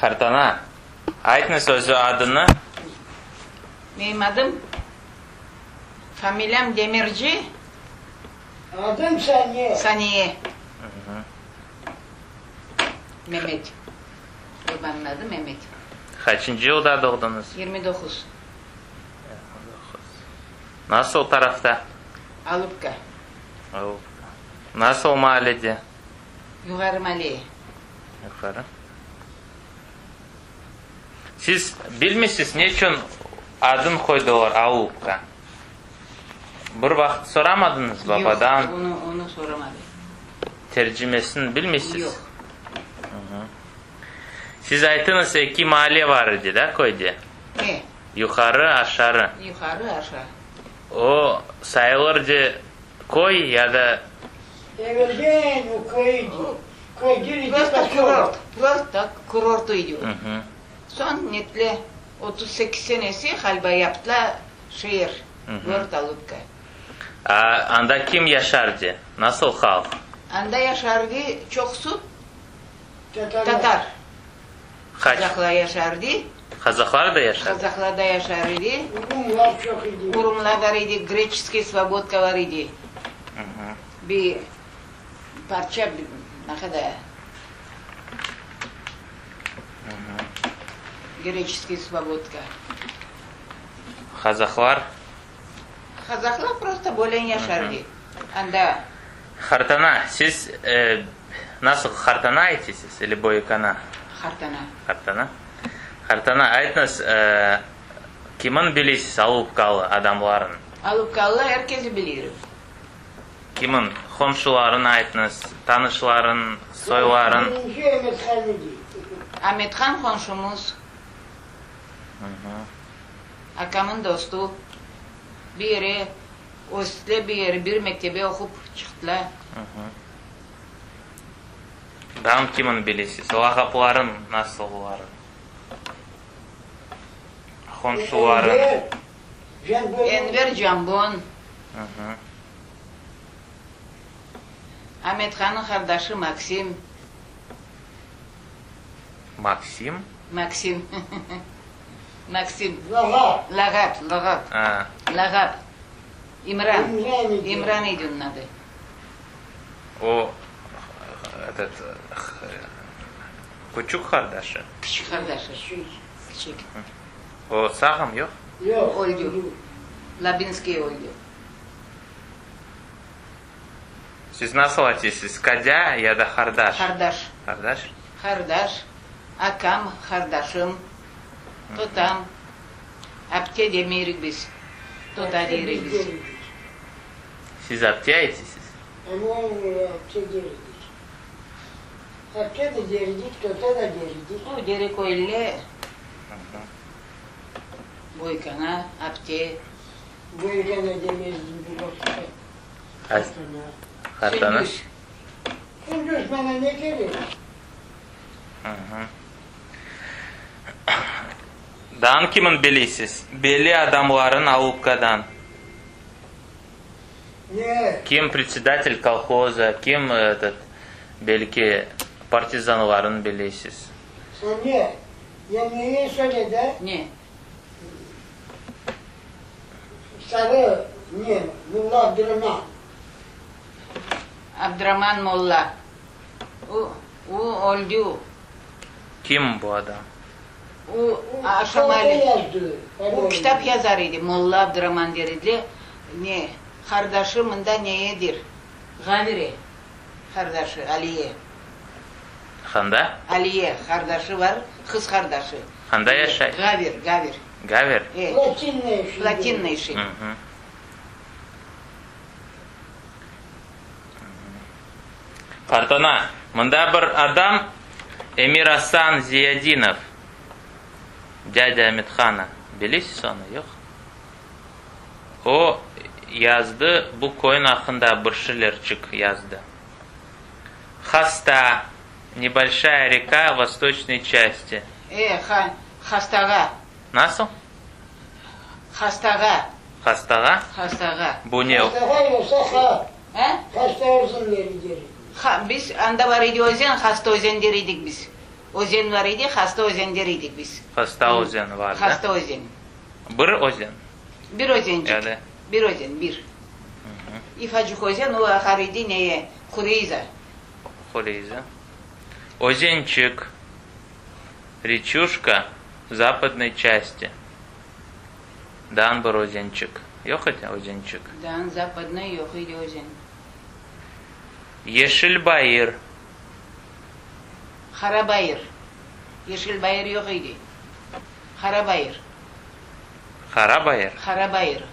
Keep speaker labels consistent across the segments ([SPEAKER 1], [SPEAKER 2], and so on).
[SPEAKER 1] Qartana, aytıñız özü adını.
[SPEAKER 2] Menim adım, familiyam Demirci.
[SPEAKER 3] Adım Saniye.
[SPEAKER 2] Saniye. Memet. Babanıñ adı Memet.
[SPEAKER 1] Qaçıncı yılda doğdıñız?
[SPEAKER 2] 29.
[SPEAKER 1] 29. Nasıl tarafta?
[SPEAKER 2] Alupka.
[SPEAKER 1] Alupka. Nasıl maallede?
[SPEAKER 2] Yuqarı maale.
[SPEAKER 1] Yuqarı. Siz bilmeysiz, ne içün adın qoydılar Alupka? Bir vaqıt soramadıñız babadan?
[SPEAKER 2] Yoq, onı, onı soramadım.
[SPEAKER 1] Tercimesini bilmeysiz?
[SPEAKER 2] Yoq.
[SPEAKER 1] Siz aytıñız, eki maale bar edi, da, köyde?
[SPEAKER 2] E.
[SPEAKER 1] Yuqarı, aşarı.
[SPEAKER 2] Yuqarı, aşağı.
[SPEAKER 1] O sayılır de köy ya da.
[SPEAKER 3] Evelden o köy edi. Köy değil edi,
[SPEAKER 2] Prosto
[SPEAKER 3] posyolok.
[SPEAKER 2] kurort, prosto kurort edi o. Soñ netle 38 senesi ğaliba yaptılar şeer, gorod Alupka.
[SPEAKER 1] A, anda kim yaşardı? Nasıl halq?
[SPEAKER 2] Anda yaşardı çoqusı
[SPEAKER 3] Tatarlar.
[SPEAKER 2] tatar.
[SPEAKER 1] Qaç?
[SPEAKER 2] Qazaqlar yaşardı.
[SPEAKER 1] Qazaqlar da yaşardı?
[SPEAKER 2] Qazaqlar da yaşar edi.
[SPEAKER 3] Urumlar çoq edi.
[SPEAKER 2] Urumlar bar edi, greçeskiy slobodka bar edi. Bir parça, ne qadar greçeskiy slobodka.
[SPEAKER 1] Qazaqlar?
[SPEAKER 2] Qazaqlar prosto bölen yaşardı anda.
[SPEAKER 1] Qartana, siz nasıl qartana aytısız ili büyükana?
[SPEAKER 2] Qartana.
[SPEAKER 1] Qartana. Qartana, aytıñız, kimin bilesiz Alupkalı adamların?
[SPEAKER 2] Alupkalılar er kesi bilirim.
[SPEAKER 1] Kimin? Qomşuların aytıñız, tanışların, soyların.
[SPEAKER 3] Birinci Amethan edi.
[SPEAKER 2] Amethan qomşumız. Akamın dostu. Bir yere östüler, bir yere, bir mektebe oqup çıqtılar.
[SPEAKER 1] Daa kimin bilesiz? Lağapların nasıl olar? Qomşuların.
[SPEAKER 3] Enver Cambon.
[SPEAKER 2] Enver Cambon. Amethanıñ qardaşı Maksim.
[SPEAKER 1] Maksim?
[SPEAKER 2] Maksim. Maksim.
[SPEAKER 3] Lağap.
[SPEAKER 2] Lağap, lağap. Lağap. İmran.
[SPEAKER 3] İmran edi.
[SPEAKER 2] İmran edi onıñ adı.
[SPEAKER 1] O, etot, küçük qardaşı?
[SPEAKER 2] Küçük qardaşı. Küçük.
[SPEAKER 1] O sağmı, yoq?
[SPEAKER 3] Yoq.
[SPEAKER 2] Öldi. Labinskiy öldi.
[SPEAKER 1] Siz nasıl aytasız, kadâ ya da qardaş?
[SPEAKER 2] Qardaş.
[SPEAKER 1] Qardaş?
[SPEAKER 2] Qardaş, akam, qardaşım, totam, apte demeyrik biz, tota deyirik biz.
[SPEAKER 1] Siz apte aytasız?
[SPEAKER 3] Amma apte derdik. Apte de derdik, tota da derdik.
[SPEAKER 2] O Dereköylü büyükana, apte.
[SPEAKER 3] Büyükana demezdim bir vaqıtta. Qartana.
[SPEAKER 1] Qartana?
[SPEAKER 2] Sündüs.
[SPEAKER 3] Sündüs maña ne kerek?
[SPEAKER 1] Daa kimin bilesiz? Belli adamların Alupkadan.
[SPEAKER 3] Ne?
[SPEAKER 1] Kim predsedatel kolhoza, kim etot, belki partizanların bilesiz?
[SPEAKER 3] Sen ne? Ya neye söyle de?
[SPEAKER 2] Ne?
[SPEAKER 3] Sarı ne? Molla Abduraman.
[SPEAKER 2] Abduraman molla. O, o öldi.
[SPEAKER 1] Kim bu adam?
[SPEAKER 2] O,
[SPEAKER 3] O
[SPEAKER 2] aşamali.
[SPEAKER 3] yazdı.
[SPEAKER 2] O kitap yazar edi, Molla Abduraman der ediler. Ne, qardaşı mında neyedir? Ğavire, qardaşı, Aliye.
[SPEAKER 1] Qanda?
[SPEAKER 2] Aliye, qardaşı bar, qız qardaşı.
[SPEAKER 1] Qanda yaşay?
[SPEAKER 2] Gavir, Gavir.
[SPEAKER 1] Gavir?
[SPEAKER 2] E.
[SPEAKER 3] Latinnoye şimdi.
[SPEAKER 2] Latinnoye şimdi.
[SPEAKER 1] Qartana, mında bir adam, Emir-Asan Ziyadinov, dâdâ Amethana, bilesiz onı, yoq? O, yazdı, bu köyniñ aqqında bir şeylerçik yazdı. Hasta, nebolşaya reka vostoçnoy çasti.
[SPEAKER 2] E, ha, hastağa.
[SPEAKER 1] Nasıl?
[SPEAKER 2] Hastağa.
[SPEAKER 1] Hastağa?
[SPEAKER 2] Hastağa.
[SPEAKER 1] Bu ne?
[SPEAKER 3] Hastağa yoqsa ha?
[SPEAKER 2] A?
[SPEAKER 3] Hasta özenleri der.
[SPEAKER 2] Ha, biz anda bar edi özen, Hasta özen der edik biz. Özen var idi, Hasta özen der idik biz.
[SPEAKER 1] Hasta özen var da.
[SPEAKER 2] Hasta özen.
[SPEAKER 1] Bir özen?
[SPEAKER 2] Bir özencik.
[SPEAKER 1] Ya da.
[SPEAKER 2] Bir özen, bir. İfacıq özen, o aqar idi neye, Hureyza.
[SPEAKER 1] Hureyza. Özençik, reçuşka zapadnoy çasti. Dan bir özençik. Yoq edi özençik?
[SPEAKER 2] Dan zapadnoy yoq idi özen.
[SPEAKER 1] Yeşil bayır.
[SPEAKER 2] Qara bayır. Yeşil bayır yoq idi. Qara bayır.
[SPEAKER 1] Qara bayır?
[SPEAKER 2] Qara bayır.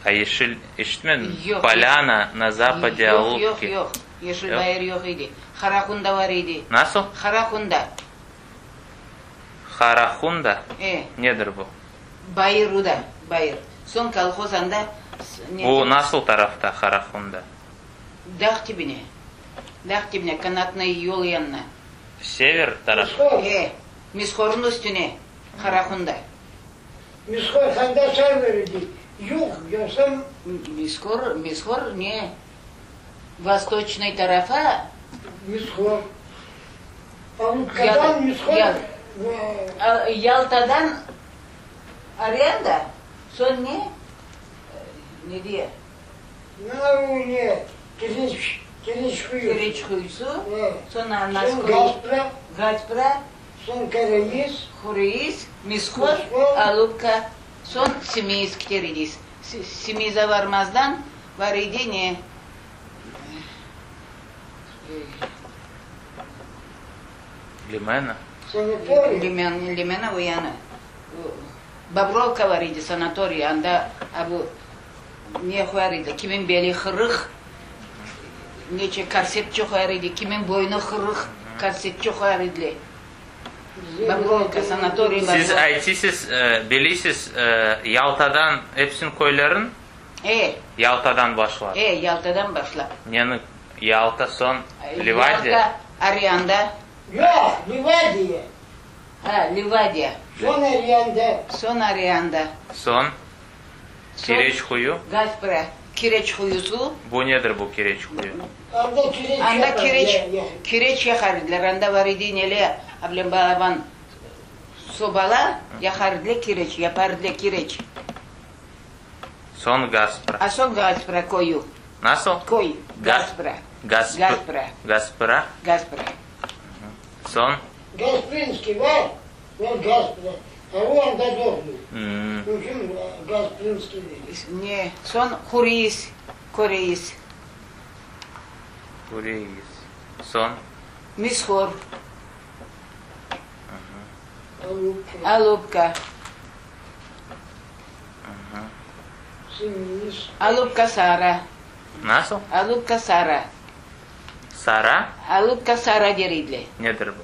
[SPEAKER 1] A yeşil, eşitmediñmi?
[SPEAKER 2] Yoq.
[SPEAKER 1] Polâna na zapade
[SPEAKER 2] Yoq,
[SPEAKER 1] Alupki.
[SPEAKER 2] yoq, yoq. Yeşil bayır yoq idi. Qaraqunda bar idi.
[SPEAKER 1] Nasıl?
[SPEAKER 2] Qaraqunda.
[SPEAKER 1] Qaraqunda?
[SPEAKER 2] E.
[SPEAKER 1] Nedir bu?
[SPEAKER 2] Bayır o da, bayır. Soñ kolhoz anda ne.
[SPEAKER 1] Bu nasıl tarafta Qaraqunda?
[SPEAKER 2] Dağ tibine. Dağ tibine, kanatnıy yol yanına.
[SPEAKER 1] Sever tarafta?
[SPEAKER 2] E, Mishornıñ üstüne, Qaraqunda.
[SPEAKER 3] Mishor handa sever idi. Yoq, yoqsam.
[SPEAKER 2] Mishor, Mishor ne, vostoçnıy tarafa.
[SPEAKER 3] Mishor. Alupkadan Mishor.
[SPEAKER 2] Yaltadan Oreanda, soñ ne, ne diye?
[SPEAKER 3] Ne, ne, Keriç, Keriç quyusı.
[SPEAKER 2] Keriç quyusı, soñ
[SPEAKER 3] Soñ Gaspra.
[SPEAKER 2] Gaspra.
[SPEAKER 3] Soñ Koreis.
[SPEAKER 2] Koreis, Mishor, Alupka, soñ Simeiz kiter ediz. Simeiza varmazdan bar edi ne?
[SPEAKER 1] Limena.
[SPEAKER 3] Sanatoriy.
[SPEAKER 2] Limena o yanı. Bobrovka bar edi, sanatoriy, anda a bu ne qoyar edi, kimin beli qırıq, neçe korsetçe qoyar edi, kimin boynu qırıq, korsetçe qoyar ediler. Bobrovka, sanatoriy
[SPEAKER 1] Siz
[SPEAKER 2] Bobrovka.
[SPEAKER 1] aytısız, bilisiz, Yaltadan epsin köylerin?
[SPEAKER 2] E.
[SPEAKER 1] Yaltadan başlap.
[SPEAKER 2] E, Yaltadan başlap.
[SPEAKER 1] Neni, Yalta, soñ Livadiya?
[SPEAKER 2] Yalta, Oreanda.
[SPEAKER 3] Yoq, Livadiya.
[SPEAKER 2] Ha, Livadiya.
[SPEAKER 3] Soñ Oreanda.
[SPEAKER 2] Soñ Oreanda.
[SPEAKER 1] Soñ Kireç quyu.
[SPEAKER 2] Gaspra, Kireç quyusı.
[SPEAKER 1] Bu nedir bu Kireç quyu?
[SPEAKER 3] Anda kireç
[SPEAKER 2] Anda kireç, kireç yaqar ediler. Anda bar edi nele, abilem balaban sobala yaqar ediler kireç, yapar ediler kireç.
[SPEAKER 1] Soñ Gaspra.
[SPEAKER 2] A soñ Gaspra köyü.
[SPEAKER 1] Nasıl?
[SPEAKER 2] Köy, Gaspra. Gaspra.
[SPEAKER 1] Gaspra.
[SPEAKER 2] Gaspra.
[SPEAKER 1] Soñ?
[SPEAKER 3] Gasprinskiy bar, o Gaspra, a o anda doğdı. Onıñ içün Gasprinskiy deyler.
[SPEAKER 2] Ne, soñ Hureis, Koreis.
[SPEAKER 1] Hureis. Soñ?
[SPEAKER 2] Mishor.
[SPEAKER 3] Alupka.
[SPEAKER 2] Alupka.
[SPEAKER 3] Simeiz.
[SPEAKER 2] Alupka Sara.
[SPEAKER 1] Nasıl?
[SPEAKER 2] Alupka Sara.
[SPEAKER 1] Sara?
[SPEAKER 2] Alupka Sara der ediler.
[SPEAKER 1] Nedir bu?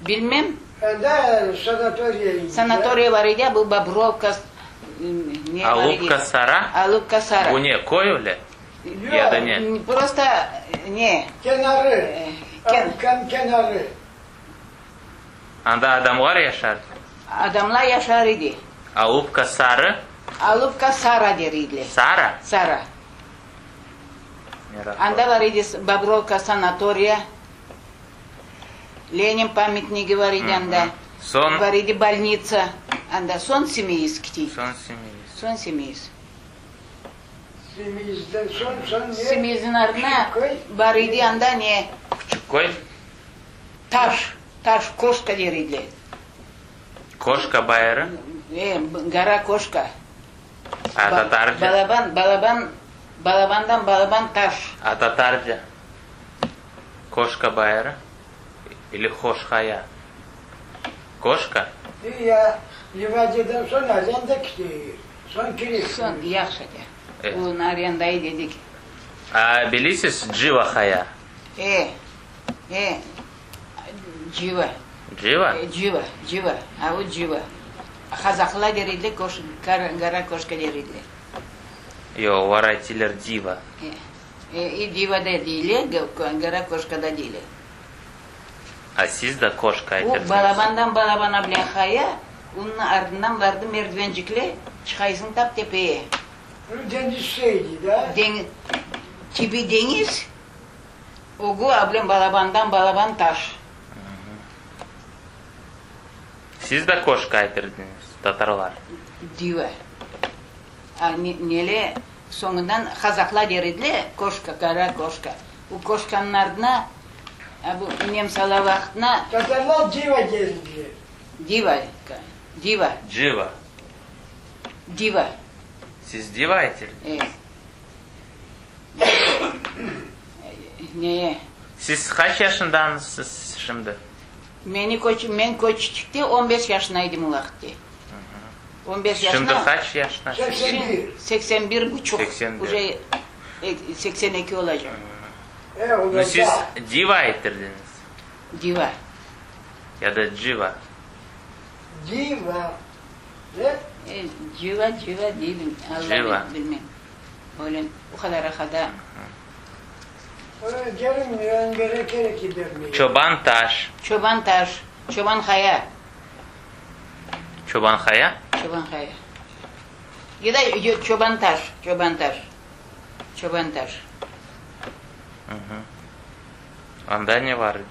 [SPEAKER 2] Bilmem.
[SPEAKER 3] Anda sanatoriya edi.
[SPEAKER 2] Sanatoriya bar edi, bu Bobrovka, ne bar edi.
[SPEAKER 1] Alupka Sara?
[SPEAKER 2] Alupka Sara.
[SPEAKER 1] Bu ne, köy öyle? Ya da ne?
[SPEAKER 2] Prosto ne.
[SPEAKER 3] Kenarı. Alupkanıñ kenarı.
[SPEAKER 1] Anda adamlar yaşar?
[SPEAKER 2] Adamlar yaşar edi.
[SPEAKER 1] Alupka Sarı?
[SPEAKER 2] Alupka Sara der ediler.
[SPEAKER 1] Sara?
[SPEAKER 2] Sara. Anda bar edi Bobrovka sanatoriya, Lenin pamyatnigi bar edi anda.
[SPEAKER 1] Soñ?
[SPEAKER 2] Bar edi bolnitsa anda. Soñ Simeiz kiti.
[SPEAKER 1] Soñ Simeiz.
[SPEAKER 2] Soñ Simeiz.
[SPEAKER 3] Simeizden soñ, soñ ne?
[SPEAKER 2] Simeizniñ ardına bar edi anda ne?
[SPEAKER 1] Küçükköy?
[SPEAKER 2] Taş, taş, Koşka der ediler.
[SPEAKER 1] Koşka bayırı?
[SPEAKER 2] E, gora Koşka.
[SPEAKER 1] A tatarca?
[SPEAKER 2] Balaban, balaban, balabandan balaban taş.
[SPEAKER 1] A tatarca? Koşka bayırı ili Hoşhaya? Koşka?
[SPEAKER 3] Ya, Livadiyadan soñ Arenda kite, soñ Kireç.
[SPEAKER 2] Soñ, yahşı de. Onı Arendayı dedik.
[SPEAKER 1] A bilisiz Civahaya?
[SPEAKER 2] E, e, Civa.
[SPEAKER 1] Civa?
[SPEAKER 2] Civa, Civa, a o Civa. Qazaqlar der ediler, koş, qara koşka der ediler.
[SPEAKER 1] Yoq, olar aytiler Diva.
[SPEAKER 2] E, e, Diva da deyler, qara koşka da deyler.
[SPEAKER 1] A siz da koşka aytırsıñız.
[SPEAKER 2] O balabandan balabana bilen qaya, onıñ ardından bardı merdivencikle, çıqaysıñ tap tepeye.
[SPEAKER 3] Bu deñiz şeydi da?
[SPEAKER 2] Deñiz, kibi deñiz. Ögü ablem balabandan balaban taş.
[SPEAKER 1] Siz de koşka aytırdıñız, tatarlar.
[SPEAKER 2] Diva. A nele, soñundan qazaqlar der ediler, koşka, qara koşka. U koşkanıñ ardına, a bu nemsalar vaqtına.
[SPEAKER 3] Tatarlar diva der ediler.
[SPEAKER 2] Diva, diva.
[SPEAKER 1] Civa.
[SPEAKER 2] Diva.
[SPEAKER 1] Siz diva aytırdıñız?
[SPEAKER 2] E. Neye?
[SPEAKER 1] Siz qaç yaşındansız şimdi?
[SPEAKER 2] Meni köç, men köçtikte on beş yaşındaydım o vaqıtte. On beş yaşına.
[SPEAKER 1] Şimdi qaç yaşındasız?
[SPEAKER 3] 81.
[SPEAKER 2] 81 buçuq.
[SPEAKER 1] 81.
[SPEAKER 2] Uje 82 olacaq.
[SPEAKER 3] E, o
[SPEAKER 1] Nu,
[SPEAKER 3] da
[SPEAKER 1] siz
[SPEAKER 3] da.
[SPEAKER 1] diva ayttırdıñız?
[SPEAKER 2] Diva.
[SPEAKER 1] Ya da civa?
[SPEAKER 3] Diva. De?
[SPEAKER 2] E, civa, civa deyim, Alla
[SPEAKER 1] Civa.
[SPEAKER 2] bilmem. Öyle, o qadar aqada.
[SPEAKER 1] Çoban taş.
[SPEAKER 2] Çoban taş, Çoban qaya.
[SPEAKER 1] Çoban qaya?
[SPEAKER 2] Çoban qaya. Ya da Çoban taş, Çoban taş, Çoban taş.
[SPEAKER 1] Anda ne bar edi?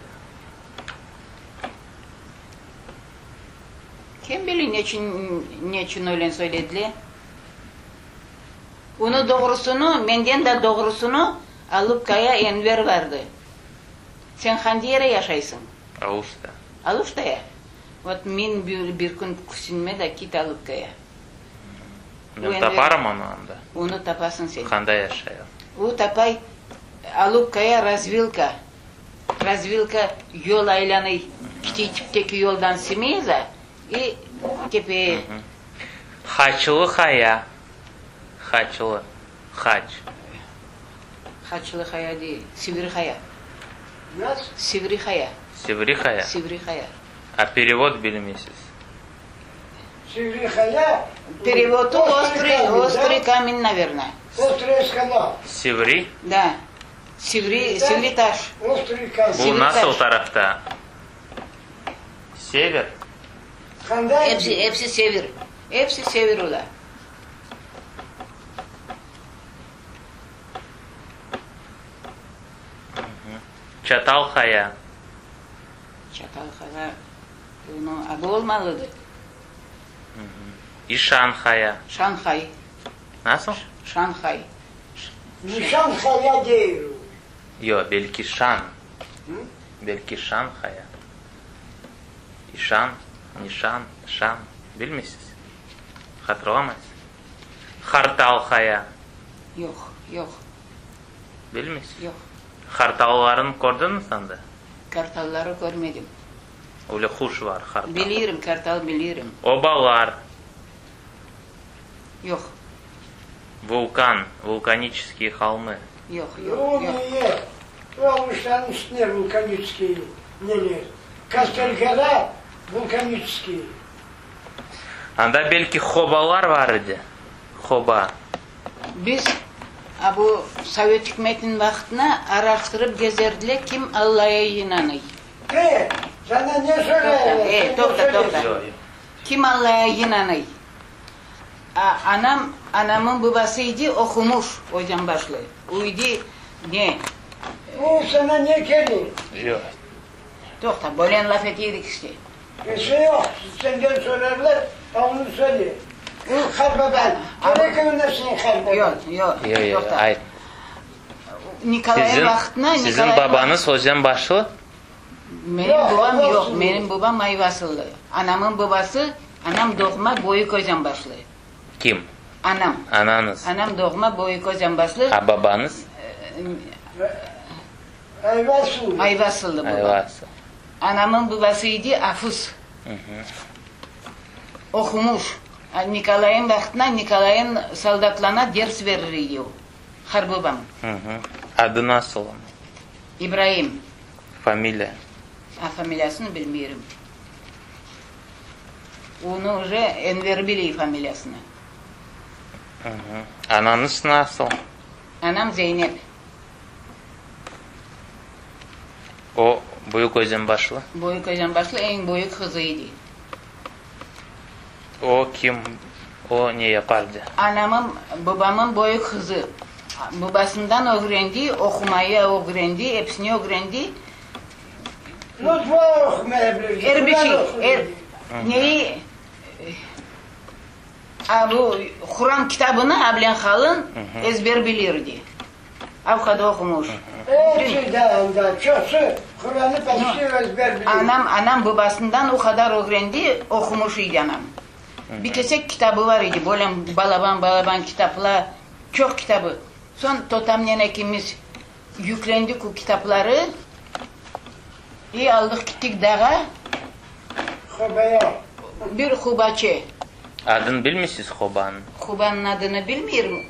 [SPEAKER 2] Kim bile neçün, neçün öyle söylediler? Onı doğrusını, menden de doğrusını Alupkaya Enver vardı. Sen hangi yere yaşaysıñ?
[SPEAKER 1] Aluşta.
[SPEAKER 2] Aluştaya? Vot, men bir kün küsünme da kit Alupkaya.
[SPEAKER 1] Men taparım onı anda.
[SPEAKER 2] Onı tapasıñ sen.
[SPEAKER 1] Qanda yaşay o?
[SPEAKER 2] O tapay Alupkaya Razvilka. Razvilka yol aylanıy, kiçik tipteki yoldan Simeza i tepeye.
[SPEAKER 1] Haçlı haya, haçlı, haç.
[SPEAKER 2] Haçlı haya değil, Sivri haya.
[SPEAKER 3] Nasıl?
[SPEAKER 2] Sivri haya.
[SPEAKER 1] Sivri haya?
[SPEAKER 2] Sivri haya.
[SPEAKER 1] A perevod bilmeysiz?
[SPEAKER 3] Sivri haya.
[SPEAKER 2] Перевод острый, острый камень, наверное.
[SPEAKER 3] Острая скала.
[SPEAKER 1] Sivri?
[SPEAKER 2] Да. Sivri, sivri taş.
[SPEAKER 3] Острый камень.
[SPEAKER 1] Bu
[SPEAKER 2] Sivri
[SPEAKER 1] nasıl
[SPEAKER 2] taş.
[SPEAKER 1] tarafta? Sever?
[SPEAKER 3] Qanday?
[SPEAKER 2] Episi, episi sevir. Episi sevir ola.
[SPEAKER 1] Çatal Haya.
[SPEAKER 2] Çatal Haya, onıñ adı olmalıdır.
[SPEAKER 1] İşan Haya.
[SPEAKER 2] Şanhay.
[SPEAKER 1] Nasıl?
[SPEAKER 2] Şanhay.
[SPEAKER 3] Nişan Haya deyil o.
[SPEAKER 1] Yoq, belki Şan. Belki Şan Haya. İşan, Nişan, Şan. Bilmeysiz? Hatırlamaysız? Qartal Haya.
[SPEAKER 2] Yoq, yoq.
[SPEAKER 1] Bilmeysiz?
[SPEAKER 2] Yoq.
[SPEAKER 1] Qartallarnı kördiñiz anda?
[SPEAKER 2] Qartalları körmedim.
[SPEAKER 1] Öyle quş bar, qartal.
[SPEAKER 2] Bilirim, qartal bilirim.
[SPEAKER 1] Obalar.
[SPEAKER 2] Yoq.
[SPEAKER 1] Vulkan, vulkanические холмы.
[SPEAKER 2] Yoq, yoq, yoq.
[SPEAKER 3] Yoq, o Aluştanıñ üstünde vulkanический neler. Kastelgora vulkanический.
[SPEAKER 1] Anda belki hobalar bar edi, hoba.
[SPEAKER 2] Biz, a bu sovet ükümetiniñ vaqtına araştırıp gezerdiler, kim Allaya inanıy.
[SPEAKER 3] E, sana ne soraylar?
[SPEAKER 2] E, toqta, toqta. Kim Allaya inanıy? A, anam, anamıñ babası idi oqumış, ocanbaşlı. O idi ne?
[SPEAKER 3] O sana ne kerek?
[SPEAKER 1] Yoq.
[SPEAKER 2] Toqta, böyle laf eteydik işte.
[SPEAKER 3] Bir şey yoq, senden sorarlar, a onı söyle. O qartbaban, kerek onda señ qartbaban?
[SPEAKER 2] Yoq, yoq,
[SPEAKER 1] Yoq, yoq,
[SPEAKER 2] toqta.
[SPEAKER 1] ayt.
[SPEAKER 2] Nikolay'ın
[SPEAKER 1] Siziñ,
[SPEAKER 2] vaqtına,
[SPEAKER 1] siziñ
[SPEAKER 2] Nikolay'ın
[SPEAKER 1] babañız Özenbaşlı?
[SPEAKER 2] Menim
[SPEAKER 3] Yoq,
[SPEAKER 2] babam yoq,
[SPEAKER 3] Ayvasıllı.
[SPEAKER 2] menim babam Ayvasıllı. Anamıñ babası, anam doğma Böyük Özenbaşlı.
[SPEAKER 1] Kim?
[SPEAKER 2] Anam.
[SPEAKER 1] Anañız.
[SPEAKER 2] Anam doğma Böyük Özenbaşlı.
[SPEAKER 1] A babañız?
[SPEAKER 3] Ayvasıllı.
[SPEAKER 2] Ayvasıllı babam.
[SPEAKER 1] Ayvasıl.
[SPEAKER 2] Anamıñ babası idi afız. Oqumış. Nikolay'ın vaqtına Nikolay'ın soldatlarına ders verir idi o, qarbabam.
[SPEAKER 1] Adı nasıl onıñ?
[SPEAKER 2] İbraim.
[SPEAKER 1] Familiya?
[SPEAKER 2] A familiyasını bilmeyrim. Onı uje Enver biley familiyasını.
[SPEAKER 1] Anañız nasıl?
[SPEAKER 2] Anam Zeynep.
[SPEAKER 1] O, Büyük Özenbaşlı?
[SPEAKER 2] Büyük Özenbaşlı eñ büyük qızı idi.
[SPEAKER 1] O kim? O ne yapardı?
[SPEAKER 2] Anamıñ, babamıñ büyük qızı. Babasından ögrendi, oqumayı ögrendi, episini ögrendi.
[SPEAKER 3] No, dua oqumaya bilirdi.
[SPEAKER 2] Er bir şey, er, neyi, a bu Quran kitabını ablen qalın ezber bilirdi. Avqada oqumış.
[SPEAKER 3] Episi de anda, çoqsu Quranı почti ezber bilirdi.
[SPEAKER 2] Anam, anam babasından o qadar ögrendi, oqumış idi anam. Bir kesek kitabı bar idi, böyle balaban-balaban kitaplar, çoq kitabı. Soñ totamnen ekimiz yüklendik o kitapları i aldıq kittik dağa.
[SPEAKER 3] Hobaya.
[SPEAKER 2] Bir hubaçe.
[SPEAKER 1] Adını bilmeysiz hobanıñ?
[SPEAKER 2] Hobanıñ adını bilmeyrim.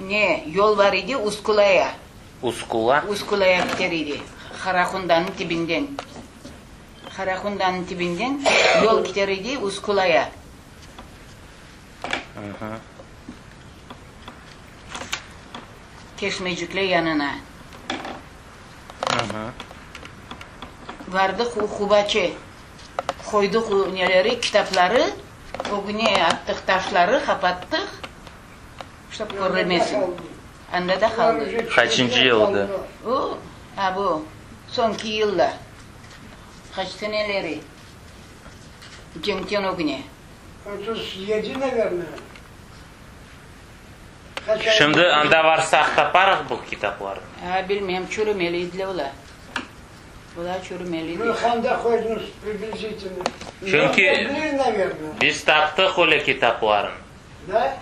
[SPEAKER 2] Ne, yol bar idi Uskulaya.
[SPEAKER 1] Uskula?
[SPEAKER 2] Uskulaya kiter idi, Harahundanıñ tibinden. Harahundanıñ tibinden yol kiter idi Uskulaya. Keşmecikle yanına. Vardıq u Hubaçe. Qoydıq u neleri, kitapları, ögüne attıq taşları, qapattıq, ştob körülmesin. Anda da qaldı.
[SPEAKER 1] Qaçıncı yıldı?
[SPEAKER 2] O, a bu, soñki yılda, qaç seneleri, cenkten ögüne.
[SPEAKER 3] 37, navernoye.
[SPEAKER 1] Şimdi anda varsaq taparıq bu kitaplarnı?
[SPEAKER 2] A, bilmem, çürümeli ediler olar. Olar çürümeli edi.
[SPEAKER 3] Qanda qoydıñız priblizitelno?
[SPEAKER 1] Çünki biz taptıq öyle kitaplarnı.
[SPEAKER 3] Da?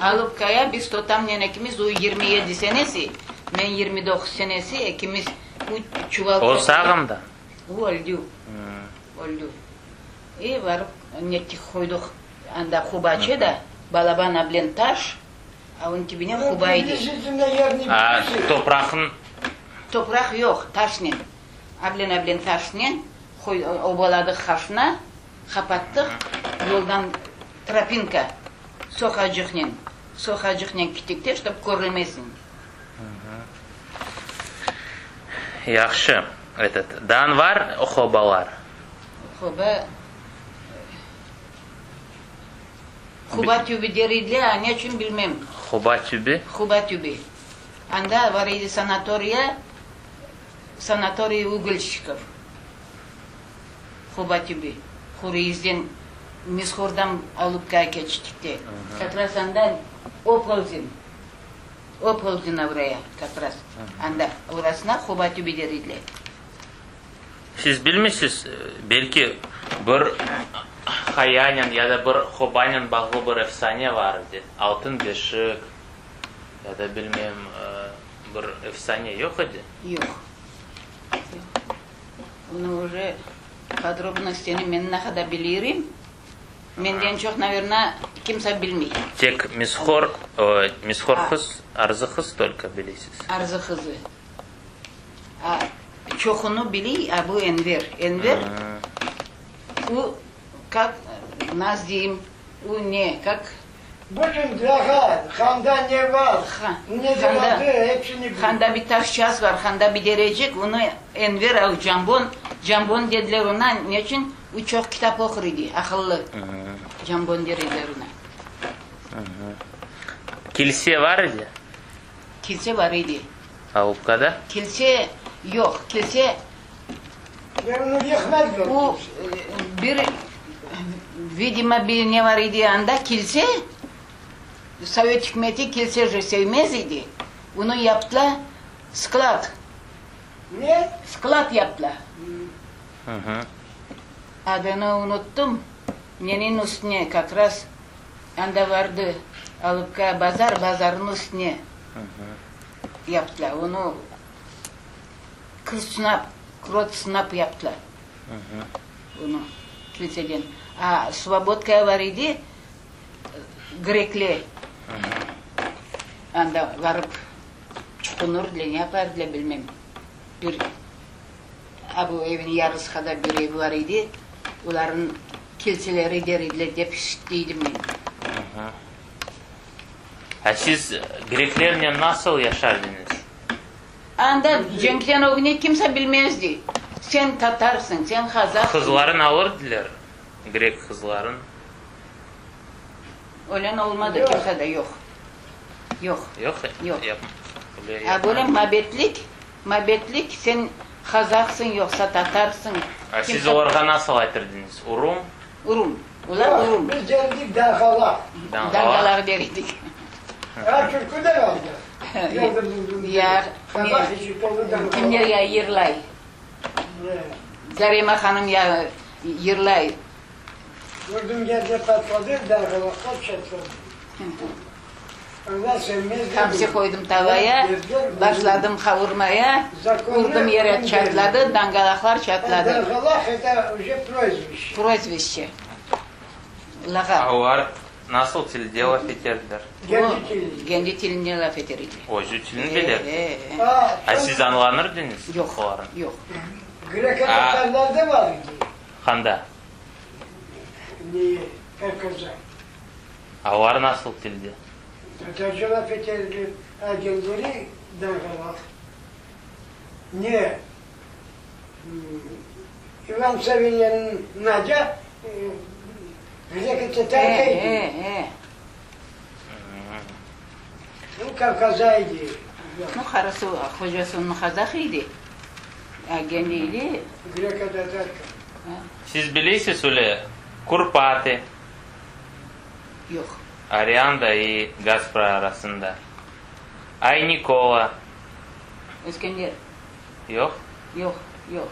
[SPEAKER 2] Alupkaya biz totamnen ekimiz, o 27 senesi, men 29 senesi, ekimiz bu çuval.
[SPEAKER 1] O sağ mı?
[SPEAKER 2] O öldü. Öldü. E, barıp nettik, qoydıq anda qubaçı da, balaban ablen taş, a onıñ tibine quba edi.
[SPEAKER 1] A, topraqnıñ?
[SPEAKER 2] Topraq yoq, taşnen. Ablen-ablen taşnen obaladıq qaşına, qapattıq, yoldan tropinka, soqacıqnen, soqacıqnen kittik de, ştob körülmesin.
[SPEAKER 1] Yahşı. Etot, dan var hobalar?
[SPEAKER 2] Hoba, Huba tübü der ediler, a ne içün bilmem.
[SPEAKER 1] Huba tübü?
[SPEAKER 2] Huba tübü. Anda var edi sanatoriya, sanatoriy ugolşçikov. Huba tübü. Hureizden, Mishordan Alupkaya keçtikte. Kak raz anda opolizm. Opolizm oraya kak raz. Anda, orasına Huba tübü der ediler.
[SPEAKER 1] Siz bilmeysiz, belki bir hayanen ya da bir hobanen bağlı bir efsane var edi, Altın beşik ya da bilmem bir efsane yoq edi?
[SPEAKER 2] Yoq. Onı uje podrobnostini men ne qadar bilirim, menden çoq, naverno, kimse bilmey.
[SPEAKER 1] Tek Mishor, Mishor qız, Arzı qız tolko bilesiz.
[SPEAKER 2] Arzı qızı. A, çoqunı biliy, a bu Enver. Enver, u, kak, nas deyim, u ne, kak.
[SPEAKER 3] Bütün daha, handa ne var, ne adı, hepsini biliy.
[SPEAKER 2] Handa bir taşçaz var, handa bir derecik, onı Enver av Cambon, Cambon dediler ona, neçün, u çoq kitap oqur idi, aqıllı, Cambon der ediler ona.
[SPEAKER 1] Kilse var idi?
[SPEAKER 2] Kilse var idi.
[SPEAKER 1] Alupkada?
[SPEAKER 2] Kilse yoq. Kilse, o, bir, vidimo, bir ne var idi anda, kilse, sovet ükümeti kilse je sevmez idi, onı yaptılar sklad.
[SPEAKER 3] Ne?
[SPEAKER 2] Sklad yaptılar. Adını unuttım, neniñ üstüne, kak raz anda vardı Alupka bazar, bazarnıñ üstüne. Yaptılar. Onı Krtsnap, Krotsnap yaptılar. Onı kilseden. A Slobodkaya bar edi, grekler anda varıp çuqunırdılar, ne yapardılar bilmem. Bir, a bu evniñ yarısı qadar bir evi bar edi, olarnıñ kilseleri der ediler dep işitiydim men.
[SPEAKER 1] A siz greklernen nasıl yaşardıñız?
[SPEAKER 2] Anda cenkten ögüne kimse bilmezdi. Sen tatarsıñ, sen hazaqsıñ.
[SPEAKER 1] Qızların alırdılar, grek qızların.
[SPEAKER 2] Ölen olmadı kimse de, yoq. Yoq.
[SPEAKER 1] Yoq?
[SPEAKER 2] Yoq. A böyle mabetlik, mabetlik, sen qazahsıñ yoqsa tatarsıñ.
[SPEAKER 1] A siz olarğa nasıl aytırdıñız? Urum?
[SPEAKER 2] Urum. Olar urum.
[SPEAKER 3] Biz derdik danğalaq.
[SPEAKER 2] Danğalaq der edik.
[SPEAKER 3] A türkü de vardı.
[SPEAKER 2] Ya, kimler ya yırlay. Zarema hanım ya yırlay.
[SPEAKER 3] Vurdum yerde patladı, danğalaqlar çatladı.
[SPEAKER 2] Hamsi qoydım tavaya, başladım qavurmaya, urdım yere çatladı, dangalaqlar çatladı. Prozvişçe, lağap.
[SPEAKER 1] A olar nasıl tilde laf eterdiler?
[SPEAKER 2] Kendi tilinde laf eter edi.
[SPEAKER 1] Özü tilini bilerdi. A siz añlanırdıñız olarnı?
[SPEAKER 2] Yoq, yoq.
[SPEAKER 1] Qanda? A olar nasıl tilde?
[SPEAKER 3] Tatarca laf eterler, agenleri dangalaq. Ne? İvan Savelyenin Nadâ greko-tatarka
[SPEAKER 2] E,
[SPEAKER 3] edi.
[SPEAKER 2] e, e.
[SPEAKER 3] O Kavkaza edi.
[SPEAKER 2] Nu, qarısı, hocası onıñ qazah edi. Agen edi.
[SPEAKER 3] Greko-tatarka.
[SPEAKER 1] Siz bilesiz öyle Kurpatı?
[SPEAKER 2] Yoq.
[SPEAKER 1] Oreanda i Gaspra arasında. Ay Nikola.
[SPEAKER 2] Eskender.
[SPEAKER 1] Yoq?
[SPEAKER 2] Yoq, yoq,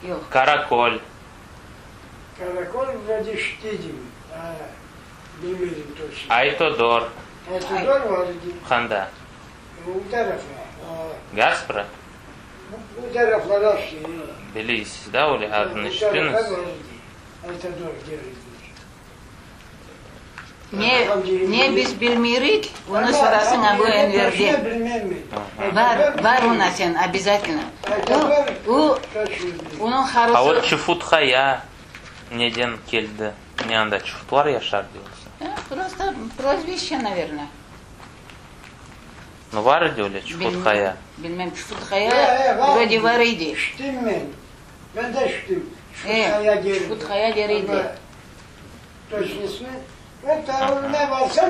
[SPEAKER 2] yoq.
[SPEAKER 1] Karakol.
[SPEAKER 3] Karakol vrode işitiydim, a bilmedim toçno.
[SPEAKER 1] Ay Todor.
[SPEAKER 3] Ay Todor var idi.
[SPEAKER 1] Qanda?
[SPEAKER 3] Bu tarafa.
[SPEAKER 1] Gaspra?
[SPEAKER 3] Bu taraflara işte.
[SPEAKER 1] Bileysiz da öyle adını işittiñiz?
[SPEAKER 3] Bu tarafa var idi. Ay Todor der ediler.
[SPEAKER 2] Ne, ne biz bilmirik, onı sorasıñ a bu Enverden. Bar, bar ona sen, obязательno. O, o, onıñ
[SPEAKER 1] A
[SPEAKER 2] qarısı.
[SPEAKER 1] o Çufut Qaya neden keldi? Ne anda çufutlar yaşardı yoqsa?
[SPEAKER 2] Prosto prozvişçe, naverno.
[SPEAKER 1] No var edi öyle Çufut Qaya?
[SPEAKER 2] Bilmem, Çufut Qaya vrode var edi.
[SPEAKER 3] İşittim men. Men de işittim. Çufut Qaya der edi.
[SPEAKER 2] Çufut Qaya der edi.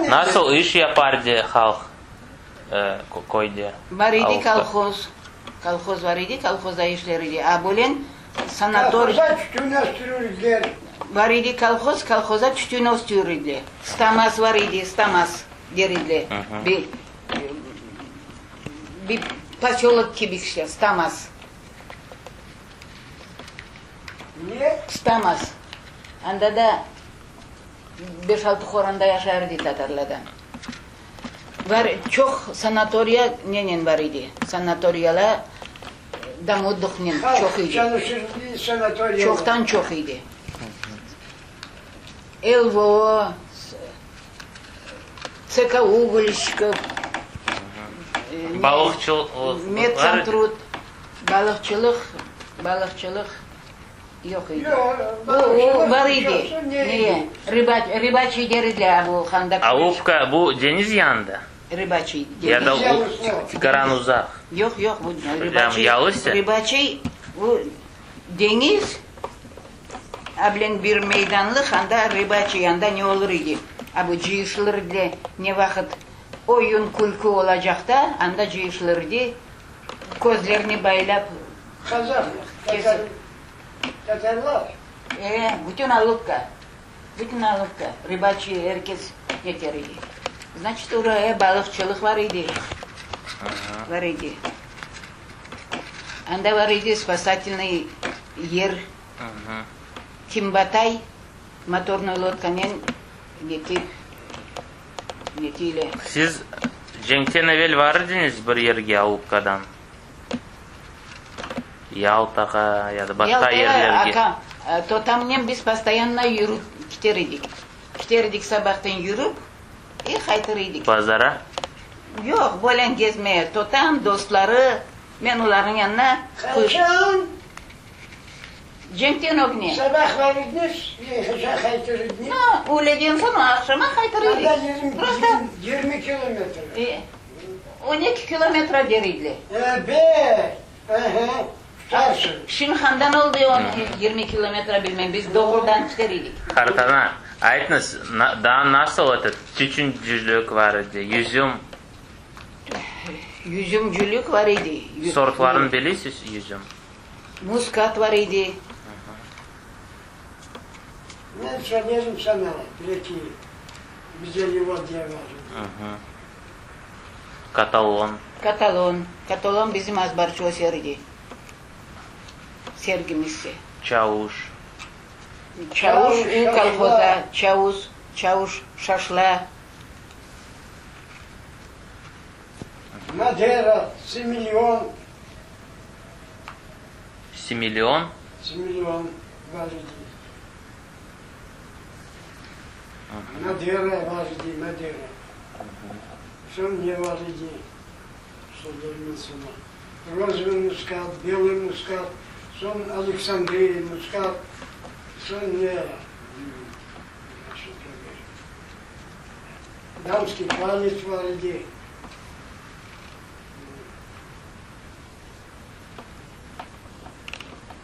[SPEAKER 1] Nasıl iş yapardı halq köyde?
[SPEAKER 2] Bar edi kolhoz, kolhoz bar edi, kolhozda işler edi. A bölen sanatoriy.
[SPEAKER 3] Kolhozda tütün östürirdiler.
[SPEAKER 2] Bar edi kolhoz, kolhozda tütün östürirdiler. Stamas bar edi, stamas der ediler. Bir, bir posölok kibi işte, stamas.
[SPEAKER 3] Ne?
[SPEAKER 2] Stamas. Anda da beş-altı qoranda yaşar edi tatarlardan. Bar, çoq sanatoriya nenen bar edi? Sanatoriyalar dam otdıhnen çoq
[SPEAKER 3] Halq
[SPEAKER 2] edi.
[SPEAKER 3] çalışır edi sanatoriyada.
[SPEAKER 2] Çoqtan çoq edi. LVO, TSK Ugolşçikov,
[SPEAKER 1] Balıqçılıq bar edi?
[SPEAKER 2] Medsantrud, balıqçılıq, balıqçılıq yoq edi.
[SPEAKER 3] Yoq,
[SPEAKER 2] O, o,
[SPEAKER 3] balıqçılıq
[SPEAKER 2] bar edi.
[SPEAKER 3] çoqsu ne
[SPEAKER 2] Ne,
[SPEAKER 3] edi?
[SPEAKER 2] rıba, rıbaçiy der ediler bu handa.
[SPEAKER 1] Alupka bu deñiz yanında?
[SPEAKER 2] Rıbaçiy
[SPEAKER 1] Ya da
[SPEAKER 2] deñiz.
[SPEAKER 3] Yalısı.
[SPEAKER 1] tikaran uzaq?
[SPEAKER 2] Yoq, yoq, bu rıbaçiy,
[SPEAKER 1] yalısı?
[SPEAKER 2] rıbaçiy bu deñiz. A bilen bir meydanlıq, anda rıbaçiy, anda ne olur edi? A bu cıyışılır edi, ne vaqıt oyun, külkü olacaqta, anda cıyışılır edi, közlerini baylap.
[SPEAKER 3] Qazaq, tatar, tatarlar.
[SPEAKER 2] E, bütün Alupka, bütün Alupka, rıbaçiy, er kes yeter edi. Znaçit, oraya balıqçılıq bar edi, bar edi. Anda bar edi spasatelnıy yer. Kim batay, motornoy lodkanen neti, netiyle.
[SPEAKER 1] Siz cenkten evel bar ediñiz bir yerge Alupkadan? Yaltağa ya da başqa
[SPEAKER 2] Yaltağa,
[SPEAKER 1] yerlerge?
[SPEAKER 2] aka, totamnen biz postoyanno yürip kiter edik. Kiter edik sabahten yürip i qaytır edik.
[SPEAKER 1] Bazara?
[SPEAKER 2] Yoq, böyle gezmeye. Totam, dostları, men olarnıñ yanına.
[SPEAKER 3] Qaçan?
[SPEAKER 2] Cenkten ögne.
[SPEAKER 3] Sabah varıdñız, aqşam qaytırıdñız.
[SPEAKER 2] No, üyleden soñ aqşama qaytır edik.
[SPEAKER 3] Anda 20,
[SPEAKER 2] Prosto
[SPEAKER 3] 20 kilometr.
[SPEAKER 2] 12 kilometre der ediler.
[SPEAKER 3] E, be, aha, tutarsıñ.
[SPEAKER 2] Şimdi handan oldı on 20 kilometre bilmem, biz doğrudan kiter edik.
[SPEAKER 1] Qartana. Aytıñız, daa nasıl etet tütüncülik var edi, yüzüm?
[SPEAKER 2] Yüzümcülik var edi.
[SPEAKER 1] Sortlarını bilesiz yüzüm?
[SPEAKER 2] Muskat var edi.
[SPEAKER 3] Men söylerim sana, bir-eki güzel yuva diye var edi.
[SPEAKER 1] Katalon.
[SPEAKER 2] Katalon. Katalon bizim azbarçı öser edi. Sergimizse.
[SPEAKER 1] Çauş.
[SPEAKER 2] Çauş u kolhoza, Çaus, Çauş, Şaşla.
[SPEAKER 3] Madera, Similion.
[SPEAKER 1] Similion?
[SPEAKER 3] Similion var idi. Madera var idi, Madera. Soñ ne var idi? Söylerim sana. Rozovıy muskat, belıy muskat, soñ Aleksandriya muskat, soñ ne? Damskiy palets var idi.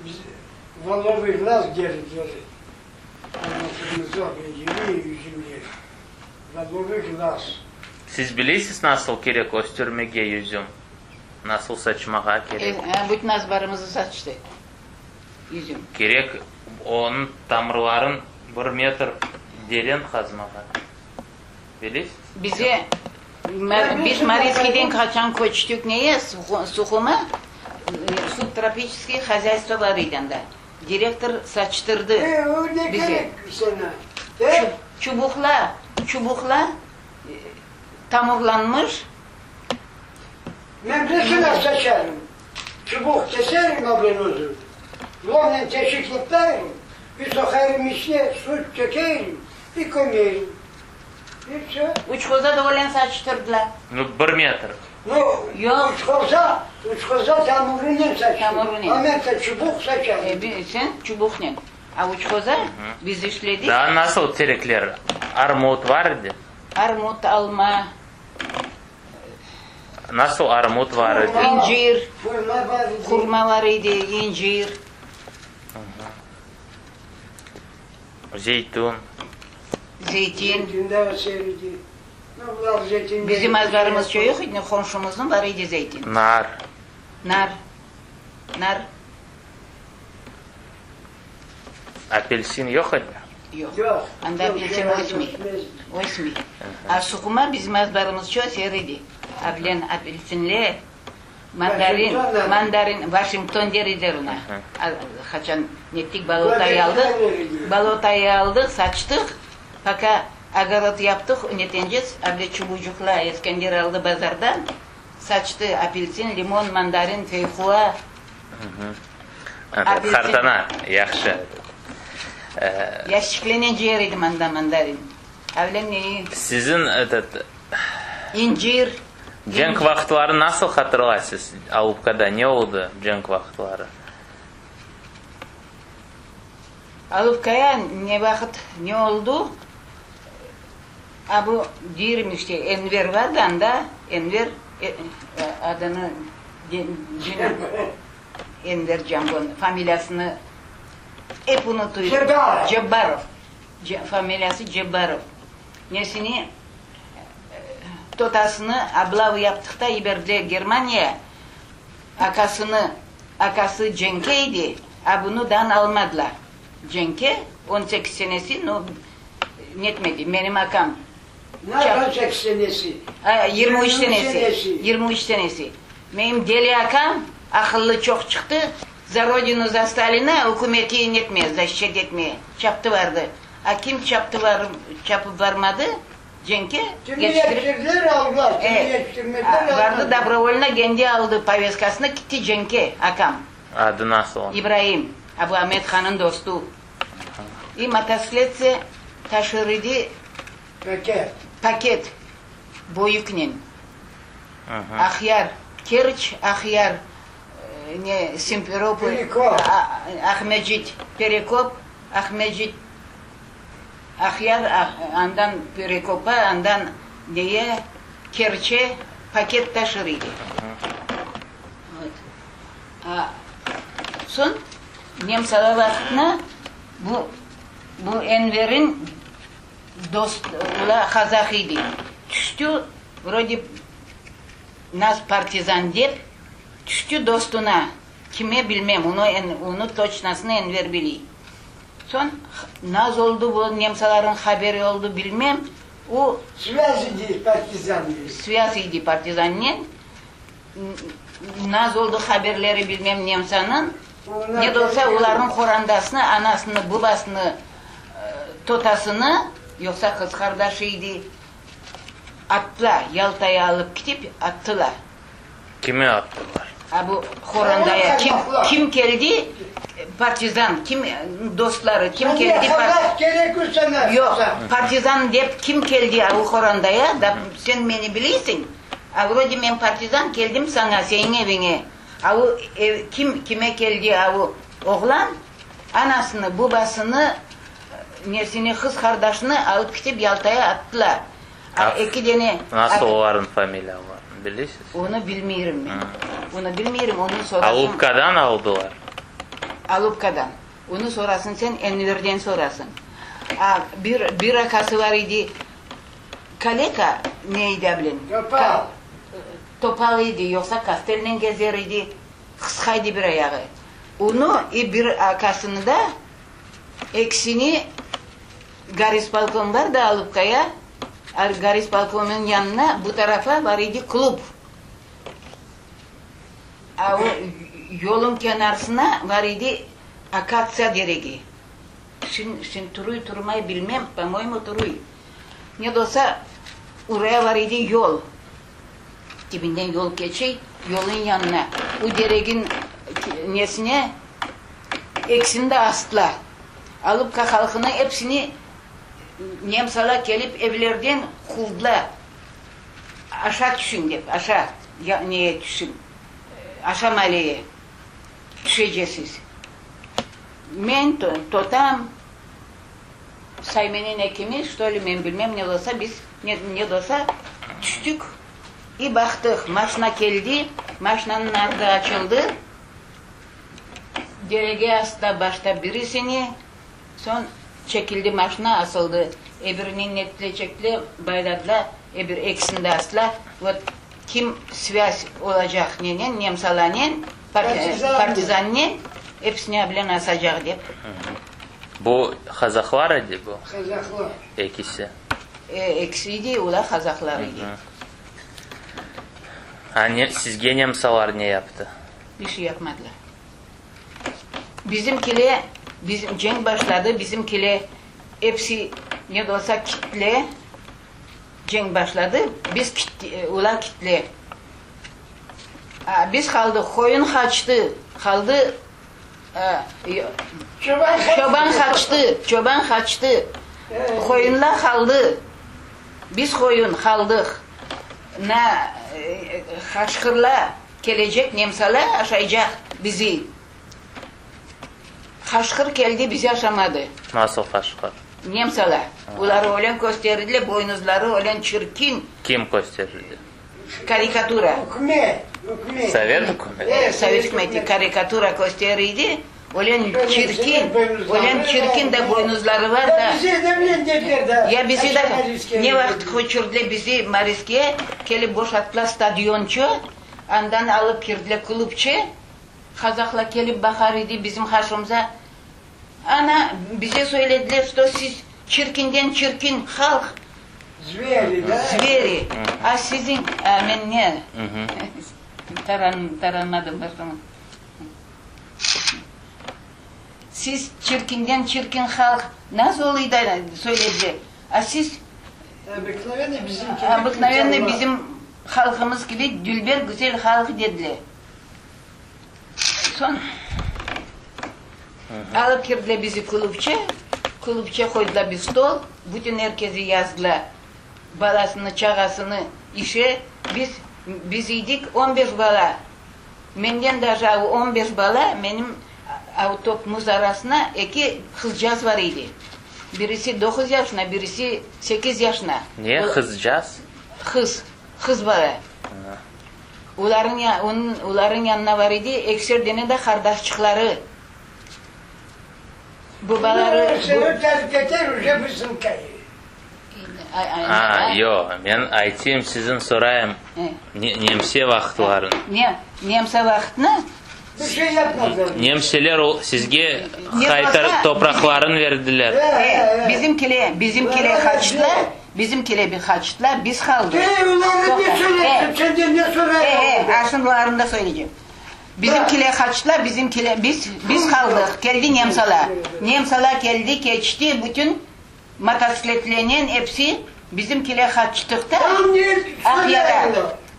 [SPEAKER 3] Biz volovıy glaz der ediler. Volovıy glaz.
[SPEAKER 1] Siz bilesiz nasıl kerek östürmege yüzüm? Nasıl saçmağa kerek?
[SPEAKER 2] Bütün azbarımızı saçtı yüzüm.
[SPEAKER 1] Kerek onıñ tamırların bir metr deren qazmağa. Bilesiz?
[SPEAKER 2] Bize, biz Maritskiyden qaçan köçtük neye, Suhuma, subtropiçeskiy hozâystvo bar edi anda. Direktor saçtırdı bize. Çubuqla, çubuqla tamurlanmış.
[SPEAKER 3] Men birisini seçerim, çubuq keserim avvel özüm, lomnen teşik yıptayım, bir soqarım içine, su tökeyim, bir kömeyim. Bir vse.
[SPEAKER 2] Uçhoza da ölen saçtırdılar.
[SPEAKER 1] Nu, bir metr.
[SPEAKER 3] Nu,
[SPEAKER 2] Yoq.
[SPEAKER 3] uçhoza, uçhoza tamurınen saçtım.
[SPEAKER 2] Tamurınen.
[SPEAKER 3] A men de çubuq saçarım.
[SPEAKER 2] E, sen çubuqnen. A uçhoza biz işledik.
[SPEAKER 1] Daa nasıl terekler? Armut var edi?
[SPEAKER 2] Armut, alma.
[SPEAKER 1] Nasıl armut var edi?
[SPEAKER 2] İncir.
[SPEAKER 3] Hurma var edi.
[SPEAKER 2] Hurma var edi, incir.
[SPEAKER 1] Zeytun.
[SPEAKER 2] Zeytin.
[SPEAKER 3] Zeytin de öser edi.
[SPEAKER 2] Bizim azbarımız çoyuq edi, qomşumıznıñ bar edi zeytin.
[SPEAKER 1] Nar.
[SPEAKER 2] Nar. Nar.
[SPEAKER 1] Apelsin yoq edi?
[SPEAKER 2] Yoq. Anda apelsin ösmey. Ösmey. A suquma bizim azbarımızca öser edi. Ablen apelsinle, mandarin, mandarin, Vaşington der ediler ona. Qaçan nettik, balotayı aldıq, balotayı aldıq, saçtıq, poka ogorod yaptıq, netence, able çubucuqla Eskender aldı bazardan, saçtı apelsin, limon, mandarin, feyhua.
[SPEAKER 1] Qartana, yahşı.
[SPEAKER 2] Yaşçiklernen cıyar edim anda mandarin. Avlen neyi?
[SPEAKER 1] Siziñ etot.
[SPEAKER 2] İncir.
[SPEAKER 1] Cenk vaqıtları nasıl hatırlaysız? Alupkada ne oldı cenk vaqıtları?
[SPEAKER 2] Alupkaya ne vaqıt ne oldı? A bu deyrim işte, Enver vardı anda, Enver, adını Enver Cambon, familiyasını ep unutuyım.
[SPEAKER 3] Cebbarov.
[SPEAKER 2] Cebbarov, familiyası Cebbarov. Nesini, totasını oblav yaptıqta yiberdiler Germaniyaya, akasını, akası cenke edi, a bunı dan almadılar cenke, on sekiz senesi, no, netmedi, menim akam.
[SPEAKER 3] Ne 18 senesi?
[SPEAKER 2] 23 senesi. 23 senesi. Menim deli akam aqıllı çoq çıqtı, za Rodinu, za Stalina ükümeti netmeye, защищать etmeye çaptı vardı. A kim çaptı var, çapıp varmadı cenke,
[SPEAKER 3] Kimi yetiştirdiler aldılar, kimi yetiştirmediler almadılar.
[SPEAKER 2] Vardı dobrovolno kendi aldı povestkasını gitti cenke akam.
[SPEAKER 1] Adı nasıl onıñ?
[SPEAKER 2] İbraim, Abu Amet hanıñ dostu. İ motosikletse taşır idi.
[SPEAKER 3] Paket.
[SPEAKER 2] Paket boyuknen. Aqyar, Kerç, Aqyar, ne, Simferopol,
[SPEAKER 3] Perekop.
[SPEAKER 2] Aqmescit, Perekop, Aqmescit, Aqyar, andan Perekopa, andan neye, Kerçe paket taşır idi. Vot. A, soñ nemsalar vaqtına bu, bu Enverin. Dost, olar qazaq edi. Tüştü, vrode, nas partizan dep, tüştü dostuna, kime bilmem, onı, onı toçnasını Enver biliy. Soñ, naz oldı bu, nemsalarnıñ haberi oldı, bilmem, o.
[SPEAKER 3] Svâz idi partizannen.
[SPEAKER 2] Svâz idi partizannen. Naz oldı haberleri bilmem nemsanıñ. Ne de olsa, olarnıñ qorandasını, anasını, babasını, totasını, yoqsa qız qardaşı idi, attılar, Yaltaya alıp ketip attılar.
[SPEAKER 1] Kimi attılar?
[SPEAKER 2] A bu qorandaya kim, kim keldi, partizan, kim, dostları, kim keldi, yoq, partizan dep kim keldi a bu qorandaya, da sen meni bileysiñ, a vrode men partizan keldim saña, seniñ eviñe. A o ev kim kime keldi a o oğlan anasını, babasını, nesini, qız qardaşını alıp ketip Yaltaya attılar. A eki dene.
[SPEAKER 1] Nasıl olarnıñ familiyalarını bilesiz?
[SPEAKER 2] Onı bilmeyrim men. Onı bilmeyrim, onı sorasın.
[SPEAKER 1] Alupkadan aldılar?
[SPEAKER 2] Alupkadan. Onı sorasın sen Enverden sorasın. A bir bir akası bar idi, kaleka ne idi abilen?
[SPEAKER 3] Topal.
[SPEAKER 2] Topal idi, yoqsa kastelnen gezer idi, qısqa idi bir ayağı. Onı i bir akasını da, ekisini gorispolkom bar da Alupkaya, gorispolkomnıñ yanına bu tarafa bar idi klub. A o yolun kenarsına bar idi akatsiya deregi. Şin, şin turuy, turmay bilmem, po-moyemu, turuy. Ne de olsa, oraya bar idi yol. Tibinden yol keçey, yolun yanına, o deregin nesine ekisini de astılar. Alupka halqını episini nemsalar kelip evlerden quvdılar, aşa tüşüñ dep, aşa neye tüşüñ, aşa maleye tüşecesiz. Men, totam, Saymenen ekimiz, şto li, men bilmem, ne bolsa, biz, ne, ne bolsa, tüştük i baqtıq, maşna keldi, maşnanıñ ardı açıldı, derege astı başta birisini, soñ çekildi maşna, asıldı, ebirini netile çektiler, bayladılar, ebir ekisini de astılar, vot, kim svâz olacaq nenen, nemsalanen, partizannen, episine bilen asacaq dep.
[SPEAKER 1] Bu qazahlar edi bu?
[SPEAKER 3] Qazahlar.
[SPEAKER 1] Ekisi.
[SPEAKER 2] E, ekisi idi, olar qazahlar idi.
[SPEAKER 1] A ne, sizge nemsalar ne yaptı?
[SPEAKER 2] Bir şey yapmadılar. Bizimkile, bizim, cenk başladı, bizimkile episi ne de olsa kittiler. Cenk başladı, biz kitti, olar kittiler. A, biz qaldıq, qoyun qaçtı, qaldı. Çoban qaçtı, çoban qaçtı, qoyunlar qaldı, biz qoyun qaldıq. Na, qaşqırlar kelecek, nemsalar aşaycaq bizi. Qaşqır keldi, bizi aşamadı.
[SPEAKER 1] Nasıl qaşqır?
[SPEAKER 2] Nemsalar. Olar öyle kösterdiler, boynuzları öyle çirkin.
[SPEAKER 1] Kim kösterdi?
[SPEAKER 2] Karikatura.
[SPEAKER 3] Ükümet, ükümet.
[SPEAKER 1] Sovet ükümeti?
[SPEAKER 2] Sovet ükümeti karikatura kösteriydi. Ölen çirkin, ölen çirkin de boynuzları var da.
[SPEAKER 3] Ya bizi de bilen dediler da.
[SPEAKER 2] Ya bizi de, ne vaqıt köçürdiler bizi Mariske, kelip boşattılar stadionçı, andan alıp kirdiler klubçı. Qazaqlar kelip baqar idi bizim qarşımıza. Ana, bize söylediler, şto siz çirkinden çirkin halq.
[SPEAKER 3] Zveri, da?
[SPEAKER 2] Zveri. A siziñ, a men ne, taran, taranmadım başıma. Siz çirkinden çirkin halq, nasıl oluy da söylediler. A siz,
[SPEAKER 3] Obıknovennıy bizim kibi.
[SPEAKER 2] Obıknovennıy bizim halqımız kibi dülber güzel halq dediler. Soñ alıp kirdiler bizi klubça, klubça qoydılar bir stol, bütün er kezi yazdılar, balasını, çağasını işe, biz, biz idik on beş bala, menden daje on beş bala, menim topumız arasına eki qızcaz bar idi, birisi doquz yaşına, birisi sekiz yaşına.
[SPEAKER 1] Ne qızcaz?
[SPEAKER 2] Qız, qız bala. Olarıñ, onıñ, olarıñ yanına bar idi, ekişer dene de qardaşçıqları, babaları.
[SPEAKER 1] A, yoq, men aytayım, sizden sorayım, nemse vaqıtlarını.
[SPEAKER 2] Ne, nemse vaqıtını?
[SPEAKER 3] Bir şey yapmadılar.
[SPEAKER 1] Nemseler o, sizge qaytar topraqlarını berdiler.
[SPEAKER 2] Bizimkile, bizimkile qaçtılar, bizimkile bir qaçtılar, biz qaldıq.
[SPEAKER 3] E, olarnı ne söyleysin, senden ne sorayım?
[SPEAKER 2] E, e, aşın olarnı da söyleycem. Bizimkile qaçtılar, bizimkile, biz, biz qaldıq, keldi nemsalar. Nemsalar keldi, keçti, bütün Motosikletlenen episi bizimkile qaçtıq da, Aqyara,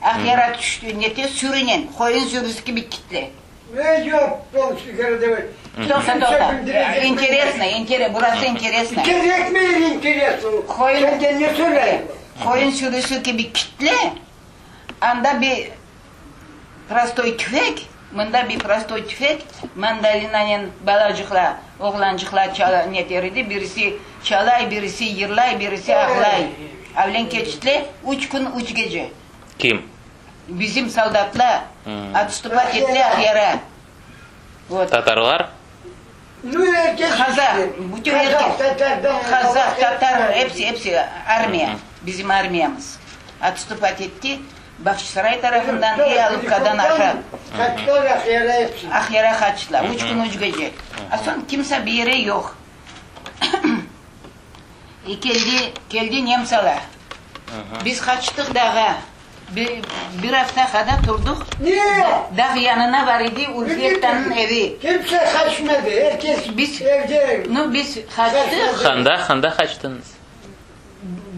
[SPEAKER 2] Aqyara tüşti, nete sürünen, qoyun sürüsi kibi kitle. Toqta, toqta, interesno, intere, burası interesno. Qoyun, qoyun sürüsi kibi kitle, anda bir Prostoy tüfek, mında bir prostoy tüfek, mandolinanen balacıqlar, oğlancıqlar çala, neter edi, birisi çalay, birisi yırlay, birisi ağlay. Avlen keçitler üç kün, üç gece.
[SPEAKER 1] Kim?
[SPEAKER 2] Bizim soldatlar otstupat ettiler Aqyara. Vot.
[SPEAKER 1] Tatarlar?
[SPEAKER 2] Qazaq, bütün er kes, qazaq, tatar, episi, episi, armiya, bizim armiyamız otstupat etti. Bağçasaray tarafından ey Alıpkadan aşağı Aqyara qaçtılar. Üç kün, üç gece. A soñ kimse bir yere yoq. E keldi, keldi nemsalar. Biz qaçtıq dağa. Bir, bir afta qadar turdıq. Dağ yanına bar edi Ülfiyettanıñ evi.
[SPEAKER 3] Kimse qaçmadı, er kes evde.
[SPEAKER 2] Nu, biz qaçtıq.
[SPEAKER 1] Qanda, qanda qaçtıñız?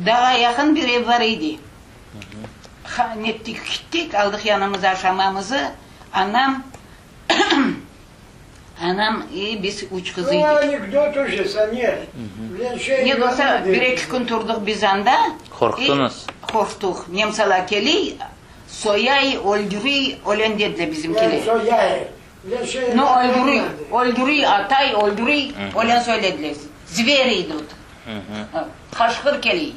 [SPEAKER 2] Dağa yaqın bir ev bar edi. Nettik, kittik, aldıq yanımıza aşamamızı, anam, anam i biz üç qız idik. Ne de olsa, bir-eki kün turdıq biz anda.
[SPEAKER 1] Qorqtıñız?
[SPEAKER 2] Qorqtıq. Nemsalar keliy, soyay, öldüriy, ölen dediler bizimkiler. Nu, öldüriy, öldüriy, atay, öldüriy, ölen söylediler. Zveri idut. Qaşqır keliy.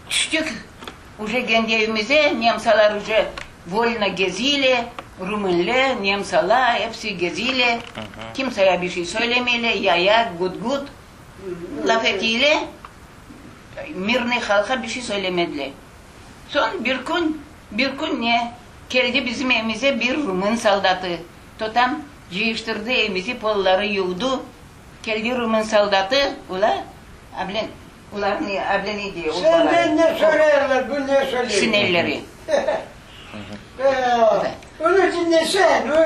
[SPEAKER 2] Tüştik uje kendi evimize, nemsalar uje volno gezile, rumınle, nemsalar episi gezile, kimseye bir şey söylemeyle, yaya, gud-gud laf etile, mirnıy halqqa bir şey söylemediler. Soñ bir kün, bir kün ne, keldi bizim evimize bir rumın soldatı, totam cıyıştırdı evimizi, polları yuvdı, keldi rumın soldatı, ula, ablen, Olar ne, abla ne dey,
[SPEAKER 3] Senden ne sorarlar, bu ne söyleyir?
[SPEAKER 2] Şinelleri.
[SPEAKER 3] Onı dinlesen, o.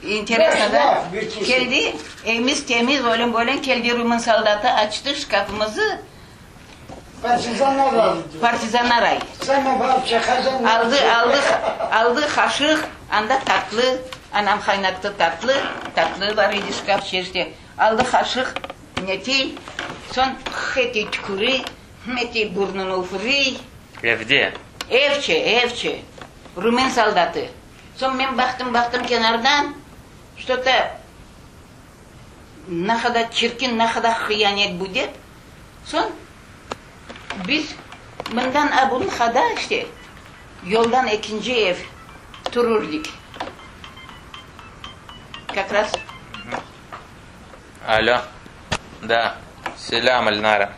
[SPEAKER 2] İnteresno da, keldi, evimiz temiz, öyle böyle, keldi rumın soldatı, açtı şkafımızı.
[SPEAKER 3] Partizanlar aldı.
[SPEAKER 2] Partizanlar ay. Aldı, aldı, aldı qaşıq, anda tatlı, anam qaynattı tatlı, tatlı bar edi şkaf içerisinde. Aldı qaşıq, Netiy, soñ hh etiy tüküriy, hım etiy burnunı üfüriy.
[SPEAKER 1] Evde.
[SPEAKER 2] Evçe, evçe. Rumen soldatı. Soñ men baqtım, baqtım kenardan, çto-to ne qadar çirkin, ne qadar hıyanet bu dep. Soñ biz mından a bunı qadar işte, yoldan ekinci ev tururdik. Kak raz.
[SPEAKER 1] Alo, da, selâm, Elnara.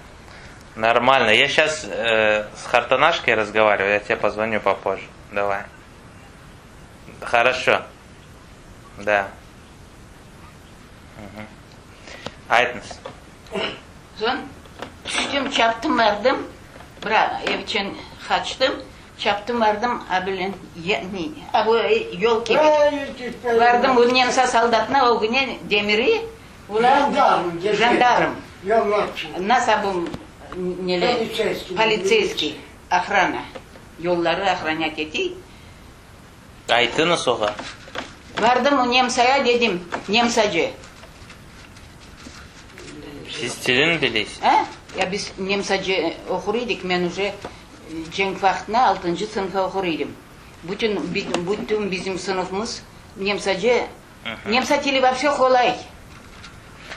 [SPEAKER 1] Normalno. Ya şas s qartanaşkой razgovarivayu, ya tebe pozvonю popozje. Davay. Horoşo. Da. Aytıñız.
[SPEAKER 2] Soñ tüştüm, çaptım bardım, bira evçen qaçtım, çaptım bardım, a bilen, a bu yol kerek. Bardım bu nemsa soldatına ögüne demiri, olar jandarm, nasa bu neler, politseyskiy, ohrana, yolları ohranyat etiy.
[SPEAKER 1] Aytıñız oğa.
[SPEAKER 2] Bardım o nemsaya, dedim, nemsacı.
[SPEAKER 1] Siz tilin bilesiz?
[SPEAKER 2] A? Ya biz nemsacı oqur edik, men uje cenk vaqtında altıncı sınıfta oqur edim. Bütün, bütün bizim sınıfımız nemsacı, nemsa tili vapşe qolay.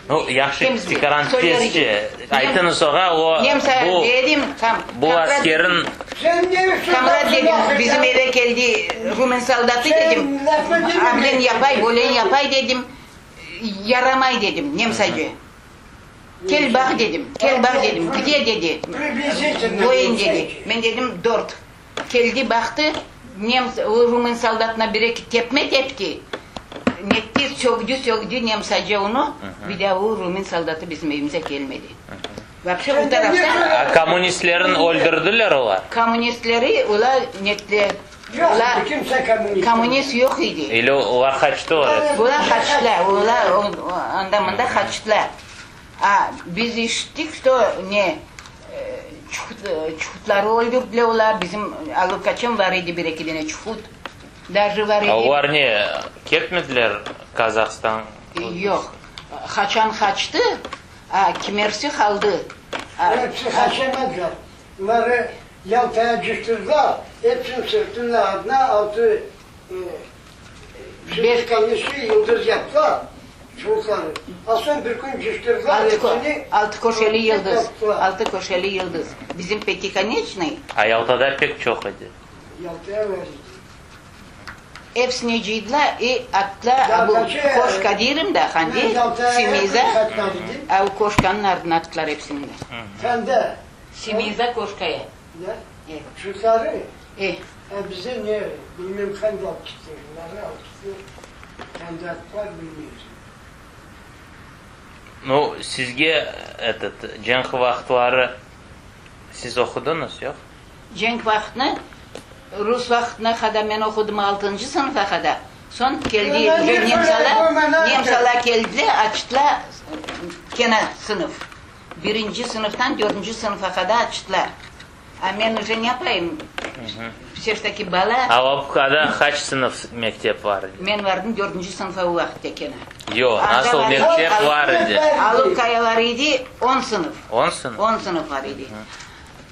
[SPEAKER 1] Nu, yahşı, tikaran tezce aytıñız oğa, o, bu, bu askerin.
[SPEAKER 2] Kamrat dedim, bizim eve keldi rumen soldatı dedim, ablen yapay, bölen yapay dedim, yaramay dedim, nemsacı. Kel baq dedim, kel baq dedim, gde dedi, voin dedi, men dedim dört. Keldi baqtı, nems, rumın soldatına bir-eki tepme tepti, netti, sögdü, sögdü nemsace onı, bir daa o rumın soldatı bizim evimize kelmedi. Vapşe o tarafta.
[SPEAKER 1] A kommunistlerin öldürdiler olar?
[SPEAKER 2] Kommunistleri olar nettiler.
[SPEAKER 3] Yoq idi kimse kommunist.
[SPEAKER 2] Kommunist yoq idi.
[SPEAKER 1] İli olar qaçtılar?
[SPEAKER 2] Olar qaçtılar, olar anda-mında qaçtılar. A, biz işittik, şto, ne, çuhutları öldürdiler olar, bizim Alukaçem var edi bir-eki dene çuhut, daje var edi.
[SPEAKER 1] A olar ne, ketmediler Kazahstan?
[SPEAKER 2] Yoq, qaçan qaçtı, a kimersi qaldı.
[SPEAKER 3] Episi qaçamadılar, oları Yaltaya cıştırdılar, epsiniñ sırtına adına altı Beş yıldız yaptılar, çubukları. A soñ bir kün cıştırdılar hepsini.
[SPEAKER 2] Altı köşeli yıldız, altı köşeli yıldız. Bizim Pятikoneçnıy.
[SPEAKER 1] A Yaltada pek çoq edi.
[SPEAKER 3] Yaltaya var edi.
[SPEAKER 2] Hepsini cıydılar i attılar, bu koşka deyrim da, handi, Semiza, a o koşkanıñ ardına attılar hepsini de.
[SPEAKER 3] Hande.
[SPEAKER 2] Semiza koşkaya.
[SPEAKER 3] Ne? Çocukları? E. Bize ne, bilmem qanda alıp kettiler, oları alıp kettiler, qanda attılar, bilmeymiz.
[SPEAKER 1] Nu, sizge, etot, cenk vaqıtları siz oqudıñız, yoq?
[SPEAKER 2] Cenk vaqıtnı, rus vaqıtına qadar men oqudım altıncı sınıfa qadar. Soñ keldi uje nemsalar, nemsalar keldiler, açtılar kene sınıf. Birinci sınıftan dördünci sınıfa qadar açtılar. A men uje ne yapayım, vse ж taki bala.
[SPEAKER 1] A Alabukada qaç sınıf mektep var edi?
[SPEAKER 2] Men vardım dördünci sınıfa o vaqıtta kene.
[SPEAKER 1] Yoq, nasıl mektep var edi?
[SPEAKER 2] Alupkaya var edi on sınıf.
[SPEAKER 1] On sınıf?
[SPEAKER 2] On sınıf var edi.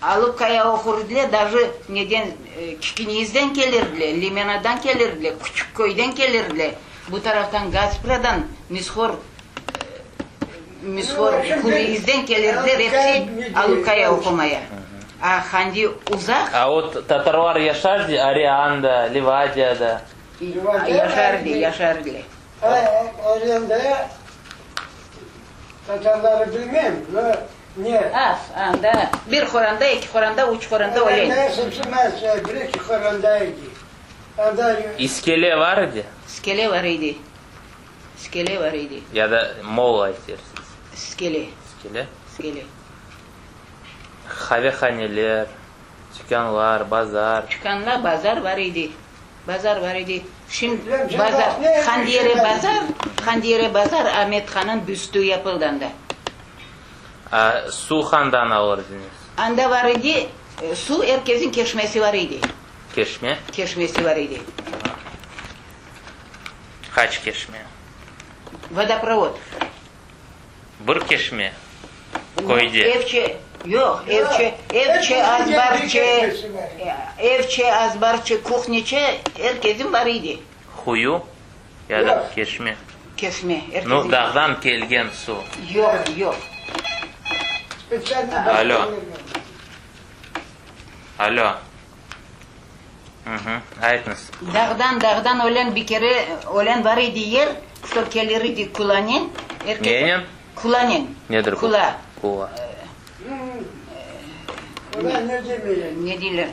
[SPEAKER 2] Alupkaya oqur ediler, daje neden, Kikinizden kelirdiler, Limenadan kelirdiler, Küçük köyden kelirdiler, bu taraftan Gaspradan, Mishor, Mishor Kureizden kelirdiler episi Alupkaya oqumaya. A handi uzaq.
[SPEAKER 1] A o tatarlar yaşardi Oreanda, Livadiyada?
[SPEAKER 2] Yaşardi, yaşardiler.
[SPEAKER 3] Oreandaya tatarları bilmem, no ne.
[SPEAKER 2] Az, anda bir qoranda, eki qoranda, üç qoranda öyle.
[SPEAKER 3] Oreandaya sımsımaz, bir-eki qoranda edi. Anda.
[SPEAKER 1] İskele var edi?
[SPEAKER 2] İskele var edi. İskele var edi.
[SPEAKER 1] Ya da mola aytersiz.
[SPEAKER 2] İskele.
[SPEAKER 1] İskele?
[SPEAKER 2] İskele.
[SPEAKER 1] Qavehaneler, tükânlar, bazar.
[SPEAKER 2] Tükânlar, bazar var edi. Bazar var edi. Şimdi bazar, Handiyere bazar, Handiyere bazar Amet hanıñ büstü yapıldı anda.
[SPEAKER 1] A suv handan alır ediñiz?
[SPEAKER 2] Anda var edi, suv er keziñ keşmesi var edi.
[SPEAKER 1] Keşme?
[SPEAKER 2] Keşmesi var edi.
[SPEAKER 1] Qaç keşme?
[SPEAKER 2] Vodoprovod.
[SPEAKER 1] Bir keşme köyde.
[SPEAKER 2] Evçe, yoq, evçe, evçe, azbarçe, evçe, azbarçe, kuhniçe, er keziñ bar idi.
[SPEAKER 1] Quyu ya da keşme?
[SPEAKER 2] Keşme, er keziñ.
[SPEAKER 1] Nu, dağdan kelgen suv.
[SPEAKER 2] Yoq, yoq.
[SPEAKER 1] Alo. Alo. Aytıñız.
[SPEAKER 2] Dağdan, dağdan ölen bir kere ölen bar edi yer, şo kelir edi kulanen, er kes.
[SPEAKER 1] Nenen?
[SPEAKER 2] Kulanen.
[SPEAKER 1] Nedir bu?
[SPEAKER 2] Kula.
[SPEAKER 1] Kula.
[SPEAKER 3] Kula ne demeyler?
[SPEAKER 2] Ne deyler?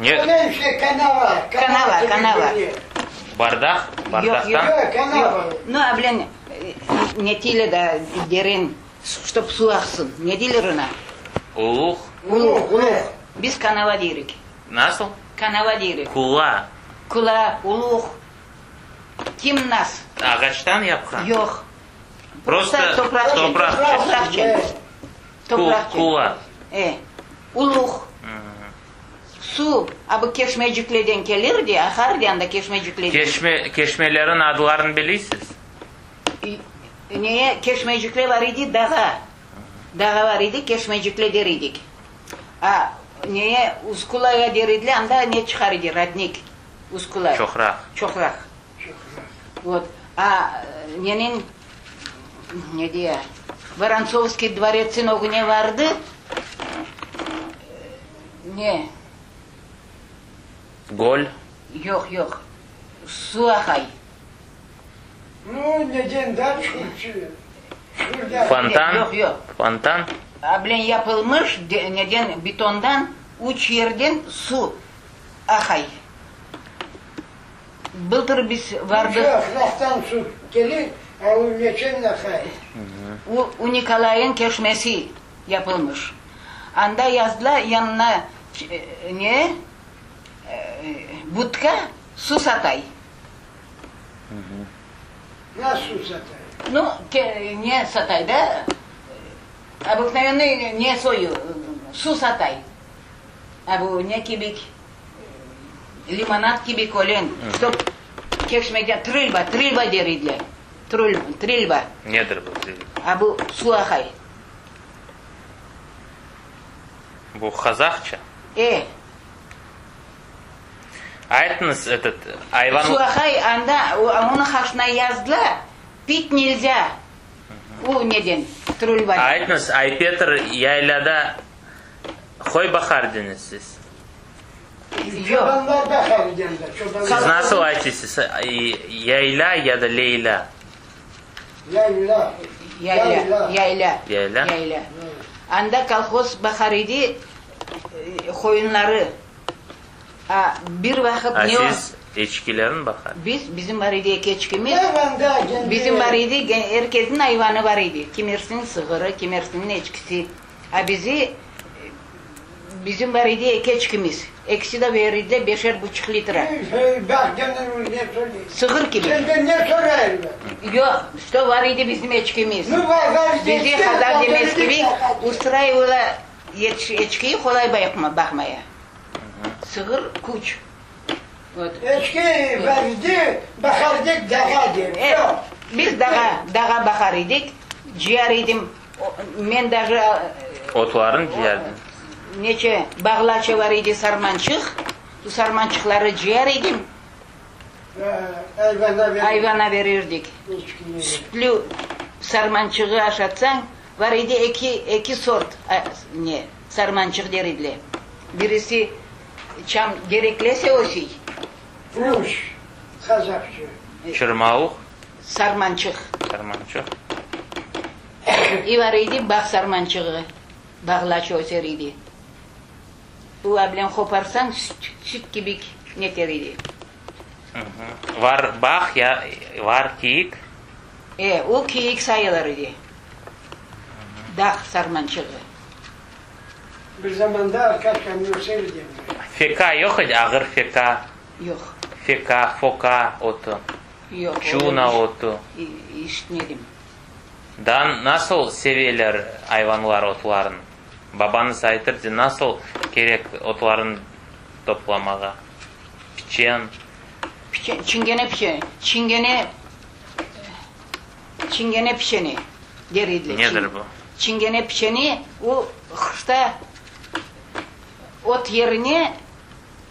[SPEAKER 1] Ne?
[SPEAKER 3] Ölen şey kanava.
[SPEAKER 2] Kanava, kanava.
[SPEAKER 1] Bardaq? Bardaqtan?
[SPEAKER 2] Yoq,
[SPEAKER 3] yoq. Kanava.
[SPEAKER 2] Nu, a bilen, netiyle da derin, ştob suv aqsın. Ne deyler ona?
[SPEAKER 1] Uluq.
[SPEAKER 2] Uluq, uluq. Biz kanava deyirik.
[SPEAKER 1] Nasıl?
[SPEAKER 2] Kanava deyirik.
[SPEAKER 1] Kula.
[SPEAKER 2] Kula, uluq. Kim nas?
[SPEAKER 1] Ağaçtan yapqan?
[SPEAKER 2] Yoq.
[SPEAKER 1] Prosto
[SPEAKER 2] topraqçen.
[SPEAKER 1] Topraqçen.
[SPEAKER 2] Topraqçen.
[SPEAKER 1] Kula.
[SPEAKER 2] E. Uluq. Suv, a bu keşmecikleden kelir de, aqar de anda keşmecikleden.
[SPEAKER 1] Keşme, keşmelerin adlarını biliysiz?
[SPEAKER 2] Neye, keşmecikle var idi, dağa. Dağa var idi, keşmecikle der edik. A, neye, Uskulaya der ediler, anda ne çıqar edi, rodnik, Uskulay.
[SPEAKER 1] Çoqraq.
[SPEAKER 2] Çoqraq. Vot. A, neniñ, ne deya, Vorontsovskiy dvoretsin ögüne vardı, ne?
[SPEAKER 1] Göl?
[SPEAKER 2] Yoq, yoq, suv aqay.
[SPEAKER 3] Nu, neden da çuqurçı?
[SPEAKER 1] Fontan?
[SPEAKER 2] Yoq, yoq.
[SPEAKER 1] Fontan?
[SPEAKER 2] Ablen yapılmış, neden, betondan, üç yerden suv aqay. Bıltır biz vardıq.
[SPEAKER 3] Çoqraqtan suv kele, a o neçen aqay.
[SPEAKER 2] O, o Nikolayıñ keşmesi yapılmış. Anda yazdılar, yanına, ne, budka, suv satay.
[SPEAKER 3] Nasıl satay?
[SPEAKER 2] Nu, ne satay da, obıknovennıy ne soyu, suv satay. A bu ne kibik, limonad kibik ölen, ştob çeşmeden, trılba, trılba der ediler, trilba.
[SPEAKER 1] Nedir bu trilba?
[SPEAKER 2] A bu suv aqay.
[SPEAKER 1] Bu qazahça?
[SPEAKER 2] E.
[SPEAKER 1] Aytıñız, etot, ayvan.
[SPEAKER 2] Suv aqay, anda onıñ haşına yazdılar, pit nelzâ, o neden, trılbadan.
[SPEAKER 1] Aytıñız, Aypetr yaylâda qoy baqar ediñiz siz?
[SPEAKER 2] Yoq.
[SPEAKER 3] Çobanlar baqar edi anda, çobanlar.
[SPEAKER 1] Siz nasıl aytısız, yaylâ ya da leylâ?
[SPEAKER 3] Yaylâ.
[SPEAKER 2] Yaylâ, yaylâ.
[SPEAKER 1] Yaylâ?
[SPEAKER 2] Yaylâ. Anda kolhoz baqar edi, qoyunları. A, bir vaqıt
[SPEAKER 1] A
[SPEAKER 2] ne o?
[SPEAKER 1] siz eçkilerni baqar?
[SPEAKER 2] Biz, bizim bar edi eki eçkimiz.
[SPEAKER 3] Ne anda kendi.
[SPEAKER 2] Bizim bar edi, er kesniñ ayvanı bar edi. Kimersiniñ sığırı, kimersiniñ eçkisi. A bizi, bizim bar edi eki eçkimiz. Ekisi de verirdi beşer buçuq litra.
[SPEAKER 3] Baq gene ne söyley.
[SPEAKER 2] Sığır kibi.
[SPEAKER 3] Senden ne sorayım ben?
[SPEAKER 2] Yoq, şto bar edi bizim eçkimiz.
[SPEAKER 3] Nu, var, var edi.
[SPEAKER 2] Bizi hazar demez kibi ustraivala eçkiyi qolay baqmaya. Sığır küç.
[SPEAKER 3] Eçki bar edi, baqar edik dağa der. Çoq.
[SPEAKER 2] Biz dağa, dağa baqar edik, cıyar edim. Men daje.
[SPEAKER 1] Otlarını cıyardıñ.
[SPEAKER 2] Neçe bağlaça bar edi sarmançıq, bu sarmançıqları cıyar edim. Ayvana verirdik. Sütlü sarmançığı aşatsañ, bar edi eki, eki sort ne, sarmançıq der ediler. Birisi çam dereklese ösey.
[SPEAKER 3] Ruş, qazaqça.
[SPEAKER 1] Çırmavuq.
[SPEAKER 2] Sarmançıq.
[SPEAKER 1] Sarmançıq.
[SPEAKER 2] İ bar edi bağ sarmançığı, bağlaç öser edi. Ua bilen qoparsañ, süt, süt kibik neter edi.
[SPEAKER 1] Var bağ ya var kiyik?
[SPEAKER 2] E, o kiyik sayılır edi. Dağ sarmançığı.
[SPEAKER 3] Bir zamanda Arkaşkanı öser edi.
[SPEAKER 1] Feka yoq edi, ağır feka?
[SPEAKER 2] Yoq.
[SPEAKER 1] Feka, foka otu.
[SPEAKER 2] Yoq.
[SPEAKER 1] Çuna otu.
[SPEAKER 2] İşitmedim.
[SPEAKER 1] Daa nasıl seveler ayvanlar otlarnı? Babañız aytırdı, nasıl kerek otlarnı toplamağa? Piçen.
[SPEAKER 2] Piçen, çingene piçeni, çingene, çingene piçeni der ediler.
[SPEAKER 1] Nedir bu?
[SPEAKER 2] Çingene piçeni, o qışta ot yerine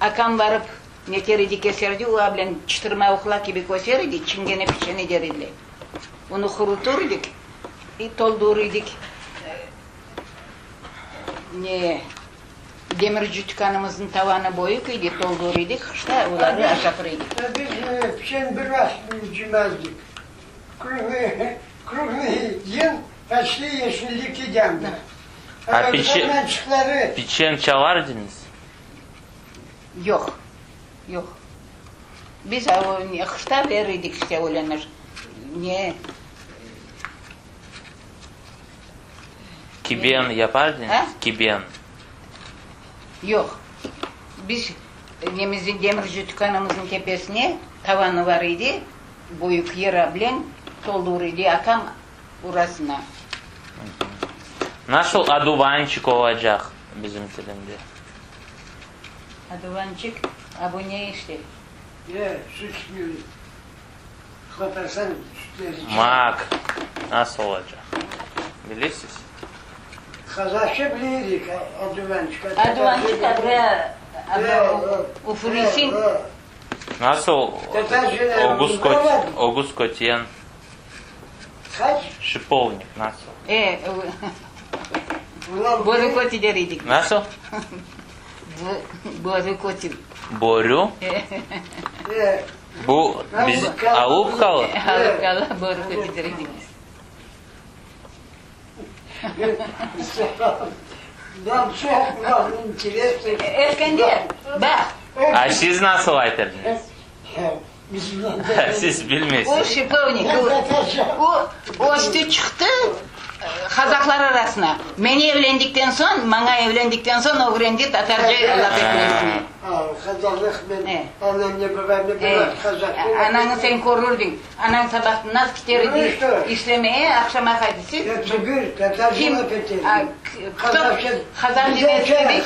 [SPEAKER 2] akam barıp neter edi, keser edi, olar bilen çıtırma oqla kibi köser edi, çingene piçeni der ediler. Onı qurutur edik, i toldurır edik, ne, demirci tükânımıznıñ tavanı böyük edi, toldurır edik, qışta olarnı aşatır edik.
[SPEAKER 3] Biz piçen bir vaqıt cıymazdık. Kruglый yıl poçti yeşillik edi anda.
[SPEAKER 1] A piçen çalar ediñiz?
[SPEAKER 2] Yoq, yoq. Biz qışta berir edik işte ölenir, ne.
[SPEAKER 1] Kiben yapar ediñiz? Kiben.
[SPEAKER 2] Yoq. Biz nemizniñ demirci tükânımıznıñ tepesine tavanı bar edi, büyük yera bilen toldurır edi akam urasına.
[SPEAKER 1] Nasıl oduvançik olacaq bizim tilinde?
[SPEAKER 2] Oduvançik, a bu ne işte?
[SPEAKER 3] E, süt qoparsañ, sütleri çıqar.
[SPEAKER 1] Mak, nasıl olacaq? Bilesiz?
[SPEAKER 3] Qazaqça bile edik, oduvançik.
[SPEAKER 2] Oduvançik, a üfürisiñ.
[SPEAKER 1] Nasıl ögüz kötyen?
[SPEAKER 3] Qaç?
[SPEAKER 1] Şipovnik, nasıl?
[SPEAKER 2] E, börü köti der edik.
[SPEAKER 1] Nasıl?
[SPEAKER 2] Börü köti.
[SPEAKER 1] Börü? Bu biz Alupkalı?
[SPEAKER 2] Alupkalı börü köti der edik biz.
[SPEAKER 3] Nam çoq nam interesno.
[SPEAKER 2] Eskender, baq.
[SPEAKER 1] A siz nasıl aytırdıñız? Siz bilmeysiz.
[SPEAKER 2] O şipovnik, o, o östü çıqtı qazaqlar arasına. Meni evlendikten soñ, maña evlendikten soñ ögrendi tatarca laf etmesini. Anañı sen körürdiñ. Anañ sabah nas kiter edi işlemeye, aqşama qaytı. Siz kim, kto qazaq demez kibi,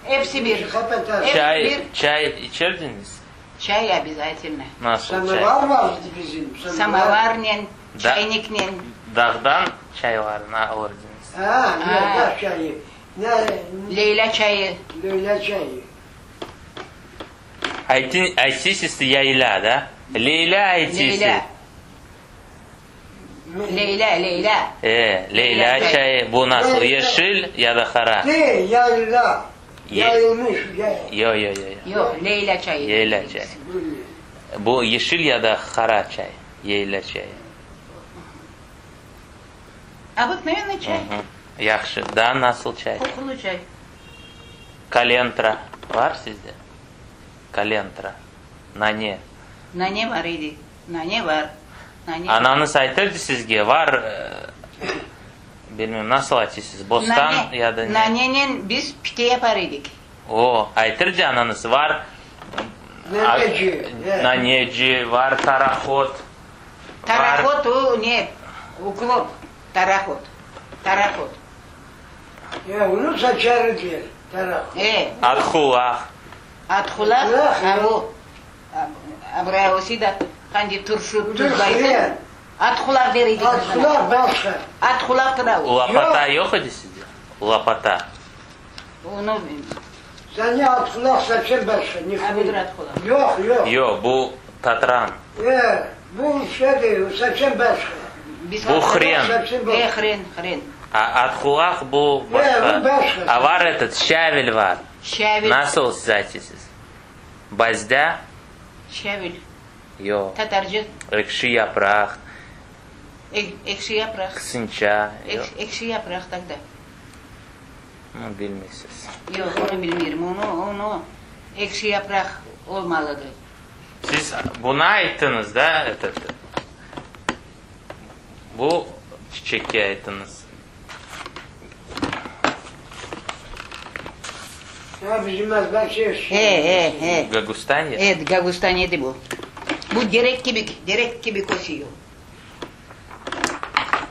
[SPEAKER 2] episi bir,
[SPEAKER 1] Çay, çay içerdiñiz?
[SPEAKER 2] Çay obязательно.
[SPEAKER 1] Nasıl çay?
[SPEAKER 3] Samovar var idi bizim.
[SPEAKER 2] Samovarnen, çayniknen.
[SPEAKER 1] Dağdan çaylarını alırdıñız.
[SPEAKER 3] Ha, dağ çayı.
[SPEAKER 2] Leyla çayı.
[SPEAKER 3] Leyla çayı.
[SPEAKER 1] Aytisiz yayla, da? Leyla aytisiz.
[SPEAKER 2] Leyla. Leyla, Leyla.
[SPEAKER 1] E, Leyla çayı. Bu nasıl, yeşil ya da qara?
[SPEAKER 3] De, yayla. Yayılmış.
[SPEAKER 1] Yo, yo, yo, yo.
[SPEAKER 2] Yoq, Leyla çayı.
[SPEAKER 1] Leyla çayı. Bu yeşil ya da qara çay? Yeyla çayı.
[SPEAKER 2] Obıknovennoy çay.
[SPEAKER 1] Yahşı. Daa nasıl çay?
[SPEAKER 2] Qoqulı çay.
[SPEAKER 1] Kalentra var sizde? Kalentra. Nane.
[SPEAKER 2] Nane var idi. Nane var. Nane.
[SPEAKER 1] Anañız aytırdı sizge, var, bilmem, nasıl aytısız, bostan
[SPEAKER 2] Nane,
[SPEAKER 1] ya da ne?
[SPEAKER 2] Nanenen biz pite yapar edik.
[SPEAKER 1] O, aytırdı anañız, var,
[SPEAKER 3] Naneci.
[SPEAKER 1] Naneci, var tarahot.
[SPEAKER 2] Tarahot o ne? Ukrop. Tarahot. Tarahot.
[SPEAKER 3] E, onı saçarı der, tarahot.
[SPEAKER 2] E.
[SPEAKER 1] Atqulaq.
[SPEAKER 2] Atqulaq, a bu, a buraya ösi da qanday turşu tuzlaysıñ. Atqulaq der edik biz buna.
[SPEAKER 3] Atqulaq başqa.
[SPEAKER 2] Atqulaqtır a o.
[SPEAKER 1] Lopata yoq edi sizde? Lopata.
[SPEAKER 2] Onı.
[SPEAKER 3] Sende atqulaq совсем başqa.
[SPEAKER 2] A budır atqulaq.
[SPEAKER 3] Yoq, yoq.
[SPEAKER 1] Yoq, bu tatran.
[SPEAKER 3] E, bu şeydir, совсем başqa.
[SPEAKER 1] Bu hren.
[SPEAKER 2] E, hren, hren.
[SPEAKER 1] A atqulaq bu başqa.
[SPEAKER 3] E, bu başqa.
[SPEAKER 1] A var etot, şçavel var.
[SPEAKER 2] Şçavel.
[SPEAKER 1] Nasıl siz aytısız? Bazda?
[SPEAKER 2] Şçavel.
[SPEAKER 1] Yoq.
[SPEAKER 2] Tatarca.
[SPEAKER 1] Ekşi yapraq.
[SPEAKER 2] Ekşi yapraq.
[SPEAKER 1] Qısınça.
[SPEAKER 2] Ekşi yapraq togda.
[SPEAKER 1] Nu, bilmeysiz.
[SPEAKER 2] Yoq, onı bilmeyim. Onı, onı ekşi yapraq olmalıdır.
[SPEAKER 1] Siz bunı ayttıñız da, etot, bu çiçekke ayttıñız.
[SPEAKER 3] Ya bizim azbar şey.
[SPEAKER 2] E, e, e.
[SPEAKER 1] Gagustaniya?
[SPEAKER 2] Evet, gagustaniya bu. Bu derek kibi, derek kibi ösüyor.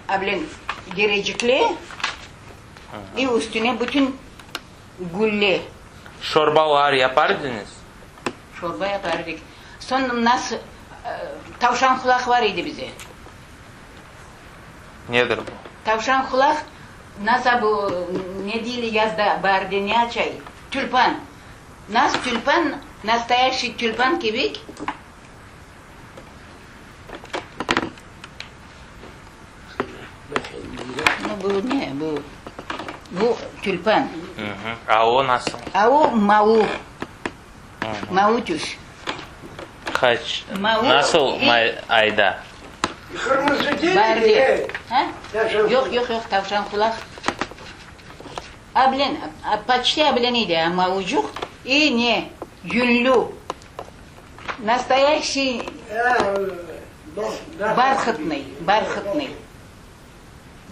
[SPEAKER 2] Ablen derecikli i üstüne bütün gülle.
[SPEAKER 1] Şorbalar yapar ediñiz?
[SPEAKER 2] Şorba yapar edik. Soñ nasıl tavşan qulaq var edi bize.
[SPEAKER 1] Nedir bu?
[SPEAKER 2] Tavşan qulaq nasıl bu ne deyli yazda baarde ne açay? Tülpan. Nas tülpan, nastoyaşiy tülpan kibik. Nu, bu ne? Bu, bu tülpan.
[SPEAKER 1] A o nasıl?
[SPEAKER 2] A o mavu. Mavu tüs.
[SPEAKER 1] Qaç, nasıl may ayda?
[SPEAKER 3] Qırmızı değil
[SPEAKER 2] Baarde. Ha?
[SPEAKER 3] Tavşan
[SPEAKER 2] Yoq, yoq, yoq, tavşan qulaq. Ablen, почти ablen edi, a mavucuq i ne, yünlü. Nastoyaşiy barhıtnıy, barhıtnıy.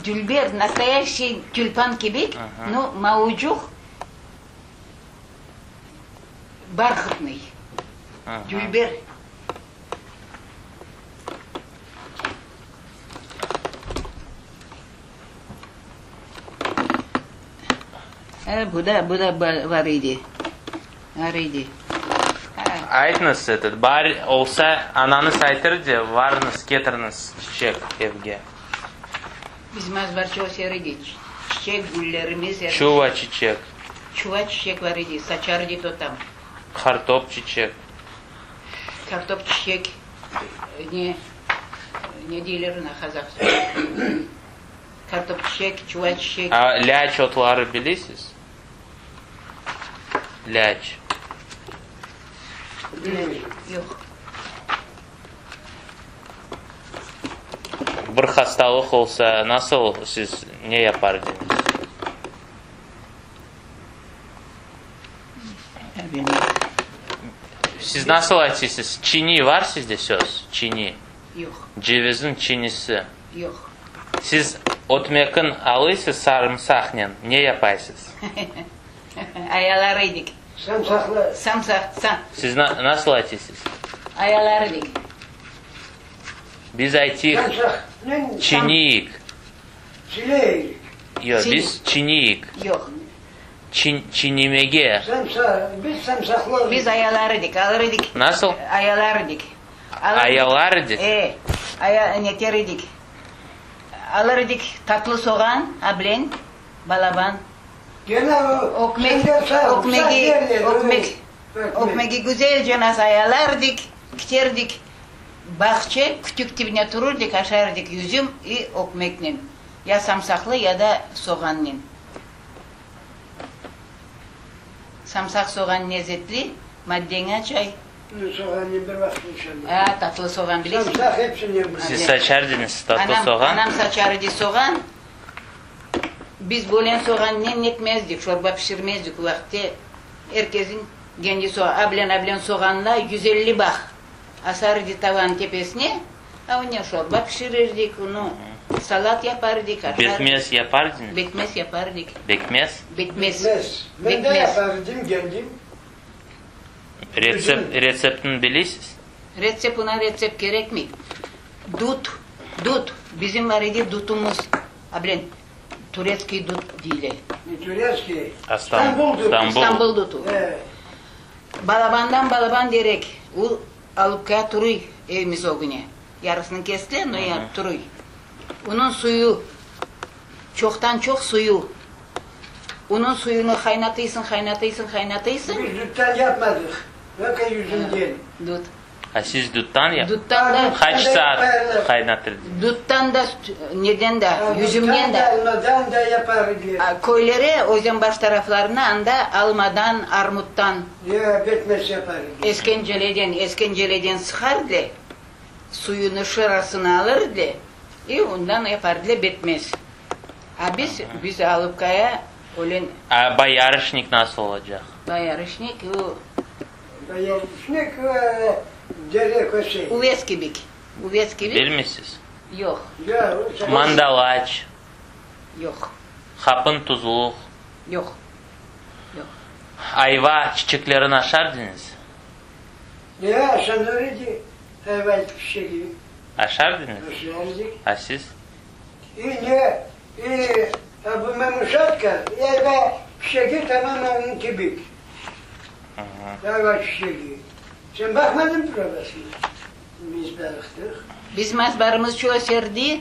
[SPEAKER 2] Dülber, nastoyaşiy tülpan kibik, no mavucuq barhıtnıy. Dülber. E, bu da, bu da var edi. Var edi.
[SPEAKER 1] Aytıñız, etot, baar olsa, anañız aytır de, varıñız, ketiriñiz çiçek evge.
[SPEAKER 2] Bizim azbarça öser edi. Çiçek, güllerimiz.
[SPEAKER 1] Çuva çiçek.
[SPEAKER 2] Çuva çiçek var edi, saçar edi totam.
[SPEAKER 1] Qartop çiçek.
[SPEAKER 2] Qartop çiçek, ne, ne deyler ona qazaqça? Qartop çiçek, çuva çiçek.
[SPEAKER 1] A lâç otları bilesiz? Lâç.
[SPEAKER 2] Yoq.
[SPEAKER 1] Bir hastalıq olsa, nasıl siz ne yapar ediñiz? Siz nasıl aytaysız? Çini var sizde söz? Çini.
[SPEAKER 2] Yoq.
[SPEAKER 1] Cevizniñ çinisi.
[SPEAKER 2] Yoq.
[SPEAKER 1] Siz ötmekin alıysız sarımsaqnen ne yapaysız?
[SPEAKER 2] Ayalar edik.
[SPEAKER 3] Samsaqlı.
[SPEAKER 2] Samsaq, sam.
[SPEAKER 1] Siz nasıl aytaysız?
[SPEAKER 2] Ayalar edik.
[SPEAKER 1] Biz aytıyıq
[SPEAKER 3] Samsaqnen
[SPEAKER 1] çiniyik.
[SPEAKER 3] çileyik.
[SPEAKER 1] Yoq, biz çiniyik.
[SPEAKER 2] Yoq.
[SPEAKER 1] Çin, çinemege.
[SPEAKER 3] Samsa, biz samsaqlı.
[SPEAKER 2] Biz ayalar edik, alır edik.
[SPEAKER 1] Nasıl?
[SPEAKER 2] Ayalar edik. Alır
[SPEAKER 1] Ayalar edik?
[SPEAKER 2] E, aya, neter edik. Alır edik tatlı soğan, ablen, balaban.
[SPEAKER 3] Gene o
[SPEAKER 2] Ökmek,
[SPEAKER 3] senden sağ-
[SPEAKER 2] ökmegi,
[SPEAKER 3] sağ yerler,
[SPEAKER 2] ökmek,
[SPEAKER 3] öyle.
[SPEAKER 2] ökmegi güzelce nasıl ayalardık, kiterdik. Bağça, kütük tibine tururdık, aşardık yüzüm i ökmeknen. Ya samsaqlı, ya da soğannen. Samsaq soğan lezetli, maddeñi açay.
[SPEAKER 3] Soğannen bir vaqıt inşallah.
[SPEAKER 2] A, tatlı soğan bilesiñ.
[SPEAKER 3] Samsaq hepsinen bir.
[SPEAKER 1] Siz saçar ediñiz tatlı
[SPEAKER 2] Anam,
[SPEAKER 1] soğan?
[SPEAKER 2] anam saçar edi soğan. Biz bölen soğannen netmezdik, şorba pişirmezdik o vaqıtte. Er keziñ kendi soğan, ablen, ablen soğanla 150 bağ asar edi tavanıñ tepesine. A onen şorba pişirirdik, onı salat yapardik, aşardik.
[SPEAKER 1] Betmez yapar ediñiz?
[SPEAKER 2] Betmez yapardik.
[SPEAKER 1] Bekmez?
[SPEAKER 2] Betmez.
[SPEAKER 3] Betmez. Men de
[SPEAKER 2] Betmez.
[SPEAKER 3] yapar edim kendim.
[SPEAKER 1] Retsept, retseptini bilesiz?
[SPEAKER 2] Retsept, oña retsept kerekmey. Dut, dut, bizim bar edi dutumız, a bilen, turetskiy dut deyler.
[SPEAKER 3] Ne turetskiy?
[SPEAKER 1] A,
[SPEAKER 3] İstanbul dutu.
[SPEAKER 1] İstanbul.
[SPEAKER 2] İstanbul dutu.
[SPEAKER 3] E.
[SPEAKER 2] Balabandan balaban derek, o Alupka turuy evimiz ögüne. Yarısını kestiler, no ya turuy. Onıñ suyu, çoqtan çoq suyu. Onıñ suyunı qaynatıysıñ, qaynatıysıñ, qaynatıysıñ.
[SPEAKER 3] Biz duttan yapmadıq, aka yüzümden.
[SPEAKER 2] Dut.
[SPEAKER 1] A siz duttan yap?
[SPEAKER 2] Duttan da.
[SPEAKER 1] Qaç saat qaynatırdıñız?
[SPEAKER 2] Duttan da, neden da, yüzümden da.
[SPEAKER 3] Duttan da, almadan da yapar ediler.
[SPEAKER 2] Köylere, Özenbaş taraflarına anda almadan, armuttan.
[SPEAKER 3] Ya, betmez yapar ediler.
[SPEAKER 2] Eskenceleden, eskenceleden sıqardılar, suyunı, şırasını alırdılar i ondan yapardılar betmez. A biz, biz Alupkaya ölen.
[SPEAKER 1] A boyarışnik nasıl olacaq?
[SPEAKER 2] Boyarışnik, o.
[SPEAKER 3] Boyarışnik, dere köse.
[SPEAKER 2] Üvez kibik, üvez kibik.
[SPEAKER 1] Bilmeysiz?
[SPEAKER 2] Yoq.
[SPEAKER 3] Ya, o.
[SPEAKER 1] Mandalaç.
[SPEAKER 2] Yoq.
[SPEAKER 1] Hapın tuzluq.
[SPEAKER 2] Yoq. Yoq.
[SPEAKER 1] Ayva çiçeklerini aşar ediñiz?
[SPEAKER 3] Ya, aşanır edi, ayva çiçegi.
[SPEAKER 1] Aşar ediñiz?
[SPEAKER 3] Aşar edik.
[SPEAKER 1] A siz?
[SPEAKER 3] İ ne, i a bu memuşatka, ayva çiçegi tamam onıñ kibi. Ayva çiçegi. Sen baqmadıñ probasına? Biz baqtıq.
[SPEAKER 2] Bizim azbarımız şu öserdi,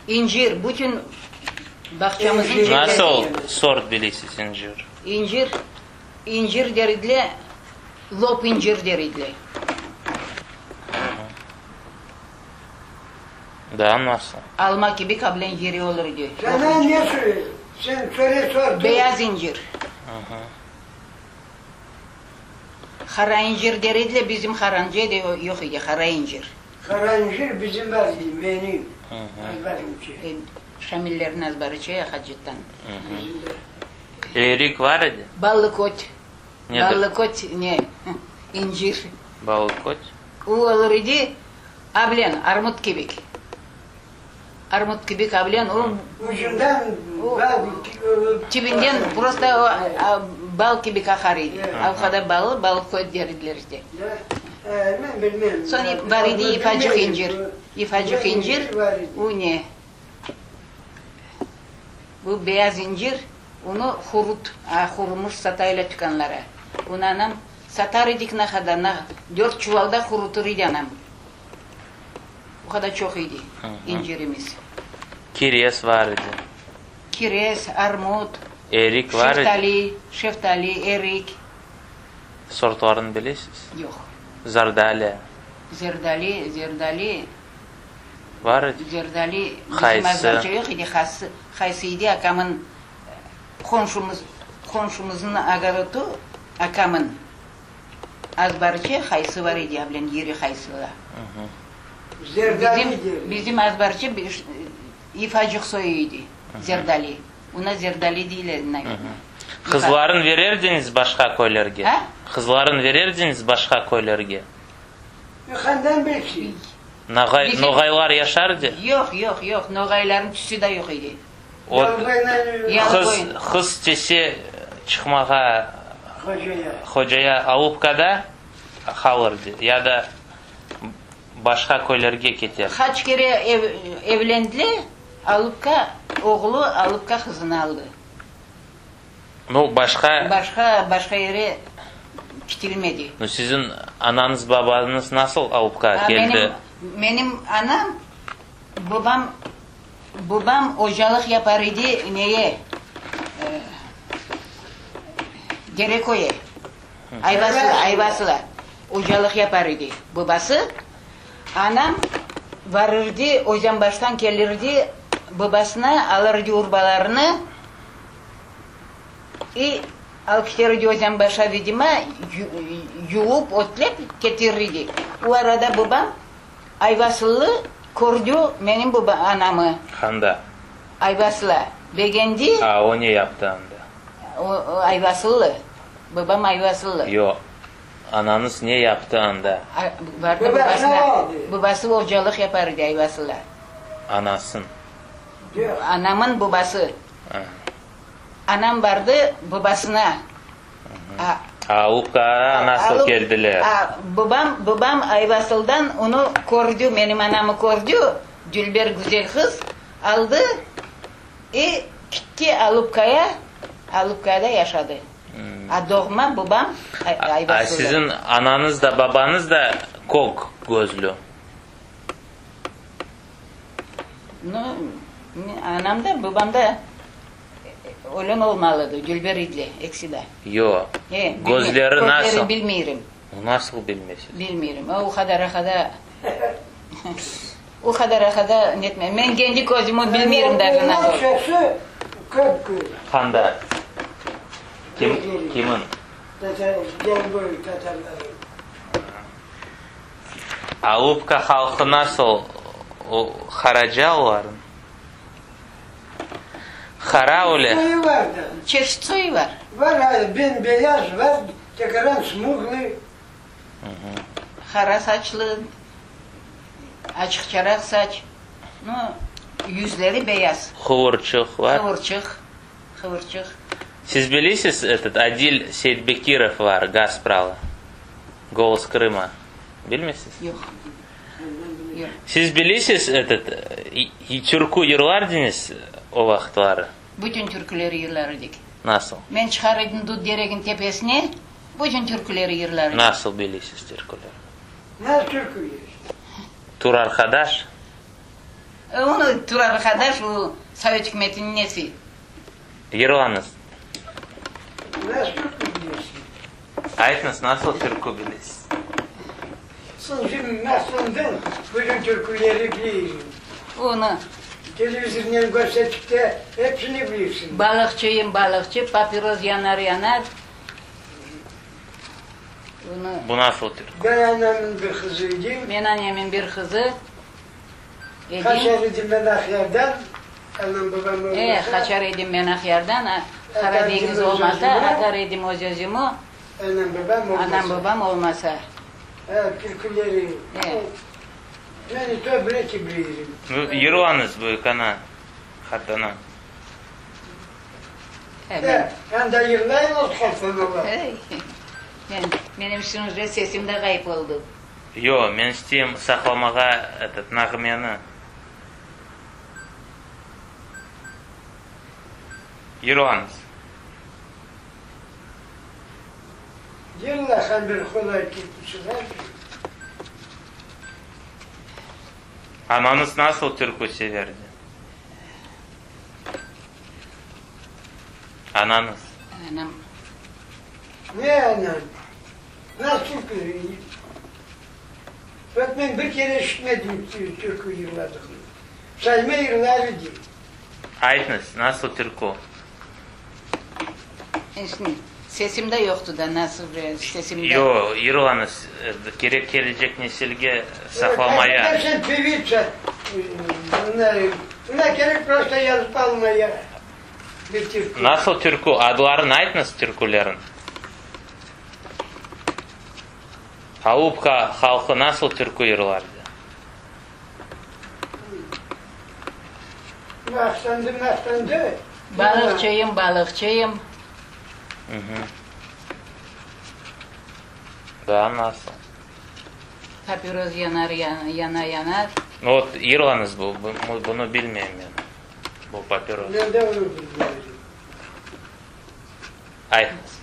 [SPEAKER 2] incir, bütün bağçamıznıñ çevresi.
[SPEAKER 1] Nasıl sort bilesiz incir?
[SPEAKER 2] İncir, incir der ediler, lop incir der ediler.
[SPEAKER 1] Daa nasıl?
[SPEAKER 2] Alma kibi qablen yeri olur edi.
[SPEAKER 3] Sana ne söyleyeyim? Sen söyle sordun.
[SPEAKER 2] Beyaz incir. Qara incir der ediler, bizim qarancı de yoq edi, qara incir.
[SPEAKER 3] Qara incir bizim bar edi, menim azbarımca.
[SPEAKER 2] Şamillerniñ azbarıca, Hacıttan.
[SPEAKER 3] Bizim de.
[SPEAKER 1] Erik var edi?
[SPEAKER 2] Ballıköt.
[SPEAKER 1] Nedir?
[SPEAKER 2] Ballıköt ne? İncir.
[SPEAKER 1] Ballıköt?
[SPEAKER 2] O olur edi, ablen, armut kibik. Armut kibik ablen, o.
[SPEAKER 3] Ucundan bal.
[SPEAKER 2] Tibinden prosto o bal kibik aqar edi. O qadar ballı, ballıköt der ediler işte.
[SPEAKER 3] Men bilmem.
[SPEAKER 2] Soñ bar edi ifacıq incir. İfacıq incir, o ne? Bu beyaz incir, onı hurut, hurumuş sataylar tükânlara. Onı anam satar edik ne qadar, ne, dört çuvalda hurutır edi anam. O qadar çoq edi incirimiz.
[SPEAKER 1] Kirez var edi.
[SPEAKER 2] Kirez, armut,
[SPEAKER 1] Erik var edi.
[SPEAKER 2] şeftali, şeftali, erik.
[SPEAKER 1] Sortlarını bilesiz?
[SPEAKER 2] Yoq.
[SPEAKER 1] Zardali.
[SPEAKER 2] Zerdali, zerdali.
[SPEAKER 1] Var edi.
[SPEAKER 2] Zerdali bizim
[SPEAKER 1] Qaysı?
[SPEAKER 2] azbarca yoq edi, hası, qaysı edi, akamın, qonşumız, qonşumıznıñ ogorotu, akamın azbarca qaysı var edi, ablen yeri qaysıla.
[SPEAKER 3] Zerdali
[SPEAKER 2] Bizim,
[SPEAKER 3] derler.
[SPEAKER 2] bizim azbarçı ifacıq soyu idi, Zerdali. Ona Zerdali deyler, naverno.
[SPEAKER 1] Qızların vererdiñiz başqa köylerge?
[SPEAKER 2] A?
[SPEAKER 1] Qızların vererdiñiz başqa köylerge?
[SPEAKER 3] Qandan bilsin?
[SPEAKER 1] Nağay,
[SPEAKER 2] Bizim-
[SPEAKER 1] noğaylar yaşardı?
[SPEAKER 2] Yoq, yoq, yoq, noğaylarnıñ tüsü da yoq idi.
[SPEAKER 1] O,
[SPEAKER 2] Yalı
[SPEAKER 1] qız,
[SPEAKER 2] boyu.
[SPEAKER 1] qız istese çıqmağa
[SPEAKER 3] Hocaya.
[SPEAKER 1] hocaya Alupkada qalırdı ya da başqa köylerge keterdi.
[SPEAKER 2] Qaç kere ev, evlendiler, Alupka oğlu Alupka qızını aldı.
[SPEAKER 1] Nu, başqa.
[SPEAKER 2] Başqa, başqa yere kitilmedi.
[SPEAKER 1] Nu, siziñ anañız, babañız nasıl Alupkağa
[SPEAKER 2] A,
[SPEAKER 1] keldi?
[SPEAKER 2] menim, menim anam, babam, babam ocalıq yapar edi neye, Dereköye, Ayvasıla, Ayvasıla ocalıq yapar edi babası. Anam varırdı, Özenbaştan kelirdi babasına, alırdı urbalarını i alıp keterdi Özenbaşa, vidima, yuvıp, ötlep ketirirdi. O arada babam Ayvasıllı kördü menim baba, anamı.
[SPEAKER 1] Qanda?
[SPEAKER 2] Ayvasıla. Begendi.
[SPEAKER 1] A, o ne yaptı anda?
[SPEAKER 2] O, Ayvasıllı. Babam Ayvasıllı.
[SPEAKER 1] Yoq. Anañız ne yaptı anda?
[SPEAKER 2] Vardı babasına. Babası ocalıq yapar edi Ayvasılda.
[SPEAKER 1] Anasın.
[SPEAKER 2] Anamın babası. Anam bardı babasına.
[SPEAKER 1] Alupkağa nasıl keldiler?
[SPEAKER 2] Babam, babam Ayvasıldan onı kördü, menim anamı kördü, dülber güzel qız, aldı i kitti Alupkaya, Alupkada yaşadı. A doğma babam
[SPEAKER 1] A siziñ anañız da, babañız da kök közlü?
[SPEAKER 2] Nu, anam da, babam da ölen olmalıdı, dülber ediler, ekisi de.
[SPEAKER 1] Yoq, közleri nasıl?
[SPEAKER 2] Közleri bilmeyrim.
[SPEAKER 1] Nasıl bilmeysiz?
[SPEAKER 2] Bilmeyrim, o qadar aqada, o qadar aqada netmey. Men kendi közümi bilmeyrim daje nasıl.
[SPEAKER 3] Kök köz.
[SPEAKER 1] Qanda? Kim, kimin?
[SPEAKER 3] Tatar, Gelboy tatarları.
[SPEAKER 1] Alupka halqı nasıl o haraca olarnıñ? Hara öyle.
[SPEAKER 3] Soyu var da.
[SPEAKER 2] Çeşit soyu var.
[SPEAKER 3] Var, ben beyaz var, tekaran smuglıy.
[SPEAKER 2] Qara saçlı, açıqçaraq saç, no, yüzleri beyaz.
[SPEAKER 1] Quvurçıq var.
[SPEAKER 2] Quvurçıq, quvurçıq.
[SPEAKER 1] Siz bilesiz, etot, Adil Seytbekirov var, Gaspralı, Golos Krıma. Bilmeysiz?
[SPEAKER 2] Yoq, yoq.
[SPEAKER 1] Siz bilesiz, etot, türkü yırlardıñız o vaqıtları?
[SPEAKER 2] Bütün türküleri yırlar edik.
[SPEAKER 1] Nasıl?
[SPEAKER 2] Men çıqar edim dut dereginiñ tepesine, bütün türküleri yırlar edim.
[SPEAKER 1] Nasıl bilesiz türküleri?
[SPEAKER 3] Ne türküleri?
[SPEAKER 1] Tur arqadaş.
[SPEAKER 2] Onı Tur arqadaş, o sovet ükümetiniñ nesi.
[SPEAKER 1] Yırlañız.
[SPEAKER 3] Nasıl türkü bilesiñ?
[SPEAKER 1] Aytıñız, nasıl türkü bilesiz?
[SPEAKER 3] Sınfım nasıldır, bütün türküleri bileyim.
[SPEAKER 2] Onı.
[SPEAKER 3] Televizornen körsetip de hepsini bilirsiñ.
[SPEAKER 2] Balıqçıyım, balıqçı, papiros yanar, yanar. Onı.
[SPEAKER 1] Bu nasıl türkü?
[SPEAKER 3] Ben anamın bir qızı idim.
[SPEAKER 2] Men anamın bir qızı edim.
[SPEAKER 3] Qaçar idim men Aqyardan, anam babam olmasa.
[SPEAKER 2] Eh, qaçar edim men Aqyardan, Qara deñiz olmasa, atar edim öz-özümi.
[SPEAKER 3] Anam babam olmasa.
[SPEAKER 2] Anam babam olmasa.
[SPEAKER 3] Ha, türküleri. Meni töbre kibririm.
[SPEAKER 1] Yırlañız, büyük ana, qartana.
[SPEAKER 3] He, anda yırlayıñız, qartanalar.
[SPEAKER 2] Men, menim şimdi sesim de ğayıp oldı.
[SPEAKER 1] Yoq, men isteyim saqlamağa etot, nağmeni. Yırlañız.
[SPEAKER 3] Yırlasan bir qolay türküsi var ki.
[SPEAKER 1] Anañız nasıl türkü severdi? Anañız.
[SPEAKER 2] Anam.
[SPEAKER 3] Ne anam? Nasıl türkü? Bak men bir kere işitmedim türkü yırladığını. Sayma yırlar idi.
[SPEAKER 1] Aytıñız, nasıl türkü?
[SPEAKER 2] Eşitmeyim. Sesim de yoqtı da, nasıl sesim de.
[SPEAKER 1] Yoq, yırlañız, kerek kelecek nesilge saqlamaya.
[SPEAKER 3] Sen pevitsa, buna kerek prosto yazıp almaya bir türkü.
[SPEAKER 1] Nasıl türkü? Adlarını aytıñız türkülerin. Alupka halqı nasıl türkü yırlardı?
[SPEAKER 3] Maqtandı, maqtandı.
[SPEAKER 2] Balıqçıyım, balıqçıyım.
[SPEAKER 1] Daa nasıl?
[SPEAKER 2] Papiros yanar, yana, yanar.
[SPEAKER 1] Vot, yırlañız bu, bunı bilmeyim men, bu papiros.
[SPEAKER 3] Men de onı bilmeyim.
[SPEAKER 1] Aytıñız.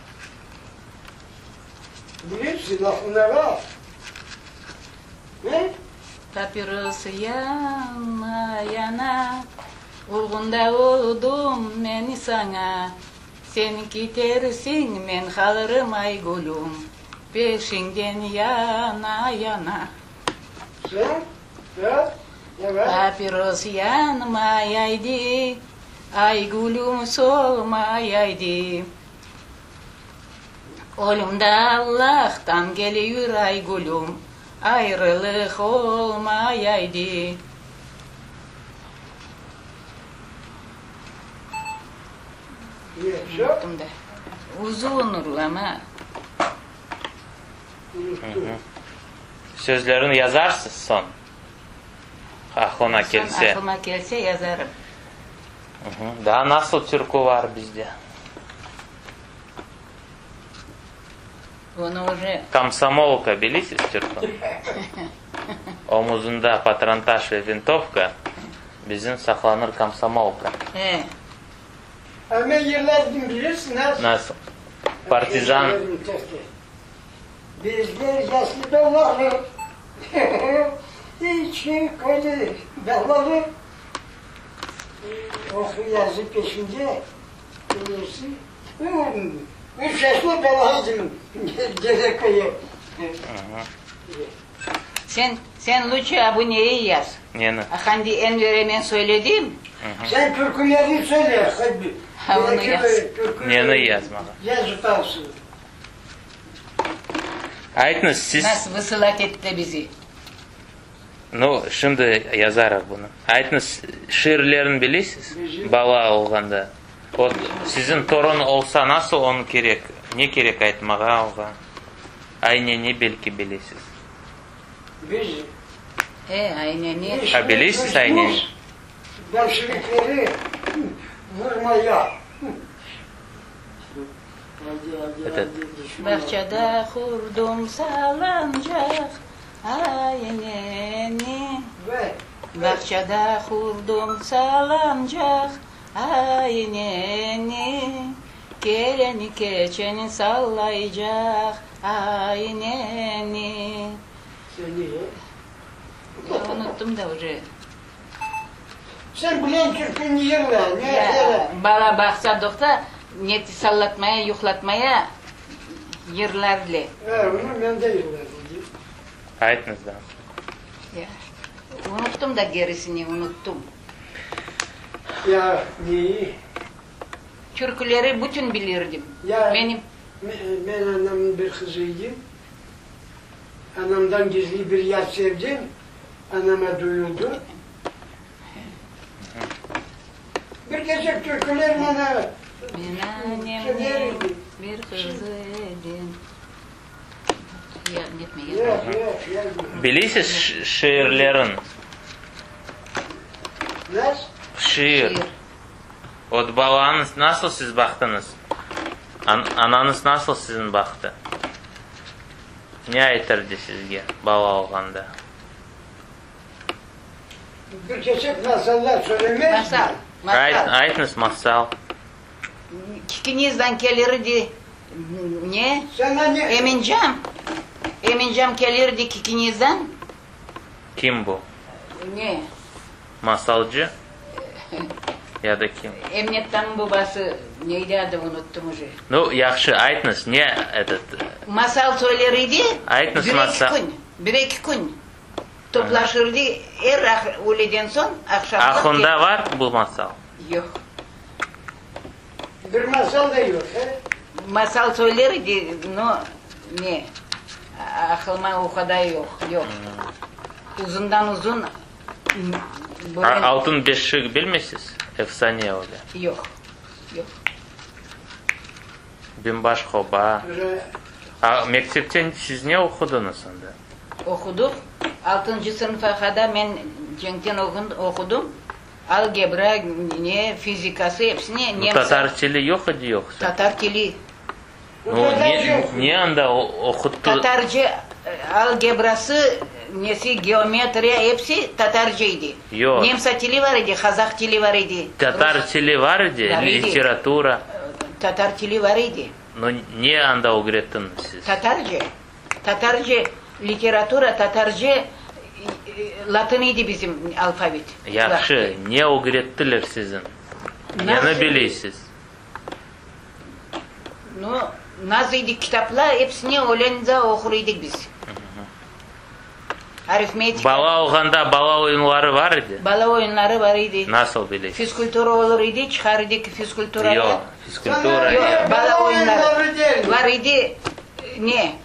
[SPEAKER 3] Bilirsiñ, lafına baq. Ne?
[SPEAKER 2] Papiros yana, yana, Urğunda oldum men saña. Sen ketersiñ, men qalırım, ay gülüm, Peşiñden yana, yana.
[SPEAKER 3] Sen? Evet, evet.
[SPEAKER 2] Papiros yanmayaydı, ay gülüm solmayaydı. Ölüm de Allahtan keliyür, ay gülüm, Ayrılıq olmayaydı. Unuttum da. Uzun urlama.
[SPEAKER 1] Sözlerini yazarsız soñ, aqlıña kelse.
[SPEAKER 2] Soñ aqlıma kelse yazarım.
[SPEAKER 1] Daa nasıl türkü var bizde?
[SPEAKER 2] Onı uje.
[SPEAKER 1] Komsomolka bilesiz türküni? Omuzında patrontaş ve vintovka, bizim saqlanır komsomolka.
[SPEAKER 2] E.
[SPEAKER 3] A men yırlardım bilirsiñ, nasıl?
[SPEAKER 1] Nasıl? Partizan.
[SPEAKER 3] Bizler yaşlı balalar, içi köylü balalar, oqu yazı peşinde, bilirsiñ. Üç yaşlı bala edim, Dereköye.
[SPEAKER 2] Sen, sen luçe a bu neyi yaz?
[SPEAKER 1] Neni?
[SPEAKER 2] Ahandi Enver'e men söyledim.
[SPEAKER 3] Sen türkülerni söyle,
[SPEAKER 2] Ha, onı yaz.
[SPEAKER 1] Neni yazmağa?
[SPEAKER 3] Yazıp alsın.
[SPEAKER 1] Aytıñız, siz.
[SPEAKER 2] Nasıl vısılat etti bizi?
[SPEAKER 1] Nu, şimdi yazarıq bunı. Aytıñız, şiirlerini bilesiz? Bala olğanda. Vot, siziñ torun olsa, nasıl onı kerek, ne kerek aytmağa oña? Ayneni belki bilesiz?
[SPEAKER 3] Biz.
[SPEAKER 2] E, ayneni.
[SPEAKER 1] Ha, bilesiz ayneni?
[SPEAKER 3] Bolşevikleri vurmaya.
[SPEAKER 2] Bağçada qurdum salıncaq, ayneni. Bağçada qurdum salıncaq, ayneni. Keleni keçeni sallaycaq, ayneni. Unuttım da uje.
[SPEAKER 3] Sen bilen türküni yırla, ne yırla?
[SPEAKER 2] Bala bağça doqta, neti sallatmaya, yuqlatmaya yırlar bile.
[SPEAKER 3] E, onı men de yırlarım.
[SPEAKER 1] Aytıñız da.
[SPEAKER 2] Ya, unuttım da gerisini, unuttım.
[SPEAKER 3] Ya, neyi?
[SPEAKER 2] Türküleri bütün bilirdim.
[SPEAKER 3] Ya,
[SPEAKER 2] Menim.
[SPEAKER 3] Men anamnıñ bir qızı idim. Anamdan gizli bir yat sevdim. Anama duyuldı. Bir gece türküler mana
[SPEAKER 2] Men annemniñ bir qızı edim.
[SPEAKER 1] Bilesiz şiirlerin? Şiir. Ot balañız nasıl siz baqtıñız? Anañız nasıl sizni baqtı? Ne aytırdı sizge bala olğanda?
[SPEAKER 3] Bir kesek masallar söylemez
[SPEAKER 2] Masal, masal.
[SPEAKER 1] Aytıñız masal.
[SPEAKER 2] Kikinizden kelirdi ne?
[SPEAKER 3] Sana ne?
[SPEAKER 2] Emincan. Emincan kelirdi kikinizden.
[SPEAKER 1] Kim bu?
[SPEAKER 2] Ne?
[SPEAKER 1] Masalcı ya da kim?
[SPEAKER 2] Emnettanıñ babası, neydi adı, unuttım uje.
[SPEAKER 1] Nu, yahşı, aytıñız, ne etot?
[SPEAKER 2] Masal söyler idi,
[SPEAKER 1] Aytıñız
[SPEAKER 2] bir-eki
[SPEAKER 1] masal.
[SPEAKER 2] kün, bir-eki kün toplaşırdı, er üyleden soñ, aqşamdan.
[SPEAKER 1] Aqlıñda var bu masal?
[SPEAKER 2] Yoq.
[SPEAKER 3] Bir masal da yoq, he?
[SPEAKER 2] Masal söyler edi, no, ne, aqılıma o qadar yoq, yoq. Uzundan-uzun böyle.
[SPEAKER 1] Altın beşik bilmeysiz? Efsane öyle.
[SPEAKER 2] Yoq, yoq.
[SPEAKER 1] Binbaş qoba. A mektepte siz ne oqudıñız anda?
[SPEAKER 2] Oqudıq. Altıncı sınıfa qadar men cenkten oqudım. Algebra, ne, fizikası, epsini
[SPEAKER 1] nemse. Tatar tili yoq edi yoqsa?
[SPEAKER 2] Tatar tili.
[SPEAKER 1] No, ne, ne anda oquttı?
[SPEAKER 2] Tatarca algebrası, nesi, geometriya, epsi tatarca edi.
[SPEAKER 1] Yoq.
[SPEAKER 2] Nemse tili var edi, qazah tili var edi.
[SPEAKER 1] Tatar tili var edi, literatura.
[SPEAKER 2] Tatar tili var edi.
[SPEAKER 1] No, ne anda ögrettiñiz siz?
[SPEAKER 2] Tatarca. Tatarca literatura, tatarca latın edi bizim alfavit.
[SPEAKER 1] Yahşı, ne ögrettiler siziñ? Neni bileysiz?
[SPEAKER 2] No, naz edik kitaplar, episini ölenca oqur edik biz. Arifmetika.
[SPEAKER 1] Bala olğanda bala oyunları bar edi?
[SPEAKER 2] Bala oyunları bar edi.
[SPEAKER 1] Nasıl bilesiz?
[SPEAKER 2] Fizkultura olur edi, çıqar edik fizkulturağa.
[SPEAKER 1] Yoq, fizkultura yoq.
[SPEAKER 2] Bala oyunları bar edi, ne,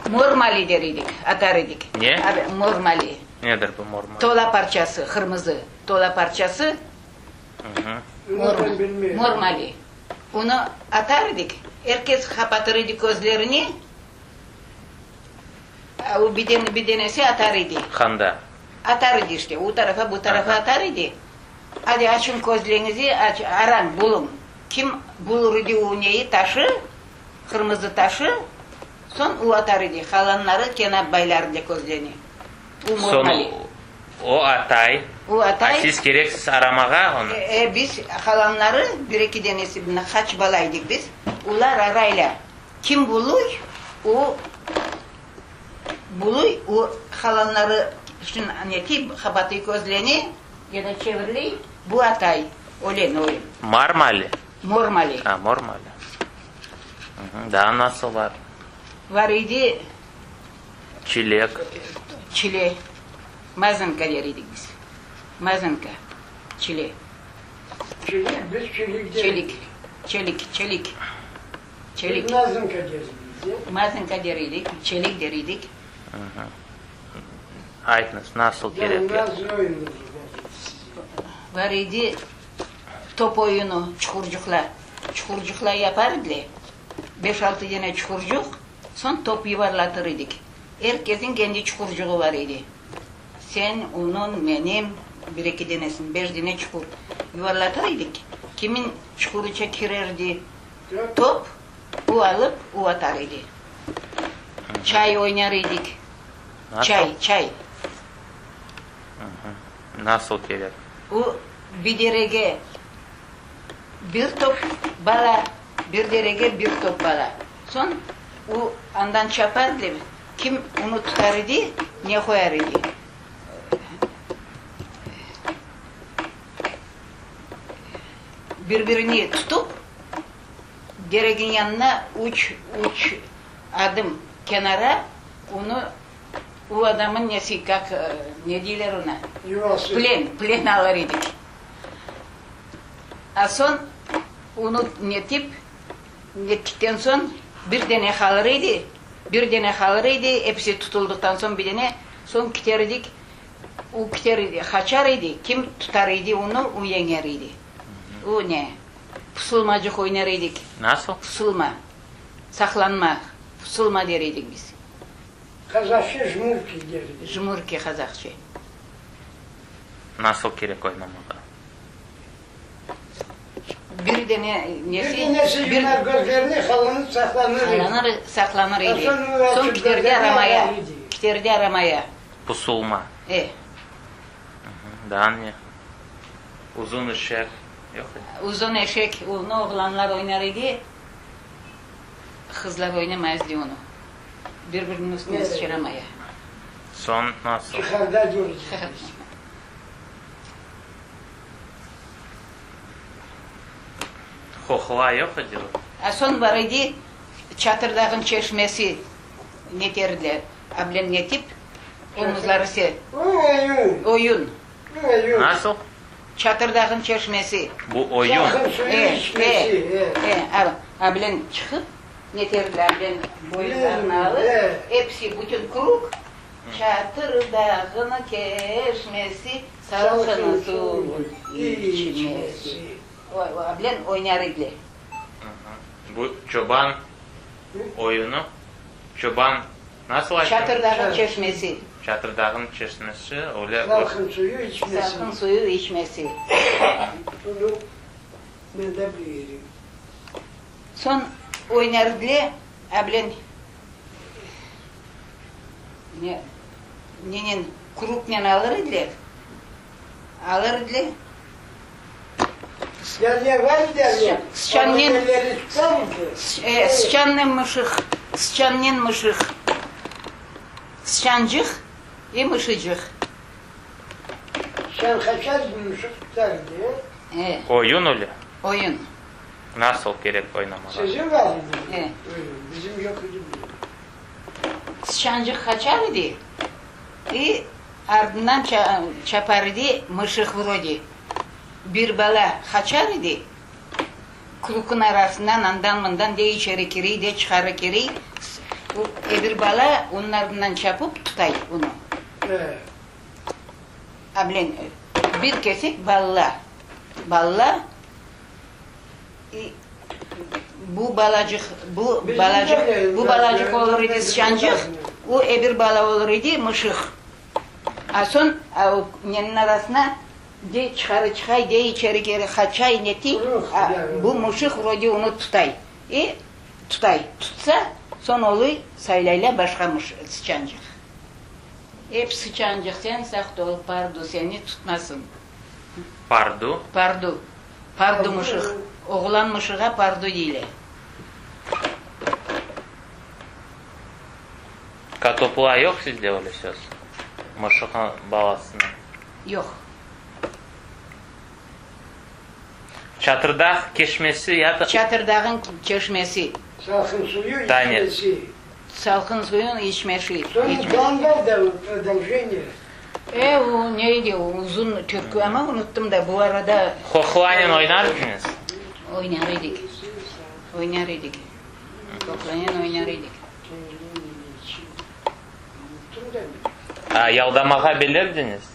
[SPEAKER 2] mormali der edik, atar edik.
[SPEAKER 1] Ne?
[SPEAKER 2] Mormali.
[SPEAKER 1] Nedir bu mormali?
[SPEAKER 2] Tola parçası, qırmızı tola parçası. Mormali. Onı atar edik, er kes qapatır edi közlerini, o bir denesi atar edi.
[SPEAKER 1] Qanda?
[SPEAKER 2] Atar edi işte, o tarafa, bu tarafa atar edi. Adi, açıñ közleriñizi, arañ, buluñ. Kim bulur edi o neyi, taşı, qırmızı taşı, soñ o atar edi. Qalanları kene baylar edi közlerini. O mormali.
[SPEAKER 1] Soñ o atay,
[SPEAKER 2] O atay.
[SPEAKER 1] A siz kereksiz aramağa onı?
[SPEAKER 2] E, biz qalanları, bir-eki denesi, mına qaç bala edik biz, olar araylar. Kim buluy, o buluy, o qalanları şun neti, qapatıy közlerini, ya da çevirley, bu atay, öyle oyun.
[SPEAKER 1] Marmali?
[SPEAKER 2] Mormali.
[SPEAKER 1] A, mormali. Daa nasıl bar?
[SPEAKER 2] Var edi.
[SPEAKER 1] Çilek.
[SPEAKER 2] Çile. Mazanka der edik biz. Mazanka. Çile.
[SPEAKER 3] Çilik, biz çilik der
[SPEAKER 2] Çelik. Çelik, çelik. Çelik.
[SPEAKER 3] Biz mazanka der edik.
[SPEAKER 2] Mazanka der edik, çelik der edik.
[SPEAKER 1] Aytıñız, nasıl kerek?
[SPEAKER 2] Bar edi top oyunı, çuqurcıqlar. Çuqurcıqlar yapar ediler. Beş-altı dene çuqurcıq, soñ top yuvarlatır edik. Er kesniñ kendi çuqurcığı bar edi. Sen, onıñ, menim, bir-eki denesin, beş dene çuqur yuvarlatır edik. Kimin çuqurıça kirerdi top, o alıp, o atar edi. Çay oynar edik. Çay, çay.
[SPEAKER 1] Nasıl kerek?
[SPEAKER 2] O, bir derege bir top bala, bir derege bir top bala. Soñ o andan çapar edi, kim onı tutar edi, ne qoyar edi? Bir-birini tutıp, deregin yanına üç, üç adım kenara onı, o adamın nesi, kak, ne deyler ona?
[SPEAKER 3] Yuvası.
[SPEAKER 2] Plen, plen alır edik. A soñ onı netip, Nettikten soñ bir dene qalır edi, bir dene qalır edi, episi tutuldıqtan soñ bir dene, soñ kiter edik, o kiter edi, qaçar edi, kim tutar edi onı, o yeñer edi. O ne, pusulmacıq oynar edik.
[SPEAKER 1] Nasıl?
[SPEAKER 2] Pusulma, saqlanma, pusulma der edik biz.
[SPEAKER 3] Qazahça jmurki der edik.
[SPEAKER 2] Jmurki qazahça.
[SPEAKER 1] Nasıl kerek oynamağa?
[SPEAKER 2] Bir dene nesi.
[SPEAKER 3] Bir denesi yumar közlerini hallanıp saqlanır edi.
[SPEAKER 2] Hallanır, saqlanır edi. Soñ kiterdi aramaya, kiterdi aramaya.
[SPEAKER 1] Pusulma.
[SPEAKER 2] E.
[SPEAKER 1] Daa ne? Uzun eşek yoq edi.
[SPEAKER 2] Uzun eşek, onı oğlanlar oynar edi, qızlar oynamaz edi onı. Bir-biriniñ üstüne sıçramaya.
[SPEAKER 1] Soñ nasıl?
[SPEAKER 3] Çıqarda dur.
[SPEAKER 1] Qoqla yoq edi o.
[SPEAKER 2] A soñ bar edi Çatırdağıñ çeşmesi neterdiler, ablen netip, omuzları se.
[SPEAKER 3] Oyun.
[SPEAKER 2] Oyun.
[SPEAKER 3] Oyun.
[SPEAKER 1] Nasıl?
[SPEAKER 2] Çatırdağıñ çeşmesi.
[SPEAKER 1] Bu oyun.
[SPEAKER 3] Salqın suyu
[SPEAKER 2] E,
[SPEAKER 3] içmesi.
[SPEAKER 2] e, e, a, a bilen çıqıp, neterler, bilen boyunlarını alıp, episi bütün krug, Çatırdağıñ çeşmesi, salqın suyu içmesi. O, a bilen oynar ediler.
[SPEAKER 1] Bu çoban oyunı, çoban nasıl ayttıñ?
[SPEAKER 2] Çatırdağıñ çeşmesi.
[SPEAKER 1] Çatırdağıñ çeşmesi, öyle bir.
[SPEAKER 3] Salqın suyu içmesi.
[SPEAKER 2] Salqın suyu içmesi.
[SPEAKER 3] Bunı men de bilirim.
[SPEAKER 2] Soñ oynardıle, ablen ne, nenen, krupnen alır ediler, alır ediler. Sıçannen, sıçannen mışıq, sıçannen mışıq, sıçancıq i mışıcıq.
[SPEAKER 1] Oyun öyle?
[SPEAKER 2] Oyun.
[SPEAKER 1] Nasıl kerek oynamağa?
[SPEAKER 2] Sıçancıq qaçar idi i ardından çapar idi mışıq vrode. Bir bala qaçar idi, krukın arasından andan-mından de içeri kirey, de çıqarı kirey, ebir bala onıñ ardından çapıp tutay onı. A bilen, bir kesek balla, balla, i bu balacıq, bu balacıq, bu balacıq olur idi sıçancıq, o ebir bala olur idi mışıq. A soñ, a o neniñ arasına de çıqarı çıqay, de içeri keri qaçay, netiy, a bu mışıq vrode onı tutay. E, tutay. Tutsa, soñ oluy saylayla başqa mışıq, sıçancıq. Ep sıçancıq, sen saqt ol, pardu seni tutmasın.
[SPEAKER 1] Pardu?
[SPEAKER 2] Pardu. Pardu mışıq. Oğlan mışığa pardu deyler.
[SPEAKER 1] Katopla yoq sizde öyle söz? Mışıqnıñ balasına.
[SPEAKER 2] Yoq.
[SPEAKER 1] Çatırdağ keşmesi ya da.
[SPEAKER 2] Çatırdağıñ çeşmesi.
[SPEAKER 3] Salqın suyu içmesi.
[SPEAKER 2] Salqın suyuñ içmesi.
[SPEAKER 3] Soñu danlar da prodolženiye.
[SPEAKER 2] E, o ne edi, o uzun türkü, amma unuttım da, bu arada.
[SPEAKER 1] Qoqlanen oynar ediñiz?
[SPEAKER 2] Oynar edik, oynar edik, qoqlanen oynar edik.
[SPEAKER 1] A, yaldamağa bilirdiñiz?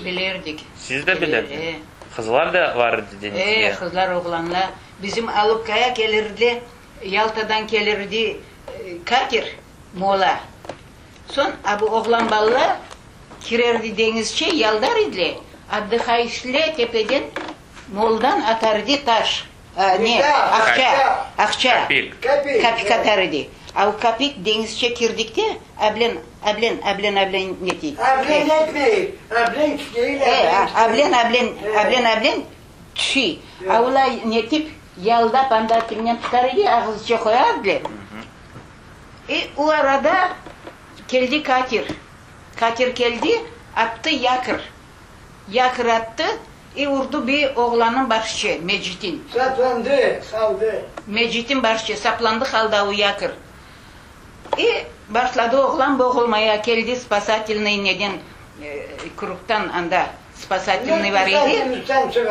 [SPEAKER 2] Bilirdik.
[SPEAKER 1] Siz de bilirdiñiz? Qızlar da var edi deñizge?
[SPEAKER 2] E, qızlar, oğlanlar. Bizim Alupkaya kelirdi, Yaltadan kelirdi kater, mola. Soñ a bu oğlan balalar kirerdi deñizçe, yaldar ediler, otdıhayışle tepeden moldan atar edi taş, ne, aqça, aqça, kapik atar edi. A o kapik deñizçe kirdikte, ablen, ablen, ablen, ablen netiy.
[SPEAKER 3] Ablen etmey, ablen değil,
[SPEAKER 2] ablen. Ablen, ablen, ablen, ablen tüşiy. A olay netip, yaldap anda tilinen tutar edi, ağızçe qoyar ediler. E, o arada keldi kater. Kater keldi, attı yakor. Yakor attı, e, urdı bir oğlannıñ başçı, Mecitin.
[SPEAKER 3] Saplandı, qaldı.
[SPEAKER 2] Mecitin başçı, saplandı, qaldı o yakor. E, başladı oğlan boğulmaya, keldi spasatelnıy neden, krugtan anda spasatelnıy var edi,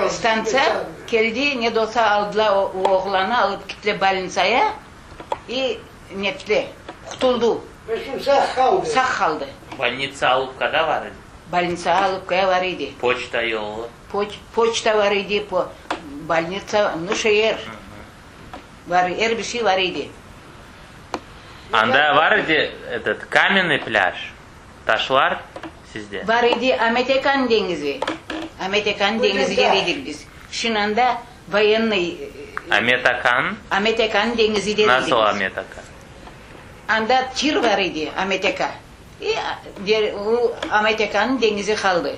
[SPEAKER 2] stantsiya, keldi, ne de olsa aldılar o oğlanı, alıp kittiler bolnitsaya. İ netle, qutuldı.
[SPEAKER 3] Resul sağ qaldı.
[SPEAKER 2] Sağ qaldı.
[SPEAKER 1] Bolnitsa Alupkada var edi.
[SPEAKER 2] Bolnitsa Alupkaya var edi.
[SPEAKER 1] Poçta yolu.
[SPEAKER 2] Poç, poçta var edi, po, bolnitsa, nu şeer var, er bir şey var edi.
[SPEAKER 1] Anda var edi, etot, kamennıy plâj, taşlar sizde?
[SPEAKER 2] Var edi Amet Ekan deñizi. Amet Ekan deñizi der edik biz. Şin anda Voyennıy.
[SPEAKER 1] Amet Akan?
[SPEAKER 2] Amet Akan deñizi der
[SPEAKER 1] Nasıl Amet Akan?
[SPEAKER 2] Anda tir bar edi, Amet aka. İ, der, o Amet akanıñ deñizi qaldı.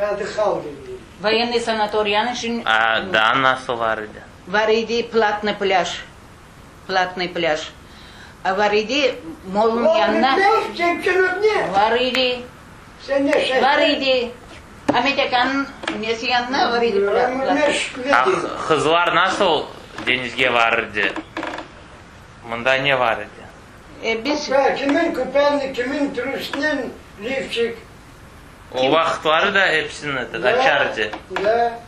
[SPEAKER 3] Adı qaldı.
[SPEAKER 2] Voyennıy sanatoriyanıñ şin.
[SPEAKER 1] A, daa nasıl bar edi?
[SPEAKER 2] Bar edi platnıy plâj. Platnıy plâj. A, bar edi molnıñ yanına. Bar edi. Bar edi. Amet akanıñ nesi yanına bar edi.
[SPEAKER 1] Ah, qızlar nasıl deñizge varırdı? Mında ne var edi?
[SPEAKER 2] E, biz.
[SPEAKER 3] Kimin kupalnik, kimin trusnen lifçik.
[SPEAKER 1] O vaqıtları da episini açar edi.
[SPEAKER 3] Da.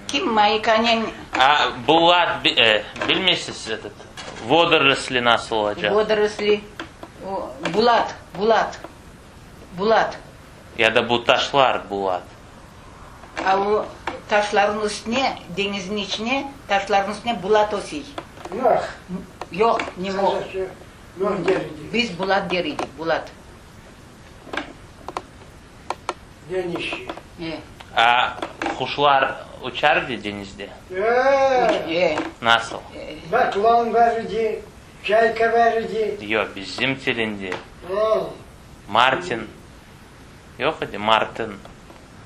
[SPEAKER 2] Kim maykanen.
[SPEAKER 1] A, bulat, bilmeysiz, etot, vodorosli nasıl olacaq?
[SPEAKER 2] Vodorosli, o, bulat, bulat, bulat.
[SPEAKER 1] Ya da bu taşlar bulat.
[SPEAKER 2] A o taşlarnıñ üstüne, deñizniñ içine, taşlarnıñ üstüne bulat ösey.
[SPEAKER 3] Moh.
[SPEAKER 2] Yoq, ne moh.
[SPEAKER 3] Moh der edik.
[SPEAKER 2] Biz bulat der edik, bulat.
[SPEAKER 3] Deñizci.
[SPEAKER 2] E.
[SPEAKER 1] A quşlar uçar de deñizde?
[SPEAKER 3] E.
[SPEAKER 2] E.
[SPEAKER 1] Nasıl?
[SPEAKER 3] Baklan bar edi, çayka bar edi.
[SPEAKER 1] Yoq, bizim tilinde.
[SPEAKER 3] E.
[SPEAKER 1] Martin. Yoq edi, martın.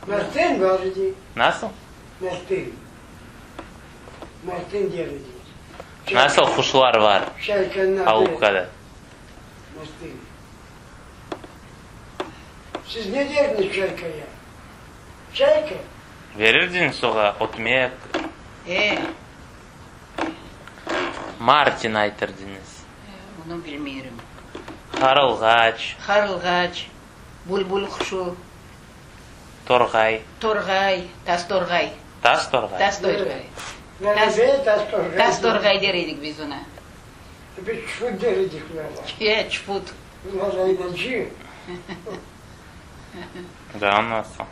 [SPEAKER 3] Martin bar edi.
[SPEAKER 1] Nasıl?
[SPEAKER 3] Martin. Martin der edik.
[SPEAKER 1] Nasıl quşlar bar
[SPEAKER 3] Çaykanıñ adı.
[SPEAKER 1] Alupkada?
[SPEAKER 3] Martin. Siz ne derdiñiz çaykaya? Çayka?
[SPEAKER 1] Verirdiñiz oğa ötmek?
[SPEAKER 2] E.
[SPEAKER 1] Martin aytırdıñız.
[SPEAKER 2] Onı bilmeyrim.
[SPEAKER 1] Qarılğaç.
[SPEAKER 2] Qarılğaç, bülbül quşu.
[SPEAKER 1] Torğay.
[SPEAKER 2] Torğay, tas torğay.
[SPEAKER 1] Tas torğay?
[SPEAKER 2] Tas torğay.
[SPEAKER 3] Tas torğay.
[SPEAKER 2] Tas torğay der edik biz ona.
[SPEAKER 3] Biz çufut der edik olarğa.
[SPEAKER 2] E, çufut.
[SPEAKER 3] Olar aydacı.
[SPEAKER 1] Daa nasıl?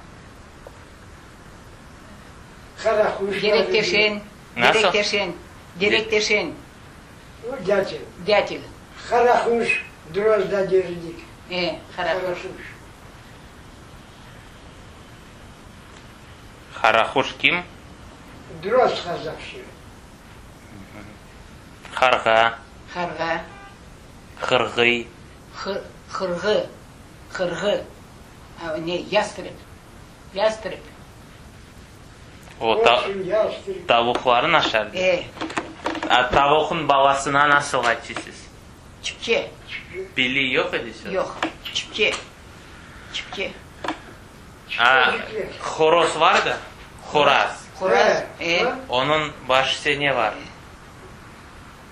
[SPEAKER 3] Qaraquş.
[SPEAKER 2] Derekteşen.
[SPEAKER 1] Nasıl?
[SPEAKER 2] Derekteşen. Derekteşen.
[SPEAKER 3] O dâtel.
[SPEAKER 2] Dâtel.
[SPEAKER 3] Qaraquş, drozd da der edik.
[SPEAKER 2] E, qaraquş.
[SPEAKER 3] Qaraquş.
[SPEAKER 1] Qaraquş kim?
[SPEAKER 3] Drozd qazaqça.
[SPEAKER 1] Qarğa.
[SPEAKER 2] Qarğa.
[SPEAKER 1] Qırğıy.
[SPEAKER 2] Qırğı. Qırğı. A, ne, yastreb. Yastreb.
[SPEAKER 1] O, tavuqların aşar.
[SPEAKER 2] E.
[SPEAKER 1] A tavuqnıñ balasına nasıl aytısız?
[SPEAKER 2] Çipçe.
[SPEAKER 1] Pili yoq edi söz?
[SPEAKER 2] Yoq. Çipçe. Çipçe.
[SPEAKER 1] A horoz var da, horaz.
[SPEAKER 2] Horaz, e.
[SPEAKER 1] Onıñ başıse ne var?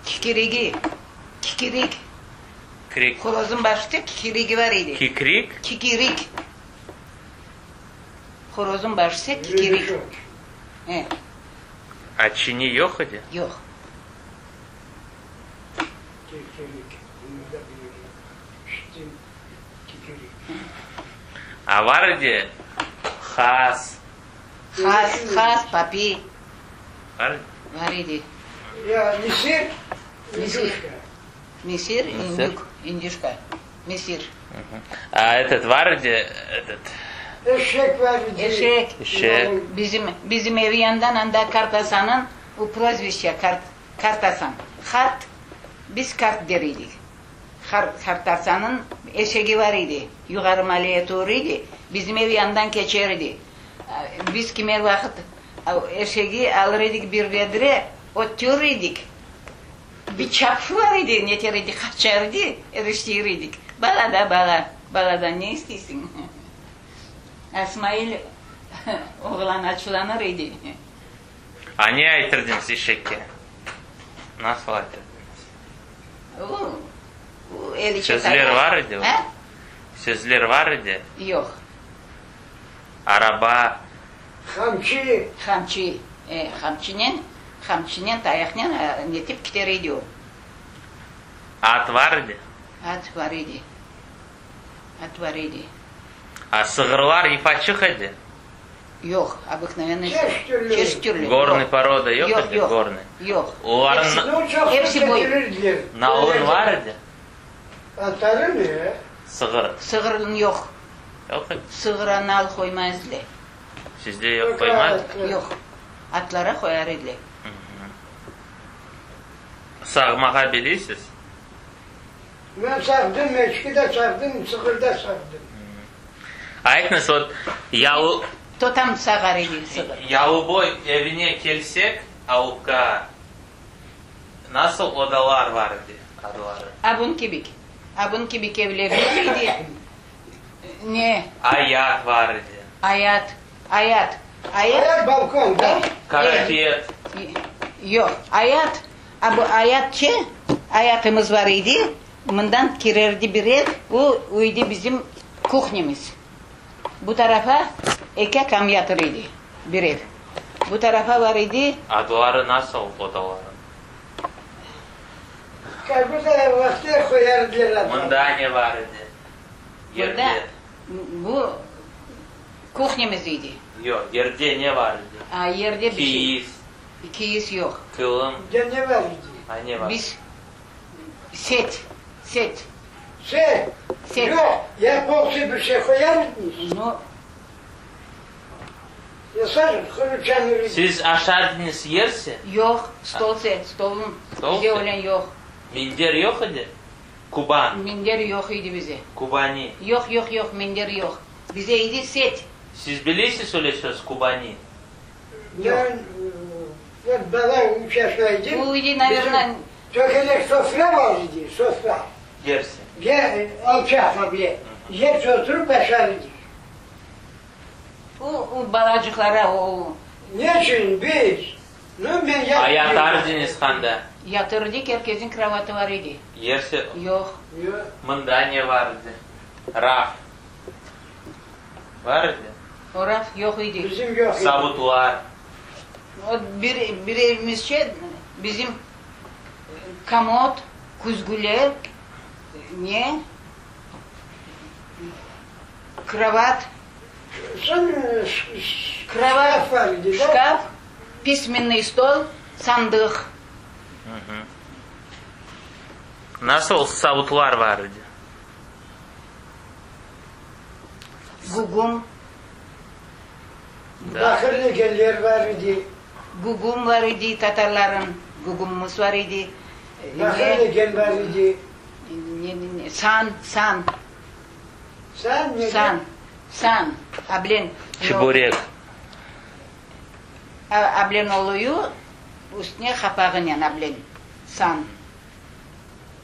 [SPEAKER 2] Kikirigi. Kikirik.
[SPEAKER 1] Krik.
[SPEAKER 2] Horozıñ başıse kikirigi var edi.
[SPEAKER 1] Kikrik?
[SPEAKER 2] Kikirik. Horozıñ başıse kikirik. E.
[SPEAKER 1] A çini yoq edi?
[SPEAKER 2] Yoq.
[SPEAKER 3] Kikirik. Kikirik.
[SPEAKER 1] A var edi has.
[SPEAKER 2] Has, has, papi.
[SPEAKER 1] Var edi?
[SPEAKER 2] Var edi.
[SPEAKER 3] Ya misir,
[SPEAKER 2] Misir.
[SPEAKER 3] indüşka.
[SPEAKER 2] Misir, indük, indüşka. Misir.
[SPEAKER 1] A etot var edi, etot.
[SPEAKER 3] Eşek var edi.
[SPEAKER 2] Eşek.
[SPEAKER 1] Eşek.
[SPEAKER 2] Bizim, bizim ev yanından anda Qartasanıñ, o prozvişçe, Qart, Qartasan. Qart, biz qart der edik. Qartasanıñ eşegi var edi, yuqarı malleye doğru edi, bizim ev yanından keçer edi. Biz kimer vaqıt eşegi alır edik bir vedre, ötür edik. Bir çapşı bar edi, neter edi, qaçar edi, eriştir edik. Bala da bala, baladan ne isteysiñ? Asmail oğlan açuvlanır edi.
[SPEAKER 1] A ne aytırdıñız eşekke? Nasıl aytırdıñız?
[SPEAKER 2] O, o eli
[SPEAKER 1] Sözler var edi?
[SPEAKER 2] A?
[SPEAKER 1] Sözler var edi?
[SPEAKER 2] Yoq.
[SPEAKER 1] Araba.
[SPEAKER 3] Qamçı.
[SPEAKER 2] Qamçı. E, qamçınen, qamçınen, tayaqnen netip kiter edi o.
[SPEAKER 1] At var edi?
[SPEAKER 2] At var edi. At var edi.
[SPEAKER 1] A sığırlar ifaçıq edi?
[SPEAKER 2] Yoq, obıknovennoy
[SPEAKER 3] Çeşit türlü.
[SPEAKER 2] Çeşit türlü.
[SPEAKER 1] Gornıy poroda yoq
[SPEAKER 2] Yoq,
[SPEAKER 1] edi?
[SPEAKER 2] yoq.
[SPEAKER 1] Gornıy.
[SPEAKER 2] Yoq.
[SPEAKER 1] Olarnıñ
[SPEAKER 3] Nu, çoq
[SPEAKER 2] Hepsi
[SPEAKER 3] su
[SPEAKER 2] boy.
[SPEAKER 3] ketirirdiler.
[SPEAKER 1] nalın var edi?
[SPEAKER 3] Atları mı?
[SPEAKER 1] Sığır.
[SPEAKER 2] Sığırnıñ yoq.
[SPEAKER 1] Yoq edi?
[SPEAKER 2] Sığıra nal qoymaz ediler.
[SPEAKER 1] Sizde yoq qoymaz?
[SPEAKER 2] Yoq. Atlara qoyar ediler.
[SPEAKER 1] Sağmağa bilesiz?
[SPEAKER 3] Men sağdım, eçki de sağdım, sığır da sağdım.
[SPEAKER 1] Aytnız, ot, yalı...
[SPEAKER 2] Totam sağar edi sığır.
[SPEAKER 1] Yalıboy evine kelsek, Alupka, nasıl odalar var edi, adları?
[SPEAKER 2] Abun kibik. Abun kibik evler yoq edi. Ne?
[SPEAKER 1] Ayat var edi.
[SPEAKER 2] Ayat, ayat, ayat.
[SPEAKER 3] Ayat balkon, da.
[SPEAKER 1] Karafet.
[SPEAKER 2] Yoq, ayat, a bu ayatçe, ayatımız var edi, mından kirerdi birev, o üyde bizim. Kuhnemiz. Bu tarafa eki akam yatır edi, birev. Bu tarafa var edi.
[SPEAKER 1] Adları nasıl odaların? Mında ne var edi? Yerde.
[SPEAKER 2] Mında bu kuhnemiz edi.
[SPEAKER 1] Yoq, yerde ne var edi?
[SPEAKER 2] A, yerde bir şey.
[SPEAKER 1] Kiyiz.
[SPEAKER 2] Kiyiz yoq.
[SPEAKER 1] Kılım. A, ne var?
[SPEAKER 2] Biz set, set.
[SPEAKER 3] Set?
[SPEAKER 2] Set.
[SPEAKER 3] Yoq, ya polsı bir şey qoyar ediñiz?
[SPEAKER 2] No.
[SPEAKER 3] Ya huruçanı
[SPEAKER 1] Siz aşardıñız yerse?
[SPEAKER 2] Yoq, stolse, stolun
[SPEAKER 1] Stolse?
[SPEAKER 2] bize öyle yoq.
[SPEAKER 1] Minder yoq edi? Kuban.
[SPEAKER 2] Minder yoq edi bize.
[SPEAKER 1] Kubani.
[SPEAKER 2] Yoq, yoq, yoq, minder yoq. Bize edi set.
[SPEAKER 1] Siz bilesiz öyle söz, kubani?
[SPEAKER 3] Ben, ben bala üç yaşındaydım.
[SPEAKER 2] Bu idi, naverno.
[SPEAKER 3] Tökelek sofra var idi, sofra.
[SPEAKER 1] Yerse.
[SPEAKER 3] Yer, alçaq bile. Yer oturup aşar idik.
[SPEAKER 2] O, o balacıqlara o.
[SPEAKER 3] Neçün biz? Nu, men
[SPEAKER 1] A yatardıñız qanda?
[SPEAKER 2] Yatırdık, er kesin kravatı var idi.
[SPEAKER 1] Yerse?
[SPEAKER 2] Yoq.
[SPEAKER 3] Yoq.
[SPEAKER 1] Mında ne var edi? Raf. Var edi?
[SPEAKER 2] O raf yoq idi.
[SPEAKER 3] Bizim yoq idi.
[SPEAKER 1] Savutlar.
[SPEAKER 2] O bir, bir evimizce bizim komod, küzgüler, ne? Kravat.
[SPEAKER 3] Soñ
[SPEAKER 2] Kravat,
[SPEAKER 3] şkaf var idi, da?
[SPEAKER 2] Şkaf, pismenniy stol, sandıq.
[SPEAKER 1] Nasıl savutlar var edi?
[SPEAKER 2] Gügüm.
[SPEAKER 3] Baqır legenler var idi.
[SPEAKER 2] Gügüm var idi tatarların, gügümimiz var idi.
[SPEAKER 3] Baqır legen var idi.
[SPEAKER 2] Ne, ne, san, san.
[SPEAKER 3] San ne?
[SPEAKER 2] San, san. Ablen.
[SPEAKER 1] Çeburek.
[SPEAKER 2] Ablen oluyu, üstüne qapağınen ablen. San.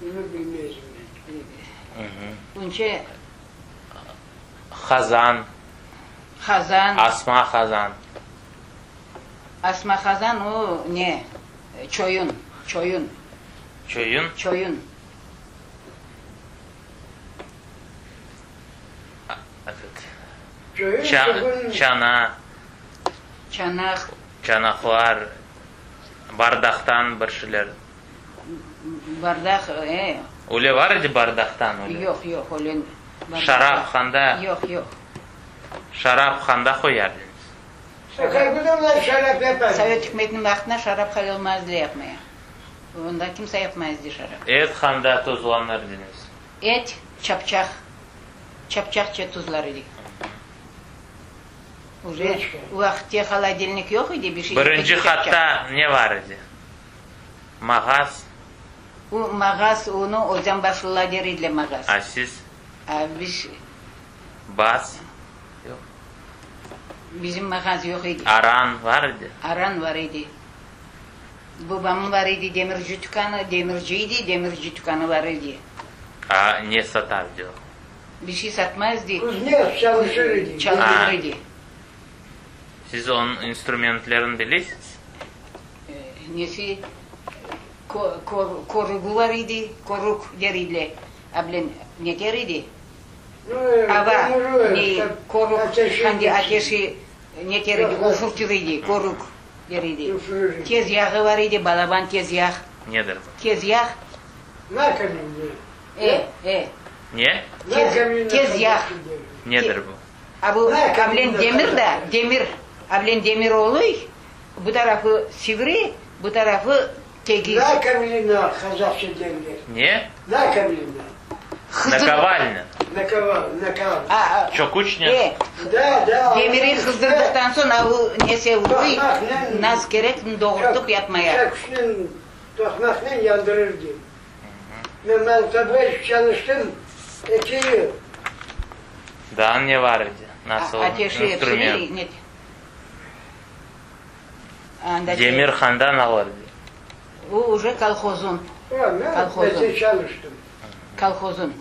[SPEAKER 3] Bunu bilmezim ben.
[SPEAKER 2] Önce
[SPEAKER 1] Qazan.
[SPEAKER 2] Qazan.
[SPEAKER 1] Asma qazan.
[SPEAKER 2] Asma qazan o ne? Çoyun, çoyun.
[SPEAKER 1] Çoyun?
[SPEAKER 2] Çoyun.
[SPEAKER 1] Этот.
[SPEAKER 3] Çoyun
[SPEAKER 1] Ça-
[SPEAKER 3] bugün
[SPEAKER 1] Çana.
[SPEAKER 2] Çanaq.
[SPEAKER 1] Çanaqlar. Bardaqtan bir şeyler.
[SPEAKER 2] Bardaq, e.
[SPEAKER 1] Öyle var edi bardaqtan öyle?
[SPEAKER 2] Yoq, yoq, öyle.
[SPEAKER 1] Şarap qanda?
[SPEAKER 2] Yoq, yoq.
[SPEAKER 1] Şarap qanda qoyardıñız?
[SPEAKER 3] Sokakta şarap yapar.
[SPEAKER 2] Sovet hükümetiniñ vaqtında şarap qoyulmazdı yapmaya. Onda kimse yapmazdı şarap.
[SPEAKER 1] Et qanda tuzlanırdıñız?
[SPEAKER 2] Et, çapçaq. Çapçaqça tuzlar edik. Уже o vaqıtte холодильник yoq edi, bir şey.
[SPEAKER 1] Birinci
[SPEAKER 2] çapçaq.
[SPEAKER 1] qatta ne var edi? Mağaz.
[SPEAKER 2] O mağaz, onı Özenbaşlılar der ediler mağaz.
[SPEAKER 1] A siz?
[SPEAKER 2] A biz
[SPEAKER 1] Bas. Yoq.
[SPEAKER 2] Bizim mağaz yoq edi.
[SPEAKER 1] Aran var edi?
[SPEAKER 2] Aran var edi. Babamın var edi demirci tükânı, demirci idi, demirci tükânı var edi.
[SPEAKER 1] A ne satardı o?
[SPEAKER 2] Bir şey satmazdı.
[SPEAKER 3] Kuznets çalışır idi.
[SPEAKER 2] Çalışır
[SPEAKER 1] A.
[SPEAKER 2] idi.
[SPEAKER 1] Siz onıñ instrumentlerini bilesiz?
[SPEAKER 2] E, nesi ko, kor, korugu var idi, koruk der ediler. Ablen ne der edi?
[SPEAKER 3] Nu,
[SPEAKER 2] Ava,
[SPEAKER 3] kömürü,
[SPEAKER 2] ne, koruk,
[SPEAKER 3] ateşi
[SPEAKER 2] hangi ateşi ne der edi,
[SPEAKER 3] Yoq,
[SPEAKER 2] üfürtür idi, koruk der edi.
[SPEAKER 3] Üfürür idi.
[SPEAKER 2] Tezgâhı var idi, balaban tezgâh.
[SPEAKER 1] Nedir bu?
[SPEAKER 2] Tezgâh,
[SPEAKER 3] Nakamini.
[SPEAKER 2] e, e.
[SPEAKER 1] Ne?
[SPEAKER 3] Nakamini
[SPEAKER 2] Tezgâh.
[SPEAKER 1] Nedir bu?
[SPEAKER 2] A bu
[SPEAKER 3] Ne,
[SPEAKER 2] ablen demir da, demir, ablen demir oluy, bu tarafı sivri, bu tarafı tegiz.
[SPEAKER 3] Nakamini Qazahça derler.
[SPEAKER 1] Ne?
[SPEAKER 3] Nakamini.
[SPEAKER 2] Hızır.
[SPEAKER 1] Nakovalня.
[SPEAKER 3] Nakava, nakava.
[SPEAKER 2] A, a,
[SPEAKER 1] Çokuçnen.
[SPEAKER 2] e,
[SPEAKER 3] Da, da.
[SPEAKER 2] demiri qızdırdıqtan soñ a bu nese uruy,
[SPEAKER 3] Toqmaqnen-
[SPEAKER 2] naz kerek doğurtıp yapmaya.
[SPEAKER 3] Çaküşnen, toqmaqnen yandırırdı. Men Maltabay çalıştım 2 yıl.
[SPEAKER 1] Daa ne var edi? Nasıl
[SPEAKER 2] Ateşi
[SPEAKER 1] instrument?
[SPEAKER 2] hepsini net. Anda
[SPEAKER 1] Demir qandan alırdı?
[SPEAKER 2] O уже kolhozun,
[SPEAKER 3] Ha, men
[SPEAKER 2] Kolhozun.
[SPEAKER 3] bete çalıştım.
[SPEAKER 2] Kolhozun.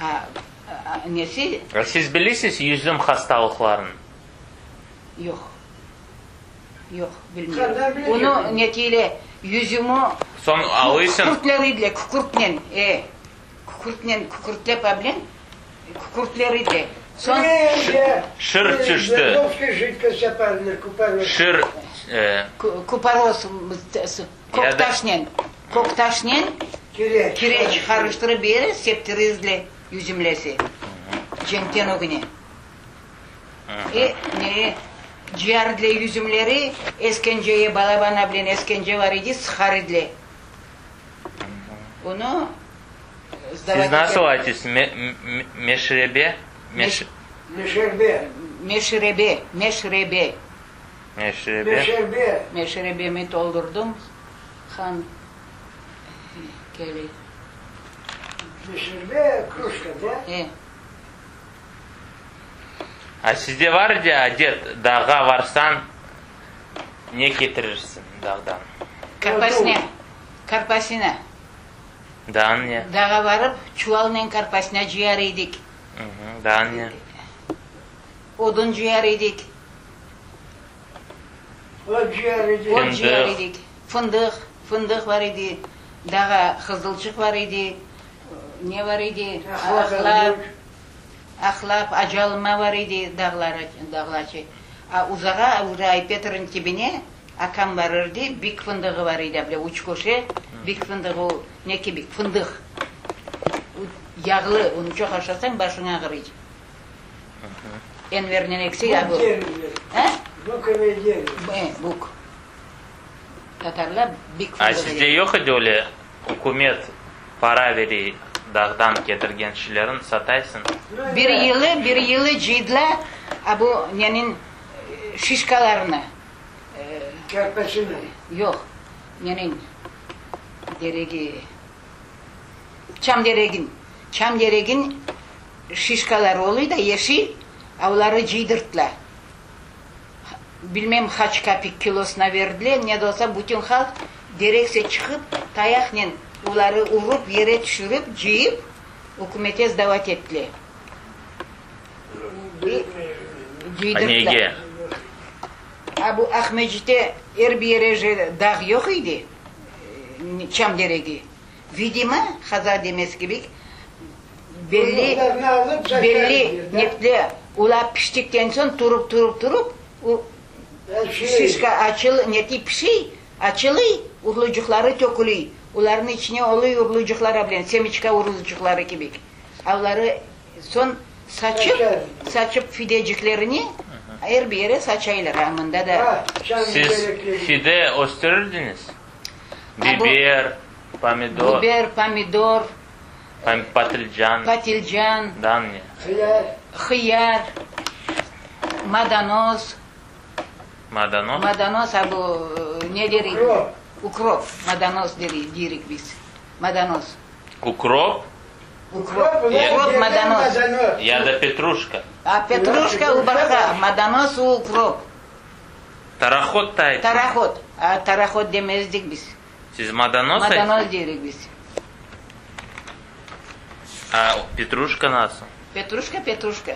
[SPEAKER 2] A, a, nesi
[SPEAKER 1] A siz bilesiz yüzüm hastalıqlarını?
[SPEAKER 2] Yoq. Yoq, bilmiyorum.
[SPEAKER 3] Qandan bilecek?
[SPEAKER 2] Onı netiyle yüzümü
[SPEAKER 1] Soñ alıysıñ.
[SPEAKER 2] Kükürtler ediler, kükürtnen, e, kükürtnen, kükürtlep ablen. Kükürtleri de. Soñ.
[SPEAKER 1] Şır tüşti. Şır.
[SPEAKER 2] Kuporoz, köktaşnen, köktaşnen kireç qarıştırıp bere, septirizle yüzümlese, cenkten ögüne. E, ne, cıyar idile yüzümleri, eskenceye balabana bilen eskence var idi, sıqar idile. Onı
[SPEAKER 1] Siz nasıl aytısız, meşrebe?
[SPEAKER 3] Meşerbe.
[SPEAKER 2] Meşrebe, meşrebe.
[SPEAKER 1] Meşrebe.
[SPEAKER 3] Meşerbe.
[SPEAKER 2] Meşrebemi toldurdım, han kele.
[SPEAKER 3] Meşerbe, krujka, da?
[SPEAKER 2] E.
[SPEAKER 1] A sizde var idi adet, dağğa varsañ, ne ketirirsiñ dağdan?
[SPEAKER 2] Karpasina, karpasina.
[SPEAKER 1] Daa ne?
[SPEAKER 2] Dağa barıp, çuvalnen karpasina cıyar edik.
[SPEAKER 1] Daa ne?
[SPEAKER 2] Odun cıyar edik.
[SPEAKER 3] Ot cıyar edik.
[SPEAKER 2] Ot cıyar edik. Fındıq, fındıq bar edi. Dağa qızılçıq bar edi. Ne bar edi? Aqlap, aqlap, acalma bar edi dağlarçı. A uzağa, uje Ay-Petrniñ tibine Akam barırdı, bik fındığı bar edi, able üç köşe bik fındığı, o ne kibi fındıq, yağlı, onı çoq aşasañ başıñ ağırıy. Envernen eksik a bu.
[SPEAKER 3] Buk derler.
[SPEAKER 2] A?
[SPEAKER 3] Buk öyle derler.
[SPEAKER 2] E, buk. Tatarlar bik fındığı
[SPEAKER 1] A sizde yoq edi öyle ükümet para bere dağdan ketirgen şeylerin sataysıñ?
[SPEAKER 2] Bir yılı, bir yılı cıydılar, a bu neniñ şişkalarını.
[SPEAKER 3] Kerpeçini?
[SPEAKER 2] Yoq, neniñ deregi, çam deregin, çam deregin şişkaları oluy da, yeşil, a oları cıydırttılar. Bilmem qaç kapik kilosına berdiler, ne de olsa bütün halq derekse çıqıp, tayaqnen oları urıp, yere tüşürip, cıyıp, ükümete sdavat ettiler.
[SPEAKER 1] A nege?
[SPEAKER 2] A bu Aqmescitte er bir yere je dağ yoq idi, çam deregi. Vidimo, haza demesi kibik, belli, belli netle olar piştikten soñ turıp, turıp, turıp, o şişka açıl, neti pişiy, açılıy, urlucıqları töküliy. Olarnıñ içine oluy urlucıqlar bilen, semiçka urlucıqları kibik. A oları Soñ saçıp, saçıp fideciklerini er bir yere saçaylar, a mında da.
[SPEAKER 1] Siz fide östürirdiñiz? Biber, pomidor.
[SPEAKER 2] Biber, pomidor.
[SPEAKER 1] Patilcan.
[SPEAKER 2] Patilcan.
[SPEAKER 1] Daa ne?
[SPEAKER 3] Hıyar.
[SPEAKER 2] Hıyar, madanoz.
[SPEAKER 1] Madanoz?
[SPEAKER 2] Madanoz, a bu ne derik?
[SPEAKER 3] Ukrop.
[SPEAKER 2] Ukrop, madanoz derik biz. Madanoz.
[SPEAKER 1] Ukrop.
[SPEAKER 3] Ukrop,
[SPEAKER 2] Ukrop, madanoz.
[SPEAKER 1] Ya da petruşka.
[SPEAKER 2] A petruşka u başqa, madanoz u ukrop.
[SPEAKER 1] Tarahot da aytma.
[SPEAKER 2] Tarahot. A tarahot demezdik biz.
[SPEAKER 1] Siz madanoz aytsıñız?
[SPEAKER 2] Madanoz derik biz.
[SPEAKER 1] A petruşka nasıl?
[SPEAKER 2] Petruşka, petruşka.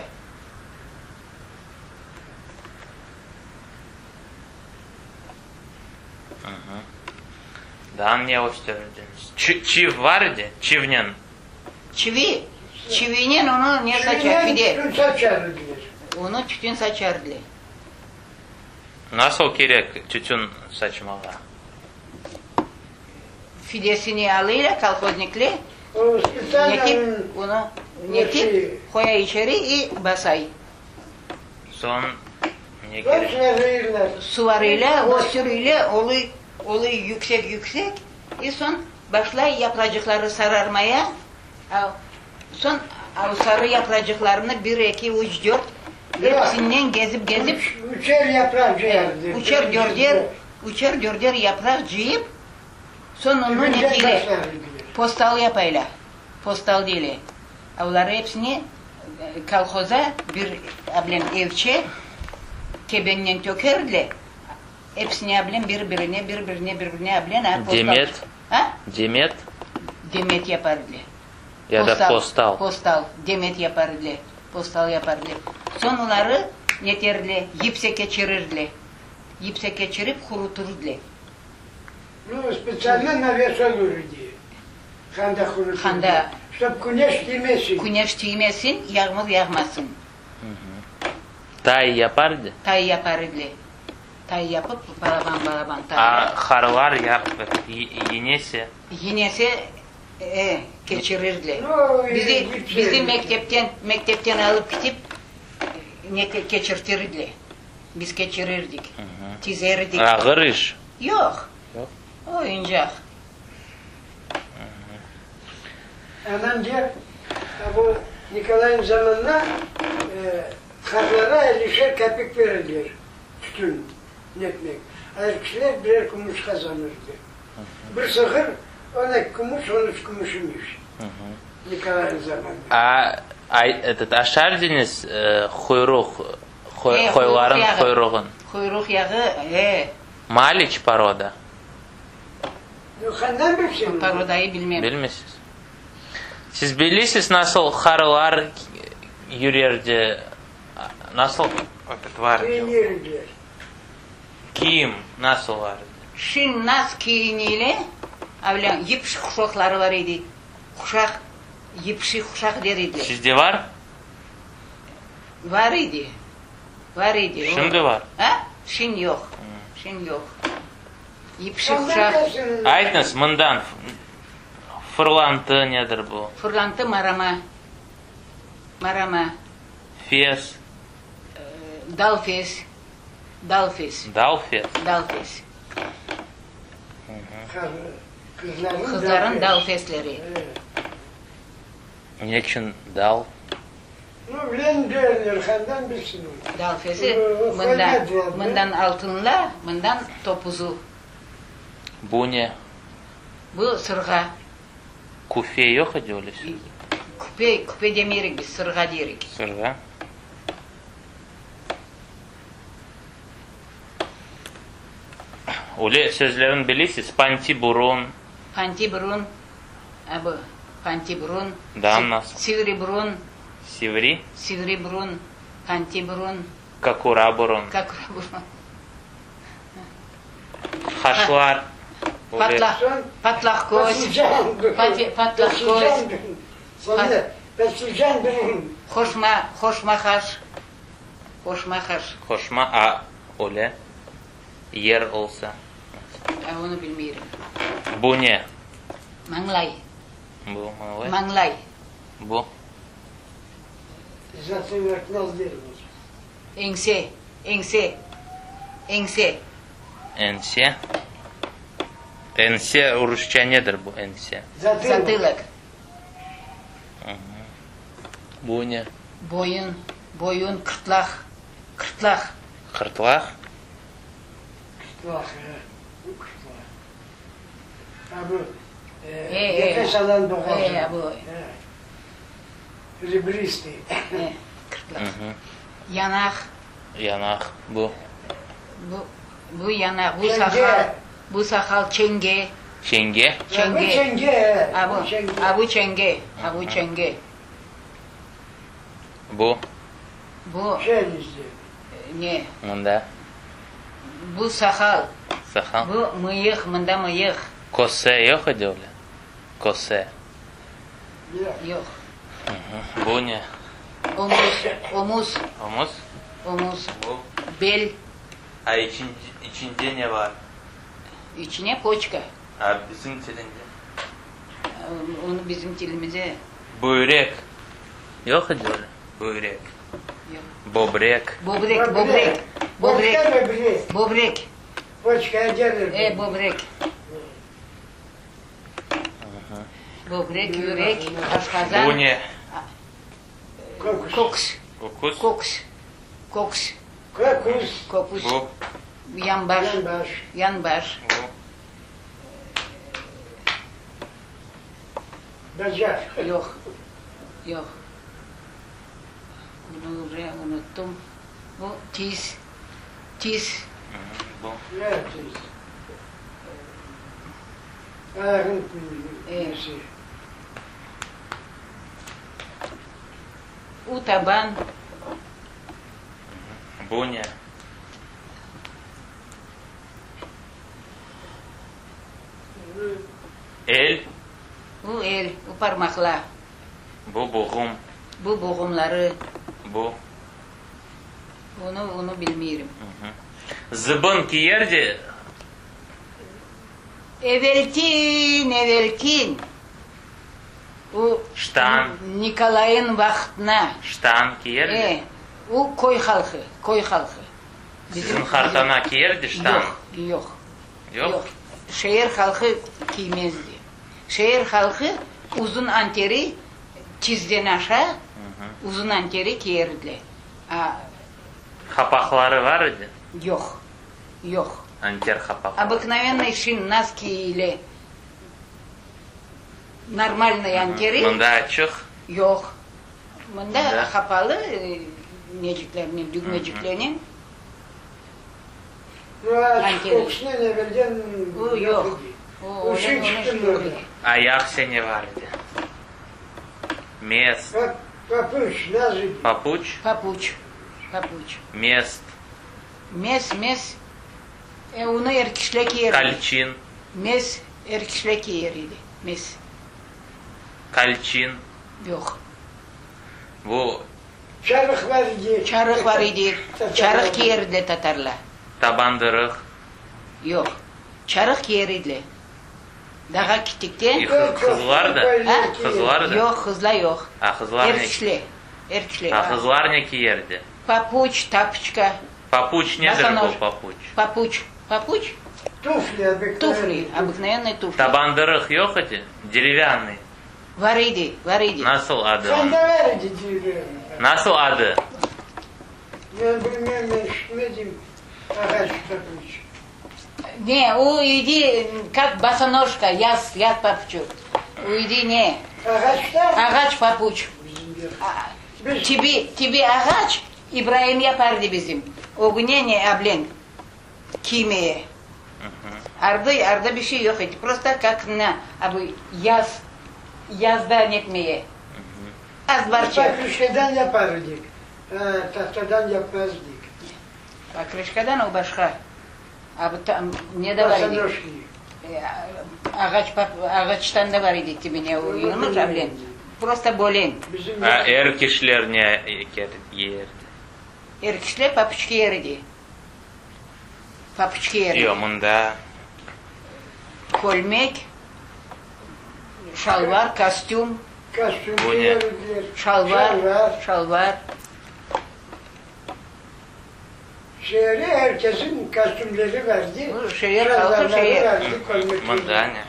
[SPEAKER 1] Daa ne östürdiñiz? Çiv var idi, çivnen.
[SPEAKER 2] Çivi? Çivinen onı ne saçar, fide.
[SPEAKER 3] Çivinen tütün saçar ediler.
[SPEAKER 2] Onı tütün saçar ediler.
[SPEAKER 1] Nasıl kerek tütün saçmağa?
[SPEAKER 2] Fidesini alıyla kolhoznikler, netip, onı netip, qoya içeri i basay.
[SPEAKER 1] Soñ ne kerek?
[SPEAKER 2] Suvarıyla, o sürüyle oluy, oluy yüksek-yüksek, i soñ başlay yapracıqları sararmaya, soñ o sarı yapracıqlarını bir, eki, üç, dört, hepsinden gezip-gezip,
[SPEAKER 3] Üçer yapraq cıyar.
[SPEAKER 2] üçer, dörder, üçer, dörder yapraq cıyıp, soñ onı netile, postal yapaylar, postal deyler. Oları epsini kolhoza bir ablem evçe kebennen tökerdiler. Epsini ablem bir-birine, bir-birine, bir-birine ablen a postal.
[SPEAKER 1] Demet?
[SPEAKER 2] A?
[SPEAKER 1] Demet?
[SPEAKER 2] Demet yapar ediler.
[SPEAKER 1] Ya da postal.
[SPEAKER 2] Postal, demet yapar ediler. Postal yapar ediler. Soñ oları neterdiler, yipse keçirirdiler. Yipse keçirip quruturdılar.
[SPEAKER 3] Nu, spetsialno naves olur idi. Handa quruturdılar.
[SPEAKER 2] Handa.
[SPEAKER 3] Ştob küneş tiymesin.
[SPEAKER 2] Küneş tiymesin, yağmur yağmasın.
[SPEAKER 1] Tay yapar idi?
[SPEAKER 2] Tay yapar idile. Tay yapıp, balaban balaban tay.
[SPEAKER 1] A harlar yinese?
[SPEAKER 2] Yinese, e, keçirirdiler. Bizi, bizi mektepten, mektepten alıp kitip, ne, keçirtirdiler. Biz keçirirdik, tizerdik.
[SPEAKER 1] Ağır iş?
[SPEAKER 2] Yoq. Oyuncaq.
[SPEAKER 3] Anam diyor, bu Nikolay'ın zamanına qartlara ellişer kapik verirler, tütün netmek. Er kişiler birer kümüş qazanırdı. Bir sığır on eki kümüş, on üç kümüş imiş Nikolay'ın zamanında.
[SPEAKER 1] A, ay, etot, aşar ediñiz quyruq, qoyların quyruğın?
[SPEAKER 2] Quyruq yağı, e.
[SPEAKER 1] Maliç poroda.
[SPEAKER 3] Qandan bilsin?
[SPEAKER 2] Parodayı bilmem.
[SPEAKER 1] Bilmeysiz. Siz bilesiz nasıl qarılar yürerdi, nasıl var edi?
[SPEAKER 3] Kiyinirdiler.
[SPEAKER 1] Kiyim nasıl var edi?
[SPEAKER 2] Şinnas kiyiniyle, avlâ, yipş quşaqları var edi. Quşaq, yipşi quşaq der ediler.
[SPEAKER 1] Sizde var?
[SPEAKER 2] Var edi. Var edi.
[SPEAKER 1] Şimdi var?
[SPEAKER 2] A? Şin yoq. Şin yoq. Yipşi quşaq.
[SPEAKER 1] Aytıñız, mından fırlantı nedir bu?
[SPEAKER 2] Fırlantı marama. Marama.
[SPEAKER 1] Fes.
[SPEAKER 2] Dal fes. Dal fes.
[SPEAKER 1] Dal fes?
[SPEAKER 2] Dal fes. Qızların dal fesleri.
[SPEAKER 1] Ne içün dal?
[SPEAKER 2] Dal fesi mından, mından altınla, mından topuzu.
[SPEAKER 1] Bu ne?
[SPEAKER 2] Bu sırğa.
[SPEAKER 1] Küfe yoq edi öyle sizde?
[SPEAKER 2] Küpe, küpe demerik biz, sırğa derik.
[SPEAKER 1] Sırğa. Öyle sözlerini bilesiz, panti burun.
[SPEAKER 2] Panti burun, a bu, panti burun.
[SPEAKER 1] Daa nasıl?
[SPEAKER 2] Sivri burun.
[SPEAKER 1] Sivri?
[SPEAKER 2] Sivri burun, panti burun.
[SPEAKER 1] Kakura burun.
[SPEAKER 2] Kakura burun.
[SPEAKER 1] Qaşlar.
[SPEAKER 2] Patlaq, patlaq köz. Patlaq köz. Qoşma, qoşma qaş. Qoşma qaş.
[SPEAKER 1] Qoşma, a, öyle yer olsa.
[SPEAKER 2] A, onı bilmeyrim.
[SPEAKER 1] Bu ne?
[SPEAKER 2] Mañlay.
[SPEAKER 1] Bu, mañlay?
[SPEAKER 2] Mañlay.
[SPEAKER 1] Bu?
[SPEAKER 2] Eñse, eñse, eñse.
[SPEAKER 1] Ense. Ense, rusça nedir bu, ense?
[SPEAKER 2] Zatılok.
[SPEAKER 1] Bu ne?
[SPEAKER 2] Boyun, boyun, qırtlaq, qırtlaq.
[SPEAKER 1] Qırtlaq?
[SPEAKER 3] Qırtlaq, e, bu qırtlaq. A bu, nefes alan boğazı.
[SPEAKER 2] E, bu.
[SPEAKER 3] Rebristый.
[SPEAKER 2] E, qırtlaq. Yanaq.
[SPEAKER 1] Yanaq, bu.
[SPEAKER 2] Bu, bu yanaq, bu saqal, bu saqal, çenge.
[SPEAKER 1] Çenge?
[SPEAKER 2] Çenge.
[SPEAKER 3] Bu çenge,
[SPEAKER 2] A bu, a bu çenge, a bu çenge.
[SPEAKER 1] Bu?
[SPEAKER 2] Bu.
[SPEAKER 3] Çelüsti.
[SPEAKER 2] Ne?
[SPEAKER 1] Mında.
[SPEAKER 2] Bu saqal.
[SPEAKER 1] Saqal.
[SPEAKER 2] Bu mıyıq, mında mıyıq.
[SPEAKER 1] Köse yoq edi öyle? Köse.
[SPEAKER 2] Yoq.
[SPEAKER 1] Bu ne?
[SPEAKER 2] Omuz, omuz.
[SPEAKER 1] Omuz?
[SPEAKER 2] Omuz.
[SPEAKER 1] Bu?
[SPEAKER 2] Bel.
[SPEAKER 1] A içinde ne bar?
[SPEAKER 2] İçine poçka.
[SPEAKER 1] A bizim tilinde?
[SPEAKER 2] Onı bizim tilimize.
[SPEAKER 1] Büyrek. Yoq edi öyle? Büyrek.
[SPEAKER 2] Yoq.
[SPEAKER 1] Böbrek.
[SPEAKER 2] Böbrek, böbrek. Böbrek. Böbrek.
[SPEAKER 3] Poçkaya gelir.
[SPEAKER 2] E, böbrek. Böbrek, yürek, aşqazan.
[SPEAKER 1] Bu ne?
[SPEAKER 3] Köküs.
[SPEAKER 2] Köküs.
[SPEAKER 1] Köküs?
[SPEAKER 2] Köküs. Köküs.
[SPEAKER 3] Köküs.
[SPEAKER 2] Köküs.
[SPEAKER 1] Bu?
[SPEAKER 2] Yanbaş.
[SPEAKER 3] Yanbaş.
[SPEAKER 2] Yanbaş.
[SPEAKER 1] Bu?
[SPEAKER 3] Bacaq.
[SPEAKER 2] Yoq. Yoq. Bunı uje unuttım. Bu tiz. Tiz.
[SPEAKER 1] Bu?
[SPEAKER 3] Ne tiz? Ayağın nesi?
[SPEAKER 2] U taban.
[SPEAKER 1] Bu ne? El.
[SPEAKER 2] U el, u parmaqla.
[SPEAKER 1] Bu buğum.
[SPEAKER 2] Bu buğumları.
[SPEAKER 1] Bu.
[SPEAKER 2] Onı, onı bilmeyrim.
[SPEAKER 1] Zıbın kiyerdi.
[SPEAKER 2] Evelkin, evelkin, o
[SPEAKER 1] Ştan.
[SPEAKER 2] Nikolay'ın vaqtına.
[SPEAKER 1] Ştan kiyerdi.
[SPEAKER 2] E, o köy halqı, köy halqı.
[SPEAKER 1] Siziñ qartana kiyerdi ştan?
[SPEAKER 2] Yoq, yoq.
[SPEAKER 1] Yoq?
[SPEAKER 2] Yoq. Şeer halqı kiymezdi. Şeer halqı uzun anteri tizden aşağı uzun anteri kiyerdiler. A.
[SPEAKER 1] Qapaqları bar edi?
[SPEAKER 2] Yoq, yoq.
[SPEAKER 1] Anter qapaqları.
[SPEAKER 2] Obıknovennıy şin, naski ile normalnıy anteri.
[SPEAKER 1] Mında açıq?
[SPEAKER 2] Yoq. Mında qapalı neciklernen, dügmeciklernen. Yoq.
[SPEAKER 1] Ayaq sene var edi. Mest. Papuç.
[SPEAKER 2] Papuç. Papuç.
[SPEAKER 1] Mest.
[SPEAKER 2] Mes, mes. E, onı er kişiler kiyer edi.
[SPEAKER 1] Kalçin.
[SPEAKER 2] Mes er kişiler kiyer edi. Mes.
[SPEAKER 1] Kalçin.
[SPEAKER 2] Yoq.
[SPEAKER 1] Bu
[SPEAKER 3] Çarıq var idi.
[SPEAKER 2] Çarıq var idi. Çarıq kiyer ediler tatarlar.
[SPEAKER 1] Tabandırıq.
[SPEAKER 2] Yoq. Çarıq kiyer ediler. Dağa kittikte.
[SPEAKER 1] Qızlar da?
[SPEAKER 2] A?
[SPEAKER 1] Qızlar da?
[SPEAKER 2] Yoq, qızlar yoq.
[SPEAKER 1] A qızlar ne?
[SPEAKER 2] Er kişiler. Er kişiler.
[SPEAKER 1] A qızlar ne kiyerdi?
[SPEAKER 2] Papuç, tapoçka.
[SPEAKER 1] Papuç nedir bu papuç?
[SPEAKER 2] Papuç. Papuç?
[SPEAKER 3] Tufli,
[SPEAKER 2] Tufli, obıknovennıy tufli.
[SPEAKER 1] Tabandırıq yoq edi? Derevânnıy.
[SPEAKER 2] Var edi, var edi.
[SPEAKER 1] Nasıl adı onıñ?
[SPEAKER 3] Sende var edi derevânnıy.
[SPEAKER 1] Nasıl adı?
[SPEAKER 3] Men bilmem, men işitmedim, ağaç papuç.
[SPEAKER 2] Ne, o edi, kak bosonojka, yaz, yaz papuçu. O edi ne?
[SPEAKER 3] Ağaçta?
[SPEAKER 2] Ağaç papuç. Tibi, tibi ağaç, İbraim yapar edi bizim. Ögüne ne, ablen, kiymeye. Ardı, ardı bir şey yoq edi. Prosto kak na, a bu yaz, yazda netmeye. Az barça.
[SPEAKER 3] Pokrışkadan yapar edik, tahtadan yapmaz edik.
[SPEAKER 2] Pokrışkadan o başqa. A bu tam, ne de bar edi? Ağaç, ağaçtan da bar edi tibine o yunus ablen. Prosto bölen.
[SPEAKER 1] A er kişiler ne kiyerdi?
[SPEAKER 2] Er kişiler papuç kiyer edi. Papuç kiyer edi.
[SPEAKER 1] Yoq, mında.
[SPEAKER 2] Kölmek, şalvar, kostüm.
[SPEAKER 3] Kostüm
[SPEAKER 1] Bu ne?
[SPEAKER 3] kiyer ediler.
[SPEAKER 2] Şalvar, şalvar.
[SPEAKER 3] Şeerde er kesin kostümleri var edi.
[SPEAKER 2] Bu şeer halqı, şeer.
[SPEAKER 3] Şalvarları var edi, kölmekleri.
[SPEAKER 1] Mında ne?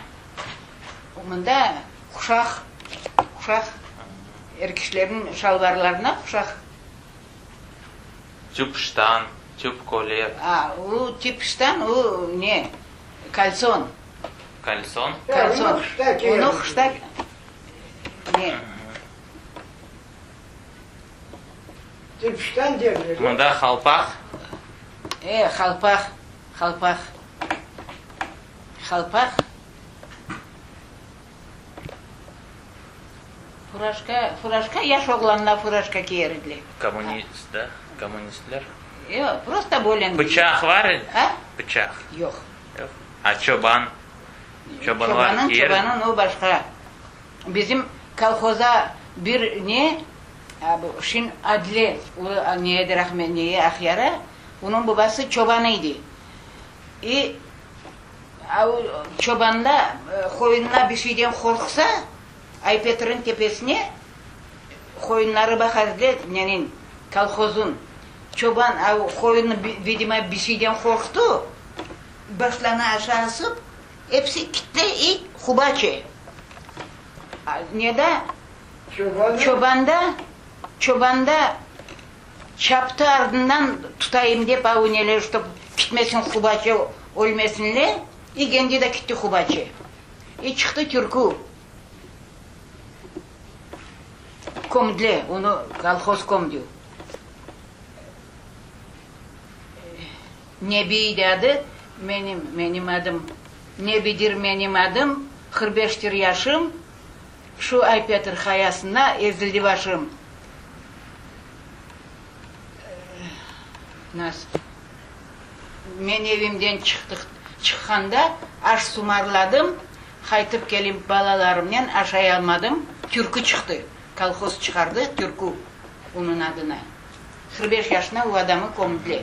[SPEAKER 2] Mında quşaq, quşaq. Er kişilerniñ şalvarlarına quşaq.
[SPEAKER 1] Tüp ştan, tüp kölek.
[SPEAKER 2] A, o tüp ştan, o ne, kalson.
[SPEAKER 1] Kalson?
[SPEAKER 2] Kalson.
[SPEAKER 3] Onı qışta kiyerler.
[SPEAKER 2] Onı qışta, ne.
[SPEAKER 3] Tüp ştan derler.
[SPEAKER 1] Mında halpaq.
[SPEAKER 2] E, halpaq, halpaq, halpaq. Furaşka, furaşka, yaş oğlanlar furaşka kiyer ediler.
[SPEAKER 1] Kommunist, da? Kommunistler?
[SPEAKER 2] Yoq, prosto böyle.
[SPEAKER 1] Bıçaq var edi?
[SPEAKER 2] A?
[SPEAKER 1] Bıçaq.
[SPEAKER 2] Yoq.
[SPEAKER 1] Yoq. A çoban? Çobanlar
[SPEAKER 2] Çobanıñ,
[SPEAKER 1] kiyer edi?
[SPEAKER 2] çobanıñ o başqa. Bizim kolhoza bir ne, a bu şin Adile, o ne edi rahmet, neye Aqyara, onıñ babası çoban edi. İ Çobanda qoyunlar bir şeyden qorqsa, Ay-Petrniñ tepesine qoyunları baqa ediler, neniñ, kolhozın. Çoban qoyunı, vidimo, bir şeyden qorqtı, başlarını aşağı asıp, episi kitti i hubaçe. Neda, çobanda, çobanda Çaptı ardından tutayım dep avu neler, ştob kitmesin hubaçe ölmesinle, i gendi da kitti hubaçe. I çıqtı türkü. Kömdile, onı kolhoz kömdü. Nebiy de adı, menim, menim adım, Nebidir menim adım, qırbeştir yaşım, Şu Ay-Petr hayasında ezildi başım. Nas. Men evimden çıqtıq, çıqqanda aş sumarladım, qaytıp kelip balalarımnen aşay almadım, türkü çıqtı. Kolhoz çıqardı türkü onıñ adına. 45 yaşına o adamı kömdile.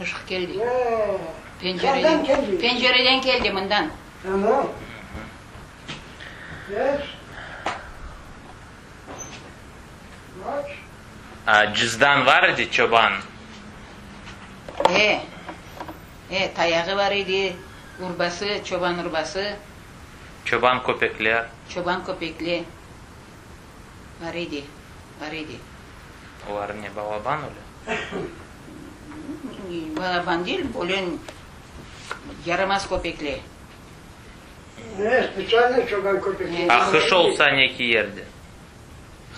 [SPEAKER 2] Işıq keldi.
[SPEAKER 3] Pencereden keldi.
[SPEAKER 2] Pencereden keldi mından.
[SPEAKER 3] Tamam. Yes.
[SPEAKER 1] A, cızdan var edi çoban?
[SPEAKER 2] E, e, tayağı var edi, urbası, çoban urbası.
[SPEAKER 1] Çoban köpekler?
[SPEAKER 2] Çoban köpekli var edi, var edi.
[SPEAKER 1] Olar ne, balaban öyle?
[SPEAKER 2] Balaban değil, ölen yaramaz köpekli.
[SPEAKER 1] A qış olsa ne kiyerdi?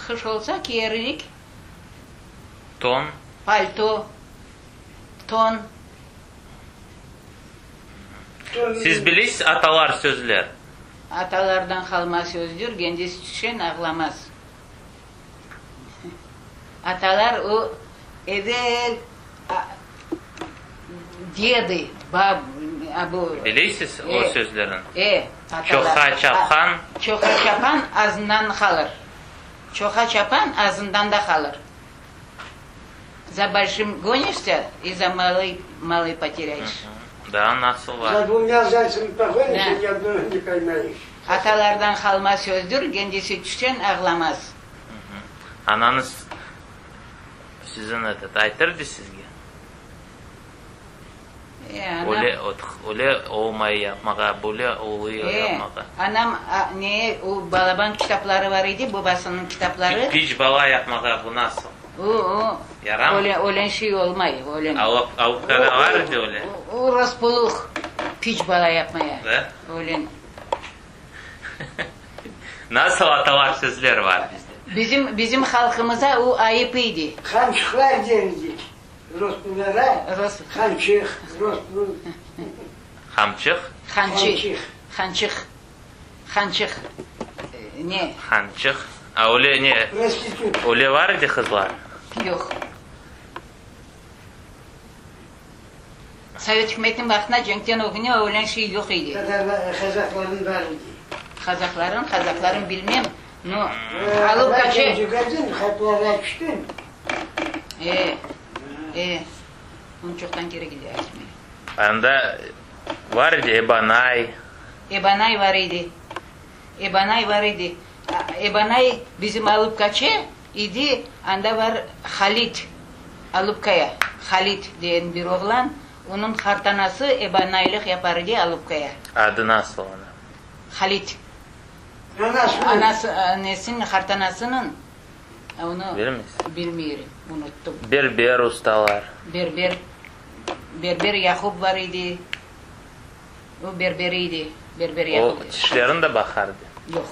[SPEAKER 2] Qış olsa kiyerdik.
[SPEAKER 1] Ton.
[SPEAKER 2] Palto, ton.
[SPEAKER 1] Siz bilesiz atalar sözler?
[SPEAKER 2] Atalardan qalma sözdür, gendisi tüşen ağlamaz. Atalar o evel dedı, bab, bu.
[SPEAKER 1] Bilesiz o sözlerni?
[SPEAKER 2] E, atalar.
[SPEAKER 1] Çoqqa çapqan.
[SPEAKER 2] Çoqqa çapan azından qalır. Çoqqa çapan azından da qalır. Za bolşim gonişsâ i za malıy malıy poterâyeş.
[SPEAKER 1] Daa nasıl var?
[SPEAKER 3] Za dvumya zaytsami pogonişsâ, ni odnogo ne poymayeş.
[SPEAKER 2] Atalardan qalma sözdür, gendisi tüşsen ağlamaz.
[SPEAKER 1] Anañız siziñ etet aytırdı sizge?
[SPEAKER 2] E, anam.
[SPEAKER 1] Öyle, öyle olmay yapmağa, böyle oluyor yapmağa.
[SPEAKER 2] E, anam, ne, o balaban kitapları var edi, babasınıñ kitapları.
[SPEAKER 1] Piç bala yapmağa bu nasıl?
[SPEAKER 2] O, o.
[SPEAKER 1] Yaramı?
[SPEAKER 2] Öyle, öyle şey olmay, öyle.
[SPEAKER 1] Alupkada var edi öyle?
[SPEAKER 2] O, orospuluq, piç bala yapmaya.
[SPEAKER 1] Da?
[SPEAKER 2] Öyle.
[SPEAKER 1] Nasıl atalar sözler var bizde?
[SPEAKER 2] Bizim, bizim halqımıza o ayıp edi.
[SPEAKER 3] Hançıqlar der edik rospulara, hançıq, rospul.
[SPEAKER 1] Hamçıq?
[SPEAKER 2] Hançıq. Hançıq. Hançıq. Ne?
[SPEAKER 1] Hançıq. A öyle ne?
[SPEAKER 3] Prostitut.
[SPEAKER 1] Öyle var edi qızlar?
[SPEAKER 2] Yoq. Sovet ükümetiniñ vaqtında cenkten ögüne öyle şey yoq edi.
[SPEAKER 3] Qazaqlarnıñ bar edi.
[SPEAKER 2] Qazaqlarnıñ, qazaqlarnıñ bilmem, no, alıp qaça. E, e, onı çoqtan kerek edi aytmaya.
[SPEAKER 1] Anda var edi ebanay.
[SPEAKER 2] Ebanay var edi. Ebanay var edi. Ebanay bizim alıp qaça idi, anda var Halit, Alupkaya, Halit degen bir oğlan, onıñ qartanası ebanaylıq yapar edi Alupkaya.
[SPEAKER 1] Adı nasıl onıñ?
[SPEAKER 2] Halit. Anası, nesiniñ, qartanasınıñ, onı bilmeyrim, unuttım.
[SPEAKER 1] Berber ustalar.
[SPEAKER 2] Berber, berber Yaqub var edi. O berber edi, berber Yaqub.
[SPEAKER 1] O tişlerini de baqardı?
[SPEAKER 2] Yoq.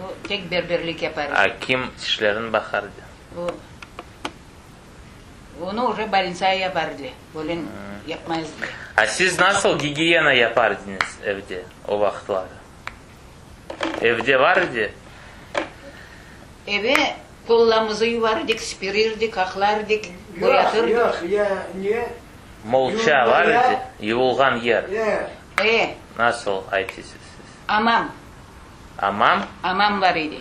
[SPEAKER 2] O tek berberlik yapar edi.
[SPEAKER 1] A kim tişlerini baqardı?
[SPEAKER 2] O, onı uje bolnitsaya yapardılar, böyle yapmazdılar.
[SPEAKER 1] A siz nasıl gigiyena yapardıñız evde o vaqıtları? Evde var edi?
[SPEAKER 2] Eve qollarımızı yuvar edik, sipirirdik, aqlardik, boyatırdık.
[SPEAKER 3] Yoq, yoq, ya ne?
[SPEAKER 1] Molça var edi, yuvulğan yer.
[SPEAKER 2] E.
[SPEAKER 1] Nasıl aytısız siz?
[SPEAKER 2] Amam.
[SPEAKER 1] Amam?
[SPEAKER 2] Amam var edi.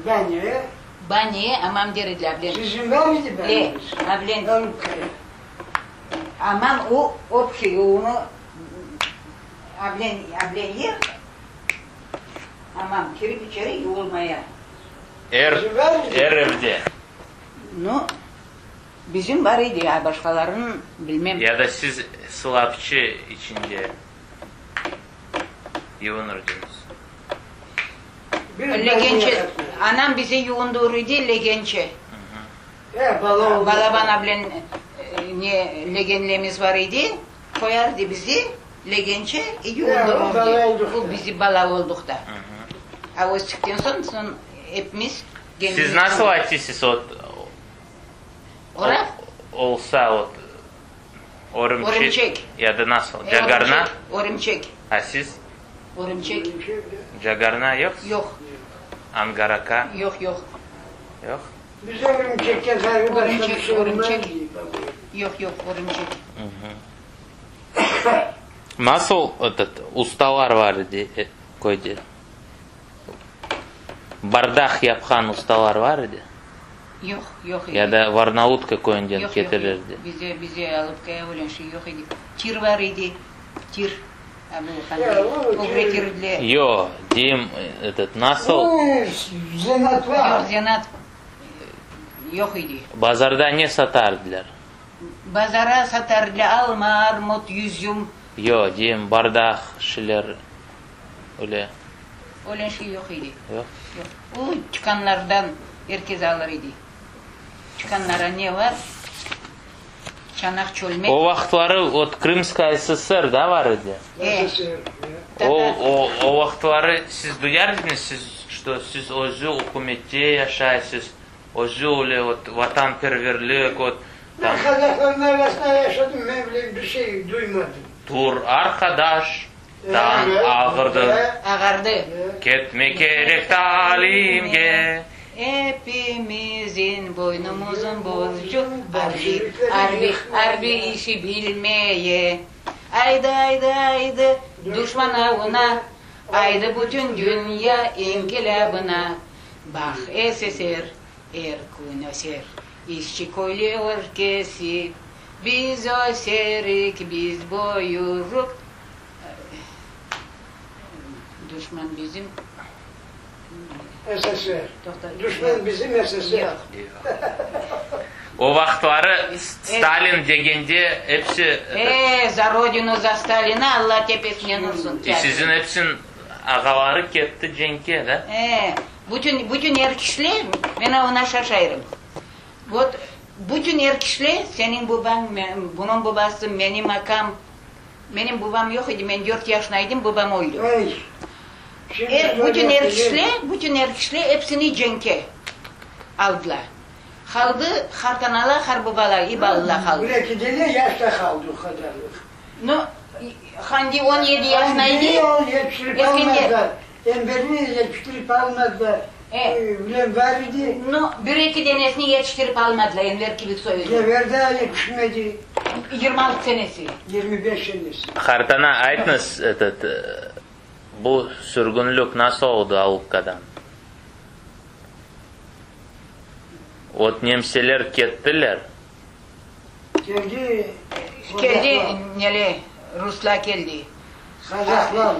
[SPEAKER 3] Banya.
[SPEAKER 2] Banya, amam der ediler, ablen.
[SPEAKER 3] Sizin var idi banyanız?
[SPEAKER 2] E, ablen. Amam o, obşiy, onı, ablen, ablen yer, amam, kirip içeri yuvulmaya.
[SPEAKER 1] Er, er evde.
[SPEAKER 2] Nu, Bizim bar edi, a başqalarınıñ bilmem.
[SPEAKER 1] Ya da siz sılapçı içinde yuvunırdıñız?
[SPEAKER 2] Legence, anam bizi yuvundırır edi legence. Balaban bilen ne legenlerimiz bar edi, qoyar edi bizi legence yuvundırır edi. O bizi bala olduq da. A östükten soñ, soñ epimiz kendimiz.
[SPEAKER 1] Siz nasıl aytısız o
[SPEAKER 2] Oraq?
[SPEAKER 1] Olsa ot, örümçek.
[SPEAKER 2] Örümçek.
[SPEAKER 1] Ya da nasıl? Cagarna?
[SPEAKER 2] Örümçek.
[SPEAKER 1] A siz?
[SPEAKER 2] Örümçek.
[SPEAKER 1] Cagarna yoq?
[SPEAKER 2] Yoq.
[SPEAKER 1] Angaraka?
[SPEAKER 2] Yoq, yoq.
[SPEAKER 1] Yoq?
[SPEAKER 3] Biz örümçekten ğayrı başqa bir şey olmaz.
[SPEAKER 2] Örümçek. Yoq, yoq, örümçek.
[SPEAKER 1] Nasıl etot ustalar var edi köyde? Bardaq yapqan ustalar var edi?
[SPEAKER 2] Yoq, yoq edi.
[SPEAKER 1] Ya da Varnautka köyünden ketirir edi?
[SPEAKER 2] Yoq, yoq, bize, bize Alıpkaya öyle şey yoq edi. Tir var edi, tir.
[SPEAKER 1] Yoq, deyim, etot, nasıl?
[SPEAKER 3] Zenaat var.
[SPEAKER 2] Yoq, zenaat yoq edi.
[SPEAKER 1] Bazarda ne satardılar?
[SPEAKER 2] Bazara satardılar alma, armut, yüzüm.
[SPEAKER 1] Yoq, deyim, bardaq, şeyler, öyle.
[SPEAKER 2] Öyle şey yoq edi.
[SPEAKER 1] Yoq?
[SPEAKER 2] Yoq. O, tükânlardan er kes alır edi. Tükânlara ne var? Çanaq, çölmek.
[SPEAKER 1] O vaqıtları vot Krımskaya SSR da var edi.
[SPEAKER 2] E.
[SPEAKER 1] O, o, o vaqıtları siz duyar ediñiz, siz, çto siz özü ükümette yaşaysız, özü öyle vot vatanperverlik, vot
[SPEAKER 3] Ben Kazakların arasında yaşadım, men bile bir şey duymadım.
[SPEAKER 1] Tur, arqadaş, tañ ağırdı.
[SPEAKER 2] Ağardı.
[SPEAKER 1] Ketmek kerek talimge.
[SPEAKER 2] Epimizin boynumuzın borcu, arbiy, arbiy, arbiy işi bilmeye. Aydı, aydı, aydı, duşman avına, aydı bütün dünya inkilâbına. Baq, SSR er kün öser, işçi köylü ülkesi. Biz öserik, biz boyurıq, duşman bizim.
[SPEAKER 3] SSR. Duşman bizim SSR.
[SPEAKER 1] O vaqıtları Stalin degende episi.
[SPEAKER 2] E, za Rodinu, za Stalina, Alla tepesinen ursun.
[SPEAKER 1] E, siziñ episiñ ağaları ketti cenkke, da?
[SPEAKER 2] E, bütün, bütün er kişiler, men oña şaşayrım. Vot, bütün er kişiler, seniñ babañ, bunıñ babası, menim akam, Menim babam yoq edi, men dört yaşına edim, babam öldi. Er, bütün er kişiler, bütün er kişiler epsini cenkke aldılar. Qaldı qartanalar, qarbabalar i balalar qaldı.
[SPEAKER 3] Bir eki dene yaş da qaldı o qadarlıq.
[SPEAKER 2] No, hangi on yedi yaşına edi?
[SPEAKER 3] Enverni ol yetiştirip almadılar. Enverni yetiştirip almadılar. Ülen bar idi.
[SPEAKER 2] No, bir eki denesini yetiştirip almadılar, Enver kibi soyunı.
[SPEAKER 3] Enver de yetişmedi.
[SPEAKER 2] 26 senesi.
[SPEAKER 3] 25 senesi.
[SPEAKER 1] Qartana, aytıñız, etot, bu sürgünlik nasıl oldı Alupkadan? Vot nemseler kettiler.
[SPEAKER 3] Keldi.
[SPEAKER 2] Keldi, nele, ruslar keldi.
[SPEAKER 3] Qazaqlar.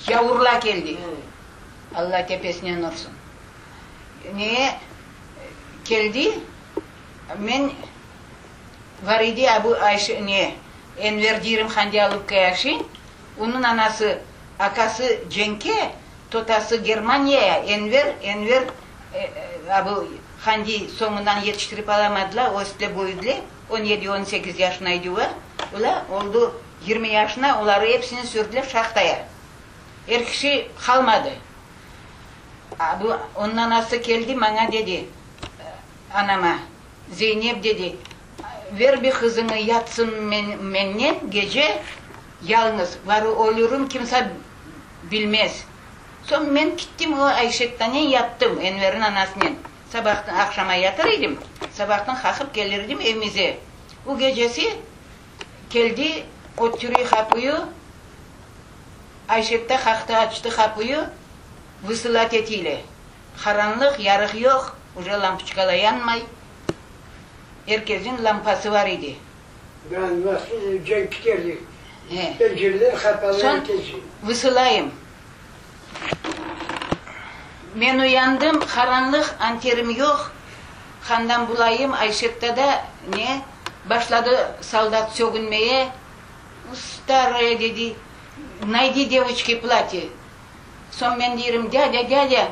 [SPEAKER 2] Yavurlar keldi. Alla tepesinen ursun. Ne, keldi, men var idi a bu Ayşe, ne, Enver deyrim hande Alupka yaşıy, onıñ anası, akası cenkke, totası Germaniyaya, Enver, Enver a bu handi soñundan yetiştirip alamadılar, östüle büyüdüle, on yedi, on sekiz yaşına idi olar, olar oldu yirmi yaşına, oları episini sürdüler şahtaya. Er kişi qalmadı. A bu, onıñ anası keldi, maña dedi, anama, Zeynep, dedi, ver bir qızıñı yatsın mennen gece yalıñız, varı ölürim, kimse bilmez. Soñ men kittim o Ayşettanen yattım, Enverniñ anasınen. Sabahtan aqşama yatır edim, sabahtan qalqıp kelir edim evimize. O gecesi keldi, öttüri qapuyu, Ayşetta qaqtı, açtı qapuyu, vısılat etiyle. Qaranlıq, yarıq yoq, uje lampoçkalar yanmay. Er kezniñ lampası bar edi.
[SPEAKER 3] Ben vaqtı cenk kiterdik. Pencereler qapalı
[SPEAKER 2] Soñ vısılayım. Men uyandım, qaranlıq, anterim yoq. Handan bulayım, Ayşetta da ne, başladı soldat sögünmeye. Staraya, dedi, naydi devoçke platye. Soñ men deyrim, dâdâ, dâdâ,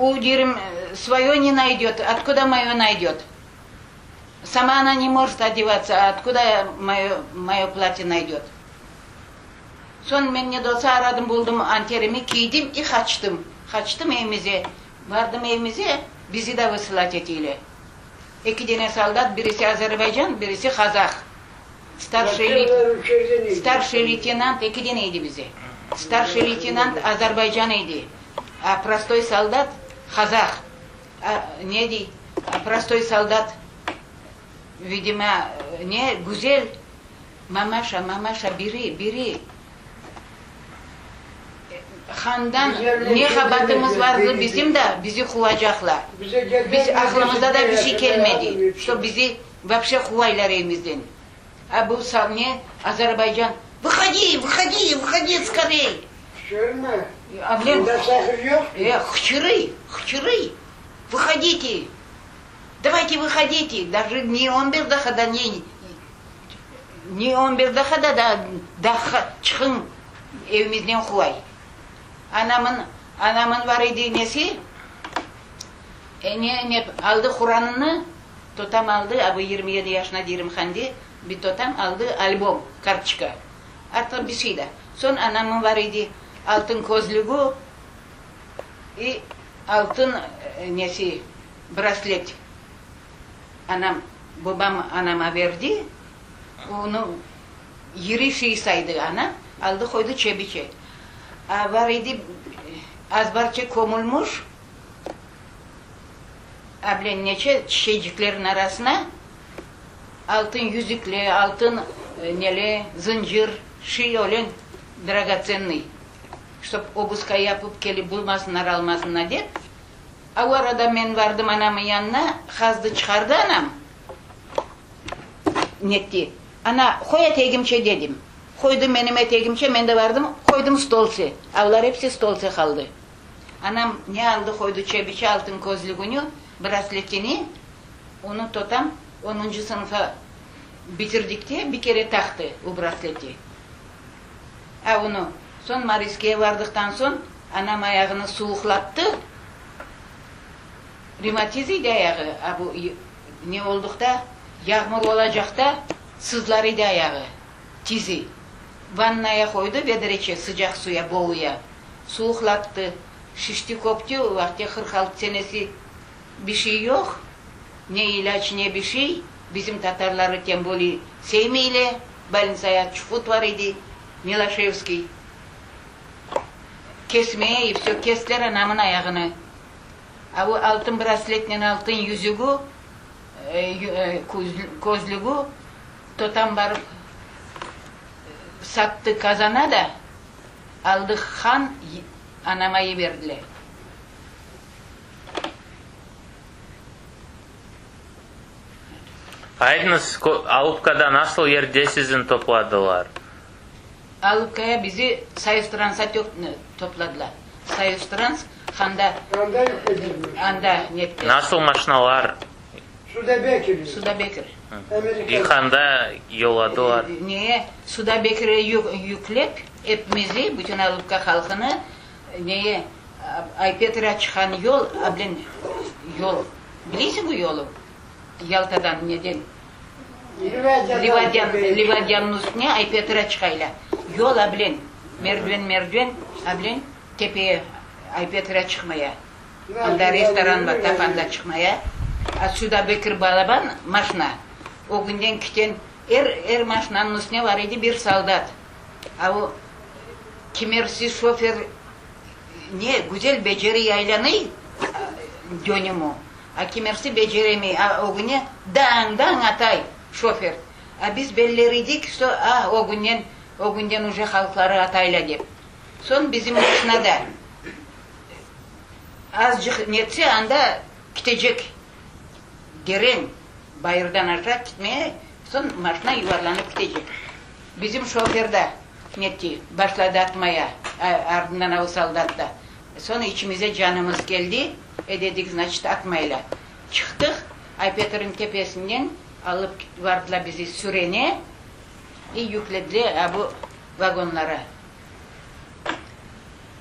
[SPEAKER 2] u, deyrim, svoyo ne naydöt, otkuda moyo naydöt? Sama ona ne может odevatsya, a otkuda moyo, moyo platye naydöt? Soñ men ne de olsa aradım, buldım anterimi, kiydim i qaçtım. Qaçtım evimize. Bardım evimize, bizi de vısılat etile. Eki dene soldat, birisi azerbaycan, birisi qazah. Starşiy starşiy leytenant ekiden edi bize. Starşiy leytenant azerbaycan edi, a prostoy soldat qazah. A, ne dey, a prostoy soldat, vidimo, ne, güzel, mamaşa, mamaşa, beri, beri. Handan ne habatımız vardı bizim da, bizi quvacaqlar. Biz aqlımızda da bir şey kelmedi, şto bizi vapşe quvaylar evimizden. A bu ne, Azerbaycan, Vıhodi, vıhodi, vıhodi skorey! E, hıçırıy, hıçırıy, Vıhodite, davayte vıhodite, daje ne on bir daha da ne, ne on bir daha da da daha çıqıñ evimizden quvay. Anamın, anamın var edi nesi, e, ne, ne, aldı Quranını, totam aldı, a bu 27 yaşına deyrim hande, bir totam aldı albom, kartoçka, artıq bir şey da. Soñ anamın var edi altın közlügi i altın nesi, braslet. Anam, babam anama berdi, onı yeri şey saydı ana, aldı qoydı çebiçe. A bar edi azbarça kömülmüş, a bilen neçe çiçeciklerin arasına altın yüzükli, altın neli, zıncır, şey ölen dragotsennyy, ştob obuska yapıp kelip bulmasınlar, almasınlar dep. A o arada men vardım anamın yanına, qazdı çıqardı anam, netti, ana, qoy etegimçe dedim. Qoydı menim etegimçe, men de vardım, qoydım stolse. Avlar episi stolse qaldı. Anam ne aldı qoydı çebiçe altın közlügini, brasletini, onı totam onuncı sınıfa bitirdikte bir kere taqtı o brasleti. A onı soñ Mariskeye vardıqtan soñ anam ayağını suvuqlattı, revmatiz idi ayağı, a bu ne olduqta, yağmur olacaqta sızlar idi ayağı, tizi. Vannaya qoydı vedreçe sıcaq suya boğuya, suvuqlattı, şişti köpti, o vaqte 46 senesi bir şey yoq, ne ilâc, ne bir şey, bizim tatarları tem boli sevmeyle. Bolnitsaya çufut bar edi, Miloşevskiy. Kesmeye i vsö, kestiler anamın ayağını. A o altın brasletnen altın yüzügi, közlügi totam barıp sattı Kazana da, aldı han anama yiberdiler.
[SPEAKER 1] Aytıñız, Alupkada nasıl yerde sizni topladılar?
[SPEAKER 2] Alupkaya bizi Soyuztransa topladılar. Soyuztrans handa, anda netti.
[SPEAKER 1] Nasıl maşnalar?
[SPEAKER 3] Sudabekir.
[SPEAKER 2] Sudabekir.
[SPEAKER 1] İ handa yolladılar?
[SPEAKER 2] Neye, Sudabekire yüklep epimizi, bütün Alupka halqını, neye, Aypetra çıqan yol, ablen yol, bilesiñ bu yolu? Yaltadan neden? Livadiyan, Livadiyanıñ üstüne Aypetra çıqayla. Yol ablen, merdiven, merdiven, ablen tepeye Aypetra çıqmaya. Anda restoran bar, tap anda çıqmaya. A suda Bekir balaban maşna. Ögünden kiten er, er maşnanıñ üstüne bar edi bir soldat. A o kimersiz şofer ne güzel beceri yaylanıy dönümi. A kimersi beceremey, a ögüne dañ-dañ atay şofer. A biz beller edik, şto a ögünden, ögünden uje halqları atayla dep. Soñ bizim maşnada azcıq netse anda kitecek deren bayırdan aşağı kitmeye, soñ maşna yuvarlanıp kitecek. Bizim şofer da netti, başladı atmaya, ardından a o soldat da. Soñ içimize canımız keldi, e dedik, znaçit, atmayla. Çıqtıq, Aypetrniñ tepesinden alıp vardılar bizi Sürene i yüklediler a bu vagonlara.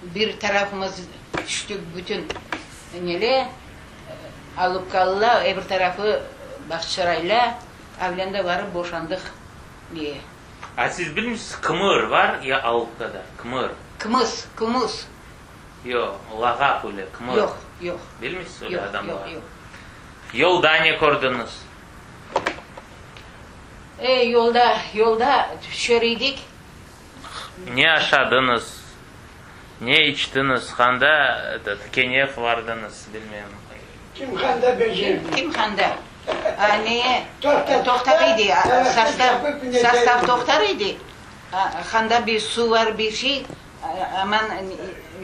[SPEAKER 2] Bir tarafımız tüştük bütün nele, Alupkalılar, ebir tarafı Bağçasaraylılar, avlende varıp boşandıq neye.
[SPEAKER 1] A siz bilmisiz, qımır var ya Alupkada, qımır?
[SPEAKER 2] Qımız, qumuz.
[SPEAKER 1] Yoq, lağap öyle, qımır.
[SPEAKER 2] Yoq, yoq.
[SPEAKER 1] Bilmisiz öyle adam var?
[SPEAKER 2] Yoq, yoq.
[SPEAKER 1] Yolda ne kördiñiz?
[SPEAKER 2] E, yolda, yolda tüşer edik.
[SPEAKER 1] Ne aşadıñız, ne içtiñiz, qanda, etot, kenef vardıñız, bilmem.
[SPEAKER 3] Kim handa becerdi?
[SPEAKER 2] Kim handa? A, neye? Toqtar edi, sostav, sostav toqtar edi. Handa bir suv var, bir şey. Aman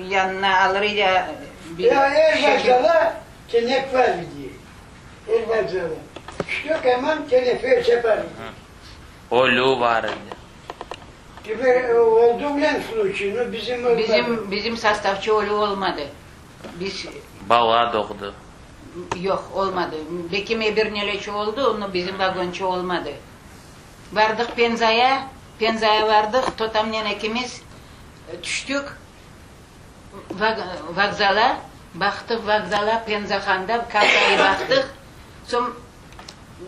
[SPEAKER 2] yanına alır edi bir
[SPEAKER 3] Ya er
[SPEAKER 2] şeker.
[SPEAKER 3] vokzala kenek var idi. Er vokzala. Tüştük aman kenefe çapar idi.
[SPEAKER 1] Ölü var edi.
[SPEAKER 3] Teper oldu bilen sluçiy, no bizim olmadı.
[SPEAKER 2] Bizim, bizim sostavça ölü olmadı. Biz.
[SPEAKER 1] Bala doğdı.
[SPEAKER 2] Yoq, olmadı. Belki bir neleçe oldı, no bizim vagonça olmadı. Bardıq Penzaya, Penzaya bardıq, totamnen ekimiz tüştük vokzala, baqtıq vokzala, Penzahanda kartayı baqtıq, soñ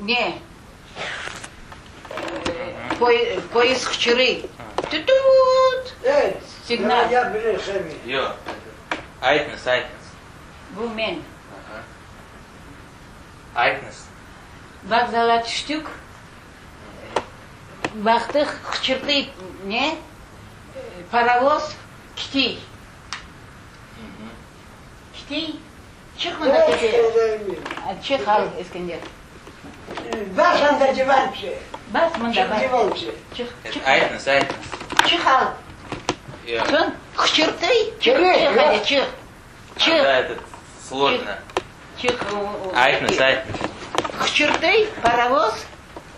[SPEAKER 2] ne, poyezd hıçırıy, tü-tüt, signal.
[SPEAKER 1] Yoq, aytñız, aytñız.
[SPEAKER 2] Bu men.
[SPEAKER 1] Aytñız.
[SPEAKER 2] Vokzala tüştük, baqtıq, hıçırtıy ne, parovoz kitiy. Kitiy, çıq mında tepeye. Çıq, al, Eskender.
[SPEAKER 3] Bas anda divançı.
[SPEAKER 2] Bas mında, bas.
[SPEAKER 3] Çıq divançı.
[SPEAKER 2] Çıq, çıq.
[SPEAKER 1] Aytñız, aytñız.
[SPEAKER 2] Çıq, al. Soñ hıçırtıy, çıq, çıq, hadi, çıq. Çıq.
[SPEAKER 1] Anda etot, slojno.
[SPEAKER 2] Çıq.
[SPEAKER 1] Aytñız, aytñız.
[SPEAKER 2] Hıçırtıy, parovoz,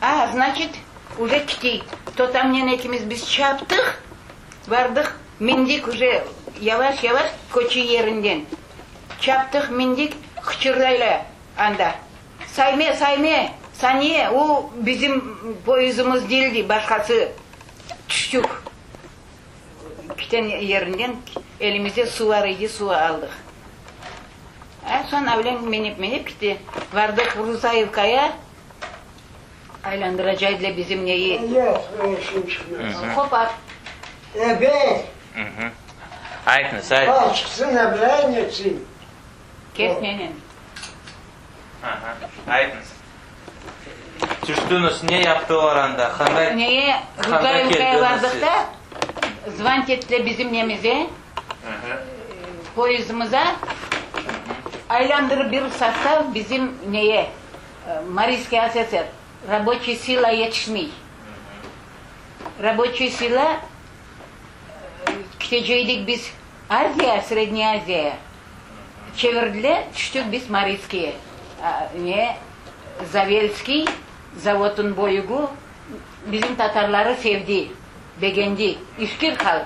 [SPEAKER 2] a, znaçit, uje kitiy. Totamnen ekimiz biz çaptıq, bardıq, mindik uje yavaş-yavaş köçü yerinden. Çaptıq, mindik, hıçırlaylar anda. Sayme, sayme, saniye, o bizim poyezdimiz değildi, başqası. Tüştük. Kiten yerinden elimizde suv bar edi, suv aldıq. A, soñ avlen minip-minip kitti. Bardıq Rusayevkaya, aylandıracaydılar bizim neyi.
[SPEAKER 3] Yoq, öyle şey çıqmaz.
[SPEAKER 2] Hopa.
[SPEAKER 3] Ebet.
[SPEAKER 1] Aytñız, aytñız.
[SPEAKER 3] Al çıqsın, abrayın etsin.
[SPEAKER 2] Kesmenen.
[SPEAKER 1] Aha, aytñız. Tüştüñiz, ne yaptılar anda? Qanday,
[SPEAKER 2] Neye,
[SPEAKER 1] qanday
[SPEAKER 2] Rusayevkaya
[SPEAKER 1] keldiñiz
[SPEAKER 2] bardıq
[SPEAKER 1] siz?
[SPEAKER 2] da, zvant ettiler bizim nemize, poyezdımıza, aylandırıp bir sostav bizim neye, Mariyskiy ASSR, raboçiy sila yetişmey. Raboçiy sila, keteceydik biz Aziya, Sredniy Aziyaya. Çevirdiler, tüştük biz Maritskiye, ne, Zavelskiy zavodınıñ boyugu bizim tatarları sevdi, begendi, işkir halq.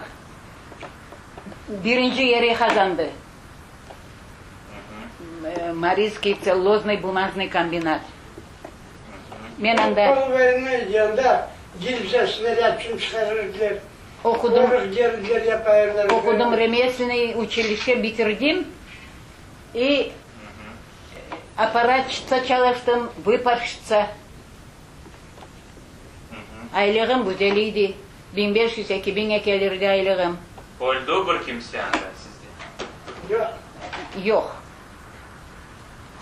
[SPEAKER 2] Birinci yeri qazandı. Maritskiy tselluloznoy-bumajnıy kombinat. Men anda.
[SPEAKER 3] Polvoynıñ yanında gilza snarâdçın çıqarırdılar.
[SPEAKER 2] Oqudım.
[SPEAKER 3] Orıq derdiler yapayırlar.
[SPEAKER 2] Oqudım, remeslennoy uçilişe bitirdim i apparatçitsa çalıştım, vıparşçitsa. Aylığım güzel idi, 1500, 2000 kelirdi aylığım.
[SPEAKER 1] Öldi bir kimse anda sizde?
[SPEAKER 3] Yoq.
[SPEAKER 2] Yoq.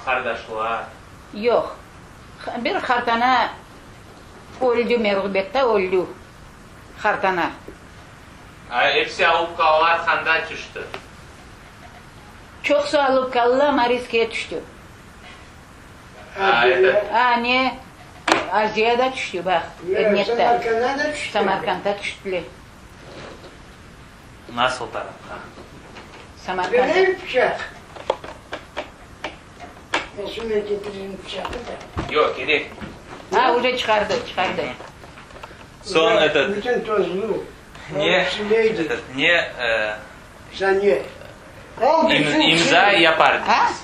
[SPEAKER 1] Qardaşlar?
[SPEAKER 2] Yoq. Bir qartana öldi, Merğubekte öldi. Qartana.
[SPEAKER 1] A, episi Alupkalılar qanda tüşti?
[SPEAKER 2] Çoqsu Alupkalılar Mariskiye tüşti.
[SPEAKER 1] A, eto.
[SPEAKER 2] A, ne, Aziyada tüşti, baq, Ermekte.
[SPEAKER 3] Samarkanda da tüşti.
[SPEAKER 2] Samarkandda tüştiler.
[SPEAKER 1] Nasıl tarafqa?
[SPEAKER 2] Samarkand.
[SPEAKER 3] Bereyim pıçaq. Ben şimdi getireyim pıçaqı da.
[SPEAKER 1] Yoq, kerek.
[SPEAKER 2] A, uje çıqardı, çıqardı.
[SPEAKER 1] Soñ etot.
[SPEAKER 3] Bütün tozlu.
[SPEAKER 1] Ne, etot, ne,
[SPEAKER 3] Saniye.
[SPEAKER 1] imza yapar ediñiz?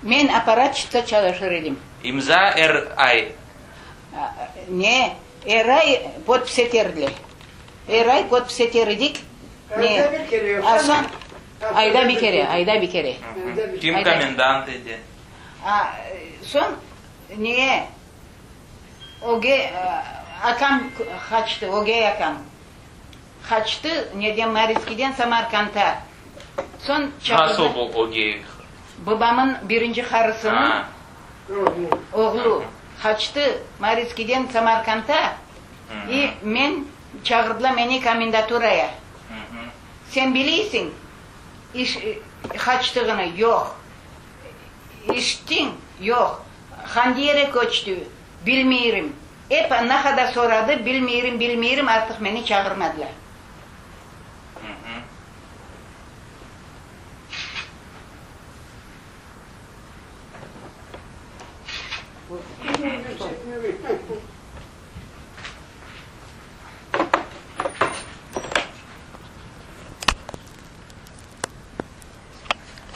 [SPEAKER 2] Men apparatçıda çalışır edim.
[SPEAKER 1] İmza er ay.
[SPEAKER 2] Ne, er ay podpis eterdiler. Er ay podpis eter edik. Ne,
[SPEAKER 3] Ayda bir kere
[SPEAKER 2] a
[SPEAKER 3] yoqsa?
[SPEAKER 2] soñ, ayda bir kere, ayda bir kere.
[SPEAKER 1] Kim komendant edi?
[SPEAKER 2] A, soñ, ne, Ögey akam qaçtı, ögey akam qaçtı, neden, Maritskiyden Samarkandta. Soñ çağırdı.
[SPEAKER 1] Nasıl bu ögey?
[SPEAKER 2] Babamın birinci qarısınıñ oğlu qaçtı Maritskiyden Samarkandta, i men, çağırdılar meni komendaturaya. Sen bileysiñ, iş, qaçtığını? Yoq. İşittiñ? Yoq. Hangi yere köçtü? Bilmeyrim. Ep naqadar soradı, bilmeyrim, bilmeyrim, artıq meni çağırmadılar.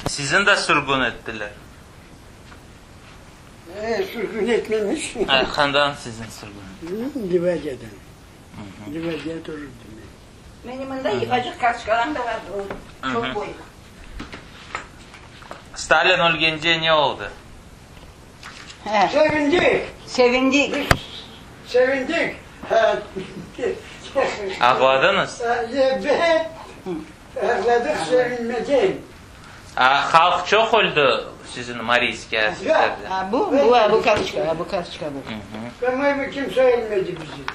[SPEAKER 1] Sizni de sürgün ettiler?
[SPEAKER 3] E, sürgün etmemiş.
[SPEAKER 1] Qandan sizni sürgün
[SPEAKER 3] ettiler? Livadiyadan. Livadiya tururdım men.
[SPEAKER 2] Menim mında yıqacıq kartoçkalarım da var, çoq büyük.
[SPEAKER 1] Stalin ölgence ne oldı?
[SPEAKER 3] Sevindik.
[SPEAKER 2] Sevindik.
[SPEAKER 3] Biz sevindik.
[SPEAKER 1] Ağladıñız?
[SPEAKER 3] Ebet, ağladıq sevinmeden.
[SPEAKER 1] Halq çoq öldi siziñ Mariyskiy ASSRde?
[SPEAKER 2] Bu, bu, bu kartoçka, bu kartoçka bu.
[SPEAKER 3] Po-moyemu, kimse ölmedi bizim.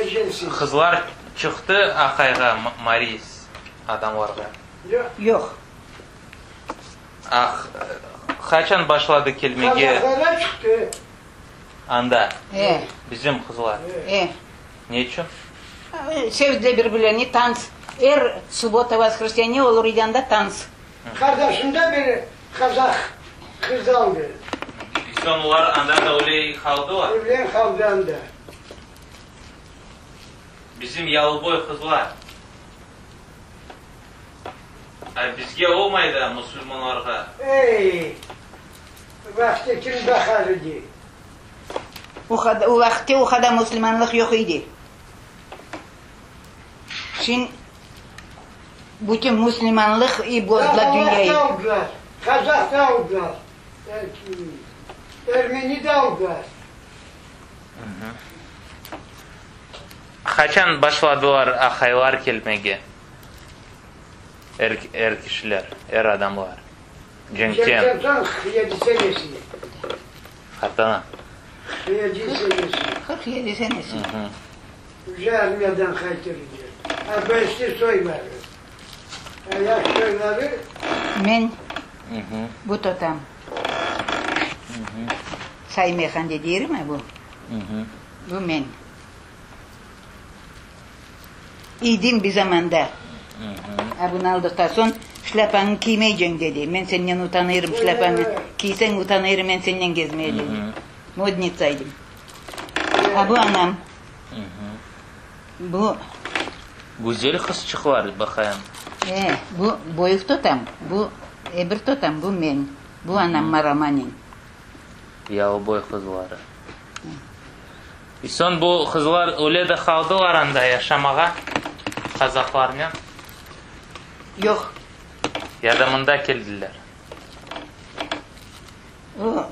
[SPEAKER 3] Ecelsiz.
[SPEAKER 1] Qızlar çıqtı aqayğa Mariys adamlarğa?
[SPEAKER 2] Yoq.
[SPEAKER 1] Ah, qaçan başladı kelmege?
[SPEAKER 3] Qazaqlara çıqtı.
[SPEAKER 1] Anda?
[SPEAKER 2] E.
[SPEAKER 1] Bizim qızlar?
[SPEAKER 2] E.
[SPEAKER 1] Ne içün?
[SPEAKER 2] Sevdiler bir-birlerini, tants. Er subbota, voskreseniye olur idi anda tants.
[SPEAKER 3] Qardaşım da bir qazaq qız aldı.
[SPEAKER 1] Soñ olar anda da öyle qaldılar?
[SPEAKER 3] Öyle qaldı anda.
[SPEAKER 1] Bizim yalıboy qızlar. Ay, bizge olmay da, musulmanlarğa.
[SPEAKER 3] Ey, vaqte kim baqar idi?
[SPEAKER 2] O vaqıtte o qadar musulmanlıq yoq idi. Şin bütün musulmanlıq i bozdılar dünyayı.
[SPEAKER 3] Qazaq da aldılar, qazaq da aldılar, ermeni de aldılar.
[SPEAKER 1] Qaçan başladılar aqaylar kelmege? Er, er kişiler, er adamlar. Cenkten.
[SPEAKER 3] Cenkten soñ 47 senesi.
[SPEAKER 1] Qartana.
[SPEAKER 3] 47 senesi.
[SPEAKER 2] 47 senesi.
[SPEAKER 3] Uje armiyadan qaytır idi. Abeşli soyları. Yaş soyları.
[SPEAKER 2] Men bu totam. Saymehan dedi, bu. Bu men. İdim bir zamanda. A bunı aldıqtan soñ, şlâpañnı kiymeyceñ, dedi. Men senden utanırım, şlâpañnı kiyseñ, utanırım men senden gezmeye, dedi. Modnitsa idim. A bu anam. Bu.
[SPEAKER 1] Güzel qızçıqlar, baqayım.
[SPEAKER 2] E, bu böyük totam, bu ebir totam, bu men. Bu anam Maramanen.
[SPEAKER 1] Yalıboy qızları. Soñ bu qızlar öyle de qaldılar anda yaşamağa, qazaqlarnen?
[SPEAKER 2] Yoq.
[SPEAKER 1] Ya da mında keldiler?
[SPEAKER 2] O.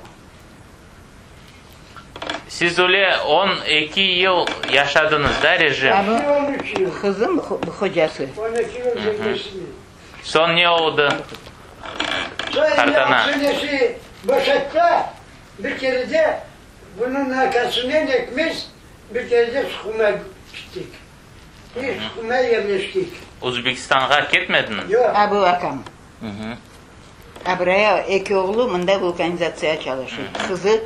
[SPEAKER 1] Siz öyle 12 yıl yaşadıñız da rejim?
[SPEAKER 2] A bu qızım, bu hocası.
[SPEAKER 3] 12 yıl senesi.
[SPEAKER 1] Soñ ne oldı, qartana?
[SPEAKER 3] Soñ senesi boşatta, bir kere de Bunıñ arqasınen ekimiz bir kere de Suhum'a gittik. Bir Suhum'a yerleştik.
[SPEAKER 1] Özbekistanğa ketmediñiz?
[SPEAKER 3] Yoq.
[SPEAKER 2] A bu akam. A buraya eki oğlu mında vulkanizatsiya çalışır. Qızı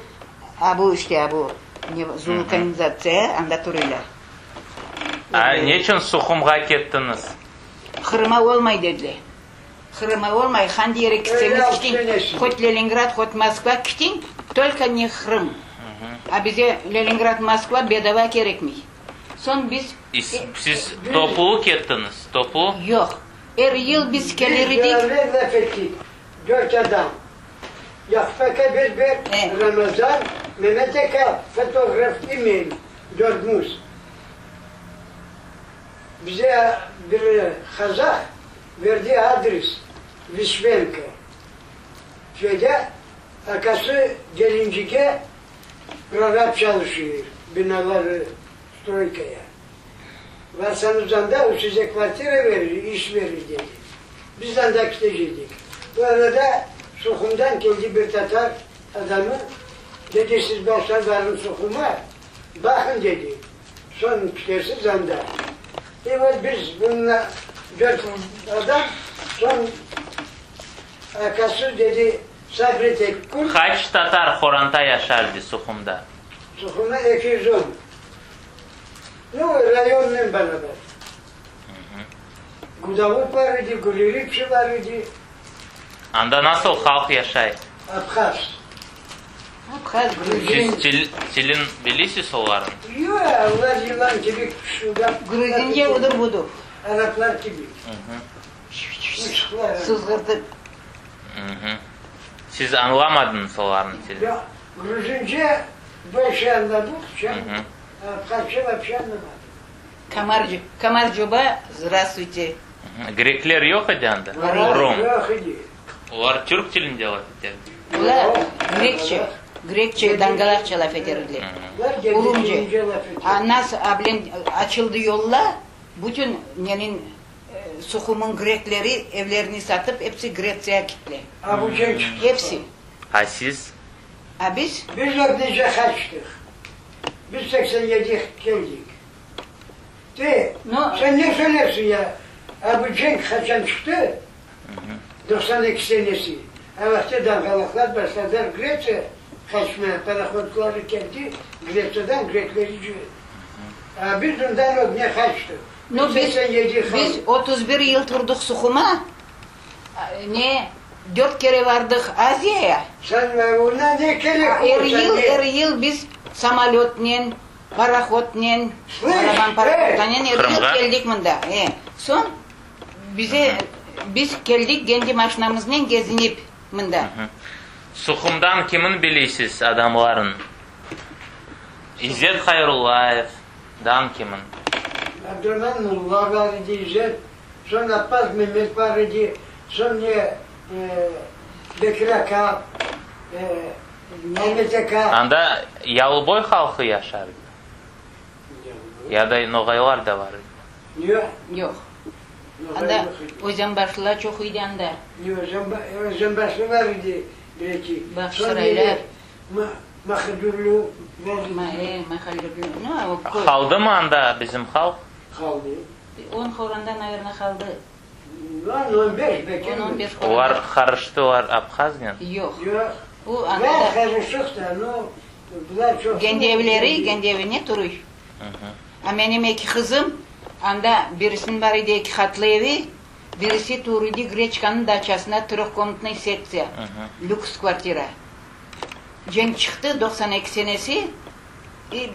[SPEAKER 2] a bu işte a bu ne zulkanizatsiya anda turıylar.
[SPEAKER 1] A neçün Suhumğa kettiñiz?
[SPEAKER 2] Qırıma olmay dediler. Qırıma olmay, hangi yere kitseñiz kitiñ, hot Leningrad, hot Moskva, kitiñ, tolko ne Qırım. A bize Leningrad, Moskva bedava kerekmey. Soñ biz.
[SPEAKER 1] Siz toplu kettiñiz, toplu?
[SPEAKER 2] Yoq. Er yıl biz kelir edik.
[SPEAKER 3] Biz beraber laf ettik, dört adam. Yaqub aka, Berber, Ramazan, Memet aka, fotograf, i men, dörtmüz. Bize bir qazaq Berdi adres, Visvenka. Köyde akası Gelincike prorab çalışıyor, binaları stroykaya. Varsañız anda, o size kvartira verir, iş verir, dedi. Biz anda kitecektik. Bu arada Suhumdan keldi bir tatar adamı, dedi, siz baştan varıñ Suhuma, baqıñ, dedi. Soñ kitersiz anda. Evet, biz bununla dört adam, soñ akası dedi, sabret eki kün.
[SPEAKER 1] Qaç tatar qoranta yaşardı Suhumda?
[SPEAKER 3] Suhumda 210. Nu, rayonnen beraber. Gudavut bar idi, Guliripşi bar idi.
[SPEAKER 1] Anda nasıl halq yaşay?
[SPEAKER 3] Abhaz.
[SPEAKER 2] Abhaz, gruzin.
[SPEAKER 1] Siz til, tilin bilisiz olarnıñ?
[SPEAKER 3] Yoq, olar yılan kibi pışıldap.
[SPEAKER 2] Gruzince udır-budır.
[SPEAKER 3] Araplar kibi. Mışıqlar.
[SPEAKER 2] Sızğırtıp.
[SPEAKER 1] Siz añlamadıñız olarnıñ tilini?
[SPEAKER 3] Yoq, gruzince bir şey añladıq, abhazca vapşe añlamadım.
[SPEAKER 2] Kamarcı, Kamarcoba, zdrastvuyte.
[SPEAKER 1] Grekler yoq edi anda?
[SPEAKER 3] Rum. Yoq edi.
[SPEAKER 1] Olar türk tilinde laf eterdi.
[SPEAKER 2] Olar grekçe, grekçe, dangalaqça laf eter ediler. Urumce. A nas ablen açıldı yolla, bütün neniñ Suhumıñ grekleri evlerini satıp episi Gretsiyağa kittiler. Episi.
[SPEAKER 1] A siz?
[SPEAKER 2] A biz?
[SPEAKER 3] Biz ögdece qaçtıq. Biz 87 keldik. De, sen ne söylersiñ ya, a bu cenk qaçan çıqtı? 92 senesi. A vaqıtta dangalaqlar başladılar Gretsiya qaçmaya, parohodları keldi Gretsiyadan grekleri A biz ondan ögüne qaçtıq.
[SPEAKER 2] No, biz, biz 31 yıl turdıq Suhuma, ne, dört kere vardıq Aziyaya.
[SPEAKER 3] Sen ona ne kerek
[SPEAKER 2] Er yıl, er yıl biz samolötnen, Parohodnen, baraban parohodlanen er yıl keldik mında. E, soñ bize, biz keldik kendi maşinamıznen gezinip mında.
[SPEAKER 1] Suhumdan kimin biliysiz adamların? İzzet Hayrullayev dan kimin?
[SPEAKER 3] Abdurman Molla bar idi, İzzet, soñ Appaz Memet bar idi, soñ ne, Bekir aka, Mehmet aka.
[SPEAKER 1] Anda Yalıboy halqı yaşar edi? Ya da noğaylar da bar
[SPEAKER 3] edi? Yoq.
[SPEAKER 2] Yoq. Anda özenbaşlılar çoq idi anda.
[SPEAKER 3] Özenbaşlı bar idi bir-eki.
[SPEAKER 2] Bağçasaraylar.
[SPEAKER 3] Mahadurlu bar idi.
[SPEAKER 1] Qaldımı anda bizim halq?
[SPEAKER 3] Qaldı.
[SPEAKER 2] On qoranda, naverno, qaldı.
[SPEAKER 3] Lan on beş beken.
[SPEAKER 2] On, on beş qoranda.
[SPEAKER 1] Olar qarıştılar abhaznen?
[SPEAKER 2] Yoq.
[SPEAKER 3] Yoq.
[SPEAKER 2] O anda
[SPEAKER 3] Var
[SPEAKER 2] da.
[SPEAKER 3] qarışıq da, no, bular çoq.
[SPEAKER 2] Kendi evleri, kendi evine turuy. A menim eki qızım, anda birisiniñ bar edi eki qatlı evi, birisi tur idi Greçkanıñ daçasında tröhkomnatnıy sektsiya, lüks kvartira. Cenk çıqtı, 92 senesi, i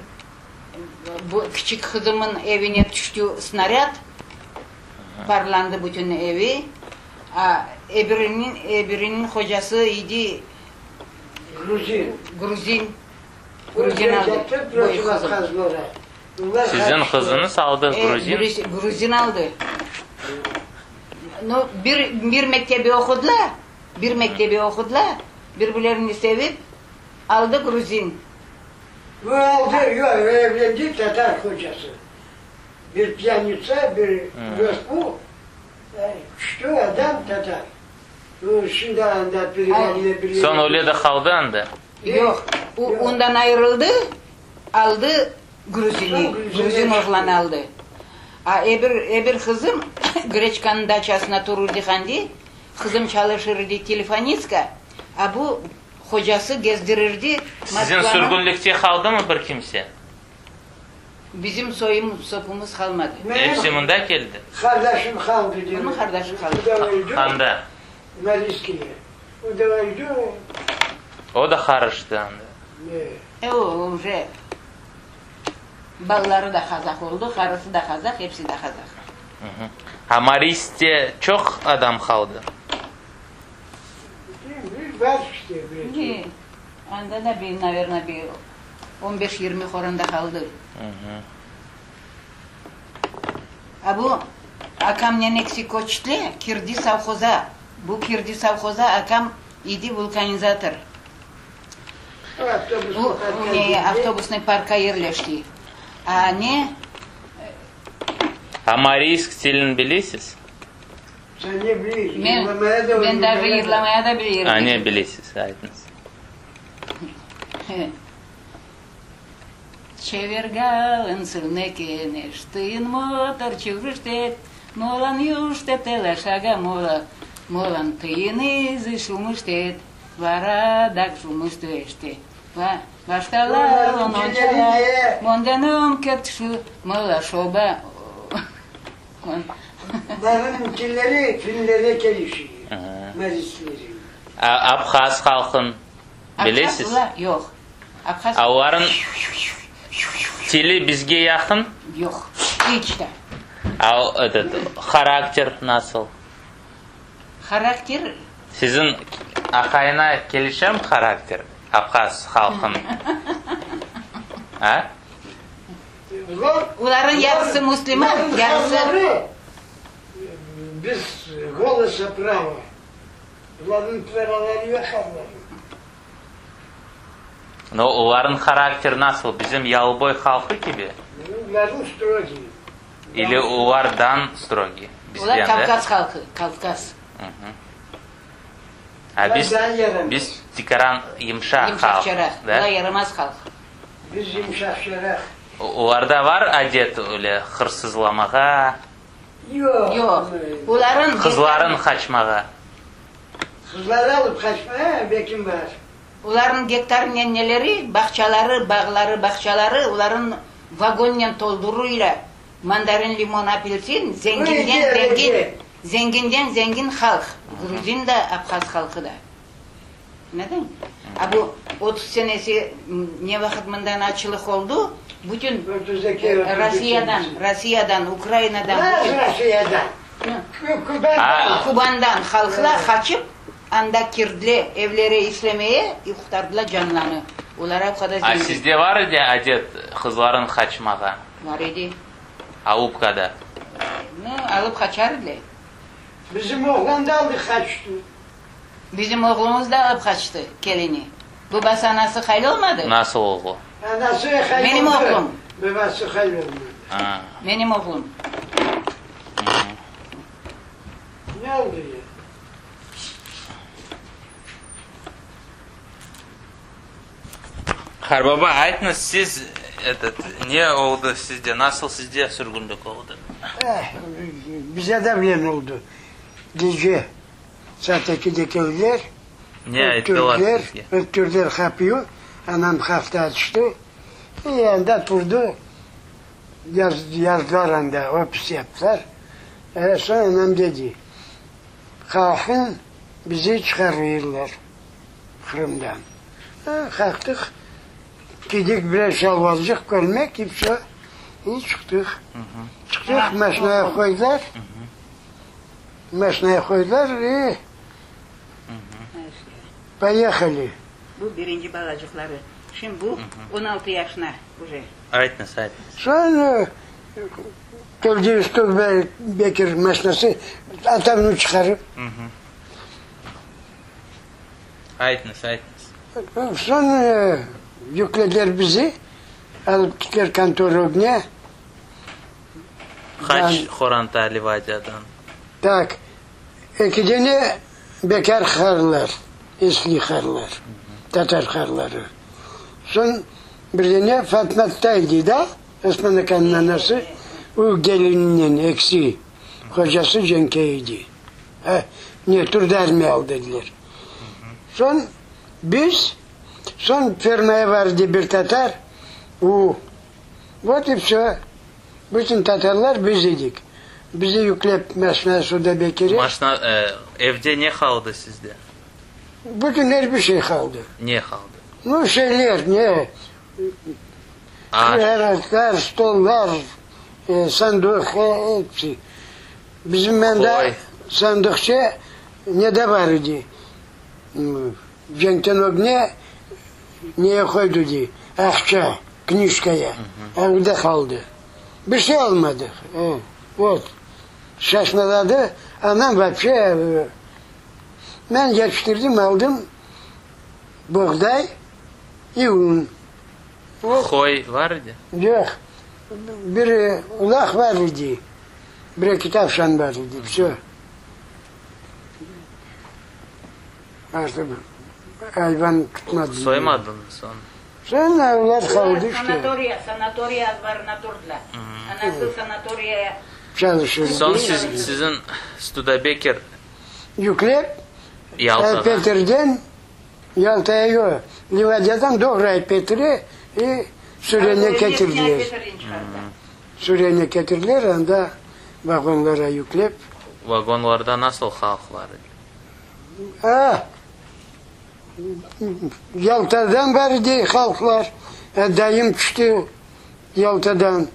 [SPEAKER 2] bu kiçik qızımın evine tüştü snarâd, parlandı bütün evi. A ebiriniñ, ebiriniñ hocası idi
[SPEAKER 3] Gruzin.
[SPEAKER 2] Gruzin. Gruzin aldı büyük qızım.
[SPEAKER 1] Siziñ qızıñız aldı gruzin?
[SPEAKER 2] E, gruzin aldı. Nu, bir, bir mektebe oqudılar, bir mektebe oqudılar, bir-birlerini sevip, aldı gruzin.
[SPEAKER 3] Bu aldı, yoq, evlendi tatar hocası. Bir piyanitsa, bir rospu, tüştü adam tatar. Bu şimdi anda bir bir
[SPEAKER 1] Soñ öyle de qaldı anda?
[SPEAKER 2] Yoq, o ondan ayırıldı, aldı gruzini, gruzin oğlan aldı. A ebir, ebir qızım Greçkanıñ daçasına tururdı handi, qızım çalışır idi telefonistка, a bu hocası gezdirirdi
[SPEAKER 1] Siziñ
[SPEAKER 2] Moskvanı.
[SPEAKER 1] sürgünlikte qaldımı bir kimse?
[SPEAKER 2] Bizim soyum, sopumız qalmadı.
[SPEAKER 1] Episi mında keldi?
[SPEAKER 3] Qardaşım qaldı, dedi.
[SPEAKER 2] Onıñ qardaşı qaldı.
[SPEAKER 3] O da öldü.
[SPEAKER 1] Anda?
[SPEAKER 3] Mariskiye. O da öldü.
[SPEAKER 1] O da qarıştı anda.
[SPEAKER 2] E, o, uje balaları da qazaq oldı, qarısı da qazaq, episi de qazaq.
[SPEAKER 1] A Mariste çoq adam qaldı?
[SPEAKER 3] Bar işte.
[SPEAKER 2] Ne, anda da bir, naverno, bir on beş-yirmi qoranda qaldı. A bu akamnen ekisi köçti, kirdi sovhoza. Bu kirdi sovhoza, akam idi vulkanizator. Bu ne, avtobusnıy parkka yerleşti. A ne?
[SPEAKER 1] A mariysk tilini bilesiz?
[SPEAKER 3] Sen ne bileysiñ?
[SPEAKER 2] Men,
[SPEAKER 3] Yırlamaya da
[SPEAKER 2] men daje yırlamaya da bilirim.
[SPEAKER 1] A ne bilesiz, aytıñız.
[SPEAKER 2] Чевергалын сылне кенеш, Тыйын мотор чыврыштет, Молан йӱштӧ теле шага мола, Молан тыйын изи шумыштет, Вара адак шумыштеште. Вашталалын ончала, Монден ом керт мыла шоба.
[SPEAKER 3] Bunların tilleri Finlere kelişiyor, Marislerin.
[SPEAKER 1] Abhaz halqın bilesiz?
[SPEAKER 2] Abhaz, yoq. Abhaz.
[SPEAKER 1] A olarnıñ tili bizge yaqın?
[SPEAKER 2] Yoq, iç de.
[SPEAKER 1] A etot, harakter nasıl?
[SPEAKER 2] Harakter.
[SPEAKER 1] Siziñ aqayına kelişemi harakter, abhaz halqınıñ? A?
[SPEAKER 2] Olarnıñ yarısı müslüman, yarısı.
[SPEAKER 3] Biz golosa prava. Olarnıñ pravaları yoq allarnıñ.
[SPEAKER 1] No, olarnıñ harakteri nasıl, bizim yalıboy halqı kibi?
[SPEAKER 3] Olarnıñ strogiy.
[SPEAKER 1] Ili olardan strogiy, bizden,
[SPEAKER 2] Olar
[SPEAKER 1] da?
[SPEAKER 2] Kavkaz halqı, Kavkaz.
[SPEAKER 1] A biz, biz tikaran yımşaq halq,
[SPEAKER 2] Yımşaqçaraq,
[SPEAKER 1] da?
[SPEAKER 2] olar yaramaz halq.
[SPEAKER 3] Biz yımşaqçaraq.
[SPEAKER 1] Olarda var adet öyle hırsızlamağa?
[SPEAKER 3] Yoq.
[SPEAKER 2] Yoq. Olarnıñ
[SPEAKER 1] Qızların qaçmağa.
[SPEAKER 3] Qızları alıp qaçmağa bekim bar.
[SPEAKER 2] Olarnıñ gektarnen neleri, bağçaları, bağları, bağçaları, olarnıñ vagonnen tolduruyla mandarin, limon, apelsin, zenginden zengin, zenginden zengin halq, gruzin da, abhaz halqı da. Añladıñmı? A bu 30 senesi ne vaqıt mından açlıq oldu, bütün Rossiyadan, Rossiyadan, Ukrainadan, bütün Kubandan halqlar qaçıp, anda kirdiler evlere işlemeye i qurtardılar canlarını. Olara o qadar
[SPEAKER 1] A
[SPEAKER 2] zengin.
[SPEAKER 1] sizde var edi adet qızların qaçmağa?
[SPEAKER 2] Var edi.
[SPEAKER 1] Alupkada?
[SPEAKER 2] Nu, alıp qaçar ediler.
[SPEAKER 3] Bizim oğlan da aldı qaçtı.
[SPEAKER 2] Bizim oğlumız da alıp qaçtı kelini. Babası anası hayli olmadı?
[SPEAKER 1] Nasıl oğlu?
[SPEAKER 3] Anası hayli
[SPEAKER 2] Menim
[SPEAKER 3] oldı,
[SPEAKER 2] oğlum.
[SPEAKER 3] babası hayli olmadı.
[SPEAKER 1] A.
[SPEAKER 2] Menim oğlum.
[SPEAKER 3] Ne oldı ya?
[SPEAKER 1] Qarbaba, aytıñız, siz, etot, ne oldı sizde, nasıl sizde sürgünlik oldı?
[SPEAKER 3] Eh, bize de bilen oldı. Gece saat ekide keldiler.
[SPEAKER 1] Ne ayttılar
[SPEAKER 3] Öttürdiler,
[SPEAKER 1] sizge?
[SPEAKER 3] öttürdiler qapıyı, anam qaptı açtı. E, anda turdı, yaz, yazdılar anda, opis yaptılar. E, soñ anam dedi, Qalqıñ, bizi çıqarıyırlar Qırımdan. E, qalqtıq, kiydik birer şalvarcıq, kölmek, i vsö, i çıqtıq. Çıqtıq, maşinaya qoydılar. Maşinaya qoydılar i poyehali.
[SPEAKER 2] Bu birinci balacıqları. Şimdi bu 16 yaşına uje.
[SPEAKER 1] Aytıñız, aytıñız.
[SPEAKER 3] Soñ keldi Studebeker maşinası, atamnı çıqarıp.
[SPEAKER 1] Aytıñız, aytıñız.
[SPEAKER 3] Soñ yüklediler bizi, alıp kettiler kontora ögüne.
[SPEAKER 1] Qaç qoranta Livadiyadan?
[SPEAKER 3] Tak, eki dene bekâr qarılar, esli qarılar, tatar qarıları. Soñ bir dene Fatma dey da, Osman akanıñ anası, o gelininen ekisi, qocası Cenkey edi. Ne, turdı armiyalı dediler. Soñ biz, soñ fermaya bardı bir tatar, o, vot i vsö, bütün tatarlar biz edik. Bizi yüklep maşinaya Sudabekire.
[SPEAKER 1] Maşina, evde ne qaldı sizde?
[SPEAKER 3] Bütün er bir şey qaldı.
[SPEAKER 1] Ne qaldı?
[SPEAKER 3] Nu, şeyler, ne, Kıyaratlar, stollar, sanduq, episi. Bizim menda sandıqça ne de bar idi, cenkten ögüne neye qoydı dey, aqça, knijkaya, evde qaldı. Bir şey almadıq. Vot, şaşmaladı, anam vapşe, men yetiştirdim, aldım boğday i un.
[SPEAKER 1] Qoy var edi?
[SPEAKER 3] Yoq. Bir ulaq var edi, bir eki tavşan bar edi, vsö. Artıq ayvan tutmadım.
[SPEAKER 1] Soymadıñız onı?
[SPEAKER 3] Soñ olar qaldı işte.
[SPEAKER 2] Sanatoriya, sanatoriya azbarına turdılar. Anası sanatoriyaya.
[SPEAKER 3] Çalışır.
[SPEAKER 1] Soñ siz, siziñ Studabeker.
[SPEAKER 3] Yüklep,
[SPEAKER 1] Yaltağa.
[SPEAKER 3] Peterden Yaltaya yoq, Livadiyadan doğru Ay-Petri i Sürene ketirdiler. Sürene ketirdiler, anda vagonlara yüklep.
[SPEAKER 1] Vagonlarda nasıl halq bar edi?
[SPEAKER 3] Ah! Yaltadan bar idi halqlar, dayım tüşti Yaltadan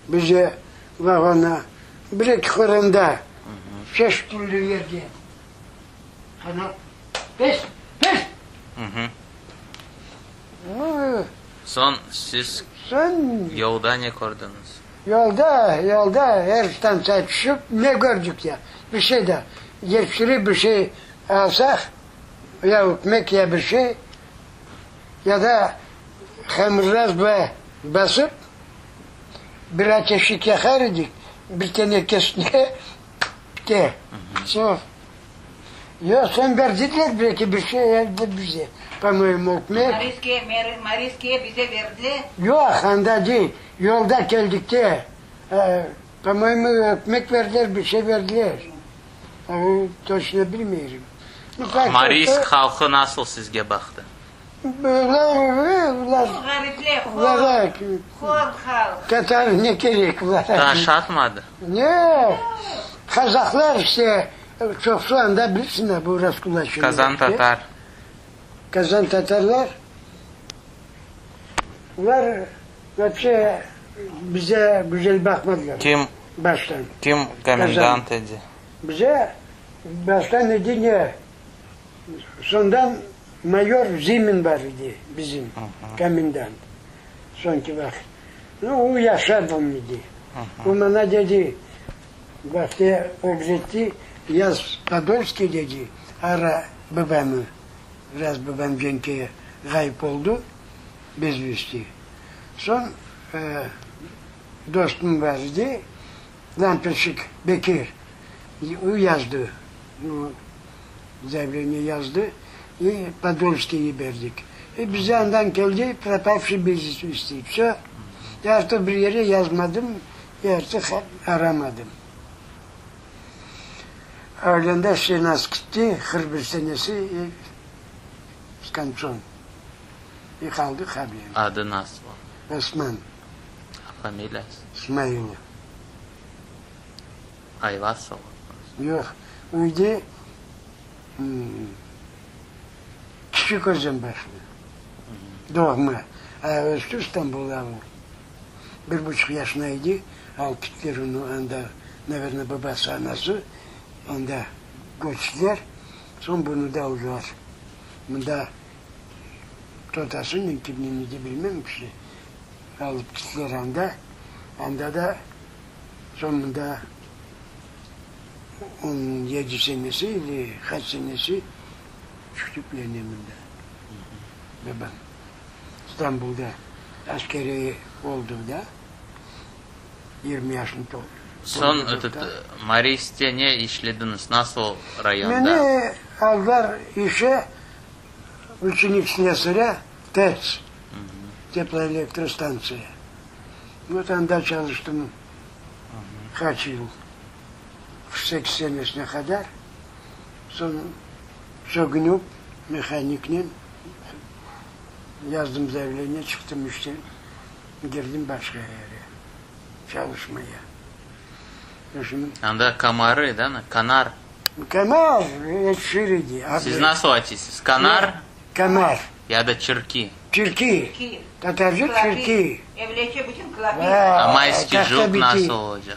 [SPEAKER 3] bize vagona, bir-eki qoranda, çeşit türlü yerde. Qana, pes, pes!
[SPEAKER 1] Soñ siz yolda ne kördiñiz?
[SPEAKER 3] Yolda, yolda er stantsiya tüşip ne kördik ya? Bir şey de, yetiştirip bir şey alsaq, ya ötmek, ya bir şey, ya da hamırrazba basıp, bir ateşik yaqar edik, bir tenekesine pite, vse. Yoq, soñ berdiler bir-eki bir şey elde bize, po-moyemu, ötmek.
[SPEAKER 2] Mariskiye, Mariskiye bize berdiler.
[SPEAKER 3] Yoq, anda değil, yolda keldikte, po-moyemu, ötmek berdiler, bir şey berdiler. Toçno bilmeyrim.
[SPEAKER 1] Mariysk halqı nasıl sizge baqtı?
[SPEAKER 2] Ğaripler, hor, hor halq.
[SPEAKER 3] Tatar ne kerek bulara?
[SPEAKER 1] Taş atmadı?
[SPEAKER 3] Ne? Qazaqlar işte çoqsu anda bilirsiñ bu raskulaçeniye.
[SPEAKER 1] Qazan tatar.
[SPEAKER 3] Qazan tatarlar, olar vapşe bize güzel baqmadılar.
[SPEAKER 1] Kim?
[SPEAKER 3] Baştan.
[SPEAKER 1] Kim komendant edi?
[SPEAKER 3] Bize baştan edi ne? Sondan mayor Zimin bar idi bizim komendant soñki vaqıt. Nu, o yahşı adam idi. O maña dedi, vaqtı ögretti, yaz Podolskiy dedi, ara babamı, biraz babam cenkke ğayıp oldu, bez vesti. Soñ dostum bar idi, Lampeşik Bekir, o yazdı. Zavreniye yazdı i Podolskiy yiberdik. I bize andan keldi, propavşiy bez vesti. Vsö. I artıq bir yere yazmadım, i artıq aramadım. Öylende Şenas gitti, 41 senesi i s kontsom. I qaldıq habiyem.
[SPEAKER 1] Adı nasıl?
[SPEAKER 3] Osman.
[SPEAKER 1] A familiyası?
[SPEAKER 3] İsmailov.
[SPEAKER 1] Ayvasıl.
[SPEAKER 3] Yoq, üyde Küçük Özenbaşlı, doğma. A östü İstanbulda o. Bir buçuq yaşına edi, alıp kettiler onı anda, naverno, babası, anası anda köçtiler. Soñ bunı da aldılar. Mında totasınen kimnen edi bilmem, işte, alıp kettiler anda. Anda da Soñunda 17 senesi ili qaç senesi çıqtı plenumında babam. İstanbulda askeriy oldı da, 20 yaşını toldurdı.
[SPEAKER 1] Soñ etot Mariyskte ne işlediñiz, nasıl rayonda?
[SPEAKER 3] Meni aldılar işe uçenik slesarâ TETs, teploelektrostantsiya. Vot anda çalıştım qaç yıl, 48 senesine qadar. Soñ sögünip, mehaniknen yazdım zaявleniye, çıqtım işten, girdim başqa yere çalışmaya.
[SPEAKER 1] Anda komarı, da, kanar?
[SPEAKER 3] Komar, yetişir idi.
[SPEAKER 1] Siz nasıl aytaysız, kanar?
[SPEAKER 3] Komar.
[SPEAKER 1] Ya da çirki.
[SPEAKER 3] Çirki. Tatarca çirki.
[SPEAKER 2] Evleçe bütün klapi.
[SPEAKER 1] A mayskiy juk nasıl olacaq?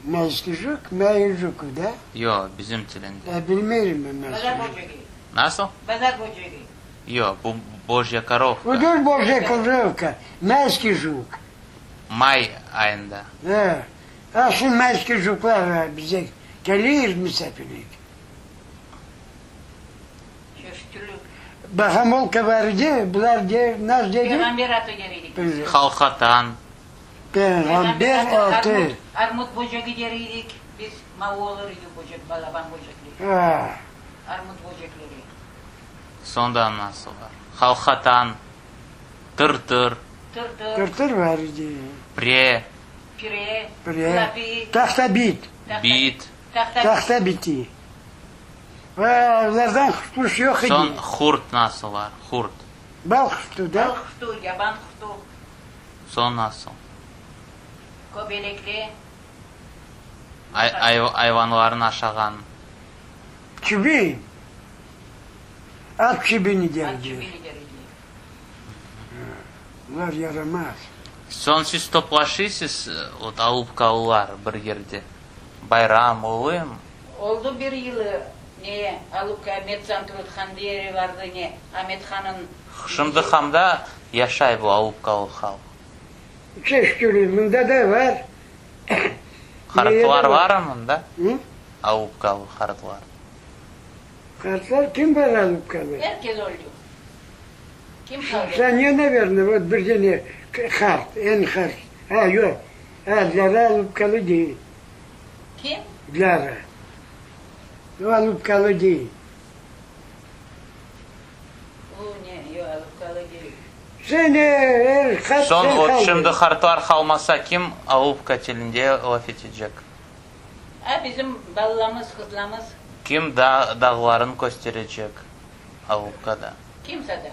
[SPEAKER 3] Mayskiy juk, may juk, da?
[SPEAKER 1] Yoq, bizim tilinde.
[SPEAKER 3] E, bilmeyim men mayskiy
[SPEAKER 2] Bazar
[SPEAKER 3] juk.
[SPEAKER 2] böcegi.
[SPEAKER 1] Nasıl?
[SPEAKER 2] Bazar böcegi.
[SPEAKER 1] Yoq, bu bojya korovka.
[SPEAKER 3] Budır bojya korovka, mayskiy juk.
[SPEAKER 1] May ayında.
[SPEAKER 3] E, a şu mayskiy juklar var bize kelir misafirlik. Bahamolka bar idi, bular de, nas dedi?
[SPEAKER 2] Peyğamber atı der edik biz.
[SPEAKER 1] Halqatan.
[SPEAKER 3] Peyğamber atı.
[SPEAKER 2] Armut böcegi der edik biz, mavı olur idi böcek, balaban böcekler. Armut böcekleri.
[SPEAKER 1] Sonda nasıl bar? Halqatan, tır-tır.
[SPEAKER 2] Tır-tır.
[SPEAKER 3] Tır-tır bar idi.
[SPEAKER 1] Pire.
[SPEAKER 2] Pire,
[SPEAKER 3] Pire.
[SPEAKER 2] Klapi.
[SPEAKER 3] Tahta bit.
[SPEAKER 1] Bit.
[SPEAKER 3] Tahta biti. Olardan qurtuluş yoq edi.
[SPEAKER 1] Soñ hurt nasıl bar? Hurt.
[SPEAKER 3] Bal qurtu da.
[SPEAKER 2] Bal qurtu, yaban qurtu.
[SPEAKER 1] Soñ nasıl?
[SPEAKER 2] Köbelekli.
[SPEAKER 1] Ayvanlarnı aşağan.
[SPEAKER 3] Çibin. At çibini der
[SPEAKER 2] At
[SPEAKER 3] ediler.
[SPEAKER 2] çibini der ediler.
[SPEAKER 3] Bular yaramaz.
[SPEAKER 1] Soñ siz toplaşıysız, ot alupkalılar bir yerde, bayram oluyım?
[SPEAKER 2] Oldı bir yılı, ne, Alupka medsantrut handiyeri vardı, ne, Amethanıñ.
[SPEAKER 1] Şimdi hamda yaşay bu alupkalı halq?
[SPEAKER 3] Çeşit türlü, mında da var.
[SPEAKER 1] Qartlar var mında?
[SPEAKER 3] Hı?
[SPEAKER 1] Alupkalı qartlar.
[SPEAKER 3] Qartlar kim bar Alupkalı?
[SPEAKER 2] Er kes öldü. Kim qaldı?
[SPEAKER 3] Saniye, naverno, vot bir dene qart, eñ qart. A, yoq, a, Dilara Alupkalı değil.
[SPEAKER 2] Kim?
[SPEAKER 3] Dilara. O Alupkalı değil.
[SPEAKER 2] O ne, yoq, Alupkalı değil.
[SPEAKER 3] Sen er qart
[SPEAKER 1] Soñ
[SPEAKER 3] sen
[SPEAKER 1] ot
[SPEAKER 3] qaldın.
[SPEAKER 1] şimdi qartlar qalmasa kim Alupka tilinde laf etecek?
[SPEAKER 2] A, bizim balalamız, qızlamız.
[SPEAKER 1] Kim dağ, dağların kösterecek Alupkada?
[SPEAKER 2] Kimse de.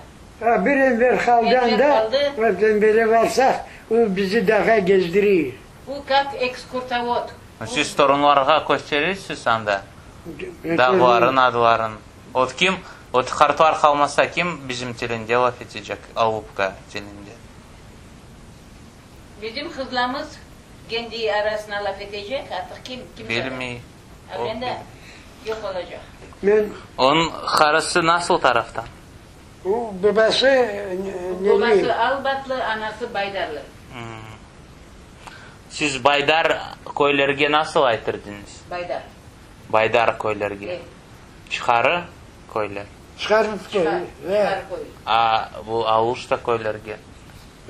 [SPEAKER 3] A, bir Enver qaldı
[SPEAKER 2] Enver
[SPEAKER 3] anda,
[SPEAKER 2] qaldı.
[SPEAKER 3] ot Envere barsaq, o bizi dağa gezdirir.
[SPEAKER 2] O kak ekskurtavod.
[SPEAKER 1] Siz torunlarğa kösterirsiz anda dağların adların. Ot kim, ot qartlar qalmasa kim bizim tilinde laf etecek, Alupka tilinde?
[SPEAKER 2] Bizim qızlamız kendi arasına laf etecek, artıq kim, kimse de.
[SPEAKER 1] Bilmey.
[SPEAKER 2] A endi yoq olacaq.
[SPEAKER 3] Men.
[SPEAKER 1] Onıñ qarısı nasıl taraftan?
[SPEAKER 3] O, babası neli.
[SPEAKER 2] Babası Albatlı, anası Baydarlı.
[SPEAKER 1] Siz Baydar köylerge nasıl aytırdıñız?
[SPEAKER 2] Baydar.
[SPEAKER 1] Baydar köylerge.
[SPEAKER 2] E.
[SPEAKER 1] Çıqarı köyler.
[SPEAKER 3] Çıqarı köy.
[SPEAKER 2] Çıqarı köy.
[SPEAKER 1] A, bu Aluşta köylerge?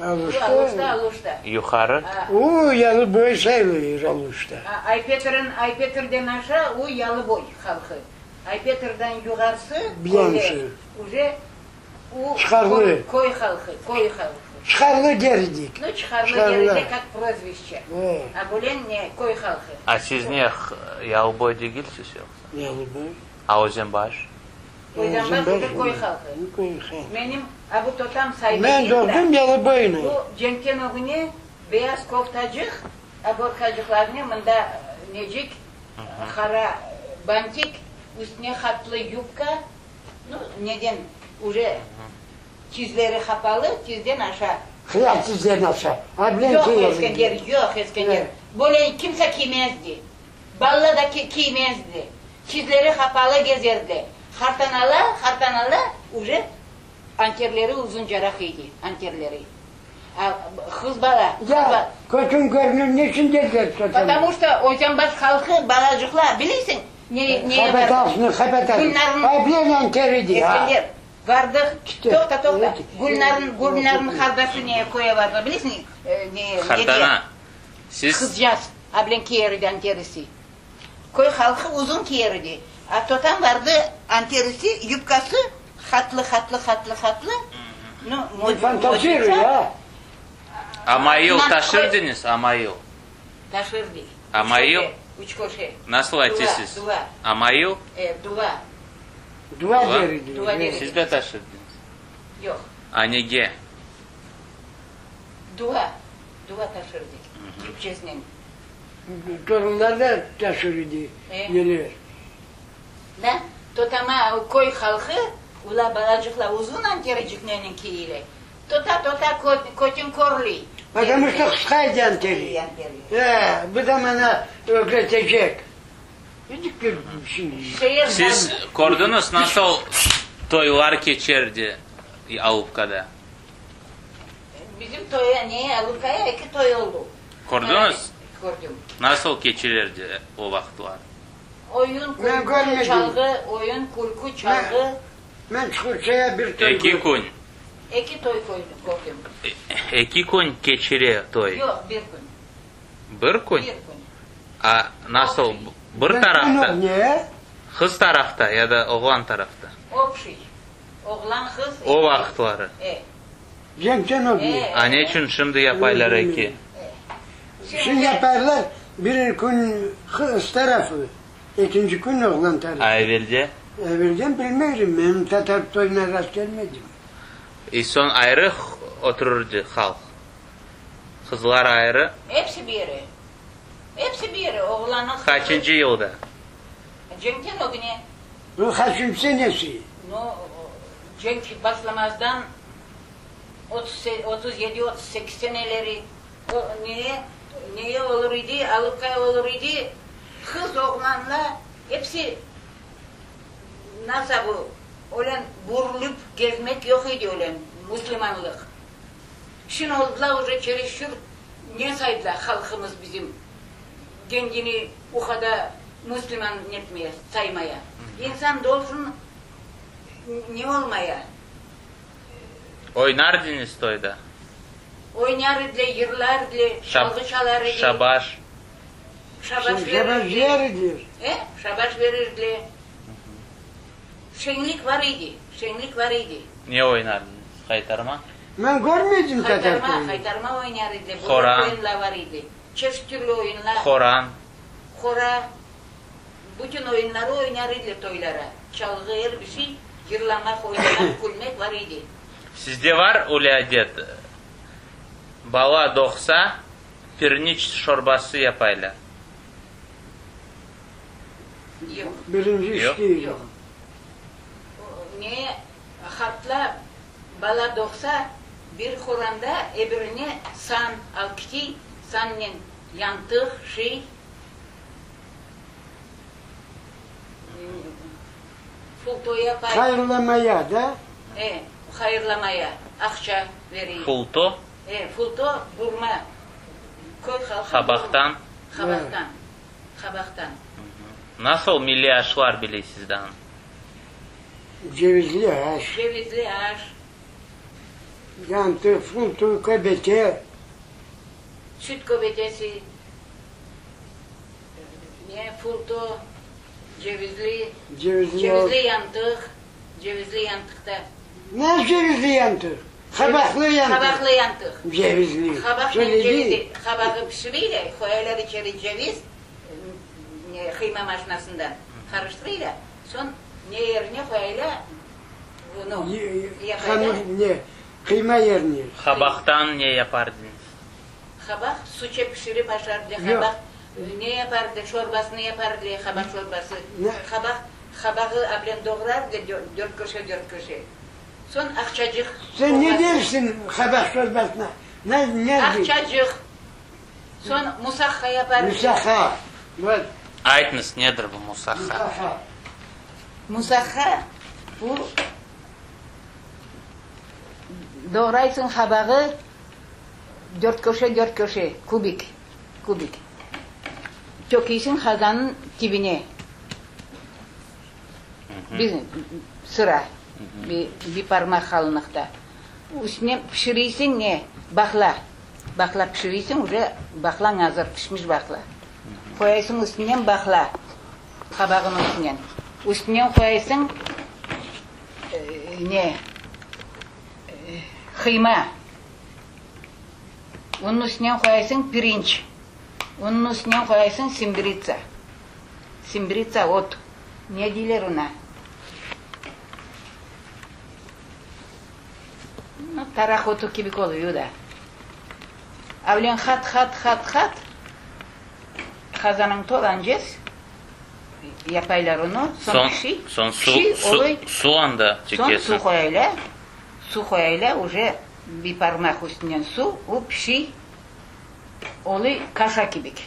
[SPEAKER 3] Aluşta.
[SPEAKER 2] Aluşta, Aluşta.
[SPEAKER 1] Yuqarı.
[SPEAKER 3] O, Yalıboy sayılır Aluşta.
[SPEAKER 2] Aypetir'in, Aypetirden aşağı o Yalıboy halqı. Aypetirden yuqarısı
[SPEAKER 3] Biyansı.
[SPEAKER 2] Uje o
[SPEAKER 3] Çıqarlı.
[SPEAKER 2] köy, köy halqı, köy halqı.
[SPEAKER 3] Çıqarlı der edik.
[SPEAKER 2] Nu, Çıqarlı
[SPEAKER 3] Çıqarlı.
[SPEAKER 2] der edik, kak prozvişçe.
[SPEAKER 3] E.
[SPEAKER 2] A bölen ne, köy halqı.
[SPEAKER 1] A siz ne, Yalıboy degilsiz yoqsa?
[SPEAKER 3] Yalıboy.
[SPEAKER 1] A Özenbaş?
[SPEAKER 2] Özenbaş uje köy halqı.
[SPEAKER 3] Köy halqı.
[SPEAKER 2] Menim abu totam Sayde
[SPEAKER 3] Men
[SPEAKER 2] Gilda.
[SPEAKER 3] doğdım Yalıboyna.
[SPEAKER 2] Bu cenkten ögüne beyaz koftacıq, oborkacıqlarına mında necik, qara bantik, üstüne hatlı yubka, nu, neden, uje tizleri qapalı, tizden aşağı.
[SPEAKER 3] Hıyar tizden aşağı. A bilen
[SPEAKER 2] Yoq,
[SPEAKER 3] kiyerdi.
[SPEAKER 2] Eskender, yoq, Eskender. Böyle kimse kiymezdi. Bala da kiymezdi. Tizleri qapalı gezerdi. Qartanalar, qartanalar uje anterleri uzuncaraq edi, anterleri. A, qız bala, qız
[SPEAKER 3] Ya,
[SPEAKER 2] bala.
[SPEAKER 3] kötüñ körünür neçün dediler totana?
[SPEAKER 2] Потому что Özenbaş halqı balacıqlar, bileysiñ, ne, neye
[SPEAKER 3] Qapat
[SPEAKER 2] bardı?
[SPEAKER 3] ağzını, qapat ağzını.
[SPEAKER 2] Gülnarnıñ.
[SPEAKER 3] A bilen anteri dey, ha.
[SPEAKER 2] Eskender, bardıq,
[SPEAKER 3] İşte,
[SPEAKER 2] toqta, toqta,
[SPEAKER 3] evet.
[SPEAKER 2] Gülnarnıñ, Gülnarnıñ qardası neye köye bardı, bileysiñ, neye, nege?
[SPEAKER 1] Qartana, siz.
[SPEAKER 2] Qızcaz, a bilen kiyer edi anterisi. Köy halqı uzun kiyer edi. A totam vardı, anterisi, yubkası hatlı, hatlı, hatlı, hatlı, nu,
[SPEAKER 3] Fantazirую, a.
[SPEAKER 1] Amayıl taşırdıñız, amayıl?
[SPEAKER 2] Taşırdık.
[SPEAKER 1] Amayıl?
[SPEAKER 2] Üç köşe.
[SPEAKER 1] Nasıl aytısız?
[SPEAKER 2] Duva, duva.
[SPEAKER 1] Amayıl?
[SPEAKER 2] E, duva.
[SPEAKER 3] Duva der ediler.
[SPEAKER 2] Duva der ediler.
[SPEAKER 1] Siz de taşırdıñız?
[SPEAKER 2] Yoq.
[SPEAKER 1] A nege?
[SPEAKER 2] Duva, duva taşırdık, yipçesinen.
[SPEAKER 3] Torunlar da taşır edi, neler.
[SPEAKER 2] Da, totama köy halqı, ula balacıqlar uzun antericiklernen kiyile. Tota, tota, kötüñ körlüy.
[SPEAKER 3] Потому что qısqa edi anteri. E, bu da mana ögretecek.
[SPEAKER 1] Siz kördiñiz, nasıl toylar keçerdi Alupkada?
[SPEAKER 2] Bizim toya, ne, Alupkaya eki toy oldu.
[SPEAKER 1] Kördiñiz?
[SPEAKER 2] Kördim.
[SPEAKER 1] Nasıl keçirirdi o vaqıtlar?
[SPEAKER 2] Oyun,
[SPEAKER 3] Men
[SPEAKER 2] külkü,
[SPEAKER 3] körmedim.
[SPEAKER 2] çalğı, oyun, külkü, çalğı.
[SPEAKER 3] Men Çuqurçaya bir toy
[SPEAKER 1] Eki
[SPEAKER 3] kördim.
[SPEAKER 1] kün.
[SPEAKER 2] Eki toy kördim.
[SPEAKER 1] Eki kün keçire toy.
[SPEAKER 2] Yoq, bir kün.
[SPEAKER 1] Bir kün?
[SPEAKER 2] Bir kün.
[SPEAKER 1] A nasıl, bir
[SPEAKER 3] Bir
[SPEAKER 1] tarafta?
[SPEAKER 3] kün ne?
[SPEAKER 1] Qız tarafta ya da oğlan tarafta?
[SPEAKER 2] Obşiy. Oğlan, qız.
[SPEAKER 1] O vaqıtları.
[SPEAKER 2] E.
[SPEAKER 3] Cenkten ögüne.
[SPEAKER 2] E.
[SPEAKER 1] A neçün şimdi yapaylar eki?
[SPEAKER 3] Şimdi yaparlar, bir kün qız tarafı, ekinci kün oğlan tarafı.
[SPEAKER 1] A evelde?
[SPEAKER 3] Evelden bilmeyrim, menim tatar toyuna rast kelmedim.
[SPEAKER 1] E soñ ayrı oturırdı halq, qızlar ayrı.
[SPEAKER 2] Episi biri. Episi biri, oğlannıñ qızı.
[SPEAKER 1] Qaçıncı yılda?
[SPEAKER 2] Cenkten ögüne.
[SPEAKER 3] Bu qaçıncı senesi?
[SPEAKER 2] Nu. Cenk başlamazdan 37, 38 seneleri o neye, neye olur idi, Alupkaya olur idi, qız, oğlanlar episi nasıl bu, ölen burulıp gezmek yoq idi ölen, müslümanlıq. Şimdi oldılar uje çeresçur ne saydılar halqımız bizim kendini o qadar müslüman netmeye, saymaya. İnsan doljen ne olmaya.
[SPEAKER 1] Oynar ediñiz toyda?
[SPEAKER 2] Oynar ediler, yırlar ediler, çalğı çalar ediler.
[SPEAKER 1] Şabaş.
[SPEAKER 2] Şabaş verir ediler. E, şabaş verir ediler. Şeñlik var edi, şeñlik var edi.
[SPEAKER 1] Ne oynar ediñiz? Qaytarma?
[SPEAKER 3] Men körmedim tatar
[SPEAKER 2] Qaytarma,
[SPEAKER 3] toyunı.
[SPEAKER 2] qaytarma oynar ediler. Böyle
[SPEAKER 1] Horan.
[SPEAKER 2] oyunlar var edi. Çeşit türlü oyunlar.
[SPEAKER 1] Horan.
[SPEAKER 2] Hora. Bütün oyunları oynar ediler toylara. Çalğı, er bir şey, yırlamaq, oynamaq, külmek var edi.
[SPEAKER 1] Sizde var öyle adet, bala doğsa, pirniç şorbası yapaylar?
[SPEAKER 2] Yoq.
[SPEAKER 3] Birinci iş değil.
[SPEAKER 2] Yoq. Ne, hatla bala doğsa, bir horanda ebirine san alıp ketiy, sannen yantıq, şiy, fulto yapay.
[SPEAKER 3] Hayırlamaya da?
[SPEAKER 2] E, hayırlamaya aqça berey.
[SPEAKER 1] Fulto?
[SPEAKER 2] E, fulto, burma, köy halqı.
[SPEAKER 1] Qabaqtan?
[SPEAKER 2] Qabaqtan. Qabaqtan.
[SPEAKER 1] Nasıl milliy aşlar bilesiz daa?
[SPEAKER 3] Cevizli aş.
[SPEAKER 2] Cevizli aş.
[SPEAKER 3] Yantı, fultu, köbete.
[SPEAKER 2] Süt köbetesi. Ne, fultu, cevizli,
[SPEAKER 3] Cevizli
[SPEAKER 2] yantıq, cevizli yantıqta.
[SPEAKER 3] Ne cevizli yantıq? Qabaqlı yantıq.
[SPEAKER 2] Qabaqlı yantıq.
[SPEAKER 3] Cevizli.
[SPEAKER 2] Qabaqnen cevizi, qabağı pişireyler, qoyalar içeri ceviz, ne, qıyma maşinasından qarıştırıylar, soñ ne yerine qoyaylar, unu yapaylar.
[SPEAKER 3] Ne, qıyma yerine.
[SPEAKER 1] Qabaqtan ne yapardınız?
[SPEAKER 2] Qabaq suça pişirip aşar bile, qabaq ne yapar bile, şorbasını yapar bile, qabaq şorbası. Qabaq, qabağı ablen doğrar bile dört köşe, dört köşe. Soñ aqçacıq
[SPEAKER 3] Sen ne dersiñ qabaq şorbasına? Ne, ne
[SPEAKER 2] Aqçacıq. Soñ musahha yapar bile.
[SPEAKER 3] Musahha, вот.
[SPEAKER 1] Aytıñız, nedir bu musahha?
[SPEAKER 3] Musahha.
[SPEAKER 2] Musahha, bu doğraysıñ qabağı. Dörtköşe, dörtköşe, kubik, kubik. Tökeysiñ qazannıñ tibine. Bir sıra, bir, bir parmaq qalınlıqta. Üstüne pişireysiñ ne? Baqla. Baqla pişireysiñ, uje baqlañ azır, pişmiş baqla. Qoyaysıñ üstünden baqla, qabağınıñ üstünden. Üstünden qoyaysıñ ne? Qıyma. Onıñ üstüne qoyaysıñ pirinç. Onıñ üstüne qoyaysıñ simbritsa. Simbritsa ot. Ne deyler ona? Taraq otu kibi oluyor da. Avlen hat, hat, hat, hat qazanıñ tolancez yapaylar onı, soñ pişiy.
[SPEAKER 1] Soñ su, su anda çekesiñ.
[SPEAKER 2] Soñ su qoyaylar. Su qoyaylar, uje bir parmaq üstünden su, o pişiy, oluy kaşa kibik,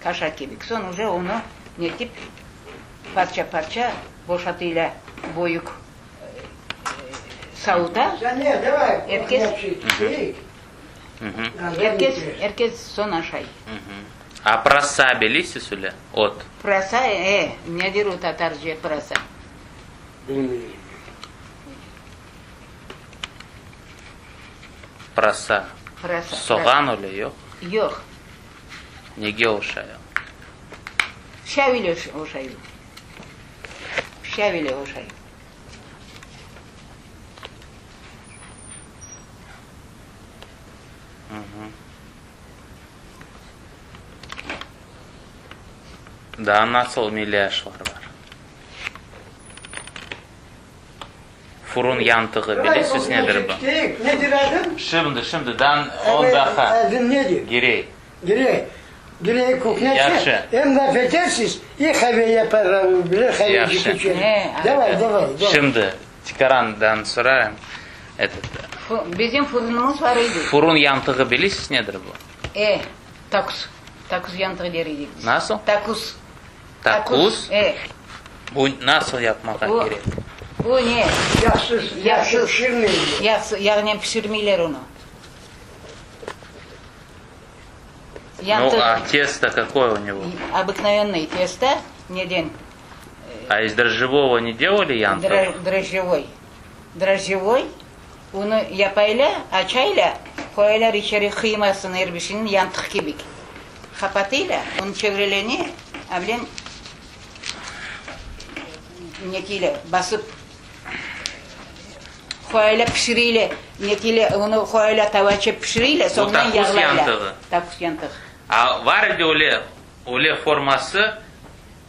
[SPEAKER 2] kaşa kibik. Soñ uje onı netip parça-parça boşatıylar böyük savuta. Er kes, er kes, er kes soñ aşay.
[SPEAKER 1] A prasa bilesiz öyle, ot?
[SPEAKER 2] Prasa, e, nedir o tatarca prasa?
[SPEAKER 3] Bilmeyim.
[SPEAKER 1] Prasa.
[SPEAKER 2] Prasa.
[SPEAKER 1] Soğan öyle, yoq?
[SPEAKER 2] Yoq.
[SPEAKER 1] Nege oşay o?
[SPEAKER 2] Şavile oşay. Şavile oşay.
[SPEAKER 1] Daa nasıl milliy aşlar bar? Furun yantığı bilesiz nedir bu?
[SPEAKER 3] Nedir adı?
[SPEAKER 1] Şimdi, şimdi, dan on daqqa.
[SPEAKER 3] Adı nedir?
[SPEAKER 1] Girey.
[SPEAKER 3] Girey. Girey kuknesi.
[SPEAKER 1] Yahşı.
[SPEAKER 3] Em laf etersiz, i qave yapar, birer qavecik
[SPEAKER 1] Yahşı.
[SPEAKER 3] içer. Davay, davay, davay.
[SPEAKER 1] Şimdi. Tikarandan sorayım. Etot.
[SPEAKER 2] Bizim furunumız var idi.
[SPEAKER 1] Furun yantığı bilesiz nedir bu?
[SPEAKER 2] E, takus. Takus yantığı der idik biz.
[SPEAKER 1] Nasıl?
[SPEAKER 2] Takus.
[SPEAKER 1] Takus?
[SPEAKER 2] E.
[SPEAKER 1] Bu nasıl yapmağa kerek?
[SPEAKER 2] Bu ne?
[SPEAKER 3] Yağsız, yağsız pişirmeyler.
[SPEAKER 2] Yağsız, yağnen pişirmeyler onı.
[SPEAKER 1] Nu, a testo kakoye u nego?
[SPEAKER 2] Obıknovennoy testo, neden?
[SPEAKER 1] A iz drojjevogo ne delali yantıq?
[SPEAKER 2] Drojjevoy. Drojjevoy, unı yapaylar, açaylar, qoyaylar içeri qıymasını, er bir şeyni, yantıq kibik. Qapatıylar, onı çevrelene, avlen nekiyle basıp qoyaylar, pişireyler, nekiyle onı qoyaylar tavaça pişireyler, soñundan yağlaylar.
[SPEAKER 1] Bu takus yantığı.
[SPEAKER 2] Takus yantığı.
[SPEAKER 1] A var edi öyle, öyle forması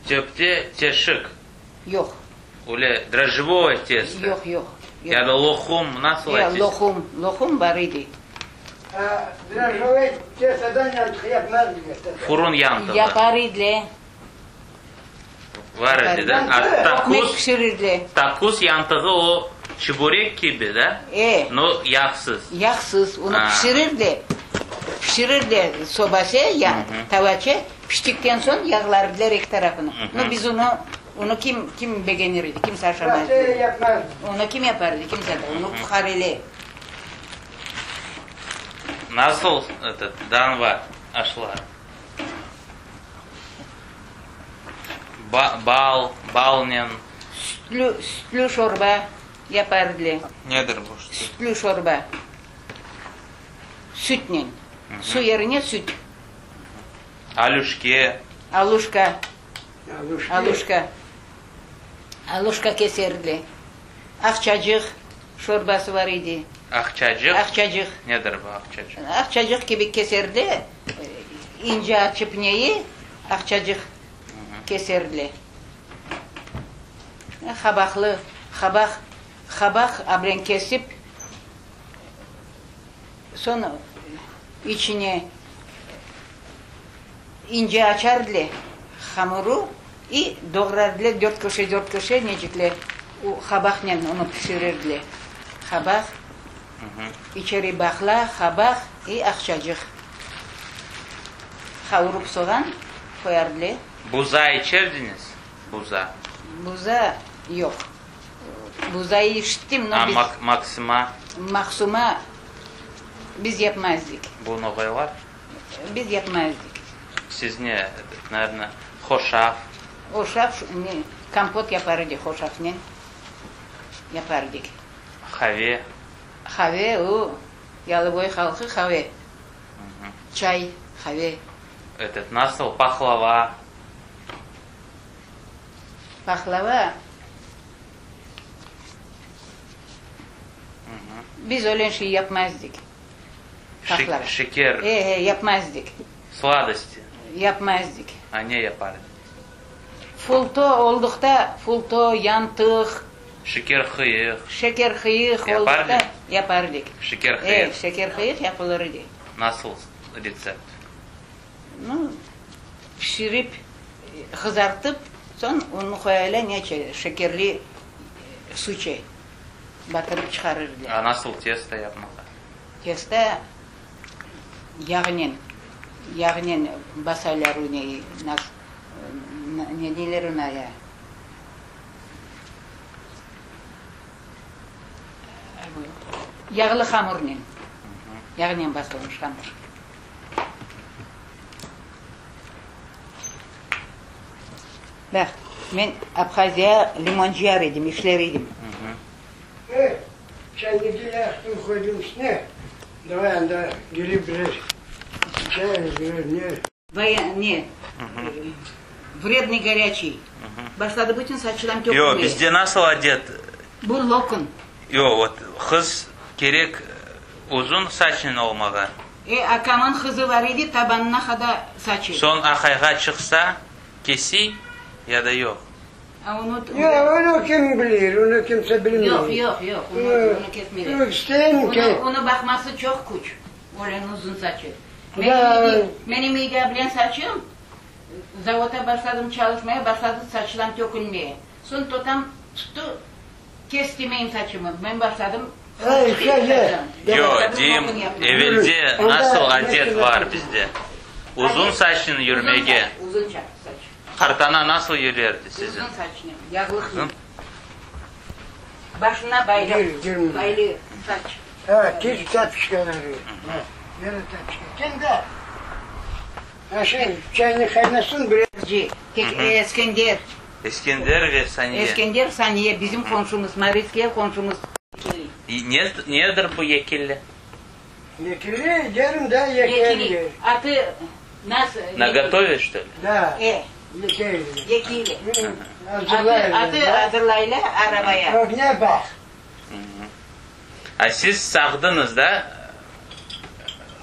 [SPEAKER 1] cöpte teşik.
[SPEAKER 2] Yoq.
[SPEAKER 1] Öyle drojjevoye testo.
[SPEAKER 2] Yoq, yoq.
[SPEAKER 1] Ya da loqum, nasıl aytesız?
[SPEAKER 2] Ya, loqum, loqum bar edi.
[SPEAKER 3] Drojjevoye testodan yantıq yapmaz bile.
[SPEAKER 1] Furun yantığı.
[SPEAKER 2] Yapar ediler.
[SPEAKER 1] Var edi, da? A
[SPEAKER 2] Ötmek
[SPEAKER 1] takus,
[SPEAKER 2] pişirirdiler.
[SPEAKER 1] takus yantığı o çiburek kibi, da?
[SPEAKER 2] E.
[SPEAKER 1] No, yağsız.
[SPEAKER 2] Yağsız. Onı pişirirdiler. Pişirirdiler sobası, ya, tavaça. Piştikten soñ yağlardılar eki tarafını. No, biz onı, onı kim, kim begenir edi, kimse aşamaz edi. Onı kim yapar edi, kimse de. Onı fuqarele.
[SPEAKER 1] Nasıl, etot, danva aşlar? Bal, balnen.
[SPEAKER 2] Sütlü, sütlü şorba yapar ediler.
[SPEAKER 1] Nedir bu?
[SPEAKER 2] Sütlü şorba. Sütnen. Su yerine süt.
[SPEAKER 1] Alüşke.
[SPEAKER 2] Aluşka. Aluşka. Aluşka keserdiler. Aqçacıq şorbası bar edi.
[SPEAKER 1] Aqçacıq?
[SPEAKER 2] Aqçacıq.
[SPEAKER 1] Nedir bu aqçacıq?
[SPEAKER 2] Aqçacıq kibi keserdiler, ince açıp neyi, aqçacıq keserdiler. Qabaqlı, qabaq, qabaq abren kesip, soñ içine ince açardılar hamuru i doğrardılar dört köşe, dört köşe necikler, o qabaqnen onı pişirirdiler. Qabaq, içeri baqla, qabaq i aqçacıq. Qavurıp soğan qoyardılar.
[SPEAKER 1] Buza içerdiñiz, buza?
[SPEAKER 2] Buza yoq. Buzayı işittim, no biz...
[SPEAKER 1] A maqsıma?
[SPEAKER 2] Maqsıma biz yapmazdik.
[SPEAKER 1] Bu noğaylar?
[SPEAKER 2] Biz yapmazdik.
[SPEAKER 1] Siz ne, naverno, hoşaf?
[SPEAKER 2] Hoşaf, ne, kompot yapar edik hoşafnen, yapar edik.
[SPEAKER 1] Qave?
[SPEAKER 2] Qave, o, Yalıboy halqı qave, çay, qave.
[SPEAKER 1] Etot, nasıl, pahlava?
[SPEAKER 2] Pahlava, biz öyle şey yapmazdik. Pahlava.
[SPEAKER 1] Şeker.
[SPEAKER 2] E, e, yapmazdik.
[SPEAKER 1] Sladosti.
[SPEAKER 2] Yapmazdik.
[SPEAKER 1] A ne yapar ediñiz?
[SPEAKER 2] Fulto olduqta, fulto, yantıq.
[SPEAKER 1] Şeker qıyıq.
[SPEAKER 2] Şeker qıyıq olduqta yapar edik.
[SPEAKER 1] Şeker qıyıq.
[SPEAKER 2] E, şeker qıyıq yapılır edi.
[SPEAKER 1] Nasıl retsept?
[SPEAKER 2] Nu, pişirip, qızartıp, soñ unı qoyaylar neçe, şekerli suçe batırıp çıqarırlar.
[SPEAKER 1] A nasıl testo yapmağa?
[SPEAKER 2] Testo yağnen, yağnen basaylar o neyi, nas, ne deyler ona ya? Yağlı hamurnen, yağnen basılmış hamur. Baq, men Abhaziya limon cıyar edim, işler edim.
[SPEAKER 3] E, çaynigi yaqtım, qoydım üstüne, davay anda kelip birer çay, birer ne.
[SPEAKER 2] Vay, ne, vrednıy gorâçiy. Başladı bütün saçlarım tökülmeye.
[SPEAKER 1] Yoq, bizde nasıl adet?
[SPEAKER 2] Bu lokon.
[SPEAKER 1] Yoq, vot, qız kerek uzun saçnen olmağa.
[SPEAKER 2] E, akamın qızı var edi, tabanına qadar saçı.
[SPEAKER 1] Soñ aqayğa çıqsa, kesiy ya da yoq?
[SPEAKER 2] A onı.
[SPEAKER 3] Yoq, onı kim bilir, onı kimse bilmey.
[SPEAKER 2] Yoq, yoq, yoq, onı, onı kesmeyler.
[SPEAKER 3] Onı isteyim ki.
[SPEAKER 2] Onı, onı baqması çoq küç, öyle uzun saçı. Menim, menim iyda bilen saçım, zavodda başladım çalışmaya, başladı saçlarım tökülmeye. Soñ totam tuttı. Kes demeyim saçımı. Men başladım.
[SPEAKER 1] Yoq, deyim, evelde nasıl adet var bizde, uzun saçnen yürmege.
[SPEAKER 2] Uzun saç.
[SPEAKER 1] Qartana nasıl yürerdi siziñ?
[SPEAKER 2] Uzun saçnen, yağlıqnen. Başına baylı, baylı saç.
[SPEAKER 3] Ha, tez tapiçkaları. Yere tapiçka. Kendi. Ha, şey, çayını qaynasın bir.
[SPEAKER 2] Tek Eskender.
[SPEAKER 1] Eskender ve Saniye.
[SPEAKER 2] Eskender, Saniye, bizim qonşumız, Maritke qonşumız.
[SPEAKER 1] Nedir bu yekilli?
[SPEAKER 3] Yekilli, derim da, yekilli.
[SPEAKER 2] Yekilli, atı nasıl?
[SPEAKER 1] Na gotovye, çto li?
[SPEAKER 3] Da,
[SPEAKER 2] E.
[SPEAKER 3] yekilli.
[SPEAKER 2] Yekilli.
[SPEAKER 3] Azırlaylar.
[SPEAKER 2] Atı azırlaylar arabaya.
[SPEAKER 3] Ögüne baq.
[SPEAKER 1] A siz sağdıñız da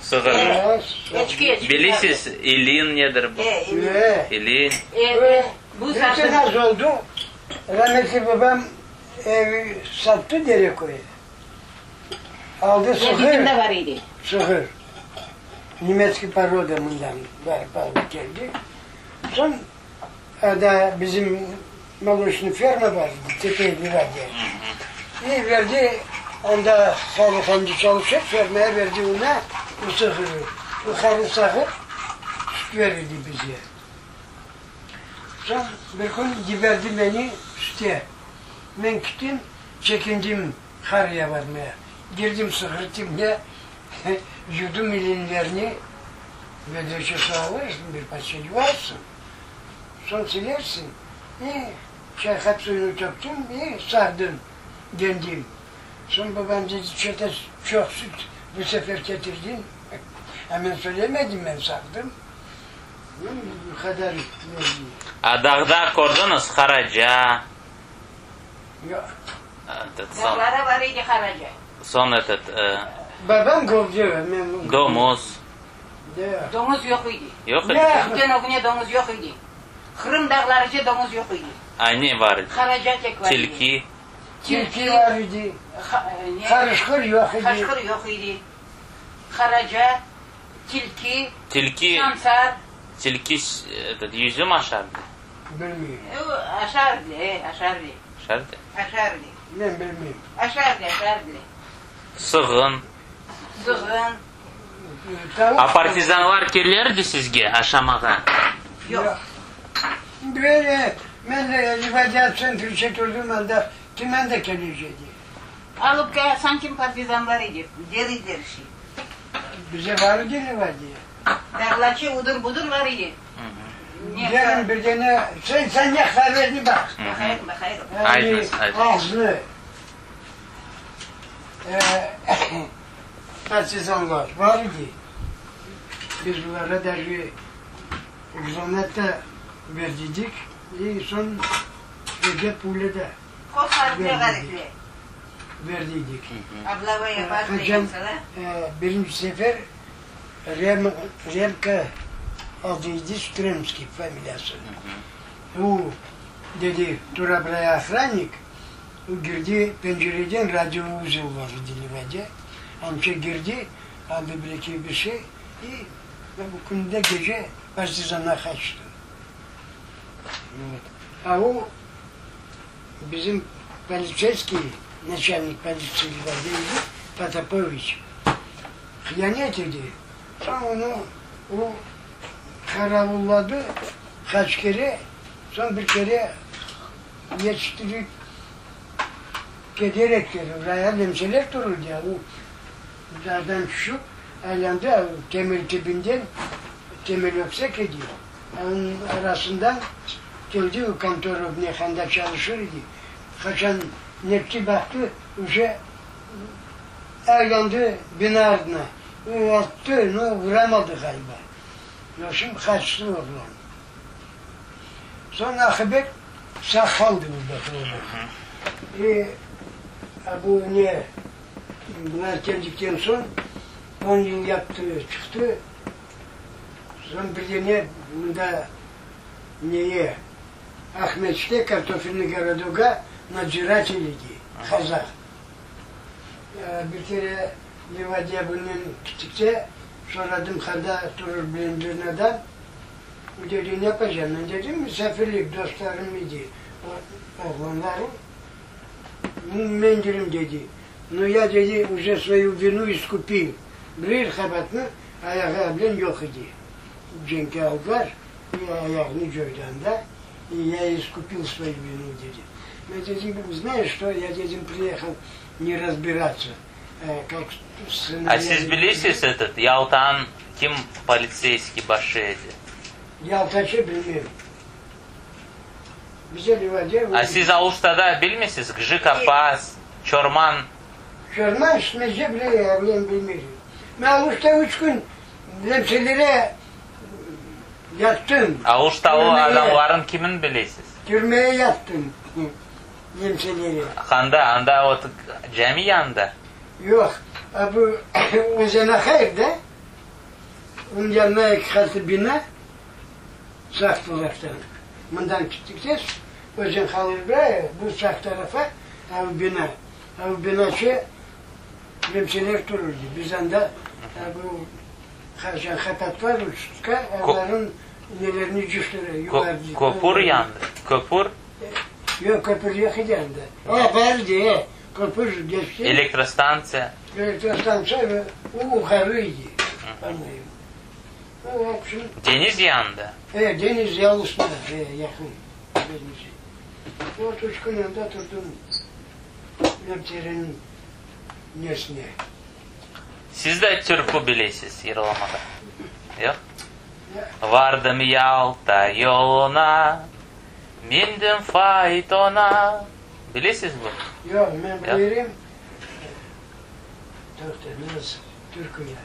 [SPEAKER 1] sığır?
[SPEAKER 2] E, eçki, eçki.
[SPEAKER 1] Bilesiz, ilin nedir bu?
[SPEAKER 2] E, ilin.
[SPEAKER 3] E.
[SPEAKER 1] İlin.
[SPEAKER 2] E, bu
[SPEAKER 3] Bir
[SPEAKER 2] sağdı.
[SPEAKER 3] sene oldu, rahmetli babam evi sattı Dereköy'e. Aldı
[SPEAKER 2] E,
[SPEAKER 3] sığır.
[SPEAKER 2] bizim de var idi.
[SPEAKER 3] Sığır. Nemetskiy poroda mından barıp aldı keldi. Soñ da bizim moloçnıy ferma bar idi, Tepe Livadiya. İ verdi, anda Hayri efendi çalışır, fermaya verdi ona o sığırı. O Hayri sağıp süt verirdi bize. Soñ bir kün yiberdi meni süte. Men kittim, çekindim Harıya varmaya. Girdim sığır tibine, yudum ilinlerni, vedreçe su alırsıñ, bir parça yuvarsıñ, soñ silersiñ, i çayqap suyunı töktüm, i sardım, dendim. Soñ babam dedi, çete çoq süt bu sefer ketirdiñ. A men söylemedim, men sağdım. Bu qadar verdi.
[SPEAKER 1] A dağda kördiñiz qaraca?
[SPEAKER 3] Yoq.
[SPEAKER 2] Dağlara bar edi qaraca.
[SPEAKER 1] Soñ etet.
[SPEAKER 3] Babam kördi, men.
[SPEAKER 1] Domuz.
[SPEAKER 2] Domuz yoq idi.
[SPEAKER 1] Yoq edi?
[SPEAKER 2] Tüpten ögüne domuz yoq idi. Qırım dağlarıca domuz yoq idi.
[SPEAKER 1] A ne bar edi?
[SPEAKER 2] Qaraca tek bar edi.
[SPEAKER 1] Tilki.
[SPEAKER 3] Tilki bar idi. Qarışqır yoq idi.
[SPEAKER 2] Qaşqır yoq idi. Qaraca, tilki,
[SPEAKER 1] Tilki,
[SPEAKER 2] sansar.
[SPEAKER 1] Tilki, etet, yüzüm aşardı.
[SPEAKER 3] Bilmeyim.
[SPEAKER 2] Aşardı, e, aşardı.
[SPEAKER 1] Aşardı?
[SPEAKER 2] Aşardı.
[SPEAKER 3] Men bilmeyim.
[SPEAKER 2] Aşardı, aşardı.
[SPEAKER 1] Sığın.
[SPEAKER 2] Sığın.
[SPEAKER 1] A partizanlar kelerdi sizge aşamağa?
[SPEAKER 2] Yoq.
[SPEAKER 3] Böyle, men Livadiya tsentriçe turdım anda, kimen de kelecedi.
[SPEAKER 2] Alupkaya sanki partizanlar idi, der idiler şi.
[SPEAKER 3] Bize var idi Livadiya.
[SPEAKER 2] Dağlaçı udır-budır var idi.
[SPEAKER 3] Yarın bir dene, sen, sen ne haberini baq.
[SPEAKER 2] Baqayım, baqayım.
[SPEAKER 1] Aytıñız, aytıñız.
[SPEAKER 3] Ağzı partizanlar var idi. Biz bulara daje granata berdidik i soñ evge pulya da berdiydik. Qaçan birinci sefer Rem, Remka adı idi, Stremskiy familiyası. O, dedi, tura buraya ohrannik, o girdi pencereden, radiouzel var idi Livadiya, amca girdi, aldı bir-eki bir şey i bu künde gece partizanğa qaçtı. A o bizim politseyskiy, naçalnik politsiya Livadiya idi, Potapoviç. Hıyanet idi. Soñ onı o qaravulladı qaç kere, soñ bir kere yetiştirip keder etken, oraya nemseler tururdı ya, o dağdan tüşip aylandı, temel tibinden, temel öksek idi, onıñ arasından keldi o kontora mehanda çalışır idi, qaçan netti baqtı, uje Aylandı bina ardına. O attı, no, vuramadı ğaliba. No, şimdi qaçtı oğlan. Soñ aqibet sağ qaldı bu oğlan. E, a bu ne, bular keldikten soñ on yıl yattı, çıqtı. Soñ bir de ne, mında neye, Aqmescitte kartofelnıy gorodokğa nadziratel edi, qazaq. Bir kere Livadiya bunen kittikte, soradım qanda turur bilen bir adam. O dedi, ne yapacağım? Men dedim, misafirlik, dostlarım idi, oğlanlarım. Mendirim dedi. No ya dedi, uje svoyu vinu iskupil. Birer qabatnı ayağı bilen yoq edi. Cenkke aldılar, ayağını coydı anda. I ya iskupil svoyu vinu dedi. Men dedim, znaешь что, ya dedim, priyehal ne razbiratsya, kak
[SPEAKER 1] A siz bilesiz etot, Yaltanıñ kim politseyskiy başı edi?
[SPEAKER 3] Yaltaçı bilmem. Bize Livadiya.
[SPEAKER 1] A siz Aluştada bilmeysiz, Gjika Paz, Çorman?
[SPEAKER 3] Çorman şmece bile men bilmeyim. Men Aluşta üç kün lemselere yattım.
[SPEAKER 1] Aluştalı adamların kimin bilesiz?
[SPEAKER 3] Türmeye yattım lemselere.
[SPEAKER 1] Qanda, anda ot cami yanında?
[SPEAKER 3] Yoq, a bu Özen aqayır da, onıñ yanına eki qatlı bina. Sağ taraftan mından kettik tez, özen qalır bir, bu sağ tarafa av bina. Av binaçı nemseler tururdı. Biz anda bu qaçan qapattılar uçastka, olarnıñ nelerini cüştüre, yuqarı.
[SPEAKER 1] Köpür yandı, köpür?
[SPEAKER 3] Yoq, köpür yoq edi anda. E, bar edi, e, köpür geçti.
[SPEAKER 1] Elektrostantsiya?
[SPEAKER 3] Elektrostantsiya o yuqarı edi, po-moyemu.
[SPEAKER 1] Deñiz yanında?
[SPEAKER 3] E, deñiz yalısına, e, yaqın deñizi. Vot, üç kün anda turdım, Leptereniñ nesine.
[SPEAKER 1] Siz de türkü bilesiz yırlamağa, yoq? Vardım Yalta yoluna, mindim faytona. Bilesiz bu?
[SPEAKER 3] Yoq, men bilirim. Toqta, biraz türkü ya.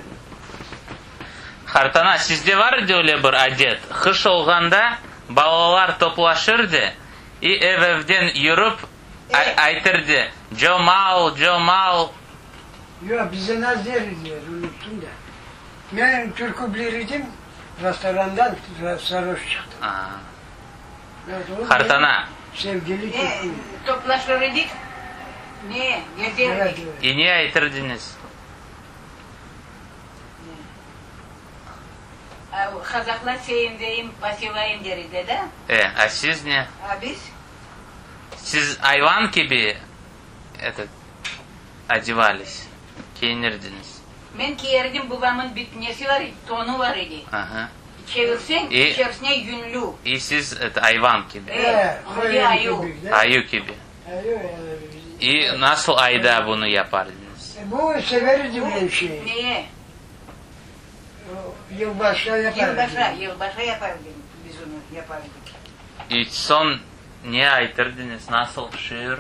[SPEAKER 1] Qartana, sizde var edi öyle bir adet, qış olğanda balalar toplaşırdı i ev-evden yürip aytırdı, Comal, comal.
[SPEAKER 3] Yoq, bizde naz der ediler, unuttım da. Men türkü bilir edim, restorandan saroş çıqtım.
[SPEAKER 1] Qartana.
[SPEAKER 3] Sevgili türkü.
[SPEAKER 2] Toplaşır edik, ne, gezer edik.
[SPEAKER 1] I ne aytırdıñız?
[SPEAKER 2] Qazaqlar seyim-veyim, poselayım der edi, da?
[SPEAKER 1] E, a siz ne?
[SPEAKER 2] A biz?
[SPEAKER 1] Siz ayvan kibi, etot, odevalis, kiyinirdiñiz.
[SPEAKER 2] Men kiyerdim, babamın bit nesi var edi, tonu var edi.
[SPEAKER 1] Aha.
[SPEAKER 2] Çevirseñ, içerisine yünlü.
[SPEAKER 1] I siz, eto, ayvan kibi.
[SPEAKER 2] E, öyle ayu.
[SPEAKER 1] Ayu kibi. I nasıl ayda bunı yapardıñız?
[SPEAKER 3] Bu sever edim men şey.
[SPEAKER 2] Neye?
[SPEAKER 3] Yılbaşa yapar edim.
[SPEAKER 2] Yılbaşa, yılbaşa yapar edim, biz onı yapar edik.
[SPEAKER 1] I soñ ne aytırdıñız, nasıl şiir?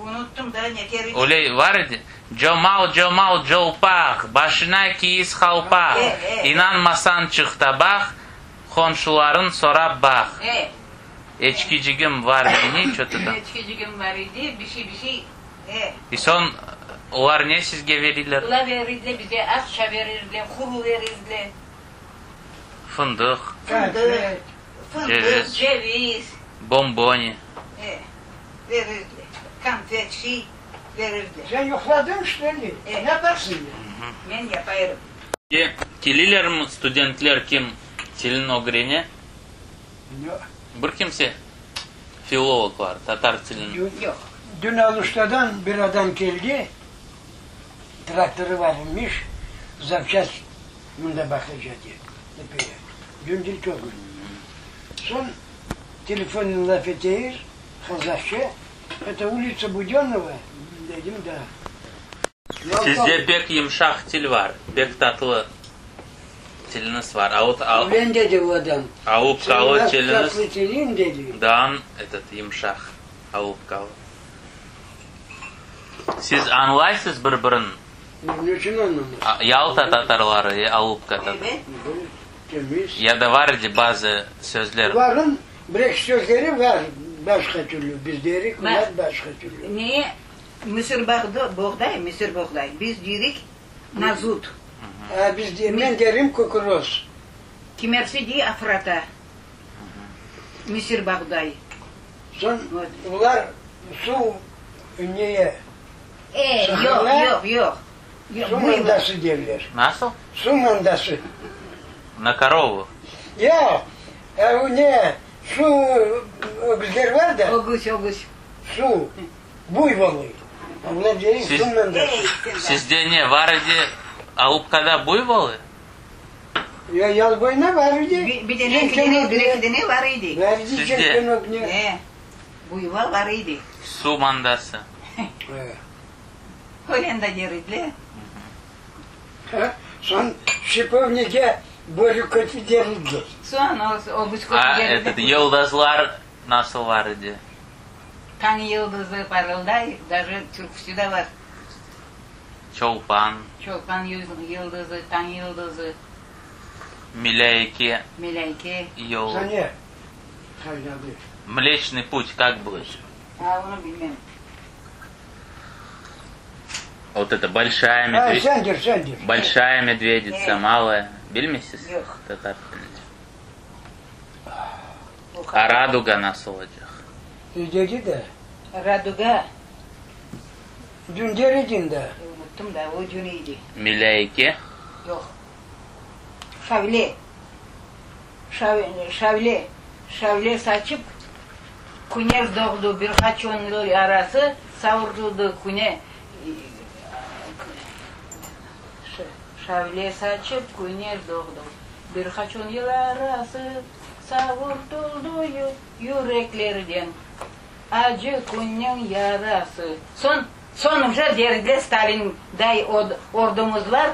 [SPEAKER 2] Unuttım da, ne kerek.
[SPEAKER 1] Öyle var edi, Comal, comal, colpaq, başına kiyiz qalpaq, inanmasañ çıq ta baq, qonşuların sorap baq. Eçkicigim var meni, ço-to tam.
[SPEAKER 2] Eçkicigim var idi, bir şey, bir şey, e.
[SPEAKER 1] I soñ olar ne sizge verirler?
[SPEAKER 2] Olar verirler bize aqça verirler, huru verirler.
[SPEAKER 1] Fındıq.
[SPEAKER 2] Fındıq, fındıq, ceviz.
[SPEAKER 1] Bomboni.
[SPEAKER 2] E, verirler. Konfet, şiy verirler.
[SPEAKER 3] Sen yuqladıñ ştoli?
[SPEAKER 2] E.
[SPEAKER 3] Ne yaparsıñ?
[SPEAKER 2] Men yapayırım.
[SPEAKER 1] De, kelilermi studentler kim tilin ögrene?
[SPEAKER 3] Yoq.
[SPEAKER 1] Bir kimse? Filologlar, tatar tilini.
[SPEAKER 2] Yoq.
[SPEAKER 3] Dün Aluştadan bir adam keldi, traktorı var imiş, zapçast mında baqacaq dep, tepeye. Dün değil, togün. Soñ telefonnen laf eteyir, qazahça, Это ulitsa Budönnova? Dedim, da.
[SPEAKER 1] Sizde pek yımşaq til var, pek tatlı tiliñiz var. A vot
[SPEAKER 3] Öyle dedi o adam.
[SPEAKER 1] Alupkalı
[SPEAKER 3] Senin
[SPEAKER 1] tiliñiz
[SPEAKER 3] nasıl tatlı tiliñ dedi.
[SPEAKER 1] daa etot yımşaq, alupkalı. Siz añlaysız bir-birin?
[SPEAKER 3] Ne içün añlamaz?
[SPEAKER 1] Yalta tatarları ve Alupka tatarları.
[SPEAKER 2] Evet.
[SPEAKER 3] Temiz.
[SPEAKER 1] Ya da var edi bazı sözler.
[SPEAKER 3] Olarnıñ bir eki sözleri var başqa türlü, biz derik, olar başqa türlü.
[SPEAKER 2] Ne? Mısır boğday, mısır boğday. Biz derik mazut.
[SPEAKER 3] A biz, men derim kukuroz.
[SPEAKER 2] Kimersi dey afrata. Mısır boğday.
[SPEAKER 3] Soñ olar suv neye?
[SPEAKER 2] E, yoq, yoq, yoq.
[SPEAKER 3] Suv mandası derler.
[SPEAKER 1] Nasıl?
[SPEAKER 3] Suv mandası.
[SPEAKER 1] Na korovu?
[SPEAKER 3] Yoq, o ne, suv ögüzler var da.
[SPEAKER 2] Ögüz, ögüz.
[SPEAKER 3] Suv, buyvolı. Olar dey,
[SPEAKER 1] Siz,
[SPEAKER 3] suv mandası.
[SPEAKER 1] sizde ne, var edi Alupkada buyvolı?
[SPEAKER 3] Ya Yalboyna var idi.
[SPEAKER 2] Bir, bir dene, eki dene, bir eki dene var idi.
[SPEAKER 3] Var idi
[SPEAKER 1] Sizde?
[SPEAKER 3] Çelkenögne.
[SPEAKER 2] E, buyval var idi.
[SPEAKER 1] Suv mandası.
[SPEAKER 3] E.
[SPEAKER 2] Öyle de der ediler.
[SPEAKER 3] Soñ şipovnike börü kötü der ediler.
[SPEAKER 2] Soñ o, o biz
[SPEAKER 1] A,
[SPEAKER 2] kötü der
[SPEAKER 1] этот,
[SPEAKER 2] ediler.
[SPEAKER 1] yıldızlar nasıl var idi?
[SPEAKER 2] Tañ yıldızı parılday, daje türküsi de var.
[SPEAKER 1] Çolpan.
[SPEAKER 2] Çolpan yıldızı, tañ yıldızı.
[SPEAKER 1] Melâike
[SPEAKER 2] Melâike.
[SPEAKER 1] yolu.
[SPEAKER 3] Saniye, hayladı.
[SPEAKER 1] Mleçnıy put kak будет?
[SPEAKER 2] A, onı bilmem.
[SPEAKER 1] Вот это большая
[SPEAKER 3] Ha,
[SPEAKER 1] медведица.
[SPEAKER 3] sendir, sendir.
[SPEAKER 1] Большая медведица, малая. Bilmeysiz?
[SPEAKER 2] Yoq.
[SPEAKER 1] Tatar tilinde.
[SPEAKER 2] O
[SPEAKER 1] A raduga nasıl olacaq?
[SPEAKER 3] E, dedi de.
[SPEAKER 2] Raduga.
[SPEAKER 3] Dün der edin de.
[SPEAKER 2] Unuttım da, o dün idi.
[SPEAKER 1] Melâike.
[SPEAKER 2] Yoq. Şavle. Şavle. Şavle saçıp, küneş doğdu, bir qaç on yıl arası savurtuldı küne. Şavle saçıp, küneş doğdu, bir qaç on yıl arası savurtuldı yüreklerden acı künniñ yarası. Soñ, soñ uje derdiler Stalinday ordumız bar,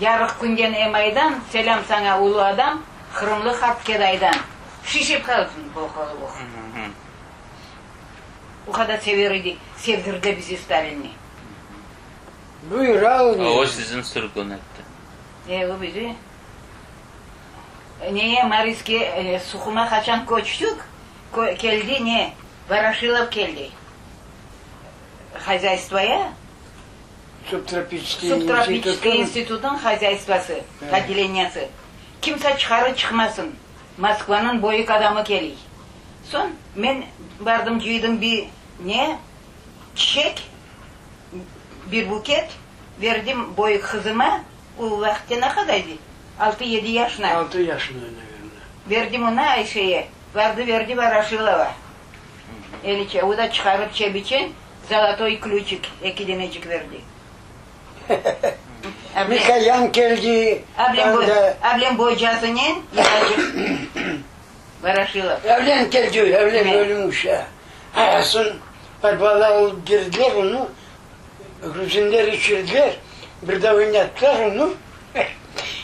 [SPEAKER 2] yarıq künden em aydan, selâm saña, ulu adam, qırımlı qart kedaydan. Şişip qalsın bu qalabalıq. O qadar sever edik, sevdirdi bizi Stalinni.
[SPEAKER 3] Buyur, al.
[SPEAKER 1] O siziñ sürgün etti.
[SPEAKER 2] E, o bizi. Neye, Mariske, Suhuma qaçan köçtük, keldi ne, Voroşilov keldi. Hozâystvoya.
[SPEAKER 3] Subtropiçeskiy
[SPEAKER 2] Subtropiçeskiy institutnıñ hozâystvosı, otdeleniyesi. Kimse çıqarı çıqmasın, Moskvanıñ böyük adamı keliy. Soñ men bardım cıydım bir ne, çiçek, bir buket berdim böyük qızıma, o vaqıtte ne qadar edi, altı-yedi yaşına.
[SPEAKER 3] Altı yaşına, naverno.
[SPEAKER 2] Berdim ona, Ayşeye, bardı berdi Voroşilova. Eliçe, o da çıqarıp çebiçen zolotoy klüçik eki denecik berdi.
[SPEAKER 3] Mikoyan keldi, anda.
[SPEAKER 2] Ablem boycasınen yağcıq Voroşilov.
[SPEAKER 3] Evlen keldi, evlen ölmüş. Arasın podvala alıp girdiler onı, gruzinler içirdiler, bir de oynattılar onı.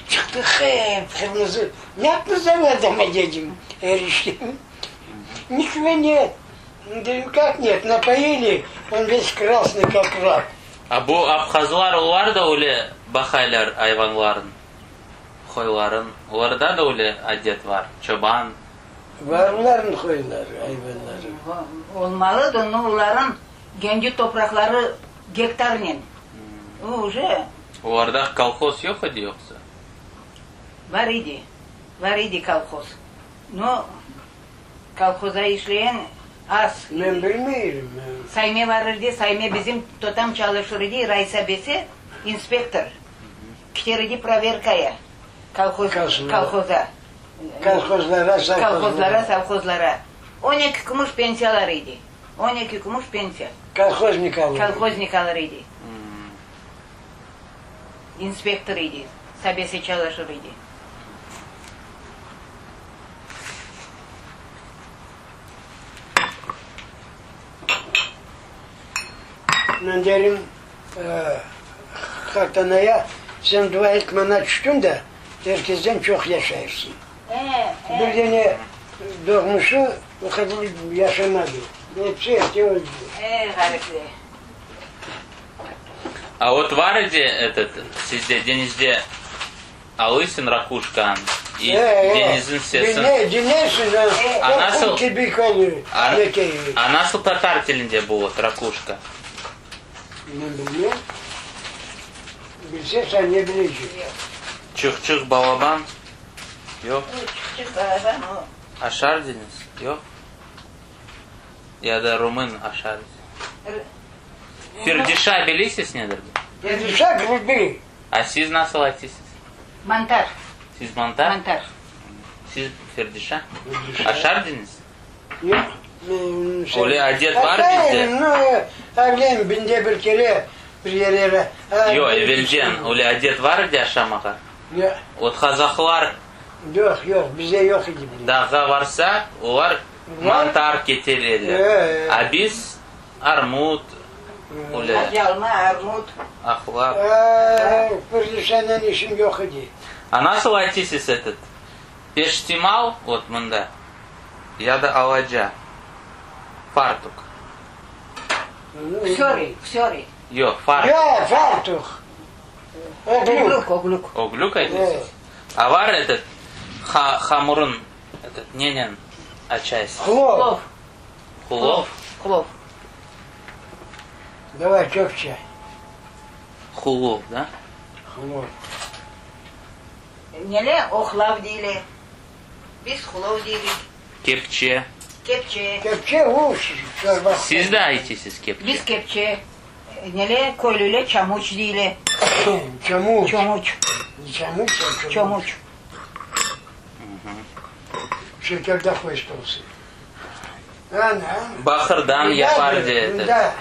[SPEAKER 3] Çıqtı qıp-qırmızı. Ne yaptınız adama dedim, erişte. Niçego net. Dedim, kak net, napoili, on ves krasnıy, kak rak.
[SPEAKER 1] A bu abhazlar olar da öyle baqaylar ayvanların, qoyların, olarda da öyle adet var, çoban.
[SPEAKER 3] Var olarnıñ qoyları, ayvanları.
[SPEAKER 2] Olmalıdır, no olarnıñ kendi topraqları gektarnen. O uje.
[SPEAKER 1] Olarda kolhoz yoq edi yoqsa?
[SPEAKER 2] Var edi, var edi kolhoz. No, kolhozda işleyen az.
[SPEAKER 3] Men bilmeyim.
[SPEAKER 2] Sayme var edi, sayme bizim totam çalışır edi, raysobese, inspektor. Kiter edi proverkaya, kolhoz, kolhoza.
[SPEAKER 3] Kolhozlara, sovhozlara.
[SPEAKER 2] Kolhozlara, sovhozlara. 12 kümüş pensiya alır edi. 12 kümüş pensiya.
[SPEAKER 3] Kolhoznik alır.
[SPEAKER 2] Kolhoznik alır edi. İnspektor edi, sobese çalışır edi.
[SPEAKER 3] Men derim, qartanaya, sen dua et, mana tüştüñ de, er kezden çoq yaşarsıñ. Bir dene doğmuşı o qadar yaşamadı, episi erte öldi.
[SPEAKER 1] A vot var edi, etot, sizde deñizde Alısın rakuşkan i deñizin sesin.
[SPEAKER 3] Diñlersiñ,
[SPEAKER 1] A nasıl,
[SPEAKER 3] qorqum kibi köy
[SPEAKER 1] a nasıl tatar tilinde bu vot rakuşka?
[SPEAKER 3] Men bilmem. Bilse sen ne bilecek?
[SPEAKER 1] Çıqçıq balaban? Yoq.
[SPEAKER 2] Çıqçıq balaban o.
[SPEAKER 1] Aşar deñiz? Yoq. Ya da rumın aşar. Firdişa bilesiz nedir?
[SPEAKER 3] Firdişa gribi.
[SPEAKER 1] A siz nasıl aytısız?
[SPEAKER 2] Mantar.
[SPEAKER 1] Siz mantar?
[SPEAKER 2] Mantar.
[SPEAKER 1] Siz Ferdişa? Aşar deñiz?
[SPEAKER 3] Yoq.
[SPEAKER 1] Öyle adet bar bizde.
[SPEAKER 3] Ablem, binde bir kere bir yerlere.
[SPEAKER 1] Yoq, evelden öyle adet bar edi aşamağa.
[SPEAKER 3] Ne?
[SPEAKER 1] Ot qazaqlar.
[SPEAKER 3] Yoq, yoq, bizde yoq edi.
[SPEAKER 1] Dağğa varsa, olar mantar ketirerler. A biz armut, öyle.
[SPEAKER 2] Acı alma, armut.
[SPEAKER 1] Aqlap.
[SPEAKER 3] Bir nişanen işim yoq edi.
[SPEAKER 1] A nasıl aytısız etet? Peştimal, ot mında, ya da alaca, fartuk.
[SPEAKER 2] Psöri, psöri.
[SPEAKER 1] Yoq, fartuk.
[SPEAKER 3] Yoq, fartuk.
[SPEAKER 2] Öglük, öglük.
[SPEAKER 1] Öglük aytasız? A var etet, hamurın, etet, nenen açaysız?
[SPEAKER 3] Qulov.
[SPEAKER 1] Qulov?
[SPEAKER 2] Qulov.
[SPEAKER 3] Davay, çoqça.
[SPEAKER 1] Qulov, da?
[SPEAKER 3] Qulov.
[SPEAKER 2] Nele ohlav deyle? Biz hulov deyrik.
[SPEAKER 1] Kepçe.
[SPEAKER 2] Kepçe.
[SPEAKER 3] Kepçe o şorba.
[SPEAKER 1] Siz de aytısız kepçe.
[SPEAKER 2] Biz kepçe. Nele köylüler çamuç deyle.
[SPEAKER 3] Çamuç.
[SPEAKER 2] Çomuç.
[SPEAKER 3] Çamuç, çamuç.
[SPEAKER 2] Çomuç.
[SPEAKER 3] Şeker de qoysa olsun. Ana.
[SPEAKER 1] Baqırdan yapar de.
[SPEAKER 3] Da.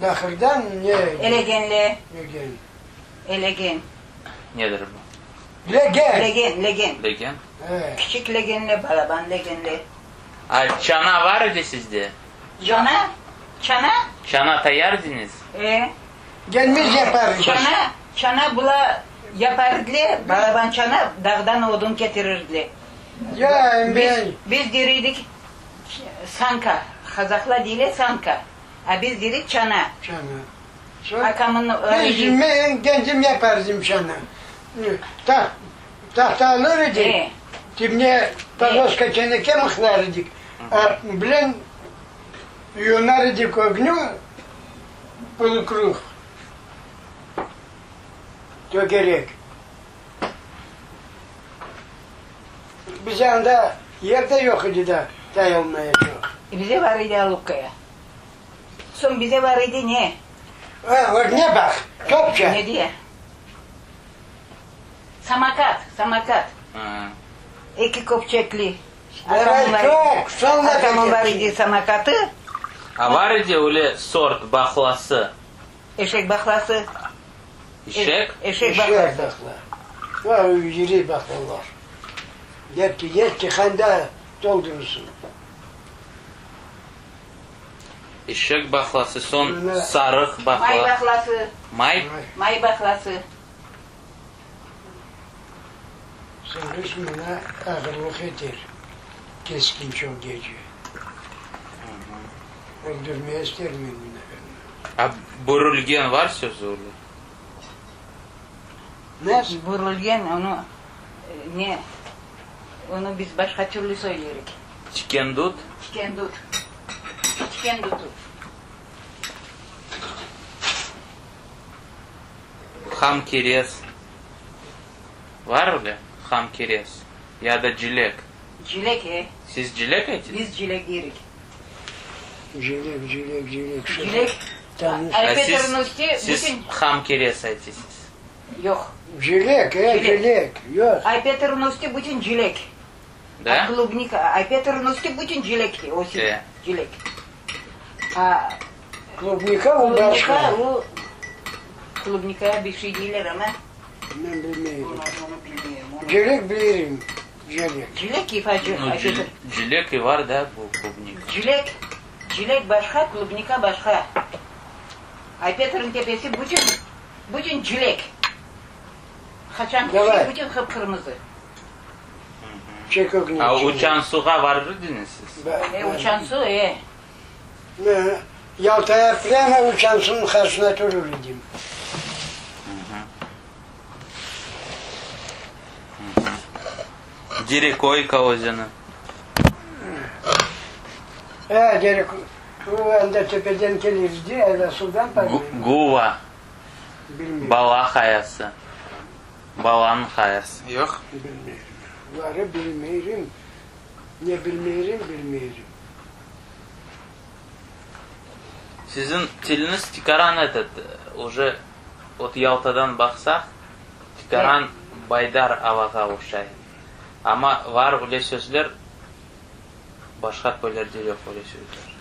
[SPEAKER 3] Baqırdan ne?
[SPEAKER 2] Elegenle.
[SPEAKER 3] Legen.
[SPEAKER 2] Elegen.
[SPEAKER 1] Nedir bu?
[SPEAKER 3] Legen.
[SPEAKER 2] Legen, legen.
[SPEAKER 1] Legen.
[SPEAKER 3] He.
[SPEAKER 2] Kiçik legenle, balaban legenle.
[SPEAKER 1] A çana var edi sizde?
[SPEAKER 2] Cana? Çana?
[SPEAKER 1] Çana tayardıñız?
[SPEAKER 2] E.
[SPEAKER 3] Gelmez yaparız.
[SPEAKER 2] Çana, çana bula yapardılar, balaban çana dağdan odun ketirirdiler.
[SPEAKER 3] Ya
[SPEAKER 2] Biz,
[SPEAKER 3] ben
[SPEAKER 2] biz der edik sanka, qazaqlar deyler sanka, a biz derik çana.
[SPEAKER 3] çana. Sonra
[SPEAKER 2] Akamın
[SPEAKER 3] Biz ben kendim yapardım çana. Ta, tahta alır idik.
[SPEAKER 2] E.
[SPEAKER 3] Tibne poloska teneke mıhlar idik. A, bilen yonar idik ögnü polukruh. Tögerek. Biz anda yer de yoq idi da tayalmaya çoq.
[SPEAKER 2] Bize var idi Alupkaya. Soñ bize var idi ne?
[SPEAKER 3] Ha, ögne baq, topça.
[SPEAKER 2] Ne diye? Samokat, samokat.
[SPEAKER 1] Ha.
[SPEAKER 2] Eki köpçekli.
[SPEAKER 3] Evet,
[SPEAKER 2] Akamın var
[SPEAKER 3] çoq,
[SPEAKER 2] idi.
[SPEAKER 3] soñra
[SPEAKER 2] Akamın var
[SPEAKER 3] köpçekli.
[SPEAKER 2] idi samokatı.
[SPEAKER 1] A var edi öyle sort baqlası?
[SPEAKER 2] Eşek baqlası.
[SPEAKER 1] İşek?
[SPEAKER 2] Eşek
[SPEAKER 3] Eşek
[SPEAKER 2] baqlası.
[SPEAKER 3] baqla. Va, iri baqlalar. Der ki, yer ki, handa doldurursun.
[SPEAKER 1] Eşek baqlası, soñ
[SPEAKER 3] Ne?
[SPEAKER 1] sarıq
[SPEAKER 2] May
[SPEAKER 1] baqla.
[SPEAKER 2] baqlası.
[SPEAKER 1] May?
[SPEAKER 2] May baqlası.
[SPEAKER 3] Sarış mına ağırlıq eter, keskin çoq gece. Öldürmeye ister meni, naverno.
[SPEAKER 1] A bürülgen var sözü öyle?
[SPEAKER 3] Nasıl?
[SPEAKER 2] Bürülgen, onı ne, onı biz başqa türlü söylerik.
[SPEAKER 1] Tiken dut?
[SPEAKER 2] Tiken dut. Tiken dutu.
[SPEAKER 1] Ham kerez. Var öyle ham kerez? Ya da cilek?
[SPEAKER 2] Cilek, e.
[SPEAKER 1] Siz cilek aytısız?
[SPEAKER 2] Biz cilek derik.
[SPEAKER 3] Cilek, cilek, cilek.
[SPEAKER 2] Cilek.
[SPEAKER 3] Tanış.
[SPEAKER 1] A
[SPEAKER 2] Aypeterniñ
[SPEAKER 1] siz,
[SPEAKER 2] üstü
[SPEAKER 1] siz
[SPEAKER 2] bütün...
[SPEAKER 1] ham kerez aytısız.
[SPEAKER 2] Yoq.
[SPEAKER 3] Cilek, e,
[SPEAKER 2] Cilek.
[SPEAKER 3] cilek. Yoq.
[SPEAKER 2] Aypeterniñ üstü bütün cilek.
[SPEAKER 1] Da?
[SPEAKER 2] A klubnika, Aypeterniñ üstü bütün cilek, ösip,
[SPEAKER 1] E.
[SPEAKER 2] cilek. A
[SPEAKER 3] Klubnika o
[SPEAKER 2] klubnika,
[SPEAKER 3] başqa.
[SPEAKER 2] o klubnika bir şey deyler ama
[SPEAKER 3] Men bilmeyim.
[SPEAKER 2] onı, onı bilmeyim. Onı.
[SPEAKER 3] Cilek bilirim. Cilek.
[SPEAKER 2] Cilek ifacı,
[SPEAKER 1] Nu,
[SPEAKER 2] Aypeter.
[SPEAKER 1] cil- cilek i var da bu klubnika.
[SPEAKER 2] Cilek, cilek başqa, klubnika başqa. Aypeterniñ tepesi bütün, bütün cilek. Qaçan
[SPEAKER 3] Davay.
[SPEAKER 2] bütün qıp-qırmızı.
[SPEAKER 3] Çek ögüne.
[SPEAKER 1] A
[SPEAKER 3] çek.
[SPEAKER 1] Uçan-Suğa vardıñız siz?
[SPEAKER 3] Ba-
[SPEAKER 2] E,
[SPEAKER 3] ba-
[SPEAKER 2] Uçan-Su, e.
[SPEAKER 3] Ne? Yaltaya prямо Uçan-Sunıñ qarşısına turur edim.
[SPEAKER 1] Derekoyka özeni.
[SPEAKER 3] E, Derek, o anda tepeden kelirdi, Eylasuvdan
[SPEAKER 1] Gu- Guva.
[SPEAKER 3] Bilmiyorum.
[SPEAKER 1] Bala qayası. Balanıñ qayası. Yoq?
[SPEAKER 3] Bilmiyorum. Varı bilmiyorum. Ne bilmiyorum, bilmiyorum.
[SPEAKER 1] Siziñ tiliñiz tikaran etet, uje vot Yaltadan baqsaq, tikaran Baydar avağa oşay. Amma var öyle sözler. Başqa köylerde yoq öyle sözler.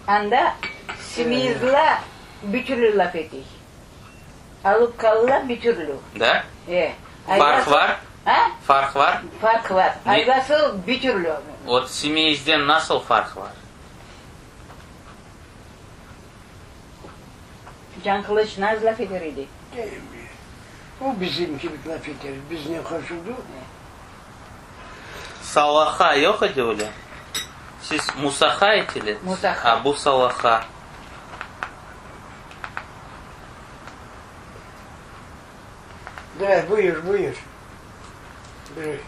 [SPEAKER 2] Anda Simeyizla bir türlü laf etey. Alupkalılar bir türlü.
[SPEAKER 1] Da?
[SPEAKER 2] E.
[SPEAKER 1] Farq var?
[SPEAKER 2] A?
[SPEAKER 1] Farq var?
[SPEAKER 2] Farq var.
[SPEAKER 1] Ne?
[SPEAKER 2] Ayvasıl bir türlü.
[SPEAKER 1] Vot Simeyizden nasıl farq var?
[SPEAKER 2] Canqılıç naz laf eter edi.
[SPEAKER 3] O bizim kibi laf eter, biznen qoşuldı.
[SPEAKER 1] Salaha yoq edi öyle? Siz musaha aytile?
[SPEAKER 2] Musaha.
[SPEAKER 1] A bu salaha.
[SPEAKER 3] Davay, buyur, buyur. Buyur.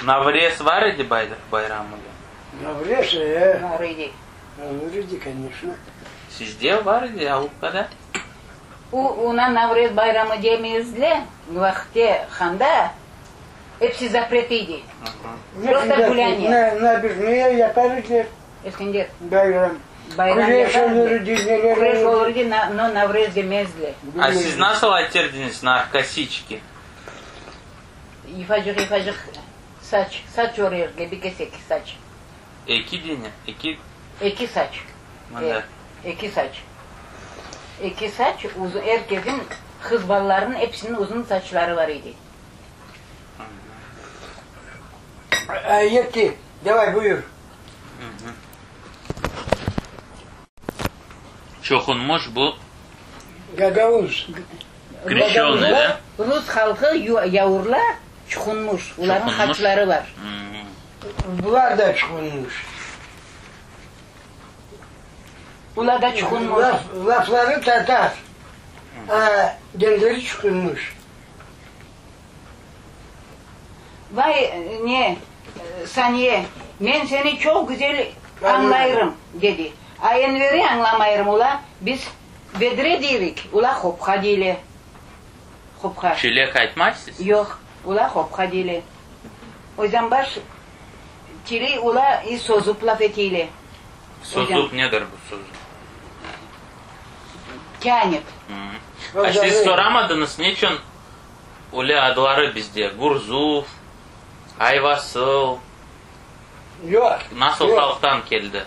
[SPEAKER 1] Navrez var edi bayram öyle?
[SPEAKER 3] Navrez, e.
[SPEAKER 2] Var edi.
[SPEAKER 3] Var edi, koneçno.
[SPEAKER 1] Sizde var edi Alupkada?
[SPEAKER 2] U, una Navrez bayramı demezler, vaqte handa episi zapret edi. Prosto gulâniye.
[SPEAKER 3] Nabirnıye yapar ediler.
[SPEAKER 2] Eskender.
[SPEAKER 3] Bayram.
[SPEAKER 2] Bayram
[SPEAKER 3] Küreş
[SPEAKER 2] yapar
[SPEAKER 3] olur
[SPEAKER 2] edi.
[SPEAKER 3] edi, neler
[SPEAKER 2] Küreş
[SPEAKER 3] olur
[SPEAKER 2] olur edi, no Navrez demezler.
[SPEAKER 1] A siz nasıl ayterdiniz na kosiçki?
[SPEAKER 2] Yufacıq, yufacıq saç, saç örerdiler, bir kesek saç.
[SPEAKER 1] Eki dene, eki.
[SPEAKER 2] Eki saç.
[SPEAKER 1] Mında.
[SPEAKER 2] Eki saç. Eki saç, uzun, er kesin, qız balalarnıñ episiniñ uzun saçları bar edi.
[SPEAKER 3] Yetti, davay, buyur.
[SPEAKER 1] Çoqunmış bu.
[SPEAKER 3] Gagauz.
[SPEAKER 1] Krişçonıy, da?
[SPEAKER 2] Rus halqı yavurla çuqunmış, olarnıñ haçları bar.
[SPEAKER 3] Bular da çuqunmış.
[SPEAKER 2] Bular da çuqunmış.
[SPEAKER 3] Lafları tatar, a kendileri çuqunmış.
[SPEAKER 2] Vay, ne, Saniye, men seni çoq güzel añlayırım, dedi. A Enveri añlamayırım, ula biz vedre deyirik, ula hopqa deyle. Hopqa.
[SPEAKER 1] Çelek aytmaysız?
[SPEAKER 2] Yoq, ula hopqa deyle. Özenbaş tili ula i sozup laf eteyle.
[SPEAKER 1] Sozup nedir bu sozup?
[SPEAKER 2] Tânit.
[SPEAKER 1] A siz soramadıñız, neçün öyle adları bizde, Gurzuf, Ayvasıl?
[SPEAKER 3] Yoq.
[SPEAKER 1] Nasıl halqtan keldi?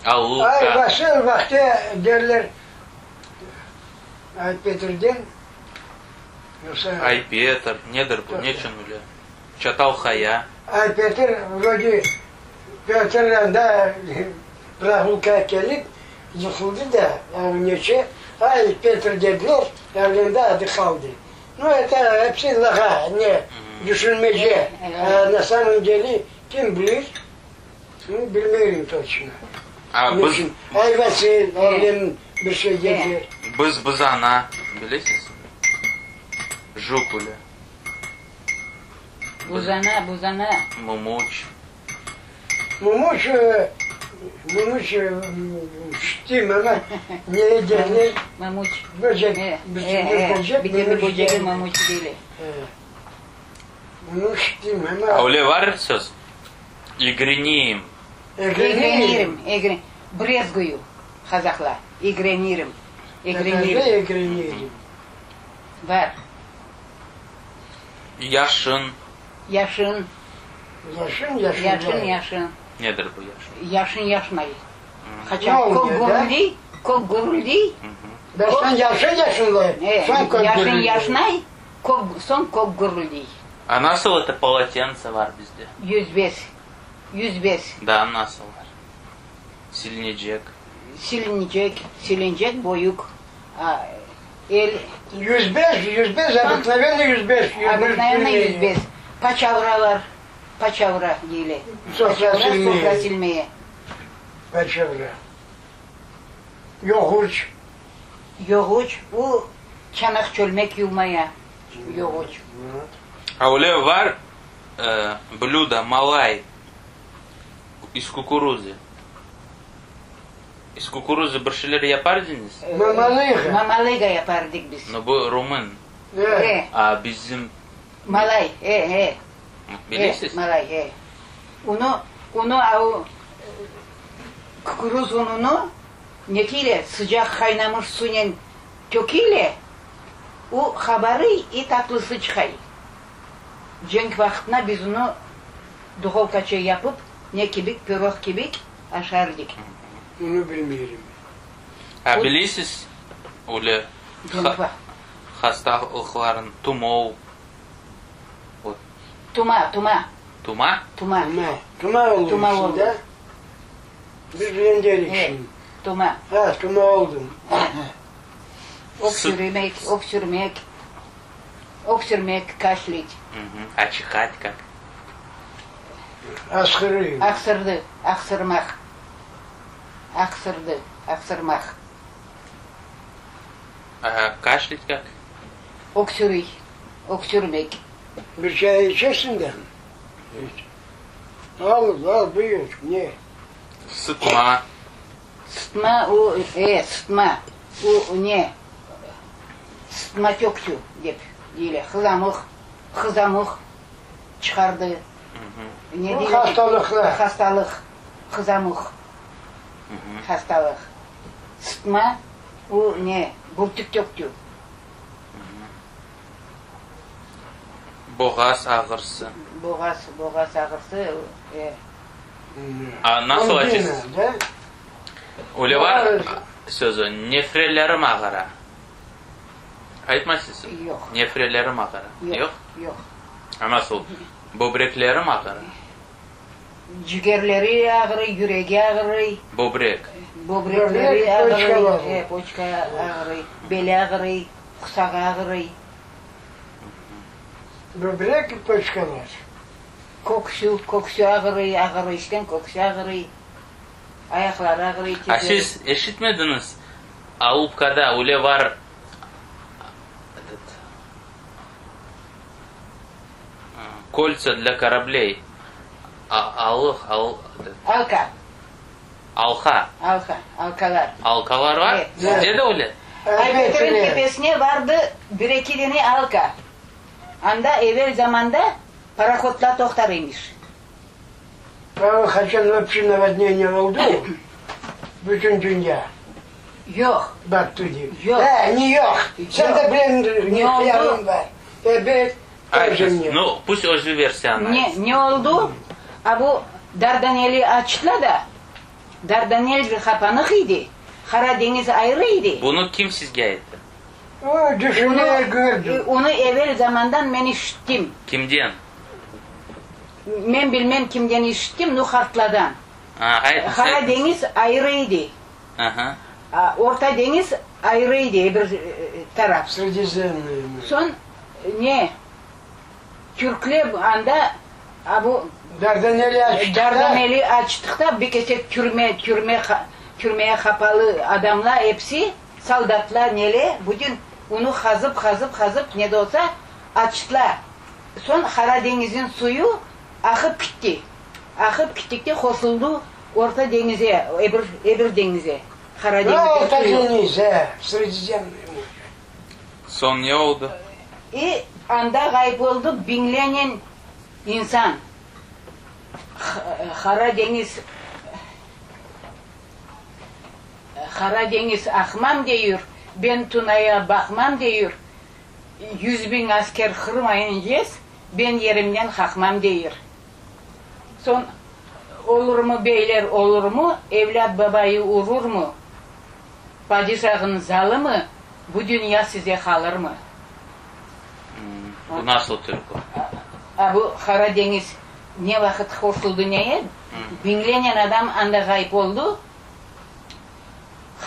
[SPEAKER 1] Alupka.
[SPEAKER 3] Ayvasıl vaqtı derler Aypetirden, yoqsa.
[SPEAKER 1] Aypetr, nedir bu, neçün öyle? Çatalqaya.
[SPEAKER 3] Aypetir, vrode, Petr anda prağulka kelip, yıqıldı da, yani neçe ay Petr dediler, yani endi adı qaldı. Nu, eto episi lağa, ne, düşünmece, a na samom dele kim bilir, nu, bilmeyim toçno.
[SPEAKER 1] A biz.
[SPEAKER 3] Ayvasıl, öyle bir şey dediler.
[SPEAKER 1] Biz, biz ana, bilesiz? Juk öyle.
[SPEAKER 2] Buzana, buzana.
[SPEAKER 1] Mumuç.
[SPEAKER 3] Mumuç, mumuç şiştim ama ne derler?
[SPEAKER 2] Mamuç.
[SPEAKER 3] Böcek,
[SPEAKER 2] E,
[SPEAKER 3] bir
[SPEAKER 2] e, e,
[SPEAKER 3] böcek,
[SPEAKER 2] bir de
[SPEAKER 3] mumuç
[SPEAKER 2] böcegi
[SPEAKER 3] derler.
[SPEAKER 2] mamuç deyler.
[SPEAKER 3] Mumuç şiştim ama.
[SPEAKER 1] Öyle var söz? İgreniyim.
[SPEAKER 2] İgrenirim, egre, brezguyu, qazaqlar, igrenirim, igrenirim.
[SPEAKER 3] Tatarca igrenirim.
[SPEAKER 2] Bar.
[SPEAKER 1] Yaşın.
[SPEAKER 2] Yaşın.
[SPEAKER 3] Yaşın, yaşın.
[SPEAKER 2] Yaşın, yaşın.
[SPEAKER 1] Nedir bu yaşın?
[SPEAKER 2] Yaşın yaşnay. Qaçan kök gürüldiy, kök gürüldiy.
[SPEAKER 3] Baştan yaşın yaşınlay, soñ kök
[SPEAKER 2] Yaşın
[SPEAKER 3] gürüldiy.
[SPEAKER 2] yaşnay, kök, soñ kök gürüldiy.
[SPEAKER 1] A nasıl eto polotentse bar bizde?
[SPEAKER 2] Yüzbez, yüzbez.
[SPEAKER 1] Da, nasıl bar? Silinecek.
[SPEAKER 2] Silinecek, silinecek boyuk. El.
[SPEAKER 3] 105, 105, obıknovennoy 105.
[SPEAKER 2] Obıknovennoy 105. Paçavra bar, paçavra deyle.
[SPEAKER 3] Sofra silmeye.
[SPEAKER 2] Sofra silmeye.
[SPEAKER 3] Paçavra. Yoğuç.
[SPEAKER 2] Yoğuç, o çanaq çölmek yuvmaya. Yoğuç.
[SPEAKER 1] A öyle bar, blüdo, malay, iz kukuruzı. İz kukuruzı bir şeyler yapar ediñiz?
[SPEAKER 3] Mamalıga.
[SPEAKER 2] Mamalıga yapar edik biz.
[SPEAKER 1] No, bu rumın.
[SPEAKER 3] E.
[SPEAKER 1] A bizim.
[SPEAKER 2] Malay, e, e.
[SPEAKER 1] Bilesiz?
[SPEAKER 2] E, malay, e. Unu, unu a o kukuruz ununu netiyle, sıcaq qaynamış sunen tökeyle, o qabarıy i tatlısı çıqay. Cenk vaqtına biz onı duhovkaça yapıp, ne kibik, pirog kibik aşardik.
[SPEAKER 3] Onı bilmeyrim.
[SPEAKER 1] A bilesiz, öyle hastalıqların, tumov, vot.
[SPEAKER 2] Tuma, tuma.
[SPEAKER 1] Tuma?
[SPEAKER 2] Tuma.
[SPEAKER 3] Tuma. Tuma oldu
[SPEAKER 2] Tuma
[SPEAKER 3] şimdi,
[SPEAKER 2] oldu.
[SPEAKER 3] a? Biz bilen
[SPEAKER 2] E,
[SPEAKER 3] şimdi.
[SPEAKER 2] tuma.
[SPEAKER 3] Ha, tuma oldum.
[SPEAKER 2] Öksürmek, öksürmek, öksürmek, kaşlить.
[SPEAKER 1] A чихать kak?
[SPEAKER 3] Asqırıy.
[SPEAKER 2] Aqsırdı, aqsırmaq. Aqsırdı, aqsırmaq.
[SPEAKER 1] A kaşlить kak?
[SPEAKER 2] Öksüriy, öksürmek.
[SPEAKER 3] Bir çay içersiñ de. Al, al, buyur, ne?
[SPEAKER 1] Sıtma.
[SPEAKER 2] Sıtma, o, e, sıtma, o, ne? Sıtma töktü, dep deyler. Qızamıq, qızamıq çıqardı. Ne
[SPEAKER 3] O
[SPEAKER 2] deyler?
[SPEAKER 3] hastalıqlar.
[SPEAKER 2] Hastalıq, qızamıq, hastalıq. Sıtma, o, ne? Bürtük töktü.
[SPEAKER 1] Boğaz ağırsı.
[SPEAKER 2] Boğaz, boğaz ağırsı, e.
[SPEAKER 1] A nasıl
[SPEAKER 3] Angina,
[SPEAKER 1] aytasız?
[SPEAKER 3] da?
[SPEAKER 1] Öyle bar sözü, nefrelerim ağıra. Aytmaysız?
[SPEAKER 2] Yoq.
[SPEAKER 1] Nefrelerim ağıra.
[SPEAKER 2] Yoq, yoq.
[SPEAKER 1] A nasıl? Böbreklerim ağıra.
[SPEAKER 2] Cigerleri ağrıy, yüregi ağrıy.
[SPEAKER 1] Böbrek.
[SPEAKER 2] Böbrekleri
[SPEAKER 3] Böbrek,
[SPEAKER 2] ağrıy,
[SPEAKER 3] poçkalar.
[SPEAKER 2] e, poçka ağrıy, beli ağrıy, qusağı ağrıy.
[SPEAKER 3] Böbrek, poçkalar.
[SPEAKER 2] Köksü, köksü ağrıy, ağrı işten köksü ağrıy, ayaqları ağrıy,
[SPEAKER 1] A
[SPEAKER 2] tizleri.
[SPEAKER 1] siz eşitmediñiz, Alupkada öyle bar, etot, koltsa dlâ korabley, alıq, al, etot.
[SPEAKER 2] Alka.
[SPEAKER 1] Alqa.
[SPEAKER 2] Alqa, alkalar.
[SPEAKER 1] Alkalar bar?
[SPEAKER 2] E.
[SPEAKER 1] Sizde de öyle?
[SPEAKER 2] Ay-Petriñ tepesine vardı bir-eki dene alka. Anda evel zamanda parohodlar toqtar emiş.
[SPEAKER 3] Pavel haçan vobşe navodneniye oldu, bütün dünya
[SPEAKER 2] Yoq.
[SPEAKER 3] battı dep.
[SPEAKER 2] Yoq.
[SPEAKER 3] E, ne yoq? Sen de bilen
[SPEAKER 2] Ne oldu?
[SPEAKER 3] hıyarıñ bar. Ebet, тоже
[SPEAKER 1] Aytıñız.
[SPEAKER 3] ne.
[SPEAKER 1] Nu, pust özü versiyanı
[SPEAKER 2] Ne,
[SPEAKER 1] aytsın.
[SPEAKER 2] ne oldu? A bu Dardaneli açtılar da, Dardanel de qapanıq idi, Qara deñiz ayrı idi.
[SPEAKER 1] Bunı kim sizge ayttı?
[SPEAKER 3] O, tüşünde kördim.
[SPEAKER 2] Onı evel zamandan men işittim.
[SPEAKER 1] Kimden?
[SPEAKER 2] Men bilmem kimden işittim, nu qartlardan.
[SPEAKER 1] A, aytıñız,
[SPEAKER 2] Qara
[SPEAKER 1] aytıñız.
[SPEAKER 2] deñiz ayrı idi.
[SPEAKER 1] Aha.
[SPEAKER 2] Orta deñiz ayrı idi, bir taraf.
[SPEAKER 3] Sredizemnoye more.
[SPEAKER 2] Soñ ne, türkler anda a bu
[SPEAKER 3] Dardaneli açtıq da.
[SPEAKER 2] Dardaneli açtıq da, bir kesek türme, türme, türmeye qapalı adamlar episi, soldatlar, neler, bütün onı qazıp, qazıp, qazıp, ne de olsa, açtılar. Soñ Qara deñizniñ suyu aqıp kitti. Aqıp kittikte qoşuldı Orta deñize, ebir, ebir deñize, Qara deñizniñ
[SPEAKER 3] Orta
[SPEAKER 2] suyu.
[SPEAKER 3] deñiz, e, Sredizemnoye more.
[SPEAKER 1] Soñ ne oldı?
[SPEAKER 2] İ anda ğayıp oldı biñlenen insan. Qara deñiz, Qara deñiz aqmam deyür, ben Tunaya baqmam deyür, 100.000 asker qırmayın yez, ben yerimden qaqmam deyür. Soñ, olurmı, beyler, olurmı, evlât babayı ururmı, padişağın zalımı, bu dünya size qalırmı?
[SPEAKER 1] Bu nasıl türkü?
[SPEAKER 2] A bu Qara deñiz ne vaqıt qoşuldı neye? Biñlenen adam anda ğayıp oldı.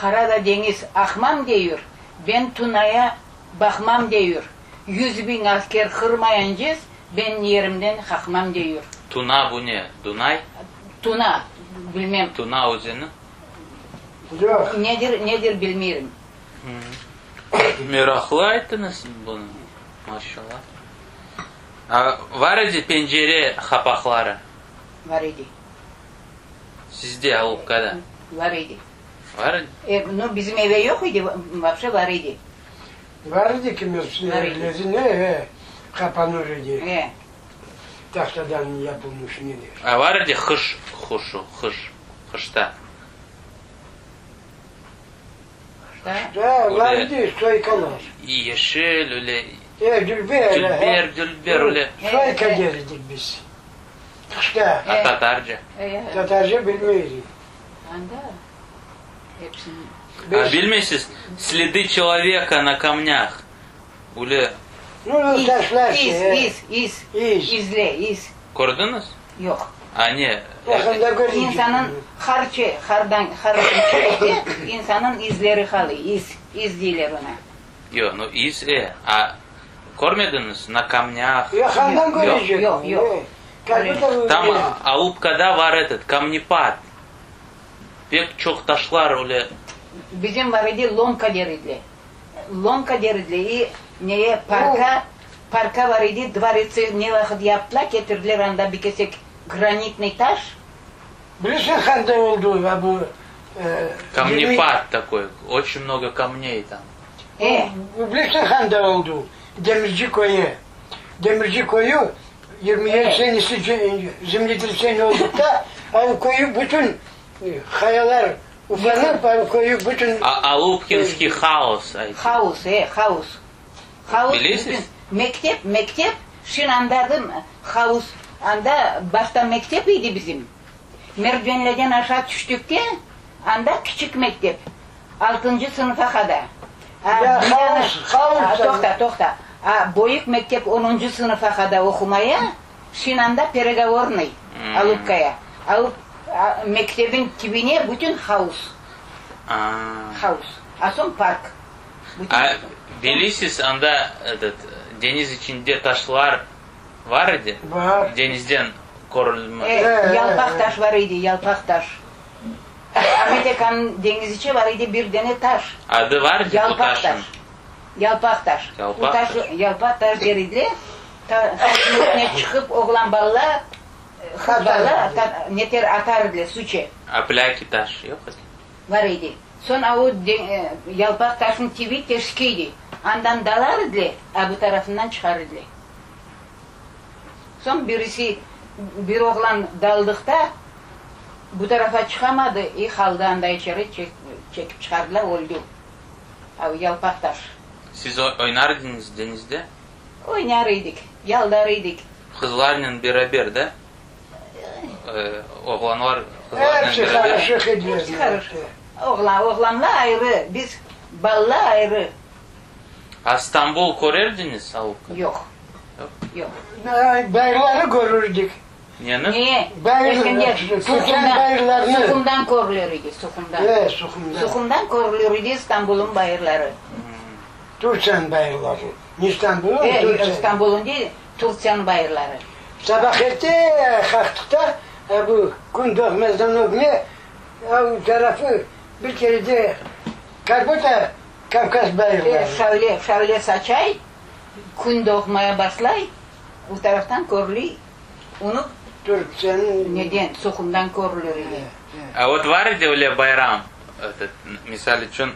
[SPEAKER 2] Qara da deñiz aqmam deyür, ben Tunaya baqmam deyür. 100.000 asker qırmayancez, ben yerimden qaqmam deyür.
[SPEAKER 1] Tuna bu ne? Dunay?
[SPEAKER 2] Tuna, bilmem.
[SPEAKER 1] Tuna özeni?
[SPEAKER 3] Yoq.
[SPEAKER 2] Nedir, nedir bilmeyrim.
[SPEAKER 1] Meraqlı ayttıñız bunı, maşallah. A, var edi pencere qapaqları?
[SPEAKER 2] Var edi.
[SPEAKER 1] Sizde, Alupkada?
[SPEAKER 2] Var edi.
[SPEAKER 1] Var edi?
[SPEAKER 2] E, nu, bizim eve yoq edi, vobşe var edi.
[SPEAKER 3] Var edi ki,
[SPEAKER 2] Var edi.
[SPEAKER 3] evleri ne, e, qapanır edi.
[SPEAKER 2] E.
[SPEAKER 3] Tahtadan yapılmış neler.
[SPEAKER 1] A var edi qış quşu, qış, qışta?
[SPEAKER 2] Qışta?
[SPEAKER 3] Da, var
[SPEAKER 1] Öyle
[SPEAKER 3] edi soykalar.
[SPEAKER 1] Yeşil, öyle.
[SPEAKER 3] E, dülber.
[SPEAKER 1] Dülber, dülber, öyle.
[SPEAKER 3] Şoyka der edik biz. Qışta.
[SPEAKER 1] A tatarca?
[SPEAKER 3] Tatarca bilmey edik.
[SPEAKER 2] Anda hepsini.
[SPEAKER 1] A bilmeysiz, Sledı çeloveka na kamnâh, öyle.
[SPEAKER 3] Nu, taşlar.
[SPEAKER 2] İz, iz, iz,
[SPEAKER 3] İz.
[SPEAKER 2] İzle, iz.
[SPEAKER 1] Kördiñiz?
[SPEAKER 2] Yoq.
[SPEAKER 1] A ne?
[SPEAKER 3] Yaqında kördik.
[SPEAKER 2] İnsanıñ harçı, hardan, hardan çıqtı, insanıñ izleri qalı, iz, iz deyler oña.
[SPEAKER 1] Yoq, nu, iz, e, a körmediñiz, na kamnâh?
[SPEAKER 3] Yaqından körecek.
[SPEAKER 2] Yoq, yoq.
[SPEAKER 1] Tam Alupkada var etot, kamnepad. Pek çoq taşlar öyle.
[SPEAKER 2] Bizim var edi, lomka der ediler. Lomka der ediler i neye, parka, parka var edi, dvoretsi ne vaqıt yaptılar, ketirdiler anda bir kesek granitnıy taş.
[SPEAKER 3] Bilirsiñ qanday oldu bu?
[SPEAKER 1] Kamnepad takoy, oçün mnogo kamney tam.
[SPEAKER 2] E.
[SPEAKER 3] Bilirsiñ qanday oldu Demirci köyü? Demirci köyü 27 senesi zemletreseniye olduqta, o köyü bütün qayalar ufanıp, o köyü bütün.
[SPEAKER 1] Alupkinskiy haos aytayım.
[SPEAKER 2] Haos, e, haos. Haos
[SPEAKER 1] Bilesiz?
[SPEAKER 2] bütün. Mektep, mektep, şin andadım haos, anda başta mektep idi bizim. Merdivenlerden aşağı tüştük de, anda kiçik mektep, altıncı sınıfa qadar. A,
[SPEAKER 3] Ya,
[SPEAKER 2] bir yana,
[SPEAKER 3] haos, haos.
[SPEAKER 2] toqta, toqta. A, böyük mektep onuncı sınıfa qadar oqumaya, şin anda peregovornıy, Alupkaya. Alup, mektebin tibine bütün haus. Haus. A soñ park. Bütün.
[SPEAKER 1] A, bilesiz, anda, etot, deñiz içinde taşlar bar edi?
[SPEAKER 3] Bar.
[SPEAKER 1] Deñizden körülme.
[SPEAKER 2] E, yalpaq taş bar edi, yalpaq taş. Amet akanıñ deñiz içi bar edi bir dene taş.
[SPEAKER 1] Adı bar edi bu
[SPEAKER 2] Yalpaq
[SPEAKER 1] taşnıñ?
[SPEAKER 2] taş. Yalpaq taş.
[SPEAKER 1] Yalpaq
[SPEAKER 2] Bu taş,
[SPEAKER 1] taş.
[SPEAKER 2] yalpaq taş der ediler. Ta, taşnıñ üstüne çıqıp oğlan balalar, qız balalar neter atar ediler, suçe.
[SPEAKER 1] A plâki taş yoq edi?
[SPEAKER 2] Bar edi. Soñ a o yalpaq taşnıñ tibi teşki edi. Andan dalar ediler, a bu tarafından çıqar ediler. Soñ birisi, bir oğlan daldıqta, bu tarafa çıqamadı, i qaldı anda içeri, çekip çıqardılar, öldü. A o yalpaq taş.
[SPEAKER 1] Siz oynar ediñiz deñizde?
[SPEAKER 2] Oynar edik, yaldar edik.
[SPEAKER 1] Qızlarnen beraber, da? Oğlanlar qızlarnen
[SPEAKER 3] Hepsi
[SPEAKER 1] beraber.
[SPEAKER 3] qarışıq ediler.
[SPEAKER 2] Hepsi qarışıq. Oğlan, oğlanlar ayrı, biz balalar ayrı.
[SPEAKER 1] A Stambul körerdiñiz, Alupka?
[SPEAKER 2] Yoq.
[SPEAKER 1] Yoq?
[SPEAKER 2] Yoq.
[SPEAKER 3] Bayırları körürdik.
[SPEAKER 1] Neni?
[SPEAKER 2] Ne?
[SPEAKER 3] Bayır,
[SPEAKER 2] Eskender,
[SPEAKER 3] Türkiye'nin
[SPEAKER 2] Suhumdan,
[SPEAKER 3] bayırlarını.
[SPEAKER 2] Suhumdan körülir edi, Suhumdan.
[SPEAKER 3] E, Suhumdan.
[SPEAKER 2] Suhumdan körülir edi İstanbul'un bayırları.
[SPEAKER 3] Türkiye'nin bayırları. Ne İstanbul'un,
[SPEAKER 2] E,
[SPEAKER 3] Türkiye'nin.
[SPEAKER 2] İstanbul'un değil, Türkiye'nin bayırları.
[SPEAKER 3] Sabah erte qalqtıq da, bu kün doğmazdan ögüne, o tarafı bir kere de kak budto Kavkaz bayırları.
[SPEAKER 2] E, şavle, şavle saçay, kün doğmaya başlay, o taraftan körüli, onı
[SPEAKER 3] Türkiye'nin
[SPEAKER 2] neden, Suhumdan körülir edi.
[SPEAKER 1] A vot var edi öyle bayram, etot, misal içün,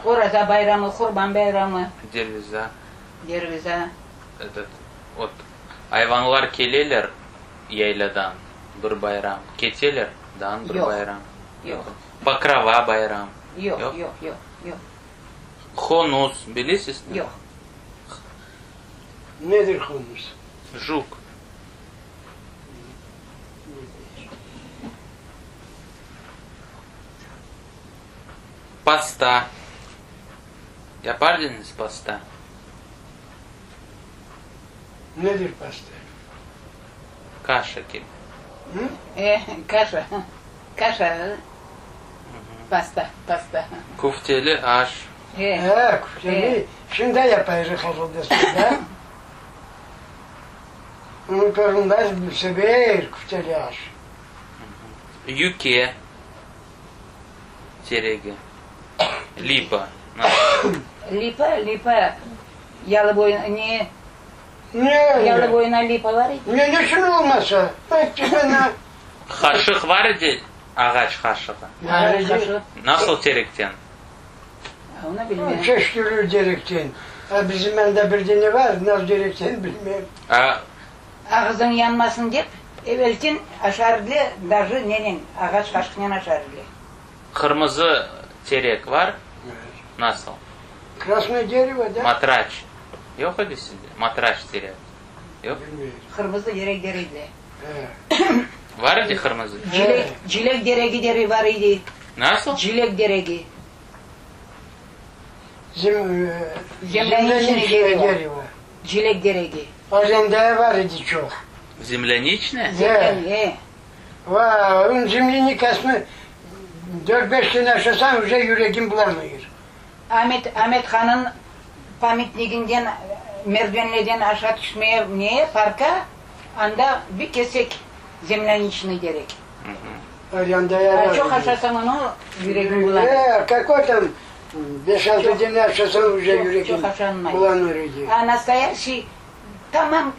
[SPEAKER 2] Oraza bayramı, Qurban bayramı.
[SPEAKER 1] Derviza.
[SPEAKER 2] Derviza.
[SPEAKER 1] Etot, vot, ayvanlar keleler yayladan, bir bayram, keteler, dan bir
[SPEAKER 2] Yoq.
[SPEAKER 1] bayram.
[SPEAKER 2] Yoq.
[SPEAKER 1] Pokrova bayram.
[SPEAKER 2] Yoq, yoq, yoq, yoq.
[SPEAKER 1] Honus, bilesiz?
[SPEAKER 2] Yoq.
[SPEAKER 3] Nedir honus?
[SPEAKER 1] Juk. Pasta. Yapar ediñiz pasta?
[SPEAKER 3] Nedir pasta?
[SPEAKER 1] Kaşa kibi.
[SPEAKER 2] E, kaşa. Kaşa. Pasta, pasta.
[SPEAKER 1] Küfteli aş.
[SPEAKER 2] E.
[SPEAKER 3] E, küfteli. Şimdi yapayıq herhalde da. Onıñ torunlar sever küfteli aş.
[SPEAKER 1] Yüke teregi. Lipa.
[SPEAKER 2] Lipa, lipa. Yalı boyu, ne?
[SPEAKER 3] Ne?
[SPEAKER 2] Yalı boyuna lipa var edi.
[SPEAKER 3] Ne niçin olmasa? Bana.
[SPEAKER 1] Qaşıq var edi, ağaç qaşığı.
[SPEAKER 3] Var edi.
[SPEAKER 2] Qaşıq.
[SPEAKER 1] Nasıl terekten?
[SPEAKER 2] Onı bilmem.
[SPEAKER 3] Çeşitli terekten. A bizim anda bir dene var, nasıl terekten bilmem.
[SPEAKER 1] A
[SPEAKER 2] Ağızıñ yanmasın dep, evelkin aşar ediler, daje nenen, ağaç qaşıqnen aşar ediler.
[SPEAKER 1] Qırmızı terek var? Nasıl?
[SPEAKER 3] Krasnoye derevo, da?
[SPEAKER 1] Matraç. Yoq edi sizde? Matraç terek. Yoq?
[SPEAKER 2] Qırmızı terek der ediler.
[SPEAKER 1] Var edi qırmızı?
[SPEAKER 2] Cilek, cilek deregi deri var edi.
[SPEAKER 1] Nasıl?
[SPEAKER 2] Cilek deregi.
[SPEAKER 3] Zemlâniçnoye derevo.
[SPEAKER 2] Cilek deregi.
[SPEAKER 3] Arendaya var edi çoq.
[SPEAKER 1] Zemlâniçnoye?
[SPEAKER 2] Zemlân, e.
[SPEAKER 3] Va, onıñ zemlânikasını dört-beş sene aşasañ, uje yüregiñ bulanır.
[SPEAKER 2] Amet, Amet hanıñ pamitniginden merdivenlerden aşağı tüşmeye neye, parka, anda bir kesek zemlâniçnıy derek.
[SPEAKER 3] Arendaya
[SPEAKER 2] Çoq aşasañ onı, yüregiñ bulanır.
[SPEAKER 3] E, kakoy tam, beş-altı dene aşasañ, uje yüregiñ
[SPEAKER 2] Çoq aşanmay.
[SPEAKER 3] bulanır edi.
[SPEAKER 2] A nastoyaşiy, tamam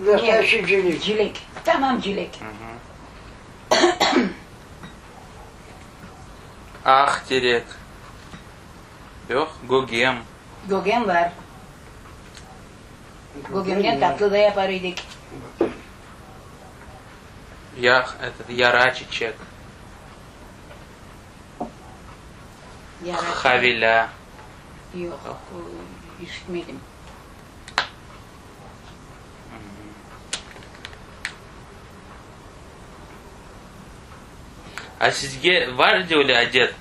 [SPEAKER 3] Nastoyaşiy cilek.
[SPEAKER 2] Cilek, tamam cilek.
[SPEAKER 1] Aq terek. Yoq, gögem.
[SPEAKER 2] Gögem bar. Gögemden tatlı da yapar edik.
[SPEAKER 1] Yaq, etot, yara çiçek. Havilâ.
[SPEAKER 2] Yoq, işitmedim.
[SPEAKER 1] A sizge var edi öyle adet,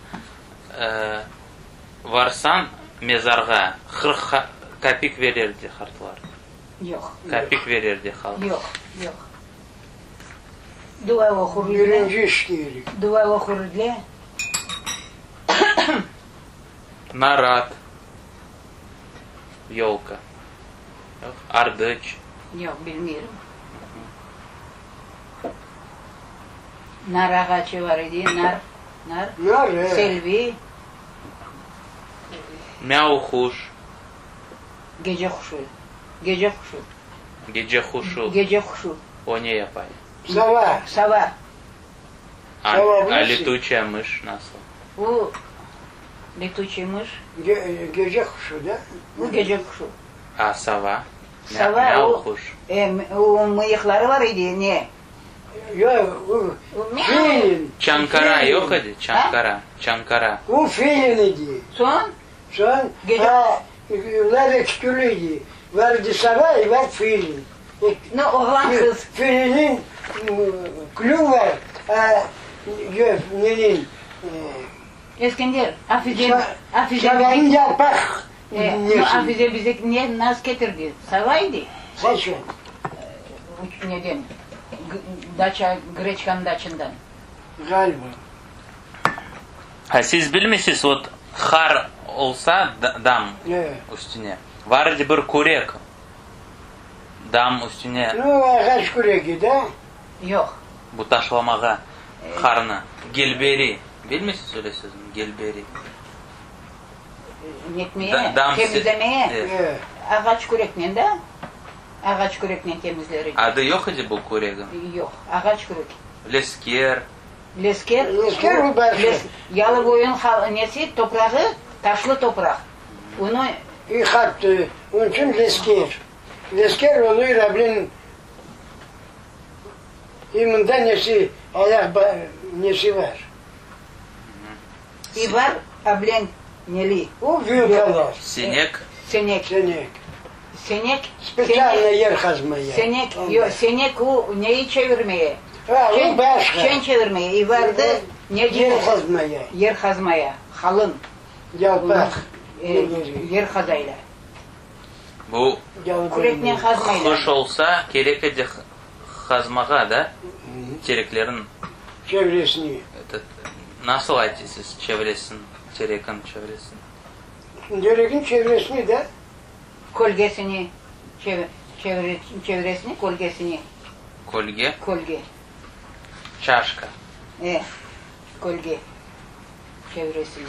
[SPEAKER 1] varsañ mezarğa, 40 kapik vererdi qartlar?
[SPEAKER 2] Yoq.
[SPEAKER 1] Kapik vererdi halq.
[SPEAKER 2] Yoq, yoq. Dua oqur ediler.
[SPEAKER 3] Birinci iş kerek.
[SPEAKER 2] Dua oqur ediler.
[SPEAKER 1] Narat, yolka, yoq, ardıç.
[SPEAKER 2] Yoq, bilmeyim. Nar ağaçı var edi, nar, nar,
[SPEAKER 3] Nar, e.
[SPEAKER 2] selvi.
[SPEAKER 1] Mâuhuş.
[SPEAKER 2] Gece quşu, gece quşu.
[SPEAKER 1] Gece quşu.
[SPEAKER 2] Gece quşu.
[SPEAKER 1] O ne yapay?
[SPEAKER 3] Sava.
[SPEAKER 2] Sava.
[SPEAKER 1] A, a letüçaya mış nasıl?
[SPEAKER 2] O, letüçaya mış.
[SPEAKER 3] Gece quşu, da?
[SPEAKER 2] O gece quşu.
[SPEAKER 1] A sava?
[SPEAKER 2] Sava, o, o mıyıqları var edi, ne?
[SPEAKER 3] Yoq, o filin.
[SPEAKER 1] Çankara yoq edi, çankara, çankara.
[SPEAKER 3] O filin edi.
[SPEAKER 2] Soñ?
[SPEAKER 3] Soñ, a, olar eki türlü edi. Var edi sava, var filin.
[SPEAKER 2] No, oğlan, qız.
[SPEAKER 3] Filiniñ klüv var, a, yoq, neniñ.
[SPEAKER 2] Eskender, Afize, Afize.
[SPEAKER 3] Savanıñ yarpaq
[SPEAKER 2] No, Afize bize ne, nas ketirdi? Sava edi?
[SPEAKER 3] Qaçan?
[SPEAKER 2] Neden? Daça, Greçkanıñ daçından.
[SPEAKER 3] Ğaliba.
[SPEAKER 1] Ha, siz bilmeysiz, vot, qar olsa dam üstüne, var edi bir kürek dam üstüne.
[SPEAKER 3] No, ağaç küregi, da?
[SPEAKER 2] Yoq.
[SPEAKER 1] Bu taşlamağa qarnı. Gelberi. Bilmeysiz öyle sözni? Gelberi.
[SPEAKER 2] Netmeye, temizlemeye. Ağaç küreknen da? Ağaç küreknen temizler edi.
[SPEAKER 1] Adı yoq edi bu küregin?
[SPEAKER 2] Yoq, ağaç kürek.
[SPEAKER 1] Lesker.
[SPEAKER 2] Lesker,
[SPEAKER 3] Lesker bu başqa.
[SPEAKER 2] Yalıboyuñ nesi, toprağı, taşlı topraq. Onı.
[SPEAKER 3] İ qattı, onıñ içün lesker. Lesker onı Rabbim i mında nesi, ayaq nesi var.
[SPEAKER 2] İ bar, ablen neli.
[SPEAKER 3] O vilkalar.
[SPEAKER 1] Senek.
[SPEAKER 2] Senek.
[SPEAKER 3] Senek.
[SPEAKER 2] Senek.
[SPEAKER 3] Spetsialno yer qazmaya.
[SPEAKER 2] Senek, yoq, senek o neyi çevirmeye.
[SPEAKER 3] Ha, o başqa.
[SPEAKER 2] Çen çevirmeye. İ vardı, neci.
[SPEAKER 3] Yer qazmaya.
[SPEAKER 2] Yer qazmaya, qalın.
[SPEAKER 3] Yalpaq.
[SPEAKER 2] Yer qazaylar.
[SPEAKER 1] Bu
[SPEAKER 2] Küreknen qazmaylar.
[SPEAKER 1] qış olsa, kerek edi qazmağa da, tereklerin.
[SPEAKER 3] Çevresini.
[SPEAKER 1] Nasıl aytaysız, çevresin, terekin çevresin?
[SPEAKER 3] Terekin çevresini de.
[SPEAKER 2] Kölgesini, çevresini, kölgesini.
[SPEAKER 1] Kölge?
[SPEAKER 2] Kölge.
[SPEAKER 1] Çaşka.
[SPEAKER 2] E, kölge. Çevresini.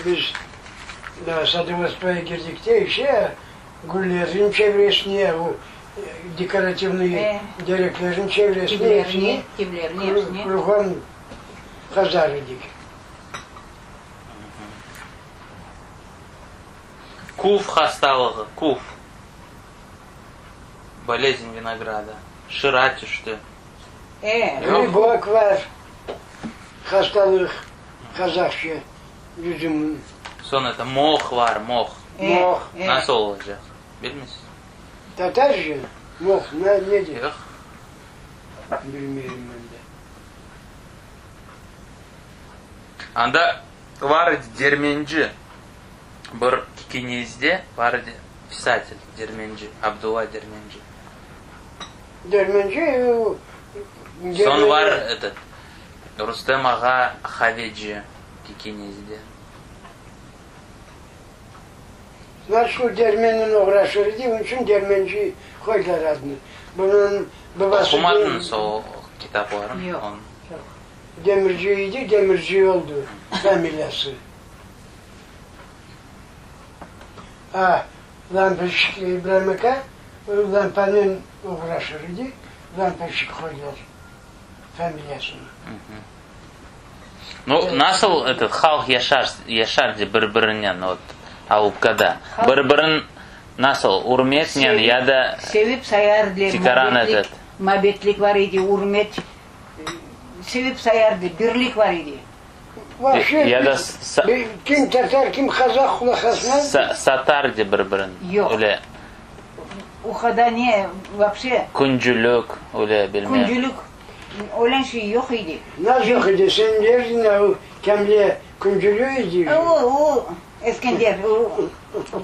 [SPEAKER 3] Biz daa sadovotstvaya girdikte işe güllerin çevresine, o dekorativnıy dereklerin çevresine hepsini kruğom qazar edik.
[SPEAKER 1] Kuf hastalığı, kuf, bolezn vinograda, şıra tüşti.
[SPEAKER 3] Gribok var, hastalıq, qazahça, yüzümniñ.
[SPEAKER 1] Soñ eto, moh var, moh.
[SPEAKER 3] Moh.
[SPEAKER 1] Nasıl olacaq, bilmeysiz?
[SPEAKER 3] Tatarca moh ne, nedir?
[SPEAKER 1] Yoq.
[SPEAKER 3] Bilmeyim men de.
[SPEAKER 1] Anda var edi Dermenci, bir Kikinezde var edi pisatel Dermenci, Abdulla Dermenci.
[SPEAKER 3] Dermenci o
[SPEAKER 1] Soñ var etot, Rustem ağa Haveci Kikinezde.
[SPEAKER 3] Nasıl dermennen oğraşır idi, onıñ içün Dermenci qoydılar adını. Bunıñ babası
[SPEAKER 1] Oqumadıñız o kitaplarını?
[SPEAKER 2] Yoq, yoq.
[SPEAKER 3] Demirci idi, demirci oldı familiyası. A, lampeşik İbrahim aka lampanen oğraşır idi, lampeşik qoydılar familiyasını.
[SPEAKER 1] Nu, nasıl etot halq yaşar, yaşar bir-birinen, vot, Alupkada? Bir-birin nasıl ürmetnen ya da
[SPEAKER 2] Sevip sayardılar,
[SPEAKER 1] tikaran
[SPEAKER 2] mabetlik,
[SPEAKER 1] etet?
[SPEAKER 2] mabetlik bar edi, ürmet, sevip sayardı, birlik bar edi.
[SPEAKER 3] Vahşi,
[SPEAKER 1] Ya da
[SPEAKER 3] kim tatar, kim qazaq qulaq asmaz.
[SPEAKER 1] Satardı bir-birin,
[SPEAKER 2] Yoq.
[SPEAKER 1] öyle.
[SPEAKER 2] O qadar ne, vapşe.
[SPEAKER 1] Küncülük, öyle bilmem.
[SPEAKER 2] Küncülük, öyle şey yoq edi.
[SPEAKER 3] Nasıl yoq edi? Sen derdiñ o Kemle küncülü edi.
[SPEAKER 2] O, o, Eskender, o,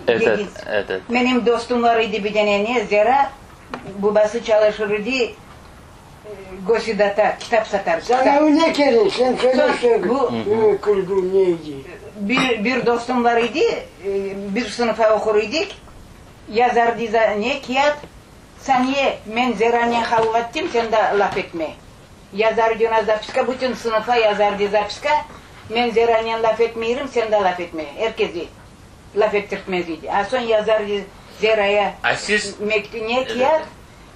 [SPEAKER 1] Etet, etet.
[SPEAKER 2] Menim dostum bar edi bir dene, ne, Zera, babası çalışır edi Gosidata, kitap satar.
[SPEAKER 3] Saña o ne kerek? Sen söyle şu külgü ne edi?
[SPEAKER 2] Bir, bir dostum bar edi, bir sınıfa oqur edik, yazar ne, kâğıt, Saniye, men Zeranen qavğa ettim, sen de laf etme. Yazar diyor zapiska, bütün sınıfa yazar diyor zapiska, men Zeranen laf etmeyrim, sen de laf etme. Er kezi laf ettirtmez idi. A soñ yazar diyor Zeraya
[SPEAKER 1] A siz
[SPEAKER 2] ne kâğıt,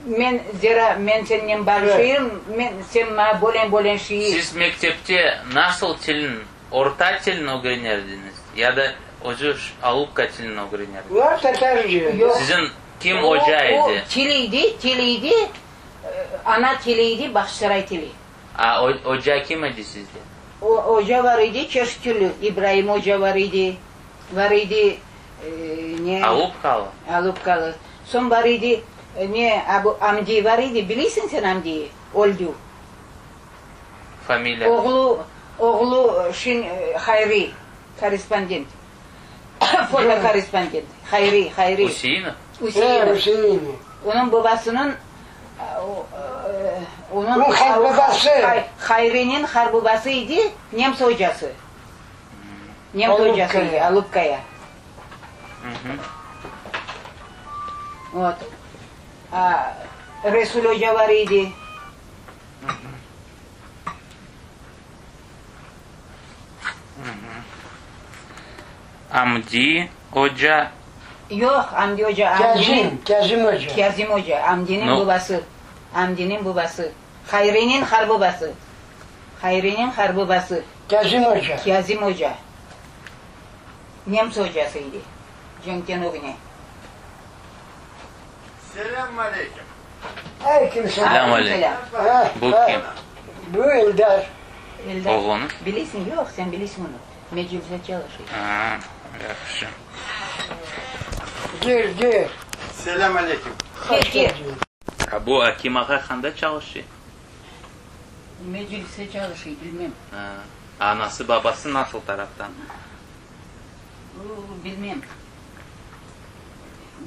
[SPEAKER 2] men Zera, men sennen barışıyım, men, sen maña bölen-bölen şiir.
[SPEAKER 1] Siz mektepte nasıl tilin, orta tilin ögrenerdiñiz ya da özü Alupka tilini ögrenerdiñiz?
[SPEAKER 3] Olar tatarca.
[SPEAKER 2] Yoq.
[SPEAKER 1] Siziñ kim oca
[SPEAKER 2] O, o
[SPEAKER 1] edi?
[SPEAKER 2] til idi, til idi, ana tili idi, Bağçasaray tili.
[SPEAKER 1] A, oca kim edi sizde?
[SPEAKER 2] O, oca bar idi, çeşit türlü, İbraim oca bar idi, bar idi, ne.
[SPEAKER 1] Alupkalı?
[SPEAKER 2] Alupkalı. Soñ bar idi, ne, a bu Amdi bar idi, bileysiñ sen Amdiyi? Öldü.
[SPEAKER 1] Familiya?
[SPEAKER 2] Oğlu, oğlu şin Hayri, korrespondent. Fotokorrespondent. Hayri, Hayri.
[SPEAKER 1] Üseinov?
[SPEAKER 2] Üseinov.
[SPEAKER 3] He, Üseinov.
[SPEAKER 2] Onıñ babasınıñ, onıñ
[SPEAKER 3] Onıñ harbabası.
[SPEAKER 2] Hayriniñ harbabası idi, nems ocası. Nems ocası idi, Alupkaya. Vot. A, Resul oca bar idi.
[SPEAKER 1] Amdi oca.
[SPEAKER 2] Yoq, Amdi oca, Amdiniñ.
[SPEAKER 3] Kâzim, Kâzim oca.
[SPEAKER 2] Kâzim oca, Amdiniñ babası. Amdiniñ babası. Hayriniñ harbabası. Hayriniñ harbabası.
[SPEAKER 3] Kâzim oca.
[SPEAKER 2] Kâzim oca. Nems ocası idi. Cenkten ögüne.
[SPEAKER 4] Selâm aleyküm.
[SPEAKER 3] Aleyküm selâm.
[SPEAKER 1] Selâm aleyküm. Bu kim?
[SPEAKER 3] Bu Eldar.
[SPEAKER 2] Eldar.
[SPEAKER 1] Oğluñız?
[SPEAKER 2] Bilesiñ, yoq, sen bilesiñ onı. Meclisde çalışa.
[SPEAKER 1] A, yahşı.
[SPEAKER 3] Gir, gir.
[SPEAKER 4] Selâm aleyküm.
[SPEAKER 2] Gir, gir.
[SPEAKER 1] A bu Akim ağa qanda çalışa?
[SPEAKER 2] Meclisde çalışa, bilmem.
[SPEAKER 1] A, anası, babası nasıl taraftan?
[SPEAKER 2] Bilmem.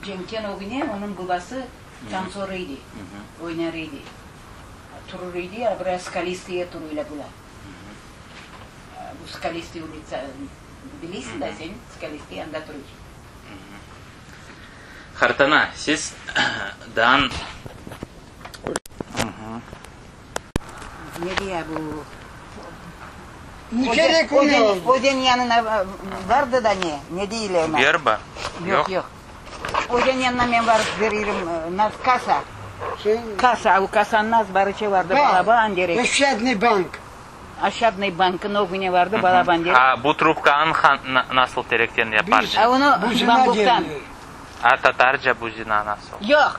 [SPEAKER 2] Cenkten ögüne onıñ babası tantsor edi, oynar edi. Turur edi, a biraz Skalistoye turuyla bular. Bu Skalistoye ulitsa, bileysiñ da sen, Skalistoye anda turuy.
[SPEAKER 1] Qartana, siz daan.
[SPEAKER 2] Ne dey bu?
[SPEAKER 3] Ne kerek oña?
[SPEAKER 2] Özen yanına vardı da ne? Ne deyler ona?
[SPEAKER 1] Verba?
[SPEAKER 2] Yoq, yoq. Özen yanına men barıp beririm, naz kassa. Kassa, o kassanıñ azbarıçe vardı balaban derek.
[SPEAKER 3] Oşçadnıy bank.
[SPEAKER 2] Oşçadnıy bankınıñ ögüne vardı balaban derek.
[SPEAKER 1] A bu trubkanı nasıl terekten yaparsıñ?
[SPEAKER 2] A onı bambuktan.
[SPEAKER 1] A tatarca buzina nasıl?
[SPEAKER 2] Yoq.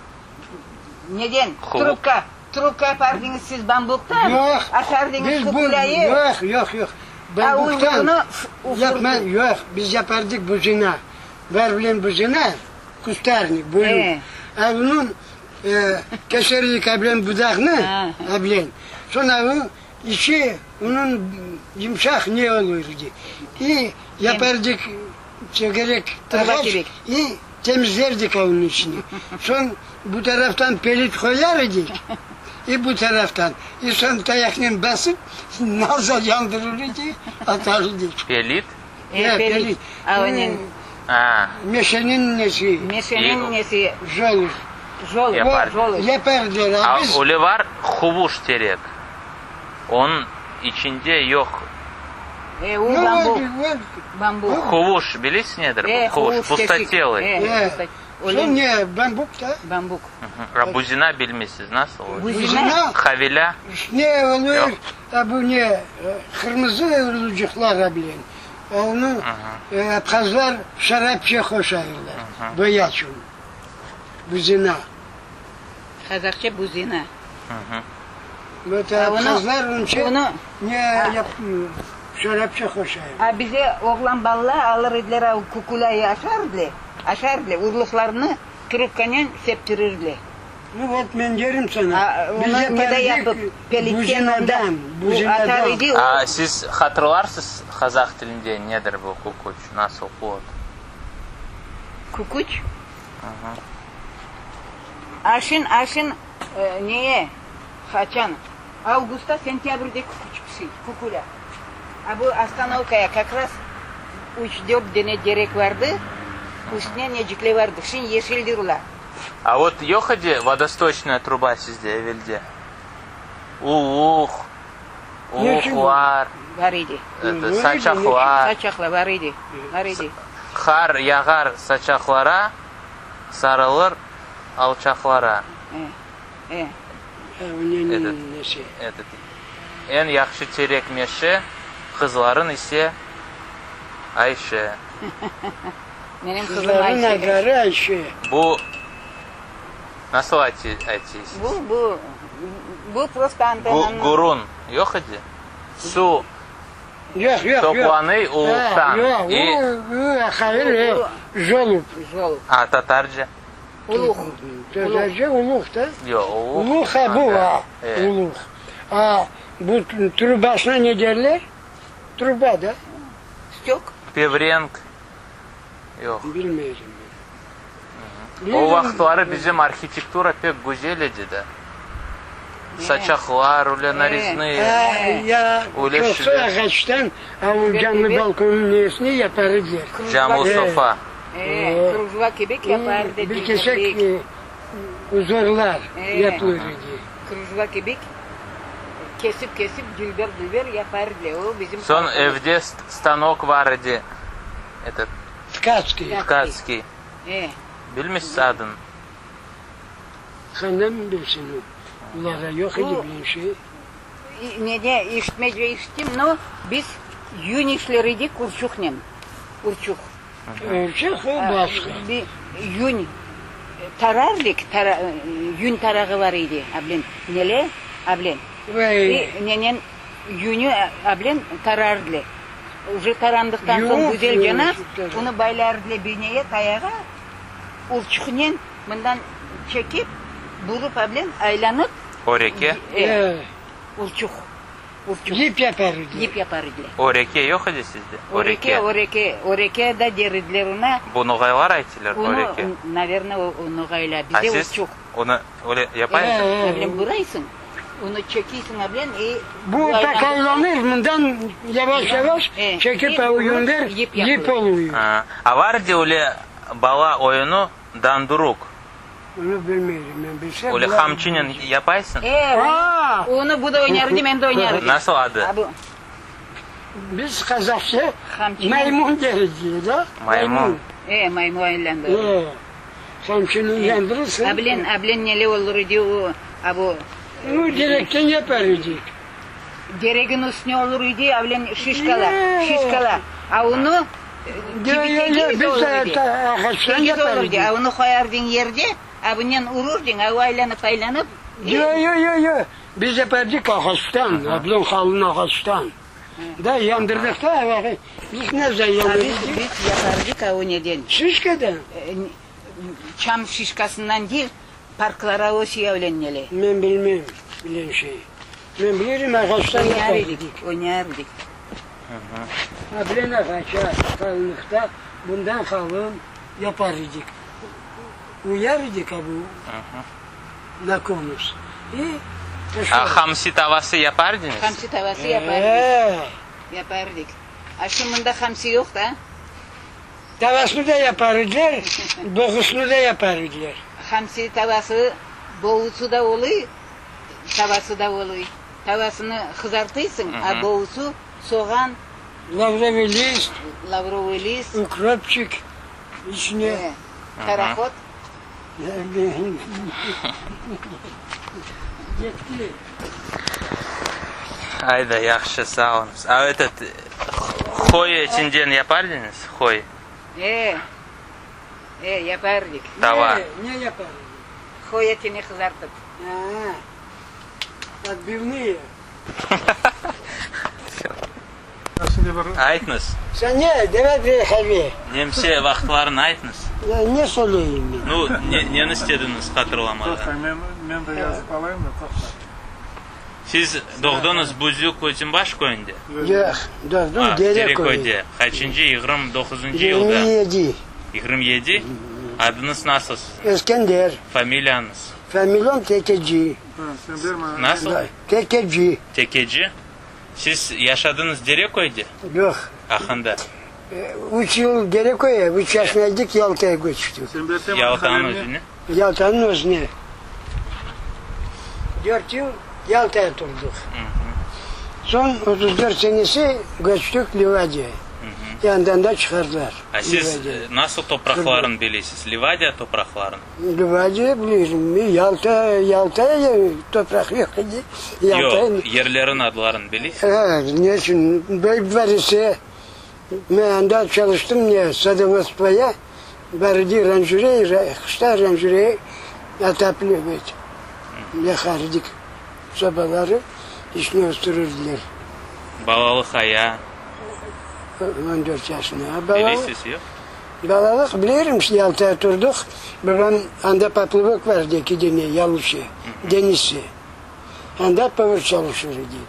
[SPEAKER 2] Neden? Trubka. Trubka yapardıñız siz bambuktan,
[SPEAKER 3] Yoq,
[SPEAKER 2] aşardıñız
[SPEAKER 3] biz bu,
[SPEAKER 2] kukulayı.
[SPEAKER 3] yoq, yoq, yoq. Bambuktan yapma, yoq, biz yapardık buzina. Var bilen buzina, kustarnik, büyük. A bunıñ keserdik a bilen budaqnı, a bilen. Soñ a bu içi onıñ yımşaq ne olur edi. İ yapardık çegerek ağaç, i temizlerdik a onıñ içini. Soñ bu taraftan pelit qoyar edik, i bu taraftan. İ soñ tayaqnen basıp, naza yandırır edik, atar edik.
[SPEAKER 1] Pelit?
[SPEAKER 2] E, pelit. A onen.
[SPEAKER 1] A.
[SPEAKER 3] Meşeniñ nesi?
[SPEAKER 2] Meşeniñ nesi?
[SPEAKER 3] Jolud.
[SPEAKER 2] Jolud.
[SPEAKER 1] Yapar.
[SPEAKER 2] Jolud.
[SPEAKER 3] Yapar der, a
[SPEAKER 1] A
[SPEAKER 3] biz.
[SPEAKER 1] öyle var, huvuş terek. Onıñ içinde yoq.
[SPEAKER 2] E, o bambuk. Bambuk.
[SPEAKER 1] Huvuş, bilesiz nedir bu?
[SPEAKER 2] E,
[SPEAKER 1] Huvuş,
[SPEAKER 2] huvuş teşik.
[SPEAKER 1] pustotelый.
[SPEAKER 2] E,
[SPEAKER 3] E, soñ ne, bambuk da.
[SPEAKER 2] Bambuk.
[SPEAKER 1] A buzina bilmeysiz, nasıl o?
[SPEAKER 2] Buzina?
[SPEAKER 1] Havilâ?
[SPEAKER 3] Ne olur,
[SPEAKER 1] Yoq.
[SPEAKER 3] a bu ne, qırmızı urlucıqlar a bilen. Onı abhazlar şarapçe qoşayırlar, boyaçün. Buzina.
[SPEAKER 2] Qazahça buzina.
[SPEAKER 3] Vot abhazlar onça ne şarapçe qoşayırlar.
[SPEAKER 2] A bize oğlan bala alır ediler, a kukulayı aşar ediler, aşar ediler, urluqlarını trubkanen septirirdiler.
[SPEAKER 3] Nu vot men derim sana,
[SPEAKER 2] A,
[SPEAKER 3] biz
[SPEAKER 2] onı neda
[SPEAKER 3] yapardık
[SPEAKER 2] yapıp, pelitten onda
[SPEAKER 3] buzinadan,
[SPEAKER 2] u atar
[SPEAKER 3] buzinadan.
[SPEAKER 2] edi, o.
[SPEAKER 1] A siz hatırlarsız qazah tilinde nedir bu kukuç, nasıl plod?
[SPEAKER 2] Kukuç? Aşın, aşın, neye, qaçan, avgustta, sentâbrde kukuç pişi, kukulâ. A bu ostanovkaya kak raz üç, dört dene derek vardı, üstüne necikle vardı, şin yeşildir olar.
[SPEAKER 1] A vot yoq edi vodostoçnaya truba sizde evelde? Uluq, uluqlar,
[SPEAKER 2] Bar edi.
[SPEAKER 1] eto, saçaqlar.
[SPEAKER 2] Saçaqlar bar edi, bar edi.
[SPEAKER 1] Qar yağar saçaqlara, sarılır alçaqlara.
[SPEAKER 2] E, e.
[SPEAKER 1] Etot, etot, eñ yahşı terek meşe, qızlarıñ ise Ayşe.
[SPEAKER 2] Menim qızım
[SPEAKER 3] Qızlarıñ
[SPEAKER 2] Ayşe.
[SPEAKER 3] adları Ayşe.
[SPEAKER 1] Bu nasıl aytesiz?
[SPEAKER 2] Bu, bu, bu prosto antenanıñ.
[SPEAKER 1] Gurun yoq edi? Suv
[SPEAKER 3] Yoq, yoq, yoq.
[SPEAKER 1] toplanıy uluqtan.
[SPEAKER 3] Yoq,
[SPEAKER 1] i.
[SPEAKER 3] o, hayır, yoq, jolub.
[SPEAKER 2] Jolub.
[SPEAKER 1] A, tatarca?
[SPEAKER 2] Uluq.
[SPEAKER 3] Tatarca uluq da.
[SPEAKER 1] Yoq, uluq.
[SPEAKER 3] Uluq, ha, bu, ha, uluq. A, bu trubasına ne derler? Truba da.
[SPEAKER 2] Stök.
[SPEAKER 1] Pevrenk. Yoq.
[SPEAKER 3] Bilmeyim men.
[SPEAKER 1] O vaqıtları bizim arhitektura pek güzel edi da. Saçaqlar, öyle nareznıye.
[SPEAKER 3] Ya,
[SPEAKER 1] Öyle
[SPEAKER 3] çoqsu
[SPEAKER 1] şeyler.
[SPEAKER 3] ağaçtan o camlı balkonnıñ nesini yapar ediler.
[SPEAKER 1] Camlı sofa.
[SPEAKER 2] E, krujva kibik yapar edi.
[SPEAKER 3] Bir kesek uzorlar yapılır edi.
[SPEAKER 2] Krujva kibik kesip-kesip dülber-dülber yapar ediler. O bizim
[SPEAKER 1] Soñ evde stanok bar edi. Etot.
[SPEAKER 3] Tkatskiy.
[SPEAKER 1] Tkatskiy.
[SPEAKER 2] E.
[SPEAKER 1] Bilmeysiz adını?
[SPEAKER 3] Qandan bilsin o? Ulağa yoq edi bilen şey.
[SPEAKER 2] Nede işitmece işittim, no, biz yün işler edik urçuqnen, urçuq.
[SPEAKER 3] Urçuq o başqa.
[SPEAKER 2] Yün tarar edik, yün tarağı bar edi, ablen, nele, ablen, nenen yünü, ablen, tarar ediler. Uje tarandıqtan soñ güzel cana, onı baylar ediler bir neye, tayağa, urçuqnen mından çekip, burıp, ablen, aylanıp.
[SPEAKER 1] Öreke?
[SPEAKER 2] E, urçuq, urçuq.
[SPEAKER 3] Yip yapar ediler.
[SPEAKER 2] Yip yapar ediler.
[SPEAKER 1] Öreke yoq edi sizde?
[SPEAKER 2] Öreke, öreke, öreke da der ediler ona.
[SPEAKER 1] Bu noğaylar aytiler, öreke.
[SPEAKER 2] Onı, naverno, o noğaylar. Bizde
[SPEAKER 1] A siz
[SPEAKER 2] urçuq.
[SPEAKER 1] onı öyle yapaysıñ?
[SPEAKER 2] Ablen buraysıñ, onı çekiysiñ ablen i.
[SPEAKER 3] Bu pek aylanır, mından yavaş-yavaş çekip o yünder yip oluyor.
[SPEAKER 1] A var edi öyle bala oyunı, danduruk.
[SPEAKER 3] Onı bilmeyim men, bilsem.
[SPEAKER 1] Öyle hamçınen yapaysıñ?
[SPEAKER 2] E, onı bu da oynar edi, men de oynar edim.
[SPEAKER 1] Nasıl adı?
[SPEAKER 3] Biz qazahça maymun der edik, da?
[SPEAKER 1] Maymun.
[SPEAKER 2] E, maymun aylandı.
[SPEAKER 3] E, hamçını yandırırsıñ.
[SPEAKER 2] Ablen, ablen nele olur edi o, a bu.
[SPEAKER 3] Nu, direkten yapar edik.
[SPEAKER 2] Deregin üstüne olur edi, ablen şişkala, şişkala. A onı
[SPEAKER 3] Biz ağaçtan yapar edik.
[SPEAKER 2] A onı qoyardıñ yerde, a bunen ururdıñ, a o aylanıp, aylanıp.
[SPEAKER 3] Yo, yo, yo, yo, biz yapar edik ağaçtan, ablen qalın ağaçtan. Da yandırdıq da, biz ne yandırdıq?
[SPEAKER 2] Biz yapardıq a o neden?
[SPEAKER 3] Şişkadan.
[SPEAKER 2] Çam şişkasından değil, parklara o siyavlennele.
[SPEAKER 3] Men bilmem bilen şey. Men bilirim ağaçtan
[SPEAKER 2] Oynar edik, oynar edik.
[SPEAKER 3] Ha bilen ağaç, qalınlıqta bundan qalın yapar edik. Uyar edik a bu na konus. İ
[SPEAKER 1] A hamsi tavası yapar ediñiz?
[SPEAKER 2] Hamsi tavası yapar edik. Yapar edik. A şimdi mında hamsi yoq da.
[SPEAKER 3] Tavasını da yapar ediler, boğusını da yapar ediler.
[SPEAKER 2] Hamsi tavası boğusı da oluy, tavası da oluy. Tavasını qızartıysıñ, a boğusu soğan.
[SPEAKER 3] Lavrovıy list.
[SPEAKER 2] Lavrovıy list.
[SPEAKER 3] Ukropçik içine.
[SPEAKER 2] Karahot.
[SPEAKER 3] Yetti.
[SPEAKER 1] Ayda, yahşı, sağ oluñız. A etot, qoy etinden yapar ediñiz, qoy?
[SPEAKER 2] E, e, yapar edik.
[SPEAKER 1] Tava.
[SPEAKER 3] Ne, ne yapar edik?
[SPEAKER 2] Qoy etini qızartıp.
[SPEAKER 3] A, otbivnıye.
[SPEAKER 1] Aytınız.
[SPEAKER 3] Sen ne, demek bir haber.
[SPEAKER 1] Nemse vaqıtlarını aytınız.
[SPEAKER 3] Ne söyleyeyim men?
[SPEAKER 1] Nu, ne, neni istediñiz hatırlamağa?
[SPEAKER 5] Toqta, men, men de yazıp alayım da, toqta.
[SPEAKER 1] Siz doğdıñız Büzük Özenbaş köyünde?
[SPEAKER 3] Yoq, doğdım Dereköyde.
[SPEAKER 1] Dereköyde. Qaçıncı? 29-ncı yılda?
[SPEAKER 3] 27.
[SPEAKER 1] 27? Adıñız nasıl siziñ?
[SPEAKER 3] Eskender.
[SPEAKER 1] Familiyañız?
[SPEAKER 3] Familiyam Tekeci.
[SPEAKER 1] Nasıl?
[SPEAKER 3] Tekeci.
[SPEAKER 1] Tekeci. Siz yaşadıñız Dereköyde?
[SPEAKER 3] Yoq.
[SPEAKER 1] Ahanda?
[SPEAKER 3] Üç yıl Dereköyge, üç yaşında edik, Yaltaya köçtik.
[SPEAKER 1] Yaltanıñ özüne?
[SPEAKER 3] Yaltanıñ özüne. Dört yıl Yaltaya turdıq. Soñ 34 senesi köçtik Livadiya. Yandan da çıqardılar.
[SPEAKER 1] A siz nasıl topraqlarını bilesiz, Livadiya topraqlarını?
[SPEAKER 3] Livadiya bileyim, Yalta, Yalta topraq yoq edi.
[SPEAKER 1] Yoq, yerlerin adlarını bilesiz?
[SPEAKER 3] Ne içün, Bey Borise, men anda çalıştım, ne, sadovodstvoya, bar edi oranjereya, qışta oranjereya otapливать, yaqar edik sobaları, içine östürirdiler.
[SPEAKER 1] Balalıq aya.
[SPEAKER 3] 14 yaşında.
[SPEAKER 1] Bilesiz, yoq?
[SPEAKER 3] Balalıq bilirim, Yaltaya turdıq, babam anda poplevok bar edi, eki dene yalışı, deñizsi. Anda povur çalışır edi,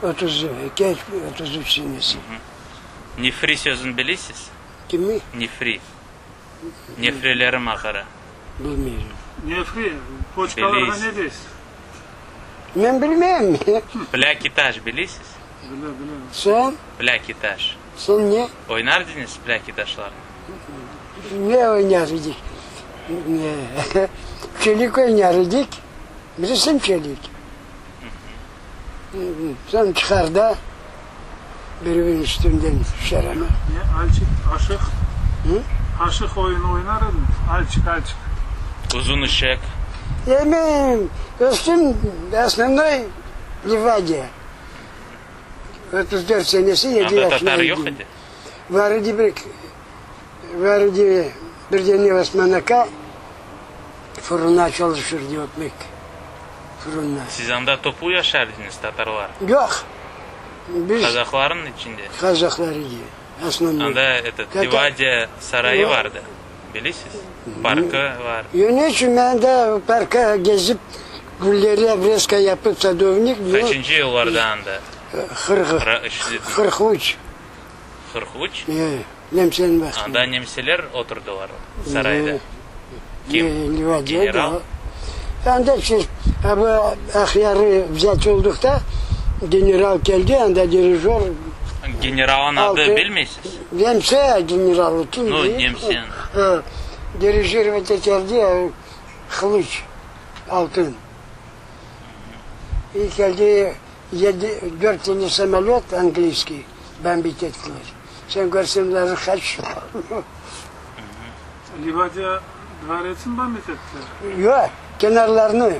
[SPEAKER 3] 32, 33 senesi.
[SPEAKER 1] Nefri sözüni bilesiz?
[SPEAKER 3] Kimi?
[SPEAKER 1] Nefri. Nefrelerim ağıra.
[SPEAKER 3] Bilmeyim.
[SPEAKER 5] Nefri, poçkalarğa ne deysiz?
[SPEAKER 3] Men bilmeyim.
[SPEAKER 1] Plâki taş bilesiz?
[SPEAKER 5] Bile, bilem.
[SPEAKER 3] Sen?
[SPEAKER 1] Plâki taş.
[SPEAKER 3] Sen ne?
[SPEAKER 1] Oynar ediñiz plâki taşlarnı?
[SPEAKER 3] Ne oynar edik? Çelik oynar edik. Bilirsiñ çelik? Soñ çıqar da birevniñ üstünden şeremi.
[SPEAKER 5] Ne, alçik, aşıq? Aşıq oyunı oynar ediñiz? Alçik, alçik.
[SPEAKER 1] Uzun eşek.
[SPEAKER 3] E, men östüm osnovnoy Livadiya. 34 senesi yedi
[SPEAKER 1] Anda
[SPEAKER 3] yaşında
[SPEAKER 1] tatar yoq
[SPEAKER 3] edim.
[SPEAKER 1] edi?
[SPEAKER 3] Var edi bir, var edi bir dene Osman aka fırına çalışır edi ötmek fırında.
[SPEAKER 1] Siz anda toplu yaşar ediñiz, tatarlar?
[SPEAKER 3] Yoq, biz.
[SPEAKER 1] Qazaqlarnıñ içinde?
[SPEAKER 3] Qazaqlar edi, osnovnoy.
[SPEAKER 1] Anda, etot, Livadiya sarayı vardı, bilesiz? Parkı var.
[SPEAKER 3] Yo, ne içün, men anda parka gezip, gülleri obrezka yapıp, sadovnik.
[SPEAKER 1] Qaçıncı yıllarda anda?
[SPEAKER 3] 43.
[SPEAKER 1] 43?
[SPEAKER 3] E, nemsenin vaqtında.
[SPEAKER 1] Anda nemseler oturdılar sarayda. Kim? General?
[SPEAKER 3] Anda siz, bu Aqyarı vzât olduqta, general keldi, anda dirijör.
[SPEAKER 1] Generalnıñ adı bilmeysiz?
[SPEAKER 3] Nemse generalı, kim?
[SPEAKER 1] Nu, nemseniñ.
[SPEAKER 3] Dirijirovat eterdi, qılıç, altın. İ keldi, yedi, dört tane samolöt angliyskiy bombit ettiler. Sen körseñ, olarnı qaç.
[SPEAKER 5] Livadiya dvoretsin bombit ettiler?
[SPEAKER 3] Yoq, kenarlarını,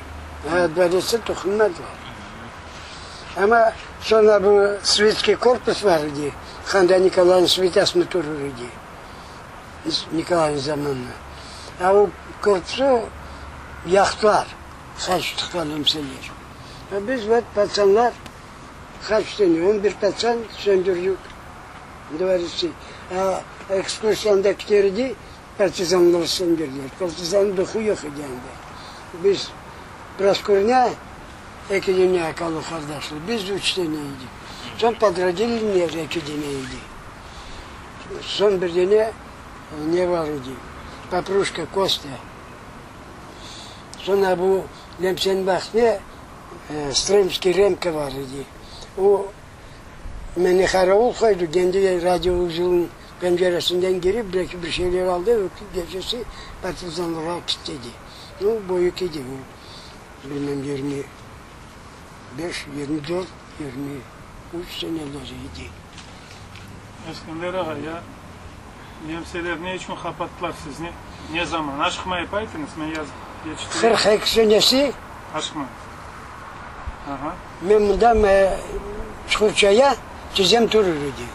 [SPEAKER 3] dvoretsi toqunmadılar. Amma soñra bu svetskiy korpus bar edi, handa Nikolaynıñ svitasını turur edi, Nikolaynıñ zamanında. A o korpusı yaqtılar, qaçtıqlar nemseler. A biz, vot, patsanlar. Qaç dene, on bir patsan söndürdik. Dvorisi. A, ekskursiyanda kiterdi, partizanlar söndürdiler. Partizan duhu yoq edi anda. Biz Proskurna eki dene akalı qardaşlı, biz üç dene edik. Soñ Podrodilniler eki dene edi. Soñ bir dene ne bar edi, Papruşka Kostâ. Soñ a bu Lemsenbahtne Stremskiy Remka bar edi. O meni qaravul qoydı, kendi radiouzelniñ penceresinden kirip, belki bir şeyler aldı, gecesi partizanlarğa kitledi. Nu, büyük edi o, bilmem, 25, 24, 23 seneleri edi.
[SPEAKER 5] Eskender ağa, ya nemseler ne içün qapattılar sizni? Ne zaman? Aşıqmayıp aytıñız, men yazıp yetiştireyim.
[SPEAKER 3] 42 senesi.
[SPEAKER 5] Aşıqmañız. Aha.
[SPEAKER 3] Men mında Çuqurçaya tizem turur edi.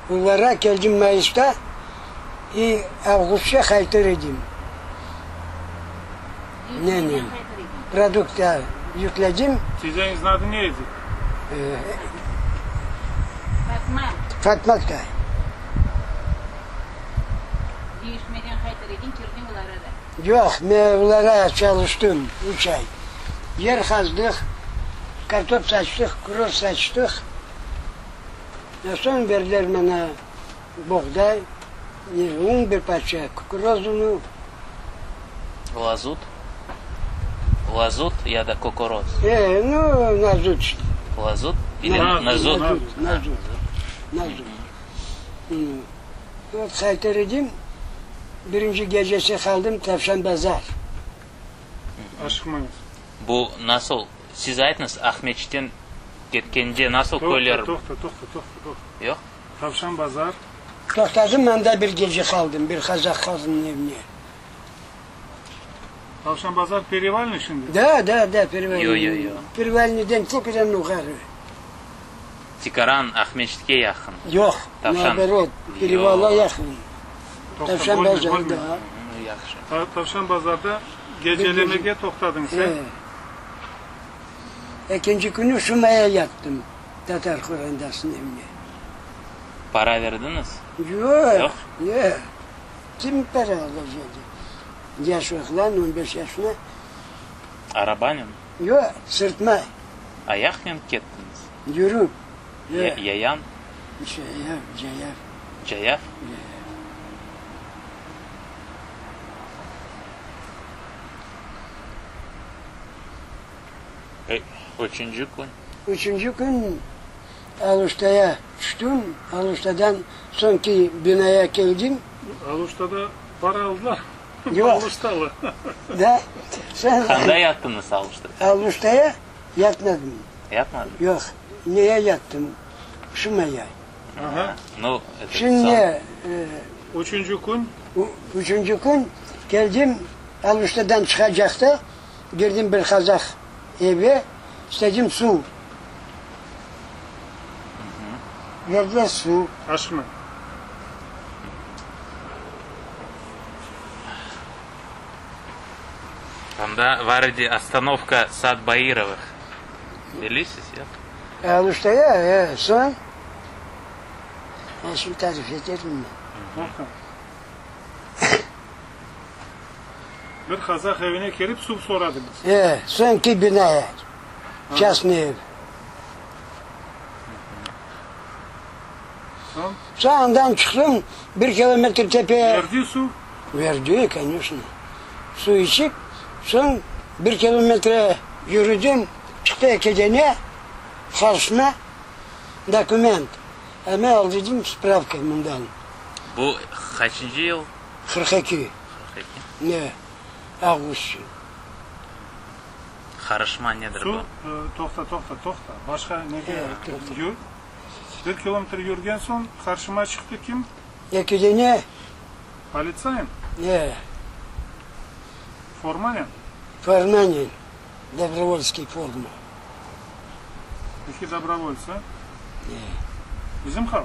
[SPEAKER 3] Bulvara keldim mayısta i avgustça qaytır edim. Nenen, produkta yükledim.
[SPEAKER 5] Tizeñizniñ adı ne edi?
[SPEAKER 2] Fatma.
[SPEAKER 3] Fatma aqay.
[SPEAKER 2] Deyişmeden qaytır ediñ, kirdiñ olara da.
[SPEAKER 3] Yoq, men olara çalıştım üç ay. Yer qazdıq, kartop saçtıq, kuroz saçtıq. Soñ berdiler maña boğday, un bir parça, kukuroz unu.
[SPEAKER 1] Lazut? Lazut ya da kokoroz?
[SPEAKER 3] E, nu, nazut işte.
[SPEAKER 1] Lazut ili nazut?
[SPEAKER 3] Nazut, nazut, nazut. Vot qaytar edim, birinci gecesi qaldım Tavşan Bazar.
[SPEAKER 5] Aşıqmañız.
[SPEAKER 1] Bu nasıl, siz aytıñız, Aqmeçitten ketkende nasıl köyler?
[SPEAKER 5] Toqta, toqta, toqta, toqta, toqta.
[SPEAKER 1] Yoq?
[SPEAKER 5] Tavşan Bazar.
[SPEAKER 3] Toqtadım, anda bir gece qaldım, bir qazaq qadınnıñ evine.
[SPEAKER 5] Tavşan Bazar Perevalnıy şimdi?
[SPEAKER 3] Da, da, da, Perevalnıy.
[SPEAKER 1] Yo, yo, yo.
[SPEAKER 3] Perevalnıyden tepeden yuqarı.
[SPEAKER 1] Tikaran Aqmeçitke yaqın.
[SPEAKER 3] Yoq,
[SPEAKER 1] Tavşan.
[SPEAKER 3] naoborot, Perevalğa yaqın.
[SPEAKER 5] Toqta,
[SPEAKER 3] Tavşan
[SPEAKER 5] bölme,
[SPEAKER 3] Bazar,
[SPEAKER 5] bölme.
[SPEAKER 3] da.
[SPEAKER 1] Yahşı.
[SPEAKER 5] Tavşan Bazarda gecelemege toqtadıñ sen?
[SPEAKER 3] E. Ekinci künü Şumaya yattım, tatar qorandasınıñ evine.
[SPEAKER 1] Para berdiñiz?
[SPEAKER 3] Yoq,
[SPEAKER 1] Yoq?
[SPEAKER 3] yoq. Kim para alacaq? Yaş oğlan, on beş yaşına.
[SPEAKER 1] Arabanen?
[SPEAKER 3] Yoq, sırtma.
[SPEAKER 1] Ayaqnen kettiñiz?
[SPEAKER 3] Yürüp.
[SPEAKER 1] Yayan?
[SPEAKER 3] Cayav, cayav.
[SPEAKER 1] Cayav? Cayav. Üçünci kün?
[SPEAKER 3] Üçünci kün Aluştaya tüştüm. Aluştadan soñki binaya keldim.
[SPEAKER 5] Aluştada para aldılar?
[SPEAKER 3] Yoq.
[SPEAKER 5] Aluştalı.
[SPEAKER 3] Da. Sen.
[SPEAKER 1] Qanda yattıñız Aluştada?
[SPEAKER 3] Aluştaya yatmadım.
[SPEAKER 1] Yatmadıñ?
[SPEAKER 3] Yoq. Neye yattım? Şumaya.
[SPEAKER 5] Aha.
[SPEAKER 1] Nu, eto
[SPEAKER 3] Şimdi
[SPEAKER 1] soñ.
[SPEAKER 5] Üçünci kün?
[SPEAKER 3] Üçünci kün keldim, Aluştadan çıqacaqta, girdim bir qazaq eve, istedim suv. Berdiler suv.
[SPEAKER 5] Aşqına.
[SPEAKER 1] Anda var edi ostanovka Sad Bairovıh. Bilesiz, yoq?
[SPEAKER 3] Aluştaya, e, soñ, şimdi tarif eterim.
[SPEAKER 5] Toqta. Bir qazaq evine kirip suv soradıñız.
[SPEAKER 3] E, soñki bina, çastnıy ev.
[SPEAKER 5] Soñ?
[SPEAKER 3] Soñ andan çıqtım, bir kilometr tepeye.
[SPEAKER 5] Berdi suv?
[SPEAKER 3] Berdi, koneçno. Suv içip, soñ bir kilometre yürüdim, çıqtı eki dene qarşıma dokument. A men al dedim spravka mından.
[SPEAKER 1] Bu qaçıncı yıl?
[SPEAKER 3] 42.
[SPEAKER 1] 42.
[SPEAKER 3] Ne, avgust.
[SPEAKER 1] Qarışma nedir
[SPEAKER 5] Su,
[SPEAKER 1] bu?
[SPEAKER 5] toqta, toqta, toqta. Başqa nege yür? Bir kilometr yürgen soñ qarşıma çıqtı kim?
[SPEAKER 3] Eki dene.
[SPEAKER 5] Politsayım?
[SPEAKER 3] Ne.
[SPEAKER 5] Formanen?
[SPEAKER 3] Formanen, dobrovolskiy forma.
[SPEAKER 5] Eki dobrovolts, a?
[SPEAKER 3] Ne.
[SPEAKER 5] Bizim halq?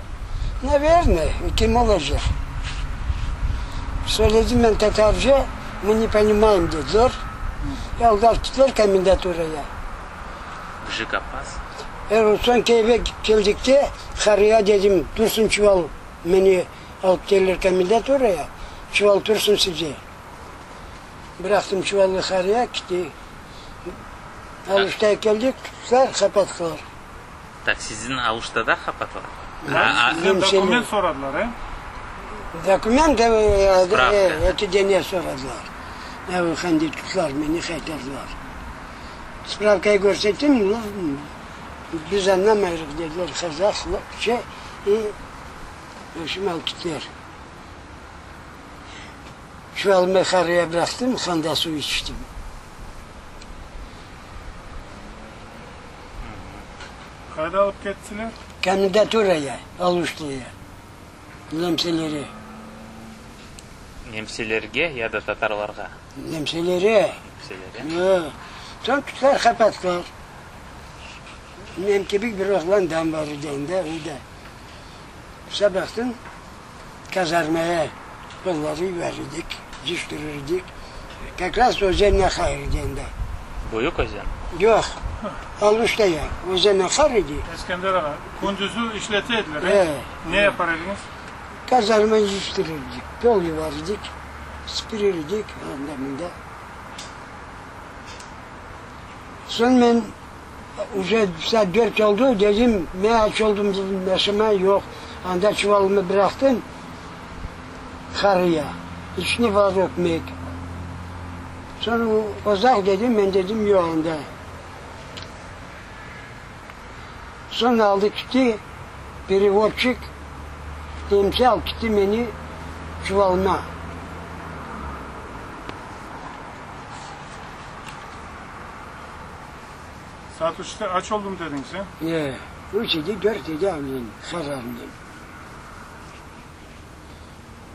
[SPEAKER 3] Naverno, kim olacaq? Söyledim men tatarca, mı ne ponimayem dediler. Aldılar kettiler komendaturaya.
[SPEAKER 1] Vjikapas?
[SPEAKER 3] Soñ köyge keldikte, qarıya dedim, tursun çuval, meni alıp kelir komendaturaya, çuval tursun size. Bıraqtım çuvalnı qarıya, kitti. Aluştaya keldik, tuttılar, qapattılar.
[SPEAKER 1] Tak, siziñ Aluştada qapattılar?
[SPEAKER 5] Sizden dokument soradılar, e?
[SPEAKER 3] Dokument, eti de ne soradılar. Efendi tuttılar meni, qaytardılar. Spravkayı körsettim, biz añlamayırıq dediler qazahça, i öşüm alıp kettiler. Çuvalımı qarıya bıraqtım, handa suv içtim.
[SPEAKER 5] Qayda alıp kettiler?
[SPEAKER 3] Komendaturaya, Aluştaya, nemseleri.
[SPEAKER 1] Nemselerge ya da tatarlarğa?
[SPEAKER 3] Nemselere.
[SPEAKER 1] Nemselere.
[SPEAKER 3] Soñ tuttılar, qapattılar. Menim kibi bir oğlan dam bar edi anda, o da. Sabahtan kazarmaya qolları yuvar edik, cıştırır edik. Kak raz özen aqar edi anda.
[SPEAKER 1] Büyük özen?
[SPEAKER 3] Yoq, Aluştaya özen aqar edi.
[SPEAKER 5] Eskender ağa, kündüzü işlete ediler, e? Ne yapar ediñiz?
[SPEAKER 3] Kazarma cıştırır edik, pol yuvar edik, sıpırır edik anda-mında. Soñ men uje saat dört oldu, dedim, men aç oldum, dedim, aşama yoq. Anda çuvalımı bıraqtım qarıya, içinde bar ötmek. Soñ o uzaq dedi, men dedim, yoq anda. Soñ aldı kitti, perevodçik, nemse alıp kitti meni çuvalıma.
[SPEAKER 5] Saat üçte aç oldım dediñ sen?
[SPEAKER 3] E, üç edi, dört edi avlen, qararnen.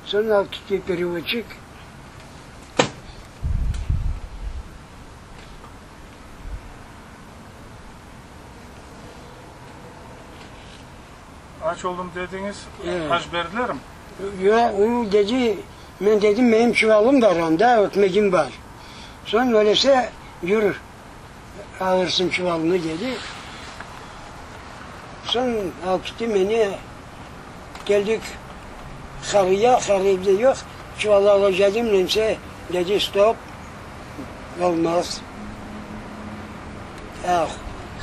[SPEAKER 3] Soñ alıp kitti perevodçik.
[SPEAKER 5] Aç oldım dediñiz, aş berdilermi?
[SPEAKER 3] Yoq, o dedi, men dedim, menim çuvalım bar anda, ötmegim bar. Soñ öylese yür, alırsıñ çuvalını dedi. Soñ alıp ketti meni, keldik Harıya, Harı evde yoq, çuvalı alacağım, nemse dedi, stop, olmaz.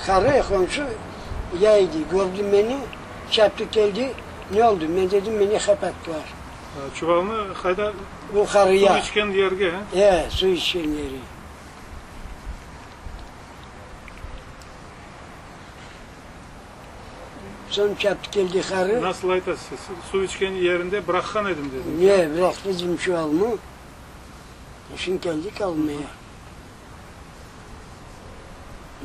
[SPEAKER 3] Qarı qomşu yaydı, kördi meni, çaptı keldi, ne oldı? Men dedim, meni qapattılar.
[SPEAKER 5] Çuvalnı qayda?
[SPEAKER 3] O qarıya.
[SPEAKER 5] Suv içken yerge, he?
[SPEAKER 3] E, suv içken yeri. Soñ çaptı keldi qarı.
[SPEAKER 5] Nasıl aytasız, suv içken yerinde bıraqqan edim dediñiz.
[SPEAKER 3] Ne, bıraqtım çuvalnı. Şimdi keldik almaya.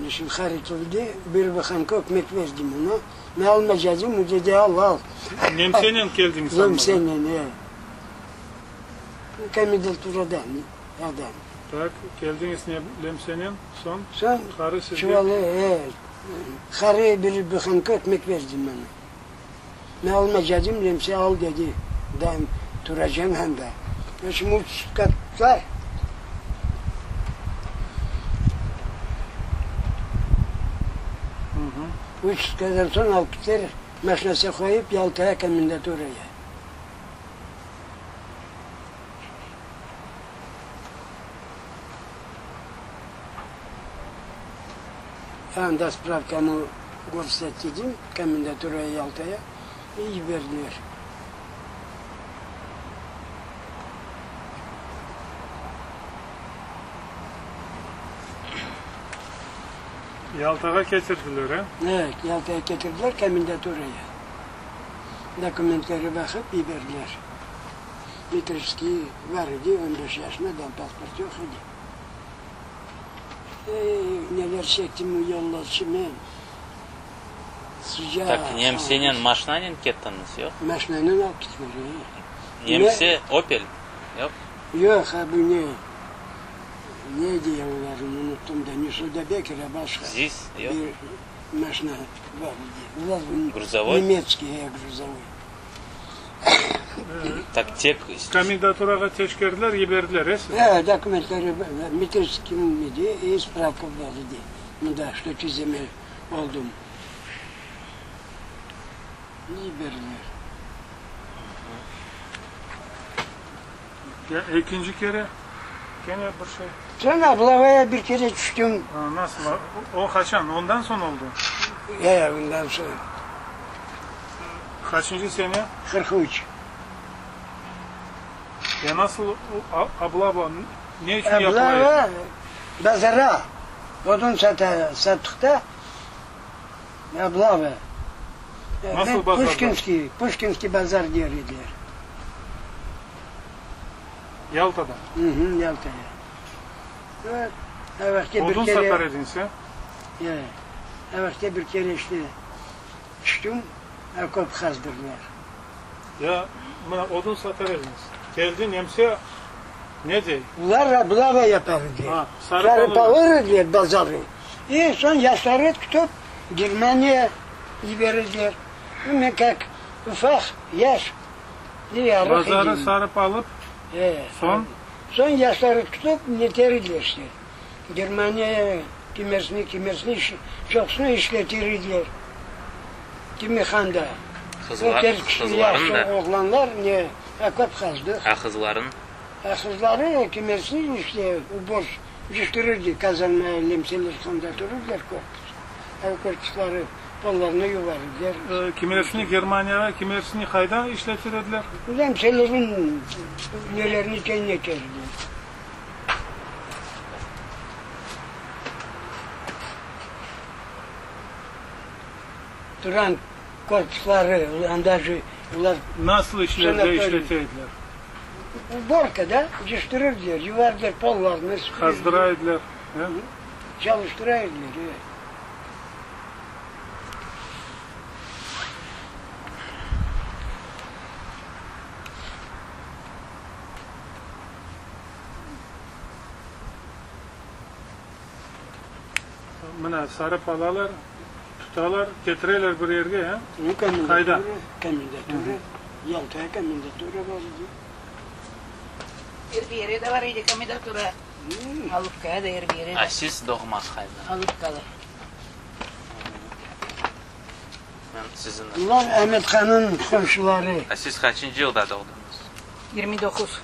[SPEAKER 3] Şimdi qarı keldi, bir bahanka ötmek berdim oña. Men almaycağım, o dedi, al, al.
[SPEAKER 5] Nemsenen keldiñiz almağa?
[SPEAKER 3] Nemsenen, e. Komendaturadan adam.
[SPEAKER 5] Tak, keldiñiz nemsenen, soñ?
[SPEAKER 3] Soñ,
[SPEAKER 5] Qarı sizge.
[SPEAKER 3] Çuvalı, e, qarı bir bahanka ötmek berdi maña. Men almaycağım, nemse al dedi, ben turacağım anda. Şimdi uçqatlar. Üç sutkadan soñ alıp kiter, maşinasına qoyıp Yaltaya komendaturaya. Anda spravkamı körsettidim komendaturaya Yaltaya, yiberdiler.
[SPEAKER 5] Yaltağa ketirdiler, e?
[SPEAKER 3] Evet, Yaltaya ketirdiler komendaturaya. Dokumentleri baqıp yiberdiler. Metrevskiy bar edi, on beş yaşında, daa pasport yoq edi. Ey, neler çektim yoldaşım men. Sıcaq.
[SPEAKER 1] Tak, nemsenen maşinanen kettiñiz, yoq?
[SPEAKER 3] Maşinanen alıp kettiler, e.
[SPEAKER 1] Nemse, Opel, yoq?
[SPEAKER 3] Yoq, a bu ne, ne dey olarnı, unuttım da, ne Studebeker, a başqa.
[SPEAKER 1] Ziz, yoq?
[SPEAKER 3] Bir maşina bar edi. Olar
[SPEAKER 1] Gruzovoy?
[SPEAKER 3] Nemetskiy, e, gruzovoy.
[SPEAKER 1] Tak, tek.
[SPEAKER 5] Komendaturağa teşkerdiler, yiberdiler, e, sizni?
[SPEAKER 3] E, dokumentleri, metrickim edi, i spravka bar edi, mında, što tüzeme oldım. Yiberdiler.
[SPEAKER 5] Ya ekinci kere kene bir şey?
[SPEAKER 3] Soñ oblavaya bir kere tüştüm.
[SPEAKER 5] Nasıl? O qaçan? Ondan soñ oldı?
[SPEAKER 3] E, ondan soñ.
[SPEAKER 5] Qaçıncı sene?
[SPEAKER 3] 43.
[SPEAKER 5] Ya nasıl oblava, ne içün yapıla edi?
[SPEAKER 3] Oblava bazara odun sattıq da, oblava.
[SPEAKER 5] Nasıl bazarda?
[SPEAKER 3] Puşkinskiy, Puşkinskiy bazar der ediler.
[SPEAKER 5] Yaltada?
[SPEAKER 3] Hı-hı, Yaltada. Evet, o vaqıtta bir
[SPEAKER 5] Odun
[SPEAKER 3] kere...
[SPEAKER 5] satar ediñiz, ya?
[SPEAKER 3] Evet, o vaqıtta bir kere işte tüştüm, okop qazdırdılar.
[SPEAKER 5] Ya, mına, odun satar ediñiz. Keldi nemse, ne dey?
[SPEAKER 3] Olar oblava yapar ediler.
[SPEAKER 5] Ha, sarıp
[SPEAKER 3] Sarıp
[SPEAKER 5] alır.
[SPEAKER 3] alır ediler bazarı. E, soñ yaşları tutıp Germaniya yiberirdiler. Men kak ufaq, yaş, yarıq
[SPEAKER 5] Bazarı
[SPEAKER 3] edim.
[SPEAKER 5] sarıp alıp,
[SPEAKER 3] E,
[SPEAKER 5] soñ?
[SPEAKER 3] Soñ yaşları tutıp neter ediler işte. Germaniyaya kimersini, kimersini iş, çoqusını işletir ediler. Kimi handa.
[SPEAKER 1] Qızlar,
[SPEAKER 3] O tez kişi
[SPEAKER 1] qızların
[SPEAKER 3] yaşlı
[SPEAKER 1] da.
[SPEAKER 3] oğlanlar ne okop qazdıq.
[SPEAKER 1] A qızların?
[SPEAKER 3] A qızları kimersini işte ubor cıştırırdı, kazanmaya lemseler handa tururdılar korpus. A korpusları pollarını yuvar ediler.
[SPEAKER 5] Kimersini Germaniyağa, kimersini qayda işletir ediler?
[SPEAKER 3] Lemselerin nelerini keñeter ediler. Turan korpusları, anda olar.
[SPEAKER 5] Nasıl işlerde işlete ediler?
[SPEAKER 3] Uborka da, cıştırırdılar, yuvardılar pollarını, süpürerdiler.
[SPEAKER 5] Qazdıra ediler, he?
[SPEAKER 3] Çalıştıra ediler, evet.
[SPEAKER 5] Mına, sarıp alalar, tutalar, ketireler bir yerge, he? Qayda?
[SPEAKER 3] Komendatura, Yalta komendatura bar edi.
[SPEAKER 2] Erbiyere de bar edi komendatura. Alupkaya da Erbiyere de.
[SPEAKER 1] A siz doğmaq qayda?
[SPEAKER 2] Alupkada.
[SPEAKER 1] Men siziñ.
[SPEAKER 3] Bular Amethanıñ qomşuları.
[SPEAKER 1] A siz qaçıncı yılda doğdıñız?
[SPEAKER 2] 29.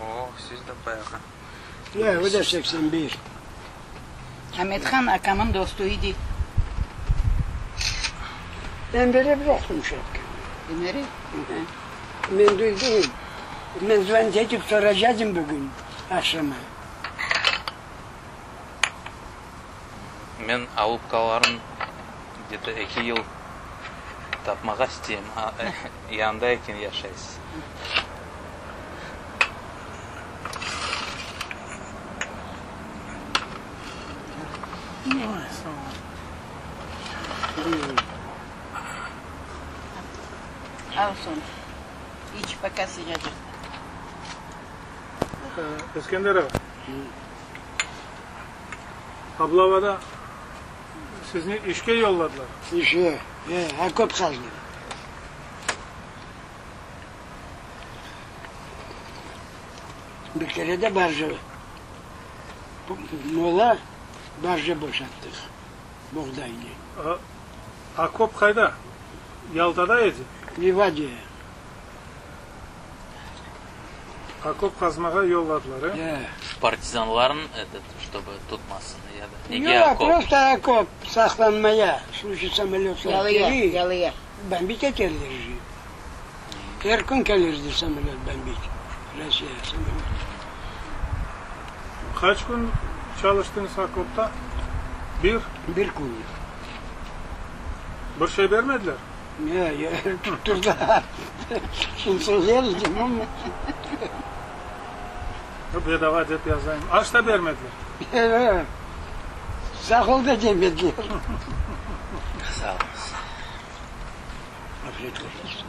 [SPEAKER 1] O, siz de bayağı.
[SPEAKER 3] Ya, o da 81.
[SPEAKER 2] Amethan akamın dostu idi.
[SPEAKER 3] Ben bere bıraqtım şapkamı.
[SPEAKER 2] Emeri?
[SPEAKER 3] Men duydım. Men zvonit etip soracağım bugün aqşama.
[SPEAKER 1] Men Alupkalarnı gde-to eki yıl tapmağa isteyim. Yanda eken yaşaysız.
[SPEAKER 2] Al soñ, iç, poka sıcacıq.
[SPEAKER 5] Eskender ağa, oblavada sizni işke yolladılar.
[SPEAKER 3] İşe, e, okop qazdım. Bir kere de barja, mola barja boşattıq, boğdaynı.
[SPEAKER 5] Okop qayda? Yaltada edi?
[SPEAKER 3] Livadiya.
[SPEAKER 5] Okop qazmağa yolladılar, e?
[SPEAKER 3] E.
[SPEAKER 1] Partizanlarnı, etot, ştobı tutmasın, ya da nege
[SPEAKER 3] Yoq,
[SPEAKER 1] okop?
[SPEAKER 3] prosto okop, saqlanmaya, sluçay samolötlar
[SPEAKER 2] Yalıya,
[SPEAKER 3] kele,
[SPEAKER 2] yalıya.
[SPEAKER 3] bombit eterler je. Er kün kelirdi samolöt bombit, Rossiya samolötı.
[SPEAKER 5] Qaç kün çalıştıñız okopta? Bir?
[SPEAKER 3] Bir kün.
[SPEAKER 5] Bir şey bermediler?
[SPEAKER 3] Ya, ya, tutturdılar. Suvsuz eldim amma.
[SPEAKER 5] Bedava dep yazayım. Aş da bermediler?
[SPEAKER 3] Yoq. Sağ ol da demediler.
[SPEAKER 1] Sağ oluñız.
[SPEAKER 3] Afiyet olsun.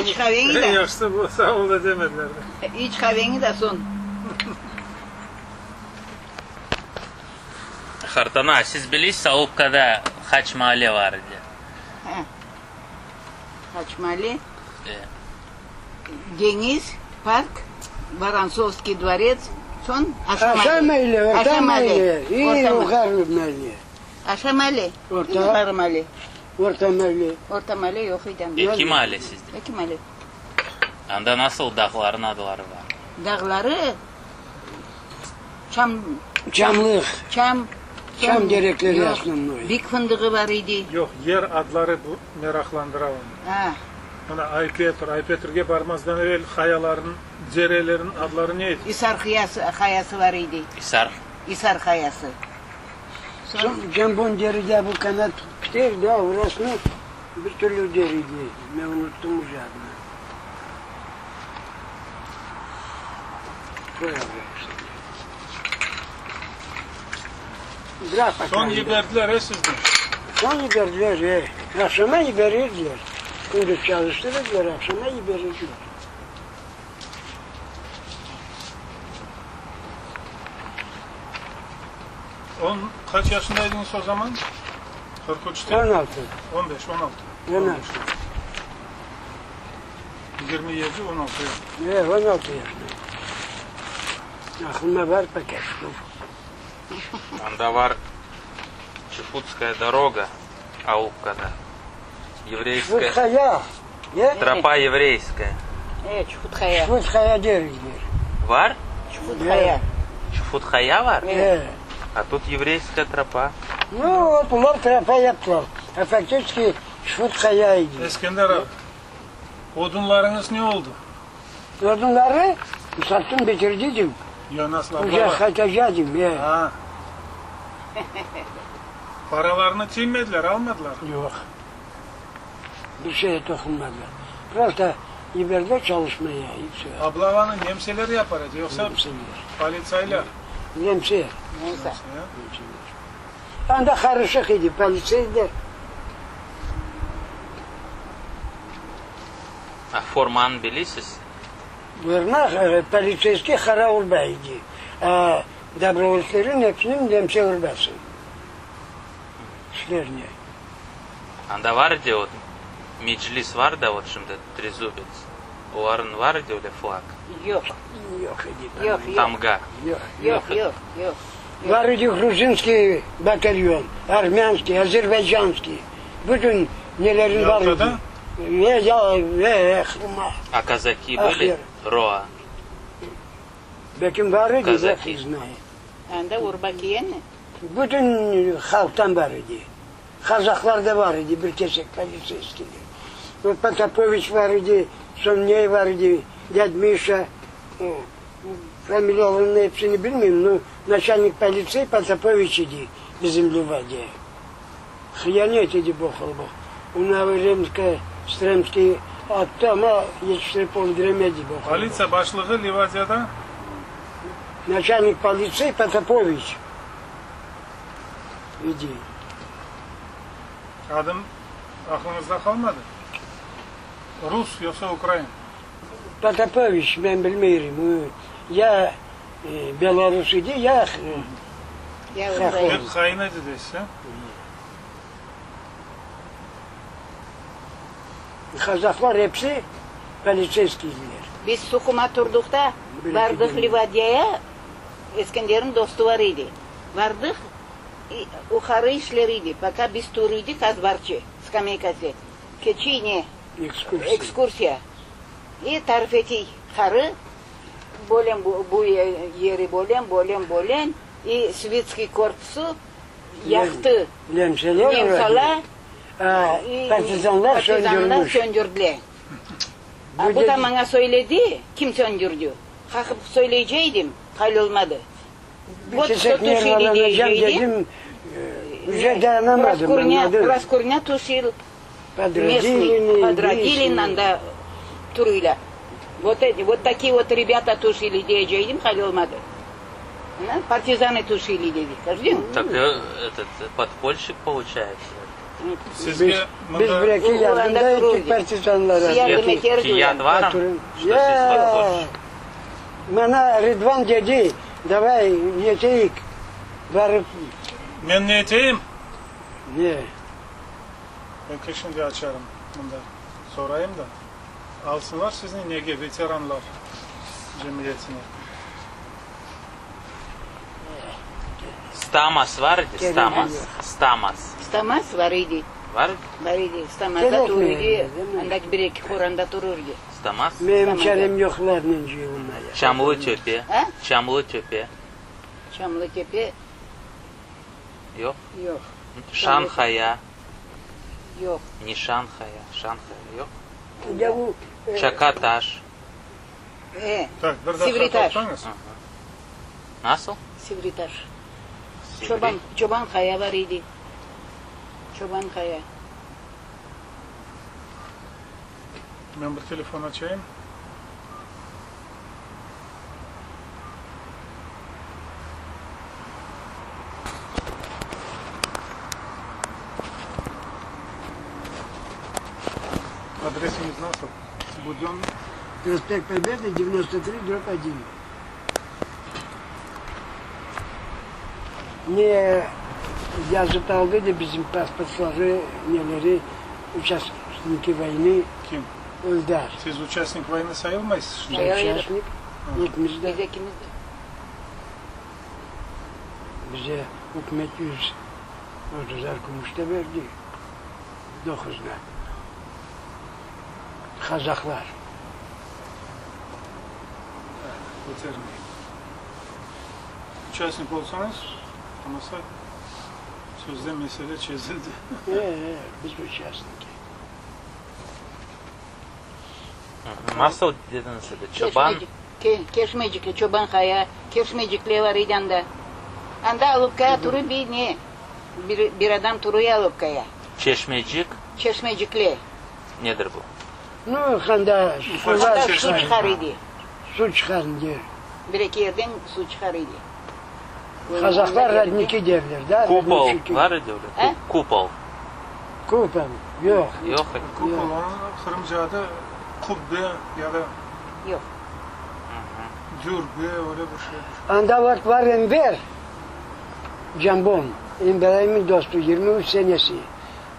[SPEAKER 2] İç qaveñi
[SPEAKER 5] Eñ
[SPEAKER 2] de.
[SPEAKER 5] yahşısı bu, sağ ol da demediler.
[SPEAKER 2] İç qaveñi de soñ.
[SPEAKER 1] Qartana, siz bilesiz, Alupkada qaç maale bar edi?
[SPEAKER 2] He. Qaç maale?
[SPEAKER 1] E.
[SPEAKER 2] Deñiz, park, Vorontsovskiy dvorets, soñ Aşa
[SPEAKER 3] Aşa maale, orta maale, i
[SPEAKER 2] Orta
[SPEAKER 3] yuqarı maale.
[SPEAKER 2] Aşağı maale.
[SPEAKER 3] Orta.
[SPEAKER 2] Yuqarı maale.
[SPEAKER 3] Orta maale.
[SPEAKER 2] Orta maale yoq idi anda.
[SPEAKER 1] Eki maale sizde.
[SPEAKER 2] Eki maale.
[SPEAKER 1] Anda nasıl dağlarnıñ adları bar?
[SPEAKER 2] Dağları çam.
[SPEAKER 3] Çamlıq.
[SPEAKER 2] Çam.
[SPEAKER 3] Çam terekleri
[SPEAKER 2] Yoq,
[SPEAKER 3] osnovnoy.
[SPEAKER 2] Bik fındığı bar idi.
[SPEAKER 5] Yoq, yer adları bu meraqlandıra onı.
[SPEAKER 2] A.
[SPEAKER 5] Mına Ay-Petr, Ay-Petrge barmazdan evel qayalarnıñ, derelerniñ adları ne edi?
[SPEAKER 2] İsar qıyası, qayası bar idi.
[SPEAKER 1] İsar.
[SPEAKER 2] İsar qayası.
[SPEAKER 3] Soñ Cambon deride bu kanat piter da, orasını bir türlü der idi, men unuttım uje adını.
[SPEAKER 5] Soñ yiberdiler, e, sizni?
[SPEAKER 3] Soñ yiberdiler, e. Aqşama yiberirdiler. Kündüz çalıştırırdılar, aqşama yiberirdiler.
[SPEAKER 5] On qaç yaşında ediñiz o zaman? 43-te?
[SPEAKER 3] 16.
[SPEAKER 5] 15, 16.
[SPEAKER 3] 16.
[SPEAKER 5] 27, 16,
[SPEAKER 3] evet. E, 16 yaşında. Aqlıma bar pek şükür.
[SPEAKER 1] Anda var Çufutskaya doroga, Alupkada. Yevreyskaya.
[SPEAKER 3] Çufut-Qaya. E?
[SPEAKER 1] Tropa yevreyskaya.
[SPEAKER 2] E, Çufut-Qaya.
[SPEAKER 3] Çufut-Qaya derler.
[SPEAKER 1] Var?
[SPEAKER 2] Çufut-Qaya.
[SPEAKER 1] Çufut-Qaya var?
[SPEAKER 3] E.
[SPEAKER 1] A tut yevreyskaya tropa.
[SPEAKER 3] Nu, vot, olar tropa yaptılar. A faktiçeski Çufut-Qaya idi.
[SPEAKER 5] Eskender ağa, odunlarıñız ne oldı?
[SPEAKER 3] Odunları sattım, bitirdidim.
[SPEAKER 5] Yo, nasıl,
[SPEAKER 3] Uje
[SPEAKER 5] ablalar?
[SPEAKER 3] qatacaqdım, e.
[SPEAKER 5] A. Paralarını tiymediler, almadılar?
[SPEAKER 3] Yoq. Bir şeye toqunmadılar. Prosto yiberdiler çalışmaya, i vse.
[SPEAKER 5] Oblavanı nemseler yapar edi, yoqsa
[SPEAKER 3] Nemseler.
[SPEAKER 5] politsaylar?
[SPEAKER 3] Nemse.
[SPEAKER 2] Nemse.
[SPEAKER 5] Nemse.
[SPEAKER 3] Anda qarışıq edi, politsey de.
[SPEAKER 1] A formanı bilesiz?
[SPEAKER 3] Forma, politseyskiy qara urba edi. A dobrovoltslerniñ epsiniñ nemse urbası. Üstlerine.
[SPEAKER 1] Anda var edi o, meclis var da vot şimdi, trezubets, olarnıñ var edi öyle flag?
[SPEAKER 2] Yoq.
[SPEAKER 3] Yoq edi.
[SPEAKER 2] Yoq, yoq.
[SPEAKER 1] Tamga.
[SPEAKER 3] Yoq.
[SPEAKER 2] Yoq, yoq, yoq.
[SPEAKER 3] Var edi gruzinskiy batalyon, armânskiy, azerbaycanskiy, bütün nelerin var edi.
[SPEAKER 5] Yaltada?
[SPEAKER 3] Ve ya, ve, eh,
[SPEAKER 1] A kazaki
[SPEAKER 3] Ah,
[SPEAKER 1] böyle?
[SPEAKER 3] yer.
[SPEAKER 1] Roa.
[SPEAKER 3] Belkim var edi,
[SPEAKER 1] Kazaki.
[SPEAKER 3] Bog znает.
[SPEAKER 2] Anda urba kiyenmi?
[SPEAKER 3] Bütün halqtan bar edi. Qazaqlar da bar edi, bir kesek politseyskiyler. O Potapoviç bar edi, soñ ne bar edi, dâd Mişa, familiyalarını epsini bilmeyim, no, naçalnik politsey Potapoviç edi bizim Livadiya. Hıyanet edi boqulboq. Onı Remske, Stremskiy attı, amma yetiştirip öldüremedi boqulboq.
[SPEAKER 5] Politsiya başlığı Livadiyada?
[SPEAKER 3] Naçalnik politsey Potapoviç edi.
[SPEAKER 5] Adım aqlıñızda qalmadı? Rus yoqsa ukrain?
[SPEAKER 3] Potapoviç, men bilmeyrim. Ya belorus edi, ya
[SPEAKER 2] Ya ukrain.
[SPEAKER 5] Pek hain edi deysiz, a?
[SPEAKER 3] Qazaqlar episi politseyskiy ediler.
[SPEAKER 2] Biz Suhuma turdıq da, bardıq Livadiyaya, Eskenderniñ dostu bar edi. Bardıq, uqarı işler edi, poka biz tur edik azbarçı, skameykası. Keçiy ne?
[SPEAKER 3] Ekskursiya.
[SPEAKER 2] Ekskursiya. E, tarif etiy qarı, bölem bu yeri bölem, bölem, bölem, i svitskiy korpusı yaqtı.
[SPEAKER 3] Nemseler
[SPEAKER 2] Nemsalar,
[SPEAKER 3] partizanlar
[SPEAKER 2] partizanlar
[SPEAKER 3] söndürmüş.
[SPEAKER 2] söndürdüler. A bu da maña söyledi, kim söndürdü. Qaqıp söyleyceydim, hal olmadı.
[SPEAKER 3] Bir
[SPEAKER 2] Vot
[SPEAKER 3] kesek
[SPEAKER 2] кто tuşili
[SPEAKER 3] nervalanacağım
[SPEAKER 2] deyceydim.
[SPEAKER 3] dedim, уже dayanamadım, anladın.
[SPEAKER 2] Proskurnya tuşil местный,
[SPEAKER 3] Podrodilini,
[SPEAKER 2] podrodilin anda turuyla. Vot эти, вот такие вот ребята tuşili deyceydim, hal olmadı. Partizanı tuşili dedi, kördiñ?
[SPEAKER 1] Так этот podpolщик получается?
[SPEAKER 5] Sizge
[SPEAKER 3] Biz
[SPEAKER 5] mında
[SPEAKER 3] bir eki yardım ettik partizanlara.
[SPEAKER 2] Yardım eter
[SPEAKER 1] Ki yad var, что siz podpolщик?
[SPEAKER 3] Mana Ridvan dedi, davay yeteyik, barıp.
[SPEAKER 5] Men ne eteyim?
[SPEAKER 3] Ne?
[SPEAKER 5] Ben şimdi açarım mında, sorayım da. Alsınlar sizni nege, veteranlar cemiyetine.
[SPEAKER 1] Stamas var idi, Stamas, Stamas.
[SPEAKER 2] Stamas var idi.
[SPEAKER 1] Var idi?
[SPEAKER 2] Var idi. Stamazda turur idi, andaki bir-eki qoranda turur idi.
[SPEAKER 1] Stamas?
[SPEAKER 3] Menim çarem yoqlarnen cıyılmaya.
[SPEAKER 1] Çamlı Töpe, Çamlı Töpe.
[SPEAKER 2] Çamlı Tepe.
[SPEAKER 1] Yoq?
[SPEAKER 2] Yoq.
[SPEAKER 1] Şanhaya.
[SPEAKER 2] Yoq.
[SPEAKER 1] Nişanhaya, Şanhaya, yoq?
[SPEAKER 3] Ya bu.
[SPEAKER 1] Çaka Taş.
[SPEAKER 2] E,
[SPEAKER 5] Tak, bir daqqa
[SPEAKER 2] Sivritaş.
[SPEAKER 5] toqtañız.
[SPEAKER 1] Nasıl?
[SPEAKER 2] Sivritaş.
[SPEAKER 1] Sivri.
[SPEAKER 2] Çoban, Çoban Qaya bar idi. Çoban Qaya.
[SPEAKER 5] Men bir telefon açayım. Adresiñiz nasıl? Budönnıy.
[SPEAKER 3] Prospekt Победы, 93, дробь 1. Ne yazıp aldı da bizim pasportları, neleri, участники войны.
[SPEAKER 5] Kim?
[SPEAKER 3] Eldar.
[SPEAKER 5] Siz участник войны sayılmaysız şimdi.
[SPEAKER 2] Sayılırız.
[SPEAKER 3] Участник. Ekimiz de
[SPEAKER 2] Biz ekimiz de.
[SPEAKER 3] bize ükümet 130'ar kumuş da verdi. Dokuzda. Kazaklar.
[SPEAKER 5] Kötermey. Участник olsañız, olmasa sözde mesele çezildi.
[SPEAKER 3] Ee, biz участники.
[SPEAKER 1] Nasıl dediñiz edi? Çoban?
[SPEAKER 2] Keşmecik, ke, Keşmecikli, Çoban Qaya, Keşmecikli var idi anda. Anda Alupkaya turu bir ne? Bir, bir adam turuya Alupkaya.
[SPEAKER 1] Çeşmecik
[SPEAKER 2] Çeşmecikli.
[SPEAKER 1] nedir bu?
[SPEAKER 3] Nu, anda sular
[SPEAKER 2] Anda su
[SPEAKER 3] çıqar,
[SPEAKER 2] çıqar idi.
[SPEAKER 3] su çıqar der.
[SPEAKER 2] Bir-eki yerden su çıqar idi.
[SPEAKER 3] Kazaklar родники derler, da?
[SPEAKER 1] Kupol
[SPEAKER 3] роднички.
[SPEAKER 1] var idi öyle?
[SPEAKER 2] E?
[SPEAKER 1] Kupol.
[SPEAKER 3] Kupol, yoq.
[SPEAKER 1] Yoq.
[SPEAKER 5] Kupol, onıñ qırımca adı qubbe ya da
[SPEAKER 2] Yoq.
[SPEAKER 5] dürbe, öyle bir şeydir.
[SPEAKER 3] Anda bak var Enver, Cambon, Enver'imin dostu, 23 senesi.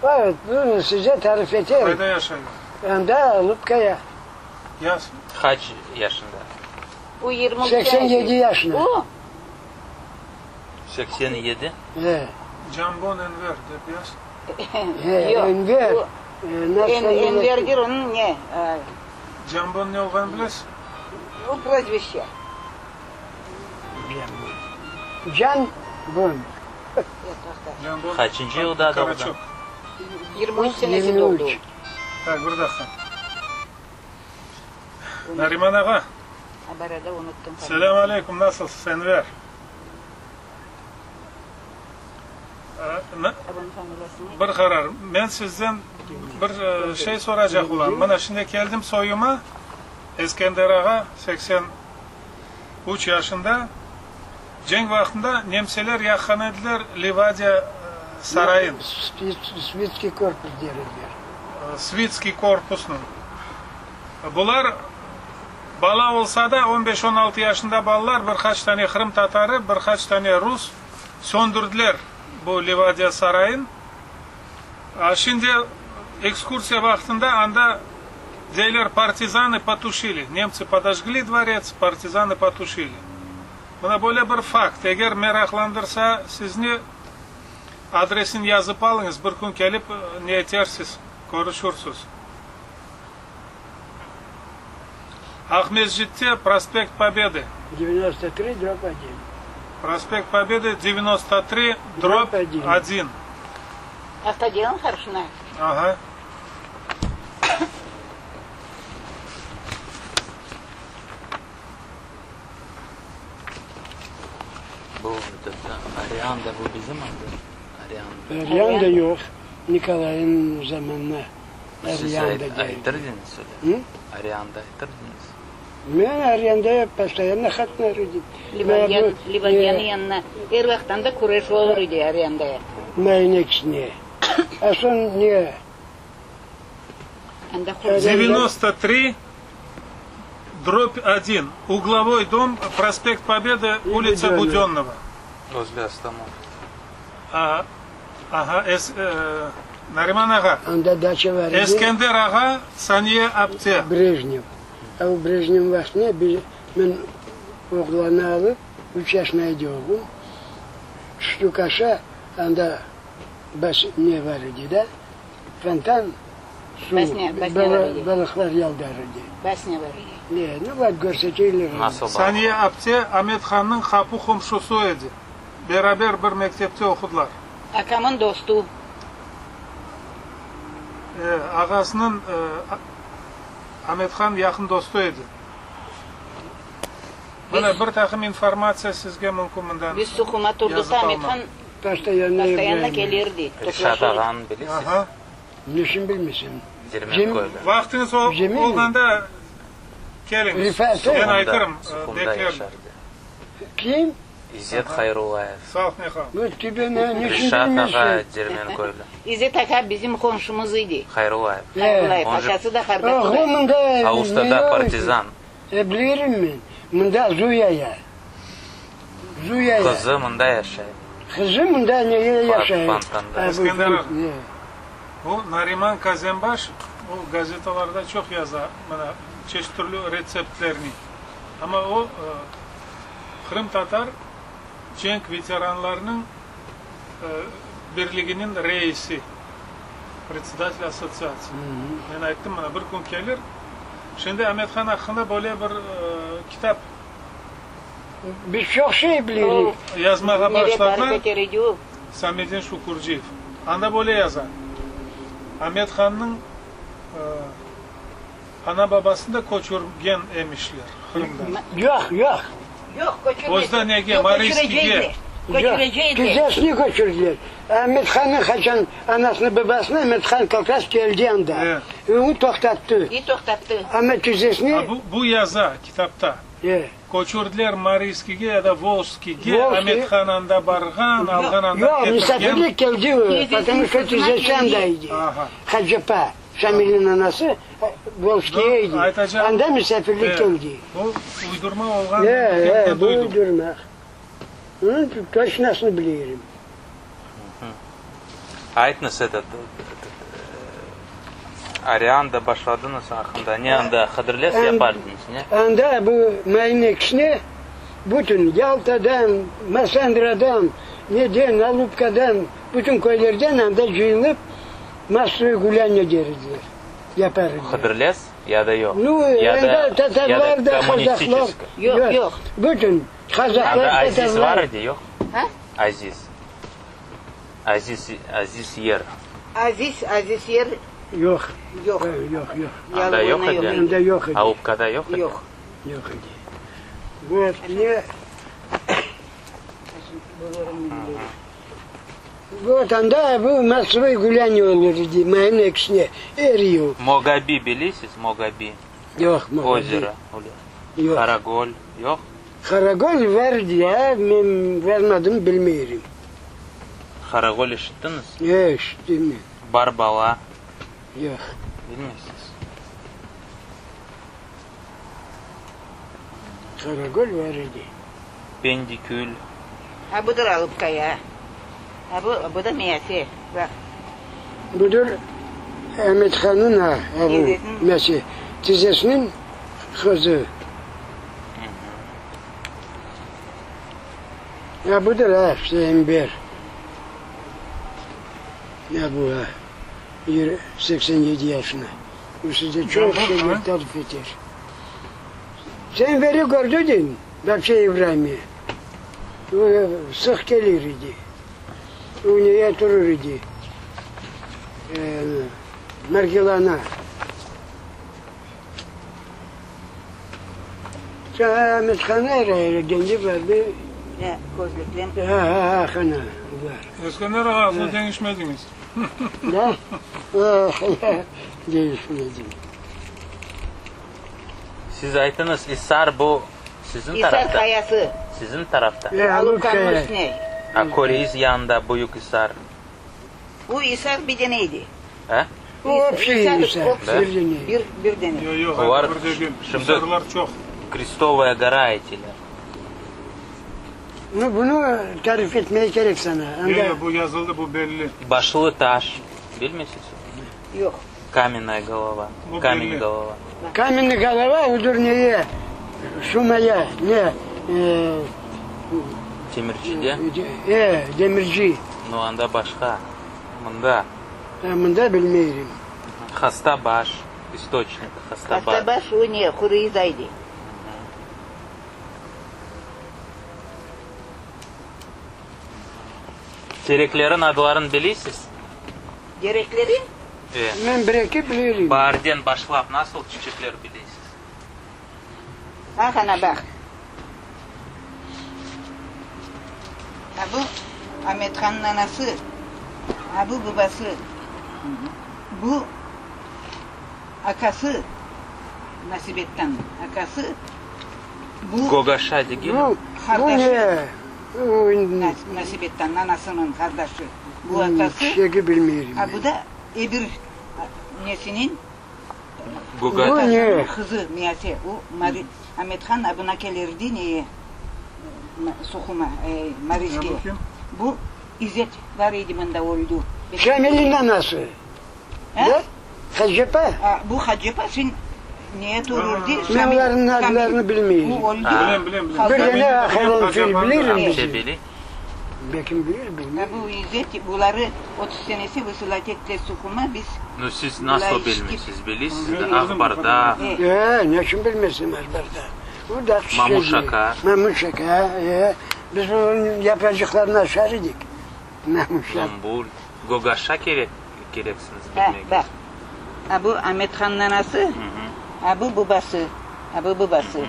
[SPEAKER 3] Evet, bunu size tarif ederim.
[SPEAKER 5] Qayda yaşaylar?
[SPEAKER 3] Anda Alupkaya,
[SPEAKER 5] Yaz.
[SPEAKER 1] Qaç yaşında?
[SPEAKER 2] O 23
[SPEAKER 3] 87 yaşında.
[SPEAKER 2] O?
[SPEAKER 1] 87.
[SPEAKER 3] He,
[SPEAKER 5] Cambon Enver dep yaz.
[SPEAKER 3] he,
[SPEAKER 2] Yoq.
[SPEAKER 3] Enver.
[SPEAKER 2] O,
[SPEAKER 3] E, nasıl
[SPEAKER 2] En, Enverdir onıñ ne? A,
[SPEAKER 5] Cambon ne olğanını bilesiz?
[SPEAKER 2] O прозвище.
[SPEAKER 3] Cambon. Can Bon.
[SPEAKER 2] Yoq, toqta.
[SPEAKER 5] Cambon.
[SPEAKER 1] Qaçıncı yılda doğdı?
[SPEAKER 5] Karaçok.
[SPEAKER 2] 23 senesi
[SPEAKER 3] 23.
[SPEAKER 2] doğdu.
[SPEAKER 5] Tak, bir daqqa. Nariman ağa,
[SPEAKER 2] A, barada unuttım.
[SPEAKER 5] selâm aleyküm, nasılsız, Enver?
[SPEAKER 2] A, bunıñ familiyası ne?
[SPEAKER 5] Bir qarar, men sizden bir şey soracaq olam. Mına şimdi keldim soyuma, Eskender ağa, 83 yaşında. Cenk vaqtında nemseler yaqqan ediler Livadiya sarayın.
[SPEAKER 3] Svitskiy korpus der ediler.
[SPEAKER 5] Svitskiy korpusnıñ. Bular bala olsa da, on beş, on altı yaşında balalar, bir qaç tane qırımtatarı, bir qaç tane rus söndürdiler bu Livadiya sarayın. A şimdi ekskursiya vaqtında anda deyler, partizanı potuşili, nemtsı podojgli dvorets, partizanı potuşili. Mına böyle bir fakt, eger meraqlandırsa sizni, adresini yazıp alıñız, bir kün kelip ne etersiz, körüşürsiz. Aqmescitte Prospekt Pobedı.
[SPEAKER 3] 93 дробь 1.
[SPEAKER 5] Prospekt Pobedı 93 дробь 1.
[SPEAKER 2] Avtodelnıñ qarşına.
[SPEAKER 5] Aha.
[SPEAKER 1] Bu Oreanda bu bizim adı? Oreanda.
[SPEAKER 3] Oreanda yoq. Nikolay'ın zamanına
[SPEAKER 1] Siz
[SPEAKER 3] Oreanda deydi.
[SPEAKER 1] aytırdıñız öyle.
[SPEAKER 3] Hı?
[SPEAKER 1] Oreanda aytırdıñız.
[SPEAKER 3] Men Oreandaya постоянно qatnar edim.
[SPEAKER 2] Livadiya, Livadiyanıñ yanına. Er vaqıt anda küreş olur edi Oreandaya.
[SPEAKER 3] Mayneksine. A soñ ne?
[SPEAKER 2] Anda qur-
[SPEAKER 5] 93 дробь 1. Угловой дом, проспект Победы, улица
[SPEAKER 3] Будённого.
[SPEAKER 5] Будённого.
[SPEAKER 1] Возле остановки.
[SPEAKER 5] А, ага, es, e, Nariman ağa.
[SPEAKER 3] Anda daça var edi.
[SPEAKER 5] Eskender ağa, Saniye apte.
[SPEAKER 3] Brejnev. A o Brejnev vaqtında bir, men oğlanı alıp, üç yaşında edi oğlum. Tüştük aşa, anda bas ne bar edi da, fontan, suv,
[SPEAKER 2] Basne, basne bar edi.
[SPEAKER 3] balıqlar yaldar edi.
[SPEAKER 2] Basne bar edi.
[SPEAKER 3] Ne, nu bak körseteyler.
[SPEAKER 1] Nasıl balıq?
[SPEAKER 5] Saniye apte Amet hannıñ qapu qomşusu edi. Beraber bir mektepte oqudılar.
[SPEAKER 2] Akamın dostu.
[SPEAKER 5] E, ağasınıñ, Amet han yaqın dostu edi. Mına, bir taqım informatsiya sizge mümkün mından
[SPEAKER 2] Biz Suhuma turdıq
[SPEAKER 5] yazıp
[SPEAKER 2] da,
[SPEAKER 5] almaq.
[SPEAKER 2] Amet han
[SPEAKER 3] Postoyanno
[SPEAKER 2] postoyanno kelirdi,
[SPEAKER 1] Reşat
[SPEAKER 2] toplaşır edi.
[SPEAKER 1] ağanı bilesiz?
[SPEAKER 5] Aha.
[SPEAKER 3] Neşin bilmesem.
[SPEAKER 1] Zirmen
[SPEAKER 3] Cem-
[SPEAKER 1] köyde.
[SPEAKER 5] Vaqtıñız ol,
[SPEAKER 3] Cemil mi?
[SPEAKER 5] olğanda keliñiz.
[SPEAKER 3] Rifat,
[SPEAKER 5] Men aytırım,
[SPEAKER 1] Suhumda
[SPEAKER 5] beklerim.
[SPEAKER 1] yaşardı.
[SPEAKER 3] Kim?
[SPEAKER 1] İzzet Hayrullayev.
[SPEAKER 5] Sağ ne qal.
[SPEAKER 3] Bu tipi ne, neşin
[SPEAKER 1] Reşat ağa
[SPEAKER 3] bilmesem.
[SPEAKER 1] Zirmen köylü.
[SPEAKER 2] İzzet ağa bizim qonşumız idi.
[SPEAKER 1] Hayrullayev.
[SPEAKER 2] Hayrullayev,
[SPEAKER 1] Onca-
[SPEAKER 2] atası da
[SPEAKER 3] Ah,
[SPEAKER 2] qardaşı
[SPEAKER 3] o
[SPEAKER 2] da.
[SPEAKER 3] mında
[SPEAKER 1] Alustada
[SPEAKER 3] ne
[SPEAKER 1] partizan.
[SPEAKER 3] E, bilirim men. Mında Zuyaya. Zuyaya.
[SPEAKER 1] Qızı mında yaşay.
[SPEAKER 3] Qızı mında neye yaşay?
[SPEAKER 1] Fontanda.
[SPEAKER 3] Ha, bu-
[SPEAKER 5] İskender ağa.
[SPEAKER 3] ne?
[SPEAKER 5] Bu Nariman Kazenbaş, o gazetalarda çoq yaza, mına, çeşit türlü retseptlerni. Amma o, qırımtatar cenk veteranlarınıñ birliginiñ reisi, predsedatel assotsiatsiya. Men ayttım, mına, bir kün kelir. Şimdi Amet-Han aqqında böyle bir kitap.
[SPEAKER 3] Biz çoq şey bilirik.
[SPEAKER 5] Yazmağa
[SPEAKER 2] Nereye tarif
[SPEAKER 5] başladılar.
[SPEAKER 2] eter edi o?
[SPEAKER 5] Samedin Şukurciyev. Anda böyle yaza, Amet-Hannıñ ana-babasını da köçürgen emişler Qırımdan.
[SPEAKER 3] Yoq, yoq.
[SPEAKER 2] Yoq, köçürmedi.
[SPEAKER 5] Özde nege,
[SPEAKER 2] Yoq,
[SPEAKER 5] Mariyskiyge.
[SPEAKER 2] köçüreceydiler. Köçüreceydiler.
[SPEAKER 3] Tizesini köçürdiler. Amet-Hannıñ qaçan anasını-babasını Amet-Han kak raz keldi anda. Öñü toqtattı.
[SPEAKER 2] İ toqtattı.
[SPEAKER 3] Amma tizesini.
[SPEAKER 5] A, bu, bu yaza kitapta. Köçürdiler Mariyskiyge ya da Volžskiyge, Amet-Han anda barğan, alğan anda
[SPEAKER 3] Yoq,
[SPEAKER 5] ketirgen.
[SPEAKER 3] misafirlik keldi o, потому что tizesi anda edi. Hacı-apa, Şamilniñ anası, Volžskiye edi. Anda misafirlik keldi.
[SPEAKER 5] Bu uydurma olğan,
[SPEAKER 3] E,
[SPEAKER 5] men
[SPEAKER 3] e,
[SPEAKER 5] kitapta
[SPEAKER 3] bu
[SPEAKER 5] duydum.
[SPEAKER 3] uydurma. Onıñ toçnasını bilirim.
[SPEAKER 1] Aytnız, etot, Oreanda başladıñız aqqında, ne anda Hıdırlez yapardıñız, ne?
[SPEAKER 3] Anda bu mayın ekisine bütün Yaltadan, Massandradan, neden, Alupkadan, bütün köylerden anda cıyılıp massovıy gulânya der ediler, yapar ediler.
[SPEAKER 1] Hıdırlez ya da yoq?
[SPEAKER 3] Nu,
[SPEAKER 1] Ya
[SPEAKER 3] anda
[SPEAKER 1] da, ya
[SPEAKER 3] tatarlar
[SPEAKER 1] da
[SPEAKER 3] da, qazaqlar.
[SPEAKER 1] kommunistiskeskiy?
[SPEAKER 2] Yoq, yoq.
[SPEAKER 3] Bütün qazaqlar,
[SPEAKER 1] Anda Aziz
[SPEAKER 3] tatarlar.
[SPEAKER 1] var edi, yoq?
[SPEAKER 2] Ha?
[SPEAKER 1] Aziz. Aziz, aziz yer.
[SPEAKER 2] Aziz, aziz yer
[SPEAKER 3] Yoq.
[SPEAKER 2] yoq.
[SPEAKER 3] Yoq, yoq.
[SPEAKER 1] Anda yoq
[SPEAKER 2] Yalıboyunda
[SPEAKER 1] edi?
[SPEAKER 2] yoq.
[SPEAKER 3] Anda yoq edi.
[SPEAKER 1] Alupkada yoq edi?
[SPEAKER 2] Yoq.
[SPEAKER 3] Yoq edi. Vot, ne? Vot anda bu massovıy gulânya olur edi, mayın ekisine, er yıl.
[SPEAKER 1] Mogabi bilesiz, Mogabi?
[SPEAKER 3] Yoq, Mogabi.
[SPEAKER 1] Ozero, öyle.
[SPEAKER 3] Yoq.
[SPEAKER 1] Qaragöl, yoq?
[SPEAKER 3] Qaragöl var edi ya, men varmadım, bilmeyrim.
[SPEAKER 1] Qaragöl eşittiñiz?
[SPEAKER 3] E, eşittim men.
[SPEAKER 1] Barbala.
[SPEAKER 3] Yoq.
[SPEAKER 1] Bilmeysiz?
[SPEAKER 3] Qaragöl var edi.
[SPEAKER 1] Pendikül.
[SPEAKER 2] Ha budır Alupka ya. Ha bu, bu da Miyase, baq.
[SPEAKER 3] Budır Amethan'ın ha, ha bu
[SPEAKER 2] Tizesiniñ.
[SPEAKER 3] Miyase, tizesiniñ qızı. Ya budır ha, işte Enver. Ya bu ha, 87 yaşına. Bu size çoq şeyler tarif eter. Sen Enver'i kördüñ, Babşe İbrahim'i. O sıq kelir edi. O neye turur edi? Margilana. Amethan er kendi bardı.
[SPEAKER 2] Ya, közlükli.
[SPEAKER 3] Ha, ha, ha, hana, bar.
[SPEAKER 5] Eskender ağa, asıl deñişmediñiz.
[SPEAKER 3] Da? Deñişmedim.
[SPEAKER 1] Siz aytıñız, İsar bu siziñ
[SPEAKER 2] İsar
[SPEAKER 1] tarafta?
[SPEAKER 2] qayası.
[SPEAKER 1] Siziñ tarafta?
[SPEAKER 3] E,
[SPEAKER 2] Alupkanıñ üstüne.
[SPEAKER 1] A, Köreiz yanında Büyük İsar.
[SPEAKER 2] Bu İsar bir dene edi.
[SPEAKER 1] A?
[SPEAKER 3] O общий
[SPEAKER 2] İsar,
[SPEAKER 3] İsar,
[SPEAKER 2] общий.
[SPEAKER 3] bir dene.
[SPEAKER 2] Bir, bir dene.
[SPEAKER 5] Yoq, yoq,
[SPEAKER 1] Olar
[SPEAKER 5] bir degil.
[SPEAKER 1] şimdi-
[SPEAKER 5] İsarlar çoq.
[SPEAKER 1] Krestovaya gora aytılar.
[SPEAKER 3] Nu, bunı tarif etmeye kerek sana.
[SPEAKER 5] Yoq, yoq, bu yazıldı, bu belli.
[SPEAKER 1] Başlı taş. Bilmeysiz?
[SPEAKER 2] Yoq.
[SPEAKER 1] Kamennaya golova.
[SPEAKER 5] Bu
[SPEAKER 1] Камень
[SPEAKER 5] belli.
[SPEAKER 1] голова.
[SPEAKER 3] Каменная голова, удурнее, Шумая, не, e,
[SPEAKER 1] Телефон. Temircide?
[SPEAKER 3] E, Demirci.
[SPEAKER 1] No, anda başqa. Mında.
[SPEAKER 3] E, mında bilmeyrim.
[SPEAKER 1] Hasta baş, istoçnik, hasta baş.
[SPEAKER 2] Hasta baş o ne, Huriy Zaydi.
[SPEAKER 1] Tereklerin adlarını bilesiz?
[SPEAKER 2] Tereklerin?
[SPEAKER 1] E.
[SPEAKER 3] Men bir-eki bilirim.
[SPEAKER 1] Baarden başlap nasıl çiçekler bilesiz?
[SPEAKER 2] Baq, ana, baq. A bu Amethannıñ anası, a bu babası, bu akası, Nasibettan akası, bu.
[SPEAKER 1] Gogaşa degilmi?
[SPEAKER 3] Bu, bu ne?
[SPEAKER 2] Nasibettan anasınıñ qardaşı, bu akası,
[SPEAKER 3] Çiçegi bilmeyrim.
[SPEAKER 2] a bu da ebir nesiniñ
[SPEAKER 3] Bu ne?
[SPEAKER 2] Qızı Miyase, o Mari, Amethan abına kelirdi neye, Suhuma, Marizge. Bu İzzet bar edi mında, öldü.
[SPEAKER 3] Şamilniñ anası. Da? Hacepa?
[SPEAKER 2] Bu Hacepa sen neye tururdı?
[SPEAKER 3] Men olarnıñ adlarını bilmeyim.
[SPEAKER 2] Bu öldü.
[SPEAKER 5] Bilem, bilem, bilem.
[SPEAKER 3] Bir dene Ahadan bilirim bizi. Belkim bilir, bilmem.
[SPEAKER 2] Bu İzzet, buları 30 senesi vısılat ettiler Suhuma, biz.
[SPEAKER 1] Nu, siz nasıl bilmeysiz? Bilesiz de, Aqbarda.
[SPEAKER 3] E, ne içün bilmesin Aqbarda? O da çiçegi.
[SPEAKER 1] Mamuşaka.
[SPEAKER 3] Mamuşaka, e. Biz onıñ yapracıqlarını aşar edik. Mamuşak.
[SPEAKER 1] Zumbul. Gogaşa kerek, kereksiñiz
[SPEAKER 2] Ha,
[SPEAKER 1] bilmege.
[SPEAKER 2] baq. A bu Amethannıñ anası, a bu babası, a bu babası.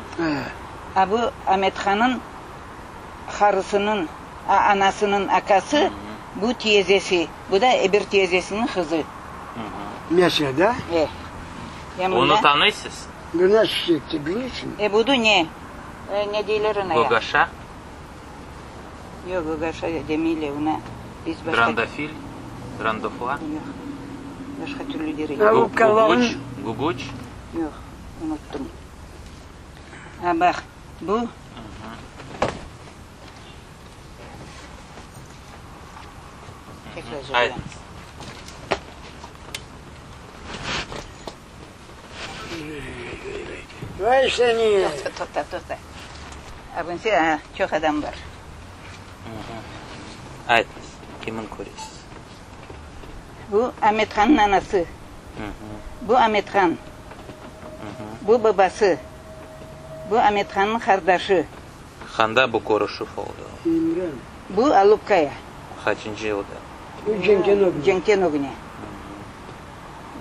[SPEAKER 2] A bu Amethannıñ qarısınıñ, a anasınıñ akası, bu tiyezesi, bu da ebir tiyezesiniñ qızı.
[SPEAKER 3] Mesya, da?
[SPEAKER 2] E. Ya
[SPEAKER 1] Onı
[SPEAKER 2] mında.
[SPEAKER 1] tanıysız?
[SPEAKER 3] Bu ne çiçekti, bilirsiñ?
[SPEAKER 2] E bu da ne? E, ne deyler ona ya?
[SPEAKER 1] Gogaşa?
[SPEAKER 2] Yoq, gogaşa demeyler ona. Biz başqa.
[SPEAKER 1] Drandofil? Drandofla?
[SPEAKER 2] Yoq, başqa türlü der edik.
[SPEAKER 1] Guguç? Guguç?
[SPEAKER 2] Yoq, unuttım. A, baq, bu.
[SPEAKER 1] Aytıñız.
[SPEAKER 3] Vay seni!
[SPEAKER 2] Toqta, toqta, toqta. A bunsı, a, çoq adam bar.
[SPEAKER 1] Aytıñız, kimin köresiz?
[SPEAKER 2] Bu Amethannıñ anası. Bu Amethan. Bu babası. Bu Amethannıñ qardaşı.
[SPEAKER 1] Qanda bu körüşüv oldı?
[SPEAKER 3] İmran.
[SPEAKER 2] Bu Alupkaya.
[SPEAKER 1] Qaçıncı yılda?
[SPEAKER 3] Bu cenkten ögüne.
[SPEAKER 2] Cenkten ögüne.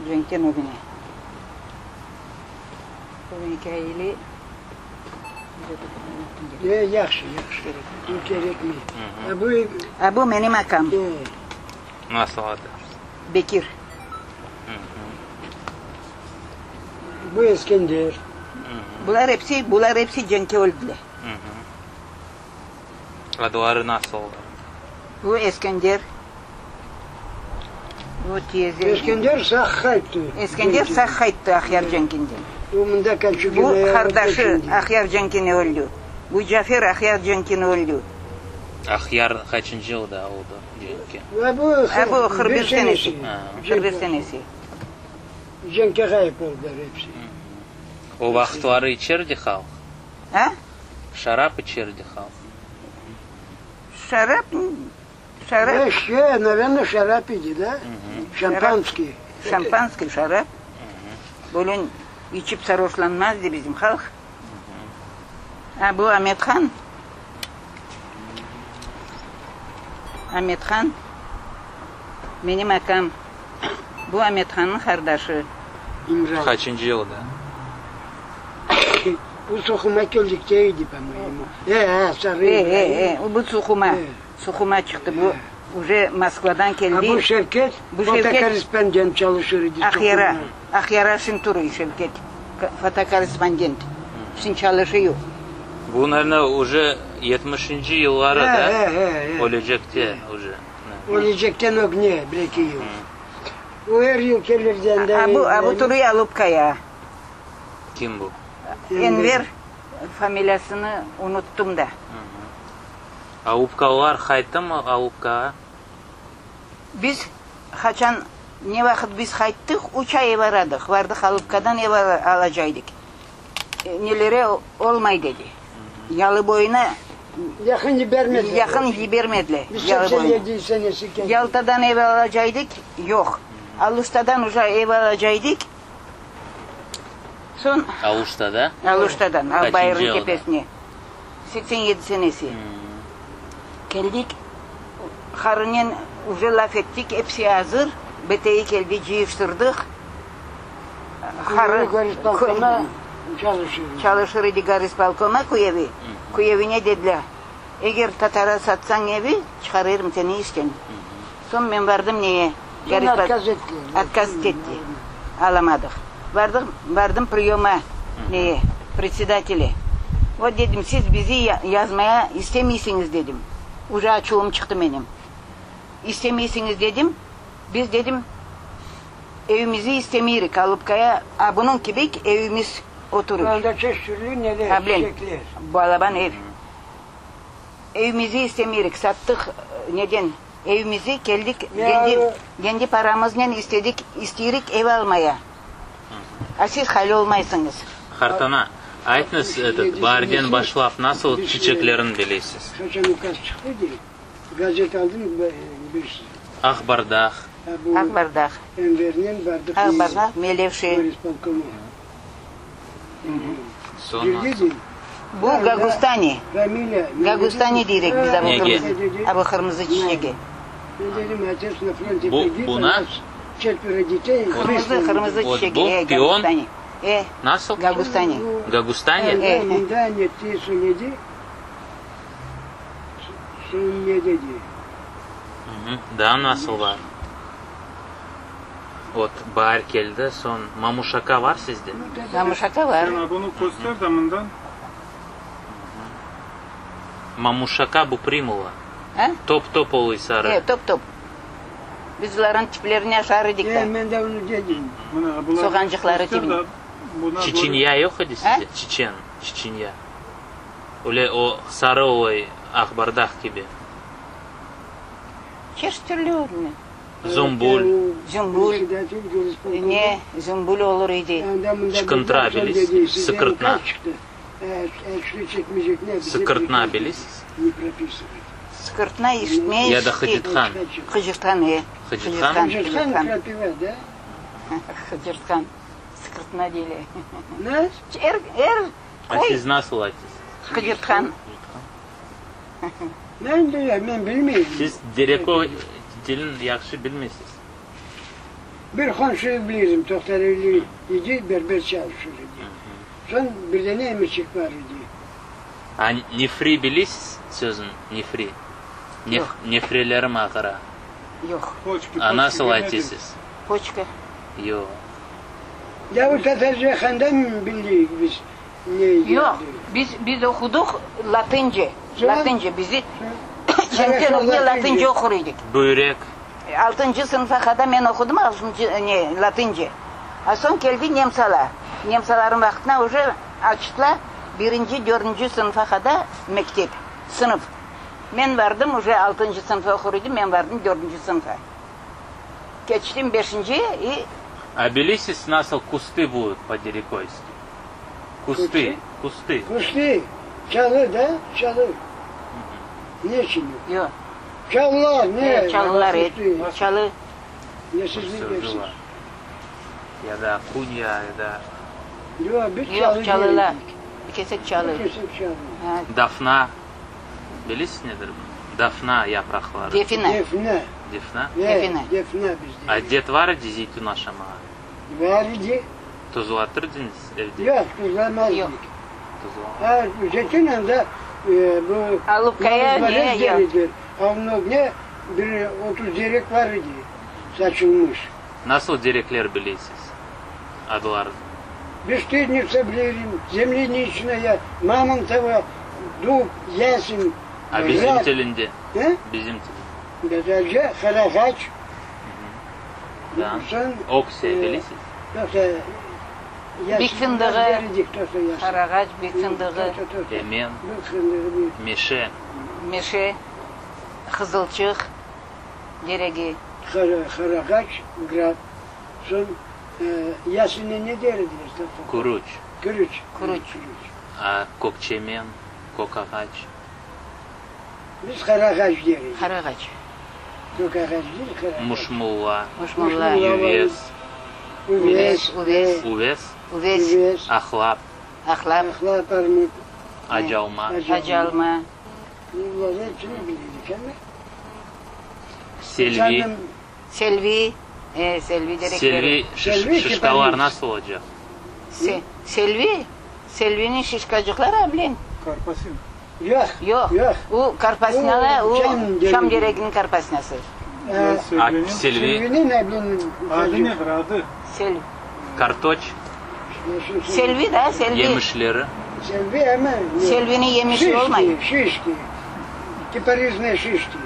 [SPEAKER 2] Cenkten ögüne. Bu ikâyeli.
[SPEAKER 3] E, yahşı, yahşı. Bu kerekmey. A bu.
[SPEAKER 2] A bu menim akam.
[SPEAKER 3] E.
[SPEAKER 1] Nasıl adı?
[SPEAKER 2] Bekir.
[SPEAKER 3] Bu Eskender.
[SPEAKER 2] Bular episi, bular episi cenkke öldüler.
[SPEAKER 1] Adları nasıl olar?
[SPEAKER 2] Bu Eskender. Bu tiyeze.
[SPEAKER 3] Eskender sağ qayttı.
[SPEAKER 2] Eskender sağ qayttı Aqyar cenkinden.
[SPEAKER 3] O mında Kolçuginoya
[SPEAKER 2] Bu qardaşı Aqyar cenkine öldü. Bu Cafer Aqyar cenkine öldü.
[SPEAKER 1] Aqyar qaçıncı yılda oldı cenki?
[SPEAKER 3] A bu,
[SPEAKER 2] A bu 41 senesi. 41 senesi.
[SPEAKER 3] Cenkke ğayıp oldılar episi.
[SPEAKER 1] O vaqıtları içerdi halq?
[SPEAKER 2] A?
[SPEAKER 1] Şarap içerdi halq.
[SPEAKER 2] Şarap, şarap.
[SPEAKER 3] E, şey, naverno, şarap idi, da? Şampanskiy.
[SPEAKER 2] Şampanskiy, şarap. Böyle içip sarhoşlanmazdı bizim halq. A, bu Amethan. Amethan, menim akam. Bu Amethannıñ qardaşı.
[SPEAKER 3] İmran.
[SPEAKER 1] Qaçıncı yılda?
[SPEAKER 3] Bu Suhuma keldikte idi, po-moyemu. E, e, sarı
[SPEAKER 2] E,
[SPEAKER 3] İbrahim.
[SPEAKER 2] e, e, bu Suhuma. Suhuma çıqtı. Bu uje Moskvadan keldi.
[SPEAKER 3] A bu Şevket,
[SPEAKER 2] Bu Şevket
[SPEAKER 3] fotokorrespondent çalışır idi
[SPEAKER 2] Aqyara,
[SPEAKER 3] Suhumda.
[SPEAKER 2] Aqyara şimdi turıy Şevket, fotokorrespondent. Şimdi çalışıyor.
[SPEAKER 1] Bu, naverno, uje yetmişinci yılları
[SPEAKER 3] E,
[SPEAKER 1] da?
[SPEAKER 3] e, e, e.
[SPEAKER 1] Ölecekte uje.
[SPEAKER 3] Ölecekten ögne bir-eki yıl. O er yıl kelirdi anda.
[SPEAKER 2] A bu, a bu turıy Alupkaya.
[SPEAKER 1] Kim bu?
[SPEAKER 2] Enver, familiyasını unuttım da.
[SPEAKER 1] Alupkalılar qayttımı Alupkağa?
[SPEAKER 2] Biz qaçan, ne vaqıt biz qayttıq, üç ay ev aradıq. Vardıq Alupkadan ev alacaydık. Nelere olmay dedi. Yalı boyuna.
[SPEAKER 3] Yaqın yibermediler.
[SPEAKER 2] Yaqın yibermediler.
[SPEAKER 3] Biz 87 senesi keldik.
[SPEAKER 2] Yaltadan ev alacaydık, yoq. Aluştadan uje ev alacaydık. Soñ.
[SPEAKER 1] Aluştada?
[SPEAKER 2] Aluştadan, Albayırnıñ
[SPEAKER 1] Qaçıncı yılda?
[SPEAKER 2] tepesine. 87 senesi. Keldik, qarınen uje laf ettik, episi azır, BTİ keldi, cıyıştırdıq. Qarı
[SPEAKER 3] Gorispolkoma çalışır edi.
[SPEAKER 2] Çalışır edi gorispolkoma küyevi. Küyevine dediler, eger tatara satsañ evi, çıqarırım seni işten. Soñ men bardım neye?
[SPEAKER 3] Soñ otkaz ettiler.
[SPEAKER 2] Otkaz etti. Alamadıq. Bardıq, bardım priyoma, neye, predsedatele. Vot, dedim, siz bizi yazmaya istemeysiñiz, dedim. Uje açuvım çıqtı menim. İstemeysiñiz, dedim, biz, dedim, evimizi istemeyrik, Alupkaya, a bunıñ kibik evimiz oturır.
[SPEAKER 3] Anda çeşit türlü neler, çiçekler.
[SPEAKER 2] Balaban ev. Evimizi istemeyrik, sattıq, neden? Evimizi keldik, kendi, kendi paramıznen istedik, isteyrik ev almaya. A siz hal olmaysıñız.
[SPEAKER 1] Qartana, aytñız, etot, baarden başlap nasıl çiçeklerin bilesiz?
[SPEAKER 3] Qaçan ukaz çıqtı dey, gazet aldım bir.
[SPEAKER 1] Aq bardaq.
[SPEAKER 2] Aq bardaq.
[SPEAKER 3] Envernen bardıq.
[SPEAKER 2] Aq bardaq, melevşe.
[SPEAKER 3] Gorispolkoma.
[SPEAKER 1] Soñ nasıl?
[SPEAKER 2] Bu gagustani. Gagustani deyirik biz a bu
[SPEAKER 1] Nege?
[SPEAKER 2] qırmızı, a bu qırmızı çiçege.
[SPEAKER 1] Bu, buna?
[SPEAKER 2] Qırmızı, qırmızı
[SPEAKER 1] Vot
[SPEAKER 2] çiçegi,
[SPEAKER 1] bu
[SPEAKER 2] e,
[SPEAKER 1] pion.
[SPEAKER 2] gagustani. E,
[SPEAKER 1] Nasıl?
[SPEAKER 2] gagustani.
[SPEAKER 1] Gagustani?
[SPEAKER 2] E.
[SPEAKER 1] Daa nasıl bar? Vot, baar keldi, soñ mamuşaka var sizde?
[SPEAKER 2] Mamuşaka var.
[SPEAKER 5] Lena, bunı köster de mından.
[SPEAKER 1] Mamuşaka bu primula.
[SPEAKER 2] A?
[SPEAKER 1] Top-top oluy sarı.
[SPEAKER 2] E, top-top. Biz olarnıñ tiplerini aşar edik de.
[SPEAKER 5] Mına, bular
[SPEAKER 2] Soğancıqları
[SPEAKER 5] köster
[SPEAKER 2] tibini.
[SPEAKER 5] de, buna
[SPEAKER 1] Çiçinya yoq edi sizde? Çiçen, çiçinya. Öyle o sarı oluy, aqbardaq kibi.
[SPEAKER 2] Çeşit türlü
[SPEAKER 1] Zumbul.
[SPEAKER 2] Zumbul, ne, zumbul olur idi.
[SPEAKER 1] Çıqıntıra bilesiz, sıqırtna. Sıqırtna bilesiz?
[SPEAKER 2] Sıqırtna işitmey
[SPEAKER 1] Ya da hıcıtqan.
[SPEAKER 2] Hıcırtqan, e.
[SPEAKER 1] Hıcırtqan?
[SPEAKER 2] Hıcırtqan. Hıcırtqan. Sıqırtna deyler. Er, er
[SPEAKER 1] A siz nasıl aytasız?
[SPEAKER 2] Hıcırtqan.
[SPEAKER 3] Men de, men bilmeyim.
[SPEAKER 1] Siz Dereköy tilin yahşı bilmeysiz.
[SPEAKER 3] Bir qomşuyu bilirim, Toqtareli idi, berber çalışır idi. Soñ bir dane emirçik bar idi.
[SPEAKER 1] A nefri bilesiz sözün, nefri?
[SPEAKER 2] Yoq.
[SPEAKER 1] Nefrelerim ağıra.
[SPEAKER 2] Yoq.
[SPEAKER 5] Poçka,
[SPEAKER 1] A nasıl
[SPEAKER 5] poçka
[SPEAKER 1] aytasız?
[SPEAKER 2] Poçka.
[SPEAKER 1] Yoq.
[SPEAKER 3] Ya bu tatarca qandan bildik biz ne
[SPEAKER 2] Yoq, biz, biz oqudıq latınca, latınca, bizi cenkten ögüne latınca oqur edik.
[SPEAKER 1] Büyrek.
[SPEAKER 2] Altıncı sınıfa qadar men oqudım altıncı, ne, latınca. A soñ keldi nemsalar. Nemsalarnıñ vaqtına uje açtılar birinci, dördünci sınıfa qadar mektep, sınıf. Men bardım, uje altıncı sınıfta oqur edim, men bardım dördünci sınıfa. Keçtim beşinci i.
[SPEAKER 1] A bilesiz nasıl kusty budut po-derekoyski? Kusty, kusty.
[SPEAKER 3] Kusty, çalı da, çalı. Ne içün yoq?
[SPEAKER 2] Yoq.
[SPEAKER 3] Çalılar, ne?
[SPEAKER 2] E, çalılar, e, çalı.
[SPEAKER 3] Ne siz ne dersiz?
[SPEAKER 1] Ya da kunya, ya da.
[SPEAKER 3] Yoq, biz
[SPEAKER 2] Yoq,
[SPEAKER 3] çalı
[SPEAKER 2] çalılar.
[SPEAKER 3] deyik.
[SPEAKER 2] Bir kesek çalı.
[SPEAKER 3] Bir kesek çalı.
[SPEAKER 2] Ha.
[SPEAKER 1] Dafna, bilesiz nedir bu? Dafna yapraqları.
[SPEAKER 2] Defina.
[SPEAKER 3] Defne.
[SPEAKER 1] Defna?
[SPEAKER 2] Defina.
[SPEAKER 3] Defne bizde.
[SPEAKER 1] Adet var edi zeytün aşamağa?
[SPEAKER 3] Var idi.
[SPEAKER 1] Tuzlatırdıñız evde?
[SPEAKER 3] Yoq, tuzlamazdık.
[SPEAKER 2] Yoq.
[SPEAKER 3] Ha, zeytün anda bu
[SPEAKER 2] Alupkaya ne, yoq.
[SPEAKER 3] Avnı bir 30 derek var idi, saçılmış.
[SPEAKER 1] Nasıl derekler bilesiz adlarını?
[SPEAKER 3] Бесстыдница bilirim, zemlyanичная, Mamontova, dub, yasen.
[SPEAKER 1] A bizim tilinde?
[SPEAKER 3] He?
[SPEAKER 1] Bizim tilinde.
[SPEAKER 3] Güzelce, qarağaç.
[SPEAKER 1] Da.
[SPEAKER 3] Soñ,
[SPEAKER 1] Ökse bilesiz?
[SPEAKER 3] Toqta,
[SPEAKER 2] Bek fındığı, qarağaç, bek fındığı.
[SPEAKER 1] Emen, meşe.
[SPEAKER 2] Meşe, qızılçıq deregi.
[SPEAKER 3] Qarağaç, grab. Soñ, yasini ne der ediler?
[SPEAKER 1] Kürüç.
[SPEAKER 3] Kürüç.
[SPEAKER 2] Kürüç.
[SPEAKER 1] A kökçemen, kök ağaç.
[SPEAKER 3] Biz qarağaç der edik.
[SPEAKER 2] Qarağaç.
[SPEAKER 3] Kök ağaç değil, qarağaç.
[SPEAKER 1] Muşmulla.
[SPEAKER 2] Muşmulla.
[SPEAKER 1] Üvez.
[SPEAKER 3] Üvez.
[SPEAKER 2] Üvez.
[SPEAKER 1] Üvez.
[SPEAKER 2] Üvez.
[SPEAKER 3] Üvez.
[SPEAKER 1] Ahlap.
[SPEAKER 2] Ahlap.
[SPEAKER 3] Ahlap, armut.
[SPEAKER 1] Acı alma.
[SPEAKER 2] Acı alma.
[SPEAKER 3] Bunların hepsini bilirdik ama.
[SPEAKER 1] Selvi.
[SPEAKER 2] Selvi. E, selvi derekleri.
[SPEAKER 1] Selvi,
[SPEAKER 3] Selvi
[SPEAKER 1] şişkalar
[SPEAKER 3] kiparis.
[SPEAKER 1] nasıl olacaq?
[SPEAKER 2] Se, selvi. Selviniñ şişkacıqları abilen.
[SPEAKER 5] Karpasin.
[SPEAKER 3] Yoq.
[SPEAKER 2] Yoq.
[SPEAKER 3] Yoq.
[SPEAKER 2] O karpasinalı,
[SPEAKER 3] O
[SPEAKER 2] o
[SPEAKER 3] çam
[SPEAKER 2] çam
[SPEAKER 3] dereginiñ.
[SPEAKER 2] dereginiñ karpasinası.
[SPEAKER 3] E,
[SPEAKER 1] A,
[SPEAKER 5] Selviniñ
[SPEAKER 1] selvi,
[SPEAKER 3] Selviniñ abilen
[SPEAKER 5] adı nedir, adı?
[SPEAKER 2] Sel,
[SPEAKER 1] kartoç,
[SPEAKER 2] selvi da, selvi.
[SPEAKER 1] yemişleri.
[SPEAKER 3] Selvi ama...
[SPEAKER 2] Selviniñ yemişi olmay.
[SPEAKER 3] Şişki, şişki. Kiparisные şişki.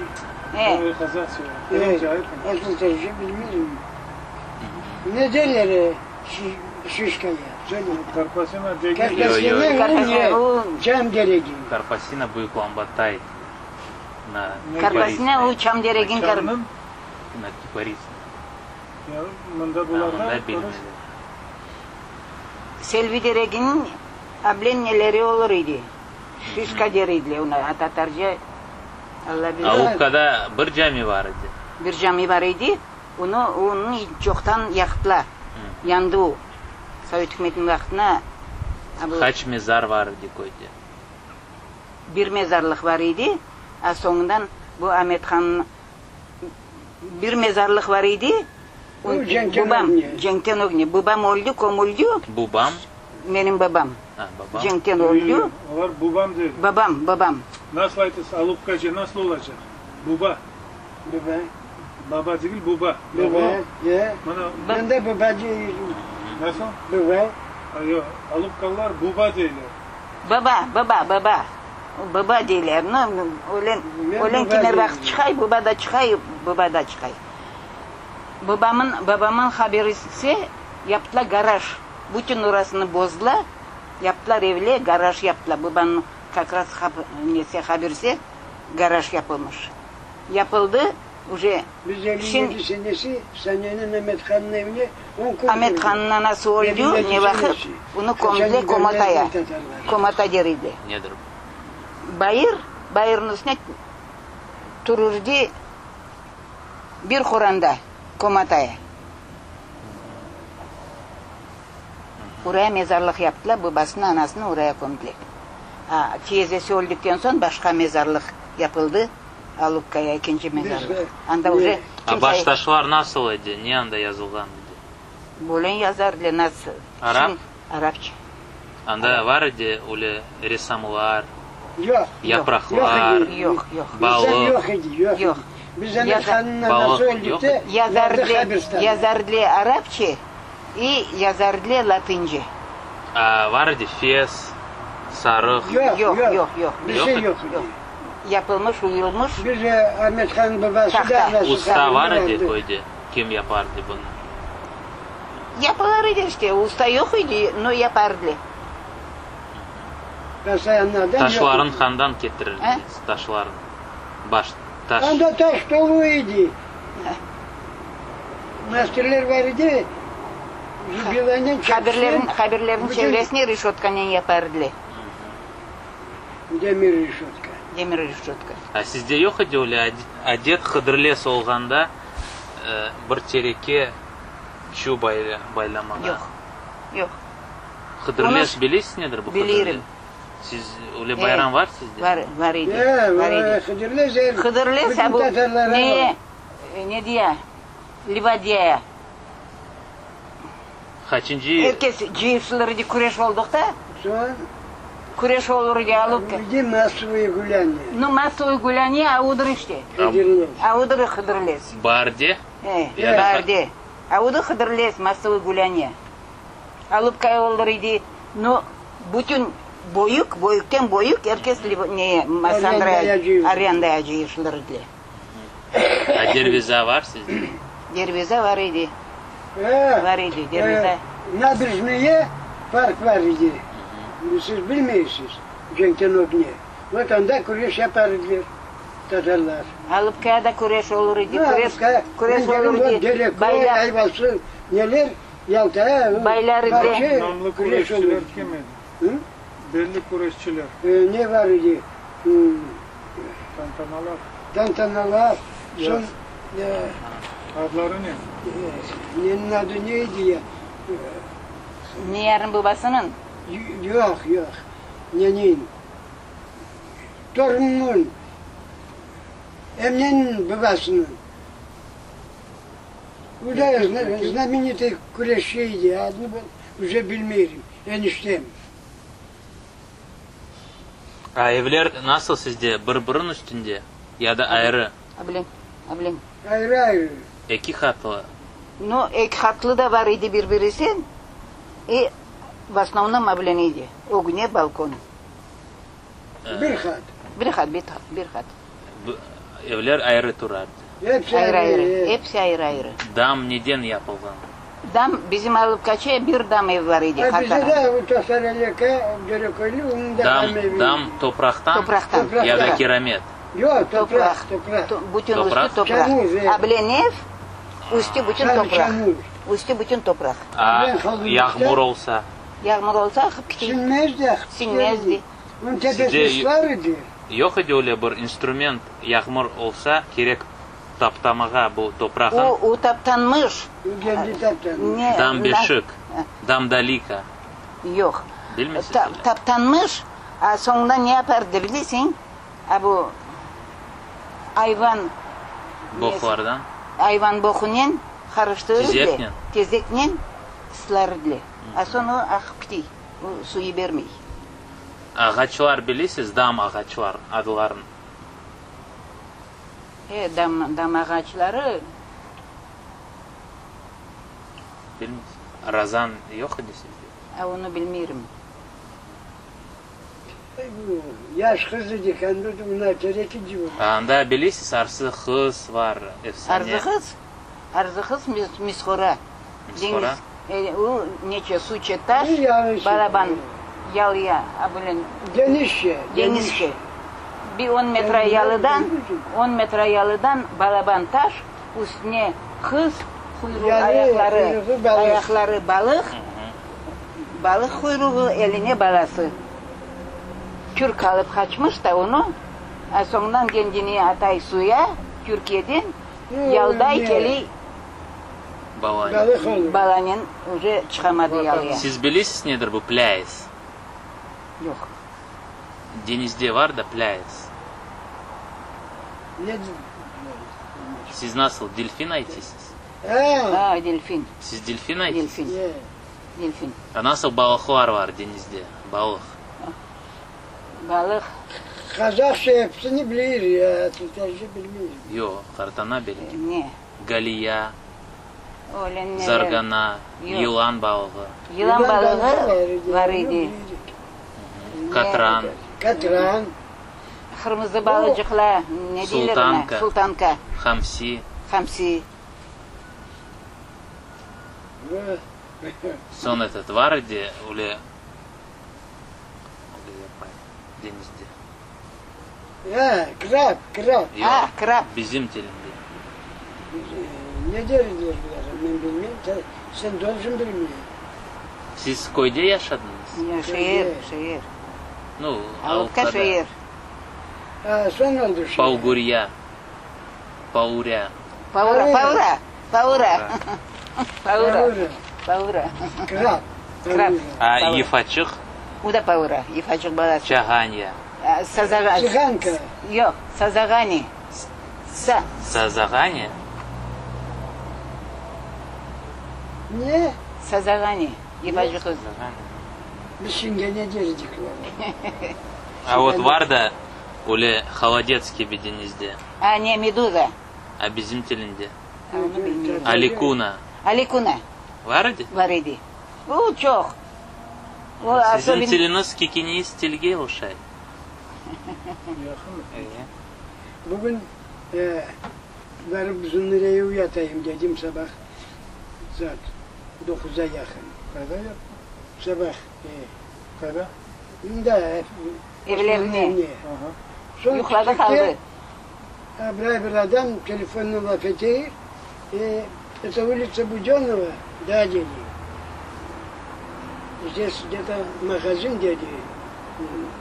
[SPEAKER 2] E,
[SPEAKER 5] Böyle Kazakça.
[SPEAKER 3] Evet.
[SPEAKER 5] Kırımca aytın.
[SPEAKER 3] Asıl tercih bilmiyorum. Ne derler e, şi- şişkaya? Söyle.
[SPEAKER 5] Karpasina degil.
[SPEAKER 1] Yo, yo.
[SPEAKER 3] Karpasina
[SPEAKER 2] Karpasina,
[SPEAKER 3] ne?
[SPEAKER 2] o-
[SPEAKER 3] Çam deregi.
[SPEAKER 1] Karpasina büyük lambatay. Na
[SPEAKER 2] Karpasina o çam dereginiñ kar,
[SPEAKER 5] Çamnıñ
[SPEAKER 1] Na kiparisный.
[SPEAKER 5] ya, mında
[SPEAKER 1] Ha,
[SPEAKER 5] bularda
[SPEAKER 1] mında bilmedi.
[SPEAKER 2] Selvi dereginiñ abilen neleri olur idi. Şişka der ediler ona, a tatarca Alla bilir.
[SPEAKER 1] Alupkada bir cami bar edi.
[SPEAKER 2] Bir cami bar edi, onı, onı çoqtan yaqtılar. Yandı o. Sovet ükümetiniñ vaqtına a bu
[SPEAKER 1] Qaç mezar bar edi köyde?
[SPEAKER 2] bir mezarlıq bar edi, a soñundan bu Amethan bir mezarlıq bar edi,
[SPEAKER 3] Bu cenkten
[SPEAKER 2] babam,
[SPEAKER 3] ögne.
[SPEAKER 2] cenkten ögne. Babam öldi, kömüldi,
[SPEAKER 1] Bubam?
[SPEAKER 2] menim babam.
[SPEAKER 1] Ha, babam.
[SPEAKER 2] Cenkten öldi,
[SPEAKER 5] Olar bubam deyler.
[SPEAKER 2] babam, babam.
[SPEAKER 5] Nasıl aytasız? Alupkaca nasıl olacaq? Buba.
[SPEAKER 3] Baba.
[SPEAKER 5] Baba degil, buba.
[SPEAKER 3] Baba. Ya.
[SPEAKER 5] Mına
[SPEAKER 3] Ben de baba diyeyim.
[SPEAKER 5] nasıl?
[SPEAKER 3] Baba.
[SPEAKER 5] A, yoq. Alupkalılar buba deyler.
[SPEAKER 2] Baba, baba, baba. Baba deyler. Nu, ölen,
[SPEAKER 3] Men
[SPEAKER 2] ölen
[SPEAKER 3] baba
[SPEAKER 2] kimer
[SPEAKER 3] deyim.
[SPEAKER 2] vaqıt çıqay, baba da çıqay, baba da çıqay. Babamın, babamın haberisi yaptılar garaj. Bütün orasını bozdular, yaptılar evle, garaj yaptılar. Babanıñ как раз hab- nesi haberisi garaj yapılmış. Yapıldı, уже
[SPEAKER 3] Biz 57
[SPEAKER 2] Şimdi-
[SPEAKER 3] senesi Saniye'nin Mehmet Han'ın evine 10 kün
[SPEAKER 2] Amet Han'ın anası öldü,
[SPEAKER 3] 57
[SPEAKER 2] ne vaqıt,
[SPEAKER 3] senesi.
[SPEAKER 2] onu
[SPEAKER 3] Kaçan
[SPEAKER 2] komple komataya,
[SPEAKER 3] gönderdi Tatarlar.
[SPEAKER 2] komata der edi.
[SPEAKER 1] Nedir?
[SPEAKER 2] Bayır, bayırnıñ üstüne tururdı bir qoranda komataya. Oraya mezarlıq yaptılar, babasını, anasını oraya kömdiler. A, tiyezesi öldükten soñ başqa mezarlıq yapıldı, Alupkaya ekinci mezarlıq.
[SPEAKER 3] Biz,
[SPEAKER 2] Anda уже
[SPEAKER 1] A
[SPEAKER 2] kimse
[SPEAKER 1] baştaşlar nasıl edi? Ne anda yazılğan edi?
[SPEAKER 2] Böyle yazardılar, nasıl?
[SPEAKER 1] Arap?
[SPEAKER 2] Şimdi Arapça.
[SPEAKER 1] Anda var edi öyle ressamlar,
[SPEAKER 3] Yok.
[SPEAKER 1] yapraqlar,
[SPEAKER 3] Yok idi.
[SPEAKER 2] Yoq, yoq.
[SPEAKER 1] Balıq.
[SPEAKER 3] Bizden yok idi, yok
[SPEAKER 2] Yoq.
[SPEAKER 3] idi. Biz Ahmet
[SPEAKER 2] Yazar-
[SPEAKER 3] Han'ın anası
[SPEAKER 1] Balıq
[SPEAKER 3] öldükte
[SPEAKER 1] yoq
[SPEAKER 3] yazdı
[SPEAKER 2] Yazardılar,
[SPEAKER 3] Haberstan'a.
[SPEAKER 2] yazardılar Arapça и yazardılar Latınca.
[SPEAKER 1] A, var edi fes, sarıq.
[SPEAKER 3] Yok,
[SPEAKER 2] Yoq,
[SPEAKER 3] yok.
[SPEAKER 2] yoq, yoq.
[SPEAKER 3] Bir
[SPEAKER 1] Yoq
[SPEAKER 3] şey
[SPEAKER 1] idi.
[SPEAKER 3] yok idi.
[SPEAKER 2] Yapılmış, uyulmış.
[SPEAKER 3] Biz e, Ahmet Han'ın babası da
[SPEAKER 2] Tahta.
[SPEAKER 3] anası
[SPEAKER 1] Usta
[SPEAKER 3] da
[SPEAKER 1] var edi
[SPEAKER 3] vardı.
[SPEAKER 1] köyde. Kim yapardı bunu?
[SPEAKER 2] Yapılar edi işte, usta yoq idi, no yapardılar.
[SPEAKER 3] Kasayanlardan yok
[SPEAKER 1] Taşların
[SPEAKER 3] idi.
[SPEAKER 1] handan ketirirdiniz.
[SPEAKER 2] He?
[SPEAKER 1] Taşların. Baş, taş.
[SPEAKER 3] Anda taş dolu idi. Masterler var idi. Zübeylan'dan
[SPEAKER 2] Qabirlerin, qabirlerin
[SPEAKER 3] Bütün-
[SPEAKER 2] çevresine reşotkanen yapardılar.
[SPEAKER 3] Demir reşotka.
[SPEAKER 2] Demir reşotka.
[SPEAKER 1] A sizde yoq edi öyle ade- adet Hıdırlez olğanda e, bir terekke çu bayla, baylamağa?
[SPEAKER 2] Yoq, yoq.
[SPEAKER 1] Hıdırlez
[SPEAKER 2] Onı-
[SPEAKER 1] bilesiz nedir bu
[SPEAKER 2] Bilirim.
[SPEAKER 1] Hıdırlez? Siz öyle bayram var sizde?
[SPEAKER 2] Var, var idi,
[SPEAKER 3] Ya,
[SPEAKER 2] var idi.
[SPEAKER 3] Hıdırlez her-
[SPEAKER 2] Hıdırlez
[SPEAKER 3] bütün
[SPEAKER 2] ha bu
[SPEAKER 3] Tatarlara
[SPEAKER 2] ne,
[SPEAKER 3] var.
[SPEAKER 2] ne diye, Livadiya.
[SPEAKER 1] Qaçıncı
[SPEAKER 2] Herkes cıyışılır idi, küreş olduqta,
[SPEAKER 3] Sonra
[SPEAKER 2] küreş olur idi alıp.
[SPEAKER 3] bir de массовые гуляния.
[SPEAKER 2] Ну, массовый гуляние, а уdır işte.
[SPEAKER 3] Hıdırlez.
[SPEAKER 2] А уdır Hıdırlez.
[SPEAKER 1] Baarde
[SPEAKER 2] E,
[SPEAKER 1] Ya da-
[SPEAKER 2] baarde. А уdır Hıdırlez, массовый гуляние. Alupkaya olur idi. Ну, bütün büyük, büyükten büyük, herkes li- ne, Massandraya,
[SPEAKER 3] Arendaya cıyışılır.
[SPEAKER 2] arendaya cıyışılır idi.
[SPEAKER 1] A derviza var sizde?
[SPEAKER 2] Derviza var idi.
[SPEAKER 3] He.
[SPEAKER 2] Var idi, derviza.
[SPEAKER 3] E, Набережные park var idi. Siz bilmiyorsunuz. Cenkten ögne. Vatanda küreş yapardılar Tatarlar.
[SPEAKER 2] Alupkayada küreş olur idi. Küreş,
[SPEAKER 3] Küreş,
[SPEAKER 2] küreş olur idi.
[SPEAKER 3] Dereköy,
[SPEAKER 2] Baylar,
[SPEAKER 3] Ayvası, neler Yalta'ya,
[SPEAKER 2] Baylar idi.
[SPEAKER 3] Bahçe,
[SPEAKER 5] Namlı
[SPEAKER 3] küreş
[SPEAKER 5] küreşçiler
[SPEAKER 3] olur.
[SPEAKER 5] kim edi?
[SPEAKER 3] Hı?
[SPEAKER 5] Belli küreşçiler.
[SPEAKER 3] E, ne var idi? Hmm.
[SPEAKER 5] Tantanalar.
[SPEAKER 3] Tantanalar. Soñ,
[SPEAKER 5] Adları ne?
[SPEAKER 3] Neniñ adı ne edi ya?
[SPEAKER 2] Niyarnıñ babasınıñ?
[SPEAKER 3] Yoq, yoq, neniñ, torunınıñ, Emneniñ babasınıñ. O da znamenitый küreşçi edi, adını ben uje bilmeyrim, eniştem.
[SPEAKER 1] A evler nasıl sizde, bir-biriniñ üstünde ya da ayrı?
[SPEAKER 2] Ablem, ablem.
[SPEAKER 3] Ayrı-ayrı.
[SPEAKER 1] Eki qatlı.
[SPEAKER 2] No, eki qatlı da bar edi bir-birisi, i v osnovnom ablem edi, ögüne balkon.
[SPEAKER 3] Bir qat.
[SPEAKER 2] Bir qat, bir qat.
[SPEAKER 1] Evler ayrı turardı.
[SPEAKER 3] Episi ayrı-ayrı.
[SPEAKER 2] Episi ayrı-ayrı.
[SPEAKER 1] Dam neden yapılğan?
[SPEAKER 2] Dam, bizim Alıpkaçe bir dam ev bar edi,
[SPEAKER 3] A bizde de o Tohtaraleke, Dereköylü, onıñ da
[SPEAKER 1] Dam,
[SPEAKER 3] dam evi.
[SPEAKER 1] dam topraqtan
[SPEAKER 2] Topraqtan.
[SPEAKER 1] ya da kiramet?
[SPEAKER 3] Yoq, topraq, topraq.
[SPEAKER 2] Bütün
[SPEAKER 1] Topraq?
[SPEAKER 2] üstü topraq.
[SPEAKER 3] Çamur, e.
[SPEAKER 2] A bilen ev, üstü bütün
[SPEAKER 3] Çam,
[SPEAKER 2] topraq.
[SPEAKER 3] çamur.
[SPEAKER 2] Üstü bütün topraq.
[SPEAKER 1] A
[SPEAKER 3] Ben qaldım
[SPEAKER 1] yağmur olsa?
[SPEAKER 2] Yağmur olsa aqıp kete.
[SPEAKER 3] Siñmezdi, aqıp
[SPEAKER 2] Siñmezdi.
[SPEAKER 3] Onıñ tepesi
[SPEAKER 1] Sizde
[SPEAKER 3] ıslar edi.
[SPEAKER 1] Yoq edi öyle bir instrument, yağmur olsa, kerek taptamağa bu toprağın.
[SPEAKER 2] O, o taptanmış.
[SPEAKER 3] O kendi taptanmış.
[SPEAKER 2] Ne,
[SPEAKER 1] Dam beşik, dam dalika.
[SPEAKER 2] Yoq.
[SPEAKER 1] Bilmeysiz öyle?
[SPEAKER 2] Taptanmış, a soñunda ne yapardı, bilesiñ? A bu ayvan
[SPEAKER 1] Boqlardan.
[SPEAKER 2] Ayvan boqunen qarıştırır edi.
[SPEAKER 1] Tezeknen.
[SPEAKER 2] Tezeknen ıslar ediler. A soñ o aqıp ketey, o su yibermey.
[SPEAKER 1] Ağaçlar bilesiz, dam ağaçlar adlarını?
[SPEAKER 2] E, dam, dam ağaçları.
[SPEAKER 1] Bilmeysiz. Razan yoq edi sizde?
[SPEAKER 2] A, onı bilmeyrim.
[SPEAKER 3] Yaş qız edi, kandırdı, ona kerek edi o.
[SPEAKER 1] Anda bilesiz, Arzı qız var, efsane.
[SPEAKER 2] Arzı qız? Arzı qız Mishora.
[SPEAKER 1] Mishora?
[SPEAKER 2] Deñiz, o neçe suçe taş, balaban yalıya, a böyle.
[SPEAKER 3] Deñizce.
[SPEAKER 2] Deñizce. Bir on metre yalıdan, on metre yalıdan balaban taş, üstüne qız, quyruğı, ayaqları, ayaqları balıq, balıq quyruğı, eline balası. Türk alıp qaçmış da onı, a soñundan kendini atay suya, Türkiyeden yalday keliy.
[SPEAKER 1] Balanen.
[SPEAKER 2] Balanen uje çıqamadı yalıya.
[SPEAKER 1] Siz bilesiz nedir bu plâyez?
[SPEAKER 2] Yoq.
[SPEAKER 1] Deñizde var da plâyez.
[SPEAKER 3] Nedir
[SPEAKER 1] Siz nasıl, delfin aytısız?
[SPEAKER 2] A, delfin.
[SPEAKER 1] Siz delfin aytısız?
[SPEAKER 2] Delfin. Delfin.
[SPEAKER 1] A nasıl balıqlar var deñizde, balıq?
[SPEAKER 2] Balıq.
[SPEAKER 3] Qazahça episini bileyir ya, türkçe bilmeyim.
[SPEAKER 1] Yoq, qartana bile.
[SPEAKER 2] Ne?
[SPEAKER 1] Galiya,
[SPEAKER 2] Öyle neler?
[SPEAKER 1] zargana,
[SPEAKER 2] Yoq.
[SPEAKER 1] yılan balığı.
[SPEAKER 2] Yılan balığı var edi.
[SPEAKER 1] Katran.
[SPEAKER 3] Katran.
[SPEAKER 2] Qırmızı balıcıqlar, ne deyler ona?
[SPEAKER 1] Sultanka.
[SPEAKER 2] Sultanka.
[SPEAKER 1] Hamsi.
[SPEAKER 2] Hamsi.
[SPEAKER 1] Soñ etot var edi, öyle, öyle yapay, deñizde.
[SPEAKER 3] Ha, krab, krab.
[SPEAKER 2] Ha, krab.
[SPEAKER 1] Bizim tilinde.
[SPEAKER 3] Ne derler bularğa, men bilmeyim, sen doljın bilmey.
[SPEAKER 1] Siz köyde yaşadıñız?
[SPEAKER 2] Yoq, şeer, şeer.
[SPEAKER 1] Nu,
[SPEAKER 2] Alupka şeer.
[SPEAKER 3] Ha, soñ oldı şeer.
[SPEAKER 1] Paugurya, Paurâ.
[SPEAKER 2] Paura, Paura, Paura. Paura, Paura.
[SPEAKER 3] Krab.
[SPEAKER 2] Krab.
[SPEAKER 1] A yifaçıq?
[SPEAKER 2] O da Paura, yifaçıq balası.
[SPEAKER 1] Çağanya.
[SPEAKER 2] Sazağan.
[SPEAKER 3] Tsıganka.
[SPEAKER 2] Yoq, Sazağani. Sa.
[SPEAKER 1] Sazağani?
[SPEAKER 3] Ne?
[SPEAKER 2] Sazağani, yifaçıq qız.
[SPEAKER 3] Biz çingene derdik olar.
[SPEAKER 1] A vot var da öyle holodets kibi deñizde.
[SPEAKER 2] A, ne, meduza.
[SPEAKER 1] A bizim tilinde?
[SPEAKER 2] A, onı bilmeyim.
[SPEAKER 1] Alikuna.
[SPEAKER 2] Alikuna.
[SPEAKER 1] Var edi?
[SPEAKER 2] Var edi. O, çoq. O,
[SPEAKER 1] Siziñ tiliñiz kekeneyiz tilge oşay.
[SPEAKER 3] Bugün barıp Zunnureyi uyatayım dedim sabah saat doquza yaqın.
[SPEAKER 5] Qayda yattı?
[SPEAKER 3] Sabah.
[SPEAKER 5] Qayda?
[SPEAKER 3] Mında,
[SPEAKER 2] Evlerine.
[SPEAKER 3] Soñ
[SPEAKER 2] Yuqladı qaldı.
[SPEAKER 3] Bir bir adam telefonla laf eteyik, Это улица Будённого, да, dedi. Здесь где-то магазин, dedi,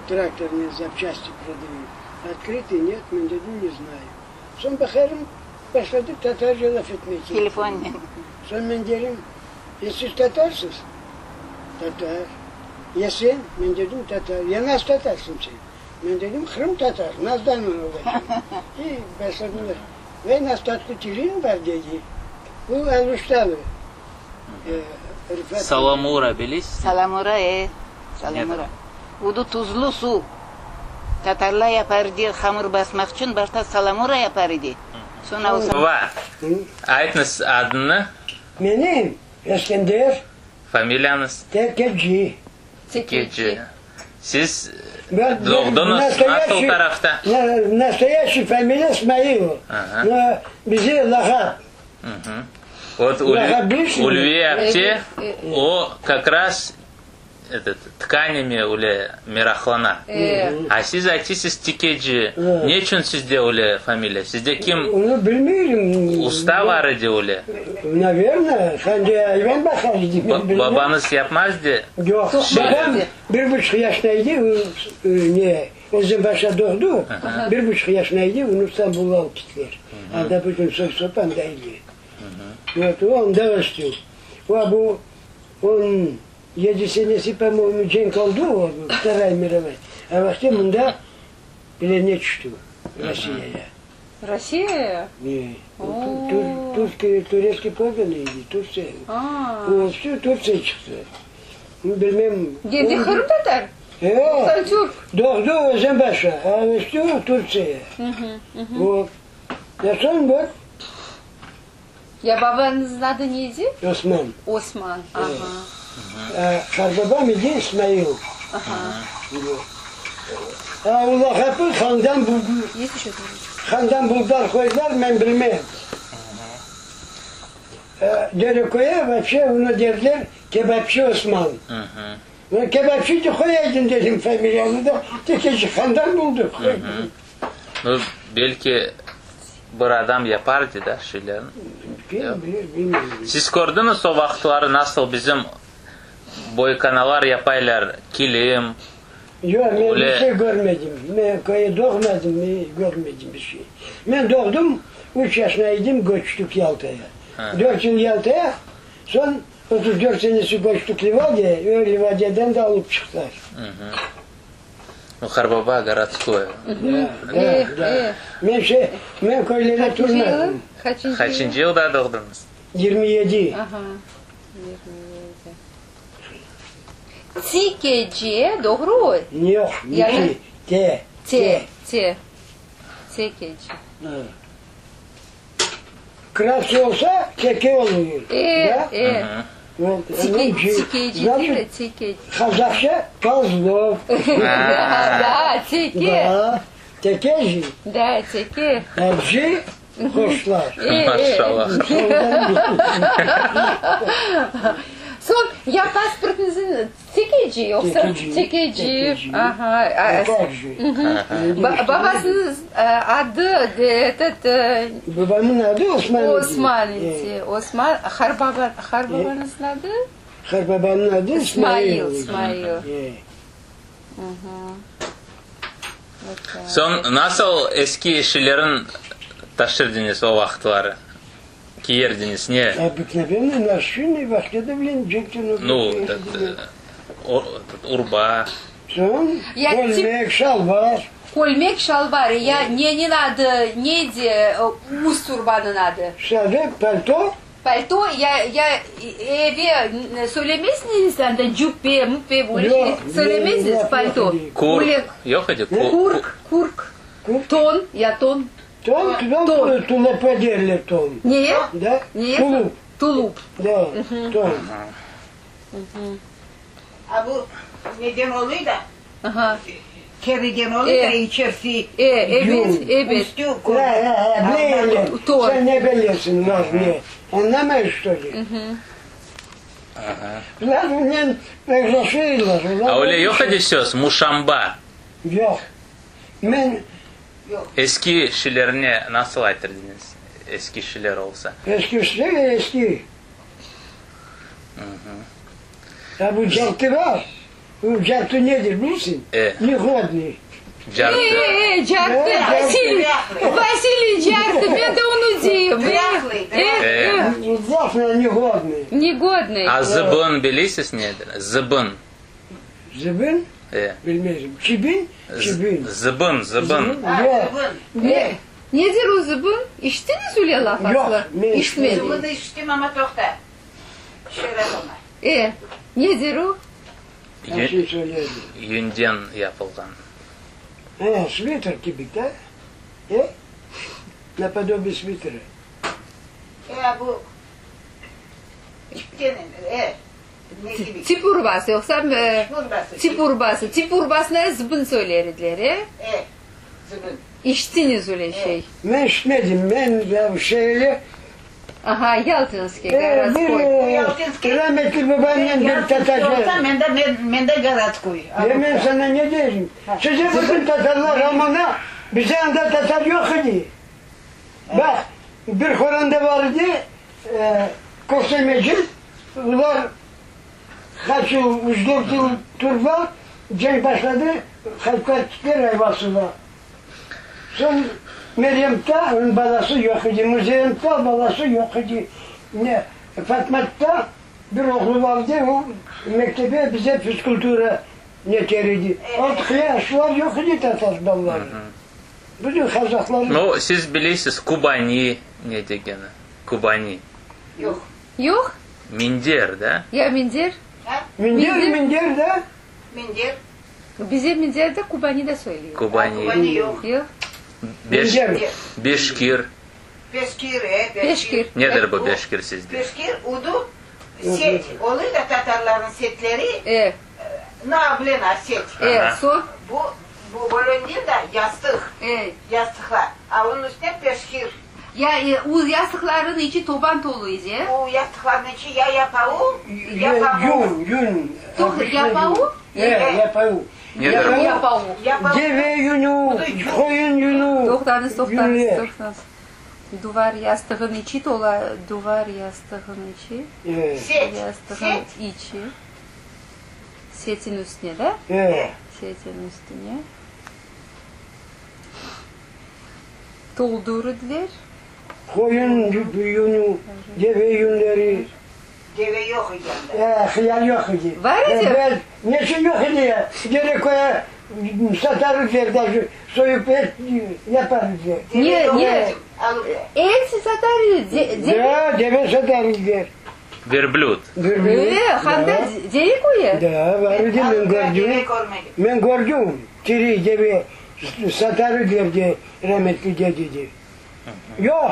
[SPEAKER 3] тракторные запчасти продают. Otkrıtıy, net, men dedim, ne znayu. Soñ baqarım, başladı tatarca laf etmege.
[SPEAKER 2] Telefonnen.
[SPEAKER 3] Soñ men derim, E siz tatarsız? Tatar. Ya sen? Men dedim, tatar. Ya nasıl tatarsıñ sen? Men dedim, qırım tatar, nazdan olacam. E, başladılar. Vay, nasıl tatlı tiliñ bar, dedi. Bu Aluştalı. Rifat.
[SPEAKER 1] Salamura bilesiz?
[SPEAKER 2] Salamura, e, salamura. Udu tuzlu suv. Tatarlar yapar edi, hamır basmaq içün başta salamura yapar edi. Soñra o.
[SPEAKER 1] Baba, aytıñız adını.
[SPEAKER 3] Menim, Eskender.
[SPEAKER 1] Familiyañız?
[SPEAKER 3] Tekeci.
[SPEAKER 1] Tekeci. Siz doğdıñız nasıl tarafta?
[SPEAKER 3] Nastoyaşiy familiya Smailov. No, bize lağap.
[SPEAKER 1] Vot Ulviye apte, o kak raz etot, tkanemi öyle meraqlana. A siz aytısız Tikeci. Ne içün sizde öyle familiya? Sizde kim?
[SPEAKER 3] Onı bilmeyim.
[SPEAKER 1] Usta bar edi öyle?
[SPEAKER 3] Naverno, sende ayvan baqar edi, men bilmem.
[SPEAKER 1] Babañız yapmaz de?
[SPEAKER 3] Yoq, babam bir buçuq yaşında edi, ne, Özenbaşta doğdu, bir buçuq yaşında edi, onı İstanbulğa alıp kettiler. Anda bütün soy-sop anda edi. Vot, o anda östi. O, bu 17 senesi, po-moyemu, cenk oldu, o, Vtoraya mirovaya. A vaqte mında plenine tüşti, Rossiyaya.
[SPEAKER 6] Rossiyaya?
[SPEAKER 3] Ne. Türkiye, turetskiy poddanıy edi, Turtsiya. O, vse Turtsiya çıqtı. Bilmem.
[SPEAKER 6] Gendi qırımtatar?
[SPEAKER 3] E.
[SPEAKER 6] Yoqsa türk?
[SPEAKER 3] Doğdu Özenbaşa, a östü Turtsiya. O. Ya soñ bak.
[SPEAKER 6] Ya babañıznıñ adı ne edi?
[SPEAKER 3] Osman.
[SPEAKER 6] Osman, aha.
[SPEAKER 3] Qarbabam edi İsmail.
[SPEAKER 6] Aha.
[SPEAKER 3] A o lağapı handan handan buldılar qoydılar, men bilmem. Dereköye vapşe onı derdiler Kebapçı Osman. Men Kebapçı de qoyaydım dedim familiyanı da, Tekeci handan buldıq.
[SPEAKER 1] Nu, belki bir adam yapar de da şeylerni.
[SPEAKER 3] Kim bilir, bilmeyim.
[SPEAKER 1] Siz kördiñiz o vaqıtları nasıl bizim boykanalar yapaylar kilim,
[SPEAKER 3] Yoq, men bir
[SPEAKER 1] öyle.
[SPEAKER 3] şey körmedim. Men köye doğmadım, men körmedim bir şey. Men doğdım, üç yaşında edim, köçtük Yaltaya. Dört yıl Yaltaya, soñ 34 senesi köçtük Livadiyaya, o Livadiyadan da alıp çıqtılar.
[SPEAKER 1] Nu, qarbaba gorodskoye.
[SPEAKER 3] Da, da, da. Men şey, men köylerde turmadım.
[SPEAKER 1] Qaçıncı yılda doğdıñız?
[SPEAKER 3] 27.
[SPEAKER 6] Aha, 27. Tikece, doğru?
[SPEAKER 3] Yoq, niki, te.
[SPEAKER 6] Te, te. Tekece.
[SPEAKER 3] Krasnıy olsa, teke olur.
[SPEAKER 6] E, e. Tikeci değil mi? Tekeci.
[SPEAKER 3] Qazahça Kozlov.
[SPEAKER 6] Da, teke.
[SPEAKER 3] Da, tekeci.
[SPEAKER 6] Da, teke.
[SPEAKER 3] Ci qoşlar.
[SPEAKER 1] Maşallah.
[SPEAKER 6] Soñ, ya pasportıñıznıñ Tekeci yoqsa? Tekeci. Aha. Babasınıñ adı, etot.
[SPEAKER 3] Babamnıñ adı Osman edi.
[SPEAKER 6] Osman edi. Osman. Harbaba, harbabanıñıznıñ adı?
[SPEAKER 3] Harbabanıñ adı İsmail.
[SPEAKER 6] İsmail.
[SPEAKER 1] Soñ nasıl eski şeylerin taşırdıñız o vaqıtları? Kiyerdiñiz ne?
[SPEAKER 3] Obıknovennoy noşenıy vaqtida bilen cektin.
[SPEAKER 1] Nu, urba.
[SPEAKER 3] Soñ kölmek, şalvar.
[SPEAKER 6] Kölmek, şalvar. Ya neniñ adı, ne edi üst urbanıñ adı?
[SPEAKER 3] Şale, palto.
[SPEAKER 6] Palto, ya, ya eve söylemezsiñiz anda cübbe, mübbe böyle şey söylemezsiñiz, palto.
[SPEAKER 1] Kurk, yoq edi?
[SPEAKER 6] Kurk, kurk, ton, ya ton.
[SPEAKER 3] Ton, ton, tulupa derler ton.
[SPEAKER 6] Ne?
[SPEAKER 3] Da,
[SPEAKER 6] Ne?
[SPEAKER 3] Tulup.
[SPEAKER 6] Tulup.
[SPEAKER 3] Da, ton.
[SPEAKER 2] A bu neden oluy da?
[SPEAKER 6] Aha.
[SPEAKER 2] Teriden oluy da içerisi.
[SPEAKER 6] E, ebet, ebet.
[SPEAKER 2] Üstü
[SPEAKER 3] Ha, ha, ha, bileyim.
[SPEAKER 6] Ton.
[SPEAKER 3] Sen ne bilirsin, laf ne? Anlamayız что ли? Bular bunen pekleşeyler.
[SPEAKER 1] A öyle yoq edi söz, muşamba.
[SPEAKER 3] Yoq. Men
[SPEAKER 1] Eski şilerine nasıl aytırdıñız, eski şiler olsa?
[SPEAKER 3] Eski şiler eski. Ya bu cartı bar. Bu cartı nedir bilirsiñ?
[SPEAKER 1] E.
[SPEAKER 3] Nehodnıy.
[SPEAKER 1] Cartı.
[SPEAKER 6] E, e, Cartı, Vasiliy, Vasiliy Cartı, men de onı deyim.
[SPEAKER 2] Drâhlıy,
[SPEAKER 6] E, e.
[SPEAKER 3] Ужасно негодный.
[SPEAKER 6] Негодный.
[SPEAKER 1] A zıbın bilesiz nedir? Zıbın.
[SPEAKER 3] Zıbın?
[SPEAKER 1] E.
[SPEAKER 3] Bilmezim. Çibin? Çibin.
[SPEAKER 1] Zıbın, zıbın.
[SPEAKER 2] Ha,
[SPEAKER 3] Yoq.
[SPEAKER 2] zıbın.
[SPEAKER 6] E, nedir o zıbın? İşittiñiz öyle laf
[SPEAKER 3] Yoq,
[SPEAKER 6] aslı?
[SPEAKER 3] men
[SPEAKER 6] İşitmediñiz.
[SPEAKER 2] Zıbını işittim, amma toqta. Şöyle olmay.
[SPEAKER 6] E, nedir o?
[SPEAKER 3] Her şey söyledi.
[SPEAKER 1] Yünden yapılğan.
[SPEAKER 3] He, sviter kibi de. E? Napodobie svitera.
[SPEAKER 2] E, bu çipten, e, ne kibi?
[SPEAKER 6] Tip urbası, yoqsa
[SPEAKER 2] Tip urbası.
[SPEAKER 6] Tip urbası. Tip urbasına zıbın söyler ediler, e?
[SPEAKER 2] E, zıbın.
[SPEAKER 6] İşittiñiz öyle şey?
[SPEAKER 3] Men işitmedim. Men şeyle
[SPEAKER 6] Aha, Yaltinskiy,
[SPEAKER 3] E, bir
[SPEAKER 6] gorodskoy.
[SPEAKER 3] e, rahmetli babamnen bir tatarca.
[SPEAKER 2] Mende, mende gorodskoy.
[SPEAKER 3] Ya men sana ne deyim? Size bütün tatarlar amına, bize anda tatar yoq idi. Baq, bir horanda bar idi, e, Köksemecil, olar qaç yıl, üç-dört yıl turdılar, cenk başladı, qayıp kettiler Ayvasılğa. Soñ Meryemta, onıñ balası yoq idi, Müzeyemta, balası yoq idi. Ne, Fatmatta bir oğlu bar idi, o mektebe bize fizkultura neter idi. Artıq yaşlar yoq idi tatar balaları. Bütün qazaqlar.
[SPEAKER 1] No, siz bilesiz kubani ne degeni? Kubani.
[SPEAKER 2] Yoq.
[SPEAKER 6] Yoq?
[SPEAKER 1] Minder, da?
[SPEAKER 6] Ya minder?
[SPEAKER 3] Minder, minder, da?
[SPEAKER 2] Minder.
[SPEAKER 6] Bize minder de kubani de söyleyler.
[SPEAKER 1] Kubani.
[SPEAKER 2] Kubani yoq.
[SPEAKER 6] Yoq.
[SPEAKER 1] Beş,
[SPEAKER 3] Minder.
[SPEAKER 1] beşkir.
[SPEAKER 2] Peşkir, e,
[SPEAKER 6] Peşkir.
[SPEAKER 1] Nedir bu beşkir sizde?
[SPEAKER 2] Peşkir, udu, set. Oluy da tatarlarnıñ setleri,
[SPEAKER 6] E,
[SPEAKER 2] na, set.
[SPEAKER 6] e,
[SPEAKER 1] Aha.
[SPEAKER 6] soñ?
[SPEAKER 2] Bu, bu böyle değil da yastıq,
[SPEAKER 6] E.
[SPEAKER 2] yastıqlar. A onıñ üstüne peşkir.
[SPEAKER 6] Ya e, o yastıqlarnıñ içi toban tolu idi, e?
[SPEAKER 2] O yastıqlarnıñ içi ya yapavu, ya pamuk.
[SPEAKER 3] Yün, yün.
[SPEAKER 6] Toq, yapavu?
[SPEAKER 3] E, yapavu.
[SPEAKER 1] Nedir bu?
[SPEAKER 6] Yapavu.
[SPEAKER 2] Yapavu.
[SPEAKER 3] Deve yünü, qoyun yünü.
[SPEAKER 6] Toqtañız, toqtañız,
[SPEAKER 3] Yünler.
[SPEAKER 6] toqtañız. Duvar yastığınıñ içi tola, duvar yastığınıñ içi,
[SPEAKER 3] E,
[SPEAKER 2] Set,
[SPEAKER 6] yastığın
[SPEAKER 2] set.
[SPEAKER 6] içi. Setin üstüne, da?
[SPEAKER 3] e.
[SPEAKER 6] Setin üstüne. Toldurdılar.
[SPEAKER 3] Qoyun yünü, deve yünleri.
[SPEAKER 2] Deve yoq idi anda.
[SPEAKER 3] E, hıyar yoq idi.
[SPEAKER 6] Var idi.
[SPEAKER 3] Evvel neçün yoq idi ya? Derekoya satar ediler daje, soyup et yapar ediler.
[SPEAKER 2] Deve
[SPEAKER 6] Ne,
[SPEAKER 2] yoq
[SPEAKER 6] ne?
[SPEAKER 2] idi. Alıp
[SPEAKER 6] Et satar idi. De, deve.
[SPEAKER 3] Da, deve satar ediler.
[SPEAKER 1] Verblüd.
[SPEAKER 3] Verblüd.
[SPEAKER 6] E, handa
[SPEAKER 3] Da,
[SPEAKER 6] Derekoya?
[SPEAKER 3] da, var idi, men
[SPEAKER 2] Alıp deve
[SPEAKER 3] gördüm.
[SPEAKER 2] körmedim.
[SPEAKER 3] Men gördüm, tiri deve satar ediler de, rahmetli dedi. Yoq,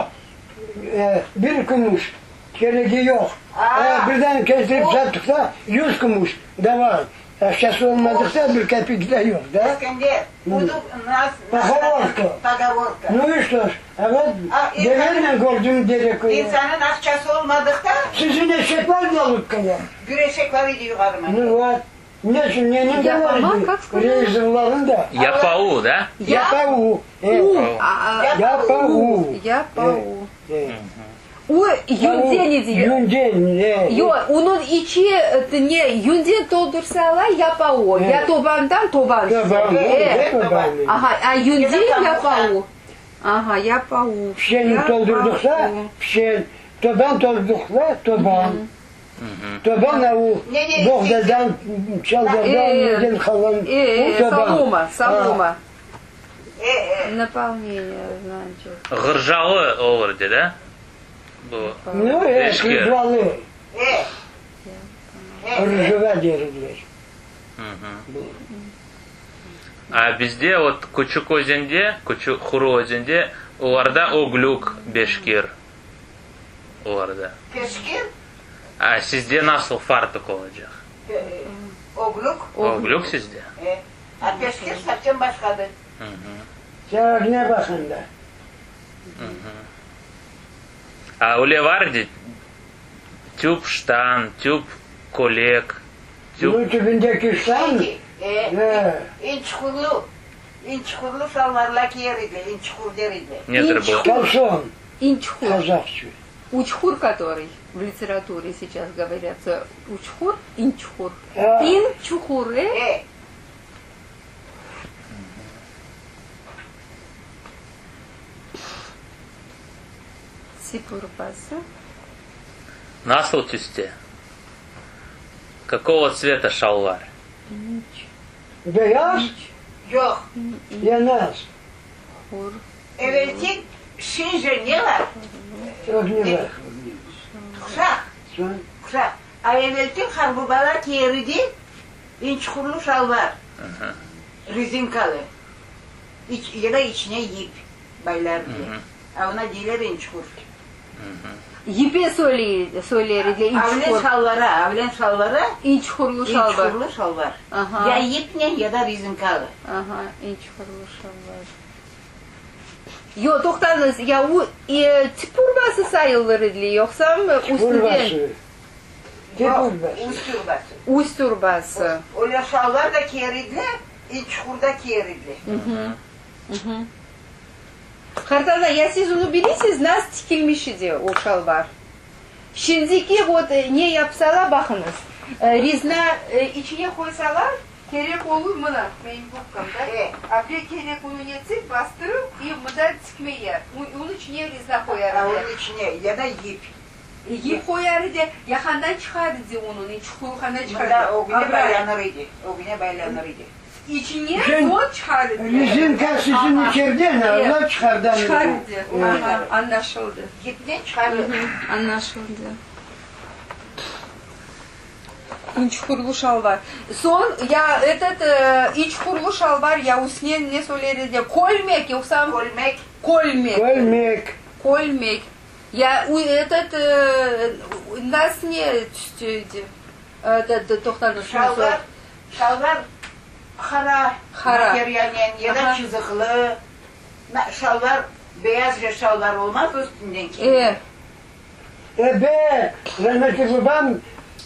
[SPEAKER 3] e, bir kümüş, keregi yoq.
[SPEAKER 2] Aa.
[SPEAKER 3] E, birden kestirip sattıqta 100 kümüş, davay. Aqçası olmadıqta bir kapik de yoq, da?
[SPEAKER 2] İskender, udu nas,
[SPEAKER 3] Поговорка.
[SPEAKER 2] Поговорка.
[SPEAKER 3] Ну и что ж, а вот
[SPEAKER 2] А, и-
[SPEAKER 3] deveyle gördüm Derekoya.
[SPEAKER 2] İnsanın aqçası olmadıqta
[SPEAKER 3] Sizin eşek var mı Alutka'ya?
[SPEAKER 2] bir eşek var idi yuqarı
[SPEAKER 3] Ну вот. Ne için, nenin de var
[SPEAKER 6] Yapama,
[SPEAKER 3] idi?
[SPEAKER 6] как сказала?
[SPEAKER 3] Reislerin de.
[SPEAKER 1] Yapau, da?
[SPEAKER 3] Yapavu. E,
[SPEAKER 6] У. А, а,
[SPEAKER 3] Yapavu.
[SPEAKER 6] Япау.
[SPEAKER 3] E.
[SPEAKER 6] O yünden idi.
[SPEAKER 3] Yünden, e.
[SPEAKER 6] Yoq, onıñ içi e, ne, yünden toldursalar yapau.
[SPEAKER 3] Evet.
[SPEAKER 6] Ya tobandan toban.
[SPEAKER 3] Toban,
[SPEAKER 6] E.
[SPEAKER 3] e, toban.
[SPEAKER 6] Aha, a yünden
[SPEAKER 2] Ya da
[SPEAKER 6] yapau. Aha, yapau.
[SPEAKER 3] Pişeni doldurduksa, pişen, toban doldurduksa, toban. Toban o
[SPEAKER 2] Ne, ne,
[SPEAKER 3] boğdadan, çaldardan,
[SPEAKER 6] E,
[SPEAKER 3] neden kalan
[SPEAKER 6] E, e,
[SPEAKER 3] o toban.
[SPEAKER 6] солома, солома.
[SPEAKER 2] E, e.
[SPEAKER 6] Наполнение, значит.
[SPEAKER 1] Ğırjalı olur idi, da? Bu.
[SPEAKER 3] Ну, e,
[SPEAKER 1] Beşkir.
[SPEAKER 3] kırcalı,
[SPEAKER 2] E. E.
[SPEAKER 3] rıjıva derler.
[SPEAKER 1] A bizde vot Küçük Özende, Küçük Quru Özende, olarda öglük beşkir. Olarda.
[SPEAKER 2] Peşkir,
[SPEAKER 1] A sizde nasıl fartuk olacaq?
[SPEAKER 2] e, öglük.
[SPEAKER 1] Öglük sizde.
[SPEAKER 2] E. A peşkir совсем başqadır.
[SPEAKER 3] Sen ne bakın da?
[SPEAKER 1] A öyle var idi, tüp ştan, tüp kölek, tüp...
[SPEAKER 3] Bu tübündeki ştan,
[SPEAKER 2] Peki, e,
[SPEAKER 3] e,
[SPEAKER 2] İnçhurlu. İnçhurlu şalvarlar kiyer idi. İnçhur der idi.
[SPEAKER 1] Nedir bu?
[SPEAKER 3] kalson,
[SPEAKER 6] Инчхур.
[SPEAKER 3] Kazakça.
[SPEAKER 6] Учхур, который в литературе сейчас говорятся. Учхур, инчхур.
[SPEAKER 3] А.
[SPEAKER 6] Инчхур, э?
[SPEAKER 2] E.
[SPEAKER 6] Tip urbası.
[SPEAKER 1] Nasıl tüste? Kakogo tsveta şalvar?
[SPEAKER 3] Beyaz?
[SPEAKER 2] Yoq.
[SPEAKER 3] Ya naz?
[SPEAKER 2] Evelki şince ne bar?
[SPEAKER 3] Çoq ne bar?
[SPEAKER 2] Quşaq. Quşaq. A evelki qartbabalar kiyer edi inçqurlı şalvar. Rezinkalı. İç, ya da içine yip baylar edi. A ona deyler inçqur.
[SPEAKER 6] Yipe söyler edi, inçqur.
[SPEAKER 2] Avlen şalvara, avlen şalvara.
[SPEAKER 6] İnçqurlı şalvar.
[SPEAKER 2] İnçqurlı şalvar. Ya yipnen, ya da rezinkalı.
[SPEAKER 6] Aha, inçqurlı şalvar. Yoq, toqtañız, ya o tip urbası sayılır edi, yoqsam
[SPEAKER 3] üstünden? Urbası. Tip urbası.
[SPEAKER 2] Üst urbası.
[SPEAKER 6] Üst urbası.
[SPEAKER 2] Öyle şalvar da kiyer ediler, inçqur da kiyer ediler.
[SPEAKER 6] Qartana, ya siz onı bilesiz, nasıl tikilmiş edi o şalvar? Şimdiki vot ne yapsalar, baqıñız, rezina içine qoysalar, kerek olur, mına, menim kurtkam, da, avle kerek onı netsek, bastırıp, i mında tikme yer, onıñ içine rezina qoyar
[SPEAKER 2] ediler. Onıñ içine, ya da yip.
[SPEAKER 6] Yip qoyar edi, yaqandan çıqar edi onıñ, iç quyuqandan çıqar edi.
[SPEAKER 2] Mında ögüne baylanır edi, ögüne baylanır edi.
[SPEAKER 6] İçine soñ çıqar edi.
[SPEAKER 3] Rezinka sizin içerden, a olar çıqardan edi.
[SPEAKER 6] Çıqar edi, aha, añlaşıldı.
[SPEAKER 2] Yipnen çıqar edi.
[SPEAKER 6] Añlaşıldı. İç qurlu şalvar. Soñ, ya etot, iç qurlu şalvar, ya üstüne ne söyler edi, kölmek, yoqsa.
[SPEAKER 2] Kölmek.
[SPEAKER 6] Kölmek.
[SPEAKER 3] Kölmek.
[SPEAKER 6] Kölmek. Ya etot, nas ne tüste edi? Toqtañız.
[SPEAKER 2] Şalvar, şalvar qara materialnen ya da çızıqlı. Şalvar, beyaz bir şalvar olmaz üstünden kiymek.
[SPEAKER 3] E, be, rahmetli babam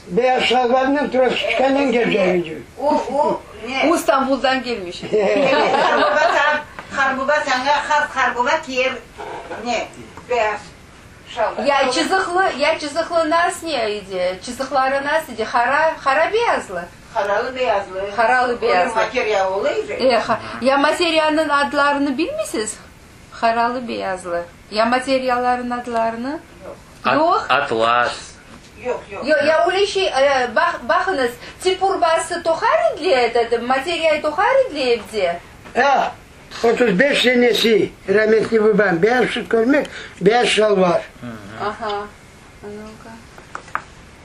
[SPEAKER 3] beyaz şalvarnen trostçkanen gezer edi.
[SPEAKER 2] O, o, ne?
[SPEAKER 6] O İstanbuldan kelmiş.
[SPEAKER 2] Qartbaba saña, qartbaba saña, qart qartbaba kiyer, ne, beyaz.
[SPEAKER 6] Ya çızıqlı, ya çızıqlı nas ne idi? Çızıqları nas idi? Qara, qara beyazlı?
[SPEAKER 2] Qaralı beyazlı.
[SPEAKER 6] Qaralı beyazlı.
[SPEAKER 2] Onıñ materialı ola idi.
[SPEAKER 6] E, ya materialnıñ adlarını bilmeysiz? Qaralı beyazlı. Ya materiallarnıñ adlarını?
[SPEAKER 2] Yoq.
[SPEAKER 6] Yoq?
[SPEAKER 1] Atlas.
[SPEAKER 2] Yoq, yoq.
[SPEAKER 6] Yoq, ya öyle şey, baq, baqıñız, tip urbası toqar ediler, material toqar ediler evde?
[SPEAKER 3] Ah, 35 senesi rahmetli babam beyaz kölmek, beyaz şalvar.
[SPEAKER 6] Aha, a nu-ka.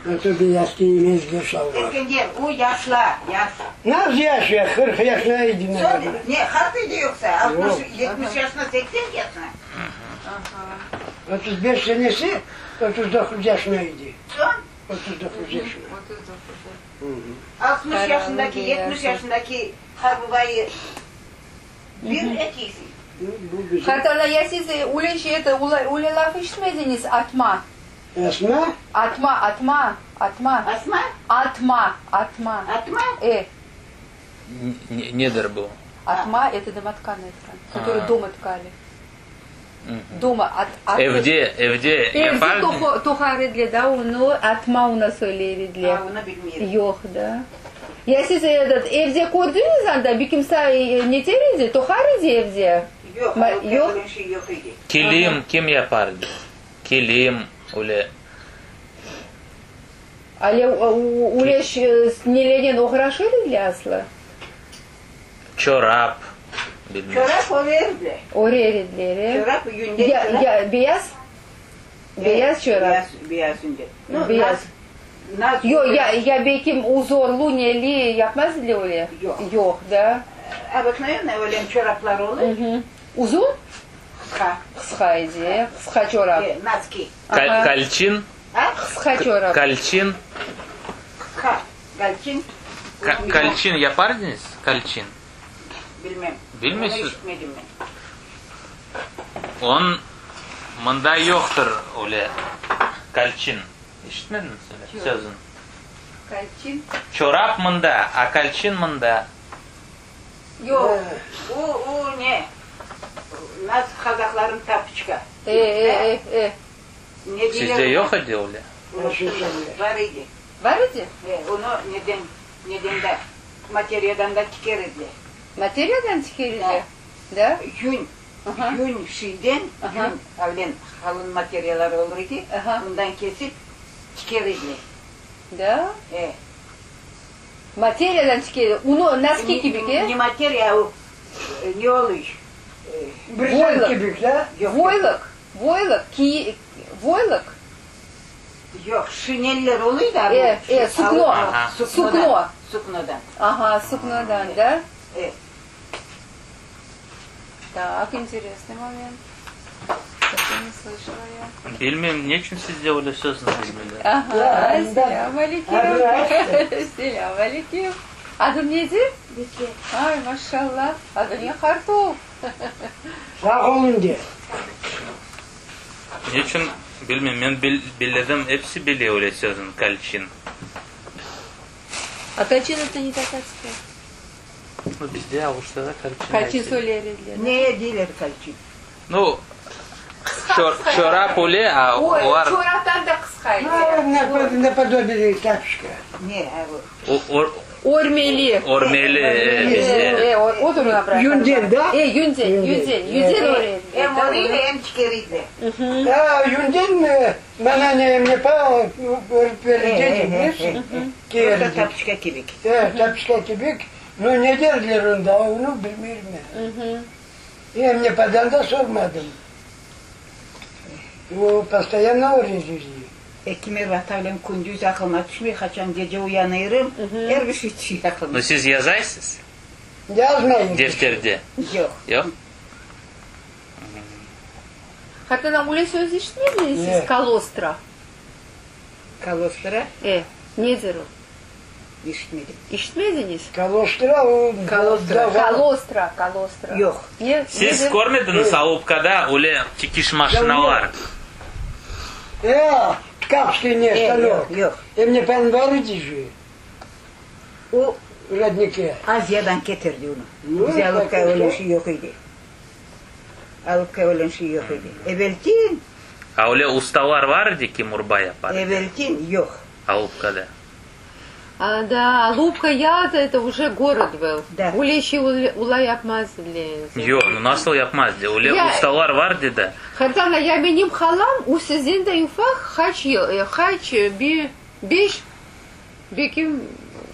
[SPEAKER 3] Nasıl beyaz kiymezdi şalvar.
[SPEAKER 2] Eskender, o yaşla, yaş.
[SPEAKER 3] Nasıl yaş ya, 40 yaşına idi
[SPEAKER 2] Soñ, ne, qart idi yoqsa, 60, 70 yaşına, 80 yaşına?
[SPEAKER 6] Aha.
[SPEAKER 3] 35 senesi 39 yaşına idi.
[SPEAKER 2] Soñ?
[SPEAKER 3] 39 yaşına.
[SPEAKER 6] 39.
[SPEAKER 2] 60 yaşındaki, 70 yaşındaki qartbabayı bir etiysiñ.
[SPEAKER 6] Qartana, ya siz öyle şey, öyle laf eşitmediñiz, atma?
[SPEAKER 3] Asma?
[SPEAKER 6] Atma, atma, atma.
[SPEAKER 2] Asma?
[SPEAKER 6] Atma, atma.
[SPEAKER 2] Atma?
[SPEAKER 6] E.
[SPEAKER 1] Nedir bu?
[SPEAKER 6] Atma, это домотканая ткань, которую дома ткали. Дома, at, at.
[SPEAKER 1] Evde, evde yapar
[SPEAKER 6] Evde toqar ediler da onı, atma ona söyley ediler.
[SPEAKER 2] A, onı bilmeyim.
[SPEAKER 6] Yoq da. Ya siz edet, evde kördiñiz anda, bir kimse neter edi, toqar edi evde?
[SPEAKER 2] Yoq,
[SPEAKER 6] Yoq?
[SPEAKER 2] öyle şey yoq edi.
[SPEAKER 1] Kilim kim yapar edi? Kilim, öyle.
[SPEAKER 6] Ale öyle nelernen oğraşır ediler aslı?
[SPEAKER 1] Çorap, bilmem.
[SPEAKER 2] Çorap örerdiler.
[SPEAKER 6] Örer ediler, e?
[SPEAKER 2] Çorap, yünden çorap.
[SPEAKER 6] Ya, beyaz? Beyaz çorap?
[SPEAKER 2] Beyaz, beyaz yünden. No,
[SPEAKER 6] Beyaz.
[SPEAKER 2] Naz,
[SPEAKER 6] Yoq, ya, ya belki uzorlu neli yapmaz ediler öyle?
[SPEAKER 2] Yoq.
[SPEAKER 6] Yoq, da?
[SPEAKER 2] Обыкновенный öyle çoraplar olur.
[SPEAKER 6] Uzun?
[SPEAKER 2] Qısqa.
[SPEAKER 6] Qısqa edi, e? Qısqa çorap.
[SPEAKER 2] E, noski.
[SPEAKER 6] Aha.
[SPEAKER 1] Kalçin?
[SPEAKER 2] A?
[SPEAKER 6] Qısqa çorap.
[SPEAKER 1] Kalçin?
[SPEAKER 2] Qısqa. Kalçin.
[SPEAKER 1] Kalçin yapar ediñiz? Kalçin.
[SPEAKER 2] Bilmem.
[SPEAKER 1] Bilmeysiz?
[SPEAKER 2] Onı eşitmedim men.
[SPEAKER 1] On mında yoqtır öyle kalçin. Eşitmediñiz öyle sözün?
[SPEAKER 6] Kalçin.
[SPEAKER 1] Çorap mında, a kalçin mında.
[SPEAKER 6] Yoq.
[SPEAKER 2] O, o ne? Naz qazaqlarnıñ tapoçka.
[SPEAKER 6] E, e, e, e.
[SPEAKER 2] Ne deyler
[SPEAKER 1] Sizde
[SPEAKER 2] ona?
[SPEAKER 1] yoq edi öyle?
[SPEAKER 2] Bar edi.
[SPEAKER 6] Bar edi?
[SPEAKER 2] E, onı neden, neden de, materiyadan da tiker ediler.
[SPEAKER 6] Materiyadan tiker ediler? Da?
[SPEAKER 2] Yün. Yün şiyden, yün, avlen qalın materiyalar olur edi, ondan kesip tiker ediler.
[SPEAKER 6] Da?
[SPEAKER 2] E.
[SPEAKER 6] Materiyadan tiker, unu, noski kibi ke?
[SPEAKER 2] Ne materiya, o ne oluy?
[SPEAKER 3] Brezent kibi, da?
[SPEAKER 6] Voilok, voilok, ki, voilok.
[SPEAKER 2] Yoq, şineller oluy da.
[SPEAKER 6] E, e, sukno, sukno.
[SPEAKER 2] Suknodan.
[SPEAKER 6] Aha, suknodan, da?
[SPEAKER 2] E.
[SPEAKER 6] Tak, interesный moment. Такое не слышала я.
[SPEAKER 1] Bilmeyim, ne içün sizde öyle söz bilmeyler?
[SPEAKER 6] Aha, selâm aleyküm. Selâm aleyküm. Adıñ nedir?
[SPEAKER 7] Bike.
[SPEAKER 6] Ay, maşallah. Adıñ ne qartop.
[SPEAKER 3] Sağ olun de.
[SPEAKER 1] Ne içün bilmeyim, men bildim, episi bile öyle sözün, kalçin.
[SPEAKER 6] A kalçin это не татарское.
[SPEAKER 1] Nu, bizde Aluştada kalçin
[SPEAKER 6] Kalçin
[SPEAKER 1] aytılır.
[SPEAKER 6] söyler ediler.
[SPEAKER 2] Neye deyler kalçin?
[SPEAKER 1] Nu, çorap öyle, a
[SPEAKER 6] Oy,
[SPEAKER 1] olar...
[SPEAKER 6] çoraptan da qısqa edi.
[SPEAKER 3] Наподобие тапочка.
[SPEAKER 2] Ne, a bu?
[SPEAKER 6] Örmeli.
[SPEAKER 1] Örmeli, e, bizde.
[SPEAKER 6] E, odur ona
[SPEAKER 3] Yünden, da?
[SPEAKER 6] E, yünden, yünden, yünden öreli.
[SPEAKER 2] Em örüyle, em tiker ediler.
[SPEAKER 3] A, yünden bana ne, ne pa, örüp verecek, bilirsin.
[SPEAKER 2] O da tapçka kibi.
[SPEAKER 3] E, tapçka kibi. Nu, ne derler onda, onu bilmiyorum ben. Em ne padan da sormadım. O постоянно örüyor.
[SPEAKER 2] E, kimer vaqıt avlem kündüz aqılıma tüşmey, qaçan gece uyanırım, er bir şey tüşüy aqılıma.
[SPEAKER 1] Nu, siz yazaysız?
[SPEAKER 3] Yazmayın.
[SPEAKER 1] Defterde?
[SPEAKER 2] Yoq.
[SPEAKER 1] Yoq?
[SPEAKER 6] Qartana, öyle söz eşitmediñiz siz,
[SPEAKER 3] Ne?
[SPEAKER 6] kolostra?
[SPEAKER 2] Kolostra?
[SPEAKER 6] E, nedir o?
[SPEAKER 2] Eşitmedim.
[SPEAKER 6] Eşitmediñiz?
[SPEAKER 3] Kolostra o...
[SPEAKER 2] Kolostra.
[SPEAKER 6] Kolostra, kolostra.
[SPEAKER 2] Yoq.
[SPEAKER 6] Ne?
[SPEAKER 1] Siz
[SPEAKER 6] nedir?
[SPEAKER 1] körmediñiz Alupkada öyle tikiş maşinalar?
[SPEAKER 3] E, ткацкий не
[SPEAKER 2] E,
[SPEAKER 3] станок.
[SPEAKER 2] yoq, yoq.
[SPEAKER 3] Em ne pan var idi же,
[SPEAKER 2] O
[SPEAKER 3] роднике.
[SPEAKER 2] Aziyadan ketirdi onı.
[SPEAKER 3] Nu,
[SPEAKER 2] Bizde Alupka
[SPEAKER 3] так
[SPEAKER 2] öyle
[SPEAKER 3] что?
[SPEAKER 2] şey yoq edi. Alupka öyle şey yoq edi. Evelki,
[SPEAKER 1] A öyle ustalar var edi ki urba yapar edi
[SPEAKER 2] evelki yoq.
[SPEAKER 1] Alupkada?
[SPEAKER 6] А, да, Алупка, Ялта, это уже город был.
[SPEAKER 2] Да.
[SPEAKER 6] Öyle şey ola yapmaz ediler.
[SPEAKER 1] Yoq, nu nasıl yapmaz edi? Öyle
[SPEAKER 6] Ya-
[SPEAKER 1] ustalar var edi da.
[SPEAKER 6] Qartana, ya menim halam, o sizden de ufaq, qaç yıl, qaç, bir, beş, belki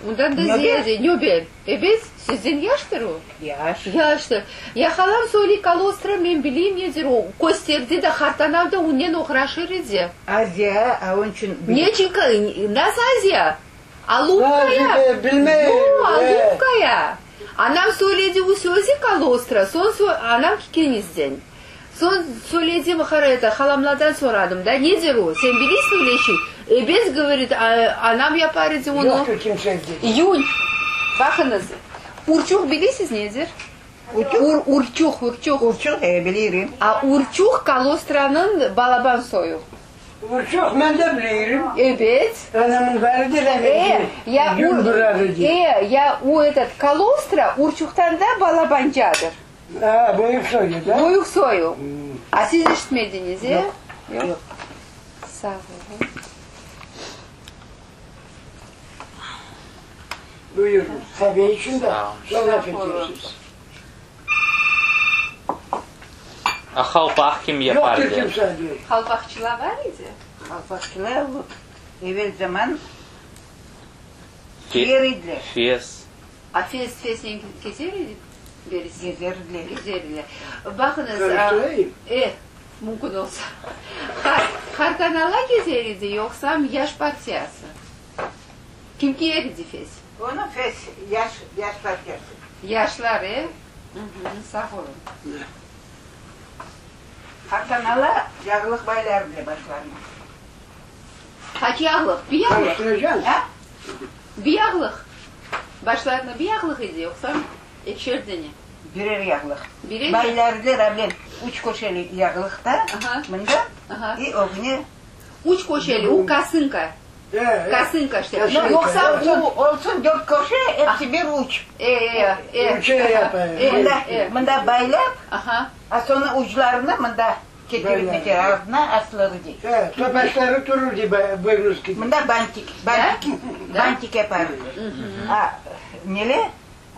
[SPEAKER 6] ondan da
[SPEAKER 2] Nöbel?
[SPEAKER 6] ziyade, nöbel. Ebet, sizden yaştır o.
[SPEAKER 2] Yaş.
[SPEAKER 6] Yaştır. Ya halam söyley kolostra, men bileyim nedir o. Kösterdi de, qartanam da onen oğraşır edi.
[SPEAKER 2] Aziya, a onıñ içün...
[SPEAKER 6] Ne içün, nasıl Aziya? Alupka ya.
[SPEAKER 3] Aziya, bilmeyim.
[SPEAKER 6] Yoq,
[SPEAKER 3] E.
[SPEAKER 6] Alupka ya. Anam söyledi o sözü kolostra, soñ sö, anam Keñizden. Soñ söyledi, это, halamlardan soradım da, nedir o? Sen bilesiñ öyle şey? Ebet, говорит, anam yapar edi onı.
[SPEAKER 3] Yoqtır kimse dedi.
[SPEAKER 6] Yün. Baqıñız, urçuq bilesiz nedir? Ur, urçuq, urçuq.
[SPEAKER 2] Urçuq, e, bilirim.
[SPEAKER 6] A urçuq kolostranıñ balaban soyu.
[SPEAKER 3] Urçuq men de bilirim.
[SPEAKER 6] Ebet.
[SPEAKER 3] Anamın varıdır
[SPEAKER 6] E, ya
[SPEAKER 3] Yün
[SPEAKER 6] ur,
[SPEAKER 3] burar idi.
[SPEAKER 6] e, ya u этот kolostra urçuqtan da balabancadır.
[SPEAKER 3] Ha, büyük soyu da.
[SPEAKER 6] Büyük soyu. A siz eşitmediñiz, e?
[SPEAKER 2] Yoq.
[SPEAKER 6] Yoq.
[SPEAKER 2] Yoq.
[SPEAKER 6] Sağ olun.
[SPEAKER 3] Buyurun. Kahve için de.
[SPEAKER 1] Sağ olun.
[SPEAKER 3] Sonra laf ediyorsunuz.
[SPEAKER 1] A qalpaq kim yapar
[SPEAKER 3] Yoqtır
[SPEAKER 1] edi?
[SPEAKER 3] kimse diyor.
[SPEAKER 6] Qalpaqçılar bar edi?
[SPEAKER 2] Qalpaqçılar o evel zaman
[SPEAKER 1] Ke-
[SPEAKER 2] kiyer ediler.
[SPEAKER 1] Fes.
[SPEAKER 6] A fes, fesnen keser edi? Berisi.
[SPEAKER 2] Gezerdiler.
[SPEAKER 6] Gezerdiler. Baqıñız, a,
[SPEAKER 3] Karıştırayım.
[SPEAKER 6] e, mümkün olsa. Qar, qartanalar kezer edi, yoqsa yaş partiyası? Kim kiyer edi fes?
[SPEAKER 2] Onı fes, yaş, yaş partiyası.
[SPEAKER 6] Yaşlar, e? Hı, sağ olun.
[SPEAKER 2] Qartanalar yağlıq baylar bile başlarına.
[SPEAKER 6] Qaç yağlıq? Bir yağlıq.
[SPEAKER 3] Karıştıracaksın.
[SPEAKER 2] Ha?
[SPEAKER 6] Bir yağlıq. Başlarına bir yağlıq edi, yoqsa ekişer dane?
[SPEAKER 2] Birer yağlıq.
[SPEAKER 6] Birer?
[SPEAKER 2] Baylardılar ablen üç köşeli yağlıqta,
[SPEAKER 6] Aha.
[SPEAKER 2] mında,
[SPEAKER 6] Aha.
[SPEAKER 2] i ögüne.
[SPEAKER 6] Üç köşeli, o kosınka.
[SPEAKER 3] E, e.
[SPEAKER 6] Kosınka işte.
[SPEAKER 3] Kosınka.
[SPEAKER 6] Yoqsa
[SPEAKER 2] Olsun,
[SPEAKER 6] o...
[SPEAKER 2] olsun dört köşe, hepsi bir uç.
[SPEAKER 6] E, e, e.
[SPEAKER 3] Üçe yapar.
[SPEAKER 6] E,
[SPEAKER 2] Mında,
[SPEAKER 6] e.
[SPEAKER 2] mında baylap,
[SPEAKER 6] Aha.
[SPEAKER 2] a soñra uclarını mında ketirip
[SPEAKER 3] Baylar.
[SPEAKER 2] neter, ardına asılır idi.
[SPEAKER 3] E, topaçları durur diye boynuz gibi.
[SPEAKER 2] Mında bantik, bantik,
[SPEAKER 6] Da?
[SPEAKER 2] bantik yapar. A, nele?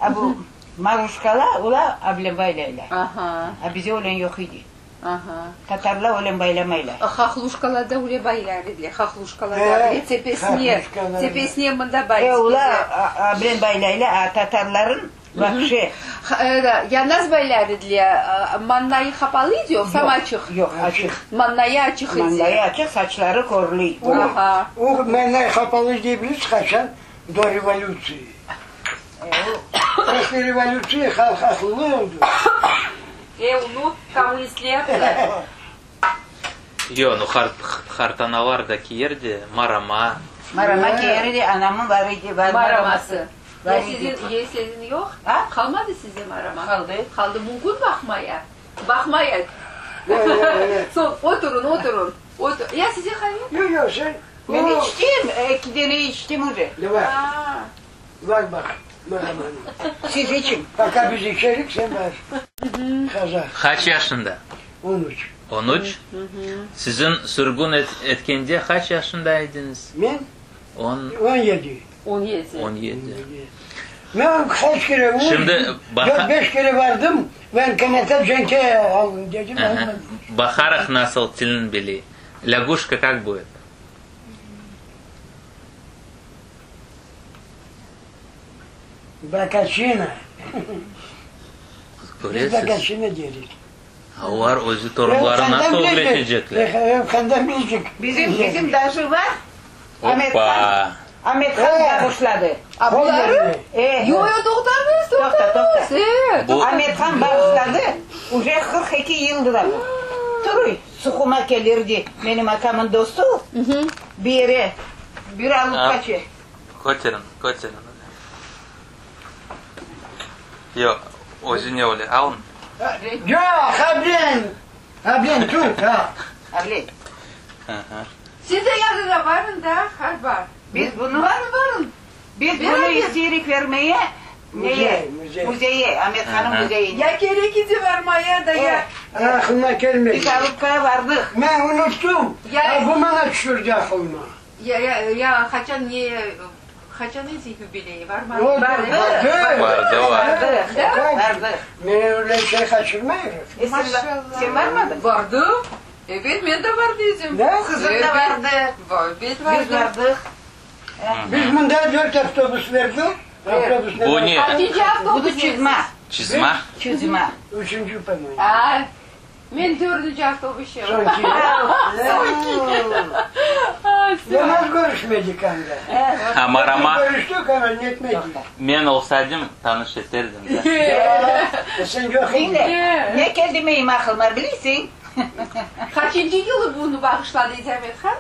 [SPEAKER 2] A bu... Maruşkala ola able baylaylar. A bize öyle yoq idi. Tatarlar öyle baylamaylar.
[SPEAKER 6] Hahluşkalarda öyle baylar ediler, hahluşkalarda bile tepesine, tepesine mında bay.
[SPEAKER 2] E, olar ablen baylaylar, a tatarların vapşe.
[SPEAKER 6] Ya nasıl baylar ediler, mannayı qapalı idi yoqsa açıq?
[SPEAKER 2] Yoq, açıq.
[SPEAKER 6] Mannayı açıq idi.
[SPEAKER 2] Mannayı açıq, saçları körüli.
[SPEAKER 3] O mannayı qapalı dey bilesiz qaçan? Do revolütsiyi. После revolütsiyi halq aqıllı oldı.
[SPEAKER 6] E, onı kommunistler yaptılar.
[SPEAKER 1] Yoq, nu qartanalar da kiyerdi marama.
[SPEAKER 2] Marama kiyerdi, anamın bar idi,
[SPEAKER 6] maraması. Ya sizin, ya sizin yoq?
[SPEAKER 2] A?
[SPEAKER 6] Qalmadı sizde marama?
[SPEAKER 2] Qaldı.
[SPEAKER 6] Qaldı. Mümkün baqmaya. Baqmaya. Soñ, oturın, oturın. Ya size qave?
[SPEAKER 3] Yoq, yoq, sen.
[SPEAKER 2] Men içtim, eki dene içtim uje.
[SPEAKER 3] Давай. Var baq, maramanı.
[SPEAKER 2] Siz içiñ.
[SPEAKER 3] Пока biz içerik, sen bar. Qazah.
[SPEAKER 1] Qaç yaşında?
[SPEAKER 3] On üç.
[SPEAKER 1] On üç? Siziñ sürgün etkende qaç yaşında ediñiz?
[SPEAKER 3] Men?
[SPEAKER 1] On.
[SPEAKER 3] 17.
[SPEAKER 6] 17.
[SPEAKER 1] 17.
[SPEAKER 3] Men qaç kere, üç,
[SPEAKER 1] Şimdi
[SPEAKER 3] dört, beş kere vardım, voyenkomata cenke alın dedim, almadılar.
[SPEAKER 1] Baharov nasıl tilin bile? Lâguşka kak budet?
[SPEAKER 3] Bakaçina. Biz
[SPEAKER 1] Köresiz.
[SPEAKER 3] bakaçina dedik.
[SPEAKER 1] A olar özü torunlarını nasıl ögretecekler?
[SPEAKER 3] Qandan bilecek?
[SPEAKER 2] Bizim, bizim daşı bar.
[SPEAKER 1] Oppa!
[SPEAKER 2] Amet han bağışladı.
[SPEAKER 6] A buları?
[SPEAKER 2] E,
[SPEAKER 6] Yoq, yoq, toqtañız,
[SPEAKER 2] Toqta,
[SPEAKER 6] toqtañız.
[SPEAKER 2] toqta.
[SPEAKER 6] E,
[SPEAKER 1] Bu-
[SPEAKER 2] Amet han bağışladı, uje 42 yıldır bu. Turuy, Suhuma kelirdi, menim akamın dostu, bir yere, bir alıp qaçı.
[SPEAKER 1] Köterin, köterin. Yoq, özü ne öyle, alın.
[SPEAKER 3] Yoq, ablen, ablen tut, ha.
[SPEAKER 2] Ablen.
[SPEAKER 6] Siz de yanına varın da, har bar.
[SPEAKER 2] Biz bunı,
[SPEAKER 6] Varın, varın.
[SPEAKER 2] biz bunı isterik vermeye, neye?
[SPEAKER 3] Müzey, müzey.
[SPEAKER 2] Müzeye, Amet Han'ın müzeyine.
[SPEAKER 6] Ya kerek idi varmaya da ya.
[SPEAKER 3] Aqlıma kelmedi.
[SPEAKER 2] Biz Alupkaya vardıq.
[SPEAKER 3] Men unuttım.
[SPEAKER 6] Ya-
[SPEAKER 3] A, bu maña tüşürdi aqılıma.
[SPEAKER 6] Ya, ya, ya qaçan ne, qaçan idi yubiley, varmadı.
[SPEAKER 3] O,
[SPEAKER 2] Vardı.
[SPEAKER 3] Vardı.
[SPEAKER 1] Vardı, vardı.
[SPEAKER 2] Vardıq, vardıq.
[SPEAKER 3] Men öyle şey qaçırmayırım.
[SPEAKER 2] E sen, sen varmadın?
[SPEAKER 6] Vardım. Evet, men de vardı idim.
[SPEAKER 3] Ne?
[SPEAKER 2] Qızım da vardı.
[SPEAKER 6] Evet,
[SPEAKER 2] Biz
[SPEAKER 6] vardı.
[SPEAKER 2] vardıq.
[SPEAKER 3] Biz mında dört avtobus verdi. Avtobus
[SPEAKER 1] Bu ne?
[SPEAKER 6] Qaçıncı avtobus?
[SPEAKER 2] Bu çizma.
[SPEAKER 1] Çizma?
[SPEAKER 2] Çizma.
[SPEAKER 3] Üçüncü по-моему.
[SPEAKER 6] A, men dördünci avtobusçı.
[SPEAKER 3] Soñki. Namaz körüşmedik anda.
[SPEAKER 1] Ha, marama.
[SPEAKER 3] Körüştik ama netmedik.
[SPEAKER 1] Men olsaydım, tanış eterdim da.
[SPEAKER 3] E sen yoq ediñ.
[SPEAKER 2] Diñle, ne keldi menim aqılıma, bilesiñ?
[SPEAKER 6] Qaçıncı yılı bunı bağışladı Amet han?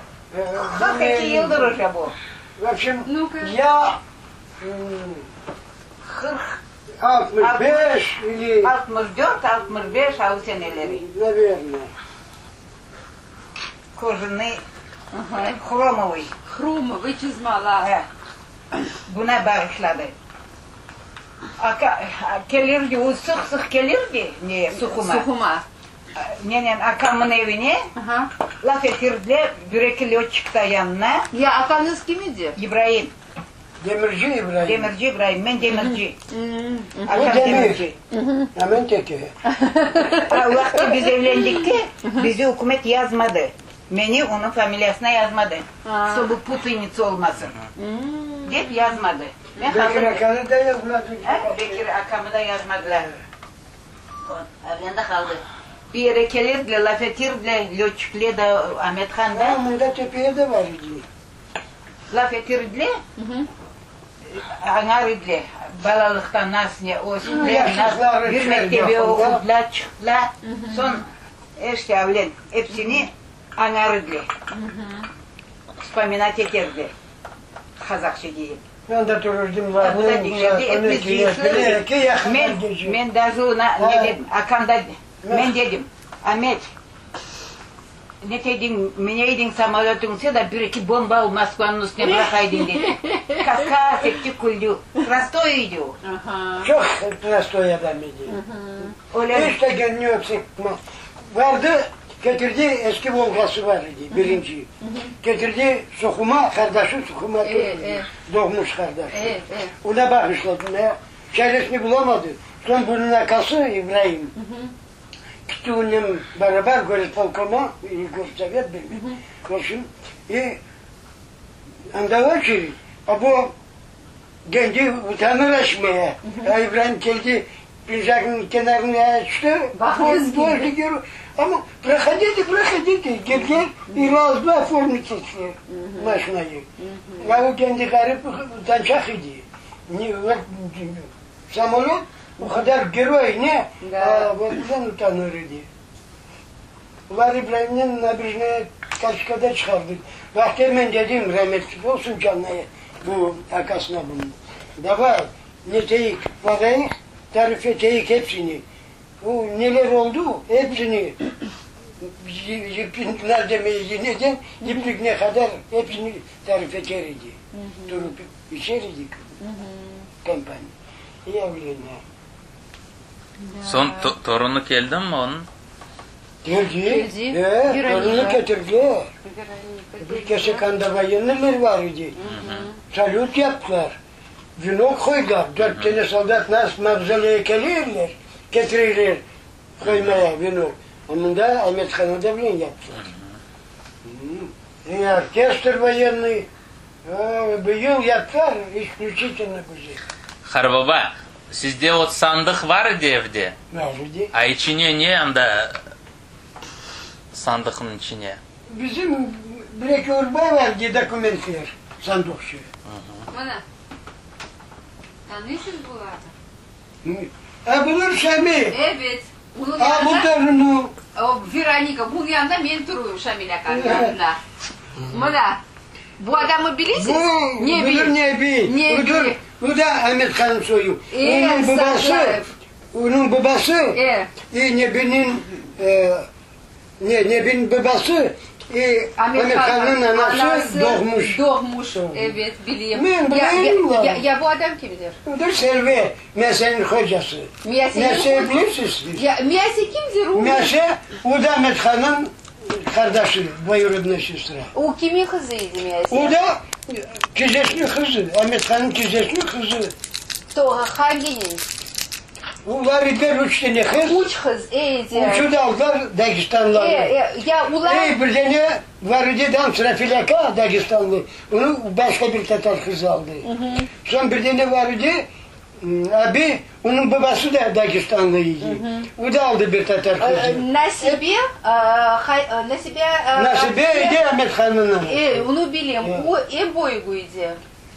[SPEAKER 2] 42 yıldır uje bu.
[SPEAKER 3] В общем,
[SPEAKER 6] Ну-ка.
[SPEAKER 3] ya
[SPEAKER 2] 40,
[SPEAKER 3] 65 или,
[SPEAKER 2] 64, 65 av seneleri.
[SPEAKER 3] наверное.
[SPEAKER 2] Кожаный, хромовый.
[SPEAKER 6] Хромовый çizmalar.
[SPEAKER 2] He. Buna bağışladı. Aka, kelirdi, o sıq sıq kelirdi ne, Suhuma.
[SPEAKER 6] Suhuma.
[SPEAKER 2] Nenen akamın evine
[SPEAKER 6] Aha.
[SPEAKER 2] laf etirdiler, bir eki lötçik da yanına.
[SPEAKER 6] Ya akañız kim idi?
[SPEAKER 2] İbrahim,
[SPEAKER 3] Demirci İbrahim.
[SPEAKER 2] Demirci İbrahim, men Demirci.
[SPEAKER 3] O
[SPEAKER 2] Akam
[SPEAKER 3] demir.
[SPEAKER 2] Demirci.
[SPEAKER 3] Hemen teki.
[SPEAKER 2] Ha, vaqtı biz evlendik de, bizi ükümet yazmadı. Meni onıñ familiyasına yazmadı. Чтобы путаница olmasın. Dep yazmadı. Men
[SPEAKER 3] Bekir
[SPEAKER 2] qaldım.
[SPEAKER 3] akanı da yazmadı.
[SPEAKER 2] Ha, Bekir akamı da yazmadılar. Evlendi qaldı. Bir yere kelirdiler, laf etirdiler, lötçikler de, Amet han da.
[SPEAKER 3] Ha, mında tepeye de var idi.
[SPEAKER 2] Laf etirdiler, añar ediler. Balalıqtan nas ne östüler,
[SPEAKER 3] Yaşlıqları
[SPEAKER 2] nas bir
[SPEAKER 3] çöl
[SPEAKER 2] mektebe
[SPEAKER 3] yoqunda.
[SPEAKER 2] oqudılar, çıqtılar. Soñ, işte avlen, epsini añar ediler. Вспоминать eterdiler. Qazahça deyip.
[SPEAKER 3] Ben de dururdum
[SPEAKER 2] Bu da
[SPEAKER 3] var.
[SPEAKER 2] diñlerdi, epimiz cıyışlı. Men, men даже ona ne dedim, akam da, men dedim, Amet, ne dediñ, mineydiñ samolötıñsa da bir eki bomba al Moskvanıñ üstüne bıraqaydıñ dedim. Kah-kah etti küldü. Prostoy idi o.
[SPEAKER 3] Çok prostoy adam idi.
[SPEAKER 2] Öyle
[SPEAKER 3] Hiç de kendini yükseltme. Vardı, getirdi, eski Volgası var idi, birinci. Getirdi Suhuma, kardeşi Suhuma
[SPEAKER 6] Evet, evet.
[SPEAKER 3] doğmuş kardeşi.
[SPEAKER 6] Evet, evet.
[SPEAKER 3] Ona bağışladım ya. Çaresini bulamadı. Soñ bunıñ akası İbraim gitti onen beraber gorispolkoma ili gorsovet bilmem. V obşem, i anda oçeredь, a bu kendi utanır açmaya. A İbraim keldi, pijagınıñ kenarını açtı, amma prohodite, prohodite, gel, gel, i raz-dva oformit ettiler maşinayı. A o kendi ğarip utançaq idi. Samolöt o qadar geroy ne, ondan utanır edi. Olar İbraimnen Naberejnaya Kaçkada çıqardı. Vaqtı men dedim, rametli olsun canına bu akasına bunıñ, davay, neteyik, barayıq, tarif eteyik hepsini. O neler oldu, hepsini, yipler demeyik, neden, yiplikne qadar hepsini tarif eter edi. Turıp içer edik. Kompaniya. Yavleniya.
[SPEAKER 1] Soñ torunı keldimi onıñ?
[SPEAKER 3] Keldi. Keldi. E, torunı ketirdiler. Bir kesek anda voyennıler bar edi. Salüt yaptılar. Vinok qoydılar. Dört tane soldat nas mavzoleye kelirler, ketirirler qoymaya vinok. A mında Amethanada bilen yaptılar. E, orkestr voyennıy. Bu yıl yaptılar, isklüçitelno güzel.
[SPEAKER 1] Qarbaba, sizde ot sandıq var idi evde?
[SPEAKER 3] Var idi.
[SPEAKER 1] A içine ne anda sandıqnıñ içine?
[SPEAKER 3] Bizim bir-eki urba var idi, dokumentler, sanduqçı.
[SPEAKER 6] Mına, tanıysız bularnı?
[SPEAKER 3] A bular Şamil.
[SPEAKER 6] Evet. Bunıñ
[SPEAKER 3] A bu
[SPEAKER 6] yanında,
[SPEAKER 3] torunu.
[SPEAKER 6] o, Veronika, bunıñ yanında men turuyım Şamil akanıñ yanında. Mına, bu adamı bilesiz?
[SPEAKER 3] Bu,
[SPEAKER 6] Nebi.
[SPEAKER 3] budur Nebi.
[SPEAKER 6] Nebi.
[SPEAKER 3] Budur, bu da Amet hanıñ soyu.
[SPEAKER 6] E,
[SPEAKER 3] Onıñ babası,
[SPEAKER 6] Saqlayev.
[SPEAKER 3] onıñ babası
[SPEAKER 6] E.
[SPEAKER 3] i Nebiniñ, e, ne, Nebiniñ babası i
[SPEAKER 6] Amet
[SPEAKER 3] Amet hanıñ anası
[SPEAKER 6] anası
[SPEAKER 3] doğmuş.
[SPEAKER 6] Doğmuş, evet, bilem.
[SPEAKER 3] Men
[SPEAKER 6] Ya,
[SPEAKER 3] bileyim
[SPEAKER 6] ya,
[SPEAKER 3] onı.
[SPEAKER 6] ya, ya bu adam kimdir?
[SPEAKER 3] Budır Selve, Meseniñ hocası.
[SPEAKER 6] Miyaseniñ
[SPEAKER 3] Mese
[SPEAKER 6] hocası.
[SPEAKER 3] bilirsiz siz?
[SPEAKER 6] Ya, Miyase kimdir? O?
[SPEAKER 3] Mese, o da Amet hanıñ qardaşı, dvoyurodnaya sestra.
[SPEAKER 6] O kimin qızı edi Miyase?
[SPEAKER 3] O da tizesiniñ qızı, Amet hanıñ tizesiniñ qızı.
[SPEAKER 6] To, hanginiñ?
[SPEAKER 3] Olar ediler üç tane qız.
[SPEAKER 6] Üç qız, edi.
[SPEAKER 3] Üçü de aldılar Dagestanlılarnı.
[SPEAKER 6] E, e, ya olar.
[SPEAKER 3] Ey, bir dane var edi da Amsrafil aka Dagestanlı, onı başqa bir tatar qızı aldı. Soñ bir dane var edi, abi, onıñ babası da Dagestanlı edi, o da aldı bir tatar qızı.
[SPEAKER 6] Nasibe, Nasibe.
[SPEAKER 3] Nasibe edi Amet hanınıñ.
[SPEAKER 6] E, onı bilem, o eñ böyügi edi.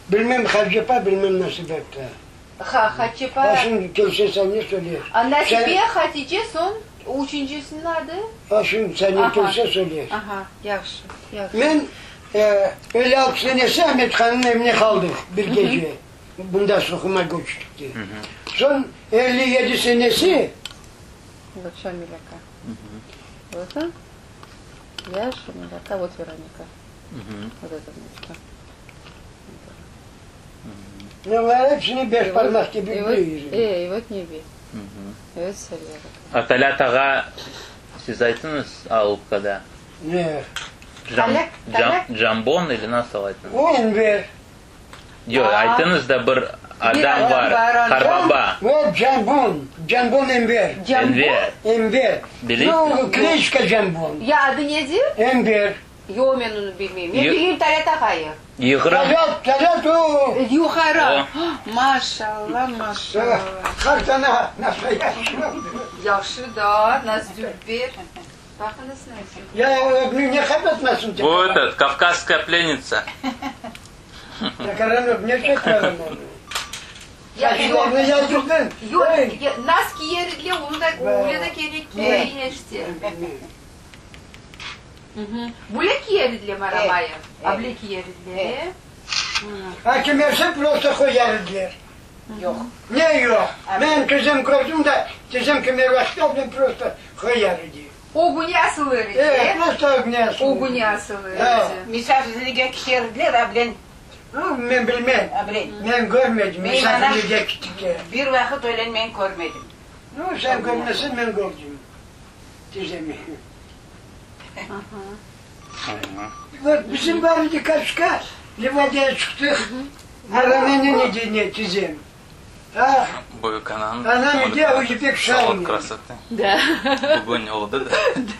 [SPEAKER 3] Bilmem Hacıpa, bilmem Nasibe apte.
[SPEAKER 6] Ha, Hatice.
[SPEAKER 3] Ha, şimdi kelse saña söyler.
[SPEAKER 6] A, Nasibe, Hatice, soñ üçüncisiniñ adı?
[SPEAKER 3] Ha, şimdi saña kelse söyler.
[SPEAKER 6] Aha, yahşı, yahşı.
[SPEAKER 3] Men 56 senesi Amethan'ın evine qaldıq bir gece. Bunda Suhuma köçtik de. Soñ 57 senesi.
[SPEAKER 6] Vot Şamil aka. Vot o. Ya Şamil aka, vot Veronika. Vot eto внучка.
[SPEAKER 3] Men olar hepsini beş parmaq kibi bileyim.
[SPEAKER 6] E, i vot Nebi. Evet, Selver aka.
[SPEAKER 1] A Talât ağa, siz aytıñız Alupkada.
[SPEAKER 3] Ne?
[SPEAKER 1] Cam, cam, Cambon ili nasıl aytıñız?
[SPEAKER 3] O Enver.
[SPEAKER 1] Yoq, aytıñız da bir adam var, qarbaba.
[SPEAKER 3] O Cambon, Cambon Enver.
[SPEAKER 1] Enver.
[SPEAKER 3] Enver.
[SPEAKER 1] Bilesiz?
[SPEAKER 3] Nu, kliçka Cambon.
[SPEAKER 6] Ya adı nedir?
[SPEAKER 3] Enver.
[SPEAKER 6] Yoq, men onı bilmeyim. Men bileyim Talât ağayı.
[SPEAKER 1] Yığıram.
[SPEAKER 3] Talât, Talât o.
[SPEAKER 6] Yuqarı. Maşallah, maşallah.
[SPEAKER 3] Qartana nastoyaşiy oldı.
[SPEAKER 6] Yahşı da, nasıl dülber. Baqıñız nasıl.
[SPEAKER 3] Ya ögüni ne qapatmasın?
[SPEAKER 1] Bu etot, Kavkazskaya plenitsa.
[SPEAKER 3] Tekaran ögüne çekmegen onı. Saçlarını yazdırdın.
[SPEAKER 6] Yoq, nas kiyerile, onı da, öyle de kerek kiye işte. Böyle kiyerile maramayı? A böyle kiyerile?
[SPEAKER 3] A kimerse prosto qoyar ediler.
[SPEAKER 2] Yoq.
[SPEAKER 3] Ne yoq? Men tizem kördim de, tizem kimer vaqıtta men prosto qoyar edi.
[SPEAKER 6] Ögüne asılır edi.
[SPEAKER 3] E, prosto ögüne asılır.
[SPEAKER 6] Ögüne asılır edi.
[SPEAKER 2] Misafirlige kişerdiler, a bilen.
[SPEAKER 3] Men bilmem. Men körmedim misafirlige kittiler.
[SPEAKER 2] Bir vaqıt öyle men körmedim.
[SPEAKER 3] Nu, sen körmesen, men kördim. Tizemi. Bak, bizim bar idi kaçka, Livadiyaya çıqtıq, Maramenen idi ne tizem. Ah,
[SPEAKER 1] Büyük anam,
[SPEAKER 3] Anam
[SPEAKER 1] onı
[SPEAKER 3] ide, o
[SPEAKER 1] tanıtıp,
[SPEAKER 3] yipek
[SPEAKER 1] Salon
[SPEAKER 3] şalnen.
[SPEAKER 1] krasotı.
[SPEAKER 6] Da.
[SPEAKER 1] Bugün oldı da.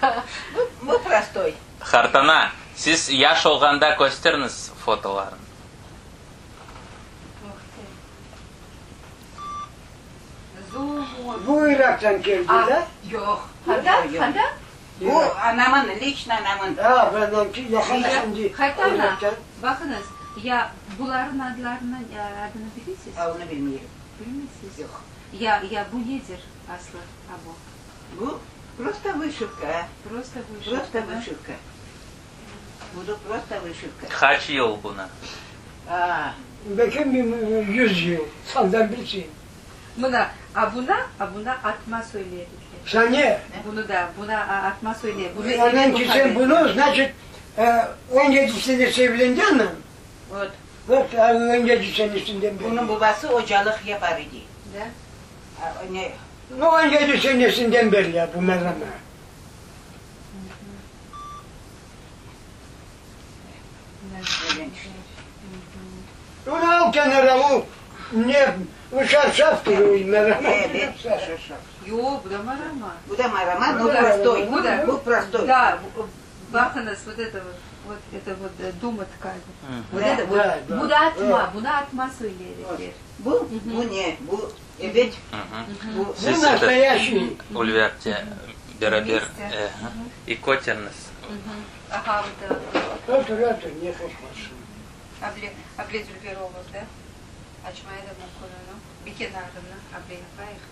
[SPEAKER 6] Da.
[SPEAKER 2] Bu, bu prostoy.
[SPEAKER 1] Qartana, siz yaş olğanda kösterñiz fotolarnı.
[SPEAKER 3] Bu İraktan keldi da?
[SPEAKER 2] Yoq.
[SPEAKER 6] Qanda? Qanda?
[SPEAKER 2] Bu anamın, liçno anamın.
[SPEAKER 3] Ha, benimki yaqın şimdi
[SPEAKER 6] Qartana,
[SPEAKER 3] İraktan.
[SPEAKER 6] baqıñız, ya bularnıñ adlarını, adını bilesiz?
[SPEAKER 2] A, onı bilmeyim.
[SPEAKER 6] Bilmeysiz?
[SPEAKER 2] Yoq.
[SPEAKER 6] Ya, ya bu nedir aslı, a bu?
[SPEAKER 2] Bu prosto vışivka.
[SPEAKER 6] Prosto vışivka.
[SPEAKER 2] Prosto vışivka. Bu da prosto vışivka.
[SPEAKER 1] Qaç yıl buna?
[SPEAKER 2] A.
[SPEAKER 3] Belki 100 yıl, senden bilsin.
[SPEAKER 6] Mına, a buna, a buna atma söyleyedikler.
[SPEAKER 3] Sane.
[SPEAKER 6] Bunı da, buna atma söyley. Bunı
[SPEAKER 3] Annen ki sen bunu, значит, 17 senesi evlendi anam.
[SPEAKER 2] Vot.
[SPEAKER 3] Vot, 17 senesinden beri.
[SPEAKER 2] Bunıñ babası ocalıq yapar idi.
[SPEAKER 6] Da.
[SPEAKER 2] A, ne?
[SPEAKER 3] Nu, 17 senesinden beri ya bu merhama. Onu al kenara, o ne, o şarşaftır, o merhama.
[SPEAKER 2] Evet, şarşaf.
[SPEAKER 6] Yoq, bu da marama.
[SPEAKER 2] Bu da marama,
[SPEAKER 6] Bu
[SPEAKER 2] но
[SPEAKER 6] da-
[SPEAKER 2] prostoy.
[SPEAKER 6] bu da-
[SPEAKER 2] Bu prostoy.
[SPEAKER 6] Da, baqıñız, вот это вот, вот это вот дума ткань. Вот
[SPEAKER 2] Да,
[SPEAKER 6] это вот,
[SPEAKER 3] да, да.
[SPEAKER 6] bu da atma, buna atma söyleyedikler.
[SPEAKER 2] Bu, bu ne? Bu, evet, bu.
[SPEAKER 3] Bu
[SPEAKER 1] Siz это,
[SPEAKER 3] настоящий.
[SPEAKER 1] Ulvi apte beraber
[SPEAKER 6] Вместе.
[SPEAKER 1] e, и köteriñiz.
[SPEAKER 6] Ага, вот это.
[SPEAKER 3] Otur, otur, ne korkmasın.
[SPEAKER 6] Able, able dülber olur da. Açmaya da mümkün onu. Bir kenarını able yapayıq.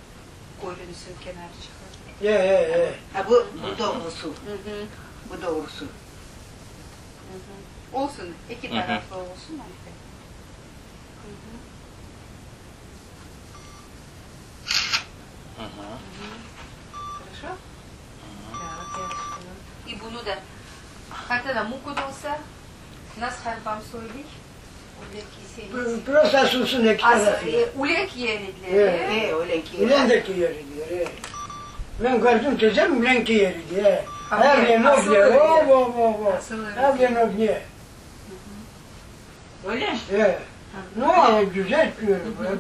[SPEAKER 6] Körünsün kenarçığı.
[SPEAKER 3] E, e, e.
[SPEAKER 2] Ha, bu, bu doğrusu. Bu doğrusu.
[SPEAKER 6] Olsun, eki
[SPEAKER 1] Hı hı.
[SPEAKER 6] taraflı olsun. Ayfe. Хорошо? Так, yahşı. И bunı da qartana mümkün olsa nasıl harpam söyleyik? Öyle kiyseniz.
[SPEAKER 3] Просто asılsın eki
[SPEAKER 6] As,
[SPEAKER 3] tarafı.
[SPEAKER 6] e, ülek yerdiler.
[SPEAKER 3] Evet.
[SPEAKER 2] E, öyle ki.
[SPEAKER 3] Ülen de ki yeridir. E. Ben gördüm teyzem ülen ki yeridir. E. Her yen
[SPEAKER 6] Asıl
[SPEAKER 3] ogне,
[SPEAKER 6] öyle.
[SPEAKER 3] o, o, o, o.
[SPEAKER 6] Asıl öyle.
[SPEAKER 3] Her yen ogне.
[SPEAKER 2] Öyle.
[SPEAKER 3] E. Ну, güzel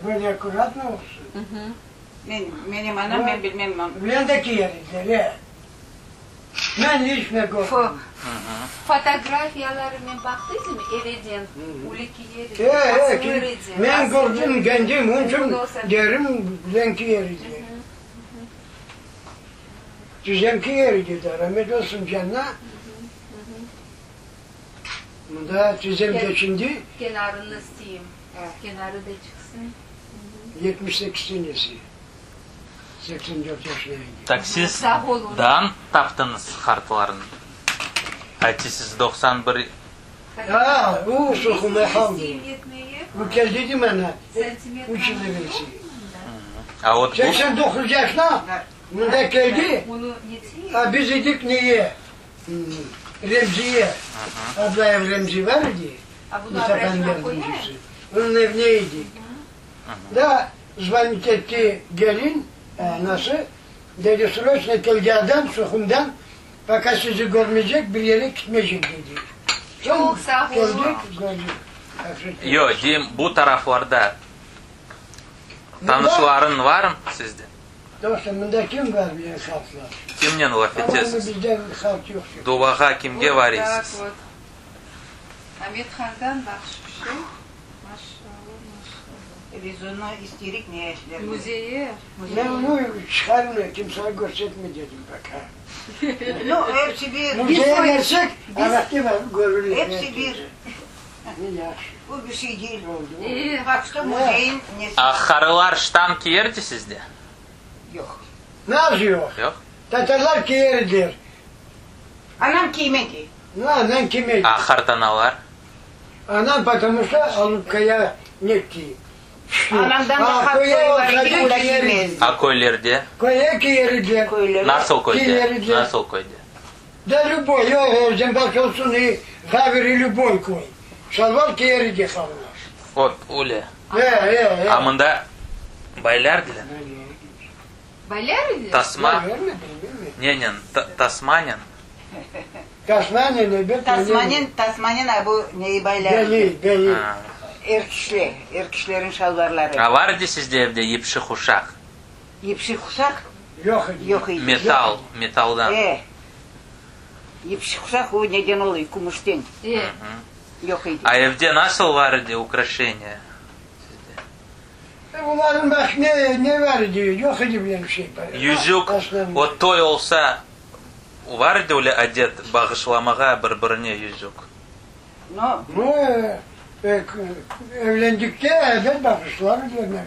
[SPEAKER 3] böyle akkuratno olsun.
[SPEAKER 2] Men, benim anam, ben bilmem.
[SPEAKER 3] Ülen de ki yeridir. E. Ben hiç ne gördüm.
[SPEAKER 6] Fo- Fotografiyalarına baqtıñız mı eveden? Ülek
[SPEAKER 3] E,
[SPEAKER 6] yerdi.
[SPEAKER 3] e,
[SPEAKER 6] Asıl
[SPEAKER 3] ki,
[SPEAKER 6] öyle.
[SPEAKER 3] ben
[SPEAKER 6] Asıl
[SPEAKER 3] gördüm
[SPEAKER 6] öyle.
[SPEAKER 3] kendim, onun için
[SPEAKER 6] Mümkün olsa.
[SPEAKER 3] derim ülen ki yeridir. Tüzemki yeridir de, rahmet olsun canına. Bunda tüzem
[SPEAKER 6] Evet.
[SPEAKER 3] geçindi,
[SPEAKER 6] Kenarını isteyeyim. Kenarı da çıksın.
[SPEAKER 3] 78 senesi. 84 yaşına indi.
[SPEAKER 1] Tak siz
[SPEAKER 6] Sağ olun.
[SPEAKER 1] daan taptıñız qartlarnı. Aytı siz 91
[SPEAKER 3] Ha, o sohuma kaldı.
[SPEAKER 6] İsteyeyim yetmeyi.
[SPEAKER 3] Bu geldi bana,
[SPEAKER 6] Santimetre.
[SPEAKER 3] üç yıl evvelsi.
[SPEAKER 1] A vot bu
[SPEAKER 3] 89 yaşına bunda geldi,
[SPEAKER 6] Onu yeteyim.
[SPEAKER 3] ha biz idik neye? Hmm, Remzi'ye. Ablayev Remzi var idi.
[SPEAKER 6] A bunu
[SPEAKER 3] Mustafa'nın
[SPEAKER 6] abrasına koyayım.
[SPEAKER 3] yardımcısı. Onun evine idik. Da звонить etti gelin, anası. Dedi срочно geldi adam Suhum'dan. Fakat sizi görmeyecek, bir yere gitmeyecek dedi.
[SPEAKER 6] Çok sağ olun.
[SPEAKER 3] Geldik, gördük. Hasret.
[SPEAKER 1] Yo, deyim, bu taraflarda tanışlarıñ varmı sizde?
[SPEAKER 3] Dostum, bunda kim var bir halklar?
[SPEAKER 1] Kimnen laf
[SPEAKER 3] Ama
[SPEAKER 1] etesiz?
[SPEAKER 3] bizde halk yok.
[SPEAKER 1] Duvağa kimge
[SPEAKER 6] Вот
[SPEAKER 1] varıysız?
[SPEAKER 6] так вот. Amet Handan bahşışı. Maşallah, maşallah.
[SPEAKER 2] Biz onu isterik ne yaşlar.
[SPEAKER 6] Müzeye.
[SPEAKER 3] Ben onu çıkarmıyor, kimseye gösterme dedim bak ha.
[SPEAKER 2] No, hepsi bir.
[SPEAKER 3] Müzeye versek, anahtar var, görürler.
[SPEAKER 2] Hepsi bir.
[SPEAKER 3] Ne yaxşı
[SPEAKER 2] Bu bir şey değil.
[SPEAKER 3] oldu.
[SPEAKER 6] Ee,
[SPEAKER 2] Başka müzeyin nesi
[SPEAKER 1] A qarılar ştan kiyerdi sizde?
[SPEAKER 2] yok.
[SPEAKER 3] Naz yok.
[SPEAKER 1] Yoq?
[SPEAKER 3] Tatarlar kiyerdiler.
[SPEAKER 2] Anam kiymedi.
[SPEAKER 3] Ну, anan kim
[SPEAKER 1] A qartanalar?
[SPEAKER 3] Anam потому что alıp kaya netti.
[SPEAKER 2] Anamdan da
[SPEAKER 3] Ha, köye
[SPEAKER 2] hatları var
[SPEAKER 3] olsaydı
[SPEAKER 2] idi, o da
[SPEAKER 3] kiyerdi.
[SPEAKER 2] kiymezdi.
[SPEAKER 1] A köylerde?
[SPEAKER 3] Köye kiyerdiler.
[SPEAKER 2] Köyleri.
[SPEAKER 1] Nasıl köyde?
[SPEAKER 3] Kiyerdiler.
[SPEAKER 1] Nasıl köyde?
[SPEAKER 3] Да любой, yok, zembak olsun, и haviri любой koy. Şalvar kiyerdi havlar.
[SPEAKER 1] Ot, öyle.
[SPEAKER 3] He, he, he.
[SPEAKER 1] A mında baylar dediler.
[SPEAKER 6] Baylar idi.
[SPEAKER 1] Tasma,
[SPEAKER 3] Vermedin değil mi?
[SPEAKER 1] nenen, ta- tasmanen.
[SPEAKER 3] Tasmanen elbet.
[SPEAKER 2] Tasmanen, Tasmanen ha bu neyi baylar.
[SPEAKER 3] Beli, beli.
[SPEAKER 1] Ha.
[SPEAKER 2] Er kişiler, er kişilerin şalvarları.
[SPEAKER 1] A var edi sizde evde yipşi quşaq?
[SPEAKER 2] Yipşi quşaq?
[SPEAKER 3] Yoq edi.
[SPEAKER 2] Yoq edi.
[SPEAKER 1] Metal, metaldan.
[SPEAKER 2] E. Yipşi quşaq o neden oluy? Kümüşten.
[SPEAKER 6] E.
[SPEAKER 2] Yoq edi.
[SPEAKER 1] A evde nasıl var edi ukraşeniya sizde?
[SPEAKER 3] Olarnıñ baş ne, ne var edi? Yoq edi böyle bir şey.
[SPEAKER 1] Yüzük, o toy olsa, var edi öyle adet bağışlamağa bir-birine yüzük?
[SPEAKER 2] No.
[SPEAKER 3] No, evlendikte elbet bağışlar ediler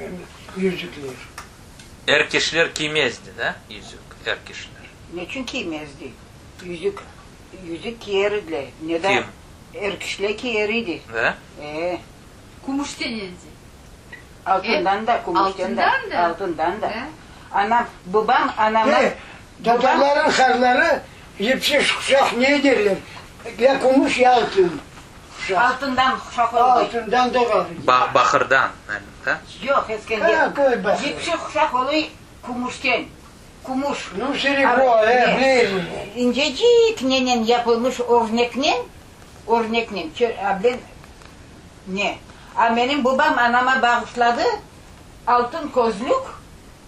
[SPEAKER 3] yüzükler.
[SPEAKER 1] Er kişiler kiymezdi, da, yüzük, er kişiler?
[SPEAKER 2] Neçün kiymezdi? Yüzük, yüzük kiyer ediler. Neden?
[SPEAKER 1] Kim?
[SPEAKER 2] Er kişiler kiyer edi.
[SPEAKER 1] Da?
[SPEAKER 2] E.
[SPEAKER 6] Kümüşten edi.
[SPEAKER 2] Altından da, kümüşten de.
[SPEAKER 6] Altından da?
[SPEAKER 2] Altından da.
[SPEAKER 6] Da?
[SPEAKER 2] Anam, babam anama...
[SPEAKER 3] E, tatarların harları yipsiz quşaq ne derler? Ya kümüş, ya altın quşaq.
[SPEAKER 2] Altından quşaq oldu.
[SPEAKER 3] Altından da var edi.
[SPEAKER 1] Ba baqırdan, da?
[SPEAKER 2] Yoq, Eskender.
[SPEAKER 3] Ha, köy baqır.
[SPEAKER 2] Yipsi quşaq oluy kümüşten. Kümüş.
[SPEAKER 3] Nu, serebro, e, bileyim.
[SPEAKER 2] İncecik nenen yapılmış örneknen, örneknen, ablen, ne? A menim babam anama bağışladı altın közlük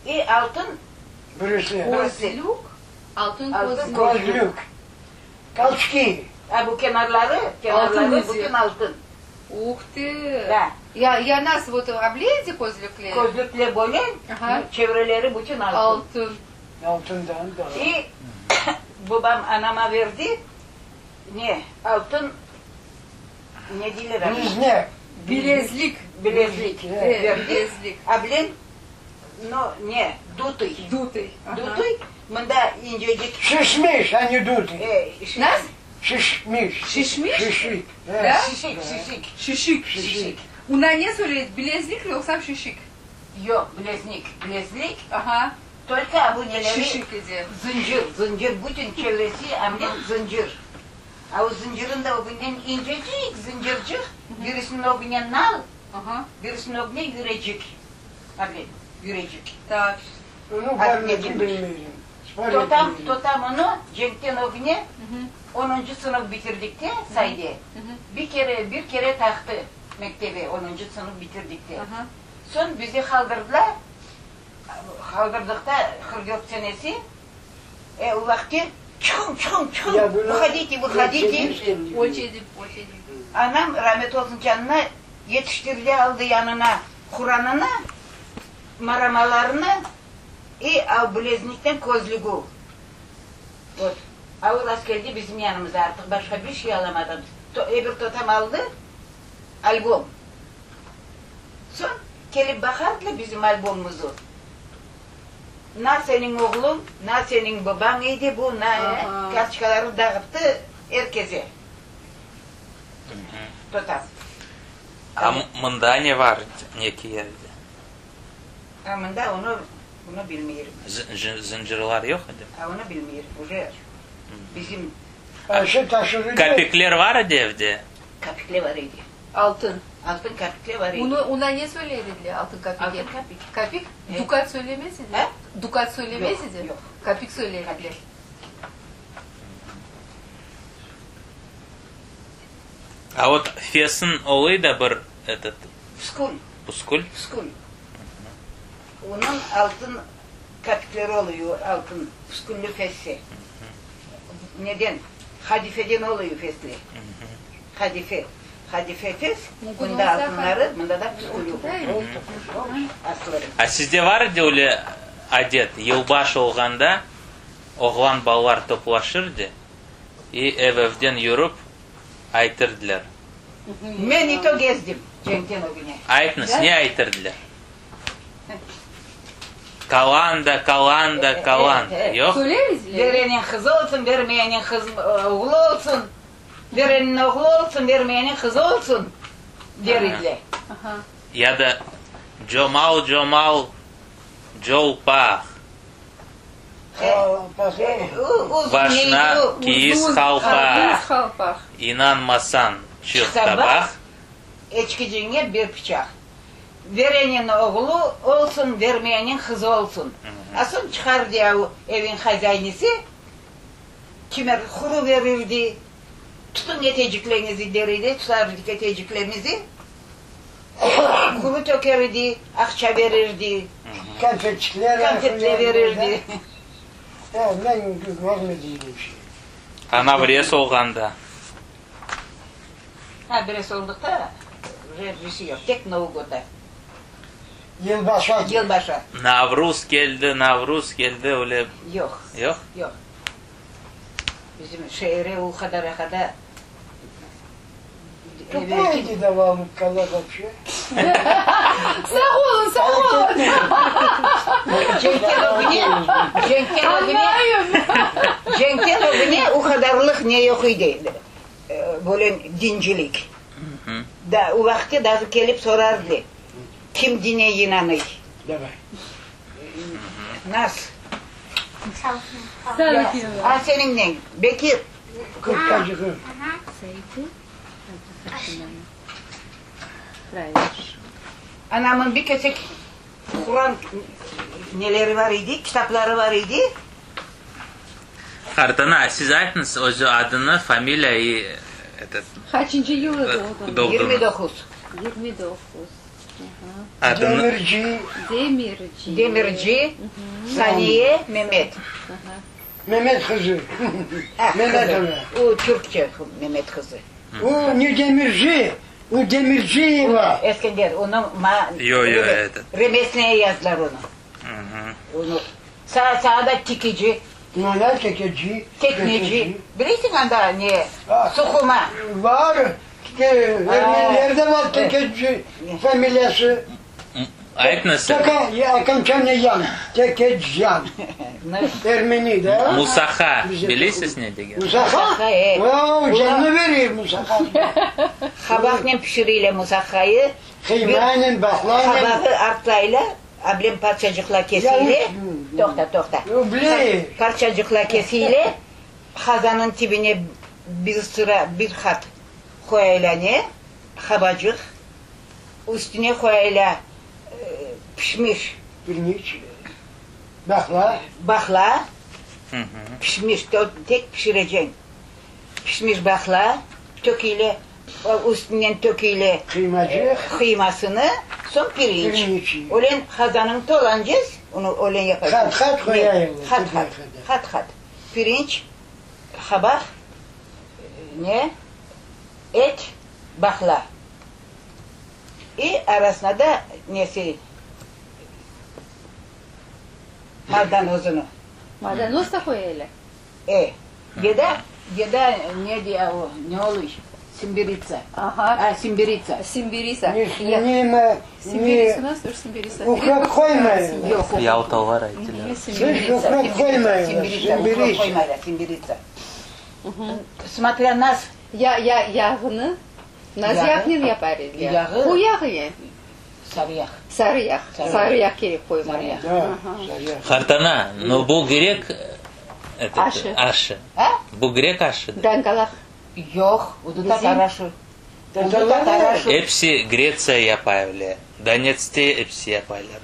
[SPEAKER 2] i altın
[SPEAKER 3] Bröslet.
[SPEAKER 6] Közlük? Altın
[SPEAKER 2] Altın
[SPEAKER 6] közlük.
[SPEAKER 3] Közlük. Kolçki.
[SPEAKER 2] A bu kenarları, kenarları
[SPEAKER 6] Altın
[SPEAKER 2] bütün altın.
[SPEAKER 6] Ух ты!
[SPEAKER 2] Da.
[SPEAKER 6] Ya, ya nasıl вот ableydi közlükle?
[SPEAKER 2] Közlükle böyle,
[SPEAKER 6] Aha.
[SPEAKER 2] çevreleri bütün altın.
[SPEAKER 6] Altın.
[SPEAKER 3] Altından da.
[SPEAKER 2] İ babam anama verdi, ne, altın, ne deyler adına?
[SPEAKER 3] Blizne.
[SPEAKER 6] Bilezlik.
[SPEAKER 2] Bilezlik
[SPEAKER 6] E,
[SPEAKER 2] verdi.
[SPEAKER 6] bilezlik.
[SPEAKER 2] Ablen, no, ne, dutıy.
[SPEAKER 6] Dutıy. Aha.
[SPEAKER 2] Dutıy, mında incecik,
[SPEAKER 3] Şişmiş, a ne dutый.
[SPEAKER 2] e, şiş-
[SPEAKER 6] Nasıl?
[SPEAKER 3] Şişmiş.
[SPEAKER 6] Şişmiş?
[SPEAKER 3] Şişik.
[SPEAKER 6] Da?
[SPEAKER 2] şişik, şişik.
[SPEAKER 6] Şişik.
[SPEAKER 2] Şişik.
[SPEAKER 6] Una ne söyledi? Bilezlik yoqsa şişik?
[SPEAKER 2] Yoq, bileznik, bilezlik.
[SPEAKER 6] Aha.
[SPEAKER 2] Только bu neleri
[SPEAKER 6] Şişik edi.
[SPEAKER 2] zıncır, zıncır, bütün çevresi amlen zıncır. A o zıncırın da ögünden incecik zıncırcıq, birisinin ögüne nal,
[SPEAKER 6] Aha.
[SPEAKER 2] birisinin ögüne yürecik. Ablen, yürecik.
[SPEAKER 6] Так.
[SPEAKER 3] Onu görmedim bilmiyorum.
[SPEAKER 2] Totam, totam onu cenkten ögüne 10. sınıf bitirdikte saydı. Bir kere bir kere taktı mektebe 10. sınıf bitirdikte.
[SPEAKER 6] Aha.
[SPEAKER 2] Soñ bizi qaldırdılar. Qaldırdıqta 44 senesi. E, o vaqıtte çıqıñ, çıqıñ, çıqıñ.
[SPEAKER 3] Ya bunu-
[SPEAKER 2] Выходите, выходите.
[SPEAKER 6] Очередь, очередь.
[SPEAKER 2] Anam rahmet olsun canına yetiştirdi aldı yanına Quranını, maramalarını i al bileznikten közlügü. Вот. A o rast keldi bizim yanımıza artıq başqa bir şey alamadım. To, ebir totam aldı albom. Soñ kelip baqardılar bizim albomımızı. Na seniñ oğluñ, na seniñ babañ edi bu, na
[SPEAKER 6] Aha.
[SPEAKER 2] kartoçkalarını dağıttı er keze. Totam.
[SPEAKER 1] A mında ne var, ne kiyerdi?
[SPEAKER 2] A mında onı, bunı bilmeyim.
[SPEAKER 1] Zıncırlar yoq edi?
[SPEAKER 2] A onı bilmeyim. Уже bizim
[SPEAKER 3] Ayşe taşırdı.
[SPEAKER 1] Kapikler var edi evde?
[SPEAKER 2] kapikler var edi.
[SPEAKER 6] Altın.
[SPEAKER 2] Altın kapikler var edi.
[SPEAKER 6] Bunu ona ne söylediler altın kapik?
[SPEAKER 2] Altın kapik.
[SPEAKER 6] Kapik?
[SPEAKER 2] Evet.
[SPEAKER 6] Dukat söylemez idi.
[SPEAKER 2] He?
[SPEAKER 6] Dukat söylemez
[SPEAKER 2] Yoq,
[SPEAKER 6] idi.
[SPEAKER 2] yoq.
[SPEAKER 6] Kapik söylediler.
[SPEAKER 2] Kapik.
[SPEAKER 1] A вот fesin oluy da bir этот
[SPEAKER 2] Püskül.
[SPEAKER 1] püskül?
[SPEAKER 2] Püskül. Onıñ altın kapikleri oluyor, altın püsküllü fesi. Neden? Kadifeden oluyor fesli. Kadife. Kadife fes,
[SPEAKER 6] Mümkün
[SPEAKER 2] bunda
[SPEAKER 6] olsa
[SPEAKER 2] altınları, bunda da püskülü. Asları.
[SPEAKER 1] A sizde var edi öyle adet, yılbaşı olğanda oğlan balalar toplaşırdı i ev evden yürip aytırdılar.
[SPEAKER 2] Men ito gezdim cenkten ögüne.
[SPEAKER 1] Aytıñız, ne aytırdılar? Kalanda, kalanda, kalanda. Yoq?
[SPEAKER 6] Söyleriz
[SPEAKER 2] Vereniñ qızı olsun, vermeyeniñ qız, oğlu olsun. Vereniñ oğlu olsun, vermeyeniñ qızı olsun der ediler.
[SPEAKER 6] Aha.
[SPEAKER 1] Ya da comal, comal, colpaq.
[SPEAKER 2] Uzun
[SPEAKER 1] Başına
[SPEAKER 2] neydi o?
[SPEAKER 1] kiyiz
[SPEAKER 6] Uzun
[SPEAKER 1] qalpaq.
[SPEAKER 6] Kiyiz qalpaq.
[SPEAKER 1] İnanmasañ, çıq
[SPEAKER 2] Çıqsa
[SPEAKER 1] da
[SPEAKER 2] baq.
[SPEAKER 1] baq.
[SPEAKER 2] Eçkiciñe bir pıçaq. Vereniñ oğlu olsun, vermeyeniñ qızı olsun. A soñ çıqardı ya o evin hazaynisi, kimer quru verirdi, tutuñ eteciklerinizi der edi, tutardık eteciklerimizi. Quru töker idi, aqça verirdi.
[SPEAKER 3] Konfetçikler.
[SPEAKER 2] Konfetler verirdi.
[SPEAKER 3] Men körmedim böyle şey.
[SPEAKER 1] A Navrez olğanda?
[SPEAKER 2] Navrez oldıqta uje bir şey yoq, tek Novıy godda.
[SPEAKER 3] Yılbaşı.
[SPEAKER 2] Yılbaşı.
[SPEAKER 1] Navruz keldi, Navruz keldi, öyle.
[SPEAKER 2] Yoq.
[SPEAKER 1] Yoq?
[SPEAKER 2] Yoq. Bizim şeere o qadar aqada.
[SPEAKER 3] Tupay edi de valutkalar vapşe.
[SPEAKER 6] Sağ olun, sağ olun.
[SPEAKER 2] Cenkten ögüne, cenkten ögüne, cenkten ögüne o qadarlıq ne yoq idi, böyle dincilik. Da, o vaqıtte dağı kelip sorardılar, kim dine inanıy? Nas? A, seniñ neñ? Bekir. Anamın bir kesek Quran neleri var idi, kitapları var idi.
[SPEAKER 1] Qartana, siz aytıñız özü adını, familiya i etot.
[SPEAKER 6] Qaçıncı yılı doğdunız?
[SPEAKER 2] 29.
[SPEAKER 6] 29.
[SPEAKER 1] Adını.
[SPEAKER 3] Demirci.
[SPEAKER 6] Demirci.
[SPEAKER 2] Demirci, Saniye, Memet.
[SPEAKER 3] Memet qızı. Memetova.
[SPEAKER 2] O türkçe Memet qızı.
[SPEAKER 3] O ne Demirci, o Demirciyeva.
[SPEAKER 2] Eskender, onı ma
[SPEAKER 1] Yo, yo, etot.
[SPEAKER 2] Remesneye yazdılar onı. Onı saa, saa da tikici.
[SPEAKER 3] Mana tekeci.
[SPEAKER 2] Tekneci. Bilesiñ anda ne? Suhuma.
[SPEAKER 3] Var. Ermenilerde var tekeci familiyası.
[SPEAKER 1] Aytnıñ.
[SPEAKER 3] Taka okonçaniye yan, Tekeciyan. Ermeni da.
[SPEAKER 1] Musaha, bilesiz ne degen?
[SPEAKER 3] Musaha? O, canını verir musaha.
[SPEAKER 2] Qabaqnen pişirile musahayı.
[SPEAKER 3] Qıymanen, baqlanen.
[SPEAKER 2] Qabağı artlayla, ablem parçacıqla kesile. Toqta, toqta. Parçacıqla kesile, qazanıñ tibine bir sıra, bir qat qoyayla ne, qabacıq. Üstüne qoyayla pişmiş.
[SPEAKER 3] Pirniç, baqla.
[SPEAKER 2] Baqla, pişmiş, tek pişireceñ. Pişmiş baqla, töküyle, üstünden töküyle.
[SPEAKER 3] Qıymacıq.
[SPEAKER 2] Qıymasını, soñ pirinç.
[SPEAKER 3] Pirinç.
[SPEAKER 2] Ölen qazanıñ tolancız, onı ölen yapacaq.
[SPEAKER 3] Qat-qat qoyaylar.
[SPEAKER 2] Qat-qat, qat-qat. Pirinç, qabaq, ne, et, baqla. İ arasına da nesi, maydanozını.
[SPEAKER 6] Maydanoz da qoyaylar?
[SPEAKER 2] E, ya da, ya da ne dey o, ne oluy, simbiritsa.
[SPEAKER 6] Aha.
[SPEAKER 2] A, simbiritsa.
[SPEAKER 6] Simbiritsa.
[SPEAKER 3] Ne, ne, ne, ukrop qoymaylar.
[SPEAKER 2] Yoq.
[SPEAKER 1] Yaltalar aytılar.
[SPEAKER 3] Siz ukrop qoymaylar,
[SPEAKER 2] Simbiritsa, ukrop qoymaylar, simbiritsa. Smotrâ nas.
[SPEAKER 6] Ya, ya, yağını Nazyaqnen yapar ediler.
[SPEAKER 2] Yağı.
[SPEAKER 6] Qoy yağı ya.
[SPEAKER 2] Sarı yağ.
[SPEAKER 6] Sarı yağ. Sarı yağ kerek qoymağa.
[SPEAKER 2] Sarı yağ.
[SPEAKER 1] Qartana, no bu grek
[SPEAKER 6] Aşı.
[SPEAKER 1] aşı.
[SPEAKER 2] A?
[SPEAKER 1] Bu grek aşıdır.
[SPEAKER 6] Dangalaq.
[SPEAKER 2] Yoq, o da tatar aşı. O da tatar aşı.
[SPEAKER 1] Episi Gretsiya yapa öyle. Donetste episi yapaylar.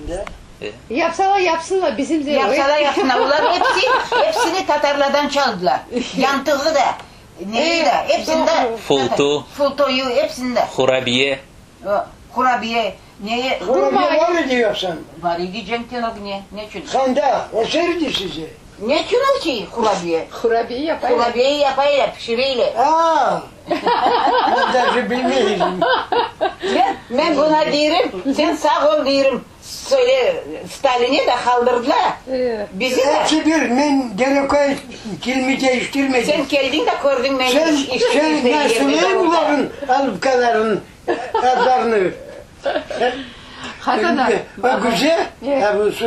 [SPEAKER 6] Yapsalar yapsınlar, bizim de.
[SPEAKER 2] Yapsalar yapsınlar. Olar episi, episini tatarlardan çaldılar. Yantığı da. Neyi de, hepsini de.
[SPEAKER 1] Fultu.
[SPEAKER 2] Fultoyu, hepsini de.
[SPEAKER 1] Hurabiye.
[SPEAKER 2] Hurabiye, neyi?
[SPEAKER 3] Hurabiye var idi yoqsa?
[SPEAKER 2] Var idi cenkten ögüne, neçün?
[SPEAKER 3] Qanda, öserdi sizi?
[SPEAKER 2] Neçün o şey hurabiye?
[SPEAKER 6] Hurabiye yapaylar.
[SPEAKER 2] Hurabiye yapaylar, pişireyler.
[SPEAKER 3] Aa, men daje bilmeyim.
[SPEAKER 2] Men, men buna deyirim, sen sağ ol deyirim. Söyle, Stalin'i de qaldırdılar, bizi de.
[SPEAKER 3] Hepsi bir, men Dereköy tilimi değiştirmedim.
[SPEAKER 2] Sen keldiñ de kördiñ meni
[SPEAKER 3] Sen,
[SPEAKER 2] iş, iş,
[SPEAKER 3] sen
[SPEAKER 2] işte
[SPEAKER 3] nasıl
[SPEAKER 2] yerinde
[SPEAKER 3] bularnıñ alıpkalarını, adlarını?
[SPEAKER 6] Hatana.
[SPEAKER 3] O güzel, ha bu su,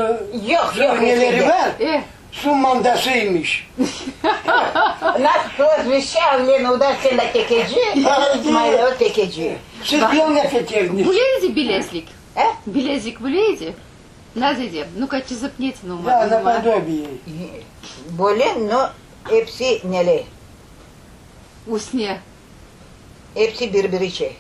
[SPEAKER 2] Yoq,
[SPEAKER 3] su
[SPEAKER 2] yoq,
[SPEAKER 3] neleri var,
[SPEAKER 6] E.
[SPEAKER 3] su mandasıymış.
[SPEAKER 2] Nas prozvişçe Avlen, sen de tekeci, İsmail o tekeci.
[SPEAKER 3] Siz bilen laf eterdiniz.
[SPEAKER 6] Bileydi bilezlik.
[SPEAKER 2] E?
[SPEAKER 6] Bilezik bileydi. Nazide, nu-ka çizip netin
[SPEAKER 3] Da, napodobие.
[SPEAKER 2] Böyle, no, episi nele,
[SPEAKER 6] Usne.
[SPEAKER 2] episi bir-biriçe.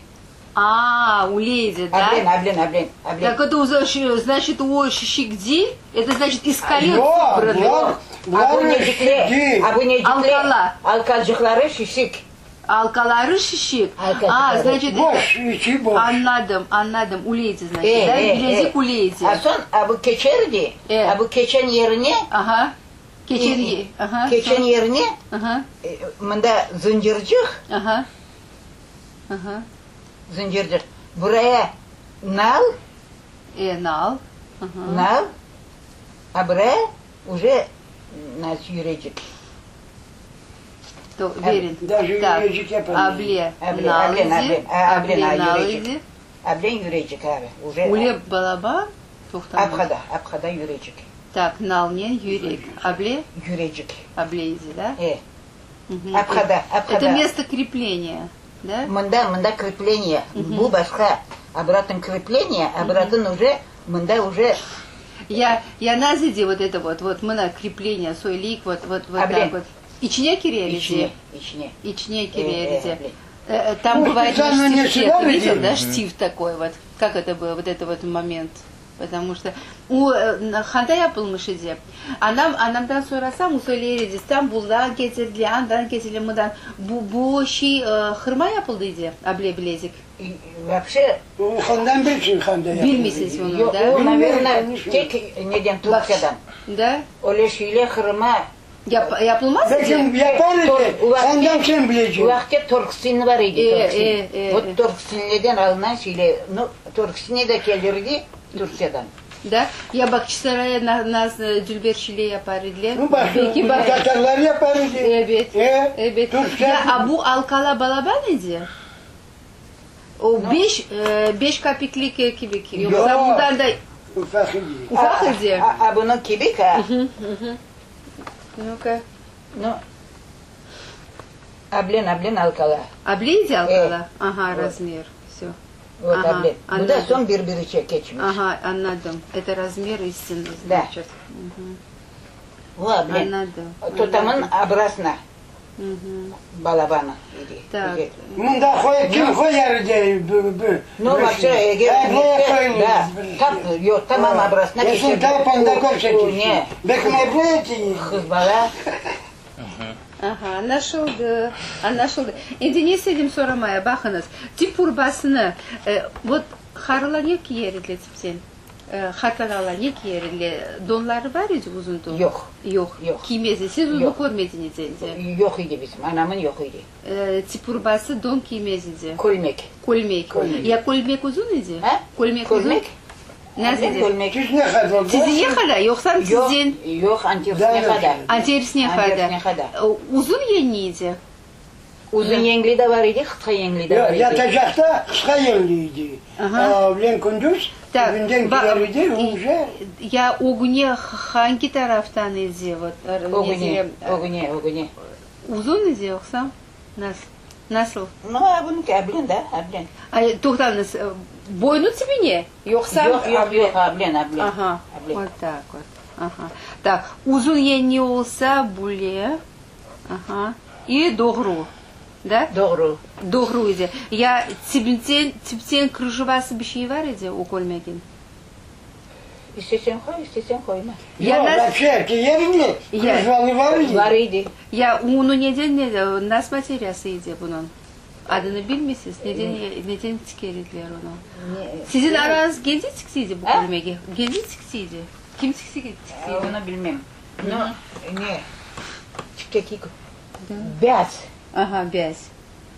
[SPEAKER 6] А, улейди, да?
[SPEAKER 2] Ablen, ablen, ablen, ablen.
[SPEAKER 6] Так это уже, значит, o şişikdi, это значит из колец
[SPEAKER 3] Yoq,
[SPEAKER 6] собраны.
[SPEAKER 3] bular, bular
[SPEAKER 2] Abunecikle,
[SPEAKER 3] şişikdi.
[SPEAKER 2] abunecikle,
[SPEAKER 6] Alqala.
[SPEAKER 2] alqacıqları şişik.
[SPEAKER 6] Alkaları şişik.
[SPEAKER 2] Alka
[SPEAKER 6] A, значит,
[SPEAKER 3] Boş, içi boş.
[SPEAKER 6] Añladım, añladım. Uleydi, значит,
[SPEAKER 2] E,
[SPEAKER 6] da?
[SPEAKER 2] e, e.
[SPEAKER 6] Bilezik uleydi.
[SPEAKER 2] A soñ, a bu keçerdi,
[SPEAKER 6] E.
[SPEAKER 2] a bu keçen yerine,
[SPEAKER 6] Aha. Keçen
[SPEAKER 2] E,
[SPEAKER 6] ye- aha,
[SPEAKER 2] keçen
[SPEAKER 6] soñ.
[SPEAKER 2] yerine,
[SPEAKER 6] Aha.
[SPEAKER 2] e, mında zıncırcıq,
[SPEAKER 6] Aha. Aha.
[SPEAKER 2] zıncırcıq, buraya nal,
[SPEAKER 6] E, nal. Aha.
[SPEAKER 2] nal, a buraya uje nasıl yürecik.
[SPEAKER 6] To, verin.
[SPEAKER 3] Даже
[SPEAKER 6] Tak,
[SPEAKER 3] yürecik yapamıyor.
[SPEAKER 6] Able,
[SPEAKER 2] Able,
[SPEAKER 6] nal
[SPEAKER 2] able,
[SPEAKER 6] idi.
[SPEAKER 2] able, able,
[SPEAKER 6] Able,
[SPEAKER 2] nal
[SPEAKER 6] nal
[SPEAKER 2] yürecik.
[SPEAKER 6] idi.
[SPEAKER 2] Ablen yürecik abi. Uje
[SPEAKER 6] Ule balaba, toqtañız.
[SPEAKER 2] Apqada, apqada yürecik.
[SPEAKER 6] Tak, nalnen yürek. Able,
[SPEAKER 2] Yürecik.
[SPEAKER 6] able idi, da?
[SPEAKER 2] E.
[SPEAKER 6] Мгм.
[SPEAKER 2] Apqada, apqada.
[SPEAKER 6] Это место крепления, да?
[SPEAKER 2] Mında, mında kreplение. Bu başqa. Обратно крепление, обратно уже, mında уже
[SPEAKER 6] Ya, ya nazidi вот это вот, вот mına крепление, soylik, вот, вот, вот
[SPEAKER 2] Able.
[SPEAKER 6] так вот. İçine kirer idi.
[SPEAKER 2] içine, içine.
[SPEAKER 6] İçine
[SPEAKER 2] E,
[SPEAKER 6] kirer
[SPEAKER 2] e,
[SPEAKER 6] idi.
[SPEAKER 2] able.
[SPEAKER 6] Э, э, Там
[SPEAKER 3] Ну,
[SPEAKER 6] бывает
[SPEAKER 3] специально не
[SPEAKER 6] штифт,
[SPEAKER 3] сюда
[SPEAKER 6] ты видел,
[SPEAKER 3] ведь?
[SPEAKER 6] да, штифт такой вот. Как это было, вот это вот момент? Потому что o handa yapılmış idi. Anam, anamdan sorasam, o söyler idi. İstanbuldan getirdiler, andan getirdiler, mından. Bu, bu şey e, hırma yapıldı idi, able bilezik.
[SPEAKER 2] И Вообще,
[SPEAKER 3] O handan bilsin handa yapıldı.
[SPEAKER 6] Bilmeysiz onu
[SPEAKER 2] yo,
[SPEAKER 6] da.
[SPEAKER 2] o, наверное,
[SPEAKER 3] Bilmiyorum,
[SPEAKER 2] tek neden Türkiye'den.
[SPEAKER 6] Da?
[SPEAKER 2] Öyle şeyle hırma.
[SPEAKER 6] Yap, yapılmaz
[SPEAKER 3] Belki
[SPEAKER 6] idi.
[SPEAKER 3] yapar idi.
[SPEAKER 2] O vaqıt-
[SPEAKER 3] Handan sen
[SPEAKER 2] O
[SPEAKER 3] bileceksin.
[SPEAKER 2] vaqıtta Torksin var idi.
[SPEAKER 6] E,
[SPEAKER 2] Torksin.
[SPEAKER 6] e, e,
[SPEAKER 2] Вот
[SPEAKER 6] e.
[SPEAKER 2] Torksin'den alınan şeyle, ну, Torksin'e de gelirdi Türkiye'den.
[SPEAKER 6] Da? Ya Bahçesaray'a na, naz, dülber şile yapar idiler.
[SPEAKER 3] Bu başka
[SPEAKER 6] Belki bak-
[SPEAKER 3] Tatarlar yapar idi.
[SPEAKER 6] Evet.
[SPEAKER 3] E,
[SPEAKER 6] Evet.
[SPEAKER 3] Türkçe-
[SPEAKER 6] Ya a bu alkala balaban idi. O beş, e, beş kapiklik e, gibi ki. Yoksa
[SPEAKER 3] Yok.
[SPEAKER 6] bundan da
[SPEAKER 3] Ufak idi.
[SPEAKER 6] ufak idi.
[SPEAKER 2] A, a bunun gibi ha.
[SPEAKER 6] Ну-ка.
[SPEAKER 2] Ну, ablen, ablen alkala.
[SPEAKER 6] Able idi alkala? Aha,
[SPEAKER 2] Вот.
[SPEAKER 6] размер. Все.
[SPEAKER 2] Вот
[SPEAKER 6] Aha,
[SPEAKER 2] ablen. Bu da
[SPEAKER 6] anladım.
[SPEAKER 2] son birbiri geçmiş.
[SPEAKER 6] Ага, anladım. Это размер истинный,
[SPEAKER 2] Да.
[SPEAKER 6] значит. Мгм.
[SPEAKER 2] Bu ablen.
[SPEAKER 6] Anladım.
[SPEAKER 2] Tutamın
[SPEAKER 6] anladım.
[SPEAKER 2] abrasına
[SPEAKER 6] Мгм.
[SPEAKER 2] balabanı idi.
[SPEAKER 6] Так.
[SPEAKER 2] Idi.
[SPEAKER 3] Bunda koy, kim koyar diye bu bu.
[SPEAKER 2] Ну, вообще, eğer
[SPEAKER 3] Ablaya koyulur.
[SPEAKER 2] da, tam, yok, tamam abrasına
[SPEAKER 3] Yesin
[SPEAKER 2] geçirdi.
[SPEAKER 3] tapanda
[SPEAKER 2] O- o
[SPEAKER 3] korsetsin.
[SPEAKER 2] Ne?
[SPEAKER 3] Belki ablaya ki.
[SPEAKER 2] Kız bala.
[SPEAKER 6] Aha, anlaşıldı. Anlaşıldı. Endi ne istedim soramaya, baqıñız. Tip urbasını, e, вот qarılar ne kiyer ediler tipten? E, Hatanalar ne kiyer ediler? Donları bar idi uzun don?
[SPEAKER 2] Yoq.
[SPEAKER 6] Yoq.
[SPEAKER 2] Yoq.
[SPEAKER 6] Kiymez Siz onu
[SPEAKER 2] Yoq.
[SPEAKER 6] körmediñiz endi.
[SPEAKER 2] Yoq idi bizim, anamın yoq idi.
[SPEAKER 6] E, tip urbası don kiymez idi.
[SPEAKER 2] Kölmek.
[SPEAKER 6] Kölmek.
[SPEAKER 2] Kölmek.
[SPEAKER 6] Ya kölmek uzun idi?
[SPEAKER 2] Ha?
[SPEAKER 6] Kölmek uzun?
[SPEAKER 2] Kölmek.
[SPEAKER 6] Nasıl
[SPEAKER 2] Ablen
[SPEAKER 6] idi?
[SPEAKER 2] Kölmek.
[SPEAKER 3] Siz ne kadar oldu?
[SPEAKER 6] Sizin ne kadar? Yoqsa
[SPEAKER 2] Yoq,
[SPEAKER 6] sizin
[SPEAKER 2] yoq, antirsine
[SPEAKER 3] Da,
[SPEAKER 2] kadar.
[SPEAKER 6] anterisine
[SPEAKER 2] Anterisine
[SPEAKER 6] kadar.
[SPEAKER 2] kadar.
[SPEAKER 6] E, Uzun yenli idi.
[SPEAKER 2] Uzun yengli de var idi, kısa yengli de var
[SPEAKER 3] Yok,
[SPEAKER 2] idi.
[SPEAKER 3] yatacakta kısa yenliydi.
[SPEAKER 6] Aha.
[SPEAKER 3] Ablen gündüz,
[SPEAKER 6] Так,
[SPEAKER 3] günden
[SPEAKER 6] ba-
[SPEAKER 3] gider idi, uje.
[SPEAKER 6] Ya ögüne hangi taraftan idi? Вот,
[SPEAKER 2] Ögüne, ögüne, ögüne.
[SPEAKER 6] Uzun idi yoqsa? Nasıl? Nasıl?
[SPEAKER 2] Ну, a bununki ablen da, ablen.
[SPEAKER 6] Ay, toqtañız, e, boynu tipine? Yoqsa?
[SPEAKER 2] Yoq, yoq, yoq, ablen, ablen.
[SPEAKER 6] Ага,
[SPEAKER 2] Ablen.
[SPEAKER 6] вот так вот. Ага. Так, uzun yenli olsa bule. Ага. И doğru. Да?
[SPEAKER 2] Doğru.
[SPEAKER 6] Doğru idi. Ya tipten, tipten кружевасы bir şey var idi o kölmegin?
[SPEAKER 2] İstesen koy, istesen koyma.
[SPEAKER 6] Ya
[SPEAKER 3] Yok,
[SPEAKER 6] nas-
[SPEAKER 3] вообще giyer idi.
[SPEAKER 6] Ya.
[SPEAKER 3] Kızvalı var idi.
[SPEAKER 2] Var idi.
[SPEAKER 6] Ya onu neden ne nas materiyası idi bunun? Adını bilmeysiz. Neden neden tikerdiler onu?
[SPEAKER 2] Ne-
[SPEAKER 6] Sizin ananız kendi tiksiydi bu
[SPEAKER 2] Ha?
[SPEAKER 6] kölmegi. Kendi tiksiydi. Kim tiksi tiksiydi?
[SPEAKER 2] Onu bilmem. Ну, ne? Tipteki beyaz.
[SPEAKER 6] Aha, beyaz.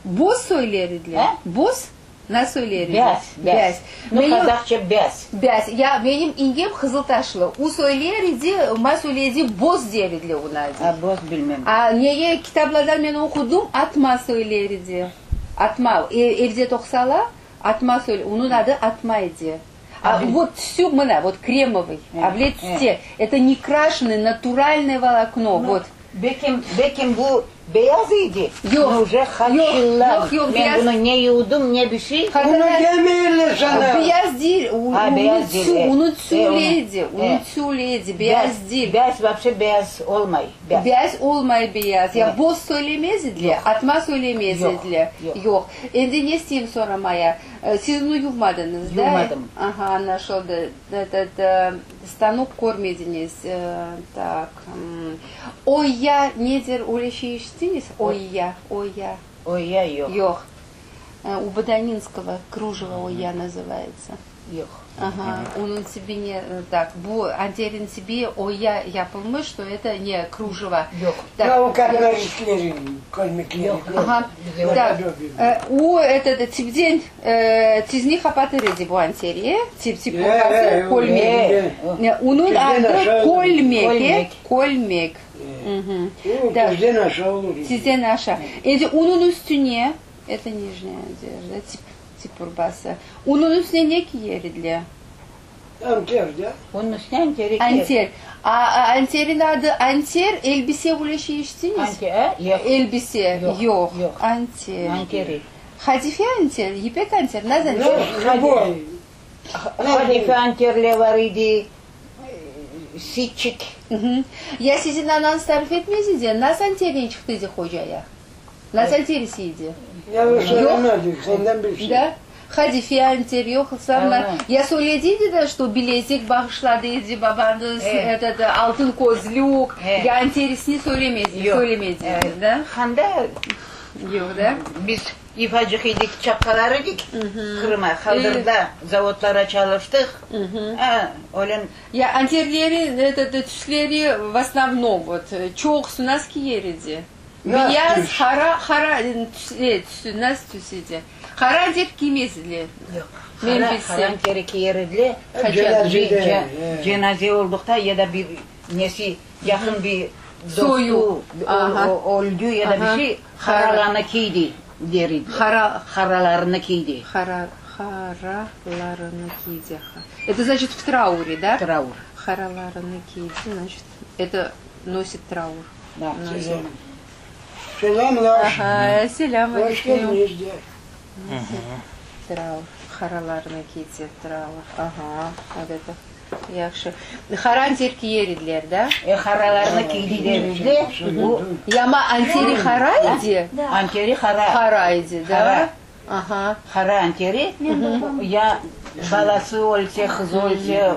[SPEAKER 6] Boz söyler idiler.
[SPEAKER 2] Ha?
[SPEAKER 6] Boz? Nasıl söyler idiler?
[SPEAKER 2] Beyaz, beyaz. Ну,
[SPEAKER 6] Benim,
[SPEAKER 2] Kazakça beyaz.
[SPEAKER 6] beyaz. Ya benim ingem Kızıltaşlı. O söyler idi, ma söyledi boz der idiler ona.
[SPEAKER 2] Ha, boz bilmem.
[SPEAKER 6] A neye kitaplardan men oqudım, atma söyler idi. Atma. E, evde toqsala, atma söyle. Onun adı atma idi. А вот все, mına, вот кремовый,
[SPEAKER 2] Э,
[SPEAKER 6] able tüste. Это не крашеное, натуральное волокно. Вот.
[SPEAKER 2] Bekim, bekim bu beyaz idi.
[SPEAKER 6] Yoq.
[SPEAKER 2] Bunu уже haçillar.
[SPEAKER 6] Yoq, yoq,
[SPEAKER 2] Ben
[SPEAKER 6] beyaz.
[SPEAKER 2] bunu ne yudum ne bir şey.
[SPEAKER 3] Bunu demeyelim sana.
[SPEAKER 6] Beyaz değil.
[SPEAKER 2] Ha,
[SPEAKER 6] Onun
[SPEAKER 2] beyaz değil,
[SPEAKER 6] tüsü,
[SPEAKER 2] evet.
[SPEAKER 6] onun tüsü
[SPEAKER 2] E, onu-
[SPEAKER 6] öyleydi. Onun
[SPEAKER 2] Evet.
[SPEAKER 6] tüsü öyleydi. Beyaz değil.
[SPEAKER 2] Beyaz вообще beyaz olmay. Beyaz.
[SPEAKER 6] Beyaz olmay beyaz. Ya
[SPEAKER 2] Evet.
[SPEAKER 6] boz söylemez idiler, atma söylemez
[SPEAKER 2] Yoq,
[SPEAKER 6] idiler.
[SPEAKER 2] yoq.
[SPEAKER 6] Yoq. Endi ne isteyim soramaya? E, Siz onu yuvmadınız, da?
[SPEAKER 2] Yuvmadım.
[SPEAKER 6] Aha, anlaşıldı. Этот, e, станок körmediñiz. E, Так. м. Oya nedir? Öyle şey eşittiñiz? Oya, oya.
[SPEAKER 2] Oya yoq.
[SPEAKER 6] Yoq. U Bodaninskogo krujeva oya nazıvayetsa.
[SPEAKER 2] Yoq.
[SPEAKER 6] Aha, onıñ tibine, tak, bu anterniñ tibi oya yapılmış, što eto ne krujeva.
[SPEAKER 2] Yoq.
[SPEAKER 6] Tak.
[SPEAKER 3] Ya o kapitalistlerin kölmekleri.
[SPEAKER 2] Yoq, yoq.
[SPEAKER 6] Aha, tak, o, etot, tibden tizni qapatır edi bu anteri, tip, tip urbası, kölmek. Onıñ adı kölmek, e, kölmek.
[SPEAKER 3] O tizden aşağı olur.
[SPEAKER 6] Tizden aşağı. Endi onıñ üstüne, eto nijnâya odejda, tip, tip urbası. Onıñ üstüne ne kiyer ediler?
[SPEAKER 3] Anter, da?
[SPEAKER 2] Onıñ üstüne anter kiyer.
[SPEAKER 6] Anter. A, anterin adı anter, elbise öyle şey eşittiñiz?
[SPEAKER 2] Anter, a? Yoq.
[SPEAKER 6] Elbise,
[SPEAKER 2] Yoq,
[SPEAKER 6] yoq.
[SPEAKER 2] yoq.
[SPEAKER 6] Anter.
[SPEAKER 2] Anteri.
[SPEAKER 6] Qadife anter, yipek anter, naz anter?
[SPEAKER 3] Любой.
[SPEAKER 2] Qadife anterler bar edi, sitçik.
[SPEAKER 6] Ya siziñ anañız tarif etmez idi, naz anternen çıqtı idi hocaya? Naz anterisi idi?
[SPEAKER 3] Ya soramadıq, senden bilsin.
[SPEAKER 6] Da? Qadife anter yoqsa, ya söyledi idi da, što bilezik bağışladı idi babañız, etot, altın közlük, ya anterisini söylemez, söylemedi idi, da?
[SPEAKER 2] Handa
[SPEAKER 6] Yoq, da?
[SPEAKER 2] Biz İfacıq edik, çapqalar edik Qırıma, qaldırdılar, zavodlara çalıştıq. A, öyle.
[SPEAKER 6] Ya anterleri, etot, tüsleri v osnovnom, vot, çoqusı nas kiyer edi? Beyaz, qara, qara tüsü, nas tüs edi? Qara anter kiymez ediler.
[SPEAKER 2] Yoq,
[SPEAKER 6] Men
[SPEAKER 2] qara,
[SPEAKER 6] bilsem.
[SPEAKER 2] qara anteri kiyer ediler.
[SPEAKER 3] Cenazede.
[SPEAKER 2] Cenaze olduqta ya da bir nesi, yaqın bir
[SPEAKER 6] Soyu,
[SPEAKER 2] dostu
[SPEAKER 6] aha.
[SPEAKER 2] öldü ya da bir şey, qaralanı kiydi der ediler.
[SPEAKER 6] Qara.
[SPEAKER 2] Qaralarını kiydi.
[SPEAKER 6] Qara, qaralarını kiydi. Это значит в трауре, да?
[SPEAKER 2] Траур.
[SPEAKER 6] Qaralarını kiydi, значит, это носит траур.
[SPEAKER 2] Да.
[SPEAKER 6] Носит.
[SPEAKER 3] Selâmlar.
[SPEAKER 6] Aha, selâm
[SPEAKER 3] Hoş
[SPEAKER 6] aleyküm.
[SPEAKER 3] keldiñiz de.
[SPEAKER 6] Траур, qaralarını kiydi, траур. Aha, вот это. Yahşı. Qara anter kiyer ediler, da?
[SPEAKER 2] E, qaralarını kiydi der ediler. Bu
[SPEAKER 6] Ya amma anteri qara edi?
[SPEAKER 2] Anteri qara.
[SPEAKER 6] Qara edi, da?
[SPEAKER 2] Qara.
[SPEAKER 6] Aha.
[SPEAKER 2] Qara anteri, ya balası ölse, qızı ölse,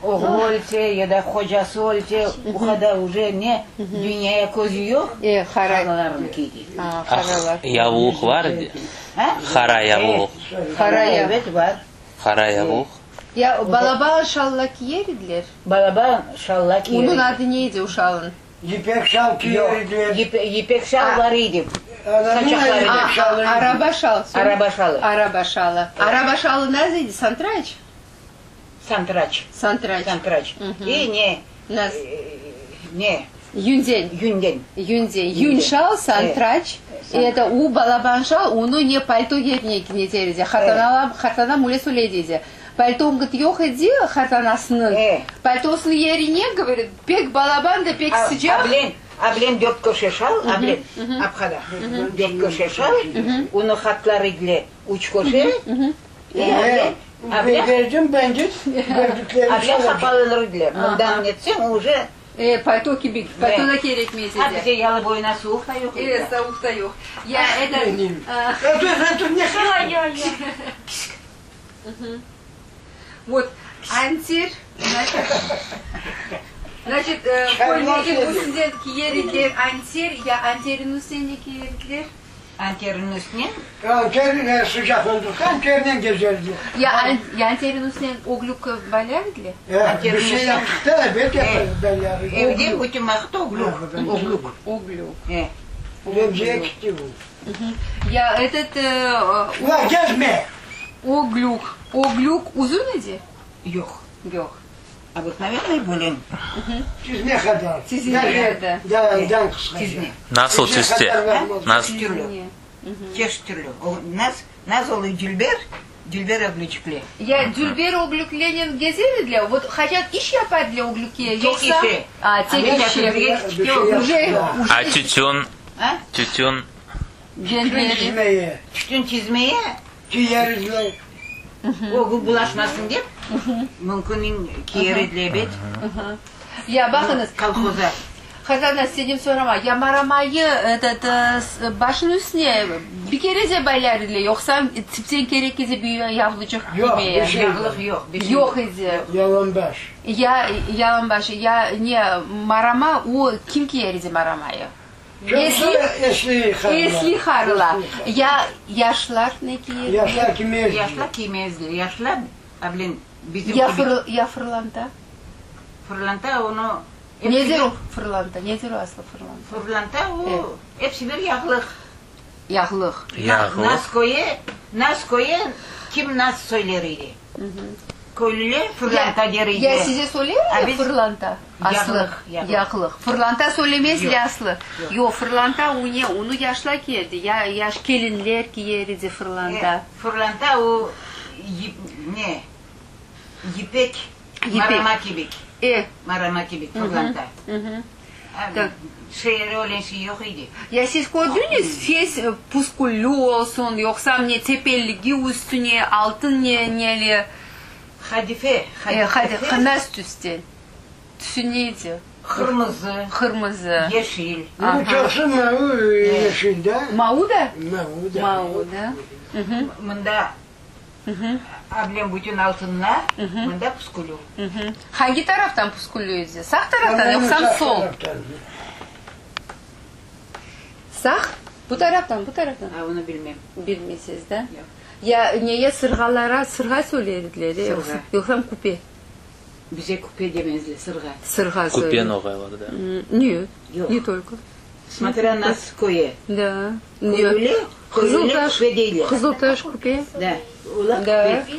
[SPEAKER 2] oğlu ölse, ya da hocası ölse, o qadar uje ne, dünyaya közü yoq,
[SPEAKER 6] E, qara.
[SPEAKER 2] qaralarını kiydi.
[SPEAKER 6] A, qaralar.
[SPEAKER 1] Yavluq var edi?
[SPEAKER 2] Ha?
[SPEAKER 1] Qara yavluq.
[SPEAKER 6] Qara yav.
[SPEAKER 2] Evet, var.
[SPEAKER 1] Qara yavluq.
[SPEAKER 6] Ya balaban şalla kiyer ediler?
[SPEAKER 2] Balaban şalla kiyer
[SPEAKER 6] Onıñ
[SPEAKER 2] edi.
[SPEAKER 6] adı ne edi o şalın?
[SPEAKER 3] Yipek şal kiyer ediler.
[SPEAKER 2] Yip, yipek şal var edi.
[SPEAKER 3] Anamın
[SPEAKER 2] Saçaqları.
[SPEAKER 3] yipek şalı edi.
[SPEAKER 6] Araba şal.
[SPEAKER 2] Araba şalı.
[SPEAKER 6] Araba şalı. Araba şalı naz edi? Santraç?
[SPEAKER 2] Santraç.
[SPEAKER 6] Santraç.
[SPEAKER 2] Santraç. И ne?
[SPEAKER 6] Naz.
[SPEAKER 2] Ne?
[SPEAKER 6] Yünden.
[SPEAKER 2] Yünden.
[SPEAKER 6] Yünden. Yün şal, santraç. Это u balaban şal, onı ne palto yerine kineter edi. Qartanalar, qartanam öyle söyledi edi. Paltom gıt yoq edi qartanasınıñ.
[SPEAKER 2] E.
[SPEAKER 6] Paltosınıñ yerine, говорит, pek balaban da pek sıcaq.
[SPEAKER 2] Ablen, ablen dört köşe şal, ablen, apqada. Dört köşe şal, onı qatlar ediler üç köşe. E, ablen, ablen,
[SPEAKER 3] Berdim ben de gördüklerimi
[SPEAKER 2] ablen
[SPEAKER 3] sana.
[SPEAKER 2] qapalanır ediler. Mından netseñ uje.
[SPEAKER 6] E, palto kibi, palto da kerekmez
[SPEAKER 2] A
[SPEAKER 6] edi.
[SPEAKER 2] bize yalı boyuna suvuq da yoq edi.
[SPEAKER 6] E, suvuq da yoq. Ya, eto,
[SPEAKER 3] Это, это не
[SPEAKER 6] Вот, anter, значит, значит, kölmegin üstünden kiyer ediler anter, ya anterin üstüne ne kiyer ediler?
[SPEAKER 2] Anterin üstüne
[SPEAKER 3] Anter sıcak oldukta anterle gezerdi.
[SPEAKER 6] Ya, an, ya anterin üstüne öglük baylar ediler?
[SPEAKER 3] Ya, bir şey yaptık da evet yaparız ben yarın.
[SPEAKER 2] evde bütün vaqıt öglük. Öglük.
[SPEAKER 6] Öglük.
[SPEAKER 2] E.
[SPEAKER 3] Remziye gitti bu.
[SPEAKER 6] Ya etot, e,
[SPEAKER 3] Ulan gezme!
[SPEAKER 6] öglük, öglük uzun edi?
[SPEAKER 2] Yoq.
[SPEAKER 6] Yoq.
[SPEAKER 2] Обыкновенный bölem.
[SPEAKER 3] Tizine kadar.
[SPEAKER 6] Tizine
[SPEAKER 3] Даже
[SPEAKER 6] kadar.
[SPEAKER 3] Dayandan kıskaca.
[SPEAKER 2] Tizine.
[SPEAKER 1] Nasıl
[SPEAKER 3] Tizine
[SPEAKER 1] tüste?
[SPEAKER 3] kadar varmaz.
[SPEAKER 1] Nasıl?
[SPEAKER 2] Türlü. Çeşit türlü. O, naz, naz oluyor dülber, dülber öglücükle.
[SPEAKER 6] Ya dülber öglüklenen gezer ediler? Vot hacat iş yapar ediler öglükke,
[SPEAKER 2] Tek
[SPEAKER 6] yoqsa?
[SPEAKER 2] işi.
[SPEAKER 6] A, tek
[SPEAKER 2] Ama
[SPEAKER 6] işi.
[SPEAKER 2] yapı
[SPEAKER 3] Bir
[SPEAKER 2] küçük
[SPEAKER 3] şey
[SPEAKER 2] yok.
[SPEAKER 6] Uje,
[SPEAKER 3] yaptı.
[SPEAKER 6] uje
[SPEAKER 1] A tütün?
[SPEAKER 2] Ha?
[SPEAKER 1] Tütün.
[SPEAKER 6] genleri.
[SPEAKER 3] Çizmeye.
[SPEAKER 2] Tütün çizmeye
[SPEAKER 3] Giyerizler.
[SPEAKER 2] o bulaşmasın dep mümkün kiyer ediler ebet.
[SPEAKER 6] Ya baqıñız,
[SPEAKER 2] Kolhoza.
[SPEAKER 6] Hazarna istedim sorama, ya maramayı etot, başınıñ üstüne bir kere de baylar ediler, yoqsa tipten kerek edi bir yavluçıq
[SPEAKER 3] Yoq,
[SPEAKER 6] kiymeye?
[SPEAKER 3] bir şey
[SPEAKER 2] Yağlıq yoq. Bir şey
[SPEAKER 6] Yoq edi.
[SPEAKER 3] Yalan baş.
[SPEAKER 6] Ya yalan başı, ya ne marama, o kim kiyer edi maramayı?
[SPEAKER 3] Çoqusı esli qarılar.
[SPEAKER 6] Esli qarılar. Ya yaşlar ne kiyerdiler?
[SPEAKER 3] Yaşlar kiymezdiler.
[SPEAKER 2] Yaşlar kiymezdiler. Yaşlar, a bilen, bizim
[SPEAKER 6] Ya
[SPEAKER 2] kibi.
[SPEAKER 6] Ya fırlanta?
[SPEAKER 2] Fırlanta onı.
[SPEAKER 6] Nedir o fırlanta? Nedir o aslı fırlanta?
[SPEAKER 2] Fırlanta o, episi bir yağlıq.
[SPEAKER 6] Yağlıq.
[SPEAKER 1] Yağlıq.
[SPEAKER 2] Nas köye, nas köye kim nas söyler idi. Köylüler fırlanta der idi.
[SPEAKER 6] Ya size söyler mi fırlanta aslı? Yağlıq. Fırlanta söylemez ya aslı. Yoq, fırlanta o ne, onı yaşlar kiyerdi, ya yaş kelinler kiyer idi fırlanta.
[SPEAKER 2] Fırlanta o ne, yipek, marama kibik.
[SPEAKER 6] E.
[SPEAKER 2] Marama kibik fırlanta. Şeeri öyle şey yoq idi.
[SPEAKER 6] Ya siz kördiñiz, fes püsküllü olsun, yoqsam ne tepelligi üstüne altın ne neli.
[SPEAKER 2] Hadife,
[SPEAKER 6] E, hadife. Nas tüste? Tüsü ne edi?
[SPEAKER 2] Qırmızı.
[SPEAKER 6] Qırmızı.
[SPEAKER 2] Yeşil.
[SPEAKER 3] Bu çoqsu mavı, yeşil da.
[SPEAKER 6] Mavı da?
[SPEAKER 3] Mavı da.
[SPEAKER 6] Mavı da.
[SPEAKER 2] Mında ablem bütün altınlar, mında püskülü.
[SPEAKER 6] Hangi taraftan püskülü edi? Sağ taraftan yoqsam sol? Sağ? Bu taraftan, bu taraftan.
[SPEAKER 2] A, onı bilmem.
[SPEAKER 6] Bilmeysiz, da?
[SPEAKER 2] Yoq.
[SPEAKER 6] Ya neye sırğalara sırğa söyley ediler,
[SPEAKER 2] Sırğa.
[SPEAKER 6] yoqsam küpe?
[SPEAKER 2] Bize küpe demezler, sırğa.
[SPEAKER 6] Sırğa
[SPEAKER 1] Küpe
[SPEAKER 6] söyley.
[SPEAKER 1] noğaylar, da.
[SPEAKER 6] Ne?
[SPEAKER 2] Yoq.
[SPEAKER 6] Ne tolko.
[SPEAKER 2] Smotrâ nas köye.
[SPEAKER 6] Da.
[SPEAKER 2] Köylüler, köylüler
[SPEAKER 6] Qızıltaş,
[SPEAKER 2] küpe deyler.
[SPEAKER 6] Qızıltaş küpe.
[SPEAKER 2] Da. Olar
[SPEAKER 6] Da.
[SPEAKER 2] küpe.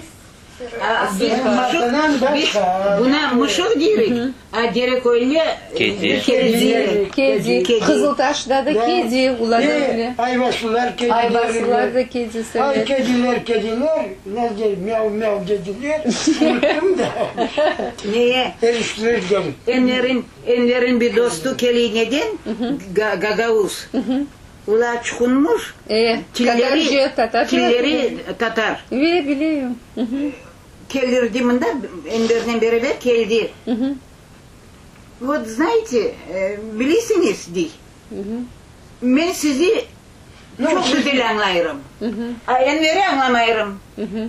[SPEAKER 2] A, biz mışıq, biz buna mışıq deyirik, a Dereköylü
[SPEAKER 1] Kedi.
[SPEAKER 2] kedi.
[SPEAKER 6] Kedi.
[SPEAKER 2] Kedi.
[SPEAKER 6] Qızıltaşda da kedi, olar da öyle.
[SPEAKER 3] Ayvaslılar kedi
[SPEAKER 6] Ayvaslılar
[SPEAKER 3] derler.
[SPEAKER 6] da kedi
[SPEAKER 3] Ay
[SPEAKER 6] söyler.
[SPEAKER 3] kediler kediler, ne der, miav miav dediler, unuttum da.
[SPEAKER 2] Neye?
[SPEAKER 3] Eriştirirdim.
[SPEAKER 2] Enver'in, Enver'in bir dostu keliy neden? Gagauz. Olar çıqunmuş,
[SPEAKER 6] E,
[SPEAKER 2] tilleri,
[SPEAKER 6] tatarca, tatarca.
[SPEAKER 2] tilleri tatar.
[SPEAKER 6] Ve bileyim.
[SPEAKER 2] Kelirdi mında, Envernen beraber keldi. Vot, znaете, bilesiñiz, dey, men sizi çoq güzel añlayırım, a Enveri añlamayırım.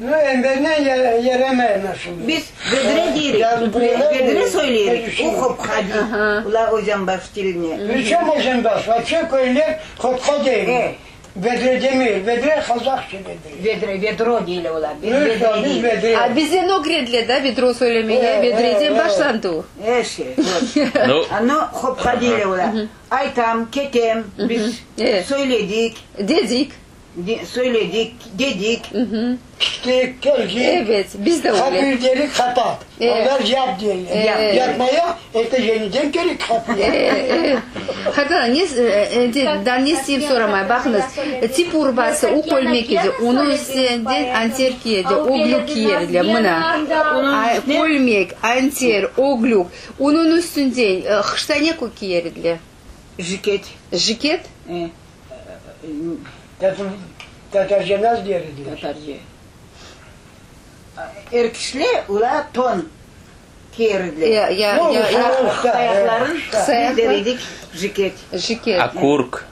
[SPEAKER 3] Nu, Envernen yaramay nasıl.
[SPEAKER 2] Biz vedre deyirik, vedre söyleyirik, o hopqa dey, olar özenbaş tiline.
[SPEAKER 3] Pričem özenbaş, vapşe köyler hopqa deyler, vedre demeyler, vedre qazahça vedre.
[SPEAKER 2] Vedre, vedro deyler olar, biz
[SPEAKER 3] Nu,
[SPEAKER 2] vedre
[SPEAKER 3] biz
[SPEAKER 2] deyirik.
[SPEAKER 3] vedre.
[SPEAKER 6] A bizde nogrediler da vedro söylemege, vedreden başlandı o.
[SPEAKER 2] Er şey, vot.
[SPEAKER 1] Nu,
[SPEAKER 2] A nu, hopqa deyler olar. Aytam, ketem, biz söyledik.
[SPEAKER 6] Dedik.
[SPEAKER 2] Söyledik, dedik.
[SPEAKER 3] Kittik, keldik.
[SPEAKER 6] Evet, biz de öyle.
[SPEAKER 3] Kapıyı delik kapat. Onlar yap derler. Yapmaya, ete yeniden gerek kapıya.
[SPEAKER 6] Hatta ne, da ne isteyim soramay, baqıñız, tip urbası, o kölmek edi, onıñ üstünden anter kiyedi, öglük kiyerdiler, mına, kölmek, anter, öglük, onıñ üstünden qışta ne kiyer ediler?
[SPEAKER 2] Jiket.
[SPEAKER 6] Jiket?
[SPEAKER 3] Tatarca naz der ediler?
[SPEAKER 2] Tatarca. Er kişiler olar ton kiyer ediler.
[SPEAKER 6] Ya, ya, ya, ya.
[SPEAKER 2] Qısayaqların
[SPEAKER 6] Qısayaqlar.
[SPEAKER 2] biz der edik jiket.
[SPEAKER 6] Jiket.
[SPEAKER 1] A kürk?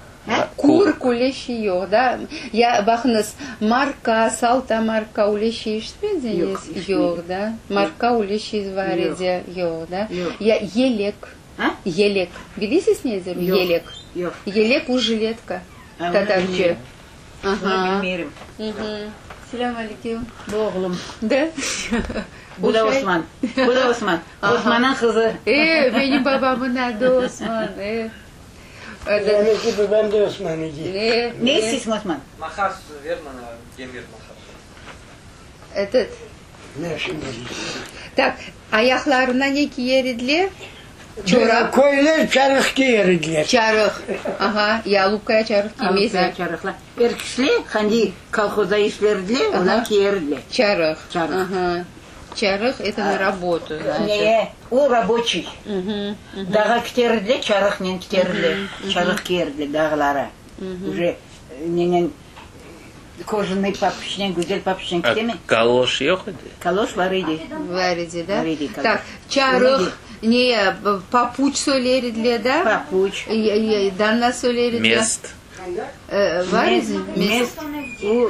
[SPEAKER 6] Kürk öyle şey yoq da. Ya, baqıñız, marka, salta marka öyle şey eşitmediñiz?
[SPEAKER 2] Yoq, eşitmedim.
[SPEAKER 6] Yoq da. Marka öyle şey var edi? Yoq da.
[SPEAKER 2] Yoq.
[SPEAKER 6] Ya yelek?
[SPEAKER 2] A?
[SPEAKER 6] Yelek. Bilesiz nedir
[SPEAKER 2] Yoq,
[SPEAKER 6] yelek?
[SPEAKER 2] yoq.
[SPEAKER 6] Yelek u jiletka.
[SPEAKER 2] A, onı
[SPEAKER 6] Tatarca.
[SPEAKER 2] bilmeyim.
[SPEAKER 6] Aha.
[SPEAKER 2] Onı bilmeyim.
[SPEAKER 6] Selâm aleyküm.
[SPEAKER 2] Bu oğlum.
[SPEAKER 6] Da?
[SPEAKER 2] Bu da Osman. Bu da Osman. Osmannıñ qızı.
[SPEAKER 6] E, menim babamın adı Osman. E.
[SPEAKER 3] Demek ki babam da Osman idi.
[SPEAKER 6] E,
[SPEAKER 2] Ne isteysiñ, Osman?
[SPEAKER 7] Mahas ver maña, demir mahas.
[SPEAKER 6] Этот.
[SPEAKER 3] Ne şimdi?
[SPEAKER 6] Tak, ayaqlarına ne kiyer ediler? Çorap.
[SPEAKER 3] Köyler çarıq kiyer ediler.
[SPEAKER 6] Çarıq. Aha, ya Alupkaya çarıq kiymez.
[SPEAKER 2] Alupkaya çarıqlar. Er kişiler hangi kolhozda işler ediler, olar kiyer ediler.
[SPEAKER 6] Çarıq.
[SPEAKER 2] Çarıq.
[SPEAKER 6] Aha. Çarıq, это на работу, значит.
[SPEAKER 2] Neye? O raboçiy. Dağa kiter ediler, çarıqnen kiter ediler. Çarıq kiyer ediler dağlara. Uje nenen kojınıy papuçnen, güzel papuçnen kitemi?
[SPEAKER 1] Kaloş yoq edi?
[SPEAKER 2] Kaloş bar edi.
[SPEAKER 6] Bar edi, da?
[SPEAKER 2] Bar edi kaloş.
[SPEAKER 6] Tak, çarıq, ne, papuç söyler ediler, da?
[SPEAKER 2] Papuç.
[SPEAKER 6] Danna söyler ediler.
[SPEAKER 1] Mest.
[SPEAKER 6] Bar edi?
[SPEAKER 2] Mest. O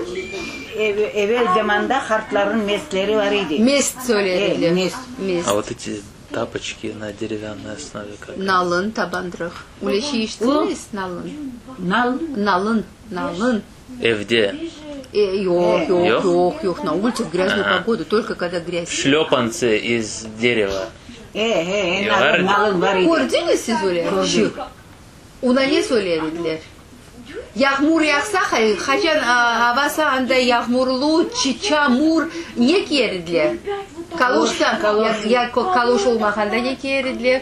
[SPEAKER 2] evel zamanda hartların mestleri bar edi.
[SPEAKER 6] Mest söyler ediler.
[SPEAKER 2] Mest.
[SPEAKER 6] Mest.
[SPEAKER 1] A vot eti. Тапочки на деревянной основе как?
[SPEAKER 6] Nalın, tabandırıq. Öyle şey eşittiñiz, nalın?
[SPEAKER 2] Nal?
[SPEAKER 6] Nalın, nalın.
[SPEAKER 1] Evde.
[SPEAKER 6] E, yoq, yoq,
[SPEAKER 1] Yoq?
[SPEAKER 6] yoq, yoq, на улице в грязную погоду, только когда грязь.
[SPEAKER 1] Шлепанцы из дерева.
[SPEAKER 2] E, e, e,
[SPEAKER 1] Yoq,
[SPEAKER 2] nalın, nalın var idi.
[SPEAKER 6] Kördiñiz siz öyle?
[SPEAKER 2] Kördim.
[SPEAKER 6] Ona ne söyler ediler? Yağmur yağsa, qaçan avası anda yağmurlu, çamur, ne kiyer ediler? Kaloşta, ya kaloş olmağanda ne kiyer ediler?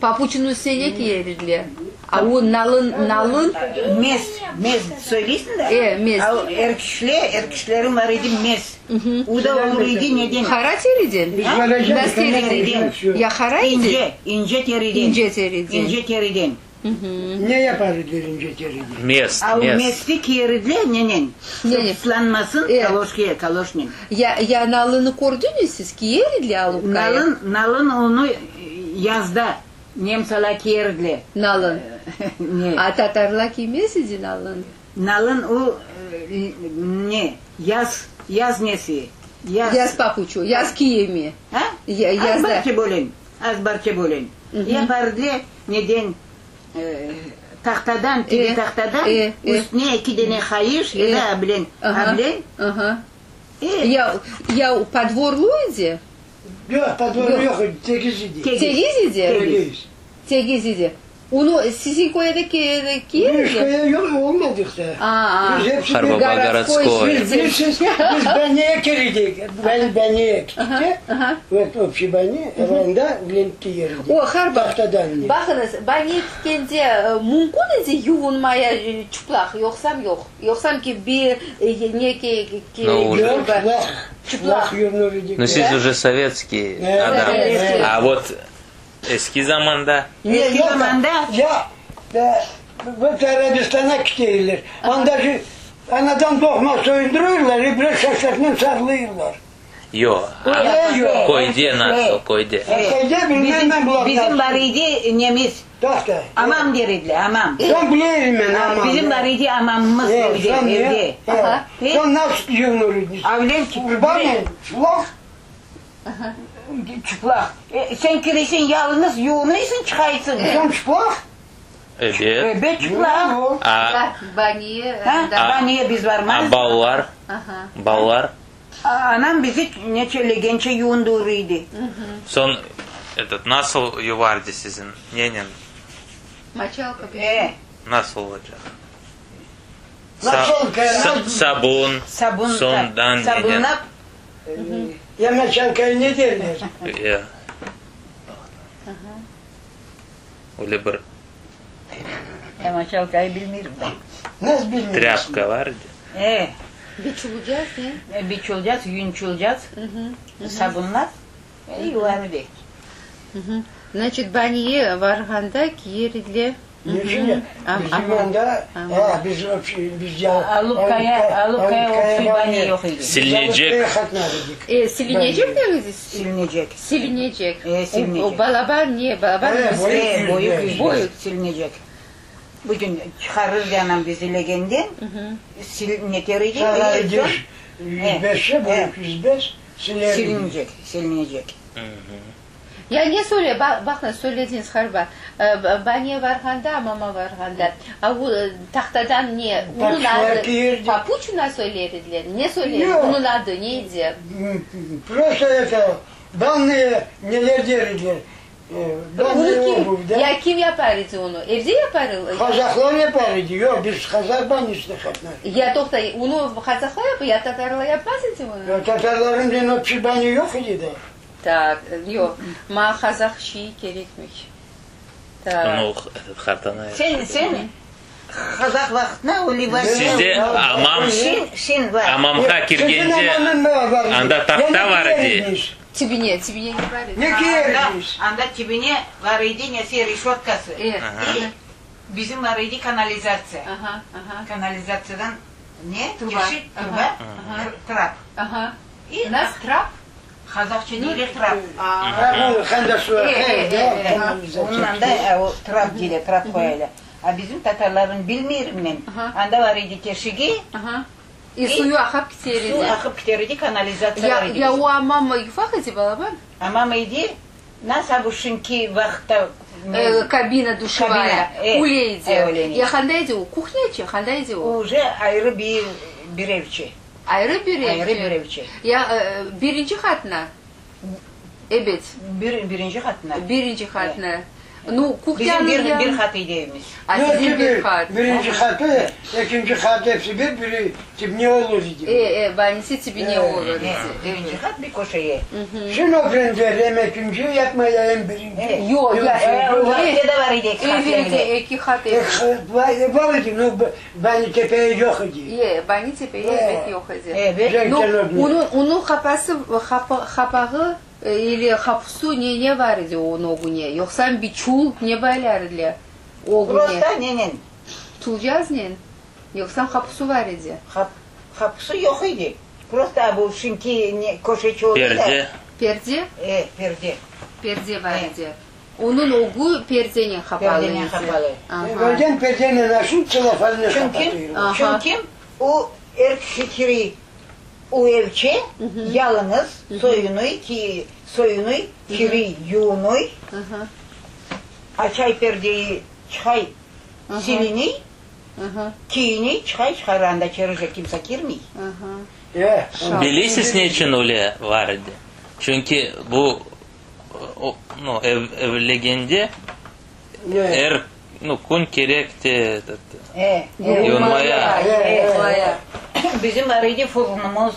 [SPEAKER 6] Papuçnıñ üstüne ne kiyer ediler? A o nalın, nalın?
[SPEAKER 2] Mez, mez söyleysiñ da?
[SPEAKER 6] E, mez.
[SPEAKER 2] A o er kişile, er kişilerin var idi mez. O da olur idi neden?
[SPEAKER 6] Qara teriden? Nasıl teriden? Ya qara idi?
[SPEAKER 2] İnce, ince teriden.
[SPEAKER 6] İnce teriden.
[SPEAKER 2] İnce teriden.
[SPEAKER 3] Ne yapar ediler ince teriden?
[SPEAKER 1] Mez,
[SPEAKER 2] A o
[SPEAKER 1] mez.
[SPEAKER 2] mezti kiyer ediler nenen?
[SPEAKER 6] Nenen?
[SPEAKER 2] Islanmasın
[SPEAKER 6] E.
[SPEAKER 2] kaloş kiyer, kaloşnen.
[SPEAKER 6] Ya, ya nalını kördiñiz siz? Kiyer ediler Alupkaya?
[SPEAKER 2] Nalın, nalın onı yazda nemsalar kiyer ediler.
[SPEAKER 6] Nalın.
[SPEAKER 2] Ne?
[SPEAKER 6] A tatarlar kiymez idi nalın?
[SPEAKER 2] Nalın o ne? Yaz, yaz nesi? Yaz.
[SPEAKER 6] Yaz papuçu, yaz kiyimi.
[SPEAKER 2] Ha?
[SPEAKER 6] Ya,
[SPEAKER 2] Az
[SPEAKER 6] yazda.
[SPEAKER 2] barça bölen, az barça bölen. Yapar ediler neden? Tahtadan, tibi
[SPEAKER 6] E,
[SPEAKER 2] tahtadan,
[SPEAKER 6] e, e.
[SPEAKER 2] üstüne eki dene hayış ya
[SPEAKER 6] E.
[SPEAKER 2] da abilen,
[SPEAKER 6] Aha.
[SPEAKER 2] abilen.
[SPEAKER 6] Aha.
[SPEAKER 2] E,
[SPEAKER 6] Ya, ya podvorlu idi?
[SPEAKER 3] Yoq, podvor yoq idi, tegiz idi.
[SPEAKER 2] Tegiz.
[SPEAKER 6] Tegiz idi?
[SPEAKER 3] Tegiz.
[SPEAKER 6] Tegiz idi. Onı siziñ köyde kiyer ediler?
[SPEAKER 3] Köye yoq olmadık da.
[SPEAKER 6] A, a.
[SPEAKER 3] Biz hepsi
[SPEAKER 1] Harbaba
[SPEAKER 6] Городской.
[SPEAKER 1] городской.
[SPEAKER 3] Biz bilsiz, biz banyoya kirdik. Ben banyoya gitti. Вот общий баня, anda lentki yerdik.
[SPEAKER 6] O, harba.
[SPEAKER 3] Tahtadan.
[SPEAKER 6] Baqıñız, banyo kitkende mümkün idi yuvunmaya çıplaq, yoqsam yoq. Yoqsam ki bir ne ki
[SPEAKER 1] Ну, уже.
[SPEAKER 3] Yoq, çıplaq. Çıplaq yuvunur idik.
[SPEAKER 1] Ну, siz уже советский
[SPEAKER 3] Да,
[SPEAKER 1] adam.
[SPEAKER 6] советский.
[SPEAKER 1] А вот eski zamanda
[SPEAKER 3] Ne,
[SPEAKER 2] Eski
[SPEAKER 3] yoq,
[SPEAKER 2] zamanda-
[SPEAKER 3] Ya, e, bu Arabistan'a gidiyorlar. Andaki anadan doğma soyunduruyorlar, ibret şaşlarından sarılıyorlar.
[SPEAKER 1] yoq.
[SPEAKER 3] Ne yoq?
[SPEAKER 1] Köyde nasıl, köyde.
[SPEAKER 3] Köyde bilmem
[SPEAKER 2] Bizim,
[SPEAKER 3] ben bulardan.
[SPEAKER 2] bizim var idi nemiz.
[SPEAKER 3] Tahta.
[SPEAKER 2] Amam der ediler, amam.
[SPEAKER 3] Ben bilirim ben amam.
[SPEAKER 2] Bizim var idi amamımız
[SPEAKER 3] He,
[SPEAKER 2] evde,
[SPEAKER 3] sen ne?
[SPEAKER 2] evde.
[SPEAKER 3] He.
[SPEAKER 2] He?
[SPEAKER 3] Sen nasıl yuvunur idiniz?
[SPEAKER 2] Avlen ki,
[SPEAKER 3] Urban mı? Çıplak.
[SPEAKER 2] çıplaq. E, sen kireysin yalıñız, yuvunıysıñ, çıqaysıñ.
[SPEAKER 3] Sen çıplak.
[SPEAKER 1] Ebet.
[SPEAKER 2] Ebet çıplaq.
[SPEAKER 3] Yoq.
[SPEAKER 1] A,
[SPEAKER 6] Banyo.
[SPEAKER 2] Ha? Banyoya biz varmaz.
[SPEAKER 1] a ballar? Ballar?
[SPEAKER 2] Anam bizi neçe legence yuvundurır idi.
[SPEAKER 1] Soñ, этот, nasıl yuvardı siziñ? Nenen?
[SPEAKER 6] Moçalka.
[SPEAKER 2] E,
[SPEAKER 1] Nasıl olacaq?
[SPEAKER 3] Nasıl
[SPEAKER 1] Sa- sabun,
[SPEAKER 2] sabun,
[SPEAKER 1] soñdan nenen?
[SPEAKER 2] sabunlap
[SPEAKER 3] Ya çankayı ne derler?
[SPEAKER 1] Ya. Öyle bir
[SPEAKER 2] E, moçalkayı bilmiyorum ben.
[SPEAKER 3] Nasıl bilmiyorsun?
[SPEAKER 1] тряпка var idi.
[SPEAKER 2] E,
[SPEAKER 6] Biçileceğiz ne?
[SPEAKER 2] e, biçileceğiz, yünçüleceğiz, sabunlap, e, yuvardık.
[SPEAKER 6] Значит, banyoya varğanda kiyer ediler.
[SPEAKER 3] Niçin?
[SPEAKER 6] Am-
[SPEAKER 3] Bizim
[SPEAKER 6] amam.
[SPEAKER 3] onda,
[SPEAKER 6] Amam.
[SPEAKER 3] ha, biz общий, biz ya...
[SPEAKER 2] Alupkaya, Alupkaya общий banya yoq idi.
[SPEAKER 1] Silinecek.
[SPEAKER 3] Alupkaya qatnar edik.
[SPEAKER 6] E, silinecek mi?
[SPEAKER 2] Silinecek.
[SPEAKER 6] Silinecek.
[SPEAKER 2] E, silinecek.
[SPEAKER 6] O, o balaban ne? Balaban
[SPEAKER 3] E,
[SPEAKER 6] biz-
[SPEAKER 3] boyu-
[SPEAKER 2] E, boyu yüzmez,
[SPEAKER 6] Boyu.
[SPEAKER 2] silinecek. Bugün çıkarır anam bizi legenden, sil, neter idi,
[SPEAKER 3] Sarar
[SPEAKER 2] e,
[SPEAKER 3] idi,
[SPEAKER 2] soñ
[SPEAKER 3] 105'e, boyu 105, siler idi.
[SPEAKER 2] silinecek, silinecek.
[SPEAKER 6] Ya ne söyle, ba baqın, söylediñiz harba. Banyo varğanda, amama varğanda. A o tahtadan ne? Onıñ
[SPEAKER 3] Papuçlar
[SPEAKER 6] adı,
[SPEAKER 3] kiyerdi.
[SPEAKER 6] papuçuna söyler ediler. Ne söyler?
[SPEAKER 3] Yoq.
[SPEAKER 6] Onıñ adı ne edi?
[SPEAKER 3] Просто это, банные neler derdiler. Банные
[SPEAKER 6] Onı kim,
[SPEAKER 3] обувь, да?
[SPEAKER 6] ya kim yapar edi onı? Evde yapar
[SPEAKER 3] Kazaklar yapar idi. Yok biz Kazak banyosunda qatnar.
[SPEAKER 6] Ya toqta, onı qazaqlar yapar, ya tatarlar yapmaz edi onı?
[SPEAKER 3] Ya Tatarların den общий баня yoq idi da.
[SPEAKER 6] Так, yoq, maña qazaq şeyi kerekmiş. Так.
[SPEAKER 1] Ну, этот qartana.
[SPEAKER 2] Sen, sen qazaq vaqtına o livar...
[SPEAKER 1] Sizde amam,
[SPEAKER 2] Sen, sen var.
[SPEAKER 1] amamğa kirgende
[SPEAKER 3] Sizin amamın ne var idi?
[SPEAKER 1] anda tahta
[SPEAKER 3] Ya ne
[SPEAKER 1] var
[SPEAKER 3] kiyer
[SPEAKER 1] idi.
[SPEAKER 3] idiniz?
[SPEAKER 6] Tibine, tibine ne bar edi?
[SPEAKER 3] Ne kiyer
[SPEAKER 2] Anda,
[SPEAKER 3] idiniz?
[SPEAKER 2] anda tibine var idi nesi reşotkası.
[SPEAKER 6] E,
[SPEAKER 2] E, bizim var idi kanalizatsiya.
[SPEAKER 6] Aha, aha,
[SPEAKER 2] Kanalizatsiyadan ne?
[SPEAKER 6] Truba.
[SPEAKER 2] Çeşit
[SPEAKER 6] Aha.
[SPEAKER 2] truba, trap.
[SPEAKER 6] aha.
[SPEAKER 2] И
[SPEAKER 6] Нас trap?
[SPEAKER 2] Qazaqça deyler trap.
[SPEAKER 3] Ha, bu kandası var.
[SPEAKER 6] E, e,
[SPEAKER 3] He,
[SPEAKER 6] e,
[SPEAKER 3] ya,
[SPEAKER 6] e.
[SPEAKER 3] kanalizasyon.
[SPEAKER 2] Onun anda e, o trap deyler, trap qoyaylar. A bizim tatarların bilmiyorum men.
[SPEAKER 6] Aha.
[SPEAKER 2] Anda var idi teşigi,
[SPEAKER 6] Aha. И suyu aqıp kiter
[SPEAKER 2] su
[SPEAKER 6] edi.
[SPEAKER 2] aqıp kiter idi, kanalizatsiya
[SPEAKER 6] Ya,
[SPEAKER 2] var idi.
[SPEAKER 6] ya
[SPEAKER 2] bizim.
[SPEAKER 6] o amam yufaq edi balaban?
[SPEAKER 2] Amam idi. Nasıl bu şimdiki vaqıtta
[SPEAKER 6] Kabina duşevaya, öyle edi. Ya qanda edi o? Kuhnyaçı, qanda edi o?
[SPEAKER 2] O uje ayrı bir bir evçe.
[SPEAKER 6] Ayrı bir evçe?
[SPEAKER 2] Ayrı bir evçe.
[SPEAKER 6] Ya birinci qatına? Ebet.
[SPEAKER 2] Bir, birinci qatına.
[SPEAKER 6] Birinci qatına. Nu, kuhnyanıñ
[SPEAKER 2] Bizim bir, bir qat edi evimiz.
[SPEAKER 6] A, siziñ bir qat.
[SPEAKER 3] Birinci qatı, ekinci qat episi bir, biri tibne olur idi.
[SPEAKER 6] E, e, banisi tibine olur idi.
[SPEAKER 2] Birinci qat bir köşeye.
[SPEAKER 3] Şimdi ögrendiler, em ekinci yapmaya, em birinci.
[SPEAKER 6] Yoq, ya,
[SPEAKER 2] O vaqıtta da bar idi eki qat
[SPEAKER 6] evler. Eki qat ev.
[SPEAKER 3] Eki qat bar idi, nu, bani tepeye yoq idi.
[SPEAKER 6] E, bani tepeye ebet yoq idi.
[SPEAKER 2] Ebet.
[SPEAKER 6] Nu, onıñ, onıñ qapası, qapağı ile qapusu ne, ne bar idi onıñ ögüne? Yoqsa bir çul ne baylar ediler ögüne?
[SPEAKER 2] Prosta nenen?
[SPEAKER 6] Çulcaznen? Yoqsa qapusu bar idi?
[SPEAKER 2] Qapusu yoq idi. Prosta bu şimki ne, köşeçi oldı da.
[SPEAKER 1] Perde.
[SPEAKER 6] Perde?
[SPEAKER 2] E, perde.
[SPEAKER 6] Perde bar idi. Onıñ ögü perdenen qapalı
[SPEAKER 2] Perdenen
[SPEAKER 6] edi.
[SPEAKER 2] qapalı.
[SPEAKER 6] Aha.
[SPEAKER 3] Evvelden perdenen açıp, tselofannen
[SPEAKER 2] Çünki,
[SPEAKER 3] qapatıyordıq.
[SPEAKER 2] çünki o er kişi kiriy o evçe yalıñız soyunuy, ki, soyunuy, kiriy, yuvunuy, açay perdeyi, çıqay, siliniy, kiyiniy, çıqay, çıqar, anda çerije kimse kirmiy.
[SPEAKER 1] Bilesiz ne içün öyle var edi? Çünki bu, nu, evlegende er, nu, kün kerek te, etot, yuvunmaya.
[SPEAKER 2] Bizim bar edi fırınımız.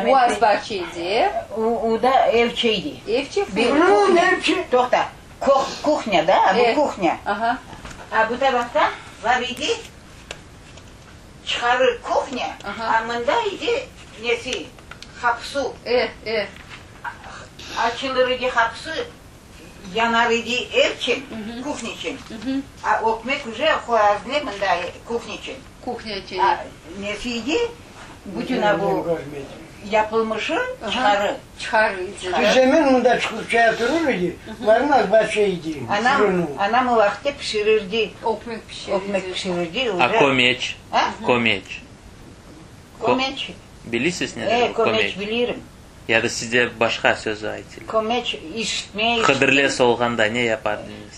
[SPEAKER 6] O azbarçı edi, e?
[SPEAKER 2] O da evçe edi.
[SPEAKER 6] Evçe fırın.
[SPEAKER 2] Toqta, kuhnya da, bu kuhnya. A bu tarafta bar edi çıqarı kuhnya, a mında edi nesi, qapısı.
[SPEAKER 6] E, e.
[SPEAKER 2] Açılır edi qapısı, yanar edi ev içün, kuhnya içün. A ötmek uje qoyardılar mında kuhnya içün.
[SPEAKER 6] Kuhnya içün.
[SPEAKER 2] A nesi edi, bütün a bu yapılmışı çıqarı.
[SPEAKER 6] Çıqarı edi.
[SPEAKER 3] Zemin mında çıqıp turur edi, olarnıñ azbarça edi,
[SPEAKER 2] Anam,
[SPEAKER 3] fırını.
[SPEAKER 2] anam o vaqıtte pişirirdi.
[SPEAKER 6] Ötmek pişirirdi.
[SPEAKER 2] Ötmek pişirirdi
[SPEAKER 1] A
[SPEAKER 2] uje.
[SPEAKER 1] kömeç?
[SPEAKER 2] A?
[SPEAKER 1] Kömeç.
[SPEAKER 2] Kömeç.
[SPEAKER 1] Bilisiz nedir
[SPEAKER 2] E,
[SPEAKER 1] bu
[SPEAKER 2] kömeç
[SPEAKER 1] kömeç?
[SPEAKER 2] bilirim.
[SPEAKER 1] Ya da sizde başqa söz aytılır.
[SPEAKER 2] Kömeç işitmey.
[SPEAKER 1] Hıdırlez olğanda ne yapardıñız?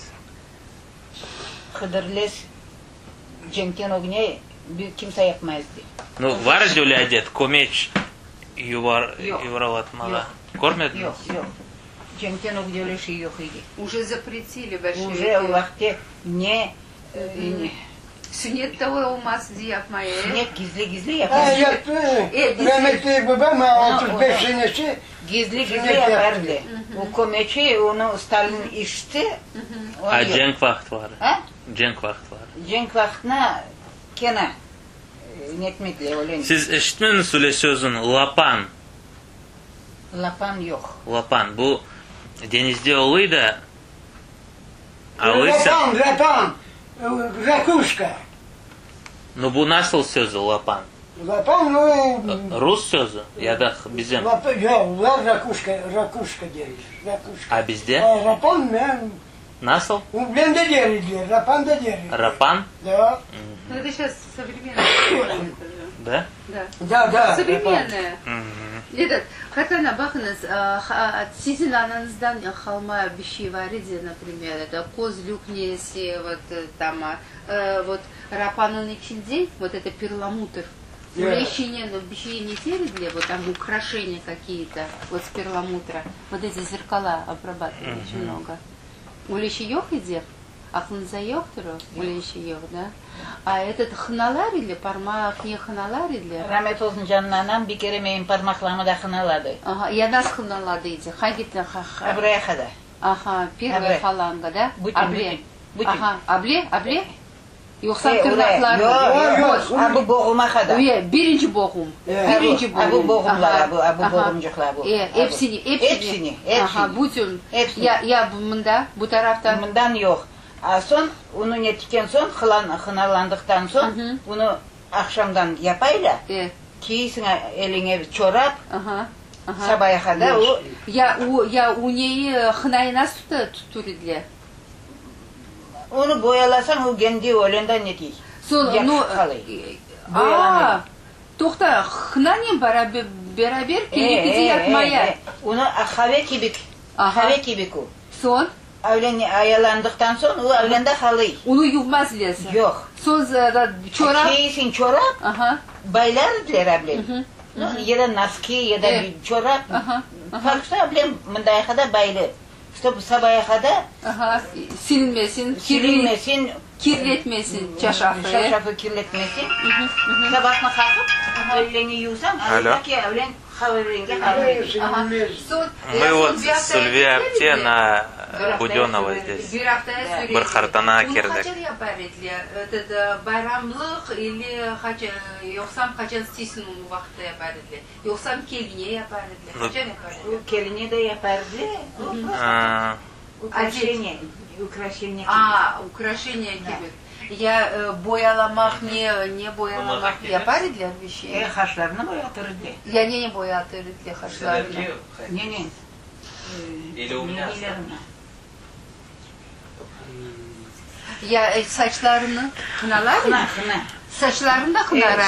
[SPEAKER 2] Hıdırlez cenkten ögüne bir kimse yapmazdı.
[SPEAKER 1] Nu, var edi öyle adet, kömeç yuvar,
[SPEAKER 2] Yoq.
[SPEAKER 1] yuvarlatmağa.
[SPEAKER 2] Yoq.
[SPEAKER 1] Körmediñiz?
[SPEAKER 2] Yoq, yoq. Cenkten ögde öyle şey yoq edi.
[SPEAKER 6] Uje zapretili bolşeviki.
[SPEAKER 2] Uje o vaqıtte ne, ne.
[SPEAKER 6] Sünnet de olmaz edi yapmaya, e?
[SPEAKER 2] Sünnet gizli-gizli
[SPEAKER 3] Ha,
[SPEAKER 2] yapardı.
[SPEAKER 3] yaptı.
[SPEAKER 6] E, gizli.
[SPEAKER 3] Rahmetli babam 35 senesi
[SPEAKER 2] Gizli-gizli
[SPEAKER 3] sünnet yaptı.
[SPEAKER 2] yapardı. O kömeçi, onı Stalin işitti.
[SPEAKER 1] A cenk vaqıtları?
[SPEAKER 2] A?
[SPEAKER 1] Cenk vaqıtları.
[SPEAKER 2] Cenk vaqtına kene netmediler, öyle.
[SPEAKER 1] Siz eşitmediñiz öyle sözüni, lapan?
[SPEAKER 2] Lapan yoq.
[SPEAKER 1] Lapan, bu deñizde oluy da, alıysa.
[SPEAKER 3] Rapan, rapan, rakuşka.
[SPEAKER 1] Nu, bu nasıl sözü, lapan?
[SPEAKER 3] Lapan, nu.
[SPEAKER 1] Rus sözü ya da bizim?
[SPEAKER 3] Lapan, yoq, olar rakuşka, rakuşka derler, rakuşka.
[SPEAKER 1] A bizde?
[SPEAKER 3] Rapan, men.
[SPEAKER 1] Nasıl?
[SPEAKER 3] Ben de der ediler, rapan da der ediler.
[SPEAKER 1] Rapan?
[SPEAKER 3] Da.
[SPEAKER 6] Ну, это сейчас современное.
[SPEAKER 1] Da?
[SPEAKER 6] Да.
[SPEAKER 3] Da, da.
[SPEAKER 6] Современное. Этот, Qartana, baqıñız, siziñ anañızdan qalma bir şey bar edi, например, это közlük nesi, вот там, вот rapanıñ içinde, вот это перламутр, öyle şeynen bir şey neter ediler, вот там украшения какие-то, вот с перламутра, вот эти зеркала обрабатывали очень много. Öyle şey yoq edi? Aqlıñızda yoqtır o? Öyle şey yoq, da? A этот hınalar ediler, parmaq, ne hınalar ediler?
[SPEAKER 2] Ramet olsun canına anam, bir kere menim parmaqlarımı da hınaladı.
[SPEAKER 6] Aha, ya nasıl hınaladı edi? Hangi
[SPEAKER 2] Abrayahada.
[SPEAKER 6] Aha, первая falanga, da?
[SPEAKER 2] Bütün,
[SPEAKER 6] Able.
[SPEAKER 2] bütün, bütün.
[SPEAKER 6] Aha, able, able? Yoqsa
[SPEAKER 2] E,
[SPEAKER 6] tırnaqlar mı?
[SPEAKER 2] Yoq, yoq, a bu boğuma qadar.
[SPEAKER 6] E, birinci boğum. Birinci boğum.
[SPEAKER 2] A bu boğumlar,
[SPEAKER 6] Aha,
[SPEAKER 2] a bu, a bu
[SPEAKER 6] aha.
[SPEAKER 2] boğumcıqlar bu.
[SPEAKER 6] E,
[SPEAKER 2] A bu.
[SPEAKER 6] epsini, epsini.
[SPEAKER 2] Epsini, epsini.
[SPEAKER 6] Aha, bütün.
[SPEAKER 2] Epsini.
[SPEAKER 6] Ya, ya mında, bu taraftan?
[SPEAKER 2] Mından yoq. A soñ, onı netken soñ, hılan, hınalandıqtan soñ, onı aqşamdan yapaylar.
[SPEAKER 6] E.
[SPEAKER 2] Kiysiñ eliñe çorap,
[SPEAKER 6] Aha, aha.
[SPEAKER 2] sabaya qadar o.
[SPEAKER 6] Ya o, ya o neyi hınayı nasıl tuta, tutur ediler?
[SPEAKER 2] Onı boyalasañ, o kendi öylenden netiy.
[SPEAKER 6] Soñ, nu,
[SPEAKER 2] Yapışıp qalay.
[SPEAKER 6] a,
[SPEAKER 2] Boyalanır.
[SPEAKER 6] toqta, hınanen beraber kerek edi yatmaya.
[SPEAKER 2] Onı qave kibik,
[SPEAKER 6] Aha.
[SPEAKER 2] qave kibik o.
[SPEAKER 6] Soñ?
[SPEAKER 2] Avlen ayalandıqtan soñ, o avlende qalıy.
[SPEAKER 6] Onı yuvmaz ilesi?
[SPEAKER 2] Yoq.
[SPEAKER 6] Soñ çorap?
[SPEAKER 2] Kiyesiñ çorap, baylar ediler avlen. Nu, ya da noski, ya da çorap. Farqsa avlen mındayqada baylı. Ştob sabayaqada
[SPEAKER 6] Silinmesin,
[SPEAKER 2] silinmesin,
[SPEAKER 6] kirletmesin çarşafı.
[SPEAKER 2] Çarşafı kirletmesin. Sabahnı qalqıp, elleñi yuvsañ, avlendeki avlen qaverenge qalır.
[SPEAKER 1] Mı vot s Ulviye apte na Budönnovo zdes bir qartana
[SPEAKER 6] Onı
[SPEAKER 1] kirdik.
[SPEAKER 6] qaçan yapar ediler? Etet, bayramlıq ili yoqsam qaçan isteysiñ o vaqıtta yapar ediler? Yoqsam keline yapar ediler? Qaçan yapar ediler?
[SPEAKER 2] Keline de yapar ediler. Ukraşeniye, ukraşeniye kibi.
[SPEAKER 6] A, ukraşeniye kibi. Ya boyalamaq, ne, ne boyalamaq yapar ediler bir şey?
[SPEAKER 2] E, haşlarnı boyatır ediler.
[SPEAKER 6] Ya nenen boyatır ediler haşlarnı?
[SPEAKER 2] Nenen? Nenelerni.
[SPEAKER 6] Ya saçlarını hınalar
[SPEAKER 2] Hına, hına.
[SPEAKER 6] Saçlarını da hınara.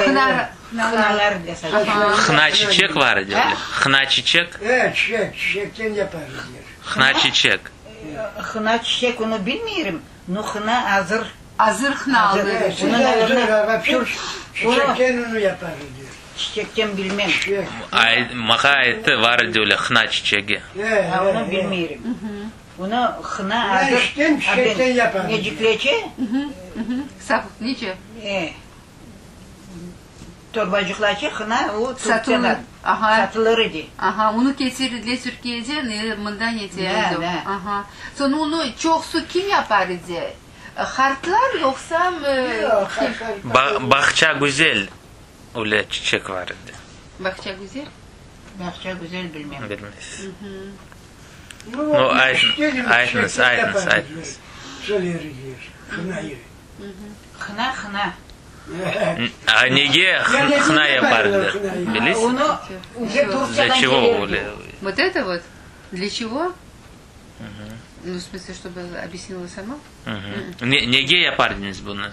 [SPEAKER 6] Hınara.
[SPEAKER 2] Hınalar ediler saçlarını.
[SPEAKER 1] Hına çiçek var edi öyle. Hına çiçek.
[SPEAKER 3] E, çiçek, çiçekten yapar ediler.
[SPEAKER 1] Hına çiçek.
[SPEAKER 2] Hına çiçek onı bilmeyrim, no hına azır.
[SPEAKER 6] Azır hına alır ediler.
[SPEAKER 3] Siz azır, vapşe çiçekten onı yapar ediler.
[SPEAKER 2] Çiçekten bilmem.
[SPEAKER 3] Çiçek.
[SPEAKER 1] Ay, mağa ayttı, var edi öyle hına çiçegi.
[SPEAKER 3] E,
[SPEAKER 2] Ha, onı bilmeyrim. Onı hına
[SPEAKER 3] Hına
[SPEAKER 2] azır.
[SPEAKER 3] işten çiçekten yapar ediler.
[SPEAKER 2] Necikleçe.
[SPEAKER 6] Sap, nice?
[SPEAKER 2] E. Torbacıqlaçı hına o
[SPEAKER 6] Satılır.
[SPEAKER 2] Türkçeden
[SPEAKER 6] Aha.
[SPEAKER 2] satılır edi.
[SPEAKER 6] Aha, onı ketirdiler Türkiyeden, e, mında nete
[SPEAKER 2] Da, da.
[SPEAKER 6] Aha. Soñ onı çoqsu kim yapar edi? Hartlar yoqsam
[SPEAKER 3] Yoq,
[SPEAKER 6] kim?
[SPEAKER 3] hartlar.
[SPEAKER 1] Bağça güzel öyle çiçek var edi.
[SPEAKER 6] Bağça güzel?
[SPEAKER 2] Bağça güzel bilmem.
[SPEAKER 1] Bilmez.
[SPEAKER 3] Nu,
[SPEAKER 1] Nu, aytıñız, aytıñız, aytıñız.
[SPEAKER 3] Söyler ediler, hınayı.
[SPEAKER 2] Hına, hına.
[SPEAKER 1] A nege hına yapar ediler, bilesiñmi?
[SPEAKER 2] Onı uje
[SPEAKER 1] Для
[SPEAKER 2] Turkiyadan
[SPEAKER 1] чего
[SPEAKER 2] kelir
[SPEAKER 1] öyle?
[SPEAKER 6] Vot это вот? Для чего? Ну, в смысле, чтобы объяснила сама?
[SPEAKER 1] Nege yapar ediñiz bunı?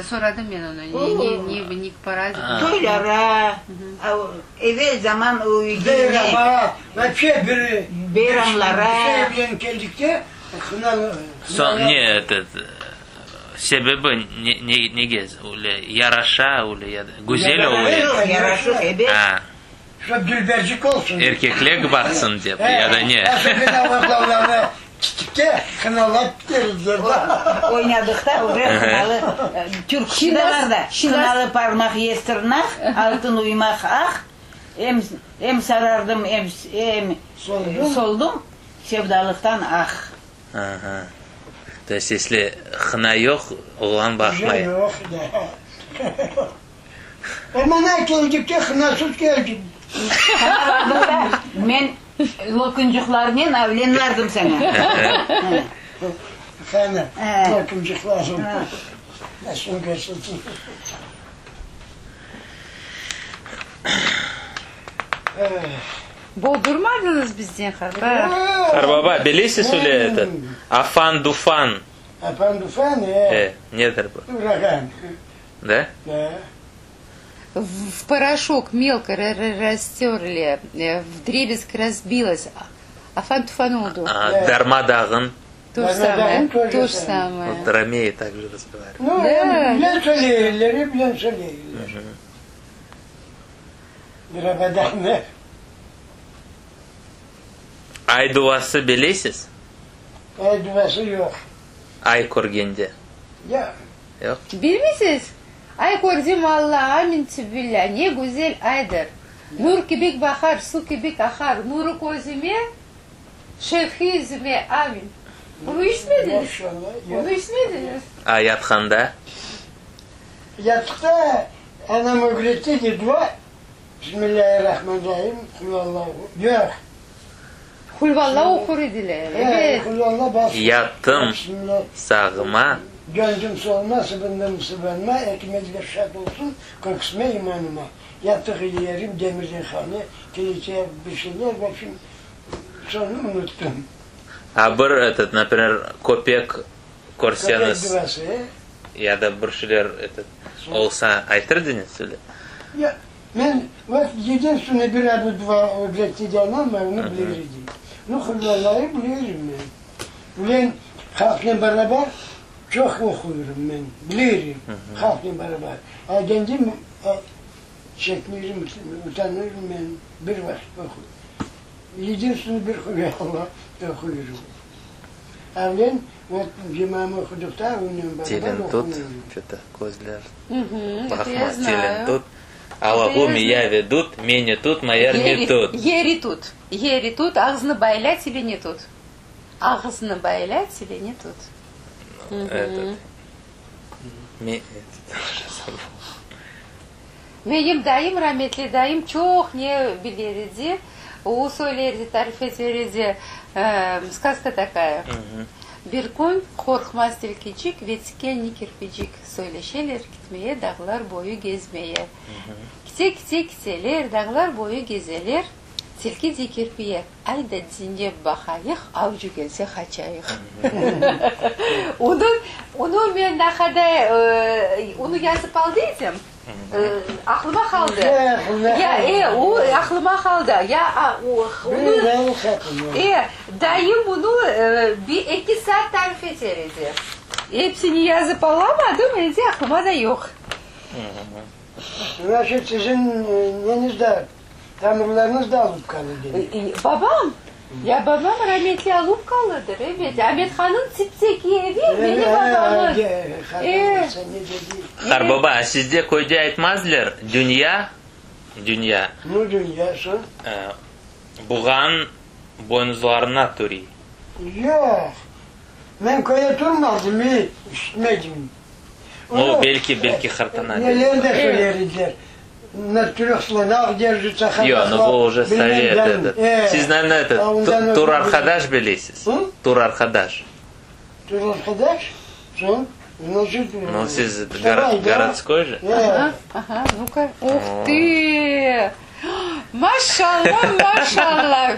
[SPEAKER 6] Soradım men onı, ne, ne, ne para.
[SPEAKER 2] Toylara, evel zaman üyge.
[SPEAKER 3] Beyrama, vapşe bir
[SPEAKER 2] Beyramlara.
[SPEAKER 3] Bir şey bilen keldikte hınalı.
[SPEAKER 1] Soñ ne, etet, sebebi ne, nege öyle yaraşa öyle ya da güzel öyle?
[SPEAKER 2] Yaraşıq, ebet.
[SPEAKER 1] A.
[SPEAKER 3] Şob dülbercik olsun.
[SPEAKER 1] Erkekler baqsın dep, ya da ne?
[SPEAKER 3] Asıl Kiçikke hınalap biterdiler da.
[SPEAKER 2] Oynadıqta uje hınalı türküsi de bar da, Hınalı parmaq yez tırnaq, altın uymaq ah, em em sarardım, em em soldım, sevdalıqtan ah.
[SPEAKER 1] Aha. To есть, esli hına yoq, oğlan baqmay.
[SPEAKER 3] Uje yoq, da. E mana keldik de hınasız keldik.
[SPEAKER 2] Saña vardım da, men lokuncuqlarnen avlen vardım saña.
[SPEAKER 3] Qani, lokumcuqlarım. Nasıl körseteyim?
[SPEAKER 6] Boldurmadıñız bizden haber.
[SPEAKER 1] Qarbaba, bilesiz öyle etet, afan-dufan.
[SPEAKER 3] Afan-dufan, e.
[SPEAKER 1] E, nedir bu?
[SPEAKER 3] Uragan.
[SPEAKER 1] Da?
[SPEAKER 3] Da.
[SPEAKER 6] V poroşok melko rasterli, vdrebezg razbilось. Afan-tufan oldu.
[SPEAKER 1] Darma-dağın.
[SPEAKER 6] To же самое, то же самое.
[SPEAKER 1] Vot romeyi tak же razgovarivali.
[SPEAKER 3] Nu, bilen söyleyirler, bilen söyleyirler. Bir
[SPEAKER 1] Ay duası bilesiz?
[SPEAKER 3] Ay duası yoq.
[SPEAKER 1] Ay körgende.
[SPEAKER 3] Yoq.
[SPEAKER 1] Yoq?
[SPEAKER 6] Bilmeysiz? Ay kördim Alla, amintü billâ, ne güzel aydır. Nur kibik baqar, su kibik aqar, nurı közüme, şevhi yüzüme, amin. Bunı işitmediñiz?
[SPEAKER 3] Maşallah, yoq.
[SPEAKER 6] Bunı işitmediñiz?
[SPEAKER 1] A yatqanda?
[SPEAKER 3] Yatıqta anam ögretti de dua, Bismillâhirrahmanirrahim, Qulvallahu, yoq.
[SPEAKER 6] Qulvalla oqur ediler, ebet.
[SPEAKER 3] Qulvalla bas.
[SPEAKER 1] Yattım sağıma.
[SPEAKER 3] Döndüm soluma, sıbındım sıbanıma, Ekmekler şad olsun, köksüme, imanıma. Yatıq yerim demirden hane, Keleceğe bir şeyler, vobşem, soñu unuttım.
[SPEAKER 1] A bir etot, naprimer, köpek körseñiz,
[SPEAKER 3] Köpek duası, e?
[SPEAKER 1] ya da bir şeyler etot olsa, aytır ediñiz öyle?
[SPEAKER 3] Yoq, men, vot, yedinstvenıy bir abu dua ögretti de anam, onı bilir edim. Nu, hırlalayı bilirim men. Bilen, halqnen beraber çoq oquyırım men, bilirim, halqnen beraber. A kendim çekinirim, utanırım men, bir vaqıt oquy. Yedinstvenıy bir hırlala oquyırım. A bilen, vot, cemamı oqudıqta, onen beraber
[SPEAKER 1] Tilin tut,
[SPEAKER 3] oquyırım.
[SPEAKER 1] ço-to közler
[SPEAKER 6] Это
[SPEAKER 1] baqma,
[SPEAKER 6] я
[SPEAKER 1] tilin
[SPEAKER 6] знаю.
[SPEAKER 1] tut. Alağu miya vedut, meni tut, mayar ne tut.
[SPEAKER 6] Yeri tut, yeri tut, ağzını bayla, tilini tut. Ağzını bayla, tilini tut.
[SPEAKER 1] Этот. Me, этот, уже забыл.
[SPEAKER 6] Menim dayım, rametli dayım, çoq ne bilir edi, o söyler edi, tarif eter edi, сказка такая. Bir kün qorqmaz tilkiçik ve tikenli kirpicik söyleşeler kitmeye dağlar boyu gezmeye. Kite, kite, kiteler, dağlar boyu gezeler, tilki dey kirpiye, Ayda diñlep baqayıq, avcı kelse qaçayıq. Onıñ, onı men naqaday, onı yazıp aldı edim, aqlıma qaldı. Ya, e, o aqlıma qaldı. Ya, onı, e, dayım onı bir eki saat tarif eter edi. Epsini yazıp alamadım, endi aqlıma da yoq.
[SPEAKER 3] Значит, siziñ neñiz de, tamırlarıñız da Alupkalı demek.
[SPEAKER 6] Babam, ya babam rametli Alupkalıdır, evet. Amethanıñ tipteki evi menim babamın. E.
[SPEAKER 1] Qarbaba, a sizde köyde aytmazlar, dünya, dünya.
[SPEAKER 3] Nu, dünya, soñ?
[SPEAKER 1] Buğanıñ boynuzlarına turiy.
[SPEAKER 3] Yoq, men köyde turmadım, işitmedim.
[SPEAKER 1] O, belki, belki qartana dedi.
[SPEAKER 3] Neler de söyler ediler. Na tröh slonah derjitsa
[SPEAKER 1] Yoq, nu bu uje sovet edet. Siz, naverno, etet, tur arqadaş bilesiz? Tur arqadaş.
[SPEAKER 3] Tur arqadaş? Soñ, значит,
[SPEAKER 1] Nu, siz gorodskoy je?
[SPEAKER 6] Aha, aha, nu-ka. Uh ты! Maşalla, maşalla!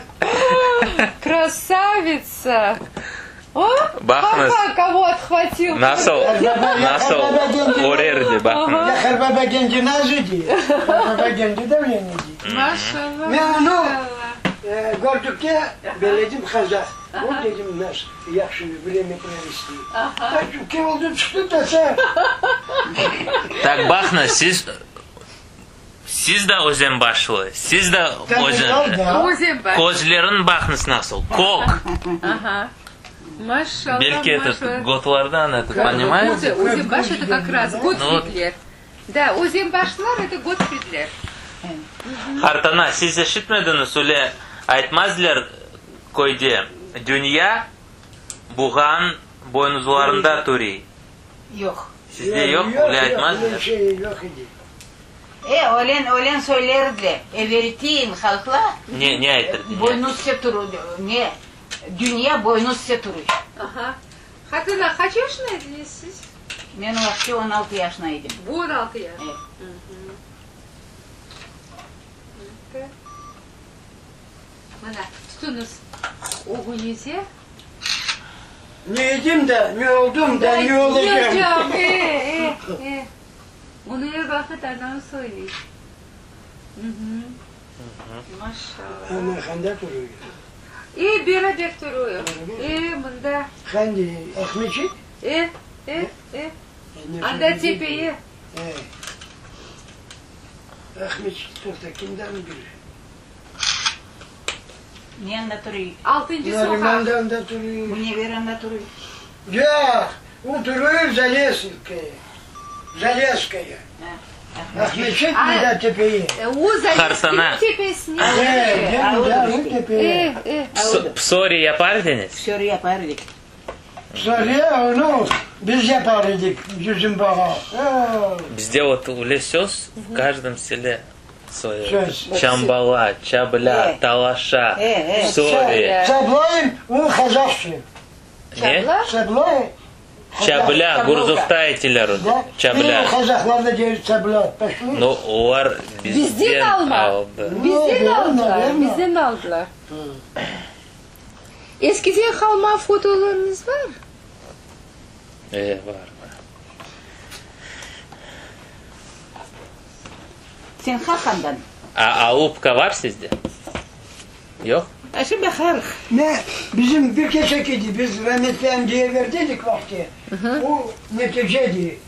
[SPEAKER 6] Krasavitsa!
[SPEAKER 1] Baqıñız, nasıl, nasıl örerdi, baqıñız. Tak, baqıñız, siz, siz de özenbaşlı, siz de özen, közlerin baqıñız nasıl, kök. Belki etot, gotlardan etot, ponimaete?
[SPEAKER 6] Özenbaş eto kak raz Gotfridler. Da, özenbaşlılar eto Gotfridler.
[SPEAKER 1] Qartana, siz eşitmediñiz, öyle aytmazlar köyde, dünya buğanıñ boynuzlarında turiy.
[SPEAKER 2] Yoq.
[SPEAKER 1] Sizde yoq, öyle aytmazlar?
[SPEAKER 2] E, ölen, ölen söylerdiler, everitiyin halqlar.
[SPEAKER 1] Ne, ne aytırdı?
[SPEAKER 2] Boynuzse turu, ne, dünya boynuzse turuy.
[SPEAKER 6] Aha. Hatına, qaç yaşında ediñiz siz?
[SPEAKER 2] Men o vaqıtte 16 yaşında edim.
[SPEAKER 6] 16 yaş.
[SPEAKER 2] E.
[SPEAKER 6] Mına, tutuñız ögüñize.
[SPEAKER 3] Ne edim de, ne oldım da, ne olacağım.
[SPEAKER 6] E, e, e. Bunı er vaqıt anam söyley. Maşallah.
[SPEAKER 3] Ana qanda turuyor?
[SPEAKER 6] E, beraber turuyor. E, mında.
[SPEAKER 3] Qanday, Aqmeçit?
[SPEAKER 6] E, e, e. Anda tepeye.
[SPEAKER 3] E. Aqmeçit toqta, kimden biri?
[SPEAKER 2] Ne anda turuy?
[SPEAKER 6] Altıncı soqaq.
[SPEAKER 3] Nariman da anda turuy.
[SPEAKER 2] Münevver anda turuy.
[SPEAKER 3] Yoq, o turuy Zalesskaya. Zalesskaya. Aqmeçit mında tepeye.
[SPEAKER 6] O
[SPEAKER 1] Qartana.
[SPEAKER 6] Zalesskiyniñ tepesine.
[SPEAKER 3] E, e, tepeye.
[SPEAKER 6] E, e.
[SPEAKER 1] Psori yapar ediñiz?
[SPEAKER 2] Psori yapar edik.
[SPEAKER 3] Psori, onı biz yapar edik, yüzüm bağa.
[SPEAKER 1] Bizde vot öyle söz v každom sele
[SPEAKER 3] Söz.
[SPEAKER 1] Çambala, çablâ, talaşa, psori.
[SPEAKER 3] Çablayım, o qazahça.
[SPEAKER 1] Ne?
[SPEAKER 3] Çablay.
[SPEAKER 1] Çablâ, Gurzufta aytilar onı, çablâ.
[SPEAKER 3] O qazahlarda deyler çablâ.
[SPEAKER 1] No, olar bizden aldı.
[SPEAKER 6] Bizden aldılar, bizden aldılar. Eskiden qalma fotolarıñız bar?
[SPEAKER 1] E, bar, bar.
[SPEAKER 2] Sen qaqandan?
[SPEAKER 1] A Alupka bar sizde? Yoq?
[SPEAKER 2] Aşı baqarıq.
[SPEAKER 3] Ne, bizim bir kesek edi, biz rametli amcaya berdedik vaqti, o netice edi.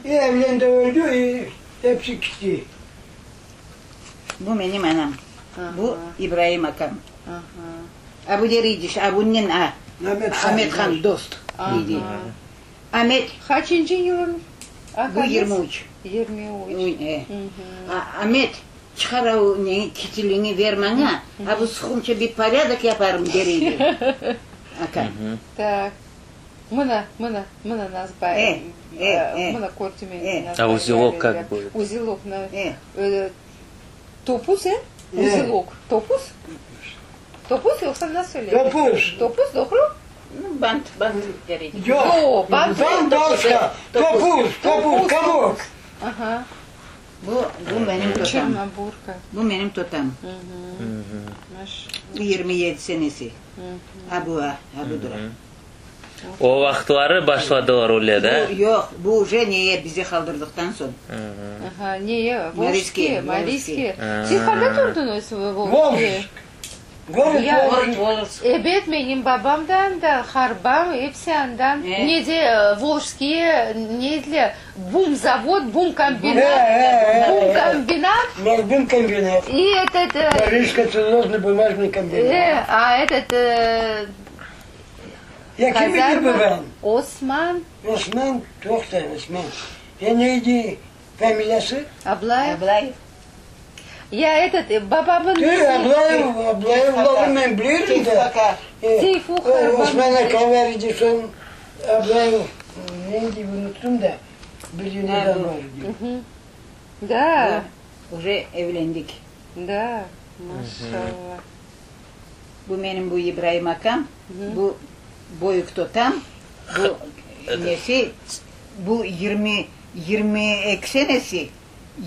[SPEAKER 3] E, evlendi, öldü, e, hepsi kitti.
[SPEAKER 2] Bu menim anam. Bu İbraim akam. Abu der idi, abunnen a, Amet han dost idi. Amet.
[SPEAKER 6] Qaçıncı yılın
[SPEAKER 2] Bu 23.
[SPEAKER 6] 23.
[SPEAKER 2] E. Amet, çıqar o neñi, kitiliñi ver maña, a bu suhumça bir porâdok yaparım, der edi akam.
[SPEAKER 6] Tak. Mına, mına, mına Nazbay.
[SPEAKER 2] E, e, e.
[SPEAKER 6] Mına kördim endi
[SPEAKER 1] A uzelok kak будет?
[SPEAKER 6] Uzelok, topuz, e? Uzelok, topuz? Topuz yoqsa nasıl söyleyler?
[SPEAKER 3] Topuz.
[SPEAKER 6] Topuz, doğru?
[SPEAKER 2] Bant, bant der edik.
[SPEAKER 3] Yoq, bant başqa. Topuz, topuz, kabok.
[SPEAKER 6] Aha.
[SPEAKER 2] Bu, bu menim totam.
[SPEAKER 6] Çernoburka.
[SPEAKER 2] Bu menim totam. Bu 27 senesi. A bu, a, a budır.
[SPEAKER 1] O vaqıtları başladılar öyle, da?
[SPEAKER 2] Bu, yoq, bu uje neye bizi qaldırdıqtan soñ.
[SPEAKER 6] Aha, neye?
[SPEAKER 2] Volžskiy,
[SPEAKER 6] Volžskiy, Mariyskiy. Siz qanda turdıñız, Volžskiy?
[SPEAKER 3] Volžsk.
[SPEAKER 6] Ebet, menim babam da andan, harbam, episi andan. Ne de Volžskiye, ne ediler, bum zavod, bum kombinat, bum kombinat.
[SPEAKER 3] Bum kombinat.
[SPEAKER 6] И этот...
[SPEAKER 3] Парижско целлюлозно-бумажный комбинат.
[SPEAKER 6] Э, а этот...
[SPEAKER 3] Ya kim edi babam?
[SPEAKER 6] Osman.
[SPEAKER 3] Osman, toqta, Osman. Ya ne edi familiyası?
[SPEAKER 6] Ablayev.
[SPEAKER 2] Ablayev.
[SPEAKER 6] Ya этот, babamın...
[SPEAKER 3] E, Ablayev, Ablayevlarnı men bilirim de.
[SPEAKER 6] Seyfu Harban.
[SPEAKER 3] Osman aka var edi, soñ Ablayev, ne edi, unuttum da, bir adam bar edi.
[SPEAKER 6] Da.
[SPEAKER 2] Uje evlendik.
[SPEAKER 6] Da, maşallah.
[SPEAKER 2] Bu menim bu İbraim akam, bu böyük totam, bu nesi, bu 20, 22 senesi,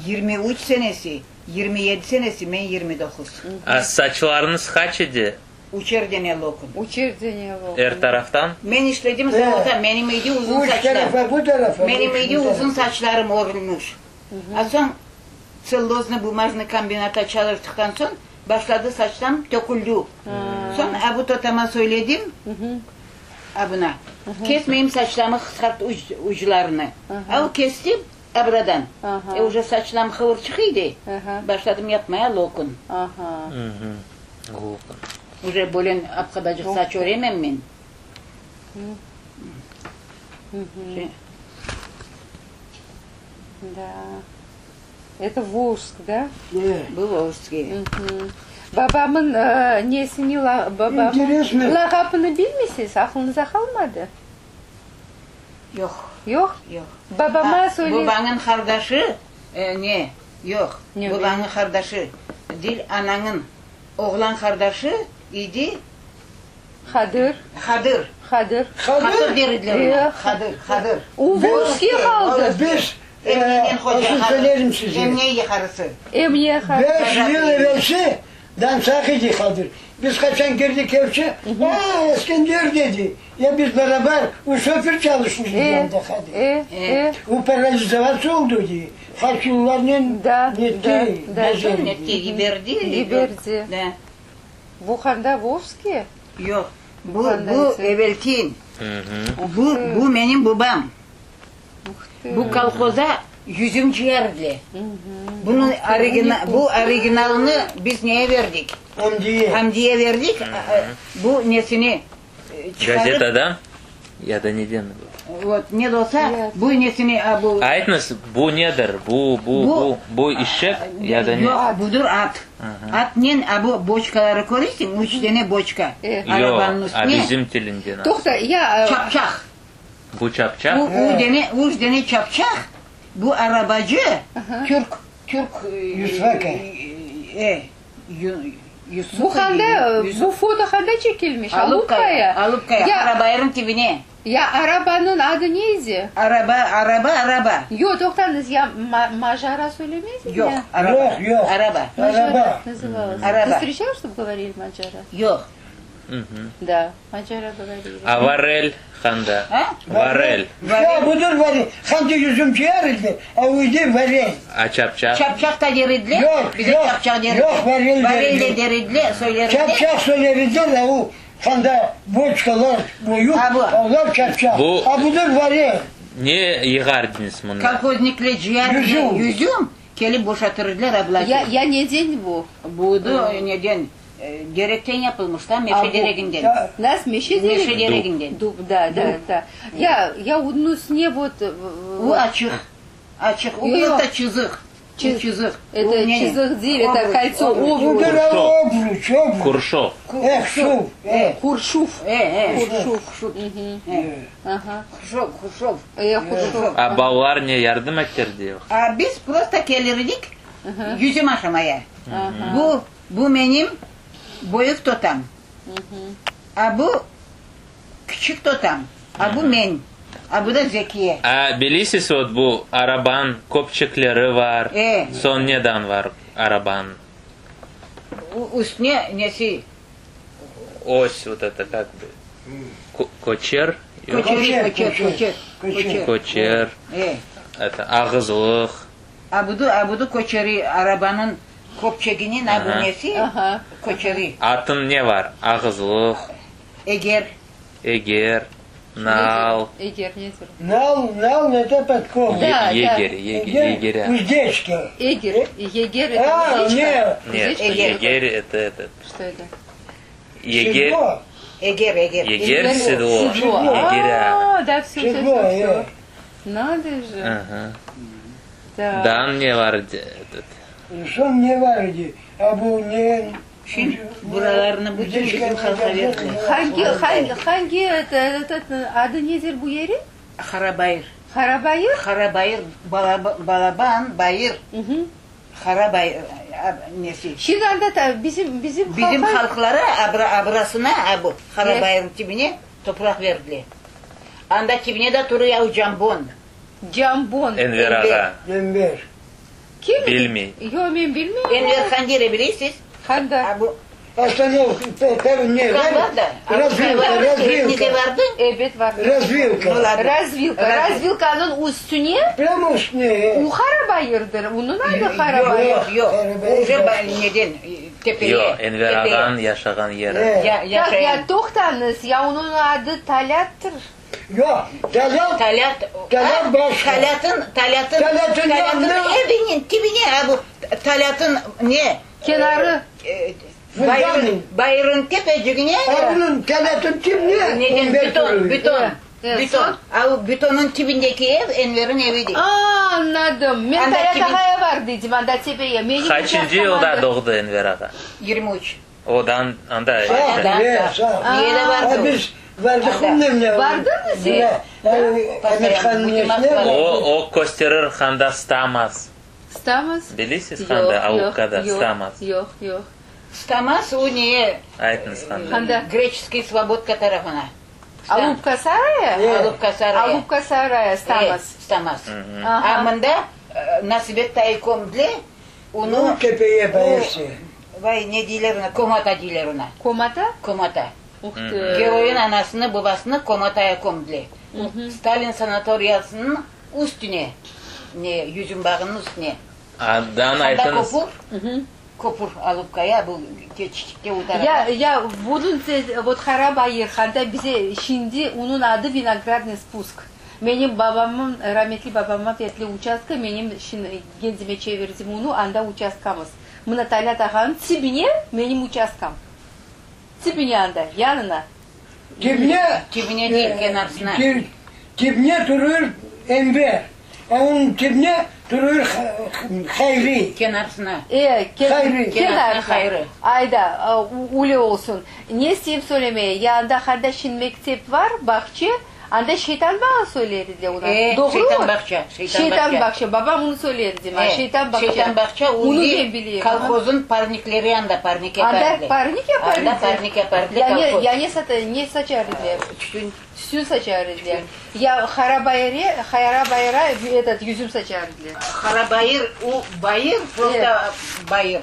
[SPEAKER 2] 23 senesi, 27 senesi, men 29.
[SPEAKER 1] A saçlarıñız qaç edi?
[SPEAKER 2] Üçer dene lokun.
[SPEAKER 6] Üçer dene lokun.
[SPEAKER 1] Er taraftan?
[SPEAKER 2] Men işledim zavodda, menim edi uzun
[SPEAKER 3] Üç
[SPEAKER 2] saçlarım.
[SPEAKER 3] tarafa, bu tarafa.
[SPEAKER 2] Menim edi uzun saçlarım örülmüş. A soñ tsellozno-bumajnıy kombinatta çalıştıqtan soñ başladı saçlarım töküldü. Soñ a bu totama söyledim, a buna, kes menim saçlarımı qısqart uclarını. A o kesti abradan. E uje saçlarım qıvırçıq edi, başladım yapmaya lokun. Uje bölen apqadacıq saç öremem men.
[SPEAKER 6] Da. Это Волжск, да?
[SPEAKER 2] Bu Volžskiy.
[SPEAKER 6] Babamın nesini, babamın
[SPEAKER 3] Интересно.
[SPEAKER 6] lağapını bilmeysiz, aqlıñızda qalmadı?
[SPEAKER 2] Yoq.
[SPEAKER 6] Yoq?
[SPEAKER 2] Yoq.
[SPEAKER 6] Babama söyle.
[SPEAKER 2] Babañıñ qardaşı, ne, yoq, babañıñ qardaşı değil, anañıñ oğlan qardaşı idi.
[SPEAKER 6] Hadır.
[SPEAKER 2] Hadır.
[SPEAKER 6] Hadır.
[SPEAKER 2] Hadır der ediler oña. Hadır, Hadır.
[SPEAKER 6] O Volžskiy qaldı.
[SPEAKER 3] Biz,
[SPEAKER 2] Emniyenen hoca
[SPEAKER 3] asıl söylerim size.
[SPEAKER 2] Emniye qarısı.
[SPEAKER 6] Emniye qarısı.
[SPEAKER 3] Beş yıl evelsi dansak idi Hadır. Biz qaçan kirdik evçe, a, Eskender dedi. Ya biz beraber, o şoför çalışmış idi anda Hadır.
[SPEAKER 6] E, e.
[SPEAKER 3] O paralizatsiya oldu dedi. Qaç yıllarnen netti, becerdi.
[SPEAKER 2] Netti, yiberdi.
[SPEAKER 6] Yiberdi.
[SPEAKER 2] Da.
[SPEAKER 6] Bu qanda Volžskiy?
[SPEAKER 2] Yoq, bu, bu evelki, bu, bu menim babam. Bu kolhoza yüzüm cıyar ediler. Bunı origina, bu originalını biz neye verdik?
[SPEAKER 3] Amdiye.
[SPEAKER 2] Amdiye verdik. Bu nesini çıqarıp.
[SPEAKER 1] Gazetadan ya da neden?
[SPEAKER 2] Vot, ne de olsa, bu nesini, a bu.
[SPEAKER 1] Aytıñız, bu nedir? Bu, bu, bu, bu eşek ya da ne?
[SPEAKER 2] Yoq, budır at. Atnen, a bu boçkaları köresiñ, üç dene boçka. Arabanıñ
[SPEAKER 1] Yoq,
[SPEAKER 2] üstüne.
[SPEAKER 1] a bizim tilinde nasıl?
[SPEAKER 6] Toqta, ya.
[SPEAKER 2] Çapçaq.
[SPEAKER 1] Bu çapçaq?
[SPEAKER 2] Bu, u dene, üç dene çapçaq, bu arabacı, türk, türk.
[SPEAKER 3] Yusuf aka.
[SPEAKER 2] E, Yusuf.
[SPEAKER 6] Bu qanda, bu foto qanda çekilmiş? Alupkaya.
[SPEAKER 2] Alupkaya, Qarabayırnıñ tibine.
[SPEAKER 6] Ya arabanıñ adı ne edi?
[SPEAKER 2] Araba, araba, araba.
[SPEAKER 6] Yoq, toqtañız, ya majara söylemez
[SPEAKER 2] Yoq, araba.
[SPEAKER 3] Yoq, yoq.
[SPEAKER 2] Araba.
[SPEAKER 3] Araba.
[SPEAKER 6] Называлась.
[SPEAKER 2] Araba.
[SPEAKER 6] Ты встречал, чтобы говорили majara?
[SPEAKER 2] Yoq.
[SPEAKER 6] Da, macara govorili.
[SPEAKER 1] A varel qanda? Varel.
[SPEAKER 3] Ya budır varel. Qanda yüzüm cıyar edi, a uydı varel.
[SPEAKER 1] A çapçaq?
[SPEAKER 2] Çapçaq da der ediler.
[SPEAKER 3] Yoq,
[SPEAKER 2] Bize
[SPEAKER 3] yoq,
[SPEAKER 2] çapçaq der
[SPEAKER 3] yoq,
[SPEAKER 2] ediler.
[SPEAKER 3] varel der
[SPEAKER 2] Varel de
[SPEAKER 3] ediler.
[SPEAKER 2] der ediler, söyler ediler.
[SPEAKER 3] Çapçaq söyler ediler, a u qanda boçkalar büyük,
[SPEAKER 2] A bu.
[SPEAKER 3] olar çapçaq.
[SPEAKER 1] Bu-
[SPEAKER 3] A budır varel.
[SPEAKER 1] Ne yığar ediñiz mında?
[SPEAKER 2] Kolhoznikler cıyar ediler
[SPEAKER 3] Yüzüm.
[SPEAKER 2] yüzüm, kelip boşatır ediler ablacığım.
[SPEAKER 6] Ya, ya neden bu?
[SPEAKER 2] Budı neden? Derekten yapılmış da, meşe dereginden.
[SPEAKER 6] Nas meşe
[SPEAKER 2] Meşe
[SPEAKER 6] deregi?
[SPEAKER 2] dereginden.
[SPEAKER 6] Dub, da, da, da. Ya, ya üstüne vot...
[SPEAKER 2] O açıq. Açıq. O
[SPEAKER 6] Yoq.
[SPEAKER 2] prosto çızıq.
[SPEAKER 6] Çız-
[SPEAKER 2] Çızıq.
[SPEAKER 6] Это
[SPEAKER 2] O ne?
[SPEAKER 6] çızıq değil, это
[SPEAKER 2] Obruç,
[SPEAKER 6] кольцо,
[SPEAKER 2] obruç.
[SPEAKER 6] обруч.
[SPEAKER 3] Budır a obruç, obruç.
[SPEAKER 1] Kurşov.
[SPEAKER 3] Eh, şuv, eh.
[SPEAKER 6] Qurşuv.
[SPEAKER 2] E, e.
[SPEAKER 6] Qurşuv.
[SPEAKER 2] Qurşuv. E.
[SPEAKER 6] Aha.
[SPEAKER 2] Huşov, Huşov.
[SPEAKER 6] E, qurşuv.
[SPEAKER 1] A balalar ne yardım eterdi yoqsa?
[SPEAKER 2] A biz prosto kelir edik yüzüm aşamaya. Bu, bu menim böyük totam. A bu küçük totam. A bu men. A bu da Zekiye.
[SPEAKER 1] A bilesiz vot bu arabanıñ köpçekleri var,
[SPEAKER 2] E.
[SPEAKER 1] soñ neden var arabanıñ?
[SPEAKER 2] Üstüne nesi?
[SPEAKER 1] Ось вот это как бы köçer?
[SPEAKER 2] Köçeri, köçer, köçer.
[SPEAKER 3] Köçer.
[SPEAKER 1] Köçer.
[SPEAKER 2] E.
[SPEAKER 1] Это ağızlıq.
[SPEAKER 2] A budı, a budı köçeri arabanıñ köpçeginiñ a bu nesi?
[SPEAKER 6] Aha.
[SPEAKER 2] Köçeri.
[SPEAKER 1] Atın ne var? Ağızlıq.
[SPEAKER 2] Eger.
[SPEAKER 1] Eger, nal.
[SPEAKER 6] Eger nedir?
[SPEAKER 3] Nal, nal это подкова.
[SPEAKER 6] Да, да.
[SPEAKER 1] Yeger, yeger, yegerâ.
[SPEAKER 3] Уздечка.
[SPEAKER 6] Eger. Yeger это
[SPEAKER 3] А,
[SPEAKER 6] уздечка?
[SPEAKER 3] нет.
[SPEAKER 1] Нет,
[SPEAKER 6] Уздечка?
[SPEAKER 1] eger это этот.
[SPEAKER 6] Что это?
[SPEAKER 1] Yeger,
[SPEAKER 3] Седло.
[SPEAKER 2] Eger, eger.
[SPEAKER 1] yeger седло.
[SPEAKER 6] Седло.
[SPEAKER 1] Yegerâ.
[SPEAKER 6] А, да, все, все,
[SPEAKER 3] Седло,
[SPEAKER 6] все, все.
[SPEAKER 3] э.
[SPEAKER 6] Надо же.
[SPEAKER 1] Ага.
[SPEAKER 6] Да.
[SPEAKER 1] Daa ne var этот?
[SPEAKER 3] Soñ ne var edi? A bu ne?
[SPEAKER 2] Şimdi buralarını bütün bizim halqa verdiler.
[SPEAKER 6] Hangi, hangi, hangi это, этот, adı nedir bu yerin?
[SPEAKER 2] Harabayır.
[SPEAKER 6] Harabayır?
[SPEAKER 2] Harabayır, balaba- balaban bayır. Harabayır nesi?
[SPEAKER 6] Şimdi anda da bizim bizim
[SPEAKER 2] Bizim
[SPEAKER 6] halqa-
[SPEAKER 2] halqlara abra, abrasına a bu Harabayırın tibine topraq verdiler. Anda tibine de turuyor cambon.
[SPEAKER 6] Cambon.
[SPEAKER 1] Enver ağa.
[SPEAKER 3] Enver.
[SPEAKER 6] Kim?
[SPEAKER 1] Bilmey.
[SPEAKER 6] Yo men bilmeyim.
[SPEAKER 2] Enver Handire bilesiz?
[SPEAKER 6] Handa.
[SPEAKER 2] A bu
[SPEAKER 3] Остановка, там не,
[SPEAKER 2] Kan var da.
[SPEAKER 3] развилка,
[SPEAKER 2] Ne de
[SPEAKER 3] развилка,
[SPEAKER 2] vardı?
[SPEAKER 6] Evet var.
[SPEAKER 3] развилка.
[SPEAKER 6] Развилка. Развилkanıñ üstüne
[SPEAKER 3] Прямо üstüne.
[SPEAKER 6] u Harabayırdır. Onıñ adı Harabayır.
[SPEAKER 2] Yoq, yoq.
[SPEAKER 3] Harabayır.
[SPEAKER 2] Уже ba- neden tepeye.
[SPEAKER 1] Yoq, Enver
[SPEAKER 2] tepeye.
[SPEAKER 1] ağanıñ yaşağan yeri.
[SPEAKER 3] E.
[SPEAKER 2] Ya,
[SPEAKER 6] Ya, ya
[SPEAKER 2] yaşayan.
[SPEAKER 6] toqtañız, ya onıñ adı Talâttır.
[SPEAKER 3] Yoq, Talât,
[SPEAKER 2] Talât,
[SPEAKER 3] Talât başqa.
[SPEAKER 2] Talâtın, Talâtın,
[SPEAKER 3] Talâtın
[SPEAKER 2] Talâtın
[SPEAKER 3] yanında-
[SPEAKER 2] eviniñ tibine, a bu Talâtın ne?
[SPEAKER 6] Kenarı.
[SPEAKER 2] E, bayırın, bayırın tepecigine.
[SPEAKER 3] A bunıñ Talâtın tibine.
[SPEAKER 2] Neden
[SPEAKER 3] Enver
[SPEAKER 2] beton,
[SPEAKER 3] turuyor.
[SPEAKER 2] beton,
[SPEAKER 6] Evet,
[SPEAKER 2] beton. A o betonın tibindeki ev Enver'in evidir.
[SPEAKER 6] Aa, añladım. Men
[SPEAKER 2] Anda
[SPEAKER 6] Talât
[SPEAKER 2] tibin-
[SPEAKER 6] ağaya var dedim, anda tepeye. Menim
[SPEAKER 1] Qaçıncı
[SPEAKER 6] uçastkam
[SPEAKER 1] yılda
[SPEAKER 6] anda.
[SPEAKER 1] doğdı Enver ağa?
[SPEAKER 2] 23.
[SPEAKER 1] Odan anda
[SPEAKER 3] Sağ,
[SPEAKER 2] Da,
[SPEAKER 3] e,
[SPEAKER 2] da.
[SPEAKER 3] sağ.
[SPEAKER 2] Niye de vardı
[SPEAKER 3] A
[SPEAKER 2] o?
[SPEAKER 3] biz vardıq
[SPEAKER 2] Anda.
[SPEAKER 3] onlarla.
[SPEAKER 6] Vardıñız siz?
[SPEAKER 3] Amethan'ın nesine
[SPEAKER 1] O, o kösterir handa Stamas.
[SPEAKER 6] Stamas?
[SPEAKER 1] Bilesiz
[SPEAKER 6] Yoq,
[SPEAKER 1] handa
[SPEAKER 6] yoq,
[SPEAKER 1] Alupkada
[SPEAKER 6] yoq,
[SPEAKER 1] Stamas?
[SPEAKER 6] Yoq, yoq.
[SPEAKER 2] Stamas o niye?
[SPEAKER 1] Aytıñız handa.
[SPEAKER 6] Handa.
[SPEAKER 2] Греческий Слободка tarafına.
[SPEAKER 6] Alupka Saraya?
[SPEAKER 2] Alupka Saraya.
[SPEAKER 6] Alupka Saraya,
[SPEAKER 2] E,
[SPEAKER 6] Stamas.
[SPEAKER 2] Stamas.
[SPEAKER 6] Aha.
[SPEAKER 2] A mında e, Nasibet komdle onı
[SPEAKER 3] Bu tepeye bayırsı.
[SPEAKER 2] vay ne deyler ona? Komata deyler ona.
[SPEAKER 6] Komata?
[SPEAKER 2] Komata.
[SPEAKER 6] Ух ты.
[SPEAKER 2] Geroyın anasını babasını komataya komdle. Stalin sanatoriyasının üstüne. Ne yüzüm bağının üstüne.
[SPEAKER 1] Andan
[SPEAKER 2] Anda
[SPEAKER 1] aytıñız.
[SPEAKER 2] köpür. Köpür Alupkaya bu keçikte o tarafa.
[SPEAKER 6] Ya, ya bunıñ вот Harabayır handa bize şimdi onıñ adı Виноградный спуск. Menim babamnıñ, rametli babama berdiler uçastka, menim şimdi kendime çevirdim onı, anda uçastkamız. Mına Talât ağanıñ tibine menim uçastkam. Tibine anda, yanına.
[SPEAKER 3] Tibine,
[SPEAKER 2] Tibine değil kenarısına.
[SPEAKER 3] Tib- Tibine turur Enver. A onıñ tibine turur Hayri.
[SPEAKER 2] Kenarısına.
[SPEAKER 6] E, ke-
[SPEAKER 3] Hayri.
[SPEAKER 6] kenar
[SPEAKER 2] Hayrı.
[SPEAKER 6] Ayda, öyle olsun. Ne isteyim söylemeye, ya anda handa şimdi mektep var, bağça, anda şeytan bağı söyler edi ona.
[SPEAKER 2] E,
[SPEAKER 6] Doğru
[SPEAKER 2] şeytan
[SPEAKER 6] mu?
[SPEAKER 2] bağça, şeytan
[SPEAKER 6] Şeytan
[SPEAKER 2] bağça.
[SPEAKER 6] bağça. Babam onu söyledi bana,
[SPEAKER 2] E,
[SPEAKER 6] şeytan bağça.
[SPEAKER 2] Şeytan bağça
[SPEAKER 6] Onu
[SPEAKER 2] uydu.
[SPEAKER 6] ben bileyim.
[SPEAKER 2] Kolhozın parnikleri anda parnik
[SPEAKER 6] Anda
[SPEAKER 2] yapardı.
[SPEAKER 6] parnik yapar
[SPEAKER 2] Anda
[SPEAKER 6] ediler.
[SPEAKER 2] parnik yapardı
[SPEAKER 6] Ya ne,
[SPEAKER 2] kolhoz.
[SPEAKER 6] ya ne, sata, ne saçar ediler?
[SPEAKER 2] Tütün.
[SPEAKER 6] Tütün saçar ediler. Ya Harabayır'a, Harabayır'a этот yüzüm saçar ediler.
[SPEAKER 2] Harabayır, o bayır, просто
[SPEAKER 6] Evet.
[SPEAKER 2] Bayır.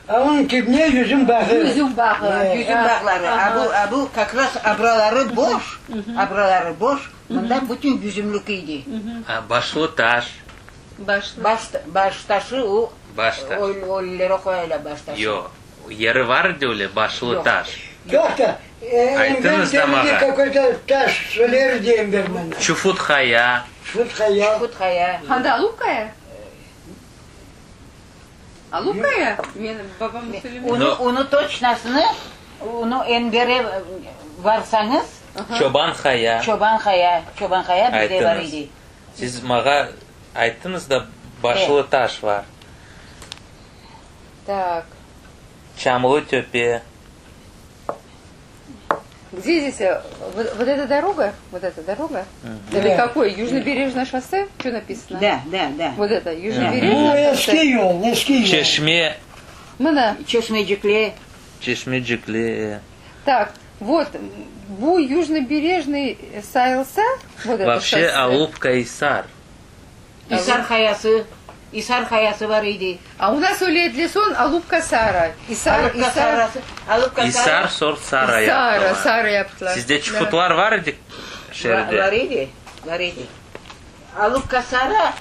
[SPEAKER 3] A onıñ tibine yüzüm bağı.
[SPEAKER 6] Yüzüm bağı.
[SPEAKER 2] Yüzüm bağları. A bu, a bu kak raz abraları boş, abraları boş, mında bütün yüzümlük idi.
[SPEAKER 1] A, başlı taş.
[SPEAKER 6] Başlı.
[SPEAKER 2] Baş, baş taşı o,
[SPEAKER 1] Baş taş.
[SPEAKER 2] ölülere qoyaylar baş taşı.
[SPEAKER 1] Yoq, yeri var idi öyle, başlı
[SPEAKER 2] Yoq.
[SPEAKER 1] taş.
[SPEAKER 3] Yoq da,
[SPEAKER 1] Aytıñız da maña.
[SPEAKER 3] Kakoy-to taş söyler idi Enver maña.
[SPEAKER 1] Çufut Qaya.
[SPEAKER 3] Çufut Qaya.
[SPEAKER 2] Çufut Qaya.
[SPEAKER 6] Qanda Alupkaya? Alupkaya? Menim babam söylemedi.
[SPEAKER 2] Onı, onı toçnasını, onı Envere varsañız.
[SPEAKER 1] Çoban Qaya.
[SPEAKER 2] Çoban Qaya, Çoban Qaya bizde bar
[SPEAKER 1] Aytıñız.
[SPEAKER 2] idi.
[SPEAKER 1] Siz maña ayttıñız da, başlı taş var.
[SPEAKER 6] Tak.
[SPEAKER 1] Çamlı töpe.
[SPEAKER 6] Где здесь? Вот, вот эта дорога? Вот эта дорога? Или какое? Южнобережное шоссе? Что написано?
[SPEAKER 2] Да, да, да.
[SPEAKER 6] Вот это,
[SPEAKER 3] Bu
[SPEAKER 6] Южнобережное шоссе.
[SPEAKER 3] eski yol, eski yol.
[SPEAKER 1] Çeşme.
[SPEAKER 6] Mına.
[SPEAKER 2] Çeşmecikli.
[SPEAKER 1] Çeşmecikli.
[SPEAKER 6] Так, вот, bu Южнобережный sayılsa, вот это
[SPEAKER 1] Вообще
[SPEAKER 6] шоссе.
[SPEAKER 1] Alupka İsar.
[SPEAKER 2] İsar Qayası. İsar Qayası bar idi.
[SPEAKER 6] А у нас öyle Alupka Sara. İsar,
[SPEAKER 2] Alupka
[SPEAKER 6] İsar,
[SPEAKER 2] Sarası. Alupka
[SPEAKER 1] İsar
[SPEAKER 2] Sara.
[SPEAKER 1] soñ Sara
[SPEAKER 6] Sara,
[SPEAKER 1] yaptılar.
[SPEAKER 6] Sara yaptılar.
[SPEAKER 1] Sizde çufutlar var idi şeerde?
[SPEAKER 2] Var idi, var idi. Alupka Sara,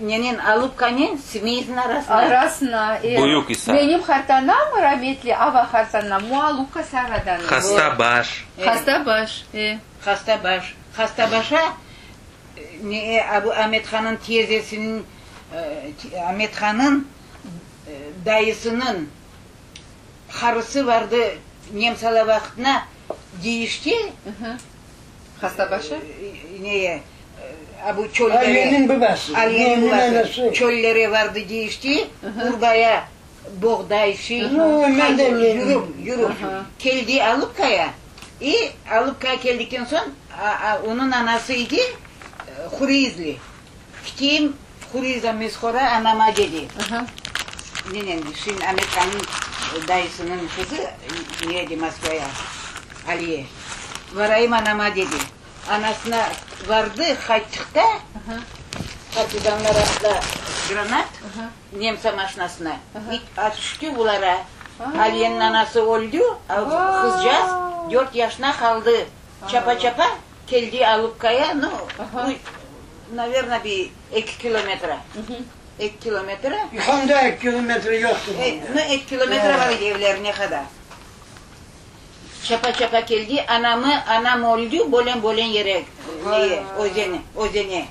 [SPEAKER 2] nenen Alupkanen Simeizniñ arasında.
[SPEAKER 6] Arasına. E,
[SPEAKER 1] Büyük İsar.
[SPEAKER 6] Menim qartanam rametli Ava qartanam, o Alupka Saradan.
[SPEAKER 1] Hasta baş.
[SPEAKER 6] Hasta baş. E.
[SPEAKER 2] Hasta baş. Hasta başa ne, bu Amethanıñ tiyezesiniñ, Amethanıñ dayısınıñ qarısı vardı nemsalar vaqtına deyişti.
[SPEAKER 6] Hasta başı?
[SPEAKER 2] Neye, bu çöllere.
[SPEAKER 3] Aliyeniñ babası.
[SPEAKER 2] Aliyeniñ babası. Çöllere vardı deyişti, urbaya boğday şey, yürüp, yürüp keldi Alupkaya. İ Alupkaya keldikten soñ, onıñ anası idi Hurizli. Kiteyim Huriza Mishora anama dedi. Nenen, şimdi Amethanıñ dayısınıñ qızı ne edi Moskvaya, Aliye. Varayım anama dedi. Anasına vardı, qayttıqta, partizanlar attılar granat nemse maşinasına. Tüşti olara. Aliyeniñ anası öldi, qızcağız dört yaşına qaldı. Çapa-çapa keldi Alupkaya, nu, naverno, bir eki kilometre. Eki kilometre.
[SPEAKER 3] Anda eki kilometre yoqtır.
[SPEAKER 2] Nu, eki kilometre bar edi evlerine qadar. Çapa-çapa keldi, anamı, anam öldi, bölen-bölen yere, neye, özene, özene.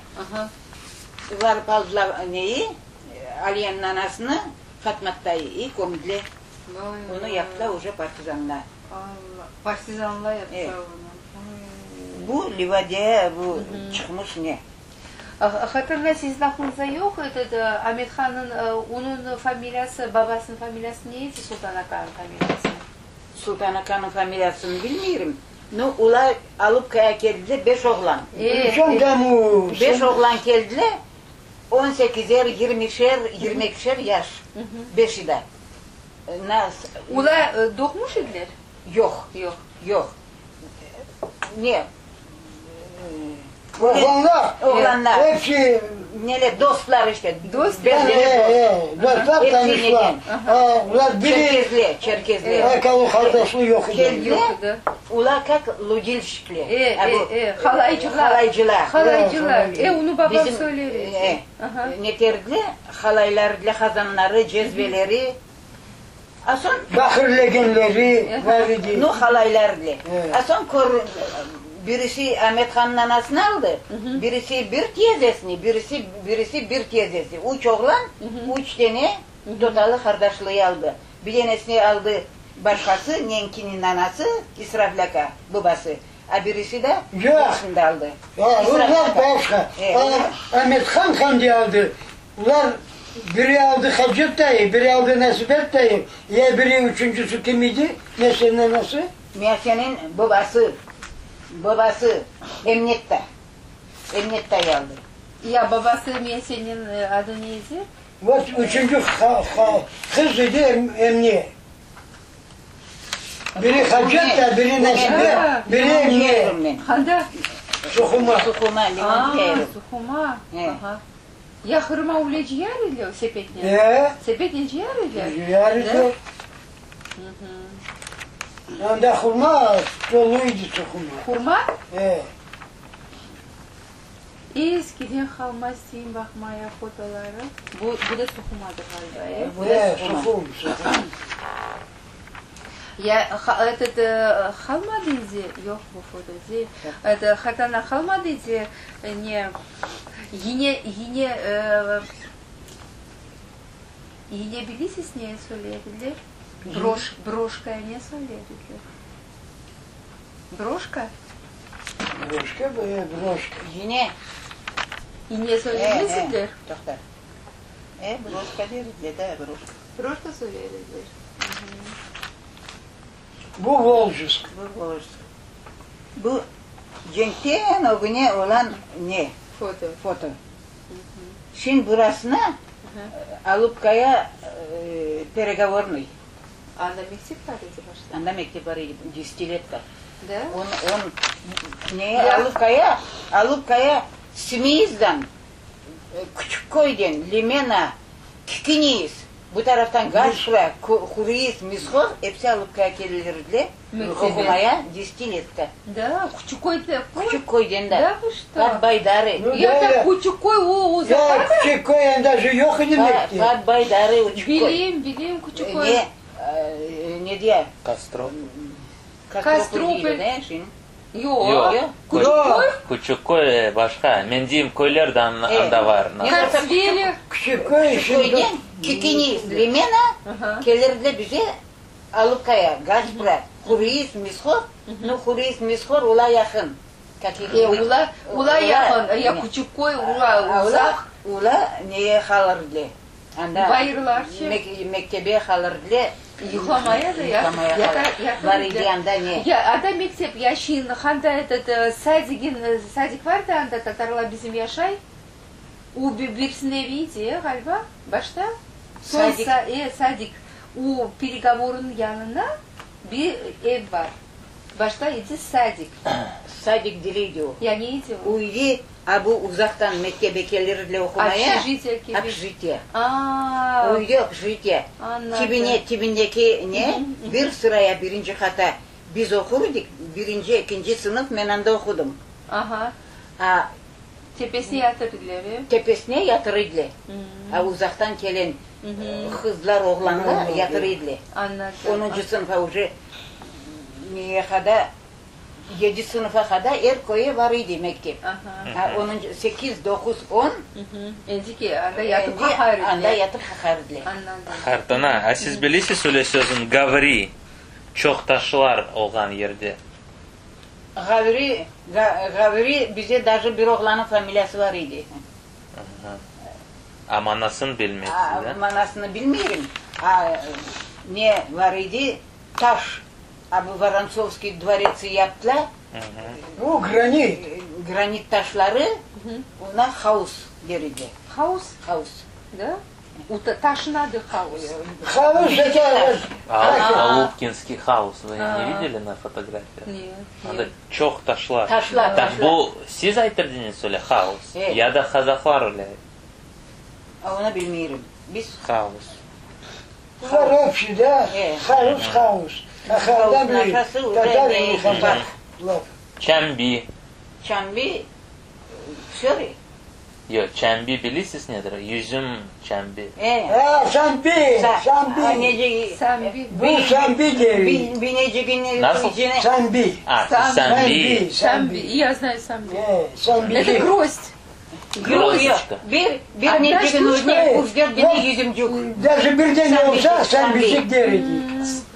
[SPEAKER 2] Varıp aldılar neyi, Aliyeniñ anasını, Fatmattayı, i kömdiler. Onı yaptılar uje partizanlar.
[SPEAKER 6] Alla, partizanlar yaptılar onı.
[SPEAKER 2] Bu Livadiya, bu çıqmış ne?
[SPEAKER 6] Hatırla, siziñ aqlıñızda yoq, etot, Amethanıñ, onıñ familiyası, babasınıñ familiyası ne edi, Sultan akanıñ familiyası?
[SPEAKER 2] Sultan akanıñ familiyasını bilmeyrim. Nu, olar Alupkaya keldiler, beş oğlan. Beş oğlan keldiler, on sekizer, yirmişer, yirmi ekişer yaş, beşi de.
[SPEAKER 6] Olar doğmuş ediler?
[SPEAKER 2] Yoq. Yoq. Yoq. Ne?
[SPEAKER 3] Oğlanlar.
[SPEAKER 2] Oğlanlar.
[SPEAKER 3] Episi.
[SPEAKER 2] Neler, dostlar işte.
[SPEAKER 6] Dostlar.
[SPEAKER 3] Dostlar, tanışlar. Olar biri.
[SPEAKER 2] Çerkezler, çerkezler.
[SPEAKER 3] Akalı qardaşlı yoq edi.
[SPEAKER 2] Keldiler, olar kak ludilşikler.
[SPEAKER 6] E, e, e, halaycılar.
[SPEAKER 2] Halaycılar.
[SPEAKER 6] Halaycılar. E, onı babam söyler edi.
[SPEAKER 2] E, neterdiler, halaylar, qazanları, cezveleri. A soñ.
[SPEAKER 3] Baqır legenleri bar edi.
[SPEAKER 2] Nu, halaylar bile. A soñ kör, birisi Amet-hannıñ anasını aldı, birisi bir tiyezesini, birisi, birisi bir tiyezesi. Üç oğlan, üç tane totalı qardaşlığı aldı. Bir tanesini aldı başqası, Nenkiniñ anası, İsrafil aka, babası. A birisi de birisini de aldı.
[SPEAKER 3] Yoq, olar başqa. Amet-han qanday aldı? Olar biri aldı Hacet dayı, biri aldı Nasibet dayı, ya biri üçüncüsü kim idi, Meseniñ anası?
[SPEAKER 2] Meseniñ babası, babası Emnetta, Emnet dayı aldı.
[SPEAKER 6] Ya babası Meseniñ adı ne edi?
[SPEAKER 3] Vot üçüncü qız idi Emne. Biri Hacet da, biri Nasibe, biri Emne.
[SPEAKER 6] Qanda?
[SPEAKER 3] Suhuma.
[SPEAKER 2] Suhuma, Limon
[SPEAKER 6] Suhuma, aha. Ya hırma öyle cıyar ediler sepetnen?
[SPEAKER 3] E.
[SPEAKER 6] Sepetnen cıyar ediler?
[SPEAKER 3] Cıyar ediler. Anda hurma toluydı hurma.
[SPEAKER 6] Hurma?
[SPEAKER 3] E.
[SPEAKER 6] Eskiden qalma isteyim baqmaya fotoları. Bu, bu da Suhumadır ğaliba, e?
[SPEAKER 2] Bu da
[SPEAKER 3] E,
[SPEAKER 2] Suhuma.
[SPEAKER 3] Suhum, Suhum.
[SPEAKER 6] Ya, этот, qalmadı idi, yoq bu foto değil. Это, hatana qalmadı idi, ne, yine, yine, yine bilesiz ne söyley ediler? Broş, broşkaya ne söyley ediler? Broşka?
[SPEAKER 3] Broşka, e, broşka.
[SPEAKER 2] Yine.
[SPEAKER 6] Yine söylemesizler?
[SPEAKER 2] Toqta. E, broşka der ediler, da, broşka.
[SPEAKER 6] Broşka söyley ediler.
[SPEAKER 3] Bu Voljsk.
[SPEAKER 2] Bu Voljsk. Bu cenkten ögüne olan ne?
[SPEAKER 6] Foto.
[SPEAKER 2] Foto. Şimdi burasına Alupkaya peregovornıy.
[SPEAKER 6] Anda mektep bar edi başta?
[SPEAKER 2] Anda mektep bar edi, desyatiletka.
[SPEAKER 6] Da?
[SPEAKER 2] On, on, ne, Alupkaya, Alupkaya Simeizdan, Küçükköyden, Lemena, Kikiniz, bu taraftan Gaspra, Huriz, Mishor, episi Alupkaya keleler ediler oqumaya, desyatiletka.
[SPEAKER 6] Da, Küçükköyde.
[SPEAKER 2] Küçükköyden da.
[SPEAKER 6] Da vı çto?
[SPEAKER 2] Pat Baydarı.
[SPEAKER 3] Nu,
[SPEAKER 6] Ya
[SPEAKER 3] da,
[SPEAKER 6] da Küçükköy o uzaqta
[SPEAKER 3] Ya Küçükköy anda yoq edi mektep.
[SPEAKER 2] Pat Baydarı, Küçükköy.
[SPEAKER 6] Bileyim, bileyim Küçükköy.
[SPEAKER 2] Ne, ne diye?
[SPEAKER 1] Kastrop.
[SPEAKER 6] Kastropol.
[SPEAKER 2] Ne şimdi?
[SPEAKER 6] Yoq.
[SPEAKER 1] Yoq.
[SPEAKER 6] Küçükköy?
[SPEAKER 1] Küçükköy başqa. Men deyim, köyler de anda bar.
[SPEAKER 6] Katsveli.
[SPEAKER 3] Küçükköy şimdi.
[SPEAKER 2] Köyden Kikiniz, Lemena kelirdi bize Alupkaya, Gaspra, Huriz, Mishor. Nu, Huriz, Mishor ula yaqın.
[SPEAKER 6] E, ula, ula yaqın. Ya Küçükköy, ula uzaq.
[SPEAKER 2] Ula neye qalırdı? Anda
[SPEAKER 6] Bayırlarçı.
[SPEAKER 2] Mektebe qalırdı.
[SPEAKER 6] Yuqlamaya da ya.
[SPEAKER 2] Yuqlamaya
[SPEAKER 6] Yata,
[SPEAKER 2] Bar idi anda ne?
[SPEAKER 6] Ya, anda mektep, ya şin, handa этот, sadigin, sadik var da anda tatarlar bizim yaşay. O birisinin evi idi ğaliba, başta.
[SPEAKER 2] Sadik.
[SPEAKER 6] E, sadik. O peregovornıñ yanına bir ev bar. Başta idi sadik.
[SPEAKER 2] Sadik değil o.
[SPEAKER 6] Ya ne idi o?
[SPEAKER 2] O idi, a bu uzaqtan mektebe kelirdiler oqumaya.
[SPEAKER 6] Общежитие kibi.
[SPEAKER 2] Общежитие.
[SPEAKER 6] A,
[SPEAKER 2] O idi общежитие.
[SPEAKER 6] Anladım.
[SPEAKER 2] Tibine, tibindeki ne? Bir sıraya birinci qata biz oqur edik. Birinci, ekinci sınıf men anda oqudım.
[SPEAKER 6] Aha.
[SPEAKER 2] A,
[SPEAKER 6] Tepesine yatırdılar, e?
[SPEAKER 2] Tepesine yatır ediler. A uzaqtan kelen qızlar, oğlanlar yatır ediler.
[SPEAKER 6] Anladım.
[SPEAKER 2] Onuncu sınıfa uje neye qadar, yedi sınıfa qadar er köye var idi mektep.
[SPEAKER 6] Aha.
[SPEAKER 2] A onuncu, sekiz, doquz, on.
[SPEAKER 6] Endiki anda yatıp
[SPEAKER 2] Endi
[SPEAKER 6] qaqar ediler.
[SPEAKER 2] Anda yatıp qaqar ediler.
[SPEAKER 6] Anladım.
[SPEAKER 1] Qartana, a siz bilesiz öyle sözün Gavri, çoq taşlar olğan yerde?
[SPEAKER 2] Gavri, Gavri bize daje bir oğlannıñ familiyası var idi.
[SPEAKER 1] Aha. A manasını bilmeysiz, da?
[SPEAKER 2] Manasını bilmeyim. A, ne var idi? Taş. A bu Vorontsovskiy dvoretsi yaptılar.
[SPEAKER 3] Bu granit.
[SPEAKER 2] Granit taşları, ona haus der idi.
[SPEAKER 6] Haus?
[SPEAKER 2] Haus.
[SPEAKER 6] Da? O taşın adı haus.
[SPEAKER 3] Haus это...
[SPEAKER 1] Алупкинский хаус. Вы не видели на фотографиях?
[SPEAKER 6] Нет.
[SPEAKER 1] Anda çoq taşlar.
[SPEAKER 2] Taşlar,
[SPEAKER 1] Так,
[SPEAKER 2] taşlar.
[SPEAKER 1] bu siz ayttırdıñız öyle haus.
[SPEAKER 2] Evet.
[SPEAKER 1] Ya da qazahlar öyle
[SPEAKER 2] A onı bilmeyim. Biz
[SPEAKER 1] haus.
[SPEAKER 3] Bunlar общий, да?
[SPEAKER 2] Evet.
[SPEAKER 3] Хаус, хаус. А
[SPEAKER 2] Hausın
[SPEAKER 3] bir
[SPEAKER 2] aşağısı уже
[SPEAKER 3] tatar
[SPEAKER 2] ne?
[SPEAKER 3] или kazak. Laf.
[SPEAKER 1] Çambi.
[SPEAKER 2] Çambi, söyle.
[SPEAKER 1] Yoq, çambi bilesiz nedir? Yüzüm çambi.
[SPEAKER 2] E.
[SPEAKER 3] Ha, Sambi, Sambi.
[SPEAKER 2] Nece,
[SPEAKER 6] Sambi.
[SPEAKER 3] Bu Sambi deri.
[SPEAKER 2] Binecigini,
[SPEAKER 1] Nasıl?
[SPEAKER 3] Sambi.
[SPEAKER 1] A, sambi.
[SPEAKER 3] Sambi,
[SPEAKER 6] Самби.
[SPEAKER 3] Sambi.
[SPEAKER 6] Я знаю самби.
[SPEAKER 3] Э, Sambi.
[SPEAKER 6] Это гроздь.
[SPEAKER 1] Гроздочка.
[SPEAKER 2] Bir, bir
[SPEAKER 6] Одна
[SPEAKER 2] necigini
[SPEAKER 6] штучка.
[SPEAKER 2] üç dört tane yüzümcük.
[SPEAKER 3] Даже birden
[SPEAKER 2] Sambi,
[SPEAKER 3] olsa
[SPEAKER 2] Sambi.
[SPEAKER 3] sambicik deridi.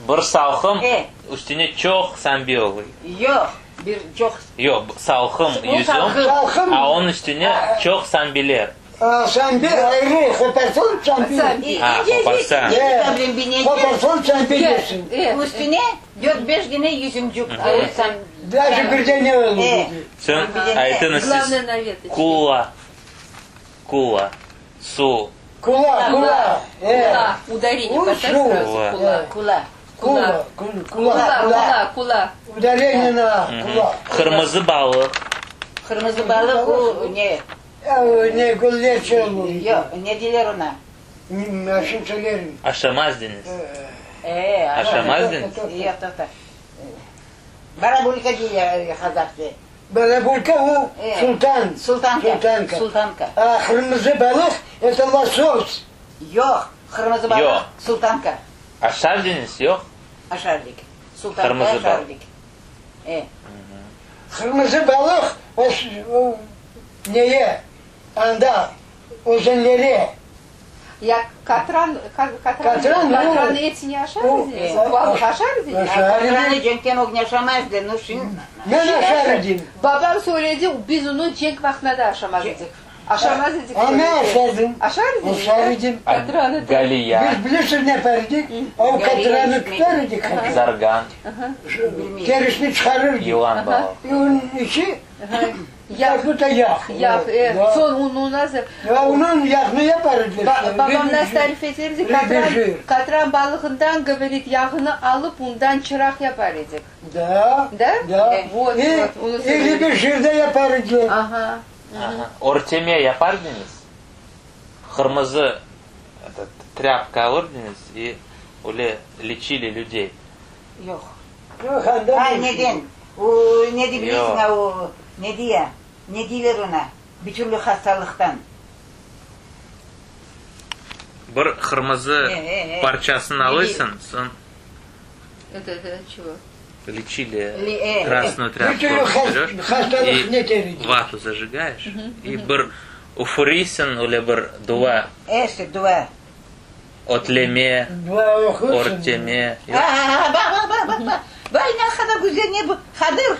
[SPEAKER 1] Bir salqım
[SPEAKER 2] E.
[SPEAKER 1] üstüne çoq sambi oluyor.
[SPEAKER 2] Yoq, bir çoq.
[SPEAKER 1] Yoq, salqım
[SPEAKER 2] O
[SPEAKER 1] yüzüm,
[SPEAKER 2] salqım.
[SPEAKER 3] Salqım,
[SPEAKER 1] a onıñ üstüne çoq sambiler.
[SPEAKER 3] a, Sambi ayrı, hoparsan Sambi.
[SPEAKER 6] Sambi.
[SPEAKER 1] A, hoparsan.
[SPEAKER 3] Э, Hoparsan Sambi dersin.
[SPEAKER 6] Э,
[SPEAKER 2] Üstüne dört beş tane yüzümcük. O sam-
[SPEAKER 3] Даже birden ne oldu?
[SPEAKER 2] E.
[SPEAKER 1] Soñ aytıñız siz
[SPEAKER 6] Главное на веточке.
[SPEAKER 1] Kula. Kula. Su.
[SPEAKER 3] Kula, kula. Э,
[SPEAKER 6] Кула. Ударение
[SPEAKER 3] У,
[SPEAKER 6] поставь
[SPEAKER 3] шу.
[SPEAKER 6] сразу.
[SPEAKER 1] Кула.
[SPEAKER 6] Кула.
[SPEAKER 2] Kula.
[SPEAKER 3] Kula, kula,
[SPEAKER 6] Кула,
[SPEAKER 3] kula.
[SPEAKER 6] кула, кула.
[SPEAKER 3] Ударение на kula.
[SPEAKER 1] Qırmızı balıq.
[SPEAKER 2] Qırmızı balıq o ne?
[SPEAKER 3] Ne güllerçe olur.
[SPEAKER 2] Yoq, ne deyler ona?
[SPEAKER 3] Maşın söylerim.
[SPEAKER 1] Aşamaz deñiz.
[SPEAKER 2] E,
[SPEAKER 1] Aşamaz deñiz.
[SPEAKER 2] Yoq, toqta. Barabulka deyler qazaqça.
[SPEAKER 3] Barabulka o sultan.
[SPEAKER 2] Sultanka.
[SPEAKER 3] Sultanka.
[SPEAKER 2] Sultanka.
[SPEAKER 3] A qırmızı balıq, eto losos.
[SPEAKER 2] Yoq, qırmızı balıq,
[SPEAKER 1] Yoq.
[SPEAKER 2] sultanka.
[SPEAKER 1] Aşar deñiz, yoq?
[SPEAKER 2] Aşar dik. Sultanka
[SPEAKER 1] Qırmızı
[SPEAKER 2] aşar
[SPEAKER 1] balıq.
[SPEAKER 2] dik. E.
[SPEAKER 3] Qırmızı balıq o, o neye, anda, özenlere.
[SPEAKER 6] Ya katran, katran,
[SPEAKER 3] Katran,
[SPEAKER 6] katran
[SPEAKER 3] o-
[SPEAKER 6] etini aşar
[SPEAKER 3] o-
[SPEAKER 6] ediñiz?
[SPEAKER 3] o-
[SPEAKER 6] Balıq aşar ediñiz?
[SPEAKER 3] Aşar
[SPEAKER 2] Katranı
[SPEAKER 3] edim.
[SPEAKER 2] cenkten ögüne aşamaz edi, nu şimdi.
[SPEAKER 3] Men aşar edim.
[SPEAKER 6] Babam söyledi, biz onı cenk vaqtında da aşamaz edik. Aşamaz edik.
[SPEAKER 3] A men
[SPEAKER 6] söyledi.
[SPEAKER 3] aşardım.
[SPEAKER 6] Aşar ediñiz?
[SPEAKER 3] Aşar edim.
[SPEAKER 6] Katranı da.
[SPEAKER 1] Galiya,
[SPEAKER 3] Biz bilirsiz ne yapar edik? O
[SPEAKER 2] Galiya
[SPEAKER 3] katranı
[SPEAKER 2] içmeydi.
[SPEAKER 3] tutar edik.
[SPEAKER 1] zargan,
[SPEAKER 3] Terisini çıqarır edik.
[SPEAKER 1] yılan balığı.
[SPEAKER 3] Onıñ içi
[SPEAKER 6] Yağ,
[SPEAKER 3] bu da yağ.
[SPEAKER 6] yağ, e,
[SPEAKER 3] Da.
[SPEAKER 6] soñ onı nasıl?
[SPEAKER 3] Ya onıñ yağını yapar ediler.
[SPEAKER 6] Ba- babam nasıl tarif eter edi? Katran,
[SPEAKER 3] Ribejir.
[SPEAKER 6] katran balığından, govorit, yağını alıp, ondan çıraq yapar edik.
[SPEAKER 3] Da.
[SPEAKER 6] Da?
[SPEAKER 3] Da.
[SPEAKER 6] Вот,
[SPEAKER 3] И,
[SPEAKER 6] вот, onı
[SPEAKER 3] и
[SPEAKER 6] söyledi.
[SPEAKER 3] ribejir de yapar ediler.
[SPEAKER 6] Aha.
[SPEAKER 1] Aha. Örteme yapar ediñiz? Qırmızı этот, тряпка alır ediñiz и öyle лечили людей.
[SPEAKER 2] Yoq.
[SPEAKER 3] Yoq, anda
[SPEAKER 2] Ay,
[SPEAKER 3] bir şey.
[SPEAKER 2] neden? O, ne de bilesiñ,
[SPEAKER 1] Yoq.
[SPEAKER 2] o, ne diye? Ne deyler ona? Bir türlü hastalıqtan.
[SPEAKER 1] Bir qırmızı
[SPEAKER 2] E, e, e.
[SPEAKER 1] parçasını
[SPEAKER 2] Ne
[SPEAKER 1] alırsıñ, soñ
[SPEAKER 6] Это, это чего?
[SPEAKER 1] лечили
[SPEAKER 2] Ли- э,
[SPEAKER 1] красную
[SPEAKER 3] Bir
[SPEAKER 1] тряпку
[SPEAKER 3] türlü has-
[SPEAKER 1] берешь
[SPEAKER 3] hastalıq
[SPEAKER 1] и
[SPEAKER 3] ne der edi?
[SPEAKER 1] вату зажигаешь, и bir üfüriysiñ, öyle bir dua
[SPEAKER 2] Eşit, dua.
[SPEAKER 1] ötleme,
[SPEAKER 3] Dua oqursıñ.
[SPEAKER 1] örteme.
[SPEAKER 2] Aa, baq, baq, baq, baq, baq. Vay, ne qadar güzel ne bu? Hadır.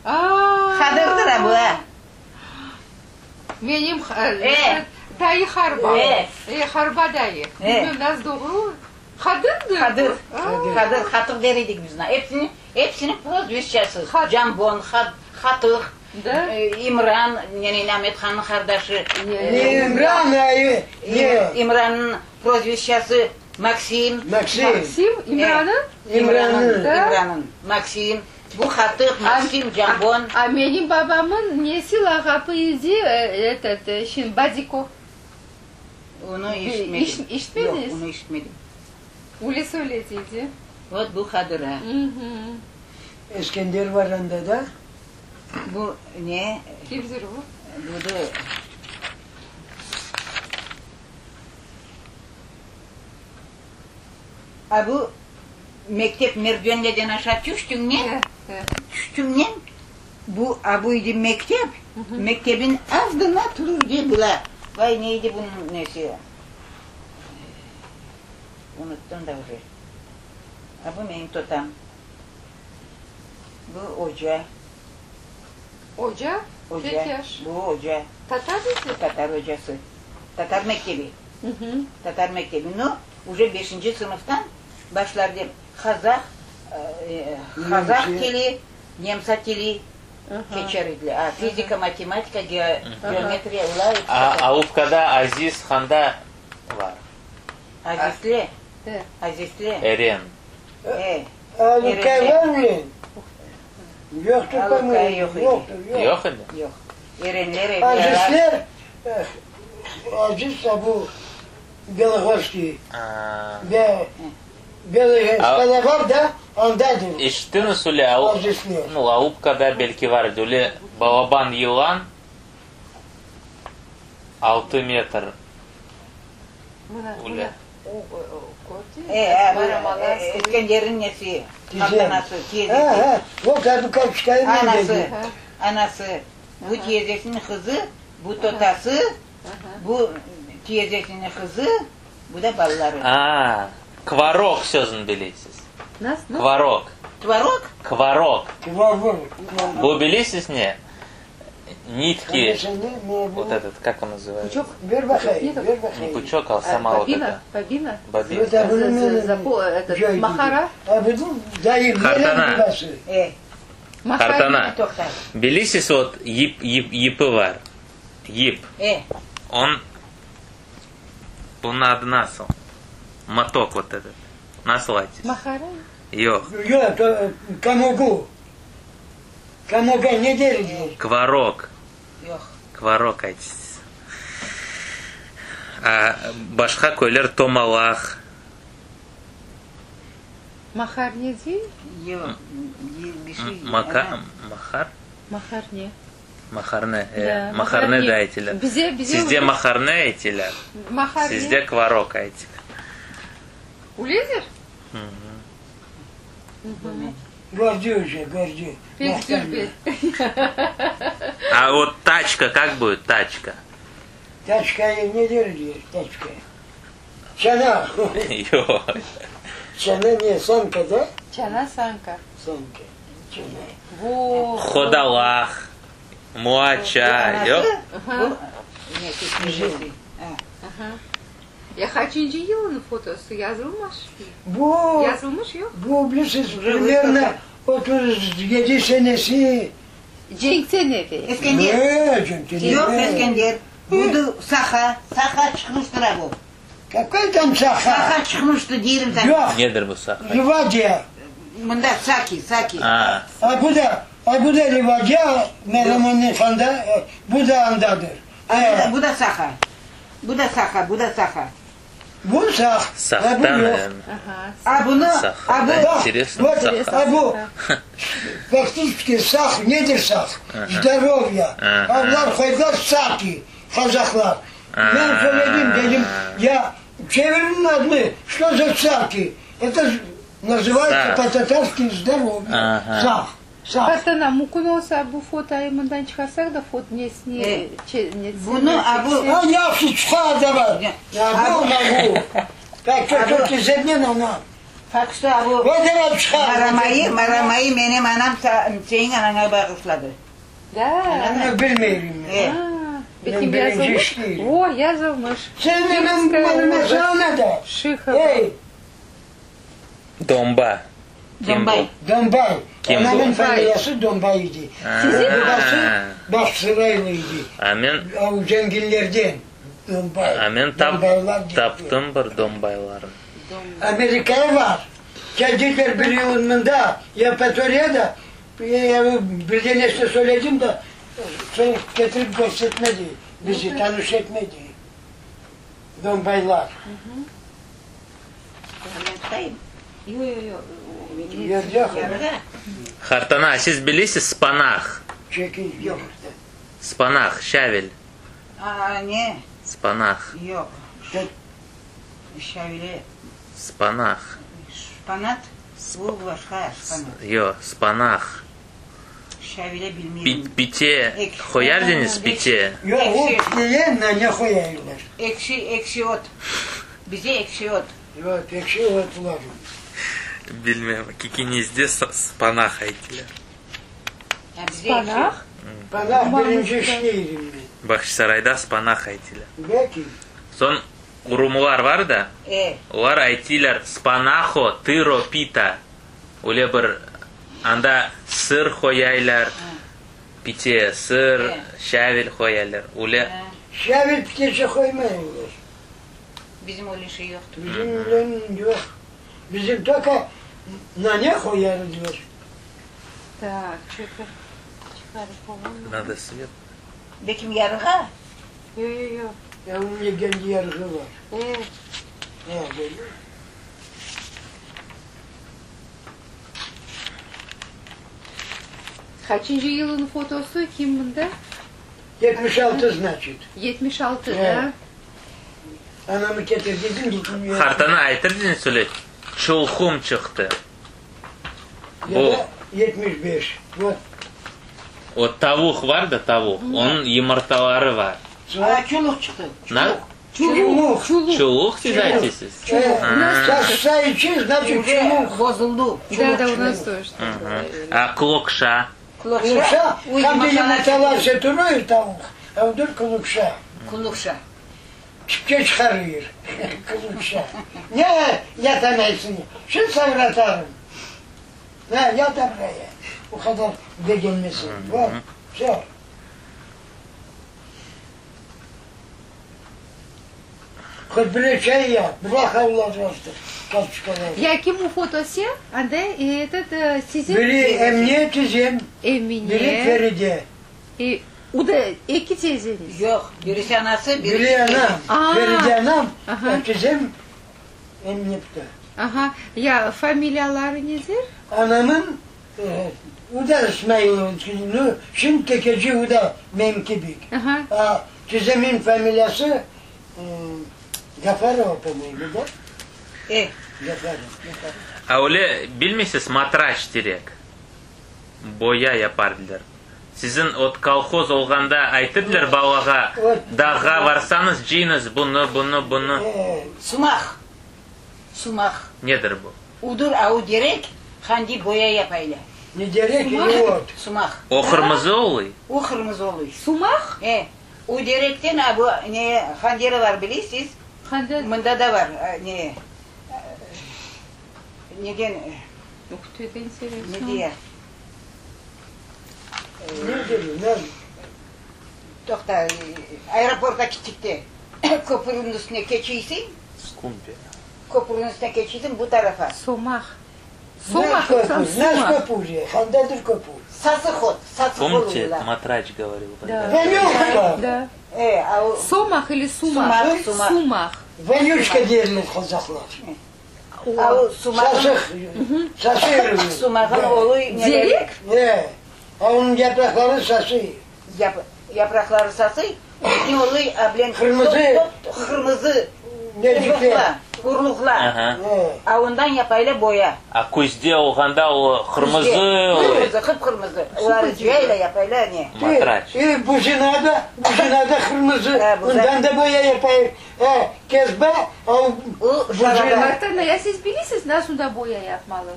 [SPEAKER 6] Aa.
[SPEAKER 2] Hadırdır a bu, a.
[SPEAKER 6] Menim
[SPEAKER 2] E.
[SPEAKER 6] dayı harba.
[SPEAKER 2] E.
[SPEAKER 6] E, harba dayı.
[SPEAKER 2] E.
[SPEAKER 6] Bilmem nasıl doğru. Hadırdır.
[SPEAKER 2] Hadır.
[SPEAKER 6] Aa.
[SPEAKER 2] Hadır, hatır der edik biz. Hepsini, hepsini прозвищасы.
[SPEAKER 6] Hat-
[SPEAKER 2] Jambon, hat, hatır,
[SPEAKER 6] Da?
[SPEAKER 2] e, İmran, yani Amet-Hannıñ qardaşı.
[SPEAKER 3] Ne İmran ayı, ne
[SPEAKER 2] İmrannıñ прозвищасы Maksim.
[SPEAKER 3] Maksim.
[SPEAKER 6] Максим, İmran'ın?
[SPEAKER 3] İmran'ın.
[SPEAKER 6] Da?
[SPEAKER 2] İmran'ın. Maksim. Bu Hatır, Maksim, Jambon.
[SPEAKER 6] A menim babamın nesi lağapı edi, e, этот, e, şin, Badiko.
[SPEAKER 2] Onı
[SPEAKER 6] İş-
[SPEAKER 2] işitmedim.
[SPEAKER 6] işitmediniz?
[SPEAKER 2] Yoq, onı işitmedim.
[SPEAKER 6] Öyle söyledi.
[SPEAKER 2] Вот bu Hadır ha.
[SPEAKER 6] Hı
[SPEAKER 3] İskender var anda da.
[SPEAKER 2] Bu ne?
[SPEAKER 6] Kimdir bu?
[SPEAKER 2] Bu da A bu mektep merdivenlerden aşağı tüştüñ ne?
[SPEAKER 6] E, e.
[SPEAKER 2] Tüştüñ ne? Bu a bu idi mektep. Mektebin aldına tururdı bular. Vay ne idi bunıñ nesi? Unuttım da уже. A bu menim totam. Bu oca.
[SPEAKER 6] Oca?
[SPEAKER 2] Oca.
[SPEAKER 6] Pek yaş.
[SPEAKER 2] Bu oca.
[SPEAKER 6] Tatar mısın?
[SPEAKER 2] Tatar ocası. Tatar mektebi.
[SPEAKER 6] Hı hı.
[SPEAKER 2] Tatar mektebi. Nu, уже beşinci sınıftan başlar dep qazaq, e, qazaq
[SPEAKER 3] Nemse.
[SPEAKER 2] tili, nemse tili keçer ediler. A fizika, matematika, ge- geometriya olar
[SPEAKER 1] A Alupkada Aziz handa var.
[SPEAKER 2] Azizli,
[SPEAKER 6] E.
[SPEAKER 2] Azizli.
[SPEAKER 1] Eren.
[SPEAKER 2] E,
[SPEAKER 3] Alukay var mı? Yoqtur
[SPEAKER 2] Alukay
[SPEAKER 3] по-моему.
[SPEAKER 2] yoq edi.
[SPEAKER 3] Yoqtur, yoq.
[SPEAKER 1] Yoq edi?
[SPEAKER 2] yoq. Erenler evliyalar.
[SPEAKER 3] Azizler, eh, Aziz bu Белогорский.
[SPEAKER 1] A,
[SPEAKER 3] Be, Белый
[SPEAKER 1] A-
[SPEAKER 3] var da andadır.
[SPEAKER 1] İşittiñiz öyle Alu-
[SPEAKER 3] Azizler.
[SPEAKER 1] nu, Alupkada belki var edi. Öyle balaban yılan 6 metr
[SPEAKER 6] Mına,
[SPEAKER 1] Öyle.
[SPEAKER 6] mına. O, o, o, kördi.
[SPEAKER 2] E, e, bu,
[SPEAKER 6] Baramalar,
[SPEAKER 2] e, İskender'in nesi?
[SPEAKER 3] Tizem.
[SPEAKER 2] Qartanası,
[SPEAKER 3] Ha,
[SPEAKER 2] tiyezesi.
[SPEAKER 3] ha. O kadar kaçkayım
[SPEAKER 2] Anası,
[SPEAKER 3] dedi.
[SPEAKER 2] anası. Bu tiyezesiniñ qızı, bu totası, bu tiyezesiniñ qızı, bu da balaları.
[SPEAKER 1] A, kvarok sözüni bilesiz.
[SPEAKER 6] Nasıl? Nasıl?
[SPEAKER 1] Kvarok.
[SPEAKER 2] Tворог?
[SPEAKER 1] Kvarok.
[SPEAKER 3] Kvarok.
[SPEAKER 1] Bu bilesiz ne? Нитки. Вот этот, как он называется?
[SPEAKER 6] Пучок.
[SPEAKER 3] Ver bakayım,
[SPEAKER 6] Нет,
[SPEAKER 3] ver
[SPEAKER 1] Не
[SPEAKER 3] bakayım.
[SPEAKER 1] пучок, а
[SPEAKER 6] А,
[SPEAKER 1] сама вот
[SPEAKER 6] Бобина?
[SPEAKER 1] эта.
[SPEAKER 6] Бобина?
[SPEAKER 1] Бобина.
[SPEAKER 3] Вот это
[SPEAKER 6] За- за-
[SPEAKER 3] benim
[SPEAKER 6] за по- этот,
[SPEAKER 3] Joy
[SPEAKER 6] Махара?
[SPEAKER 3] Ha bu dayım,
[SPEAKER 1] Qartana.
[SPEAKER 3] neren babası?
[SPEAKER 2] E,
[SPEAKER 6] Махара.
[SPEAKER 1] Qartana.
[SPEAKER 2] toqta.
[SPEAKER 1] Bilesiz вот yip, yip, yipi var. Yip.
[SPEAKER 2] E,
[SPEAKER 1] Он bunıñ adı nasıl? Моток вот этот. Nasıl aytasız?
[SPEAKER 6] Махара?
[SPEAKER 1] Yoq.
[SPEAKER 3] Yok, kamugu. Kamuga ne deriz?
[SPEAKER 1] Kvarok.
[SPEAKER 2] yoq.
[SPEAKER 1] Kvarok aytasız. A başqa köyler Tomalaq.
[SPEAKER 6] Mahar ne dey?
[SPEAKER 2] Yoq, bir şey.
[SPEAKER 1] Maka, mahar?
[SPEAKER 6] Mahar ne?
[SPEAKER 1] Maharne, e, maharne de aytilar.
[SPEAKER 6] Bize, bize
[SPEAKER 1] Sizde maharne aytilar,
[SPEAKER 6] Maharne.
[SPEAKER 1] sizde kvarok aytilar.
[SPEAKER 6] Üledir?
[SPEAKER 3] Gördü uje, gördü.
[SPEAKER 6] Pek dülber.
[SPEAKER 1] A vot taçka kak будет, taçka?
[SPEAKER 3] Taçkayı ne der diyor, taçkayı? Çana.
[SPEAKER 1] Yoq.
[SPEAKER 3] Çana ne, sanka da?
[SPEAKER 6] Çana sanka.
[SPEAKER 3] Sanka. Çana.
[SPEAKER 6] Vo.
[SPEAKER 1] Hodalaq, muaça, yoq?
[SPEAKER 2] Ne, keçmecesi.
[SPEAKER 6] Ya qaçıncı yılınıñ fotosı yazılmaş?
[SPEAKER 3] Bu,
[SPEAKER 6] Yazılmış, yoq?
[SPEAKER 3] bu bilirsiz, примерно 37 senesi.
[SPEAKER 6] Cenkten evel.
[SPEAKER 2] Eskender.
[SPEAKER 3] Ne, çünkü
[SPEAKER 2] Yoq,
[SPEAKER 3] ne?
[SPEAKER 2] Eskender. Bu saha, saha çıqmıştır a bu.
[SPEAKER 3] Какой там саха?
[SPEAKER 2] Saha çıqmıştı derim sana.
[SPEAKER 3] Yoq,
[SPEAKER 1] Nedir bu saha?
[SPEAKER 3] Livadiya.
[SPEAKER 2] Mında Saki, Saki.
[SPEAKER 1] A,
[SPEAKER 3] Ha bu da, ha bu da Livadiya, Meraman'ın anda, e, bu da andadır.
[SPEAKER 2] A, bu da,
[SPEAKER 3] E,
[SPEAKER 2] bu da saha. Bu da saha, bu da saha.
[SPEAKER 3] bu sah, ha bu
[SPEAKER 1] sahtan,
[SPEAKER 3] yoq.
[SPEAKER 1] наверно.
[SPEAKER 2] A bunı,
[SPEAKER 1] Saha,
[SPEAKER 2] a bu,
[SPEAKER 1] да,
[SPEAKER 3] Bak,
[SPEAKER 1] интересно,
[SPEAKER 3] вот,
[SPEAKER 1] saha.
[SPEAKER 3] ha bu, фактически sah nedir sah? Здоровье.
[SPEAKER 1] Ага.
[SPEAKER 3] Onlar koydular saki, Kazaklar. Ben söyledim dedim, ya çevirin adını, что за саки? Это ж называется
[SPEAKER 1] Сах.
[SPEAKER 3] по-татарски здоровье.
[SPEAKER 1] Ага.
[SPEAKER 3] Сах, сах.
[SPEAKER 6] Qartana, mümkün olsa bu fotoyı mından çıqarsaq da fot nesini,
[SPEAKER 2] E,
[SPEAKER 6] çe- nesini
[SPEAKER 2] bunı, a bu-
[SPEAKER 6] çeksek.
[SPEAKER 3] А я çıkar da var. Ya bu bu. Bak çok çok güzel ona.
[SPEAKER 2] Faksta a bu
[SPEAKER 3] O da çıkar.
[SPEAKER 2] maramayı, maramayı benim anam sa- senin anana bağışladı.
[SPEAKER 6] Da.
[SPEAKER 3] Onu bilmiyorum.
[SPEAKER 2] E,
[SPEAKER 6] A,
[SPEAKER 3] Ben
[SPEAKER 6] Bekim
[SPEAKER 3] birinci
[SPEAKER 6] yazılmış.
[SPEAKER 3] işleyim.
[SPEAKER 6] O, yazılmış.
[SPEAKER 3] Sen hemen bana ne de.
[SPEAKER 6] Şıhova.
[SPEAKER 3] Hey,
[SPEAKER 1] Domba. Kim
[SPEAKER 2] Dombay.
[SPEAKER 1] bu?
[SPEAKER 3] Dombay.
[SPEAKER 1] Kim
[SPEAKER 3] Anamın
[SPEAKER 1] bu?
[SPEAKER 3] familiyası Dombay idi.
[SPEAKER 6] Sizin mi?
[SPEAKER 3] Babası Baksıraylıydı.
[SPEAKER 1] A men,
[SPEAKER 3] O zenginlerden. Dombay.
[SPEAKER 1] a men tap,
[SPEAKER 3] Dombaylar diye.
[SPEAKER 1] taptım bir dombaylarını.
[SPEAKER 3] Amerika'ya var. Geldiler bir yılında Yevpatoria'da ya bir tanesine söyledim de şey getirip göstermedi. Bizi tanış etmedi. Dombaylar.
[SPEAKER 2] Ben tutayım.
[SPEAKER 6] Yoq, yoq, yoq.
[SPEAKER 3] Yer yok.
[SPEAKER 2] Yarıda.
[SPEAKER 1] Qartana, siz bilesiz spanaq?
[SPEAKER 3] Çekin yok.
[SPEAKER 1] Spanaq, şavel.
[SPEAKER 2] A, ne?
[SPEAKER 1] Spanaq,
[SPEAKER 2] Yoq. Şavile.
[SPEAKER 1] spanaq.
[SPEAKER 2] Şpanat. Bu başqa şpanat.
[SPEAKER 1] Yoq, spanaq.
[SPEAKER 2] Şavile
[SPEAKER 1] Pi-
[SPEAKER 2] bilmiyorum.
[SPEAKER 1] Pite,
[SPEAKER 2] Ekşi.
[SPEAKER 1] qoyar ediñiz pite?
[SPEAKER 3] Yok o diye ne koyarlar.
[SPEAKER 2] Ekşi, ekşi ot. Bize ekşi ot.
[SPEAKER 3] Yok ekşi otlar.
[SPEAKER 1] Bilmem, Kikinizde spanaq aytılar.
[SPEAKER 2] Ya bize ekşi.
[SPEAKER 6] Spanaq.
[SPEAKER 3] Bana birinci işleydim ben.
[SPEAKER 1] Bağçasarayda spanaq aytılar.
[SPEAKER 3] Belki.
[SPEAKER 1] Soñ urumlar var da,
[SPEAKER 2] E,
[SPEAKER 1] olar aytılar spanaho tıro pita. Öyle bir anda sır qoyaylar, pite, sır,
[SPEAKER 2] E.
[SPEAKER 1] şavel qoyaylar. Öyle
[SPEAKER 3] Şevil pitesi koymayırlar.
[SPEAKER 2] bizim öyle şey yoktu.
[SPEAKER 3] Bizim öyle yok. Bizim toka nane koyarlar.
[SPEAKER 6] Так, что-то çıqarıp olamam.
[SPEAKER 1] надо свет.
[SPEAKER 2] Bekim yarığa.
[SPEAKER 6] Yoq, yoq, yoq.
[SPEAKER 3] Ya onun kendi yarığı var.
[SPEAKER 6] E,
[SPEAKER 3] Ne böyle?
[SPEAKER 6] Qaçıncı yılınıñ fotosı kim mında?
[SPEAKER 3] 76 значит.
[SPEAKER 6] 76,
[SPEAKER 3] Evet.
[SPEAKER 6] da?
[SPEAKER 3] Anamı getirdim gittim.
[SPEAKER 1] Qartana aytır ediñiz öyle çulhum çıqtı.
[SPEAKER 3] Ya da 75. Вот.
[SPEAKER 1] O tavuq var da tavuq, onıñ yımırtaları var.
[SPEAKER 2] A, çuluq çıqtı.
[SPEAKER 1] Na?
[SPEAKER 3] Çuluk.
[SPEAKER 6] Çuluq.
[SPEAKER 1] Çuluq siz aytısız.
[SPEAKER 3] Evet. Sassa için значит
[SPEAKER 2] Уже
[SPEAKER 3] çuluk.
[SPEAKER 2] bozuldu.
[SPEAKER 6] Да, да, у нас тоже. так говорили.
[SPEAKER 1] A kulokşa.
[SPEAKER 3] Kulukşa.
[SPEAKER 2] Uy,
[SPEAKER 3] Tam da
[SPEAKER 2] yumurtalar
[SPEAKER 3] yumurtalar duruyor tavuk. Evdir kulukşa.
[SPEAKER 2] Kulukşa.
[SPEAKER 3] Çipke çıkarıyor. Kulukşa. Ne yatamayısın? Şu savratarım. Ne yat buraya. O kadar beğenmesin. Var. Şey. Kız bir şey yap. Bırak Allah razı. Kaç
[SPEAKER 6] Ya kim bu fotosı? Anda этот e, sizin
[SPEAKER 3] Biri emniyet izin, biri
[SPEAKER 6] Emine
[SPEAKER 3] Feride.
[SPEAKER 6] e, O da eki teyzeñiz?
[SPEAKER 2] Yoq, birisi anası, birisi
[SPEAKER 3] Biri anam,
[SPEAKER 6] Aa.
[SPEAKER 3] Feride anam,
[SPEAKER 6] Aha.
[SPEAKER 3] tizem Emniyette.
[SPEAKER 6] Aha, ya familiyaları nedir?
[SPEAKER 3] Anamın, o da İsmailov, nu, şimdi Tekeci, o da menim kibi.
[SPEAKER 6] Aha.
[SPEAKER 3] A, tizemin familiyası Gafarova, po-moyemu, da?
[SPEAKER 2] E.
[SPEAKER 3] Gafarova.
[SPEAKER 1] A öyle bilmeysiz, matraç terek, boya yapardılar. Siziñ ot kolhoz olğanda aytırdılar balağa, dağğa varsañız cıyıñız bunı, bunı, bunı.
[SPEAKER 2] Sumaq. Sumaq.
[SPEAKER 1] Nedir bu?
[SPEAKER 2] Udır avu derek, handi boya yapaylar.
[SPEAKER 3] Ne derek, ne ot.
[SPEAKER 2] Sumaq.
[SPEAKER 1] O qırmızı oluy?
[SPEAKER 2] O qırmızı oluy.
[SPEAKER 6] Sumaq?
[SPEAKER 2] E. O derekten abu ne handeri var bileysiz?
[SPEAKER 6] Hande.
[SPEAKER 2] Mında da var ne neden
[SPEAKER 6] Ух ты, это интересно.
[SPEAKER 2] Ne diye?
[SPEAKER 3] Ne dedi, ne?
[SPEAKER 2] Toqta, aeroportqa kiçikte köpürniñ üstüne keçeysiñ.
[SPEAKER 1] Skumpiya.
[SPEAKER 2] Köpürniñ üstüne keçeysiñ bu tarafa.
[SPEAKER 6] Somaq. Somaq yoqsa
[SPEAKER 3] Naş
[SPEAKER 6] sumaq?
[SPEAKER 3] köpür, handadır köpür.
[SPEAKER 2] Sasıq ot, sasıq
[SPEAKER 1] Pomните,
[SPEAKER 2] oluyorlar.
[SPEAKER 1] Matraç говорил
[SPEAKER 6] Да.
[SPEAKER 1] тогда.
[SPEAKER 3] Вонючка.
[SPEAKER 6] Да.
[SPEAKER 2] E, a o
[SPEAKER 6] Somaq ili sumaq?
[SPEAKER 2] Sumaq, sumaq.
[SPEAKER 6] Sumaq.
[SPEAKER 3] Вонючка derler qazaqlar.
[SPEAKER 2] A o sumağın,
[SPEAKER 3] Sasıq, sasıq.
[SPEAKER 2] sumağın oluy neleri?
[SPEAKER 6] Derek?
[SPEAKER 3] Ne? Onun yaprakları sasıy.
[SPEAKER 2] Yap, yapraqları sasıy, ne oluy, a bilen
[SPEAKER 3] Qırmızı.
[SPEAKER 2] Top, top, qırmızı
[SPEAKER 3] Necikler.
[SPEAKER 2] urluqla, urluqla.
[SPEAKER 1] Aha.
[SPEAKER 3] Ne?
[SPEAKER 2] A ondan yapayla boya.
[SPEAKER 1] A küzde olğanda o qırmızı oluy.
[SPEAKER 2] Qırmızı, qıp-qırmızı. Olar cıyayla yapayla ne?
[SPEAKER 1] Matraç.
[SPEAKER 3] E, buzinada, buzinada qırmızı.
[SPEAKER 2] Ha, buzina.
[SPEAKER 3] Ondan da boya yapayım. E, kezbe, o
[SPEAKER 2] O şaraba.
[SPEAKER 6] Martana, ya siz bilesiz nasıl da boya yapmalı?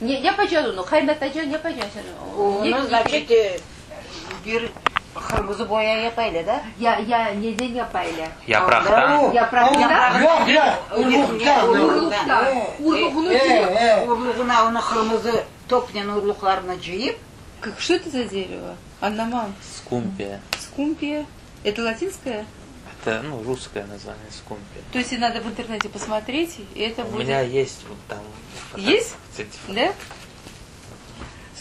[SPEAKER 6] Ne yapacaksın onu? Kaynatacaksın, yapacaksın sen onu.
[SPEAKER 2] Onı, значит, e, bir qırmızı boya yapayla da.
[SPEAKER 6] Ya, ya neden yapayla?
[SPEAKER 1] Yapraqtan.
[SPEAKER 6] Yapraqtan?
[SPEAKER 3] Yoq, yoq, urluqtan.
[SPEAKER 6] Urluqtan.
[SPEAKER 3] E,
[SPEAKER 6] Urluğunu
[SPEAKER 3] e,
[SPEAKER 6] cıyıp.
[SPEAKER 3] e.
[SPEAKER 2] Urluğına onı qırmızı topnen urluqlarını cıyıp,
[SPEAKER 6] Как, что это за дерево? Аннаман.
[SPEAKER 1] Скумпия.
[SPEAKER 6] Скумпия. Это латинское?
[SPEAKER 1] Это, ну, русское название скумпия.
[SPEAKER 6] То есть надо в интернете посмотреть, и это
[SPEAKER 1] У
[SPEAKER 6] будет...
[SPEAKER 1] меня есть вот там.
[SPEAKER 6] Есть?
[SPEAKER 1] фото-
[SPEAKER 6] Да?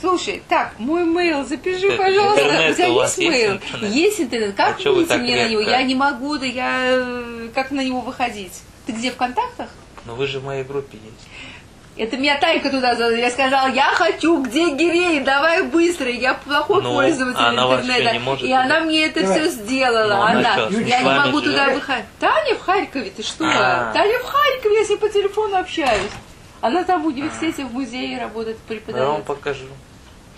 [SPEAKER 6] Слушай, так, мой мейл запиши,
[SPEAKER 1] Э,
[SPEAKER 6] пожалуйста.
[SPEAKER 1] интернет
[SPEAKER 6] у тебя
[SPEAKER 1] у
[SPEAKER 6] есть
[SPEAKER 1] вас есть
[SPEAKER 6] мейл?
[SPEAKER 1] интернет?
[SPEAKER 6] Есть интернет. Как
[SPEAKER 1] А чё вы
[SPEAKER 6] выйти
[SPEAKER 1] так
[SPEAKER 6] мне на него?
[SPEAKER 1] редко?
[SPEAKER 6] Я не могу, да я э, как на него выходить? Ты где, в контактах?
[SPEAKER 1] Ну вы же в моей группе есть.
[SPEAKER 6] Это меня Тайка туда задала. Я сказала, я хочу, где Гирей, давай быстро. Я плохой
[SPEAKER 1] Ну,
[SPEAKER 6] пользователь
[SPEAKER 1] а она вас
[SPEAKER 6] интернета.
[SPEAKER 1] что, не может
[SPEAKER 6] И
[SPEAKER 1] туда?
[SPEAKER 6] она мне это
[SPEAKER 3] Давай.
[SPEAKER 6] все сделала.
[SPEAKER 1] Ну, она
[SPEAKER 6] она.
[SPEAKER 1] что, с
[SPEAKER 6] я не
[SPEAKER 1] вами
[SPEAKER 6] могу туда
[SPEAKER 1] живет?
[SPEAKER 6] выходить. Таня в Харькове, ты что?
[SPEAKER 1] А.
[SPEAKER 6] Таня в Харькове, я с ней по телефону общаюсь. Она там в университете, в музее работает,
[SPEAKER 1] Ну, я вам
[SPEAKER 6] преподает.
[SPEAKER 1] покажу.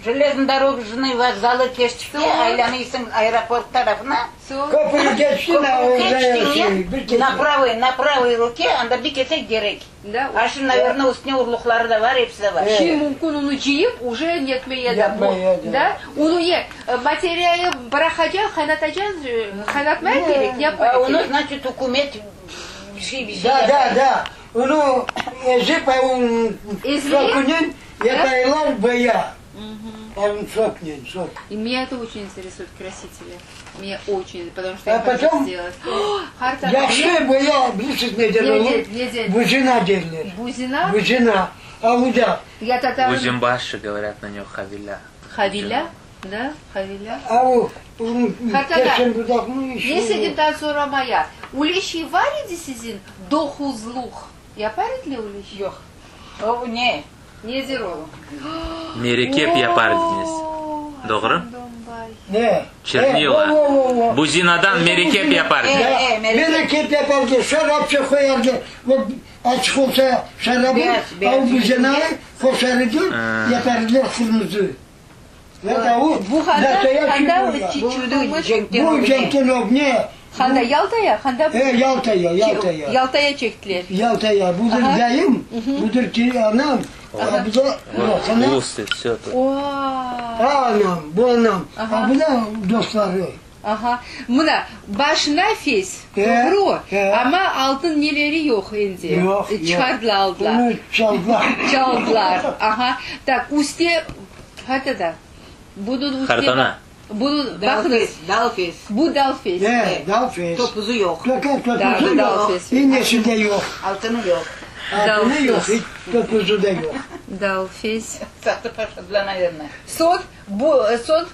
[SPEAKER 2] Железнодорожный vokzalı keçtikte aylanıysıñ aeroport tarafına.
[SPEAKER 6] Всё.
[SPEAKER 3] Köpürü keçtin, ha,
[SPEAKER 2] Köprü
[SPEAKER 3] orada
[SPEAKER 2] keçtiñ
[SPEAKER 3] şey, bir
[SPEAKER 2] ya,
[SPEAKER 3] keçti.
[SPEAKER 2] на правой, на правой руке anda bir kesek derek.
[SPEAKER 6] Да,
[SPEAKER 2] A şimdi, наверное, üstüne urluqları da var, episi de var.
[SPEAKER 3] E.
[SPEAKER 6] Şimdi mümkün onı cıyıp, уже netmeye de bu.
[SPEAKER 3] Yapmaya da.
[SPEAKER 6] Да? Onı ne, materialı bıraqacañ, qaynatacañ, qaynatmaya kerek, yapmaya
[SPEAKER 2] A onı,
[SPEAKER 6] kerek.
[SPEAKER 2] значит, ükümet bir şey, bir şey
[SPEAKER 3] Da, da,
[SPEAKER 2] yapar.
[SPEAKER 3] da. Onu ezip, onun
[SPEAKER 6] Ezip?
[SPEAKER 3] sokunen yapaylar boya. Onun soknen, sok.
[SPEAKER 6] И меня это очень интересует, красители. Меня очень, потому что
[SPEAKER 3] А
[SPEAKER 6] я хочу
[SPEAKER 3] потом-
[SPEAKER 6] сделать. О, Харта,
[SPEAKER 3] Yahşı boya, bilirsiz nedir
[SPEAKER 6] Ne
[SPEAKER 3] onu?
[SPEAKER 6] der, ne der?
[SPEAKER 3] Buzina derler.
[SPEAKER 6] Бузина.
[SPEAKER 3] Buzina. Avuda.
[SPEAKER 6] Я татар.
[SPEAKER 1] Узимбаши говорят на нее хавиля.
[SPEAKER 6] Хавиля. Да, хавиля.
[SPEAKER 3] Avu.
[SPEAKER 6] Hakikaten.
[SPEAKER 3] Keçen budakını işi.
[SPEAKER 6] Neyse sonra maya. Uleşi var idi sizin dohuzluq. Yapar ediler uleşi?
[SPEAKER 2] Yoq. O ne?
[SPEAKER 6] Nedir o?
[SPEAKER 1] Merekep yapar ediñiz. Doğru?
[SPEAKER 3] Ne?
[SPEAKER 1] Чернила.
[SPEAKER 3] E, o, o, o, o.
[SPEAKER 1] Buzinadan merekep yapar ediñiz.
[SPEAKER 2] E, e, merekep.
[SPEAKER 3] Bereket yapardı, şarapça koyardı. O açık olsa şarabı,
[SPEAKER 2] Beyaz, beyaz.
[SPEAKER 3] o buzinayı koşardı, yapardılar kırmızı. Ve de o,
[SPEAKER 6] Bu handa,
[SPEAKER 3] zataya
[SPEAKER 6] handa
[SPEAKER 3] çıkıyorlar.
[SPEAKER 2] Bu cenkten
[SPEAKER 3] Bu
[SPEAKER 2] ögne.
[SPEAKER 3] cenkten ögne,
[SPEAKER 6] Handa Yaltaya, handa
[SPEAKER 3] e, Yalta'ya, Yalta'ya.
[SPEAKER 6] Yaltaya çektiler.
[SPEAKER 3] Yalta'ya, budur
[SPEAKER 6] Aha.
[SPEAKER 3] dayım, budur ki anam, ha, bu da
[SPEAKER 1] Вот,
[SPEAKER 3] anam,
[SPEAKER 1] усы, все тут.
[SPEAKER 6] Oa.
[SPEAKER 3] ha anam, bu anam, ha bu da dostları.
[SPEAKER 6] Aha. Mına başına fes.
[SPEAKER 3] E,
[SPEAKER 6] Doğru.
[SPEAKER 3] e.
[SPEAKER 6] Ama altın neleri yoq endi.
[SPEAKER 3] Yoq, yoq.
[SPEAKER 6] Çıqardılar aldılar.
[SPEAKER 3] Bunu çaldılar.
[SPEAKER 6] Çaldılar. Aha. Так, üste Hatta Bunun üste
[SPEAKER 1] Qartana.
[SPEAKER 6] Bunun bakınız.
[SPEAKER 2] Dalfes, dalfes.
[SPEAKER 6] Bu dalfes.
[SPEAKER 3] Ne, dalfes.
[SPEAKER 2] Topuzu yoq.
[SPEAKER 3] Toka
[SPEAKER 6] Da,
[SPEAKER 3] topuzu yok,
[SPEAKER 6] dalfes.
[SPEAKER 3] iğnesi de yok.
[SPEAKER 2] Altını yoq.
[SPEAKER 3] Altını yok,
[SPEAKER 6] Dalfes.
[SPEAKER 3] hiç topuzu da yok.
[SPEAKER 6] Dalfes.
[SPEAKER 2] Satıp aşadılar, наверное.
[SPEAKER 6] Son bu son.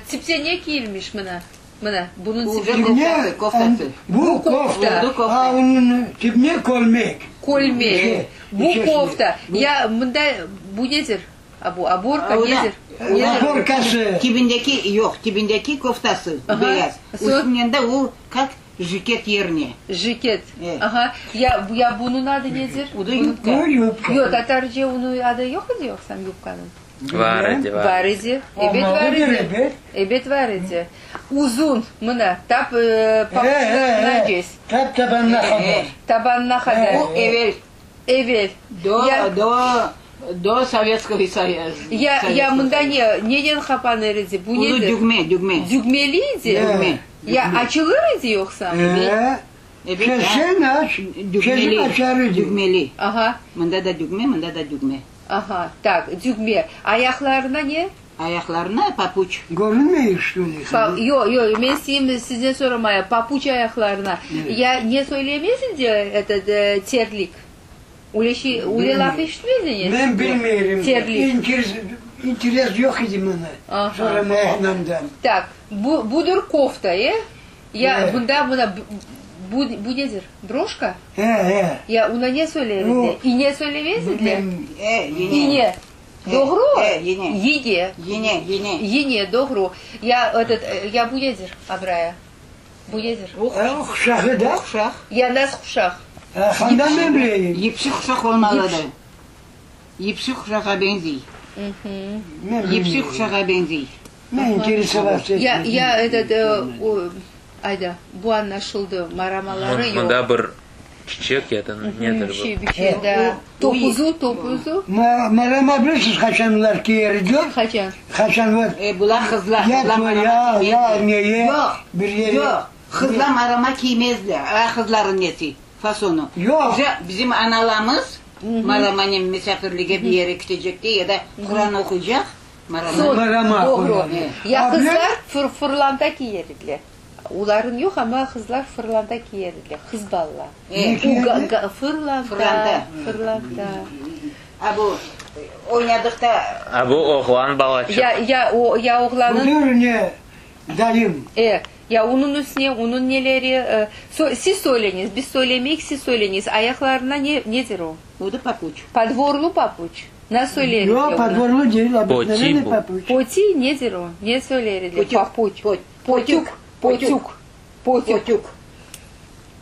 [SPEAKER 6] Tipte ne kiyilmiş mına? Mına, bunıñ tipi.
[SPEAKER 3] Tibne,
[SPEAKER 2] koftası.
[SPEAKER 3] Bu
[SPEAKER 6] kofta.
[SPEAKER 3] A, onıñ tibne kölmek.
[SPEAKER 6] Kölmek. Bu kofta. Ya mında bu nedir? A bu oborka nedir?
[SPEAKER 3] Oborkası.
[SPEAKER 2] Tibindeki, yoq, tibindeki koftası beyaz. Üstünden de o kak jiket yerine.
[SPEAKER 6] Jiket. Aha. Ya, ya bunıñ adı nedir?
[SPEAKER 2] O da yubka.
[SPEAKER 3] Bu yubka.
[SPEAKER 6] Yoq, tatarca onıñ adı yoq edi yoqsa yubkanıñ?
[SPEAKER 1] Var edi, var.
[SPEAKER 6] Var edi. Ebet var edi. Ebet var edi. Uzun, mına, tap papuçlarına cez.
[SPEAKER 3] Tap tabanına qadar.
[SPEAKER 6] Tabanına qadar.
[SPEAKER 2] O evel.
[SPEAKER 6] Evel.
[SPEAKER 2] Do, do, do Sovetskogo Soyuz.
[SPEAKER 6] Ya, ya mında ne, nenen qapanır edi? Bu nedir?
[SPEAKER 2] Dügme, dügme.
[SPEAKER 6] Dügmeli edi?
[SPEAKER 2] Dügme.
[SPEAKER 6] Ya açılır edi yoqsa?
[SPEAKER 2] Ebet,
[SPEAKER 3] Kessen aç, kesip açar edi.
[SPEAKER 2] Dügmeli.
[SPEAKER 6] Aha.
[SPEAKER 2] Mında da dügme, mında da dügme.
[SPEAKER 6] Aha, tak, dügme. Ayaqlarına ne?
[SPEAKER 2] Ayaqlarına papuç.
[SPEAKER 3] Körünmey işte.
[SPEAKER 6] Yoq, yoq, men siyim, sizden soramayım. Papuç ayaqlarına. Ya ne söylemezin de, etot, terlik? Öyle şey, öyle laf eşitmediñiz?
[SPEAKER 3] Men bilmeyim.
[SPEAKER 6] Terlik.
[SPEAKER 3] İnteres yoq idi maña soramaya anamdan.
[SPEAKER 6] Tak, bu, budır kofta, e? Ya bunda, mına, bu, bu nedir? Broşka?
[SPEAKER 3] He, he.
[SPEAKER 6] Ya ona ne söyler edi? İne söylemez ediler?
[SPEAKER 2] E, ine.
[SPEAKER 6] İne. Doğru?
[SPEAKER 2] E, yine.
[SPEAKER 6] Yine.
[SPEAKER 2] Yine, yine.
[SPEAKER 6] Yine, doğru. Ya, etot, ya bu nedir, Abraya? Bu nedir?
[SPEAKER 3] O quşağı da.
[SPEAKER 2] Quşaq.
[SPEAKER 6] Ya nasıl quşaq?
[SPEAKER 3] Qandan men bileyim?
[SPEAKER 2] Yipsi quşaq olmalı da. Yipsi quşağa beñzey. Yipsi quşağa beñzey.
[SPEAKER 3] Men interesovаться
[SPEAKER 6] Ya, ya, etot, o, ayda, bu añlaşıldı, maramaları yoq.
[SPEAKER 1] Mında bir çiçek ya da nedir
[SPEAKER 6] Bir
[SPEAKER 1] bu?
[SPEAKER 6] şey, bir şey, da. Topuzu, topuzu.
[SPEAKER 3] Marama bilesiz qaçan olar kiyer ediler?
[SPEAKER 6] Qaçan?
[SPEAKER 3] Qaçan вот.
[SPEAKER 2] E, bular qızlar.
[SPEAKER 3] Ya
[SPEAKER 2] Qızlar marama
[SPEAKER 3] ya, ya
[SPEAKER 2] kiymezler.
[SPEAKER 3] neye,
[SPEAKER 2] Yoq,
[SPEAKER 3] bir yere.
[SPEAKER 2] yoq. Qızlar marama kiymezler. A, qızların nesi, fasonu.
[SPEAKER 3] Yoq.
[SPEAKER 2] Bize, bizim analamız maramanen misafirlige bir yere ketecekte ya da Quran oquycaq, marama.
[SPEAKER 3] Marama
[SPEAKER 6] Doğru.
[SPEAKER 3] qoyar.
[SPEAKER 6] Ya
[SPEAKER 3] A,
[SPEAKER 6] qızlar fır, fırlanta kiyer ediler. Olarnıñ yoq, amma qızlar fırlanta kiyer ediler, qız balalar.
[SPEAKER 2] E,
[SPEAKER 6] U, ga, fırlanta,
[SPEAKER 2] Fırlanta.
[SPEAKER 6] fırlanta.
[SPEAKER 2] A bu oynadıqta.
[SPEAKER 1] A bu oğlan balaçıq.
[SPEAKER 6] Ya, ya, o, ya oğlanıñ.
[SPEAKER 3] Budır ne, dayım.
[SPEAKER 6] E, ya onıñ üstüne, onıñ neleri, e, siz söyleñiz, biz söylemeyik, siz söyleñiz, ayaqlarına ne, nedir o?
[SPEAKER 2] O da papuç.
[SPEAKER 6] Podvorlı papuç. Nasıl söyler ediler
[SPEAKER 3] Yoq,
[SPEAKER 6] onı?
[SPEAKER 3] podvorlı değil, obıknovenniy
[SPEAKER 1] Poti bu.
[SPEAKER 3] papuç.
[SPEAKER 6] Poti nedir o? Ne söyler ediler?
[SPEAKER 2] Potük.
[SPEAKER 6] Papuç.
[SPEAKER 2] Potük.
[SPEAKER 6] Potük. Potük. Potük.
[SPEAKER 2] Potük.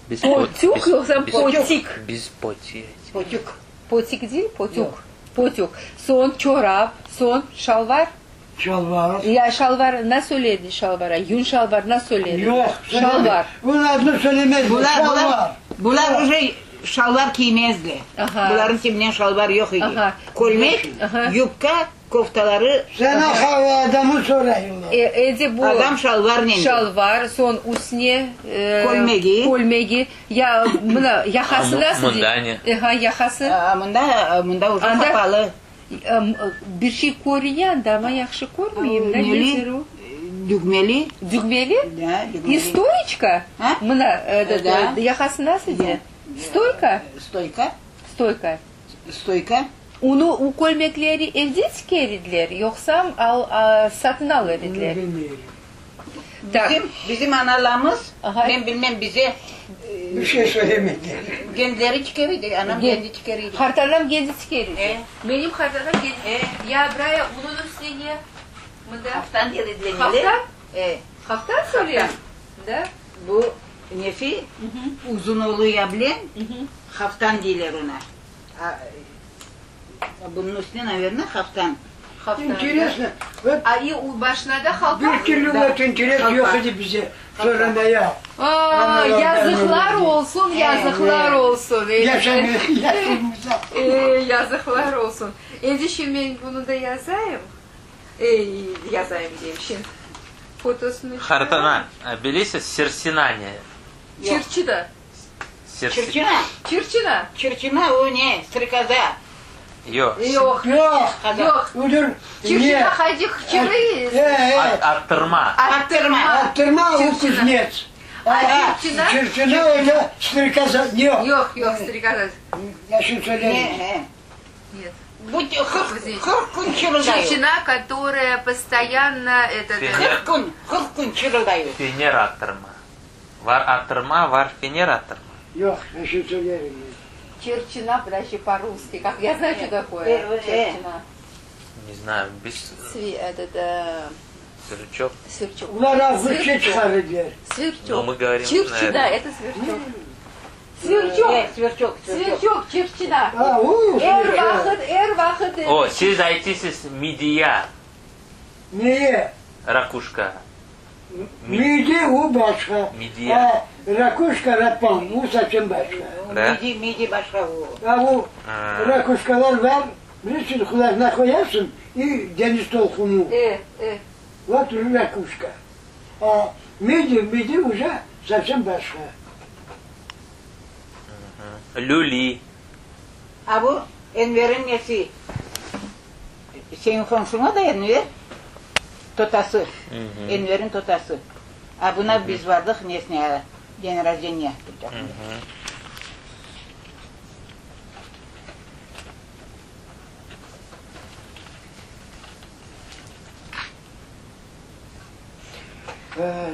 [SPEAKER 1] Biz
[SPEAKER 6] Potük
[SPEAKER 1] biz-
[SPEAKER 6] yoqsa
[SPEAKER 1] biz-
[SPEAKER 6] potik?
[SPEAKER 1] Biz poti.
[SPEAKER 2] Potük.
[SPEAKER 6] Potik değil, potük. Potük. Soñ çorap, soñ şalvar.
[SPEAKER 3] Şalvar.
[SPEAKER 6] Ya şalvar, nasıl söyler edi şalvara? Yün şalvar nasıl söyler edi?
[SPEAKER 3] Yoq,
[SPEAKER 6] Şalvar.
[SPEAKER 3] Onıñ adını söylemezler,
[SPEAKER 2] Bular, bular,
[SPEAKER 3] şalvar.
[SPEAKER 2] bular uje şalvar kiymezler.
[SPEAKER 6] Aha.
[SPEAKER 2] Bularnıñ kimden şalvar yoq edi.
[SPEAKER 6] Aha.
[SPEAKER 2] Kölmek,
[SPEAKER 6] Aha.
[SPEAKER 2] yubka, koftaları.
[SPEAKER 3] Sana hava adamı soraylar.
[SPEAKER 6] E, edi bu.
[SPEAKER 2] Adam şalvarnen.
[SPEAKER 6] Şalvar, soñ üstüne e,
[SPEAKER 2] Kölmegi.
[SPEAKER 6] Kölmegi. Ya mına yahası nasıl?
[SPEAKER 1] Mında ne?
[SPEAKER 6] Aha, yahası.
[SPEAKER 2] A, mında, mında uje
[SPEAKER 6] Anda-
[SPEAKER 2] qapalı.
[SPEAKER 6] Bir şey körüne anda, amma yahşı körmeyim.
[SPEAKER 2] Neli,
[SPEAKER 6] Nedir o?
[SPEAKER 2] Dügmeli.
[SPEAKER 6] Dügmeli?
[SPEAKER 2] Da, dügmeli.
[SPEAKER 6] И стоечка?
[SPEAKER 2] А?
[SPEAKER 6] Mına, этот,
[SPEAKER 2] Да.
[SPEAKER 6] yahası nasıl de? Стойка?
[SPEAKER 2] Стойка.
[SPEAKER 6] Стойка.
[SPEAKER 2] Стойка.
[SPEAKER 6] Onı o kölmekleri evde tiker ediler, yoqsa al, a, satın alır ediler?
[SPEAKER 3] Bilmeyim.
[SPEAKER 6] Tak.
[SPEAKER 2] Bizim, bizim analamız,
[SPEAKER 6] Aha.
[SPEAKER 2] men bilmem bize
[SPEAKER 3] Bir şey söylemediler.
[SPEAKER 2] kendileri tiker edi, anam kendi tiker edi.
[SPEAKER 6] Qartanam kendi tiker edi.
[SPEAKER 2] E.
[SPEAKER 6] Menim qartanam kendi. Ya Braya, onıñ üstüne ne? Mında.
[SPEAKER 2] Haftan der ediler.
[SPEAKER 6] Haftan?
[SPEAKER 2] E,
[SPEAKER 6] Haftan söyleyeyim. Da?
[SPEAKER 2] bu nefi uzun oluyor bilen, haftan deyler ona. A, bunun üstüne, naverno, haftan.
[SPEAKER 6] Haftan.
[SPEAKER 3] Интересно. Вот
[SPEAKER 6] A i o başına da halka.
[SPEAKER 3] bir türlü вот интерес yoq edi bize soramaya.
[SPEAKER 6] Aa, yazıqlar olsun, yazıqlar olsun. E,
[SPEAKER 3] Yaşamaya, yaşımıza.
[SPEAKER 6] E, yazıqlar olsun. Endi şimdi men bunı da yazayım. E, yazayım deyim şimdi. Fotosını
[SPEAKER 1] Qartana, bilesiz, sirsina ne?
[SPEAKER 6] Çırçına.
[SPEAKER 1] Sirsi.
[SPEAKER 2] Çırçına.
[SPEAKER 6] Çırçına.
[SPEAKER 2] Çırçına o ne? Стрекоза.
[SPEAKER 1] Yoq.
[SPEAKER 6] Yoq.
[SPEAKER 3] Yoq.
[SPEAKER 6] Yoq.
[SPEAKER 3] Budır.
[SPEAKER 6] Çırçına
[SPEAKER 3] Ne?
[SPEAKER 6] haydi çırı.
[SPEAKER 3] E, e.
[SPEAKER 1] At- Attırma.
[SPEAKER 2] Attırma.
[SPEAKER 3] Attırma o kuznец.
[SPEAKER 6] A çırçına?
[SPEAKER 3] Çırçına öyle стрекоза. Yoq.
[SPEAKER 6] Yoq, yoq, стрекоза.
[SPEAKER 3] Ya şimdi
[SPEAKER 2] Ne?
[SPEAKER 3] söyleyeyim.
[SPEAKER 2] He.
[SPEAKER 6] Нет.
[SPEAKER 2] Bu 40 kün çırıldayı.
[SPEAKER 6] Çırçına, kotoraya postoyanno этот.
[SPEAKER 2] 40 kün, 40 kün çırıldayı.
[SPEAKER 1] Fener attırma. Var attırma, var fener attırma.
[SPEAKER 3] Yoq, men şimdi söylerim.
[SPEAKER 6] Çırçına, подожди, по-русски, как, я знаю, что такое çırçına.
[SPEAKER 1] Ne znаю, biz.
[SPEAKER 6] Сви, этот, э,
[SPEAKER 1] Sverçok.
[SPEAKER 6] Sverçok.
[SPEAKER 3] Olar avgustça çıqarırlar.
[SPEAKER 6] Sverçok.
[SPEAKER 1] No, мы говорим,
[SPEAKER 6] Çırçına, это sverçok. Sverçok.
[SPEAKER 2] E, sverçok,
[SPEAKER 6] Sverçok, çırçına.
[SPEAKER 3] A, o,
[SPEAKER 6] Er
[SPEAKER 3] sverçok.
[SPEAKER 6] vaqıt, er vaqıt.
[SPEAKER 1] O, siz aytısız midiya.
[SPEAKER 3] Neye?
[SPEAKER 1] Rakuşka.
[SPEAKER 3] Midi o başqa.
[SPEAKER 1] Midiya.
[SPEAKER 3] A, rakuşka rapan, o совсем başqa.
[SPEAKER 1] Da?
[SPEAKER 2] Midi, midi başqa o.
[SPEAKER 3] A o rakuşkalar var, bilirsiñ, qulağına qoyasıñ, i deniz tolqunu.
[SPEAKER 6] E, e.
[SPEAKER 3] Vot уже rakuşka. A midi, midi уже совсем başqa.
[SPEAKER 1] Lüli.
[SPEAKER 2] A bu Enver'in nesi? Seniñ qomşuña da Enver? Totası. Enver'in totası. A buna biz bardıq nesine, den rojdeniyä.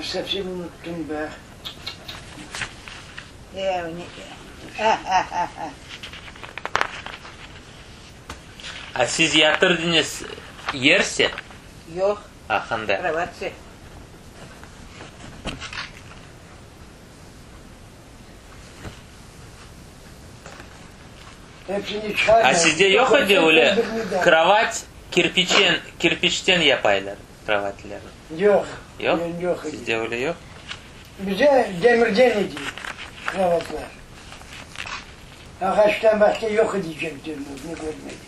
[SPEAKER 3] Совсем unuttım be.
[SPEAKER 1] A siz yatırdıñız yerse?
[SPEAKER 2] Yoq.
[SPEAKER 1] A qanda?
[SPEAKER 2] Krovatse.
[SPEAKER 3] Hepsini çıqarmayın.
[SPEAKER 1] A sizde yoq edi öyle krovat kirpiçen, kirpiçten yapaylar krovatlerni?
[SPEAKER 3] Yoq.
[SPEAKER 1] Yoq?
[SPEAKER 3] Yoq edi.
[SPEAKER 1] Sizde öyle yoq?
[SPEAKER 3] Bize demirden edi krovatlar. Ağaçtan başqa yoq edi cep, ne körmedik.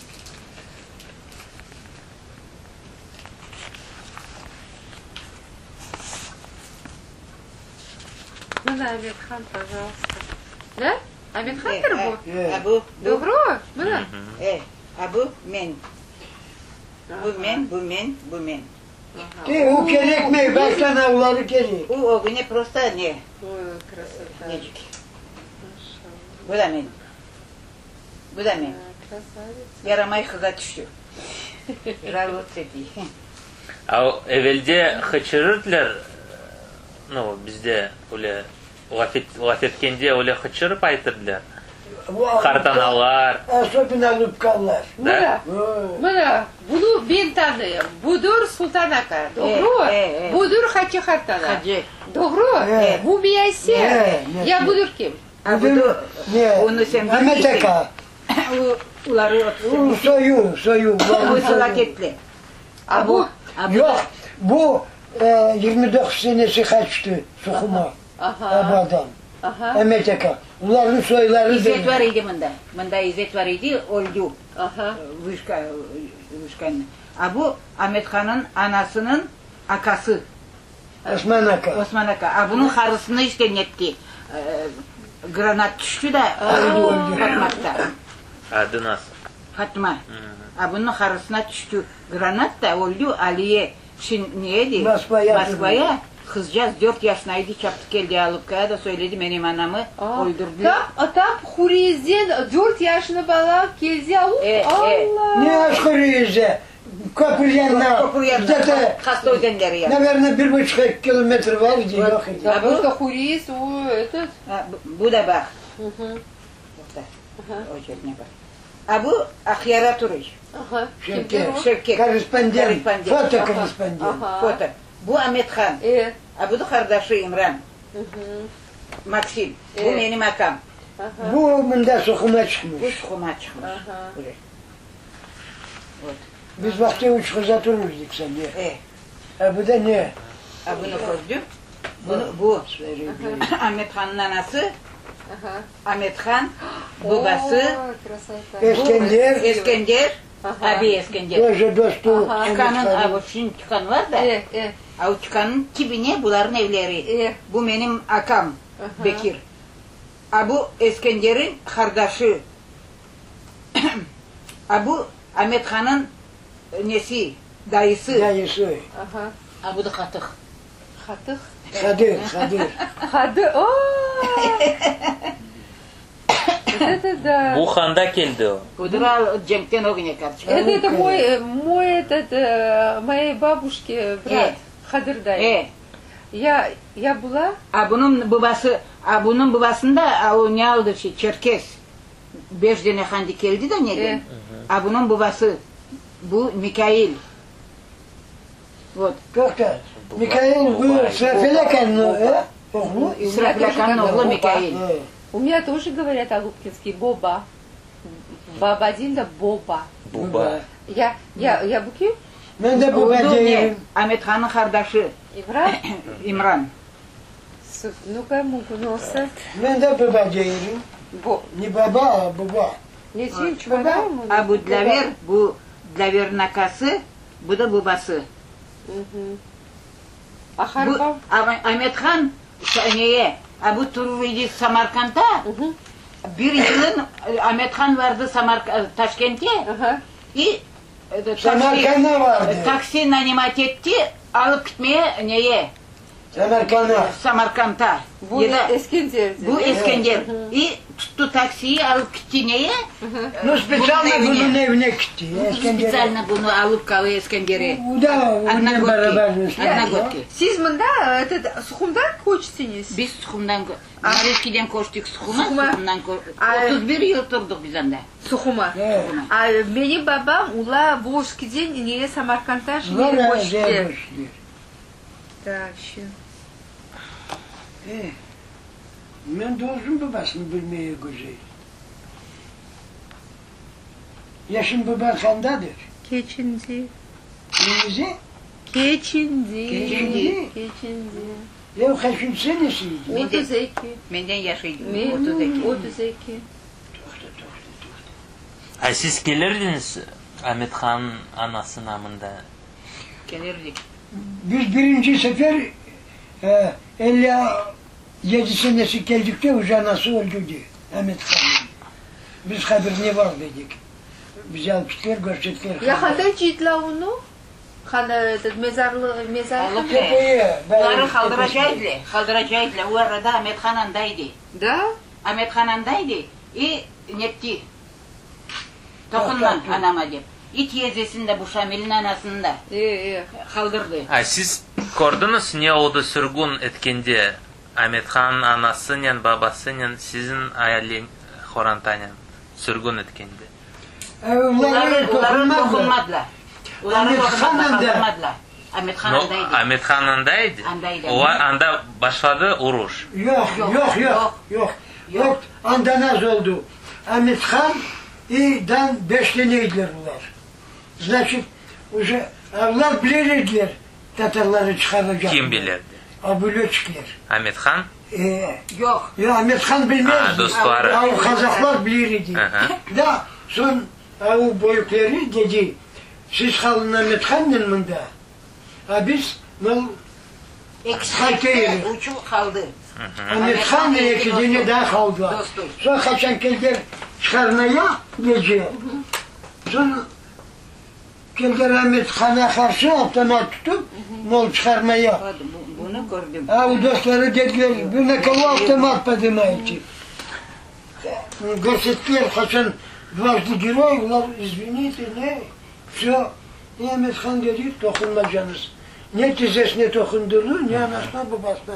[SPEAKER 6] Mına Amethan, pojalsta. Da? Amethandır bu?
[SPEAKER 3] E,
[SPEAKER 2] A bu,
[SPEAKER 6] Doğru? Mına.
[SPEAKER 2] E, a bu men. Bu men, bu men, bu men.
[SPEAKER 3] Te, o kerekmey, baştan avları kerek.
[SPEAKER 2] O ögüne prosto ne?
[SPEAKER 6] Oy, krasota.
[SPEAKER 2] Necik. Bu da men. Bu da men.
[SPEAKER 6] Krasavitsa.
[SPEAKER 2] Yaramay qıza tüşti. Жаловаться etey.
[SPEAKER 1] A evelde hıçırırdılar, nu, bizde öyle laf laf etkende öyle hıçırıp aytırdılar. Qartanalar.
[SPEAKER 3] Особенно lupkanlar.
[SPEAKER 6] Mına, mına, bunı men tanıyım. Budır Sultan aka. Doğru?
[SPEAKER 2] E, e, e.
[SPEAKER 6] Budır Hacı qartana.
[SPEAKER 2] Hacı.
[SPEAKER 6] Doğru?
[SPEAKER 3] E.
[SPEAKER 6] Bu Miyase.
[SPEAKER 3] E,
[SPEAKER 6] Ya budır kim?
[SPEAKER 2] A budı,
[SPEAKER 3] Ne?
[SPEAKER 2] onı sen
[SPEAKER 3] Amet
[SPEAKER 2] bilmeysiñ.
[SPEAKER 3] aka.
[SPEAKER 2] O, oları
[SPEAKER 3] O soyu, soyu.
[SPEAKER 2] O sıla ketli.
[SPEAKER 6] A bu?
[SPEAKER 2] A bu
[SPEAKER 3] Yoq, bu e, 29 senesi qaçtı Suhuma.
[SPEAKER 6] Aha.
[SPEAKER 3] Bu adam.
[SPEAKER 6] Aha.
[SPEAKER 3] Amet aka. Olarnıñ soyları
[SPEAKER 2] İzzet
[SPEAKER 3] da.
[SPEAKER 2] var idi mında. Mında İzzet var idi, öldü.
[SPEAKER 6] Aha.
[SPEAKER 2] Vışka, vışkanı. A bu Amethan'ın anasınıñ akası.
[SPEAKER 3] Osman aka.
[SPEAKER 2] Osman aka. A bunıñ qarısını işte netti. Granat tüşti de öldü Fatmata.
[SPEAKER 1] Adı nasıl?
[SPEAKER 2] Fatma. A bunıñ qarısına tüşti granat da öldü Aliye. Şimdi ne edi?
[SPEAKER 3] Moskvaya.
[SPEAKER 2] Moskvaya. Qızcağız 4 yaşındaydı, çaptı keldi Alupkaya da söyledi, menim anamı öldürdüler.
[SPEAKER 6] Tap, tap Hurizden 4 yaşında bala keldi alıp.
[SPEAKER 2] E, e.
[SPEAKER 6] Allah.
[SPEAKER 3] Ne aş Hurize? Köprü yanına.
[SPEAKER 2] Köprü yanına.
[SPEAKER 3] Где-то,
[SPEAKER 2] Hasta özenleri yanına.
[SPEAKER 3] наверное, bir buçuk kilometr var idi, yoq idi.
[SPEAKER 6] Да, просто Huriz, o, этот.
[SPEAKER 2] Ha, bu, bu da baq.
[SPEAKER 6] Hı.
[SPEAKER 2] O yerine baq. A bu Aqyara turuy.
[SPEAKER 6] Aha.
[SPEAKER 3] Şevket.
[SPEAKER 6] Kimdir o?
[SPEAKER 2] Şevket.
[SPEAKER 3] Korrespondent.
[SPEAKER 2] Korrespondent.
[SPEAKER 3] Fotokorrespondent.
[SPEAKER 6] Aha.
[SPEAKER 2] Foto. Bu Amethan.
[SPEAKER 6] E.
[SPEAKER 2] A bu da qardaşı İmran.
[SPEAKER 6] Hı.
[SPEAKER 2] Maksim. Bu
[SPEAKER 6] E.
[SPEAKER 2] menim akam.
[SPEAKER 6] Aha.
[SPEAKER 3] Bu mında Suhuma çıqmış.
[SPEAKER 2] Bu Suhuma çıqmış.
[SPEAKER 6] Aha.
[SPEAKER 2] Buraya. Вот.
[SPEAKER 3] Biz vaqtı üç qıza turmuşdık sen ne?
[SPEAKER 2] E.
[SPEAKER 3] A bu da ne?
[SPEAKER 2] A bunu kördüm. Bunu, bu Amethan'ın anası.
[SPEAKER 6] Aha.
[SPEAKER 2] Amethan babası.
[SPEAKER 6] О, красота.
[SPEAKER 3] Eskender.
[SPEAKER 2] Eskender.
[SPEAKER 6] Aha.
[SPEAKER 2] Abi Eskender.
[SPEAKER 3] Тоже dostu.
[SPEAKER 6] Aha.
[SPEAKER 2] Çıkanın, a bu şimdi çıkan var da.
[SPEAKER 6] E, e,
[SPEAKER 2] A o çıkanın tibine buların evleri.
[SPEAKER 6] e.
[SPEAKER 2] Bu benim akam
[SPEAKER 6] Aha.
[SPEAKER 2] Bekir. A bu Eskender'in kardeşi. A bu Amethan'ın nesi, dayısı.
[SPEAKER 3] Dayısı.
[SPEAKER 6] Aha.
[SPEAKER 2] A bu da Katıq.
[SPEAKER 6] Hatıq.
[SPEAKER 3] Kadir, Kadir.
[SPEAKER 6] Hadı. О! Это да.
[SPEAKER 1] Bu handa keldi o.
[SPEAKER 2] Udıral cenkten ögüne kartoçka.
[SPEAKER 6] Это, это мой, мой этот, моей babuşki brat, Hadır dayı. Ya, ya была?
[SPEAKER 2] A bunıñ babası, a bunıñ babasında, a o ne aldı şey, çerkes, beş dene handi keldi da neden, a bunıñ babası, bu Mikail, vot.
[SPEAKER 3] Toqta, Mikail bu İsrafil akanıñ oğlu?
[SPEAKER 2] İsrafil akanıñ oğlu Mikail.
[SPEAKER 6] U menya тоже govorât alupkinskiy, boba, baba değil de boba.
[SPEAKER 1] Buba.
[SPEAKER 6] Ya, ya, ya bu kim?
[SPEAKER 3] Men de buba deyim.
[SPEAKER 2] Amet hannıñ qardaşı.
[SPEAKER 6] İmran?
[SPEAKER 2] İmran.
[SPEAKER 6] Nu-ka, mümkün olsa.
[SPEAKER 3] Men de buba deyim. Ne baba, a buba.
[SPEAKER 6] Ne diyeyim, çıqarayım
[SPEAKER 2] onı? A bu Dlâver, bu Dlâverniñ akası, bu da babası. Bu Amet han neye, a bu turur idi Samarkandda, bir yılın Amet han vardı Taşkentke, i
[SPEAKER 3] Samarkand'a vardı.
[SPEAKER 2] Taksi nanimat etti, alıp gitmeye neye?
[SPEAKER 3] Samarkand'a.
[SPEAKER 2] Samarkand'a.
[SPEAKER 6] Bu Eskender.
[SPEAKER 2] Bu Eskender. İ tuttu taksiyi, alıp gitti neye?
[SPEAKER 3] Nu, spetsialno bunıñ evine gitti.
[SPEAKER 2] Spetsialno bunı alıp qalı Eskenderi.
[SPEAKER 3] U da onen beraber.
[SPEAKER 2] Odnogodki.
[SPEAKER 6] Siz mında, etet, Suhumdan köçtiñiz?
[SPEAKER 2] Biz Suhumdan, Narevkiden köçtik Suhuma, Suhumdan 31 yıl turdıq biz anda.
[SPEAKER 6] Suhuma. A menim babam ula Volžskiden neye Samarkanddan şiñe köçti. Tak, şi.
[SPEAKER 3] Eh, men doğrusını babasını bilmeye güzel. Yaşın baban qandadır?
[SPEAKER 6] Keçindi.
[SPEAKER 3] Neyisi?
[SPEAKER 6] Keçindi.
[SPEAKER 3] Keçindi?
[SPEAKER 6] Keçindi.
[SPEAKER 3] Ya qaçıncı senesi idi?
[SPEAKER 6] 32.
[SPEAKER 2] Menden yaşı idi, 32.
[SPEAKER 6] 32.
[SPEAKER 3] Toqta, toqta, toqta.
[SPEAKER 1] A siz kelirdiñiz Amet-Han anasına mında?
[SPEAKER 2] Kelirdik.
[SPEAKER 3] Biz birinci sefer 57 senesi keldikte uje anası öldüdi, Amet-Hannıñ. Biz qabirine bar dedik. Bizi alıp kettiler, körsettiler.
[SPEAKER 6] Ya qanday cıydılar onı? Qanday etet mezarlı mezar?
[SPEAKER 3] Tepeye.
[SPEAKER 2] Oları qaldıracaydılar, qaldıracaydılar. O arada Amet-Han anda edi.
[SPEAKER 6] Da?
[SPEAKER 2] Amet-Han anda edi i netti, toqunma anama dep. İ tiyezesini de, bu Şamilniñ anasını da qaldırdı.
[SPEAKER 1] A siz kördiñiz ne oldı sürgün etkende Amet-Han anasınen, babasınen, siziñ aile qorantanen sürgün etkende?
[SPEAKER 3] Oları
[SPEAKER 2] toqunmadılar. Oları toqunmadılar. Amet-Han anda edi.
[SPEAKER 1] Amet-Han anda edi?
[SPEAKER 2] Anda edi.
[SPEAKER 1] Olar anda başladı uruş?
[SPEAKER 3] Yoq, yoq, yoq, yoq. Yoq, anda naz oldu. Amet-Han i dan beş tane ediler olar. Znaçit, uje olar biler ediler tatarları çıqaracaqnı.
[SPEAKER 1] Kim bilerdi?
[SPEAKER 3] A bu lötçikler.
[SPEAKER 1] Amet-Han?
[SPEAKER 3] E.
[SPEAKER 2] Yoq.
[SPEAKER 3] Yoq, Amet-Han bilmezdi.
[SPEAKER 1] A, dostları.
[SPEAKER 3] A o qazaqlar bilir edi. Da, soñ a o böyükleri dedi, siz qalın Amet-Hannen mında, a biz mıl
[SPEAKER 2] Ekisi
[SPEAKER 3] qaytayıq.
[SPEAKER 2] ketti, üçü qaldı.
[SPEAKER 3] Amet-Han eki dene daa qaldılar. Soñ qaçan keldiler çıqarmaya gece, soñ keldiler Amet-Hana qarşı avtomat tutıp, mol çıqarmaya.
[SPEAKER 2] Bunı kördim.
[SPEAKER 3] A o dostları dediler, vı na kogo avtomat podımaete? Körsettiler, qaçan dvajdı geroy, olar izvinite, ne, vsö. E Amet-Han dedi, toqunmacañız. Ne tizesine toqundırdı, ne anasına, babasına.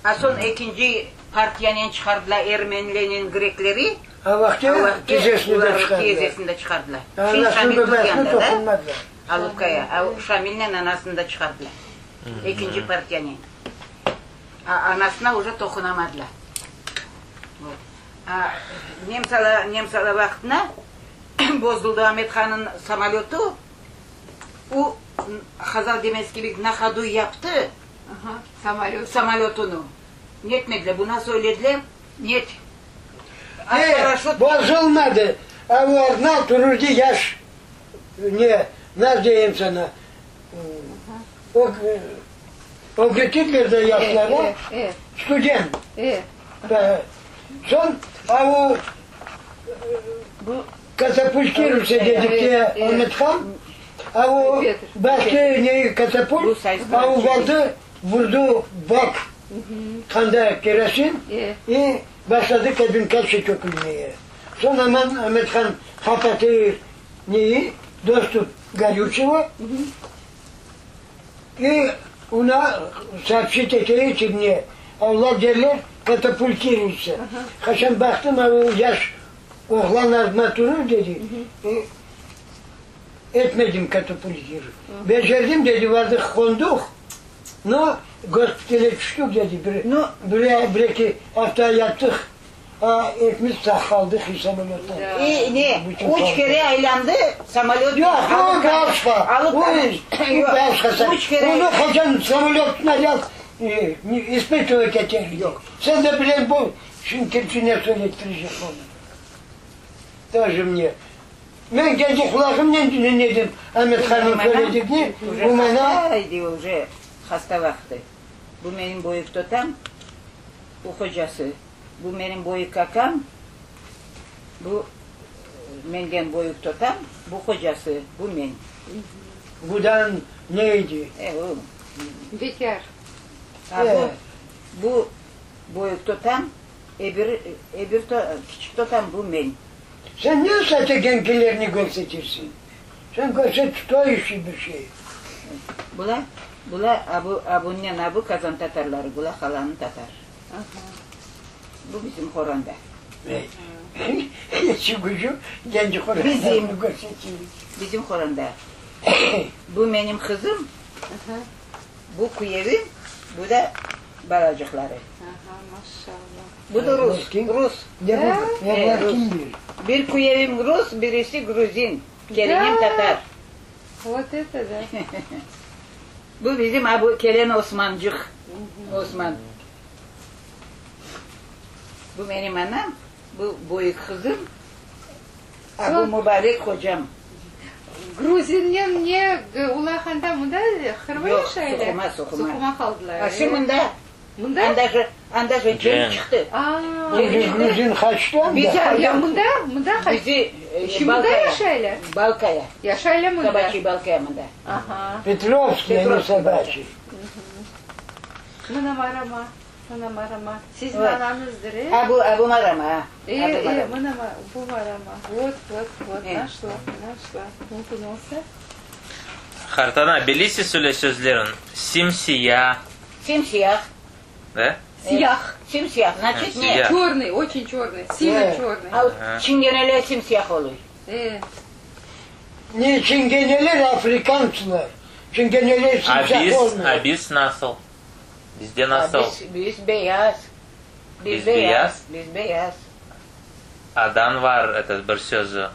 [SPEAKER 2] A soñ ekinci partiyanen çıqardılar ermenilenen grekleri.
[SPEAKER 3] A vaqte tizesini de çıqardılar.
[SPEAKER 2] Tizesini de çıqardılar.
[SPEAKER 3] Anasına, babasına toqunmadılar.
[SPEAKER 2] Alupkaya. A Şamilnen anasını da çıqardılar. Ekinci partiyanen. A anasına uje toqunamadılar. A nemsala, nemsala vaqtına bozuldı Amet-Hanıñ samolötı. O, Hazal demez kibi, na hodu yaptı samolötını. Netmediler, buna söylediler, net.
[SPEAKER 3] E, bozulmadı. A ornal tururdı yaş, ne, nasıl deyim sana, ögrettiler de yaşlara, student. Soñ, a o katapultiruysa dedik de Amet-Han, a o bastı neyi katapult, a o valdı, vurdı bak, qanda kerosin, i. Başladı kabinka çökülmeye. Soñ aman Amethan qapatı neyi, dostup gorючего, i ona soobşit eteyi ne, Alla derler, katapultiruется. Qaçan baqtım, a o yaş oğlan ardıma turur, dedi, etmedim katapultirut. Becerdim, dedi, vardıq, qonduq. No, gospitale tüştük, dedi, bir,
[SPEAKER 2] No.
[SPEAKER 3] bir, bir-eki afta yattıq, a epimiz sağ qaldıq i samolöttan.
[SPEAKER 2] İ, ne,
[SPEAKER 3] Bütün
[SPEAKER 2] üç
[SPEAKER 3] qaldı.
[SPEAKER 2] kere aylandı samolöt.
[SPEAKER 3] Yoq, o başqa,
[SPEAKER 2] Alıp,
[SPEAKER 3] o,
[SPEAKER 2] yoq,
[SPEAKER 3] o başqa.
[SPEAKER 2] üç kere.
[SPEAKER 3] Onı qaçan samolöt snarâd ispıtıvat eter.
[SPEAKER 2] Yoq.
[SPEAKER 3] Sen de bilen bu, şimdi kirpi ne söylettirecek onı. Тоже мне. Men kendi qulağımnen diñledim Amet hannıñ söyledigini, bu mana.
[SPEAKER 2] Hasta edi, uje hasta vaqtı. Bu menim böyük totam, bu hocası. Bu menim böyük akam, bu menden böyük totam, bu hocası, bu men.
[SPEAKER 3] Budan ne edi?
[SPEAKER 2] E, o.
[SPEAKER 6] Bekâr.
[SPEAKER 2] A, bu, bu böyük totam, ebir, ebir kiçik totam, bu men.
[SPEAKER 3] Sen ne satekenkilerni körsetirsiñ? Sen körset stoyuşçiy bir şey.
[SPEAKER 2] Bula, bula abu, abunnen abu Kazan tatarları, bula halanı tatar. Bu bizim horanda.
[SPEAKER 3] İşi gücü kendi horandalarını körsetmek.
[SPEAKER 2] Bizim horanda. Bu menim qızım, bu küyevim, bu da balacıqları. Bu da rus, rus.
[SPEAKER 3] Ne bu,
[SPEAKER 2] rus.
[SPEAKER 3] kim bilir?
[SPEAKER 2] Bir küyevim rus, birisi gruzin, kelinim tatar.
[SPEAKER 6] Vot eto da.
[SPEAKER 2] Bu bizim abu kelen Osmancıq, Osman. Bu menim anam, bu büyük qızım, a bu mubarek hocam.
[SPEAKER 6] Gruzinnen ne, olar anda mında Qırımda
[SPEAKER 2] Yoq,
[SPEAKER 6] yaşaylar?
[SPEAKER 2] Suhuma, Suhuma.
[SPEAKER 6] Suhuma qaldılar.
[SPEAKER 2] A şimdi mında.
[SPEAKER 6] Mında?
[SPEAKER 2] Anda je, anda je cenk çıqtı.
[SPEAKER 6] A.
[SPEAKER 3] Gruzin qaçtı anda.
[SPEAKER 2] Bizi
[SPEAKER 6] Ya mında, mında qaç?
[SPEAKER 2] Bizi
[SPEAKER 6] Şimdi mında yaşaylar?
[SPEAKER 2] Balkaya.
[SPEAKER 6] Yaşaylar mında?
[SPEAKER 2] Sobaçiy Balkaya mında.
[SPEAKER 6] Aha.
[SPEAKER 3] Petrovskiy, a ne Sobaçiy.
[SPEAKER 6] Mına marama, mına marama. Siziñ
[SPEAKER 2] Evet.
[SPEAKER 6] anañızdır, e?
[SPEAKER 2] A bu, a bu marama, a.
[SPEAKER 6] E,
[SPEAKER 2] A bu
[SPEAKER 6] e,
[SPEAKER 2] marama.
[SPEAKER 6] mına bu marama. Vot, vot, vot,
[SPEAKER 2] E.
[SPEAKER 6] našla, našla. Mümkün olsa.
[SPEAKER 1] Qartana, bilesiz öyle sözlerin? Sim-siya.
[SPEAKER 2] Sim-siyah.
[SPEAKER 1] Da?
[SPEAKER 6] Siyah.
[SPEAKER 2] Sim-siyah, значит, ne?
[SPEAKER 1] Siyah.
[SPEAKER 6] Çörnıy, oçen çörnıy, silno
[SPEAKER 3] E.
[SPEAKER 6] çörnıy.
[SPEAKER 2] A çingeneler sim-siyah oluy.
[SPEAKER 6] E.
[SPEAKER 3] Ne çingeneler, afrikantsılar. Çingeneler
[SPEAKER 1] A
[SPEAKER 3] simsiyah
[SPEAKER 1] biz,
[SPEAKER 3] olmuyor.
[SPEAKER 1] a biz nasıl? Bizde nasıl?
[SPEAKER 2] A biz, biz beyaz. Biz,
[SPEAKER 1] Biz
[SPEAKER 2] beyaz.
[SPEAKER 1] beyaz?
[SPEAKER 2] Biz beyaz.
[SPEAKER 1] Adan var etot bir sözü.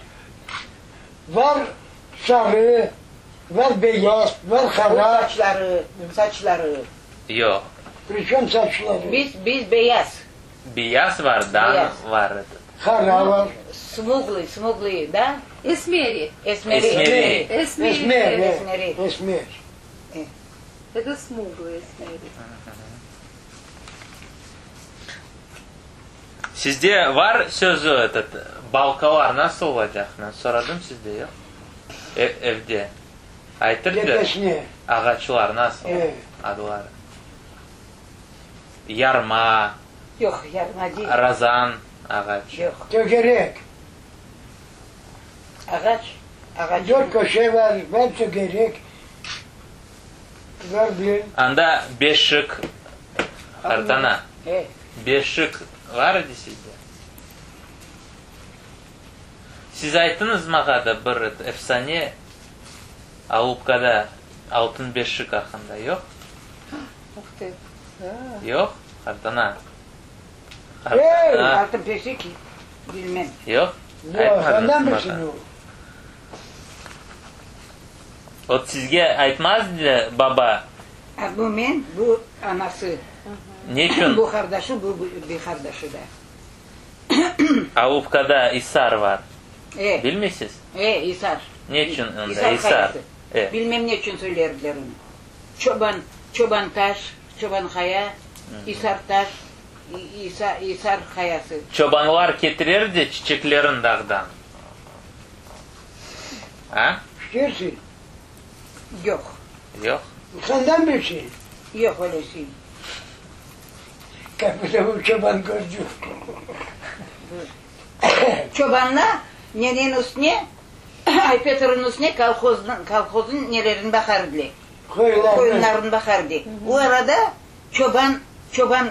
[SPEAKER 3] Var sarı, var beyaz, var
[SPEAKER 2] Bu
[SPEAKER 3] qara.
[SPEAKER 2] saçları, saçları.
[SPEAKER 1] Yoq.
[SPEAKER 3] Pričem saçları?
[SPEAKER 2] Biz, biz beyaz.
[SPEAKER 1] Beyaz var, dan
[SPEAKER 2] Beyaz.
[SPEAKER 1] var etot.
[SPEAKER 3] Qara var.
[SPEAKER 2] Smuglıy, smuglıy, da?
[SPEAKER 6] Esmeri.
[SPEAKER 2] Esmeri.
[SPEAKER 1] Esmeri.
[SPEAKER 6] Esmeri.
[SPEAKER 3] Esmer, e,
[SPEAKER 2] Esmeri.
[SPEAKER 3] esmer.
[SPEAKER 6] Eto smuglıy esmeri.
[SPEAKER 1] Sizde var sözü etot, balkalar nasıl olacaq? Men soradım sizde, yoq? Evde. Aytırdı.
[SPEAKER 3] Tepesine.
[SPEAKER 1] Ağaçlar nasıl
[SPEAKER 3] E.
[SPEAKER 1] adları? Yarma.
[SPEAKER 2] Yoq, yarma değil.
[SPEAKER 1] Razan ağaç.
[SPEAKER 2] Yoq.
[SPEAKER 3] Tögerek.
[SPEAKER 2] Ağaç. Ağaç.
[SPEAKER 3] Dört köşe var, var tögerek. Var bir.
[SPEAKER 1] Anda beşik, qartana,
[SPEAKER 2] E.
[SPEAKER 1] beşik var edi sizde? Siz ayttıñız maña da bir efsane Alupkada altın beşik aqqında, yoq?
[SPEAKER 6] Uh te.
[SPEAKER 1] Yoq, qartana?
[SPEAKER 3] Ey!
[SPEAKER 1] Qartana.
[SPEAKER 2] Altın beşik bilmem.
[SPEAKER 1] Yoq?
[SPEAKER 3] Yoq,
[SPEAKER 1] Aytmadıñız
[SPEAKER 3] andan
[SPEAKER 1] maña.
[SPEAKER 3] bilsin o.
[SPEAKER 1] Ot sizge aytmaz edi baba?
[SPEAKER 2] A bu men, bu anası.
[SPEAKER 1] Ne içün?
[SPEAKER 2] Bu qardaşı, bu bir qardaşı da.
[SPEAKER 1] Alupkada isar var.
[SPEAKER 2] E.
[SPEAKER 1] Bilmeysiz?
[SPEAKER 2] E, isar.
[SPEAKER 1] Ne içün onda
[SPEAKER 2] İsar
[SPEAKER 1] isar?
[SPEAKER 2] qayası.
[SPEAKER 1] E.
[SPEAKER 2] Bilmem ne içün söylerdiler onı. Çoban, çoban taş, çoban qaya, isar taş, isa, isar qayası.
[SPEAKER 1] Çobanlar ketirer de çiçeklerin dağdan. A?
[SPEAKER 3] İstersin.
[SPEAKER 2] Yoq.
[SPEAKER 1] Yoq?
[SPEAKER 3] Senden bilsin.
[SPEAKER 2] Yoq öyle şey.
[SPEAKER 3] Kapıda çoban kördi.
[SPEAKER 2] Çobanlar neniñ üstüne, Aypetrniñ üstüne kolhoznıñ, kolhoznıñ nelerini baqar ediler, qoyunlarını baqar edi. O arada çoban, çoban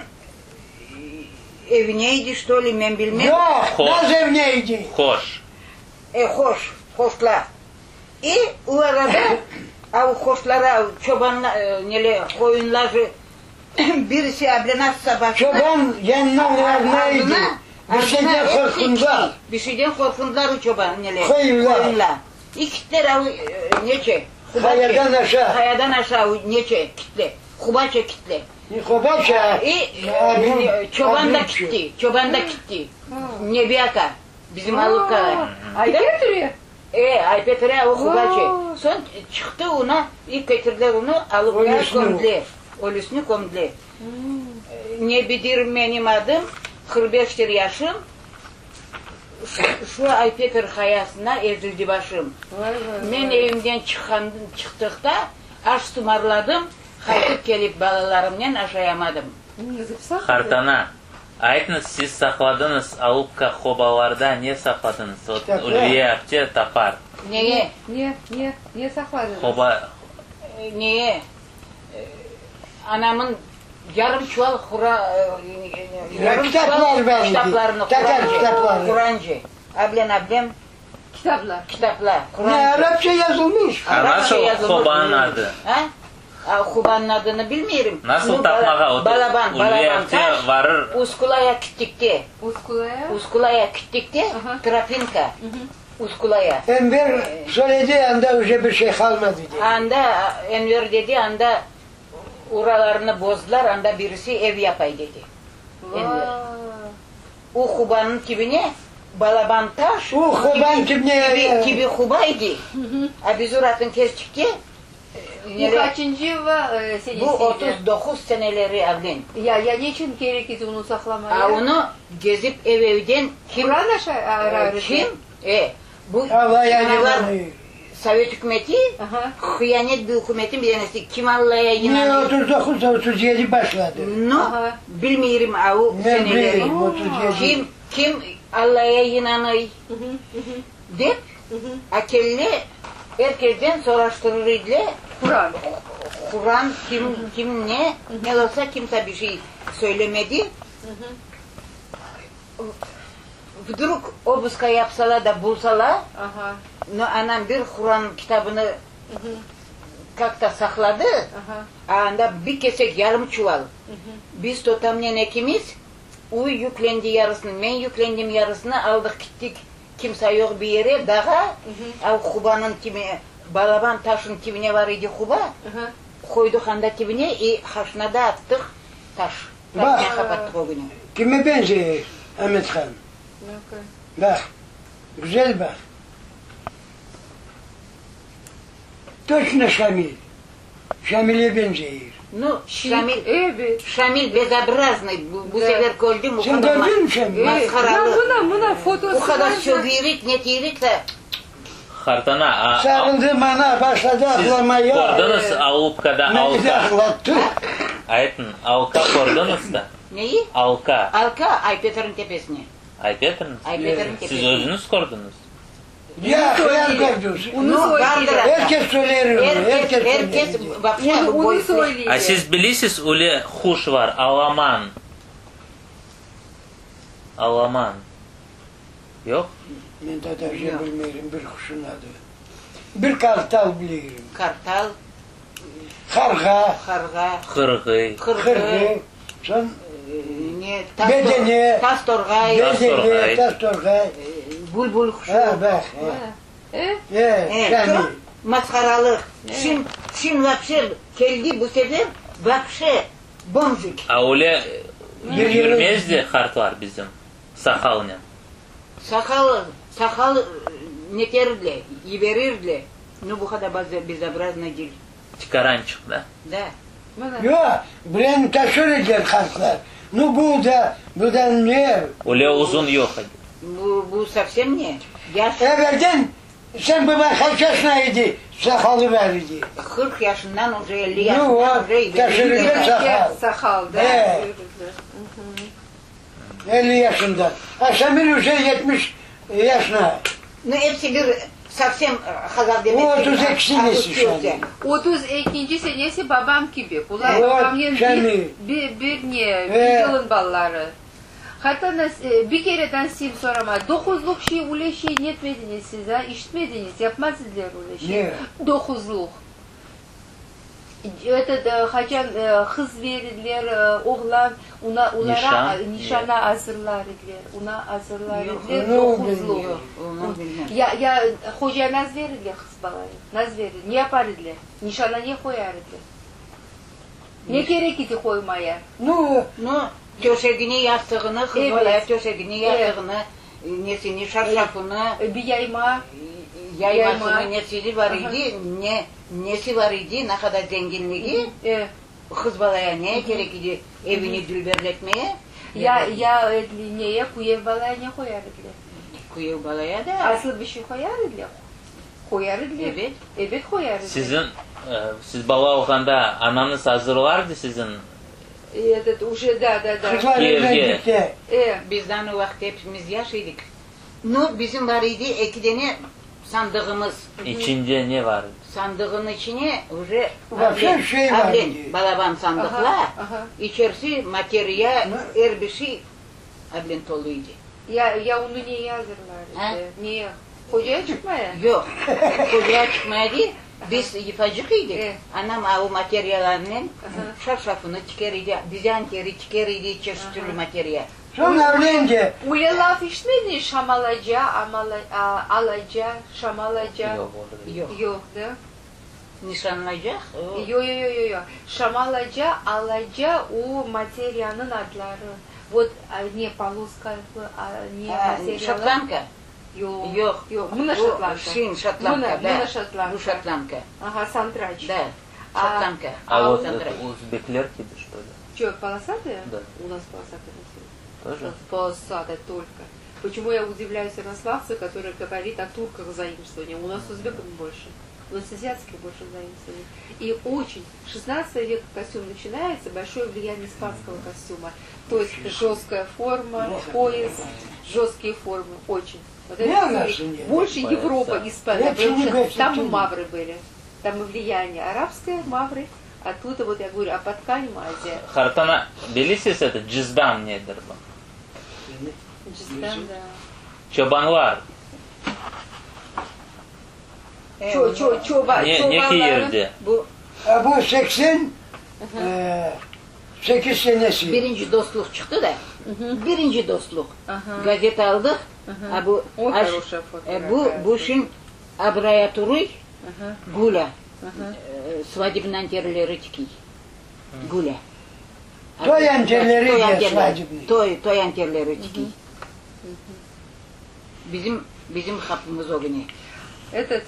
[SPEAKER 2] evine idi, çto li, men bilmem.
[SPEAKER 3] Yoq, naz evine idi.
[SPEAKER 1] Hoş.
[SPEAKER 2] E, hoş, hoşlar. İ o arada av hoşlara, çobanlar, nele, qoyunları Birisi ablenatsa başına.
[SPEAKER 3] Çoban yanına varmay edi. Bir şeyden qorqundılar.
[SPEAKER 2] Bir şeyden qorqundılar o çoban nele,
[SPEAKER 3] Qoyunlar.
[SPEAKER 2] qoyunlar. İ kitler av neçe, hubaçe.
[SPEAKER 3] Qayadan aşağı.
[SPEAKER 2] Qayadan aşağı neçe kitle, hubaçe kitle.
[SPEAKER 3] Hubaça.
[SPEAKER 2] İ çoban da kitti, çoban da kitti. Nebi aka, bizim Alupkağa.
[SPEAKER 6] Aypetre?
[SPEAKER 2] E, Aypetre o hubaçe. Soñ çıqtı ona, i ketirdiler onı Alupkağa kömdiler. Ölüsini kömdiler. Nebidir menim adım, qırq beştir yaşım, Şu Aypetr hayasına ezildi başım. Men evimden çıqtıqta aş sımarladım, Qaytıp kelip balalarımnen aşayamadım.
[SPEAKER 1] Qartana, aytıñız, siz saqladıñız Alupka qobalarda ne saqladıñız? Ot, Ülviye apte tapar.
[SPEAKER 2] Neye?
[SPEAKER 6] Ne, ne, ne saqladıñız?
[SPEAKER 1] Qoba.
[SPEAKER 2] Neye? Anamın yarım çuval hura, yarım çuval kitaplarını, Qurancı, Qurancı, ablen ablem.
[SPEAKER 6] Kitaplar.
[SPEAKER 2] Kitaplar, Qurancı.
[SPEAKER 3] Ne, arapça yazılmış.
[SPEAKER 1] A nasıl hobanıñ adı?
[SPEAKER 2] A? A, hobanıñ adını bilmeyrim.
[SPEAKER 1] Nasıl tapmağa o
[SPEAKER 2] Balaban,
[SPEAKER 1] Ülviye
[SPEAKER 2] balaban
[SPEAKER 1] apte
[SPEAKER 2] taş,
[SPEAKER 1] varır.
[SPEAKER 2] Uskulaya kittikte.
[SPEAKER 6] Uskulaya?
[SPEAKER 2] Uskulaya kittikte, tropinka. Uskulaya.
[SPEAKER 3] Enver söyledi, anda uje bir şey qalmadı dedi.
[SPEAKER 2] Anda, Enver dedi, anda uralarını bozdılar, anda birisi ev yapay dedi. Enver. O hubanıñ tibine balaban taş,
[SPEAKER 3] O huban tibine,
[SPEAKER 2] tibi huba edi, a biz uratın kestikte,
[SPEAKER 6] Bu qaçıncı senesi
[SPEAKER 2] Bu
[SPEAKER 6] edi?
[SPEAKER 2] 39 seneleri evlen.
[SPEAKER 6] Ya, ya neçün kerek edi onı saqlamaya?
[SPEAKER 2] A onı gezip ev-evden kim,
[SPEAKER 6] Quran aşa arar edi.
[SPEAKER 2] kim, e, bu
[SPEAKER 3] Allaya
[SPEAKER 2] canavar
[SPEAKER 3] inanıyor.
[SPEAKER 2] Sovet ükümeti, hıyanet bir ükümetin bir tanesi, kim Allaya
[SPEAKER 3] Ne
[SPEAKER 2] inanıyor?
[SPEAKER 3] 39, 37 başladı.
[SPEAKER 2] No, bilmeyrim a o
[SPEAKER 3] Men
[SPEAKER 2] seneleri.
[SPEAKER 3] bileyim, 37.
[SPEAKER 2] Kim, kim Allaya inanıy dep, akelle er kezden soraştırır ediler.
[SPEAKER 6] Quran.
[SPEAKER 2] Quran kim, kim ne, ne olsa kimse bir şey söylemedi. Vdrug obıska yapsalar da bulsalar, no anam bir Quran kitabını kak-to saqladı, a anda bir kesek yarım çuval. Biz totamnen ekimiz, u yüklendi yarısını, men yüklendim yarısını, aldıq kittik kimse yoq bir yere, dağa, a hubanıñ tibine, balaban taşnıñ tibine bar edi huba, qoydıq anda tibine i haşna da attıq taş.
[SPEAKER 3] Baq,
[SPEAKER 2] Taşnen qapattıq o künü.
[SPEAKER 3] kime benzeyi Amethan? Baq, güzel baq. Toçno Şamil. Şamile benzeyir.
[SPEAKER 2] Nu, Şamil,
[SPEAKER 6] Ebet.
[SPEAKER 2] Şamil bezobraznıy, bu, bu sefer kördim, o
[SPEAKER 3] Sen
[SPEAKER 2] qadar
[SPEAKER 3] kördiñ mi Şamilni?
[SPEAKER 2] masqaralı.
[SPEAKER 6] Ya mına, mına fotosı
[SPEAKER 2] O qadar
[SPEAKER 6] var da.
[SPEAKER 2] sögüyirik, netiyirik de.
[SPEAKER 1] Qartana, a,
[SPEAKER 3] Sarıldı maña, başladı
[SPEAKER 1] siz
[SPEAKER 3] ağlamaya.
[SPEAKER 1] kördiñiz Alupkada
[SPEAKER 3] Meni de
[SPEAKER 1] alka?
[SPEAKER 3] ağlattı.
[SPEAKER 1] Aytıñ, alka kördiñiz da?
[SPEAKER 2] Neyi?
[SPEAKER 1] Alka.
[SPEAKER 2] Alka Aypetrniñ tepesine.
[SPEAKER 1] Aypetrniñ?
[SPEAKER 2] Aypetrniñ
[SPEAKER 1] Siz
[SPEAKER 2] tepesine.
[SPEAKER 1] özüñiz kördiñiz?
[SPEAKER 3] Ya, hayal kördiñiz.
[SPEAKER 2] Nu, vardır anda.
[SPEAKER 3] Er kes söyler onı, er kes
[SPEAKER 2] Er kes,
[SPEAKER 3] söyler.
[SPEAKER 2] вообще, bu
[SPEAKER 6] Onı
[SPEAKER 2] boyutlı.
[SPEAKER 6] söyleyler.
[SPEAKER 1] A siz bilesiz, öyle quş var, alaman. Alaman. Yoq?
[SPEAKER 3] Men tatarca bilmeyim bir quşnıñ adı. Bir qartal bileyim.
[SPEAKER 2] Qartal.
[SPEAKER 3] Qarğa.
[SPEAKER 2] Qarğa.
[SPEAKER 1] Qırğıy.
[SPEAKER 3] Qırğıy. Soñ
[SPEAKER 2] Ne,
[SPEAKER 3] bedene.
[SPEAKER 2] Tas torğay.
[SPEAKER 3] Bedene, tas torğay.
[SPEAKER 2] Bülbül quşu.
[SPEAKER 3] Ha, baq.
[SPEAKER 6] E?
[SPEAKER 3] E, Şamil.
[SPEAKER 2] Masqaralıq. Şin, şin вообще keldi bu sefer вообще bomjik.
[SPEAKER 1] A öyle
[SPEAKER 3] Bir
[SPEAKER 1] yürmez de qartlar bizim saqalnen.
[SPEAKER 2] Saqal, saqal neterler, yiberirler. Nu, bu qadar bezobrazный dil.
[SPEAKER 1] Tikarançıq da?
[SPEAKER 2] Da.
[SPEAKER 6] Mına.
[SPEAKER 3] Yoq, birevni taşır eken qartlar. Nu, bu da, bu da ne?
[SPEAKER 1] Öyle uzun yoq edi.
[SPEAKER 2] Bu, bu совсем ne? Yaş.
[SPEAKER 3] Evelden. Sen babañ qaç yaşına idi, saqalı bar idi?
[SPEAKER 2] 40 yaşından uje, 50 yaşından uje.
[SPEAKER 3] Taşırılğan saqal.
[SPEAKER 6] Saqal, da.
[SPEAKER 3] E. 50 yaşında. A Şamil uje 70 yaşına.
[SPEAKER 2] Nu, episi bir sovsem hazar demek.
[SPEAKER 3] O 32 senesi Şamil.
[SPEAKER 6] 32 senesi babam kibi. Olar babamnen bir, bir, bir ne, bir yılın balaları. Hatta bir kere Nasim sorama, doquzluq şey, öyle şey netmediñiz siz, a, işitmediñiz, yapmaz ediler öyle şey.
[SPEAKER 3] Ne?
[SPEAKER 6] Doquzluq. Etot, qaçan qız verirler, oğlan, ona, olara nişana azırlar ediler, ona azırlar ediler doquzluq. Ya, ya hoca naz verirler qız balaya, naz verir, ne yapar ediler, nişana ne qoyar ediler? Ne kerek edi qoymaya?
[SPEAKER 3] Nu,
[SPEAKER 2] Nu, töşegine yastığını, qız balaya töşegine yastığını, nesini, şarşafını.
[SPEAKER 6] Bir yayma.
[SPEAKER 2] Yaymasını, nesini bar idi, ne, nesi bar idi, ne qadar zenginligi, qız balaya ne kerek idi evini dülberletmeye.
[SPEAKER 6] Ya, ya neye, küyev balaya ne qoyar ediler?
[SPEAKER 2] Küyev balaya da.
[SPEAKER 6] Asıl bir şey qoyar ediler? Qoyar ediler.
[SPEAKER 2] Ebet.
[SPEAKER 6] Ebet qoyar ediler.
[SPEAKER 1] Siziñ, siz bala olğanda anañız azırlardı siziñ
[SPEAKER 6] Etet, uje, da, da, da.
[SPEAKER 3] Qızlar evlendikte.
[SPEAKER 6] E.
[SPEAKER 2] Bizden o vaqıt epimiz yaş edik. Nu, bizim bar idi eki dene sandığımız.
[SPEAKER 1] İçinde ne bar edi?
[SPEAKER 2] Sandığın içine uje
[SPEAKER 3] Vapşe şey bar
[SPEAKER 2] ablen,
[SPEAKER 3] idi.
[SPEAKER 2] balaban sandıqlar, içerisi materiya, er bir şey ablen tolu idi.
[SPEAKER 6] Ya, ya onı neye azırlar edi? Neye? Hocaya çıqmaya?
[SPEAKER 2] Yoq, hocaya çıqmaya değil, biz yufacıq idik, anam a o materiyalarnen şarşafını tiker idi, bizanteri tiker idi, çeşit türlü materiya.
[SPEAKER 3] Soñ evlendi.
[SPEAKER 6] Öyle laf işitmediñiz, şamalaca, amala, alaca, şamalaca?
[SPEAKER 1] Yoq,
[SPEAKER 2] Yoq.
[SPEAKER 6] Yoq, da?
[SPEAKER 2] Nişanlaycaq?
[SPEAKER 6] Yo, yo, yo, yo, yo. Şamalaca, alaca o materiyanıñ adları. Vot, ne poloska, ne materiyalar.
[SPEAKER 2] Şotlanka?
[SPEAKER 6] Yoq.
[SPEAKER 2] Yoq.
[SPEAKER 6] Yoq, mına şotlanka.
[SPEAKER 2] Şin, şotlanka,
[SPEAKER 6] da. Mına şotlanka.
[SPEAKER 2] Bu şotlanka.
[SPEAKER 6] Aha, santraç.
[SPEAKER 2] Da, şotlanka.
[SPEAKER 1] A vot özbekler kibi, çto li?
[SPEAKER 6] Ço, polosataya?
[SPEAKER 1] Da.
[SPEAKER 6] U nas polosatая носили.
[SPEAKER 1] Тоже?
[SPEAKER 6] Полосатая только. Почему я удивляюсь ярославцу, который говорит о турках заимствования? У нас узбеков больше. У нас азиатских больше заимствований. И очень. 16 век костюм начинается, большое влияние испанского костюма. То есть жесткая форма, пояс, жесткие формы. Очень. Вот это больше Европа, Испания, потому что там и мавры были. Там и влияние арабское, мавры, оттуда вот я говорю, а по тканям Азия.
[SPEAKER 1] Qartana, bilesiz это cızdan nedir bu?
[SPEAKER 6] Cızdan, da.
[SPEAKER 1] Çobanlar.
[SPEAKER 6] Ço, ço, çoba,
[SPEAKER 1] Ne, ne kiyerdi?
[SPEAKER 2] Bu,
[SPEAKER 3] A bu 88 senesi.
[SPEAKER 2] Birinci dostluq çıqtı da, birinci dostluq. Gazeta aldıq, a bu, bu, bu şin Abraya Turuy, Gulâ, svadebnıy anterleri tikiy. Gulâ.
[SPEAKER 3] Toy anterleri diye svadebnıy.
[SPEAKER 2] Toy, toy anterleri tikiy. Bizim, bizim qapımız ögüne.
[SPEAKER 6] Etet.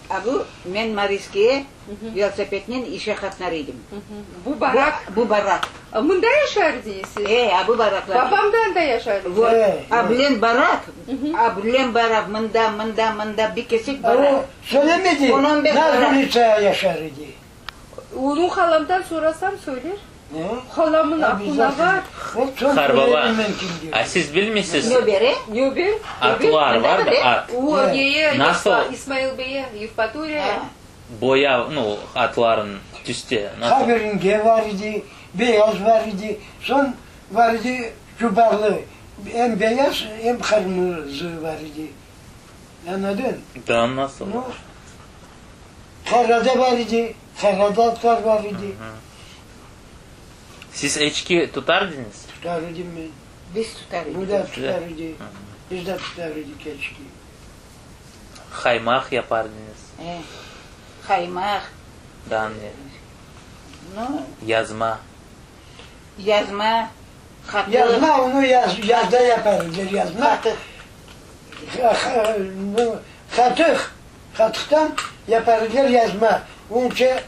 [SPEAKER 2] A bu, men Mariskiye velosipednen işe qatnar edim.
[SPEAKER 6] Bu barak.
[SPEAKER 2] Bu barak.
[SPEAKER 6] Mında yaşar ediñiz siz?
[SPEAKER 2] E, a bu baraklar.
[SPEAKER 6] Babam da anda yaşar edi.
[SPEAKER 2] Vot, a bilen barak, a bilen barak, mında, mında, mında bir kesek barak.
[SPEAKER 3] O söylemedi,
[SPEAKER 2] On on beş barak.
[SPEAKER 3] Naz ulitsaya yaşar edi.
[SPEAKER 6] Onıñ halamdan sorasam söyler. Halamın aqlına var.
[SPEAKER 1] Qarbaba, a siz bilmeysiz?
[SPEAKER 2] Nöbere?
[SPEAKER 6] Nöber?
[SPEAKER 1] Atlar var da, at.
[SPEAKER 6] O, neye?
[SPEAKER 1] Nasıl?
[SPEAKER 6] İsmail beye, Yevpatoriya.
[SPEAKER 1] Boya, nu, atların tüste. Nasıl?
[SPEAKER 3] Kahverengi var idi, beyaz var idi, soñ var idi cubarlı, em beyaz, em qırmızı var idi. Añladın?
[SPEAKER 1] Da, nasıl?
[SPEAKER 3] Nu, qara da var idi, qara da atlar var idi.
[SPEAKER 1] Siz eçki tutardıñız?
[SPEAKER 3] Tutar edim men.
[SPEAKER 2] Biz tutar edik.
[SPEAKER 3] Bu da tutar idi, biz de tutar edik eçki.
[SPEAKER 1] Qaymaq yapardıñız?
[SPEAKER 2] E, qaymaq.
[SPEAKER 1] Daa ne?
[SPEAKER 2] Nu.
[SPEAKER 1] Yazma.
[SPEAKER 2] Yazma, qatıq.
[SPEAKER 3] Yazma, onı yaz, yazda yapar ediler, yazma.
[SPEAKER 2] Qatıq.
[SPEAKER 3] Bu qatıq, qatıqtan yapar ediler yazma. Onıñce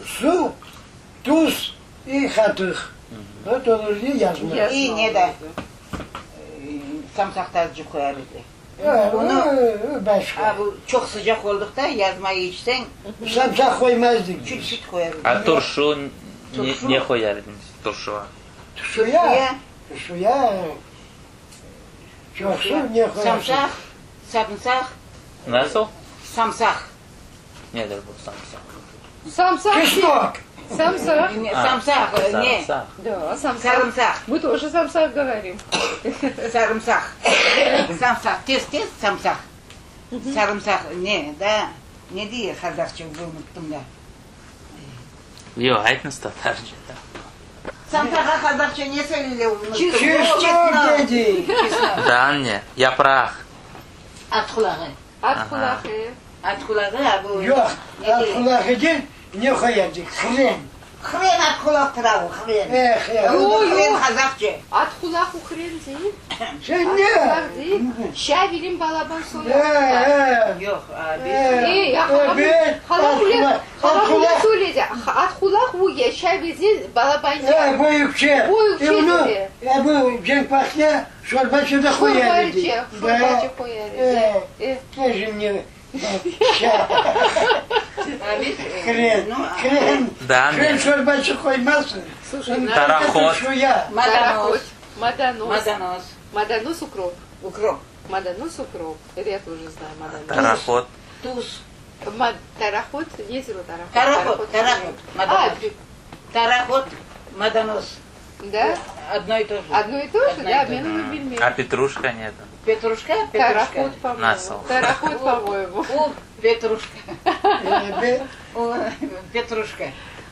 [SPEAKER 3] suv, tuz i qatıq. Vot olur idi yazma.
[SPEAKER 2] I ne de, samsaq da azıcıq qoyar ediler. Onı,
[SPEAKER 3] O başqa.
[SPEAKER 2] a bu çoq sıcaq olduqta yazmayı içseñ.
[SPEAKER 3] Samsaq qoymazdık biz.
[SPEAKER 2] Çüt süt qoyar edik.
[SPEAKER 1] A turşu ne qoyar ediñiz turşuğa?
[SPEAKER 3] Turşuya, turşuya çoqsu ne qoyarsıñ?
[SPEAKER 2] Samsaq, samsaq.
[SPEAKER 1] Nasıl?
[SPEAKER 2] Samsaq.
[SPEAKER 1] Nedir bu samsaq?
[SPEAKER 6] Samsaq.
[SPEAKER 3] Çesnok.
[SPEAKER 6] Samsaq.
[SPEAKER 2] Samsaq, ne?
[SPEAKER 6] Da, samsaq.
[SPEAKER 2] Sarımsaq.
[SPEAKER 6] Мы тоже samsaq govorim.
[SPEAKER 2] Sarımsaq. Samsaq, tez, tez samsaq. Sarımsaq, ne, da, ne dey qazahça, unuttım da.
[SPEAKER 1] Yoq, aytıñız tatarca da.
[SPEAKER 2] Samsaqqa qazahça ne söyleyler, unuttım.
[SPEAKER 3] Çesnok dedi.
[SPEAKER 1] Daa ne? Yapraq.
[SPEAKER 2] At qulağı.
[SPEAKER 6] At qulağı.
[SPEAKER 2] At qulağı, a bu.
[SPEAKER 3] Yoq, at qulağı degil, ne qoyardıq? Hren.
[SPEAKER 2] Hren at qulaqtır a o, hren.
[SPEAKER 3] E, hren.
[SPEAKER 2] O hren qazahça.
[SPEAKER 6] At qulaq o hren değil.
[SPEAKER 3] Sen ne?
[SPEAKER 6] At qulaq değil. Şavilim balaban soy
[SPEAKER 3] E, e.
[SPEAKER 2] Yoq, a biz.
[SPEAKER 6] E, ya halam, halam öyle, halam öyle söyledi. At qulaq o ya şavilde balaban.
[SPEAKER 3] E, büyükçe.
[SPEAKER 6] Büyükçe dedi.
[SPEAKER 3] E, bu cenkbaqta şorbaça da qoyar edi.
[SPEAKER 6] Şorbaça, şorbaça qoyar edi. E.
[SPEAKER 3] Тоже мне Hren, hren, hren şorbası qoymazsıñ.
[SPEAKER 1] Tarahot.
[SPEAKER 2] Maydanoz.
[SPEAKER 6] Maydanoz.
[SPEAKER 2] Maydanoz.
[SPEAKER 6] Maydanoz укроп.
[SPEAKER 2] Укроп.
[SPEAKER 6] Maydanoz укроп. Это я тоже знаю maydanoz.
[SPEAKER 1] Tarahot.
[SPEAKER 2] Tuz.
[SPEAKER 6] Tarahot, nedir o tarahot?
[SPEAKER 2] Tarahot, tarahot.
[SPEAKER 6] А,
[SPEAKER 2] Tarahot, maydanoz.
[SPEAKER 6] Да?
[SPEAKER 2] Одно и то же.
[SPEAKER 6] Одно и то же, да? Men onı bilmeyim.
[SPEAKER 1] A петрушка nedir?
[SPEAKER 2] Петрушка, петрушка.
[SPEAKER 6] Tarahot, по-моему.
[SPEAKER 1] Nasıl?
[SPEAKER 6] Tarahot, по-моему.
[SPEAKER 2] O, петрушка. O, петрушка.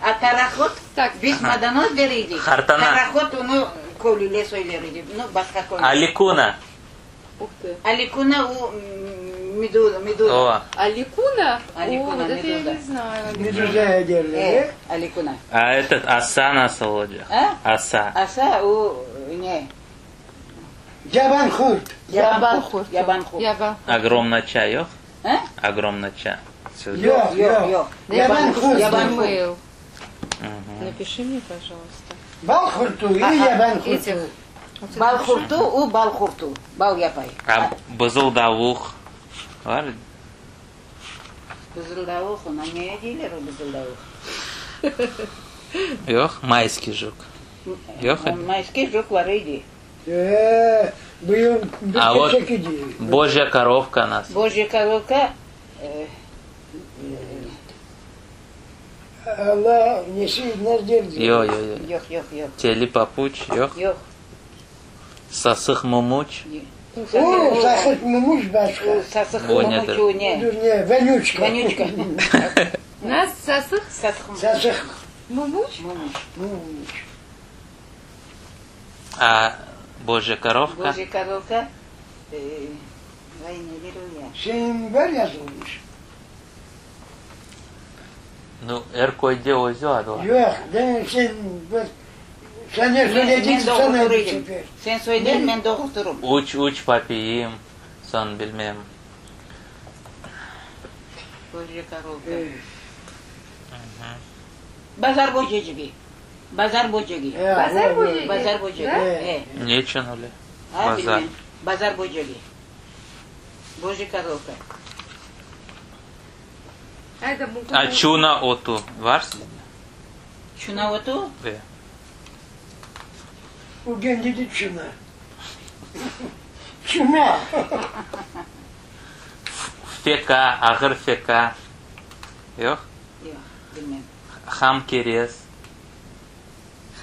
[SPEAKER 2] A tarahot,
[SPEAKER 6] Так.
[SPEAKER 2] biz maydanoz der edik.
[SPEAKER 1] Qartana.
[SPEAKER 2] Tarahot onı köylüler söyler edi. Nu, başqa köylü.
[SPEAKER 1] A likuna?
[SPEAKER 6] Ух ты.
[SPEAKER 2] A likuna o meduza, meduza.
[SPEAKER 1] O.
[SPEAKER 6] A likuna?
[SPEAKER 2] A likuna,
[SPEAKER 6] О, вот это я
[SPEAKER 2] медуза.
[SPEAKER 6] не знаю.
[SPEAKER 3] Meduza derler.
[SPEAKER 2] E, a likuna.
[SPEAKER 1] A этот osa nasıl olacaq?
[SPEAKER 2] A?
[SPEAKER 1] Osa.
[SPEAKER 2] Osa o ne?
[SPEAKER 3] Yaban qurt.
[SPEAKER 2] Yaban qurt. Yaban qurt.
[SPEAKER 6] Yaban.
[SPEAKER 1] Ogromnaça yoq?
[SPEAKER 2] A?
[SPEAKER 1] Ogromnaça. Söz.
[SPEAKER 3] Yoq,
[SPEAKER 2] Yoq, yoq.
[SPEAKER 3] Yaban qurt.
[SPEAKER 2] Yaban qurt.
[SPEAKER 6] Mail. Напиши мне, пожалуйста.
[SPEAKER 3] Bal qurtu, i yaban qurtu.
[SPEAKER 6] Этих.
[SPEAKER 2] Bal qurtu, o bal qurtu. Bal yapay.
[SPEAKER 1] A bızıldavuq bar?
[SPEAKER 2] Bızıldavuq, ona ne deyler o bızıldavuq?
[SPEAKER 1] Yoq, mayskiy juk. Yoq edi?
[SPEAKER 2] Mayskiy juk bar edi.
[SPEAKER 3] E, bu yıl bir
[SPEAKER 1] A vot
[SPEAKER 3] keçek edi.
[SPEAKER 1] bojya korovka nasıl?
[SPEAKER 2] Bojya korovka, e,
[SPEAKER 3] Alla nesi ne derdi?
[SPEAKER 1] Yoq, yoq, yoq.
[SPEAKER 2] Yoq, yoq, yoq.
[SPEAKER 1] Teli papuç yoq?
[SPEAKER 2] Yoq.
[SPEAKER 1] Sasıq mumuç?
[SPEAKER 3] O, sasıq mumuç başqa.
[SPEAKER 2] O, sasıq
[SPEAKER 1] O
[SPEAKER 2] mumuç
[SPEAKER 1] nedir?
[SPEAKER 2] o ne?
[SPEAKER 3] Dur ne, вонючка.
[SPEAKER 2] Вонючка.
[SPEAKER 6] Nas sasıq
[SPEAKER 2] Sasıq
[SPEAKER 3] Sasıq
[SPEAKER 6] mumuç?
[SPEAKER 2] mumuç.
[SPEAKER 3] mumuç.
[SPEAKER 1] A bojya korovka?
[SPEAKER 2] Bojya korovka, e, vay nedir o ya?
[SPEAKER 3] Senin var yazılmış.
[SPEAKER 1] Nu, er köyde özü adı bar.
[SPEAKER 3] Yoq, ben sen, bak, sen ne söyledin,
[SPEAKER 2] Men
[SPEAKER 3] sana
[SPEAKER 2] doğru
[SPEAKER 3] bir
[SPEAKER 2] edim.
[SPEAKER 3] sefer.
[SPEAKER 2] Sen söylen, men doğurtırım.
[SPEAKER 1] Uç, uç papiyim, soñ bilmem.
[SPEAKER 2] Bojya korovka. Bazar böcegi. Bazar böcegi.
[SPEAKER 3] E,
[SPEAKER 6] Bazar
[SPEAKER 3] o, o.
[SPEAKER 6] böcegi.
[SPEAKER 2] Bazar böcegi.
[SPEAKER 6] Da?
[SPEAKER 2] E.
[SPEAKER 1] Ne içün öyle?
[SPEAKER 2] A,
[SPEAKER 1] Bazar.
[SPEAKER 2] bilmem. Bazar böcegi. Bojya korovka.
[SPEAKER 6] A, это mümkün.
[SPEAKER 1] A çuna otu var sizde?
[SPEAKER 2] Çuna otu?
[SPEAKER 1] E.
[SPEAKER 3] O kendi çuna. Çuna.
[SPEAKER 1] Feka, ağır feka. Yoq?
[SPEAKER 2] Yoq, bilmem.
[SPEAKER 1] Ham kerez.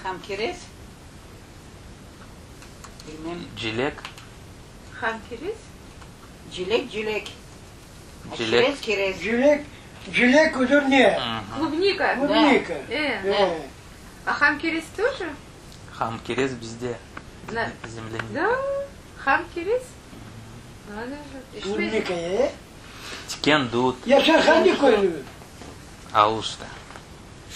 [SPEAKER 2] Ham kerez? Bilmem.
[SPEAKER 1] Cilek.
[SPEAKER 6] Ham kerez?
[SPEAKER 2] Cilek, cilek. A
[SPEAKER 1] Cilek.
[SPEAKER 2] Kerez, kerez.
[SPEAKER 3] Cilek, cilek odur ne?
[SPEAKER 6] Клубника.
[SPEAKER 3] Клубника.
[SPEAKER 6] Э,
[SPEAKER 3] E.
[SPEAKER 6] а ham kerez тоже?
[SPEAKER 1] Ham kerez bizde.
[SPEAKER 6] На.
[SPEAKER 1] Земляника.
[SPEAKER 6] Да? Ham kerez? Надо же. И что это?
[SPEAKER 3] Клубника, e?
[SPEAKER 1] Tiken dut.
[SPEAKER 3] Ya sen hangi köylü?
[SPEAKER 1] Aluşta.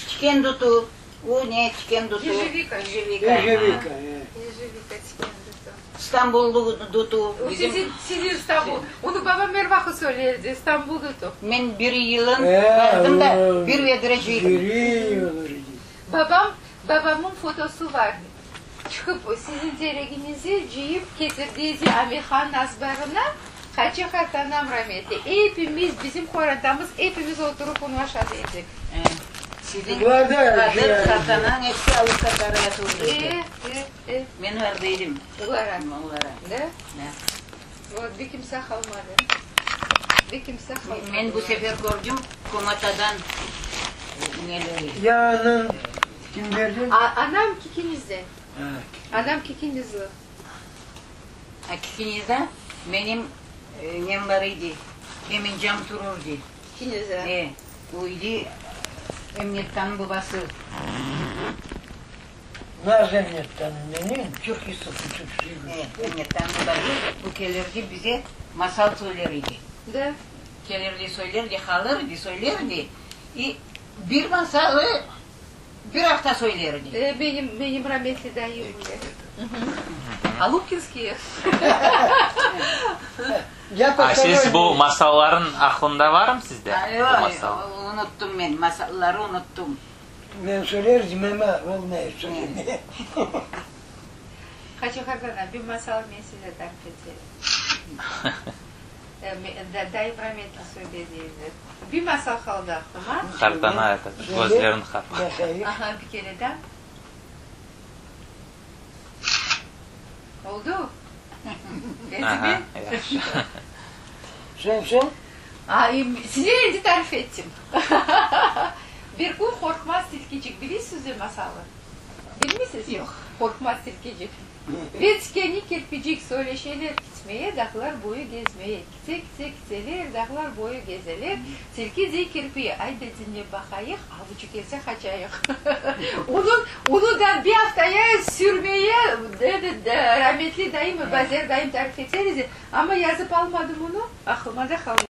[SPEAKER 2] Tiken dutu. O ne tiken dutu?
[SPEAKER 6] Ежевика.
[SPEAKER 2] Ежевика.
[SPEAKER 3] Ежевика. e.
[SPEAKER 6] Ежевика tiken dutu.
[SPEAKER 2] İstanbul dutu.
[SPEAKER 6] O
[SPEAKER 2] Bizim
[SPEAKER 6] Sizin, sizin İstanbul. Onı babam er vaqıt söyledi. İstanbul dutu.
[SPEAKER 2] men bir yılın
[SPEAKER 3] E,
[SPEAKER 2] bardım da
[SPEAKER 3] o,
[SPEAKER 2] bir vedre cıydım.
[SPEAKER 3] Biri olur idi.
[SPEAKER 6] Babam, babamın fotosu var. Çıqıp siziñ teregiñizi cıyıp ketirdi Amethan azbarına. Hatice qartanam rametli, epimiz, bizim qorantamız epimiz oturıp onı aşadı edik.
[SPEAKER 2] Siziñ
[SPEAKER 3] Bular da
[SPEAKER 2] qadın
[SPEAKER 3] şey-
[SPEAKER 2] qartanañ episi Alupka tarayatıldı
[SPEAKER 6] E,
[SPEAKER 2] eken.
[SPEAKER 6] e, e.
[SPEAKER 2] Men bardı edim.
[SPEAKER 6] Olara.
[SPEAKER 2] Olara.
[SPEAKER 6] Da?
[SPEAKER 2] Da.
[SPEAKER 6] Vot, bir kimse qalmadı. Bir kimse qalmadı.
[SPEAKER 2] Men bu sefer kördim komatadan neleri.
[SPEAKER 3] Ya anañ kim berdi?
[SPEAKER 6] A, anam Kikinizde. Anam Kikinizli.
[SPEAKER 2] A Kikinizde menim nem bar edi, emincam tururdı.
[SPEAKER 6] Kikinizde.
[SPEAKER 2] E, o idi Emnettanıñ babası.
[SPEAKER 3] Naz Emnettanıñ, ne? Çoq Yusuf'un çoq
[SPEAKER 2] E, Emnettanıñ babası, o kelirdi bize masal söyler edi.
[SPEAKER 6] Da.
[SPEAKER 2] Kelirdi, söylerdi, qalırdı, söylerdi. İ bir masalı bir afta söylerdi.
[SPEAKER 6] E, benim, benim rametli dayım öyle. Alupkinskiy.
[SPEAKER 3] Ya
[SPEAKER 1] A siz bu masalların aqlında varmı sizde? Bu masal.
[SPEAKER 2] Unuttım men, masalları unuttım.
[SPEAKER 3] Men söylerdim ama olmay söylemeye.
[SPEAKER 6] Hatice qartana, bir masal men size tarif etsem. Dayım rametli söyledi endi. Bir masal qaldı aqlıma.
[SPEAKER 1] Qartana eto, közlerin qapa.
[SPEAKER 6] Aha, bir kere daa. Oldu?
[SPEAKER 1] Aha, yahşı.
[SPEAKER 3] Sen, sen?
[SPEAKER 6] A, size endi tarif ettim. Bir kün Qorqmaz tilkiçik, bilesiz masalı? Bilmeysiz?
[SPEAKER 2] Yoq.
[SPEAKER 6] Qorqmaz tilkiçik. Ve tikenli kirpicik söyleşeler kitmeye, dağlar boyu gezmeye. Kite, kite, kiteler, dağlar boyu gezeler. Tilki dey kirpiye, Ayda diñlep baqayıq, avuçı kelse qaçayıq. Onıñ, onı da bir aftaya sürmeye, dedi, rametli dayım, Bazer dayım tarif eter edi, amma yazıp almadım onı, aqlıma da qalmadı.